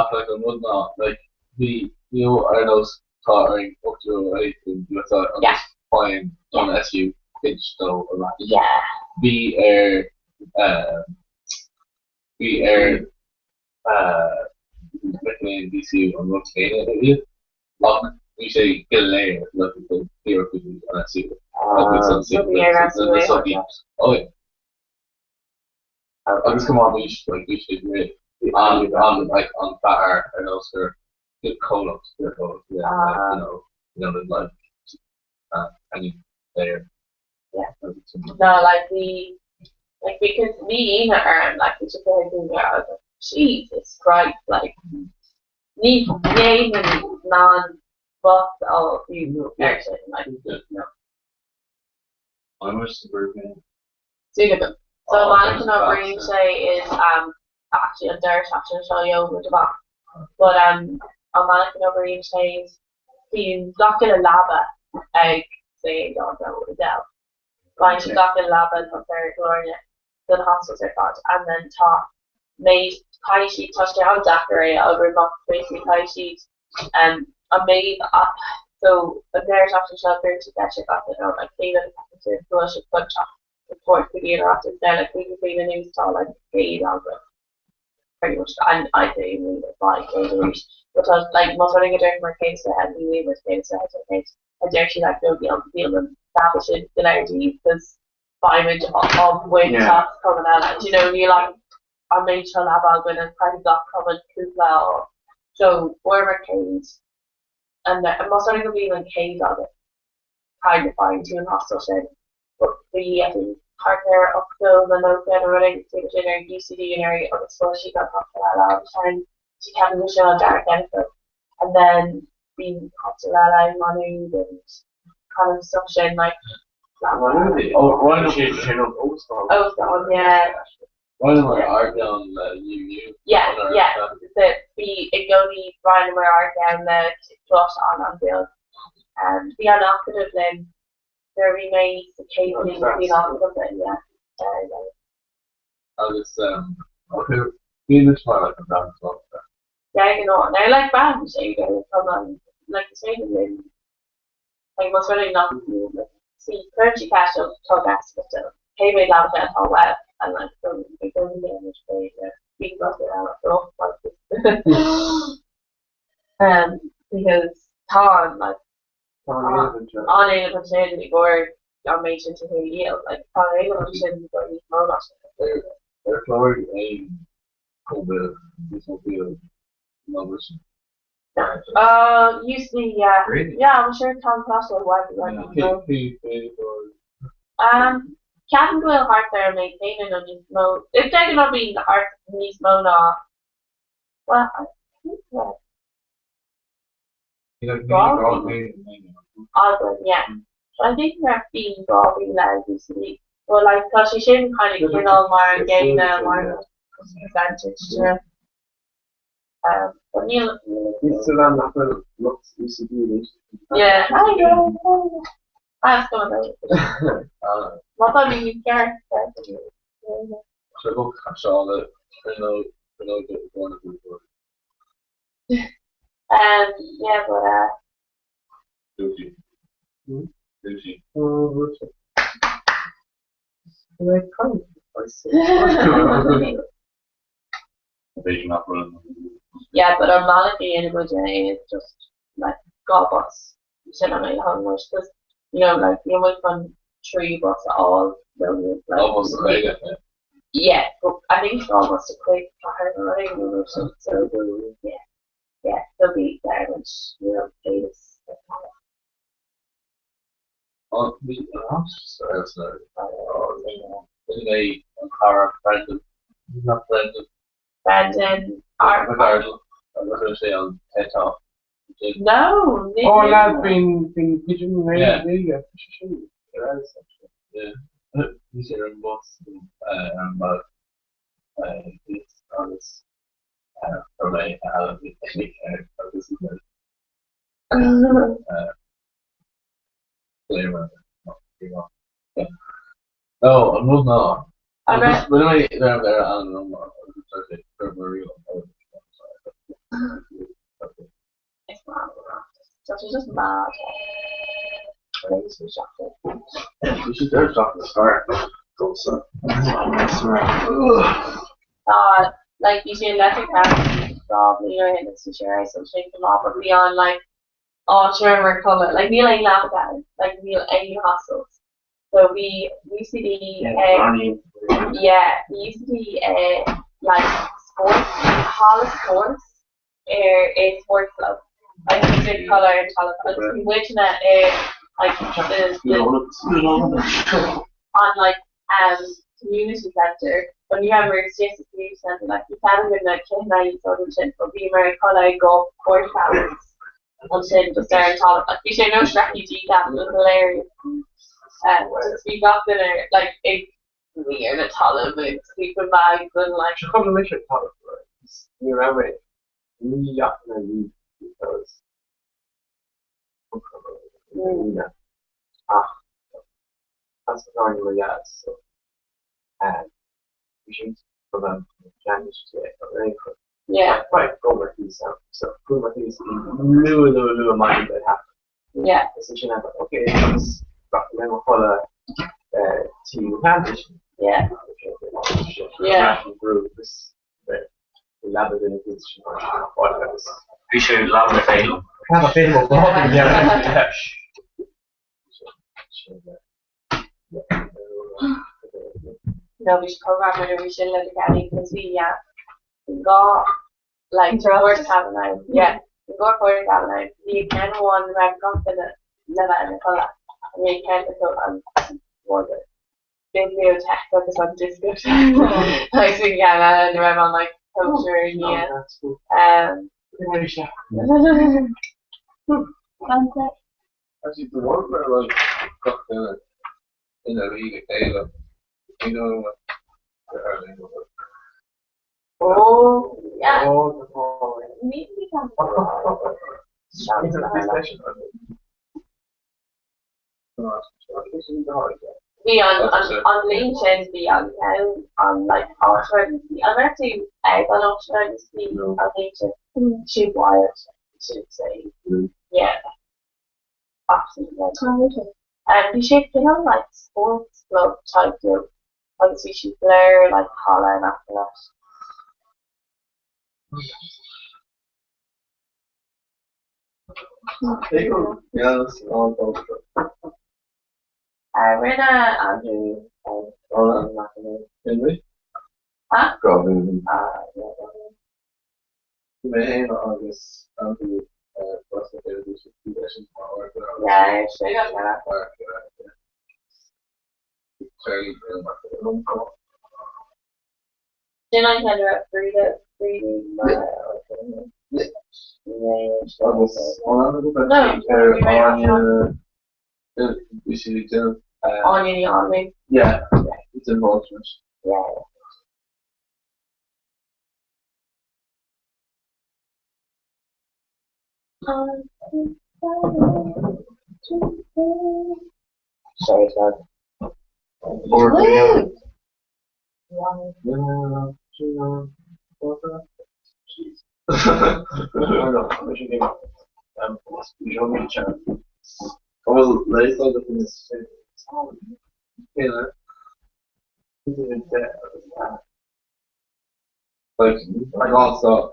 S15: ach like an rud ná like bhí you know ar nós tá ar €8 in USI agus
S11: Yeah.
S15: Faigheann an SU cuid dó ar ais.
S11: Yeah.
S15: Bhí ar bhí ar mic léinn DCU an rud céanna a íoc ach bhí sé go léir le díreach go dtí an SU agus an
S11: So bhí ar SU é
S15: sochaí. Oh yeah. Agus go maith bhí like bhí sé rith an an like an fear ar nós gur good comhlacht good comhlacht yeah like you know you know like uh, any player
S11: Yeah. No, like bhí like because bhí ionadh orm like bhí sé go I was like Jesus Christ like ní dhéanfainn ná an bus a fháil fiú ar sin like no.
S14: I'm a suburban.
S11: Súil agam. So an bealach a n-oibríonn sé is um actually an deireadh seachtaine seo gheobhaidh muid amach but um an bealach a n-oibríonn sé is bíonn gach uile leaba ag say John Doe Adele. Faigheann siad gach uile leaba atá saor ag Láirne do na hostels ar fad and then tá méid caithfidh siad tá sé an-deacair é a oibriú amach basically caithfidh siad um an méid a so an deireadh seachtaine seo cuireann siad ceist ar gach duine like cé mhéad a cheapann sibh go bhfuil sibh chun teacht report go dtí an Oireachtas now like cúpla bliain anuas tá like 100 againn pretty much and I'd say we 500 arís but tá like más rud é go deir mar 120 ní bhíonn 120 100 a deir sí like no níl níl an leaba sin go léir díobh because faighimid an bhaint as cumann eile do you know níl an an méid seo leaba againn and caithfidh gach cumann cúpla a fháil so fuaireamar 100 and más rud é go mbíonn an 100 agat kind of faigheann tú an hostel sin but bhí I think thart ar 80 nó 90 nó rud éigin sin ar UCD anuraidh agus fuair siad an hostel eile agus sin so ceapaim go sin an dara ceann acu and then bhí hostel eile i Maigh Nuad and kind of stuff sin like
S15: Oh, Ryan sin an óstán.
S11: Óstán, yeah.
S15: Roinneamar ár gceann le UU.
S11: Yeah, yeah. Bhí i gcónaí roinneamar ár gceann le coláiste an-an-bheag. Bhí an Acadamh linn nuair a bhí mé sa chéad bhliain, bhí an Acadamh linn, yeah.
S15: Agus bhí muid mar like an bhean sláinte.
S11: Yeah, you know, now like bean sé go come on like is féidir linn like más rud é nach see cuireann sí ceist ó tá gas agat do cé mhéad leaba atá uait and like so i gcónaí déanann muid é bhí rud eile so like um because tá an like an éileamh ansin i gcomhair an méid sin tithe a dhíol like tá an éileamh ansin i gcomhair níos mó ná sin.
S15: Ar chlár aon chomh níos mó bíodh ná sin.
S11: Uh, UCD, yeah. Really? Yeah, I'm sure tá an coláiste i bhfad níos mó. Um, ceapaim go bhfuil thart ar an méid céanna nó níos mó. Is de ghnáth bíonn thart níos mó ná, well, I think that againn, yeah. So I think go raibh bíonn 2,000 ag UCD. But like tá sé sin kind of cineál mar an gcéanna mar percentage, you know. Um, but níl
S9: Is san nach bhfuil lucht UCD anois.
S11: Yeah, I know. That's going on. Má tá mé ceart.
S15: Sé go caiseála trinóide i gcomhair na buaiteoirí.
S11: Yeah, but uh.
S15: Dúisí. Dúisí. B'fhéidir nach bhfuil an.
S11: Yeah, but an bealach a dhéanann muid é is just like dhá bus sin an méid a thagann muid cause you know like níl muid chun trí bus a fháil nó like
S15: Dhá bhus a Ghaeilge, yeah.
S11: Yeah, but I think dhá bhus de chuid cathair nó rud éigin nó sin so yeah yeah they'll be there muid you know céad is
S15: Oh, bhí an áit sorry, sorry. Bhí mé an cara Brendan not Brendan
S11: Brendan
S15: McArdle agus rinne sé an TED Talk.
S11: No,
S13: Oh, lad faoin faoin pigeon
S15: Yeah.
S13: Gaeilge, tá sé sin ar fheabhas actually.
S15: Yeah. Bhí sé ar an bus ar an mbealach thíos agus chuir mé a ainm air agus No, an rud ná, rinne mé dearmad ar a ainm iomlán agus deir sé gur maraíodh an t-óige
S11: It's mad, tá sé just mad.
S15: Bhí sé deireadh seachtaine scoir domsa.
S11: Tá like bhí sé in Leitir Ceanainn 2 bhliain ó shin agus bhí sé ar fheabhas ansin go maith but bhí an like áit a rabhamar ag codladh like níl aon leaba ann like níl aon hostels so bhí UCD ag yeah bhí UCD ag like sports halla sports ar i sports club like bhí muid ag codladh ar an talamh agus bhí muidne i like the the an like um community centre but ní rabhamar istigh sa community centre like bhí cead againn na cithne a úsáid ansin but bhíomar ag codladh i gcomhair portacabins ansin just ar an talamh like bhí sé ar nós refugee camp it was hilarious um just bhí gach duine like ag luí ar na talamh ag sleeping bags and like.
S9: Seo cúpla mise ar talamh ní raibh mé ní dheachaigh mé leave because ach as an áine mo dheas so bhí sin go raibh an
S11: Yeah.
S9: Right, go mar thíos ann. So go mar thíos luath luath luath maidin that happened.
S11: Yeah.
S9: Is sin okay agus rachaidh mé mo chodladh tí an
S11: Yeah. Yeah.
S9: Leaba duine sin agus.
S14: Bhí sé leaba na féile.
S9: Leaba féile ó bhá
S11: No, bhí sé program mar bhí sin le Kenny because bhí yeah gá like portacabin ann yeah bhí dhá portacabin ann bhí ceann amháin a raibh gach duine le bheith ina chodladh and bhí ceann acu an was it bibliothèque agus an discotheque agus bhí ceann eile ina raibh an like cóisir i ndiaidh um
S15: Actually, the one where like gach duine ina luí le chéile, you know, like,
S11: Oh yeah.
S9: Oh,
S11: Ní Bhí an an bhliain sin bhí an ceann an like áit a raibh an raibh tú ag an áit a raibh bhí an bhliain sin she wild should say yeah absolutely um bhí sé cineál like sports club type deal agus bhí siad go léir like halla in aice leis. Rinne Andrew
S15: Henry?
S11: Huh?
S15: Gavin.
S11: Ah, yeah, Gavin.
S15: Mé féin agus Andrew
S11: Yeah, sé Sin an ceann a raibh Frida Frida
S15: Agus
S11: Áine Ní Anluain.
S15: Yeah, it's involved.
S11: Yeah. Sorry, Doug.
S15: Or Bhfuil leigheas agat Like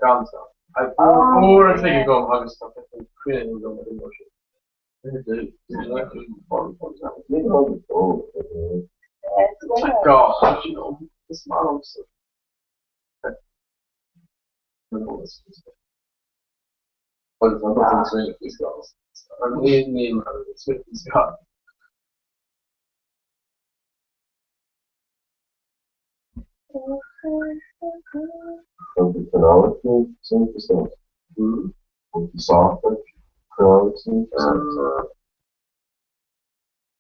S15: gan stop.
S9: Uair an chloig agam agus tá cruinn agam ar an sin. God, you know, is maith liomsa.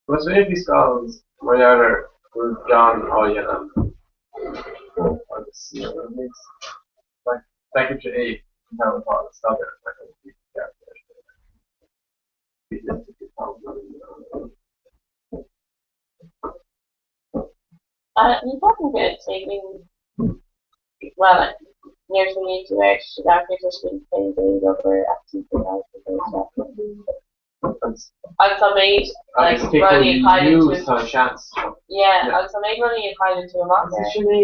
S9: Was mé bhí scáil mar gheall ar go raibh John á dhéanamh agus feicimse é an t-am atá an staidéar
S11: Ní ceapaim go dtuigeann bhuel nuair a smaoiníonn tú air, tá sé deacair tuiscint cén mhéid obair a Agus an méid like rudaí a chailleann tú.
S13: Tá seans.
S11: Yeah, agus an méid rudaí a chailleann tú amach air.
S13: Sin é.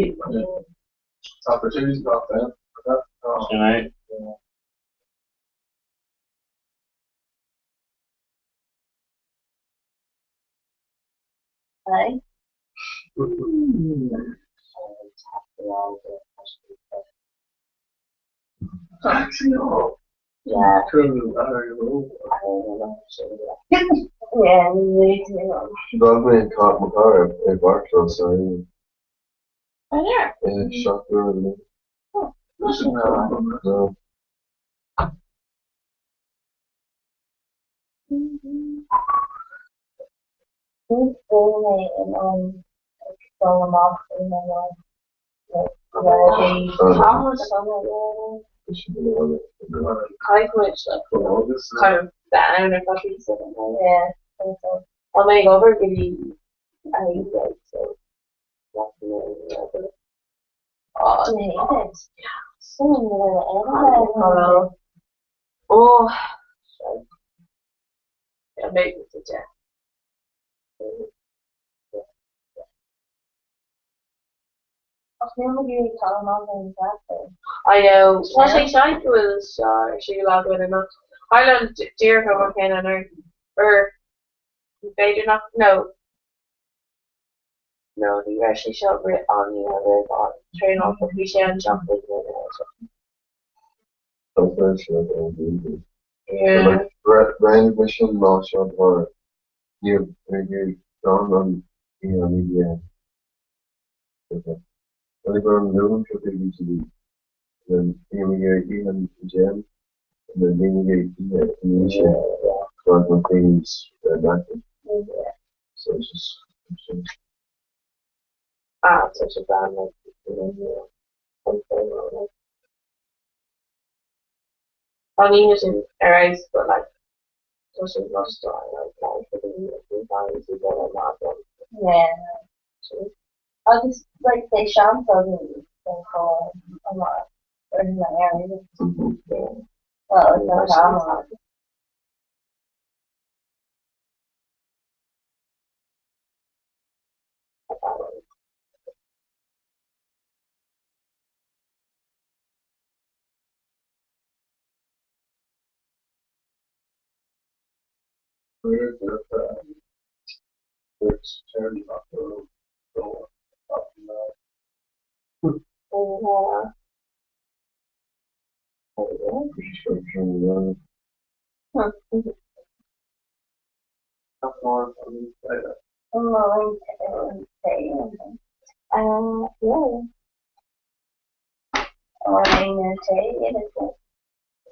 S13: Tá opportunities gach duine.
S14: Sin é.
S16: Hey.
S11: Yeah.
S16: Yeah, me too.
S5: D'fhág mé an carr mo charr ar an gcarrchlós aréir.
S11: Oh, yeah.
S5: Yeah, seacht uair inniu. No.
S16: Ní bhfuil mé in ann ag dul amach in an
S11: Caithfidh muid like kind of bheith ann ar feadh píosa
S16: Yeah, think so.
S11: Tá mé ag obair go dtí a haon déag so Oh,
S16: Do you hate it? Sin
S11: Oh, yeah, maybe it's a death.
S16: Ach níl mé ag iarraidh cailleadh amach ar an tractor.
S11: I know. Tá sé seans go bhfuil seo ar siúl againn anocht. Tharla an díreach an rud céanna anuraidh. Or b'fhéidir nach no. No, ní raibh sé seo rith an oíche roimh an traenáil but bhí sé an seachtain roimhe seo. Yeah.
S5: Roinn mise an lá seo amárach. Níl mé ag iarraidh gan an oíche an EDM. Tháinig orm Luan seo chuig UCD. And then bhí mé ag iarraidh oíche an EGM and then bhí mé ag iarraidh oíche ina dhiaidh sin go raibh my things knackered. So it's just
S11: Ah, tá sé breá like an traenáil. Tá an oíche sin ar fheabhas but like tá sé lostáil like like for the week
S16: Yeah. Agus like beidh seans againn don chóir amárach ar na air. Well, it's not amárach.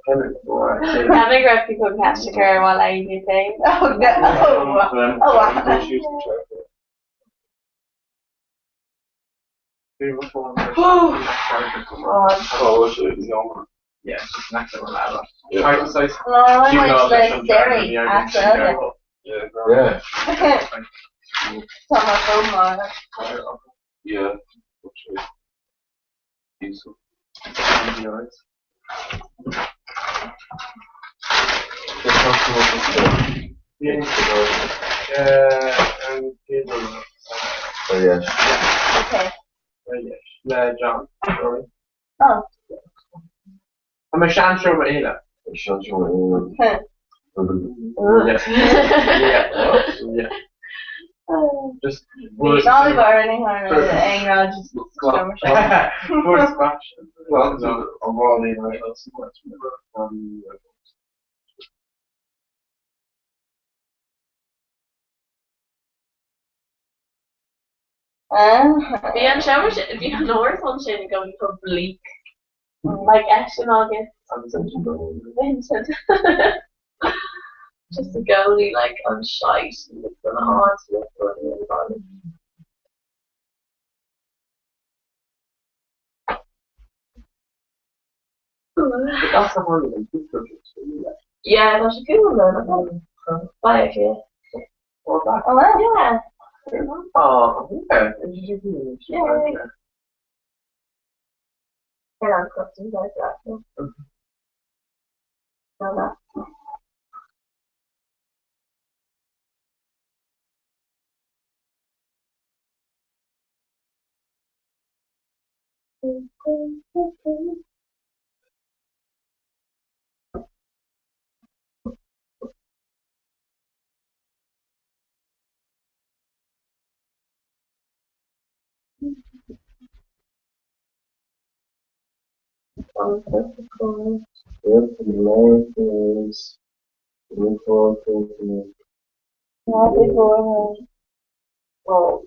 S11: Tá mé go raibh tú chun ceist a chur ar mhaith le Éinne tae.
S16: Oh no! Oh wow. Siri as well.
S5: Yeah.
S16: Tá mar phone mar.
S15: Yeah. Diesel.
S5: Oh yes.
S16: Okay.
S13: Le John. Sorry.
S16: Oh.
S13: Tá mé seanseomra éile.
S5: Seanseomra éile.
S13: Yeah. Yeah. Just
S16: Bhí Oliver running hard ag rá just
S13: Fuair scratch.
S11: Bhí an seomra sin, bhí an árasán sin go chomh bleak. Like eisean agus Vincent. Just i gcónaí like an shite agus an áit le rudaí an bhaile. Yeah, tá sé cool though, nach bhfuil? Bye, yeah.
S16: Oh well.
S11: Yeah.
S13: Oh, okay.
S11: Yeah. Ar an custom like that. No. No, no. Oh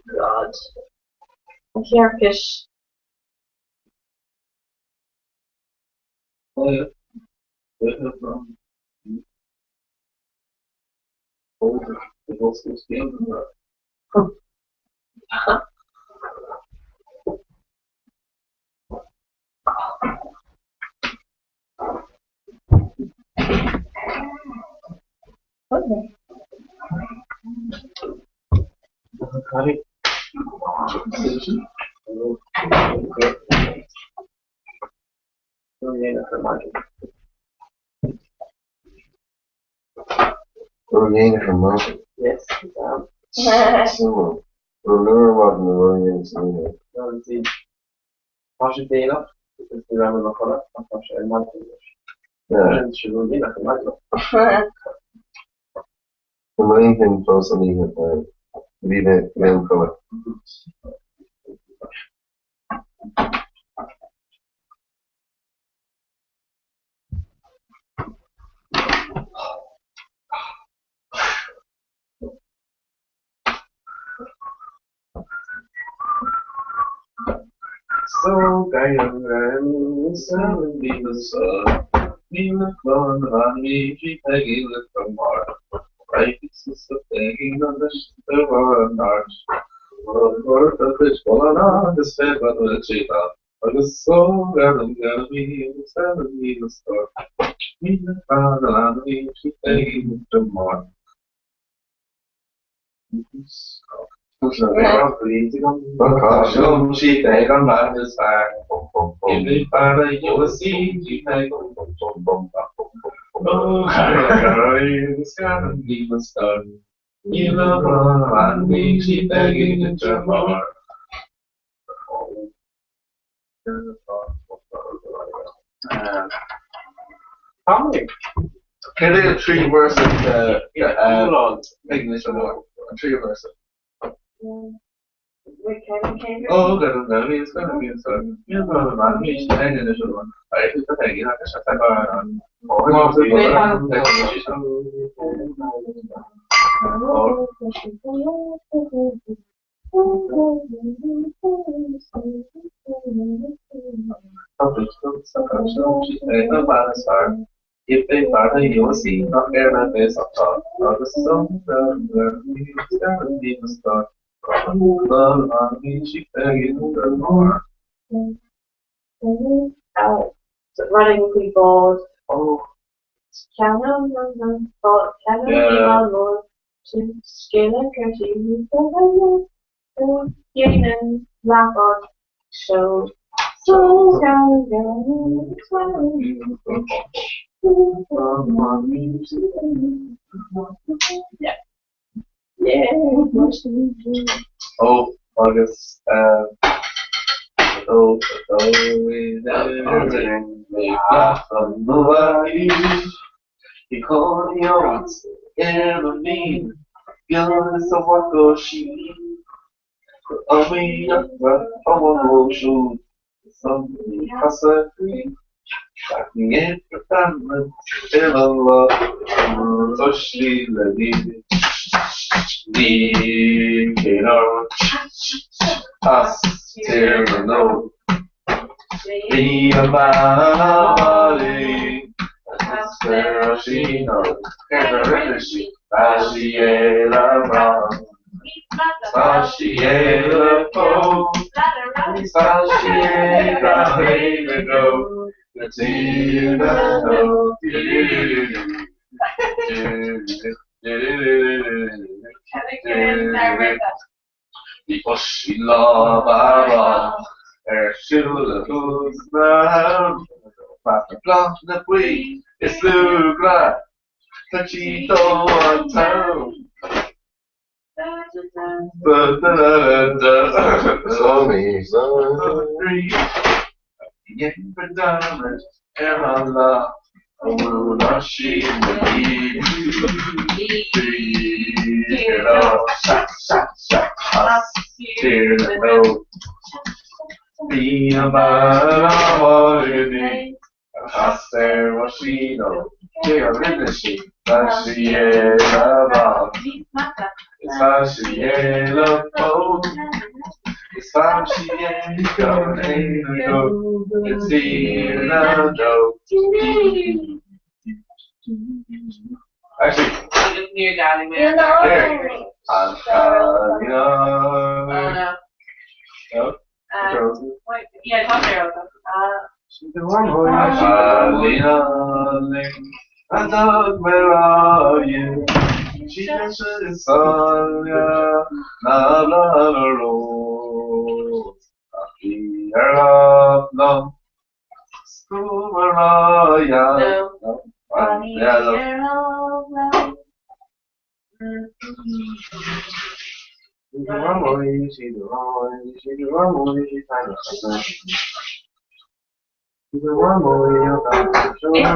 S11: God. An Cheircis.
S9: Yes, Tá sé déanach agus ní raibh mé i mo chodladh ach tá sé ar maidin anois. Sin sé ró dhéanach ar maidin. So
S15: Céard é an tríú véarsa de Ignis an An tríú véarsa.
S11: Running faoi bhád. Ceann mór sin scéala Dhéanann leathbhád seol.
S15: Ó agus ó Dhéanfar dearmad ar an lá a bhfuair Oisín na As Tír na nÓg. Bhí an bean álainn a chas ar Oisín Óg, cé a rinne sí? Bhean sí eile bán. Is bean sí eile fós. Is bean sí é gan aon agó i dTír na nÓg. Actually,
S11: Agus níor d'éalaigh mé.
S15: Here. An cailín
S11: Oh no.
S15: No?
S11: Wait, yeah, tá sé ar
S15: Cailín álainn a dtug mé ráidhin, sí deise is áille ná bláth na rós, ach bí ar lámh liom 's cuma ráidhe.
S11: No.
S15: Yeah, no.
S11: Is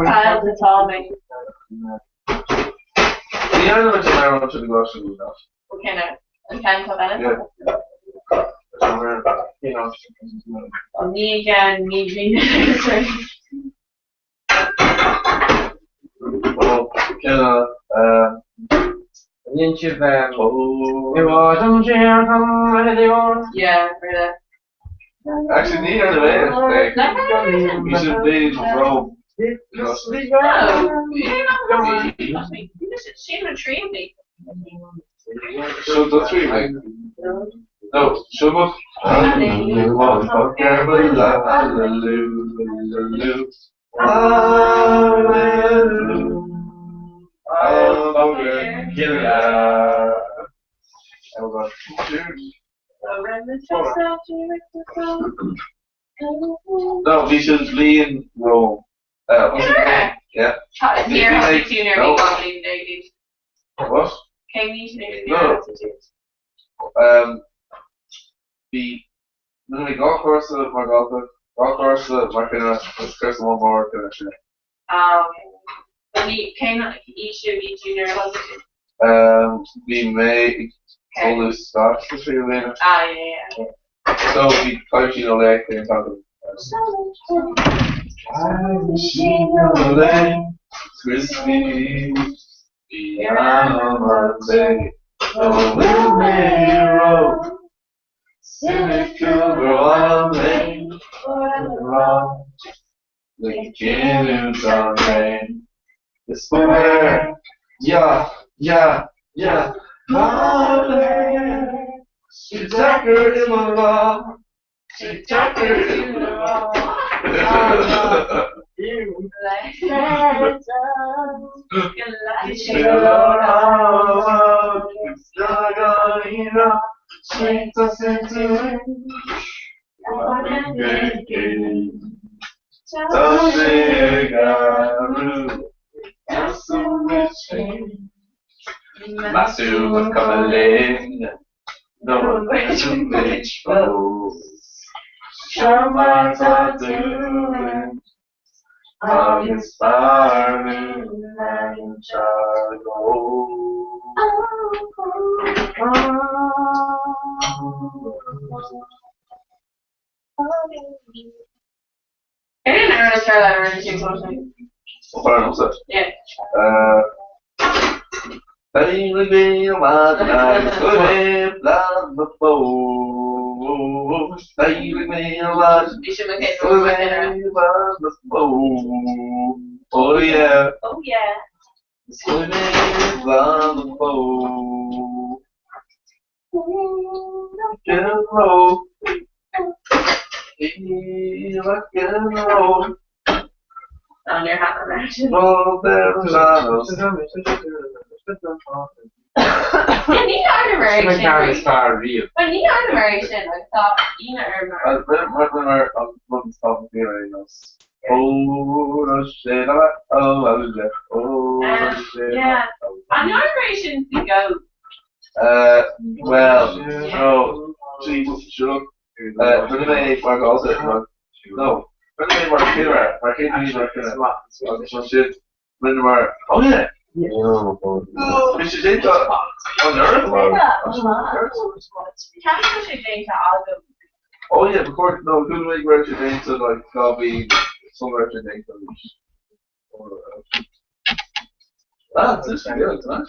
S11: cail atá mé. Okay, now. An ceann atá eile? Ní gan ní bhí. Yeah, really.
S15: Actually, ní ar na mé. Bhí sin bliain ro.
S11: No. Sin an tríú mí.
S15: So do trí mé. No, seo No, bhí sin bliain ro. Yeah.
S11: Níor
S15: What?
S11: Cé ní
S15: No. Bhí mé gá cuasa mar gáta, gá cuasa mar cinna agus cuasa mór cinna sin.
S11: Ní cé aois bhí tú nuair a thosaigh tú?
S15: Bhí mé ag dul isteach sa tríú bliana.
S11: Ah, yeah, yeah.
S15: So bhí Cailín Ó Léith an t-am. Crispy, Yeah, yeah, yeah. She's deacair i mo lá. She's deacair i mo lá. Masu with Kamalin, no bitch Shamata doing Agus farming and
S11: I didn't ever try that or anything. Yeah.
S15: Oh yeah.
S11: Oh yeah.
S15: Rock and roll. Rock and roll.
S11: On your hat
S15: Roll
S11: Yeah, ní
S1: Sin an ceann is fearr riamh.
S11: Well, ní armar sin like tá ina armar. Yeah. An armar sin the go.
S15: Well, no, see, sure. Rinne mé mar gása, no, Rinne mé mar chéad mar chéad duine mar chéad agus ansin rinneamar oh yeah! Bhí sé déanta anuraidh?
S11: Ceapaim go bhfuil sé déanta agam.
S15: Oh yeah, ba chóir, no, dúirt mé go raibh sé déanta like 2000 sula raibh sé déanta arís. Ah, tá sé déanta, huh?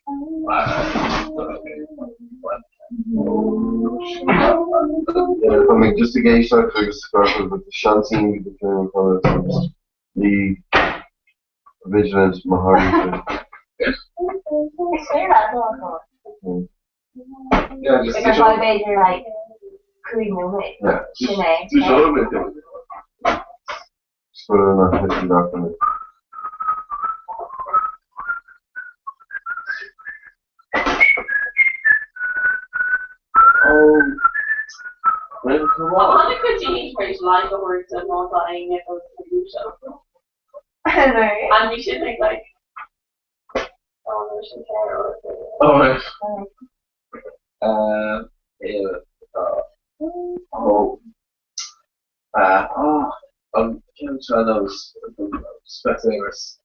S11: Yeah.
S5: Tá mé just ag éisteacht agus seansín ní vigilant mo tharla.
S16: Is féidir leat dul chun.
S15: Yeah, just
S16: Like ar feadh b'fhéidir like 5 nóiméad. Sin é.
S5: Scoil na hEireann.
S11: Tháinig cuid daoine tar éis like a thabhairt don má tá éinne fós ag gluaiseacht. And bhí sin ag like oh no sin ceir or
S15: Oh, right. Oh. Oh, an ceann seo nós Specsavers.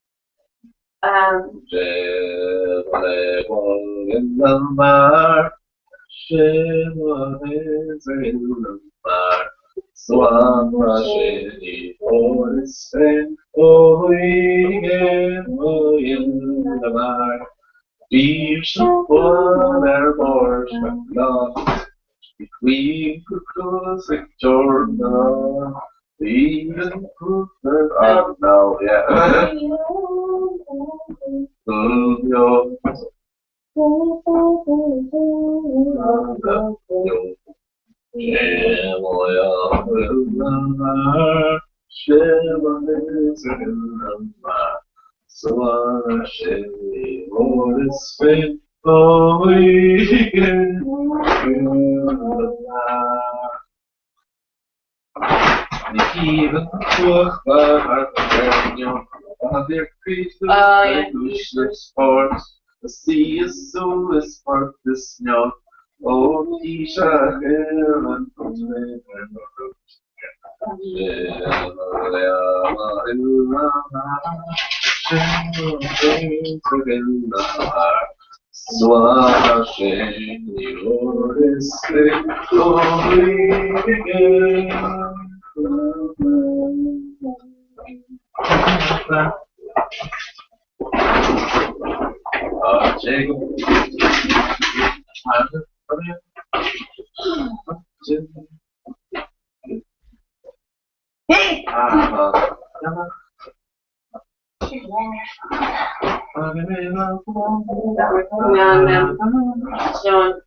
S11: Um,
S15: No, yeah.
S11: Oh, yeah. Sean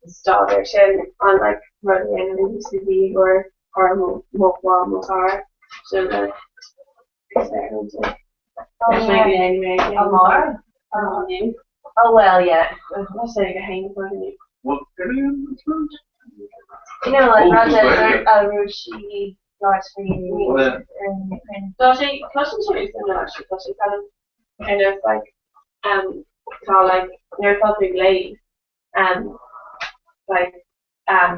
S11: staidéar sin an like rud a dhéanann UCD or or mo mo chara sin le
S16: Amárach? Oh well, yeah.
S15: What
S16: You know, like
S15: Oh,
S16: Roger
S15: Gaeilge.
S16: Rúisí large
S15: Oh, yeah.
S11: Tá sé cloiseann sé sin actually tá sé kind of kind of like um tá like nuair atá tú ag léamh um like um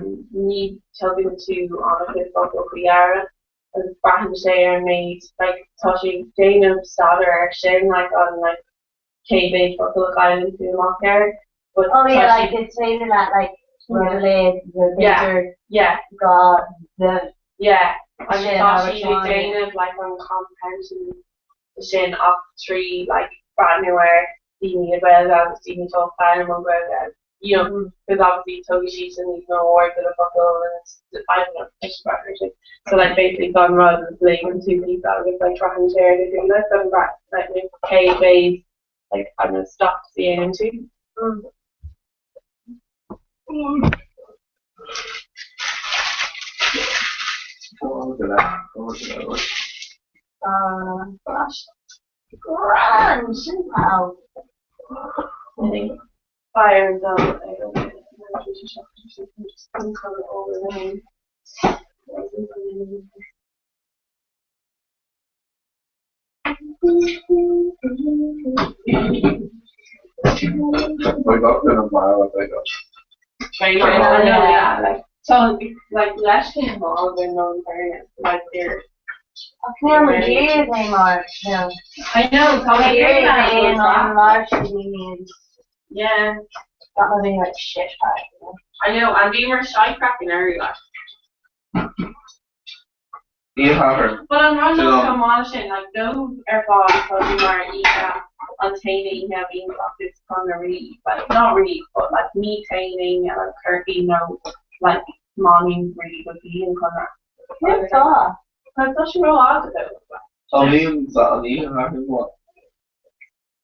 S11: ní tugann tú an-chuid focal faoi deara agus braitheann sé ar an méid like tá sé ag déanamh staidéar ar sin like an like cé mhéad focal a chailleann tú amach air but
S16: Oh yeah,
S11: tá
S16: like
S11: sé
S16: it's féidir leat like rud a léamh
S11: Yeah,
S16: b'fhéidir
S11: yeah.
S16: go the
S11: Yeah, agus tá siad ag déanamh like an compounding sin ach trí like breathnú ar daoine le Gaeilge agus daoine atá ag foghlaim an Ghaeilge you know because obviously tógfaidh siad sin níos mó aird ar na focail and I don't know tá siad breathnú ar sin. So like basically tá an rud léann tú píosa agus like braitheann sé ar do shúile so brath like cé mhéad like I don't know stops a dhéanann tú.
S16: Grand, sin pal.
S11: Fire and I know tá Yeah.
S16: That would be like shit bag.
S11: I know, and bhíomar shy cracking early like.
S15: Oíche Shathairn.
S11: But an rud nach chomh maith sin, like, dóibh ar fad tá sí mar oíche an t-aon oíche a bhíonn acu chun a rí, like, not rí, but like ní téann éinne like Corcaigh nó like Manchain really go dtí an Conradh.
S16: Cén fáth?
S11: Because tá sé rófhada dóibh, like.
S15: Tá bhíonn an oíche Shathairn maith.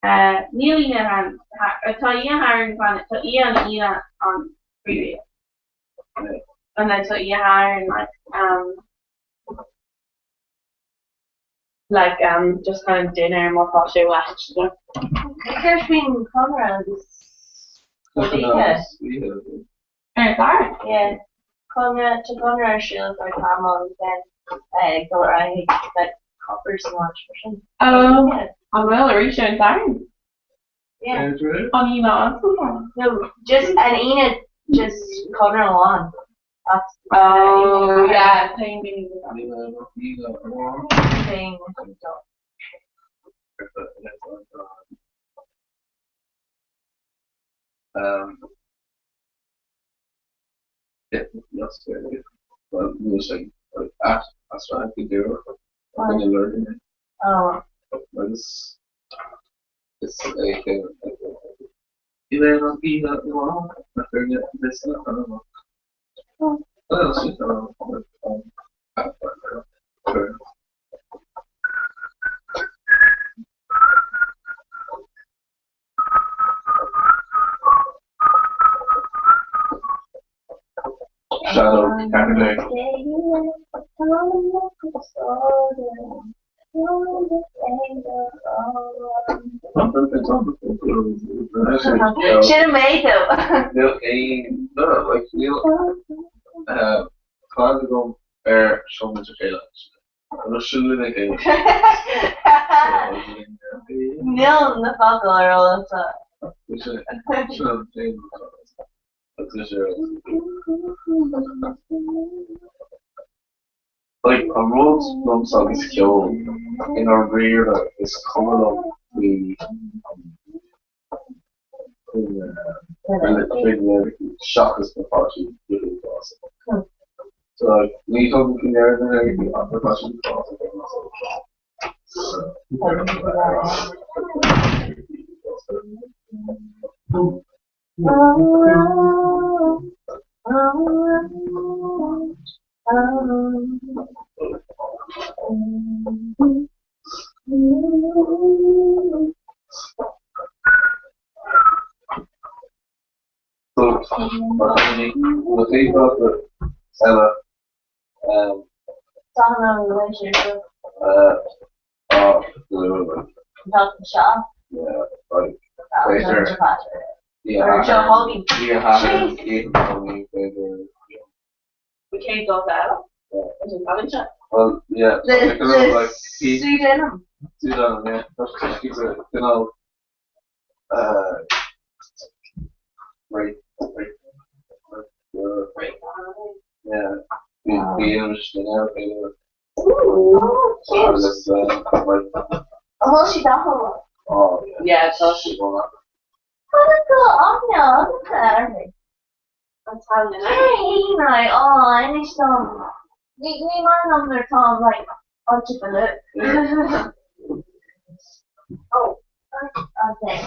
S11: Eh, níl oíche Shathairn, tá oíche Shathairn, tá oíche an Aoine an príomhoíche. And then tá oíche Shathairn like um like um just kind of dinner má tá sé uait you know.
S16: Céard faoin Conradh agus Oíche?
S11: Ar Satharn?
S16: Yeah. Conradh, tá Conradh ar siúl ar feadh tamall agus then ag dul ar aghaidh like Coppers san áit mar sin.
S11: Oh, an bhfuil arís ar an Satharn?
S16: Yeah.
S11: An Aoine an Satharn?
S16: No, just an Aoine just Conradh amháin.
S11: Oh, yeah, same thing.
S16: Same.
S15: Um, yeah, that's fair. Well, níl sé at as go deo.
S16: Oh.
S15: Agus is é Níl aon oíche amháin na foirne Shadow 14.
S16: Sin an méid dó.
S15: Níl aon, no, like, níl clann agam ar seomra a chéile. Nó sin lena chéile.
S16: Níl na focail ar eolas
S15: Sin an t-aon Like, an rud liomsa agus ceol, i ndáiríre, is cuma liom faoi faoi na liricí seachas má tá siad go huafásach. So, like, ní thugaim faoi ndeara na liricí ach má tá siad uafásach, beidh mé sásta. So, mar na chéad dáta eile
S16: An bhfuil siad achan
S11: Yeah, tá siad.
S16: Cad atá aithne agatsa uirthi?
S11: An teanga.
S16: Cé hí nó? Ó, inis dom. Ní ní maith liom nuair táim like out of the loop. Oh, okay.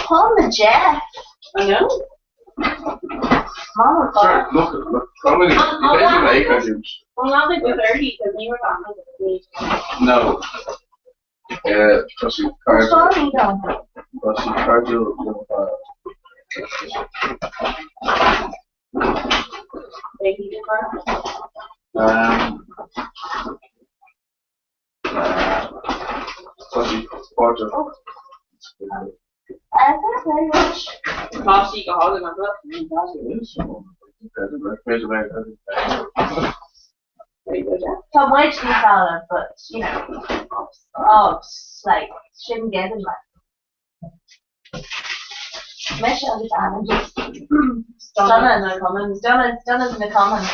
S16: Paul the Jeff.
S11: I know.
S16: Mama
S15: Sure, look, look, comedy.
S11: Well, not like the 30, because you were talking
S15: No. Tá sí
S16: Sorry, dog.
S15: Tá sí cairdiúil Tá sí páirteach.
S16: Very much.
S11: Tá sí go hálainn as well.
S16: Tá muid níos fearr, but you know, oh, like sin geimhin like. Mise agus Anna just stunning
S11: na cumainn.
S16: Stunning, stunning na cumainn.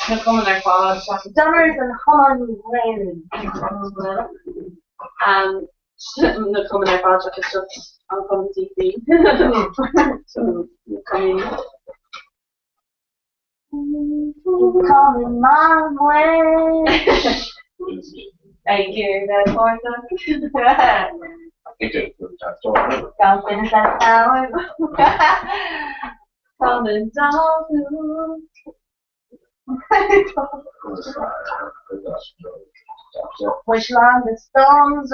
S11: Na cumainn ar fad.
S16: Stunners and chumann Réirí.
S11: Na cumainn ar fad seachas just an cumann TC. So, na cumainn.
S16: Coming my way.
S11: Ag iarraidh bheith páirteach.
S16: Gan finish that hour.
S11: Coming down to
S16: Which line the storms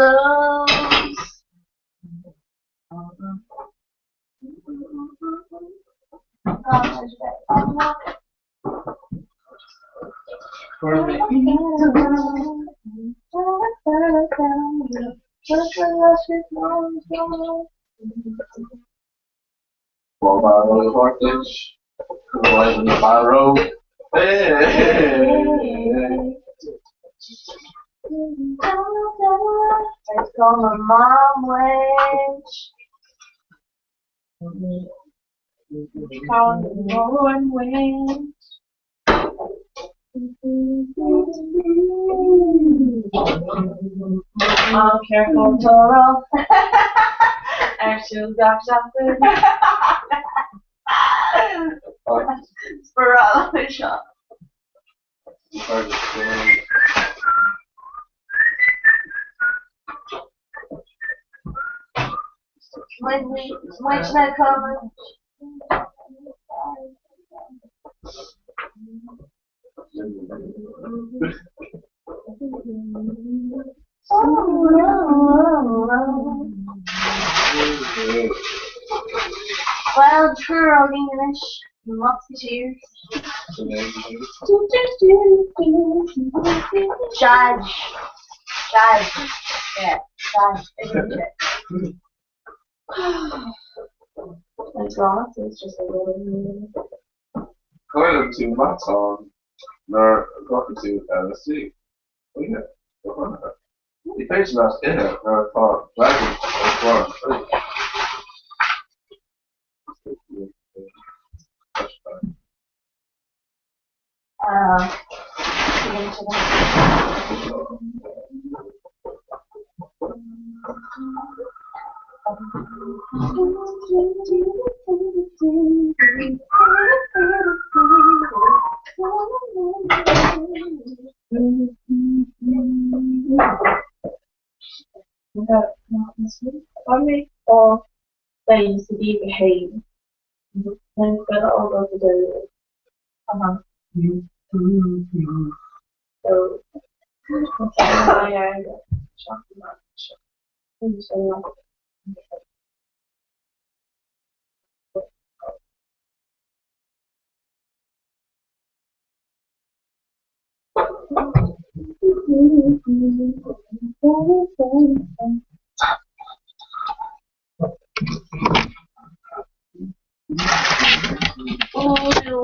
S16: Let's go my mom wage.
S11: Coming one way. I'm careful, Toro. Ar siúl gach seachtain.
S16: Spiral shot. When we when I come Well, true, English, Musketeers. Judge. Judge. Yeah, judge. Isn't it?
S11: It's lost, it's just a little.
S15: Cailleann tú matán nuair a ghlacann tú LSD. Oíche, go háirithe. Ní féidir leat ithe nuair atá dragan ar chlár an chloig.
S11: Tá féin sa díobh féin. All the So Oh no.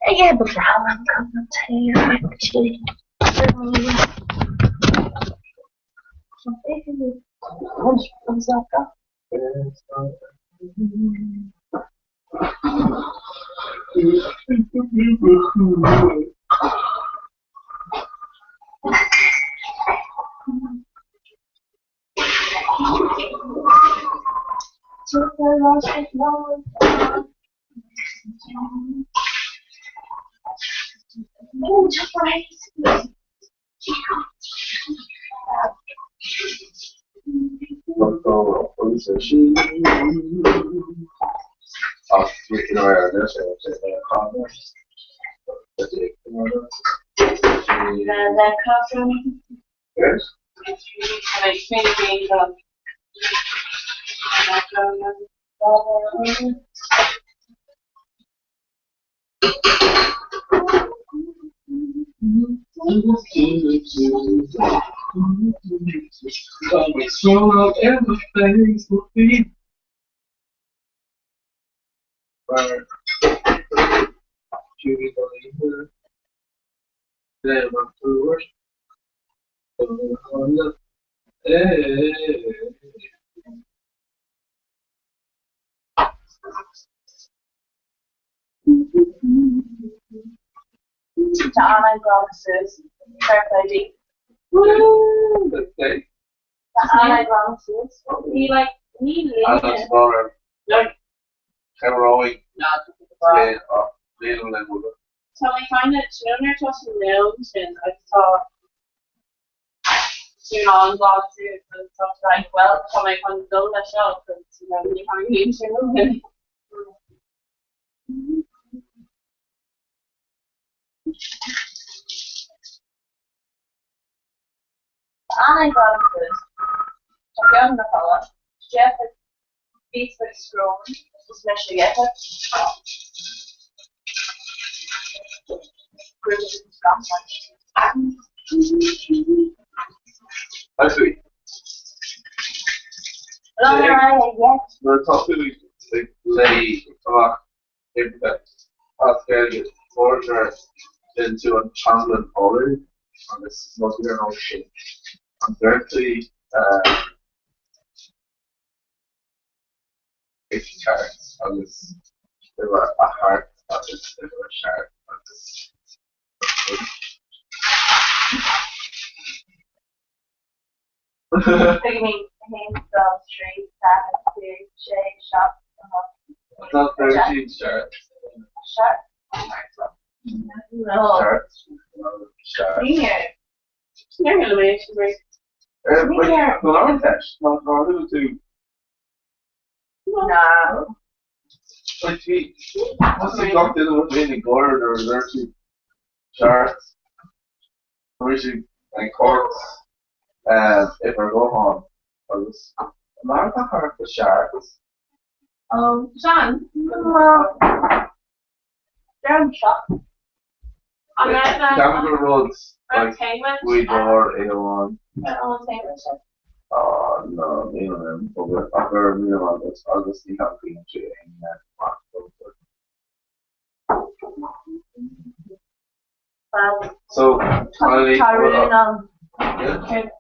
S16: Yeah, but I'm coming to you actually.
S11: Tá an-ghlan suas, fair play di. Tá an-ghlan suas. Ní like ní léine. Tá mé kind of do you know nuair atá tú lom sin agus tá tú in ann glan suas agus tá tú like well tá mé chun dul leis seo because you know ní tharraingíonn sé romham. An-ghlan suas. Tá beag na fola. Jeff píosa scrón is leis a dheatha.
S15: Actually, nuair atá tú ag léigh amach uimhreacha as Gaeilge, formhór déanann tú an teangain Uladh agus rudaí ar nós sin. An deirtí is ceart agus uimhir a heart agus uimhir a seart agus
S16: Tuigim 1, 2, 3, 4, 5, 6, 7, 8,
S15: Tá 13 seart.
S16: 7.
S11: No.
S15: Seart. Seart.
S11: Níor mé sin rí.
S15: Nó an teist, ná tú tú
S16: Nah.
S15: Like bhí thosaigh gach duine rud féin ag gáire nuair a deir siad seart. Bhí siad ag tabhairt uimhir ghutháin agus mar atá thart go seart.
S11: Oh, Sean.
S16: Deirim seacht.
S11: An raibh
S15: Ceapaim gur rud
S11: raibh
S15: like
S11: Taymouth
S15: faoi dhlr é amháin.
S11: an Taymouth sin?
S15: Ah no, níl an ach gur míle agus agus ní thacaíonn sé aon amach So, finally,
S16: Tá rún ann.
S15: Yeah.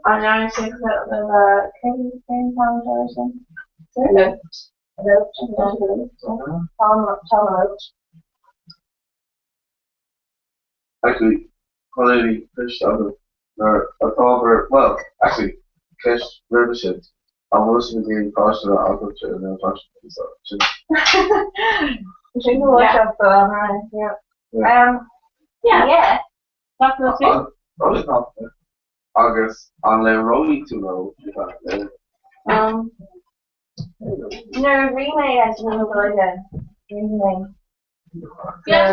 S11: An ndearna sé cén cén t-am sin?
S15: Actually, Connolly ceist agam nuair atáthar, well, actually, ceist roimhe sin, an bhfuil sibh ag iarraidh páiste a bheith agat nó tá sibh so, sin.
S16: Sin go bhfuil seo so, yeah.
S11: Yeah.
S16: Yeah.
S11: That's not too.
S15: Agus an labhróidh tú leo?
S11: Um,
S16: Nuair a bhí mé ag na Gaeilge, bhí mé
S11: Yeah,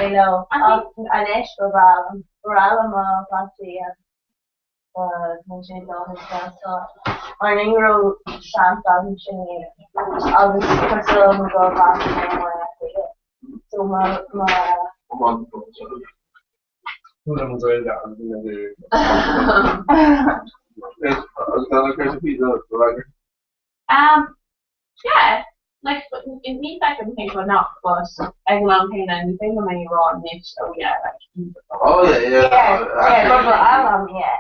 S16: leo anois go breá liom mo pháistí agus sé mar ní raibh seans agam sin agus cosúil go mar so má
S11: Um, yeah, like, it means I can think or not, but ag an am céanna ní féidir liom a rá anois, oh yeah, like,
S15: Oh yeah, yeah.
S16: Yeah, yeah, go breá yeah.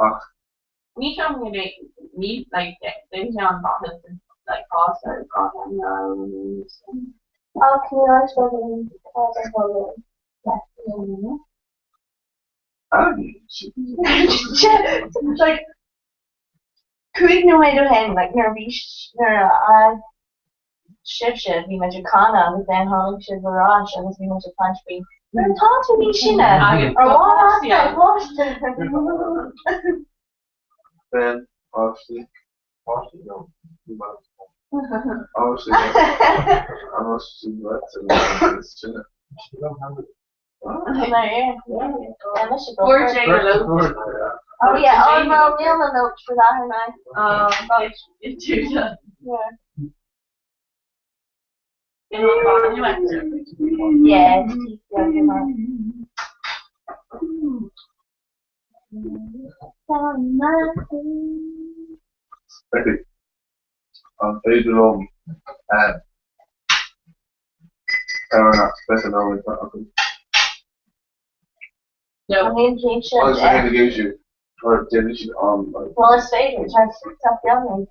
S15: Ach.
S11: Ní sem go ní like duine sé an bhaitheas like fásta
S16: Oh, can you ask for the like cúig nóiméad ó shin like nuair a bhí nuair a sibhse bhí muid ag canadh agus then tháinig sibh ar ais agus bhí muid ag caint faoi nuair atá tú níos sine ar mhaith páiste.
S15: Ben páistí páistí no Obviously, I'm sine.
S16: Oh yeah, oh no, níl na notes for that now.
S11: Um,
S16: Yeah. Yeah,
S15: Okay. An féidir liom ar fiche nóiméad acu.
S16: No.
S15: Agus na héin a siad or déanann siad an like.
S16: Well, is féidir tá tá filming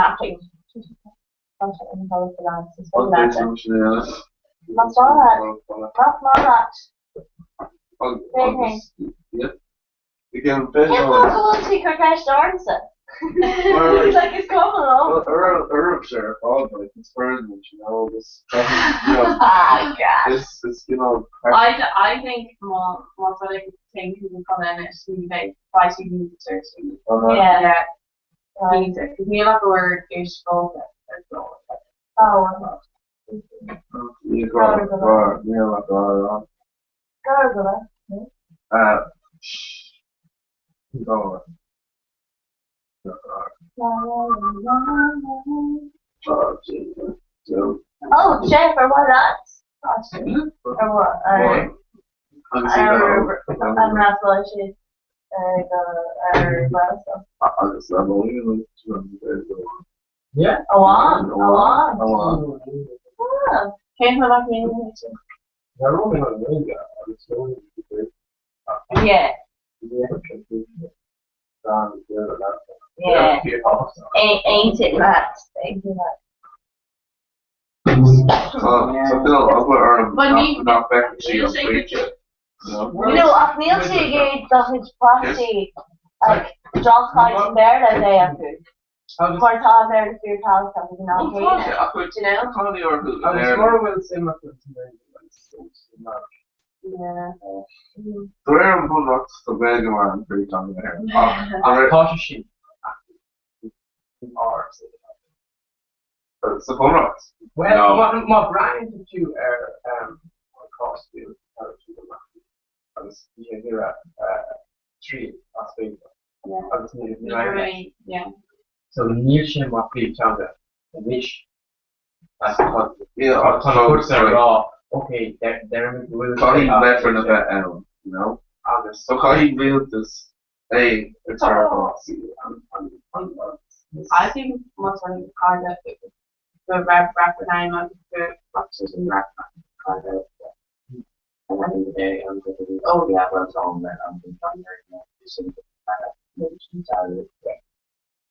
S16: napping.
S15: An féidir liom sin a dhéanamh?
S16: Más maith leat.
S15: Agus yeah. I gceann fiche
S16: Cén
S15: nóiméad.
S16: fáth go bhfuil tú ag cur ceist ormsa? Like is cuma liom.
S15: Well, oraibhse ar fad, like, it's burning, you know, this, you know,
S16: Ah, God.
S15: this, this, you know,
S11: I, I think má má tá like think who can come in is ní bheidh beidh siad níos deirte.
S16: Yeah.
S11: Yeah. Cinnte. Cos níl ach uair is fágtha ar dul.
S16: Oh.
S15: Ní gá, gá, níl ach gá, gá.
S16: Gurgula.
S15: Uh, gá. Oh, Jesus. So,
S16: Oh, Jeff, or what that? Or what? Or
S15: Agus
S16: ar an rafáil ar well
S15: agus le
S13: Yeah.
S16: Amháin, amháin.
S15: Amháin.
S16: Ah.
S11: Cén fáth nach ndéanann tú?
S16: Yeah. Yeah. Ain't, ain't it that? Ain't it that?
S15: Tá duine obair orm
S11: But ní-
S15: nach bhfeiceann sí
S11: níl
S15: an
S11: sé
S15: pointe. No?
S16: No, ach níl sé ag iarraidh do chuid páistí like drochchaint an Bhéarla a bheith acu. Mar tá an Béarla fíor tábhachtach ag an am céanna.
S15: Do
S16: you know?
S15: Cónaí orthu in
S13: Agus
S15: Éirinn.
S13: mar bhfuil suim acu sa Ghaeilge,
S16: Yeah.
S15: De réir an Bhunreacht tá Gaeilge mar an phríomhtheanga in Éirinn. Ach an
S13: Tá sé sin ard.
S15: Sa Bhunreacht?
S13: Well,
S15: No.
S13: má má bhreathnaíonn tú ar an cás agus bhí ag iarraidh triail as Gaeilge agus ní
S11: Ní raibh aon, yeah.
S13: So níl sé mar phríomhtheanga anois. Tá
S15: Yeah,
S13: tá
S15: so-
S13: an cúrsa
S15: sorry.
S13: rá, okay, deirim go bhfuil
S15: Caithfidh reifreann a bheith ann, you know?
S13: Agus
S15: So caithfidh rialtas é ag cur fás.
S11: I think má tá an cairde go raibh reifreann ann agus go raibh siad an reifreann cairde and I think the day I'm going to be oh yeah well it's all then I'm going to sin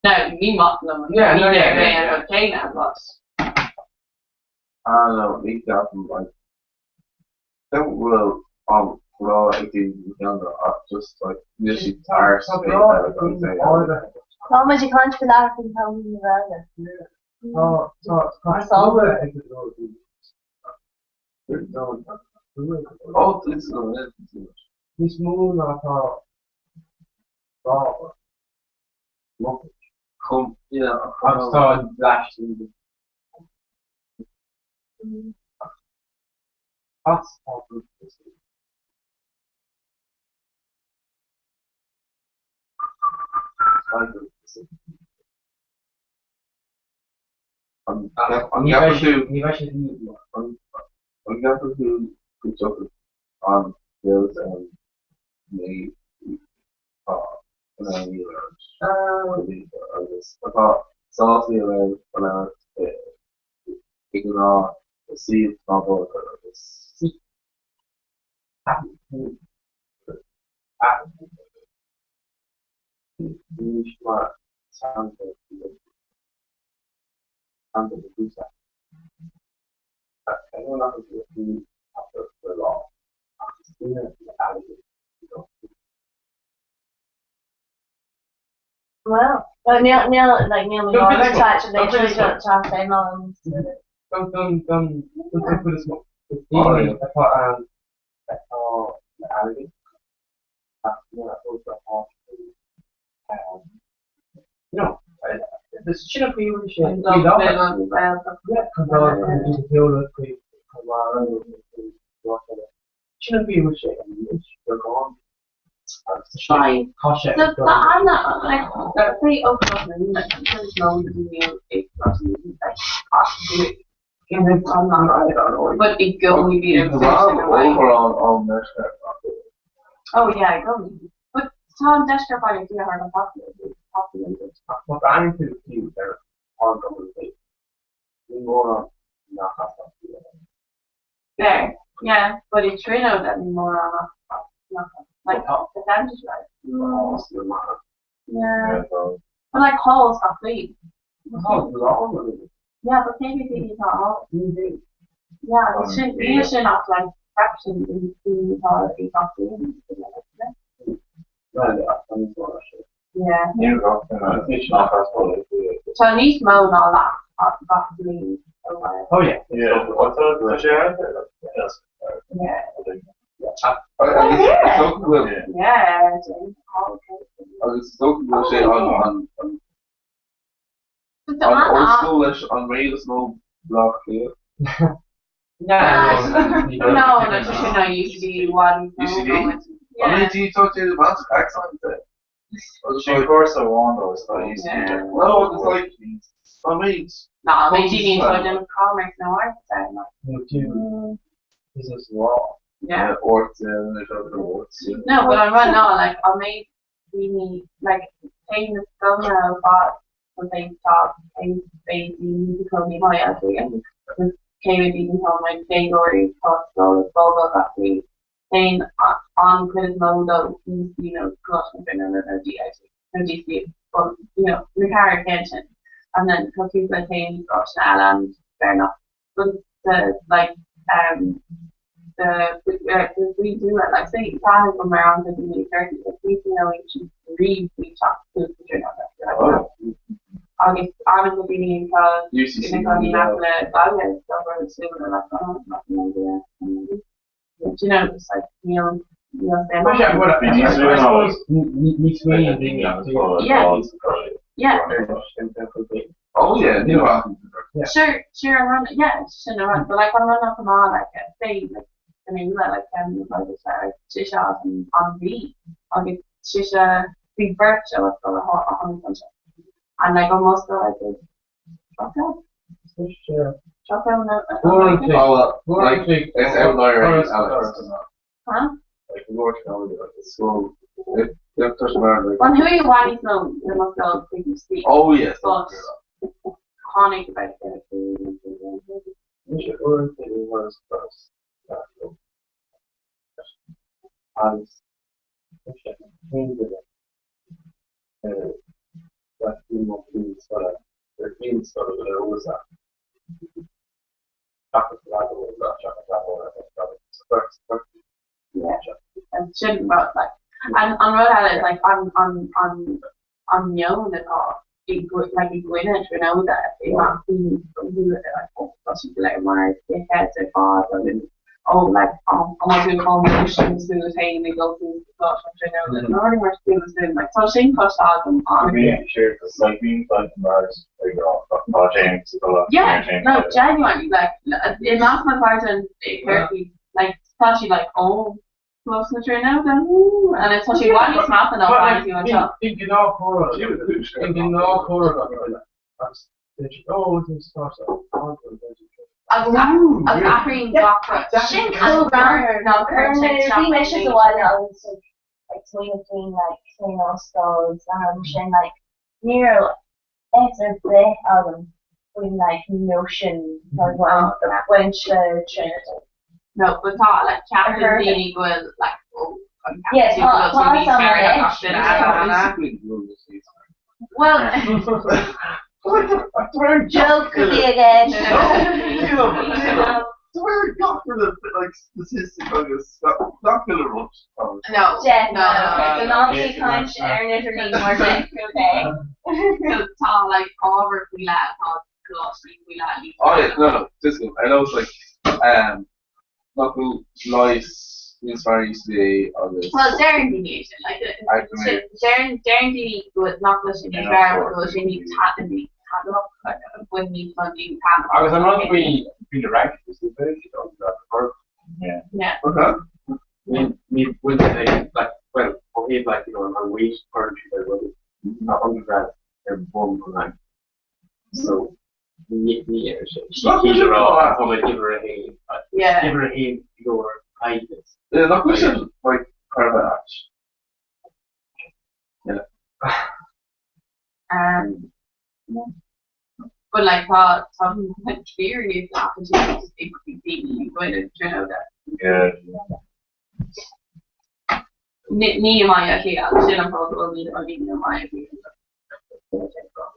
S11: No, ní maith liom
S13: Yeah, no,
S11: ní
S13: yeah,
S11: mé
S13: yeah,
S11: an
S13: yeah.
S11: rud céanna but
S15: I don't know, ní ceapaim like don't bhfuil an grá ag daoine don teanga ach just like níl siad tar
S13: Tá grá ag daoine áirithe.
S16: Tá muid ag caint faoi láthair faoin todhchaí na Gaeilge.
S13: Tá tá tá slua ag go leor daoine.
S15: Oh, it's
S13: Níos mó ná atá lámha.
S15: Chomh, yeah,
S13: Agus tá an leath As tá
S15: An gceapann tú Ní bheidh sé An gceapann tú go dtiocfaidh an feabhas ar an méid atá in ann í a labhairt go líofa agus atá sásta í a labhairt i ngnáth i suíomh nádúrtha agus.
S13: Anois mar teanga teanga na
S11: Well, well, níl, níl, like, níl mé ag chat le chat fé mar
S13: Don don don don chuid is mó. Is daoine atá ann atá le airgead ach nuair a thógtar páistí you know, sin an chaoi a bhfuil sé faoi láthair. Chun dul chun an sheoladh chuig Conamara nó chuig áit eile. Sin an chaoi a bhfuil sé anois, beagán. Agus tá sé, tá sé ag dul.
S11: Tá ana, like, say Oklahoma, like, there's no new But i gcónaí bhí an Oh yeah, i gcónaí. But tá an deisceart Baile Átha Cliath thar a bheith
S13: Ach má bhreathnaíonn tú fiú ar an gcuma féin, ní mórán nach as Átha Cliath é.
S11: Fair, yeah, but i Tríonóid ní mórán nach as, like, percentage wise. Yeah. But like halls gach bliain.
S13: Tá lán againn.
S11: Yeah, but cé mhéad daoine atá ann? Yeah, agus sin, níl sin ach like fraction de na daoine atá i gach bliain.
S15: Well, ach tá níos mó ná sin.
S11: Yeah.
S14: Níl gach duine nach as Baile Átha Cliath.
S11: Tá níos mó ná leath gach bliain ó bhaile.
S13: Oh yeah.
S14: Yeah, but tá sé thart ar like, yes.
S11: Yeah.
S15: Agus is dócha go bhfuil
S11: Yeah, James Hall.
S15: agus is dócha go bhfuil sé an an an an ollscoil leis an méid is mó Bleá Cliath.
S11: No, no, no, tá sé ná UCD one.
S15: UCD? An mbeidh tú tá tú advanced accent de?
S14: Sin cúrsa amháin dó is tá UCD.
S15: No, agus like an méid
S11: Ná, an méid daoine atá ag déanamh commerce nó arts ann.
S13: Nó fiú business law.
S11: Yeah.
S15: Arts, yeah.
S11: No, but an rud ná, like, an méid daoine, like, téann na scoileanna ar fad chun féin stop, téann méid daoine go cónaí i mBaile Átha Cliath, agus cé mhéad daoine atá mar déagóirí atá ag scoil ag fágáil gach bliain, téann an chuid is mó dó UCD nó Coláiste na Tríonóide nó DIT nó DCU, but, you know, na ceathrar céanna sin. And then tá cúpla téann áiteanna eile and fair enough. But the, like, um, the, uh, the we do it, like, say, tá go mar an go daoine 30, like, we know each rí faoi teach suas go Tríonóide. Agus an go daoine atá
S15: UCC.
S11: ina gcónaí in aice le baile, tá rud súil like, oh, not an idea. Do you know, just like, níl, níl suim
S13: Well, yeah, well, I
S14: Bhí níos
S13: I
S14: mó ná
S13: suppose ní smaoiníonn daoine
S11: Yeah. Yeah.
S15: Oh yeah, ní raibh.
S13: Yeah.
S11: Sure, sure, an rud, yeah, sin an rud, but like an rud nach maith, like, say, like, I mean, like, um, like, sise as an an Mhí agus sise bhí beirt ó a scoil a tháinig anseo. And like almost like a drop out, drop out no,
S15: Oh well, like it's outlier Alex.
S11: huh?
S15: Like the Lord so if if there's like
S11: Well, who you want is no, the must go to see.
S15: Oh yes.
S11: But tháinig about it.
S13: Agus
S11: Yeah. And sin rud like and an rud eile is like an an an an meon atá i like i gcoinne Tríonóide i measc daoine like oh tá siad go léir mar dickheads ar fad agus Oh like an bhfuil tú chun sin súil féin ag dul suas go Coláiste na Tríonóide nó rudaí mar sin like tá sin cloiste agam an-mhinic. Yeah, no, genuinely, like, i measc mo chairde i gCorcaigh, like, tá siad like, oh, Coláiste na Tríonóide, ooh, and it's tá sé i bhfad níos measa ná faigheann tú anseo.
S9: Bíonn gnáthchomhrá, bíonn gnáthchomhrá agus deir siad, oh, it's Coláiste
S11: Agus athraíonn gach rud.
S16: Sin comhrá
S11: ná cuireann sé isteach
S16: Bhí mise sa bhaile agus ag smaoineamh faoin like faoin ollscoil agus am sin like ní raibh fhios ar bith agam faoin like notion like baint le Trinity.
S11: No, but tá like ceapann daoine go bhfuil like oh an
S16: Yeah,
S11: ceapann
S16: tá
S11: tú go bhfuil tú
S16: tá
S11: níos
S16: some
S11: fearr ná
S16: anois.
S11: gach duine eile. Well,
S16: Joke a bhí i gceist.
S11: No,
S16: Jeff,
S11: no, no.
S16: So ná bí ag caint ar an idirlíon mar sin, okay?
S11: So tá like ábhar faoi leith atá coláistí faoi leith níos
S15: Oh yeah, no, no, this one. I know it's like, nach bhfuil leigheas níos fearr UCD agus.
S11: Well, deireann daoine é sin, like, deireann deireann daoine go bhfuil nach bhfuil sé níos fearr, go bhfuil sé níos taitneamhaí, taitneamhach, bhain níos mó daoine taitneamh.
S13: Agus an rud faoi faoi na ranks is is féidir siad undergrad a chur.
S14: Yeah.
S11: Yeah.
S15: Okay.
S13: Ní ní bhfuil sé like well ó thaobh like you know an weight cuireann siad ar rudaí tá undergrad ar bun an rank. So ní ní ar sé. Ní rá tá mé uimhir a haon.
S11: Yeah.
S13: Uimhir a haon i gcomhair taighde.
S15: Yeah, nach bhfuil sin like thar a bheith ait. Yeah.
S11: Yeah. But like tá tá like clear níos leathan sin just ag daoine i gcoinne Tríonóide.
S14: Yeah.
S11: Ní ní i mBaile Átha Cliath agus sin an fáth go bhfuil níos mó daoine i mBaile Átha Cliath.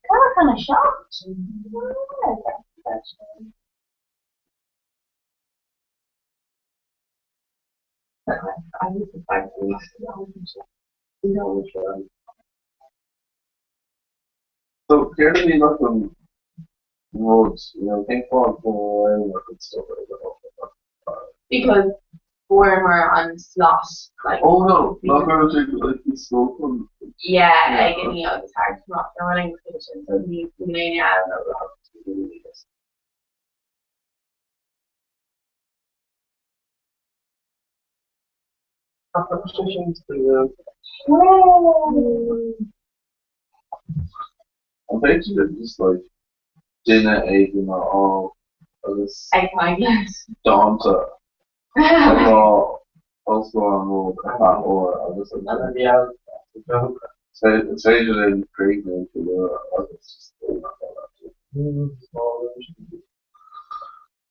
S16: Kind of kind of shocked.
S15: So céard a bhí like an rud, you know, cén fáth go bhfuil an stuff ar the
S11: Because fuaireamar an slot like
S15: Oh no, nach raibh sé like i scoil chun
S11: Yeah, ag an ní agus thar amach na running sin so ní ní aon eile nó rud.
S15: An féidir linn just like duine éigin a fháil agus
S11: Ag Maiglet.
S15: dánta a rá os comhair an rud ar feadh uair agus an Is féidir linn críochnú go luath agus just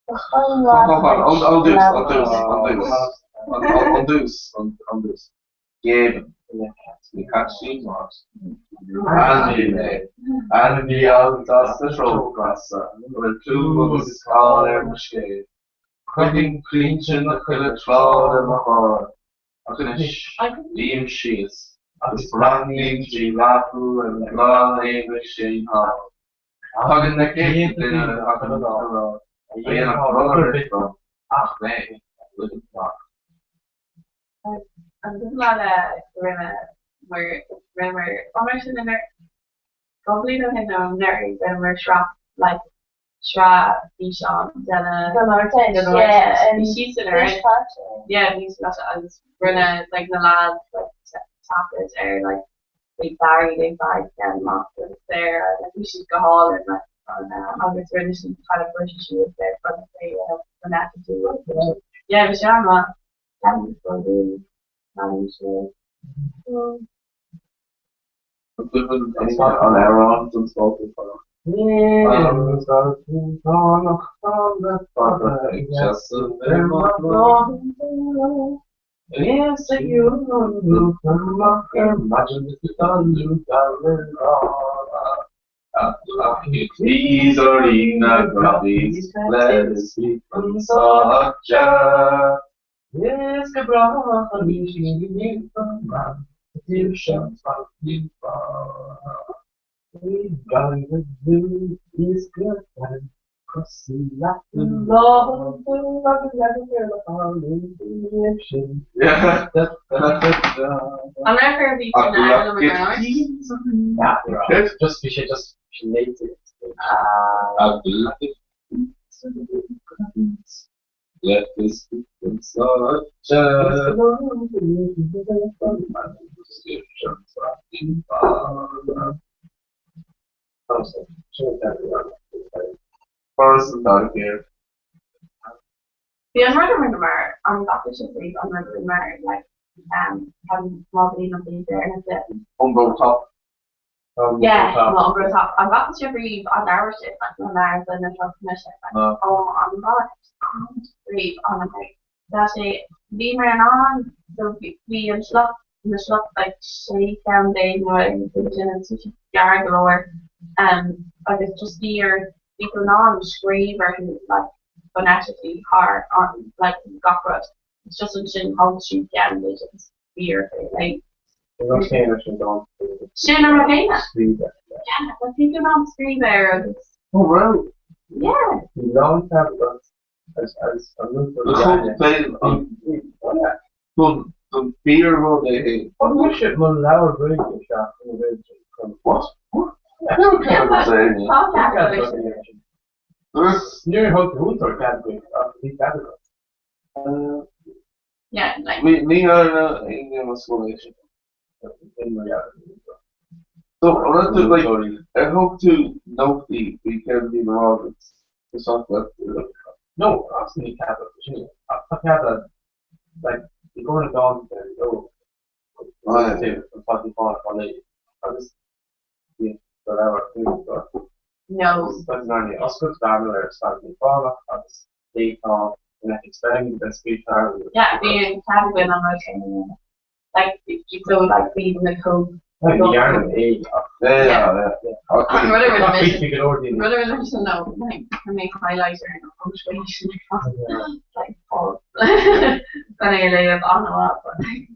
S15: An dtús, an dtús, an dtús, an dtús, an dtús. Géibheann. Ní caitlín maith. Ainmhí mé. Ainmhí as na Trócaire a bhfuil clú agus cáil ar mo scéal. Cruthaím crainnte na coille tráth le mo threoir. Ach anois, luím síos agus breathnaím trí leathshúil ar an gclann aoibhinn sin thall. Tagann na céadta duine achan lá a dhéanfadh rud ar bith dom ach mé a ligint amach.
S11: An cuimhin leat rinne muir rinneamar mar sin anuraidh 2 bhliain ó shin nó anuraidh rinneamar sraith like sraith físeán de na
S16: Den Ardteist,
S11: den
S16: yeah,
S11: Ardteist.
S16: an
S11: Bhí siadsan ar
S16: Bhris Caite.
S11: Yeah, bhí siad agus rinne like na lads like taifead ar like Big Barry, Big Barry ceann amach agus Sarah like bhí siad go hálainn like agus rinne siad kind of briseadh síos ar conas é an attitude. Yeah, bhí sé an-mhaith.
S15: An amhrán don scoil fada. Fada ag seasamh ar mo These are the let us sleep on such Yes, go brách an ní sin
S11: An raibh ar bhí tú na eile mar
S9: Just bhí sé just léite.
S15: Let us sleep on such Forest and dog here.
S11: Bhí an rud a rinne mar an bhfaca sibh riamh an rud a rinne mar like um má bhí an bhí ar na
S15: Umbro top.
S11: Yeah, no, Umbro top. An bhfaca sibh riamh an leabhar sin like na leabhar de na trosna sin like ó an riamh an Tá sé bhí mé in ann so bhí an sliocht na sliocht like 16 ceann nó an sin an sin gearr go leor um, agus just bhí ar bhí tú in ann scríobh orthu like phonetically thar an like gach rud. It's just ansin thóg siad ceann duit agus bhí ort é like Sin an rud céanna. Yeah, like bhí tú in ann scríobh air agus
S15: Oh, right.
S11: Yeah.
S9: Bhí lán cead agus agus an
S15: Don don fíor rud é é.
S9: An bhfuil sé mo leabhar Gaeilge seo ina Gaeilge?
S15: What? What?
S9: Níor thug múinteoir cead duit ach bhí cead agat.
S11: Yeah, like.
S15: Ní dhearna aon mo scoil é sin. So, an raibh tú, like, ar thóg tú nótaí faoi céard a bhí le rá agat go sásta leat?
S9: No, obviously ní cead agat sin. Ach tá cead agat, like, i gcomhair na dánta ar dóigh. An Paidrín Fánach á léamh agus bhí do leabhar féin agat.
S11: No.
S9: Agus an oscailt bheanú ar Phaidrín Fánach agus léiteán phonetic spelling den scríobhtar.
S11: Yeah, bhí an cead againn an rud sin a dhéanamh. Like, so like bhí na cóip.
S9: Ní dhearna é ach.
S11: An rud a rinne mise,
S9: Bhí go leor daoine.
S11: rud a rinne mise no, like, chuir mé highlighter ar na punctuation like, pause. Gan é a léamh an-mhaith, but like.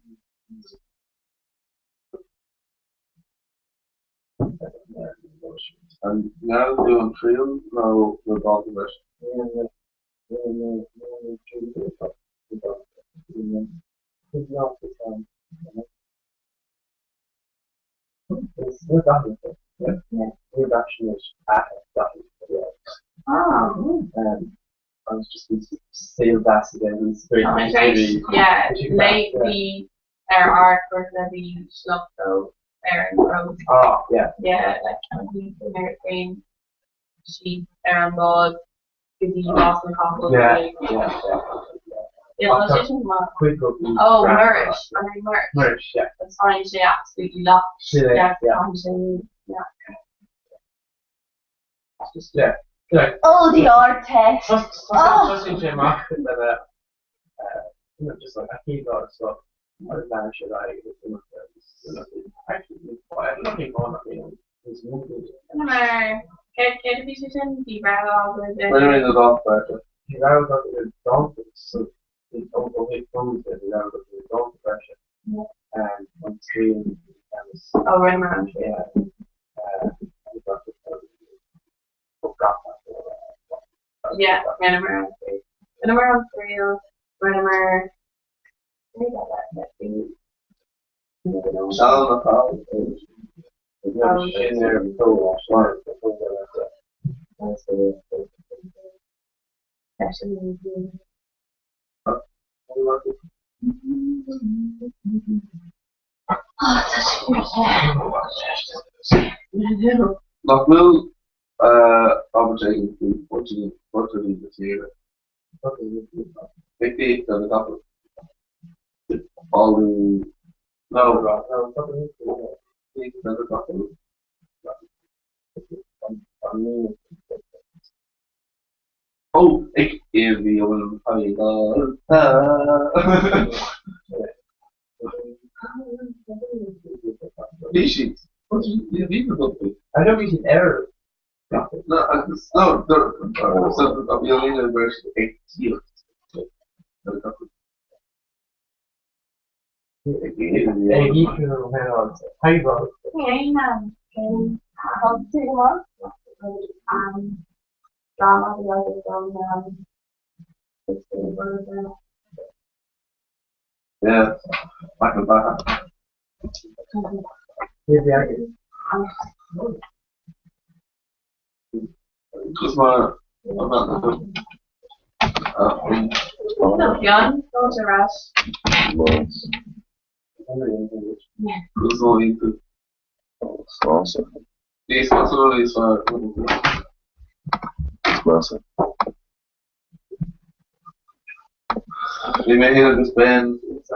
S15: An ndearna tú an triail nó na dánta leis?
S9: I was just saol deas again
S11: Yeah, léigh bhí ar ár gcúrsa bhí sliocht ó ar an bpróis.
S9: Ah, yeah.
S11: Yeah, like bhí ar féin síos ar an bád go dtí Nás na Capall.
S9: Yeah, yeah, yeah.
S11: Yeah, well, sé sin maith.
S9: Cuid go bhí
S11: Oh, Muiris, an é Muiris?
S9: Muiris, yeah.
S11: That's fine, sé absolutely locked.
S9: Sin é,
S11: Yeah,
S9: yeah.
S11: sé, yeah.
S9: Just, yeah. Like,
S16: Oh, the Ardteist.
S9: Oh. Tosaíonn sé amach le you know, just like a chéad lá so agus lean sé ar aghaidh agus actually nothing on nothing is moving.
S11: Mar céard a bhí sé sin? Bhí rogha agat.
S15: Rinne mé na dánta breise.
S9: Bhí rogha agat idir dánta so bhí ó ó thaobh prós de bhí rogha agat idir dánta breise an triail agus
S11: Oh, rinne mar an triail. Yeah, rinne mar an triail. Rinne mar an triail, rinne mar
S15: Seal na fad.
S11: Oh, tá sé
S15: Nach bhfuil abairt éigin faoi photairí na tíre? Ag tíocht ar na capaill. Bailiú nó tíocht ar na capaill. Ó, ag iarraidh a bhfuil an Bhí siad. Bhí na
S9: I know bhí siad ar.
S15: No, agus no, so bhí an líne go raibh siad ag tíocht.
S9: Ag
S15: Yeah, Michael Baha. Cos mar
S11: Fionn, fáilte ar ais.
S15: Bhí mé féin agus Ben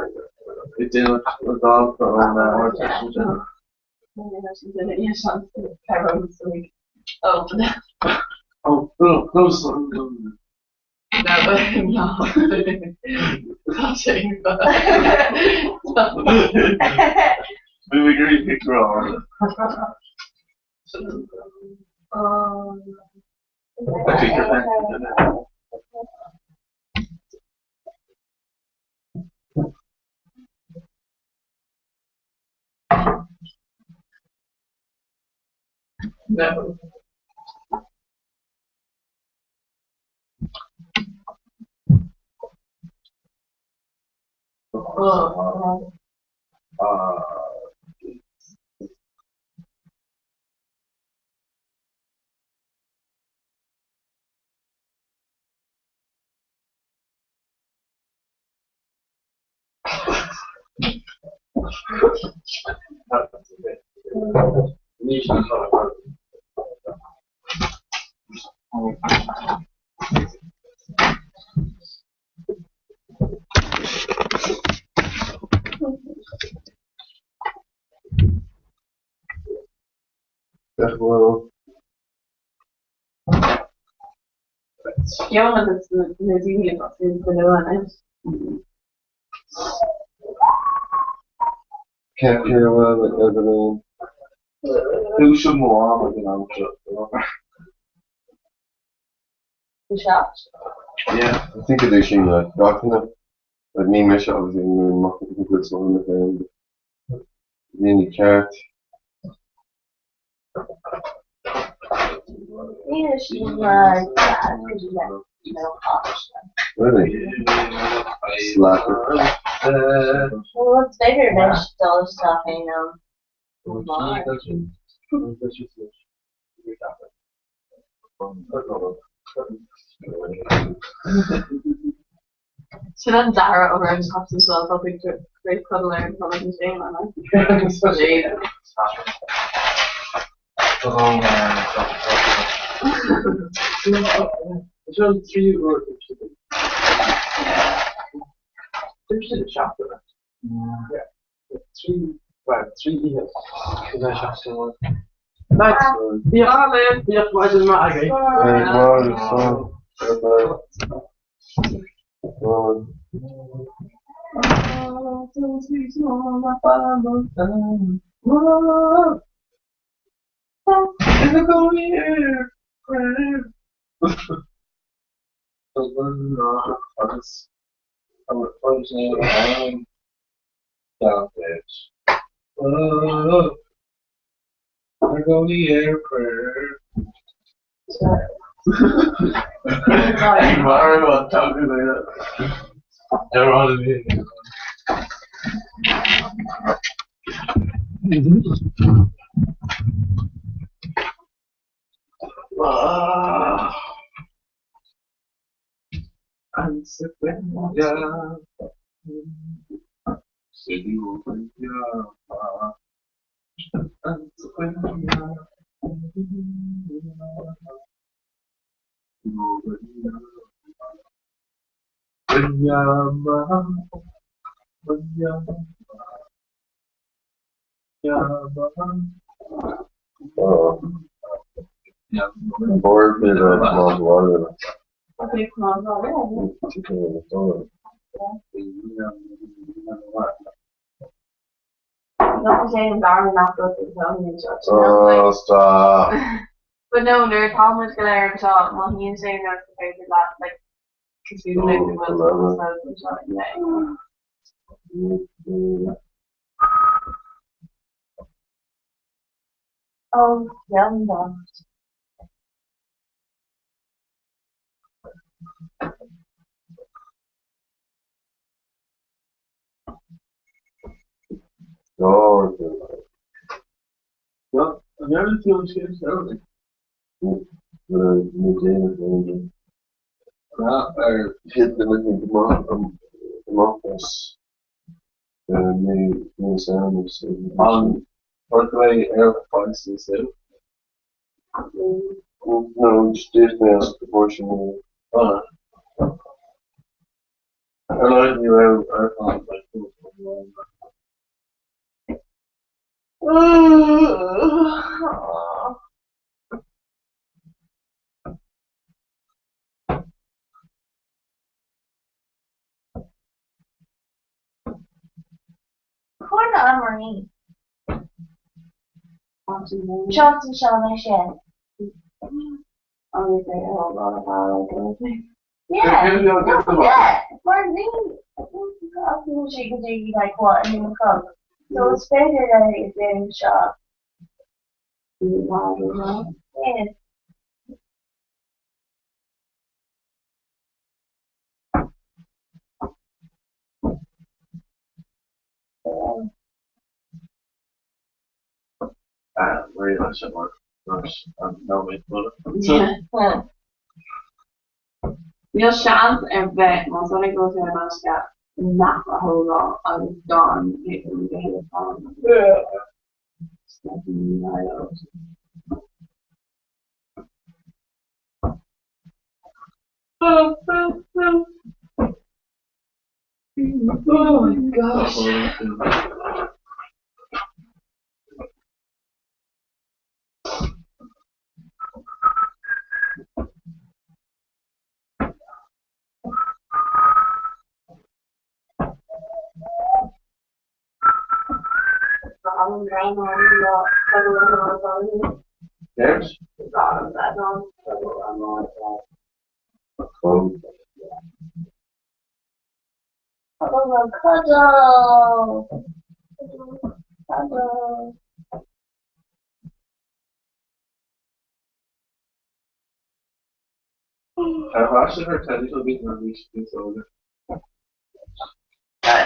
S15: ag déanamh na dalta ón Ardteist ansin. Oh, no, no, no. Bhí mé ag iarraidh pictiúr a fháil.
S11: No. Oh. Johan is na daoine atá sa nua anois.
S15: Dúisigh mo mham ag an am seo.
S5: Yeah, I think it is sin like gach duine. Like ní mise obviously ní maith go bhfuil súil na féin. Daoine ceart. Really? Slacker.
S11: Sin an dara uair an tseachtain seo atá tú tar éis codladh ar an tolg an scéim, Anna. Not sé an gar nach rud
S5: Oh, stop.
S11: But no, nuair atá muid go léir anseo, mothaíonn sé ar nós gur féidir leat like cosúil le go bhfuil tú anseo, yeah.
S16: Oh, Fionn.
S5: Oh,
S15: Well, I've never seen sin
S5: ní déanamh
S15: ar
S5: hit the living amach ní
S15: an rud ar fáil sa
S5: No, just did me as proportion.
S15: Ar ní raibh ar fáil
S16: Chuir na Anne-Marie. Seachtain seo anois yeah. Yeah. No, yeah. Mar ní sé go dtí like what in the club. So is féidir le déanamh seo. Yeah.
S11: Yeah. Níl seans ar bith más rud é go bhfuil tú in aisce cnap a thógáil agus gan titim go huile Oh my gosh.
S15: There's
S16: Cuddle, cuddle. Cuddle.
S15: Ar sin ar teilifís bhí na níos níos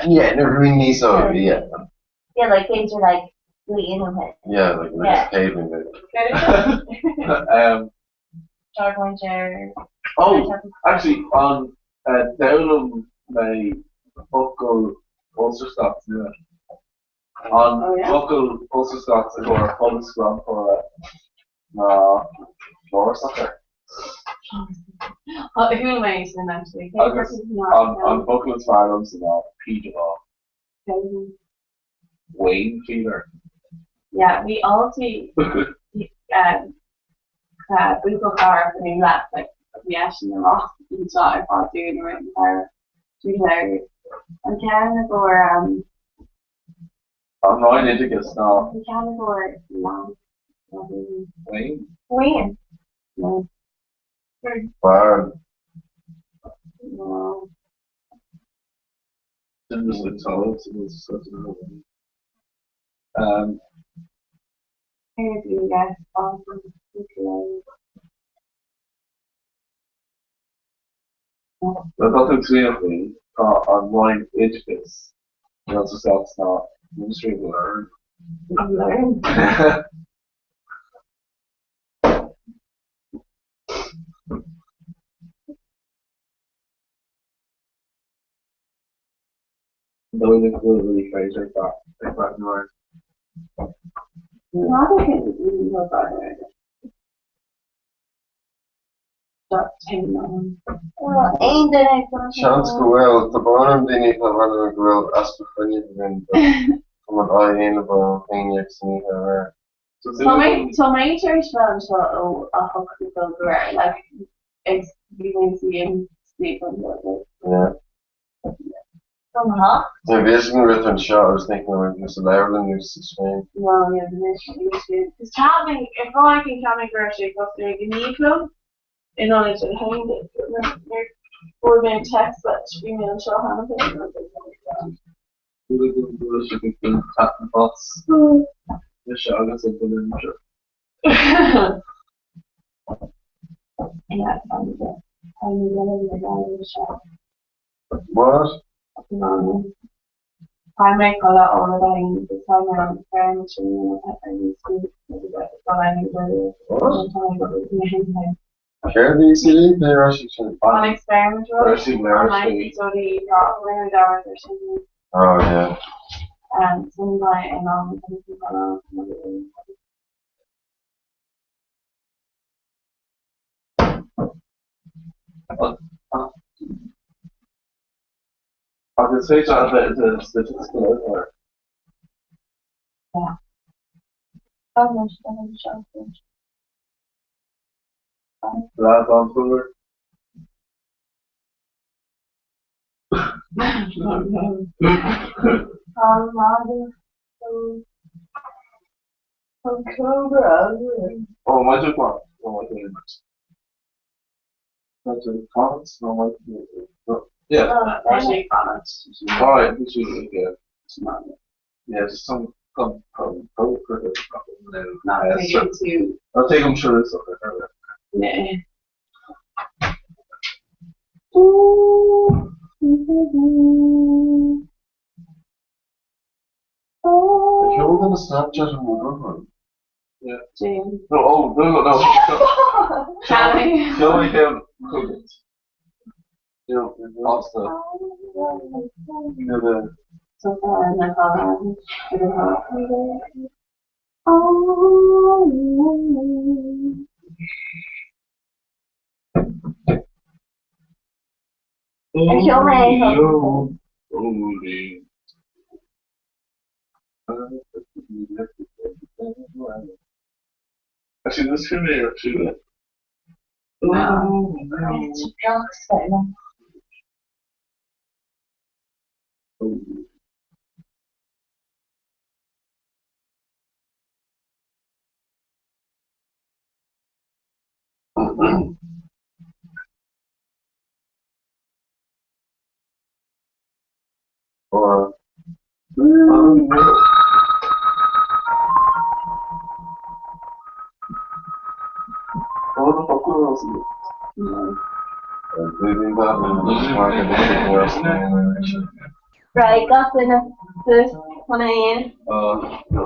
S5: Yeah, never been níos óige, yeah.
S16: Yeah, like things are like really in him.
S5: Yeah, like we're just paving it.
S15: Um, oh, actually, on d'fhoghlaim mé focal Ulster Scots nua. An
S11: Oh, yeah?
S15: focal Ulster Scots i gcomhair solas glantóra ná lársacha.
S11: Who am I sin actually?
S15: Agus an focal is fearr liomsa ná pídeá. Wayne Feeler.
S11: Yeah, bhí altaí buachaill carach nó leat like bhí eisean amach anseo ar fad dúinn i rith an tsamhraidh. Bhí léiriú. An ceann i gcomhair
S15: An Roinn Oideachais ná
S11: an ceann i gcomhair lan
S15: Wayne.
S16: Wayne.
S11: No.
S5: Barn.
S11: No.
S15: Sin was like talamh sin was such an Um,
S11: Here do you guess awesome.
S15: Tá tú tríocha tá an Roinn Oideachais in Ulster Scots ná Ministry of Learn.
S11: Learn.
S15: Dóigh go bhfuil really féidir ag breathnú air.
S16: Aon duine ag dul
S5: Seans go bhfuil, tá brón orm daoine atá ag breathnú go bhfuil easpa fuinnimh againn but tá muid á dhéanamh ó 11 san oíche aréir.
S11: Tá mé tá mé tar éis bheith anseo ó a hocht a chlog aréir like ag bhí mé in suí in suí
S5: Yeah. Bhí fhios agam go raibh tú anseo agus ní raibh mé sa leabharlann nó sa traein.
S11: No, yeah, bhí mé sin. Is ceapaim, ar fáth éigin ceapaim go raibh sé ag tosú ag a naoi a chlog in ionad a haon déag. Nuair fuair mé an text leis, bhí mé anseo cheana féin.
S15: Dúradh go bhfuil sibh ag baint taitneamh as. Mise agus an duine anseo.
S11: Yeah, tá mé tá mé le seo.
S5: What?
S11: Tá mé codladh ó rud éigin agus tá mé an fearn sin
S5: What? Céard í CD? Ní raibh siad sin.
S11: An experiment rud? An 19 sin.
S5: Oh yeah.
S11: Sin in am
S15: Agus is féidir a bheith i do statistical outlier.
S11: Yeah.
S15: Lads on tour. Oh, my joke one. Oh, my goodness. That's a comments? No, my Yeah. All right, this is yeah. Yeah, just some come come go for the
S11: Not taking too.
S15: I'll take them sure it's okay.
S11: Yeah.
S5: Ceol na Snapchat an bhfuil
S15: Yeah.
S11: Jane.
S15: No, oh, no, no, no.
S11: Charlie.
S15: Show me him cook it. You know, pasta. You know, the
S11: So far, my father.
S16: Ar cheol mé
S15: Holy. Actually, this could be actually.
S5: Or oh no.
S15: Oh, the fuck was it?
S16: Right, gach duine suas chun é a dhéanamh.
S15: Uh, no.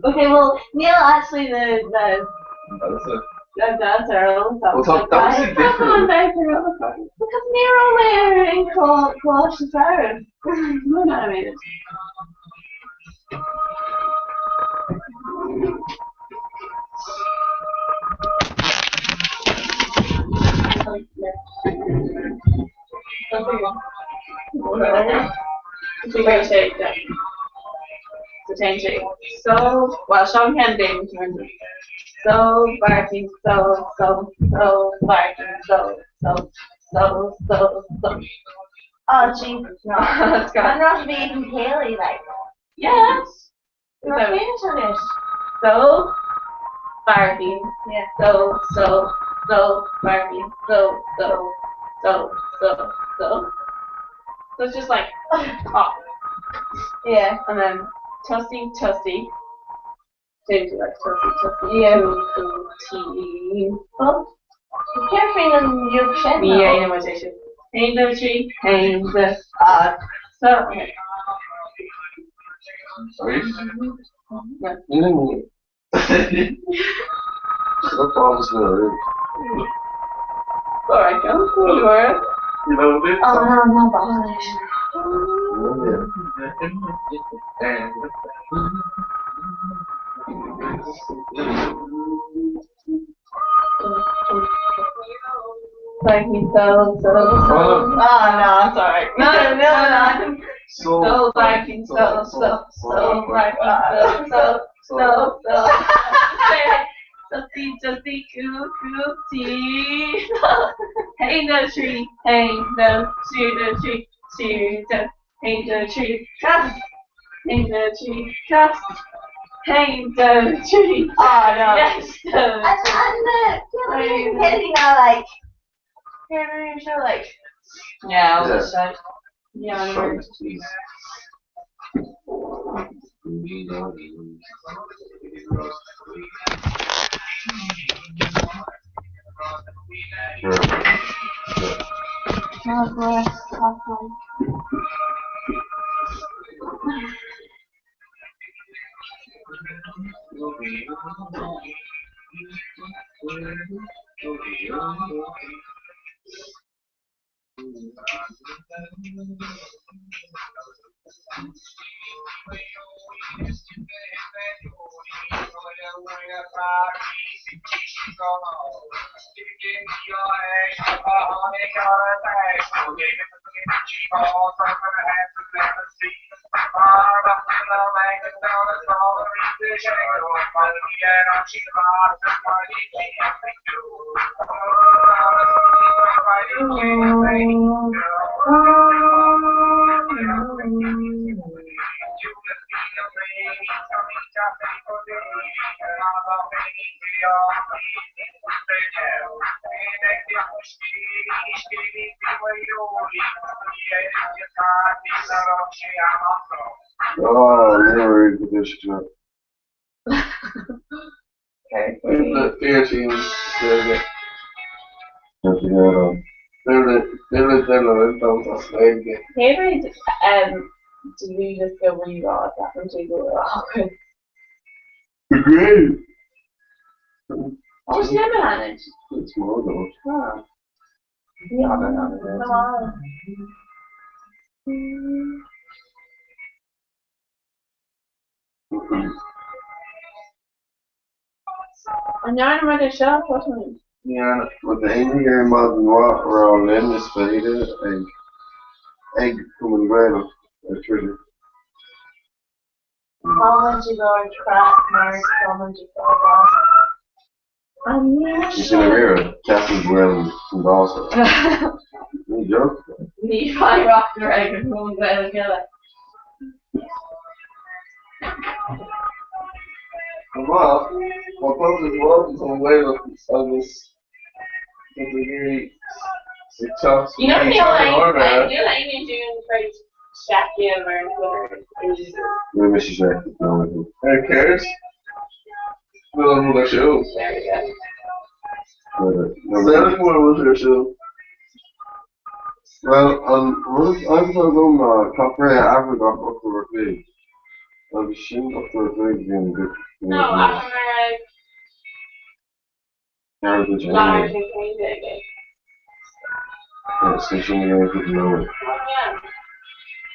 S16: Okay, well, níl actually the the
S15: That's it.
S11: The dancer all the
S15: Well, tá- tá sí difriúil.
S11: dancer all the time.
S16: Because ní raibh mé ar aon choláiste samhraidh.
S11: No, no, I made it. So, well, Sean Ken David So, Barty, so, so, so, Barty, so, so, so, so, so.
S16: Oh, Jesus, no.
S11: That's
S16: I'm
S11: good.
S16: not being Haley, like.
S11: Yeah.
S16: You're
S11: So,
S16: finished on it.
S11: so, Barty,
S16: Yeah.
S11: so, so, so, Barty, so, so, so, so, so. So it's just like, pop.
S16: Yeah.
S11: And then tussie, tussie. David like tussie, tussie.
S16: Yeah.
S11: Coo, coo, tea.
S16: Well, careful in your chin.
S11: Yeah, you know what it is. Hang the tree, hang the odd. So, okay.
S15: Sorry?
S11: No.
S15: You didn't.
S5: Stop always in the room.
S11: Alright, go. Sure.
S15: You know this?
S16: Oh, no, no, bothered.
S11: Thank you so, so, so. Oh, no, it's alright. No, no, no.
S15: So,
S11: So, thank you so, so, so, right, so, so, so, so. Tussie, tussie, coo, coo, tea. Hang the tree, hang the tree, the tree. 2, 1, 2, 3, cas! 1, 2, 3, cas! 1, 2, 3,
S2: Oh no.
S11: Yes!
S16: And the Kennedy now like sure like
S11: Yeah,
S5: Yeah.
S11: yeah. Yeah,
S5: Shite, please. Oh, never read the shit.
S9: The fear team.
S11: Favorite did we just go re-raw that from Google awkward?
S5: Great.
S11: Oh, she never had it.
S5: It's more though.
S11: Huh. Yeah, I don't know.
S2: Come on.
S11: An ndearna muid é seo fáin?
S9: Yeah.
S5: But the aon ar mad nua ra linn is féidir ag ag Cumann Gaelach ar Twitter.
S7: Táimid ag ár crack mar táimid ag fágáil.
S5: Is sin a rire ceapan bhfuil an dása. Ní joke.
S11: Ní fai rock ar ag an rún Gaeilge eile.
S9: Amach má tá an bhád an bhfuil agus ag teacht
S11: You know the only níl aon dún tréis seacian mar Twitter.
S5: Ní mis sé no.
S9: Ar céir bhfuil an rud ar siúl.
S11: There we go.
S9: Saoirse mór rud ar siúl.
S5: Well, an rud an gom ná capré Africach 8 5. Agus sin 8 5 bhíon go
S11: No, after Large and Canadian.
S5: sin go
S11: Oh yeah.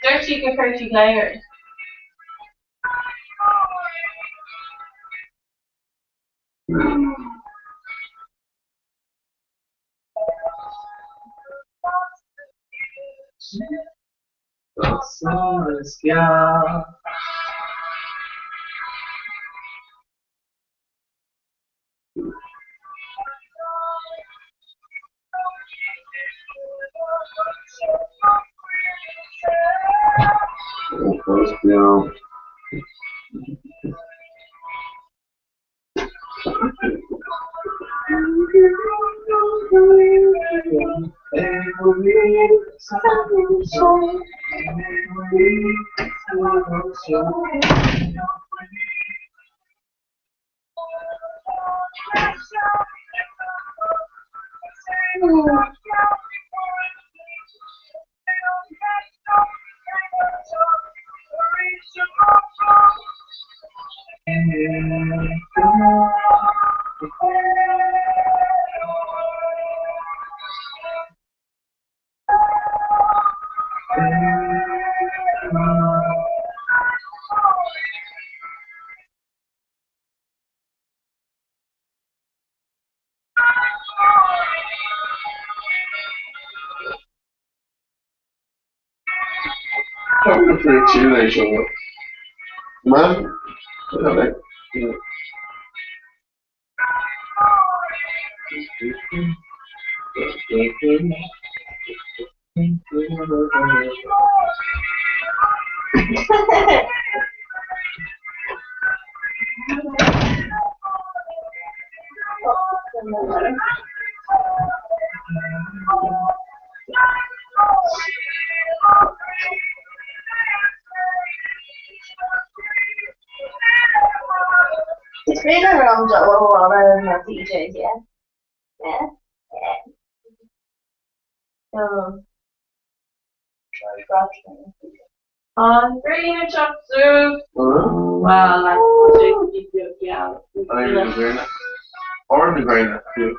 S11: Dirty go pretty layer.
S5: First,
S9: Tá for tune seo.
S5: Man,
S9: Yeah.
S16: Is féidir liom dul abhaile na DJs, yeah? Yeah? Yeah. So,
S11: An ghrian ag teacht suas. Well, like, yeah.
S15: Ard na gréine, fiú.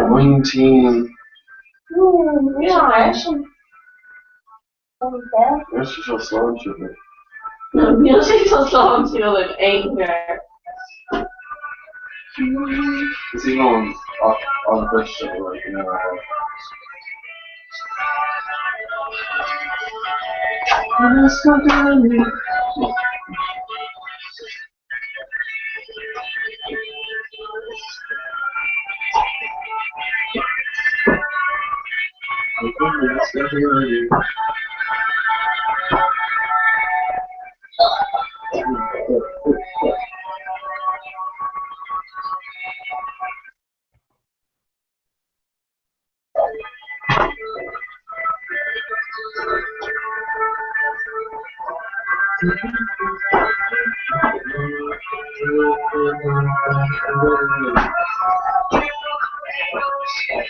S15: Muintín. Níl sé seo sláintiúil.
S11: Níl sé seo sláintiúil in aon chor.
S15: Is í an an bhris like in our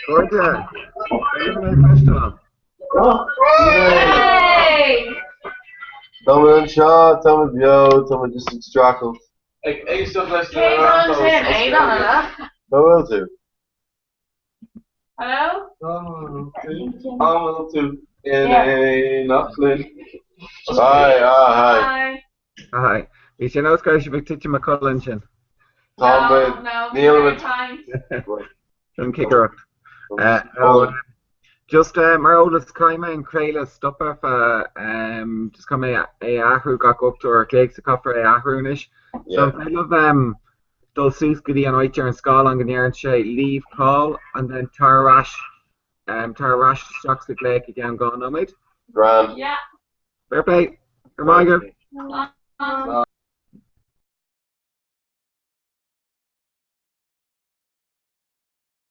S1: Cairde, féidir mé cloisteáil?
S2: Hey!
S5: Tá muid anseo, tá muid beo, tá muid just ag streachailt.
S9: Ag éisteacht leis
S11: na Cé tá ansin? Aodán, an ea?
S5: Cá bhfuil tú?
S11: Hello?
S15: An bhfuil tú in éineacht linn?
S5: Hi, ah, hi.
S11: Hi.
S1: Hi. Bhí sé ar nós go raibh sibh ag titim a codladh ansin.
S5: Tá muid,
S11: No,
S5: níl muid.
S1: Sin cigireacht. Just mar eolas, caithfidh mé an craoladh a stopadh ar feadh, just caithfidh mé é a athrú gach 8 uair a chloig, so caithfear é a athrú anois. So an féidir libh dul suas go dtí an áit ar an scáileán go ndeireann sé leave call and then tar ar ais, tar ar ais isteach sa ghlaoch i gceann 2 nóiméad?
S5: Grand.
S11: Yeah.
S1: Fair play. Go raibh maith agaibh.
S11: Slán.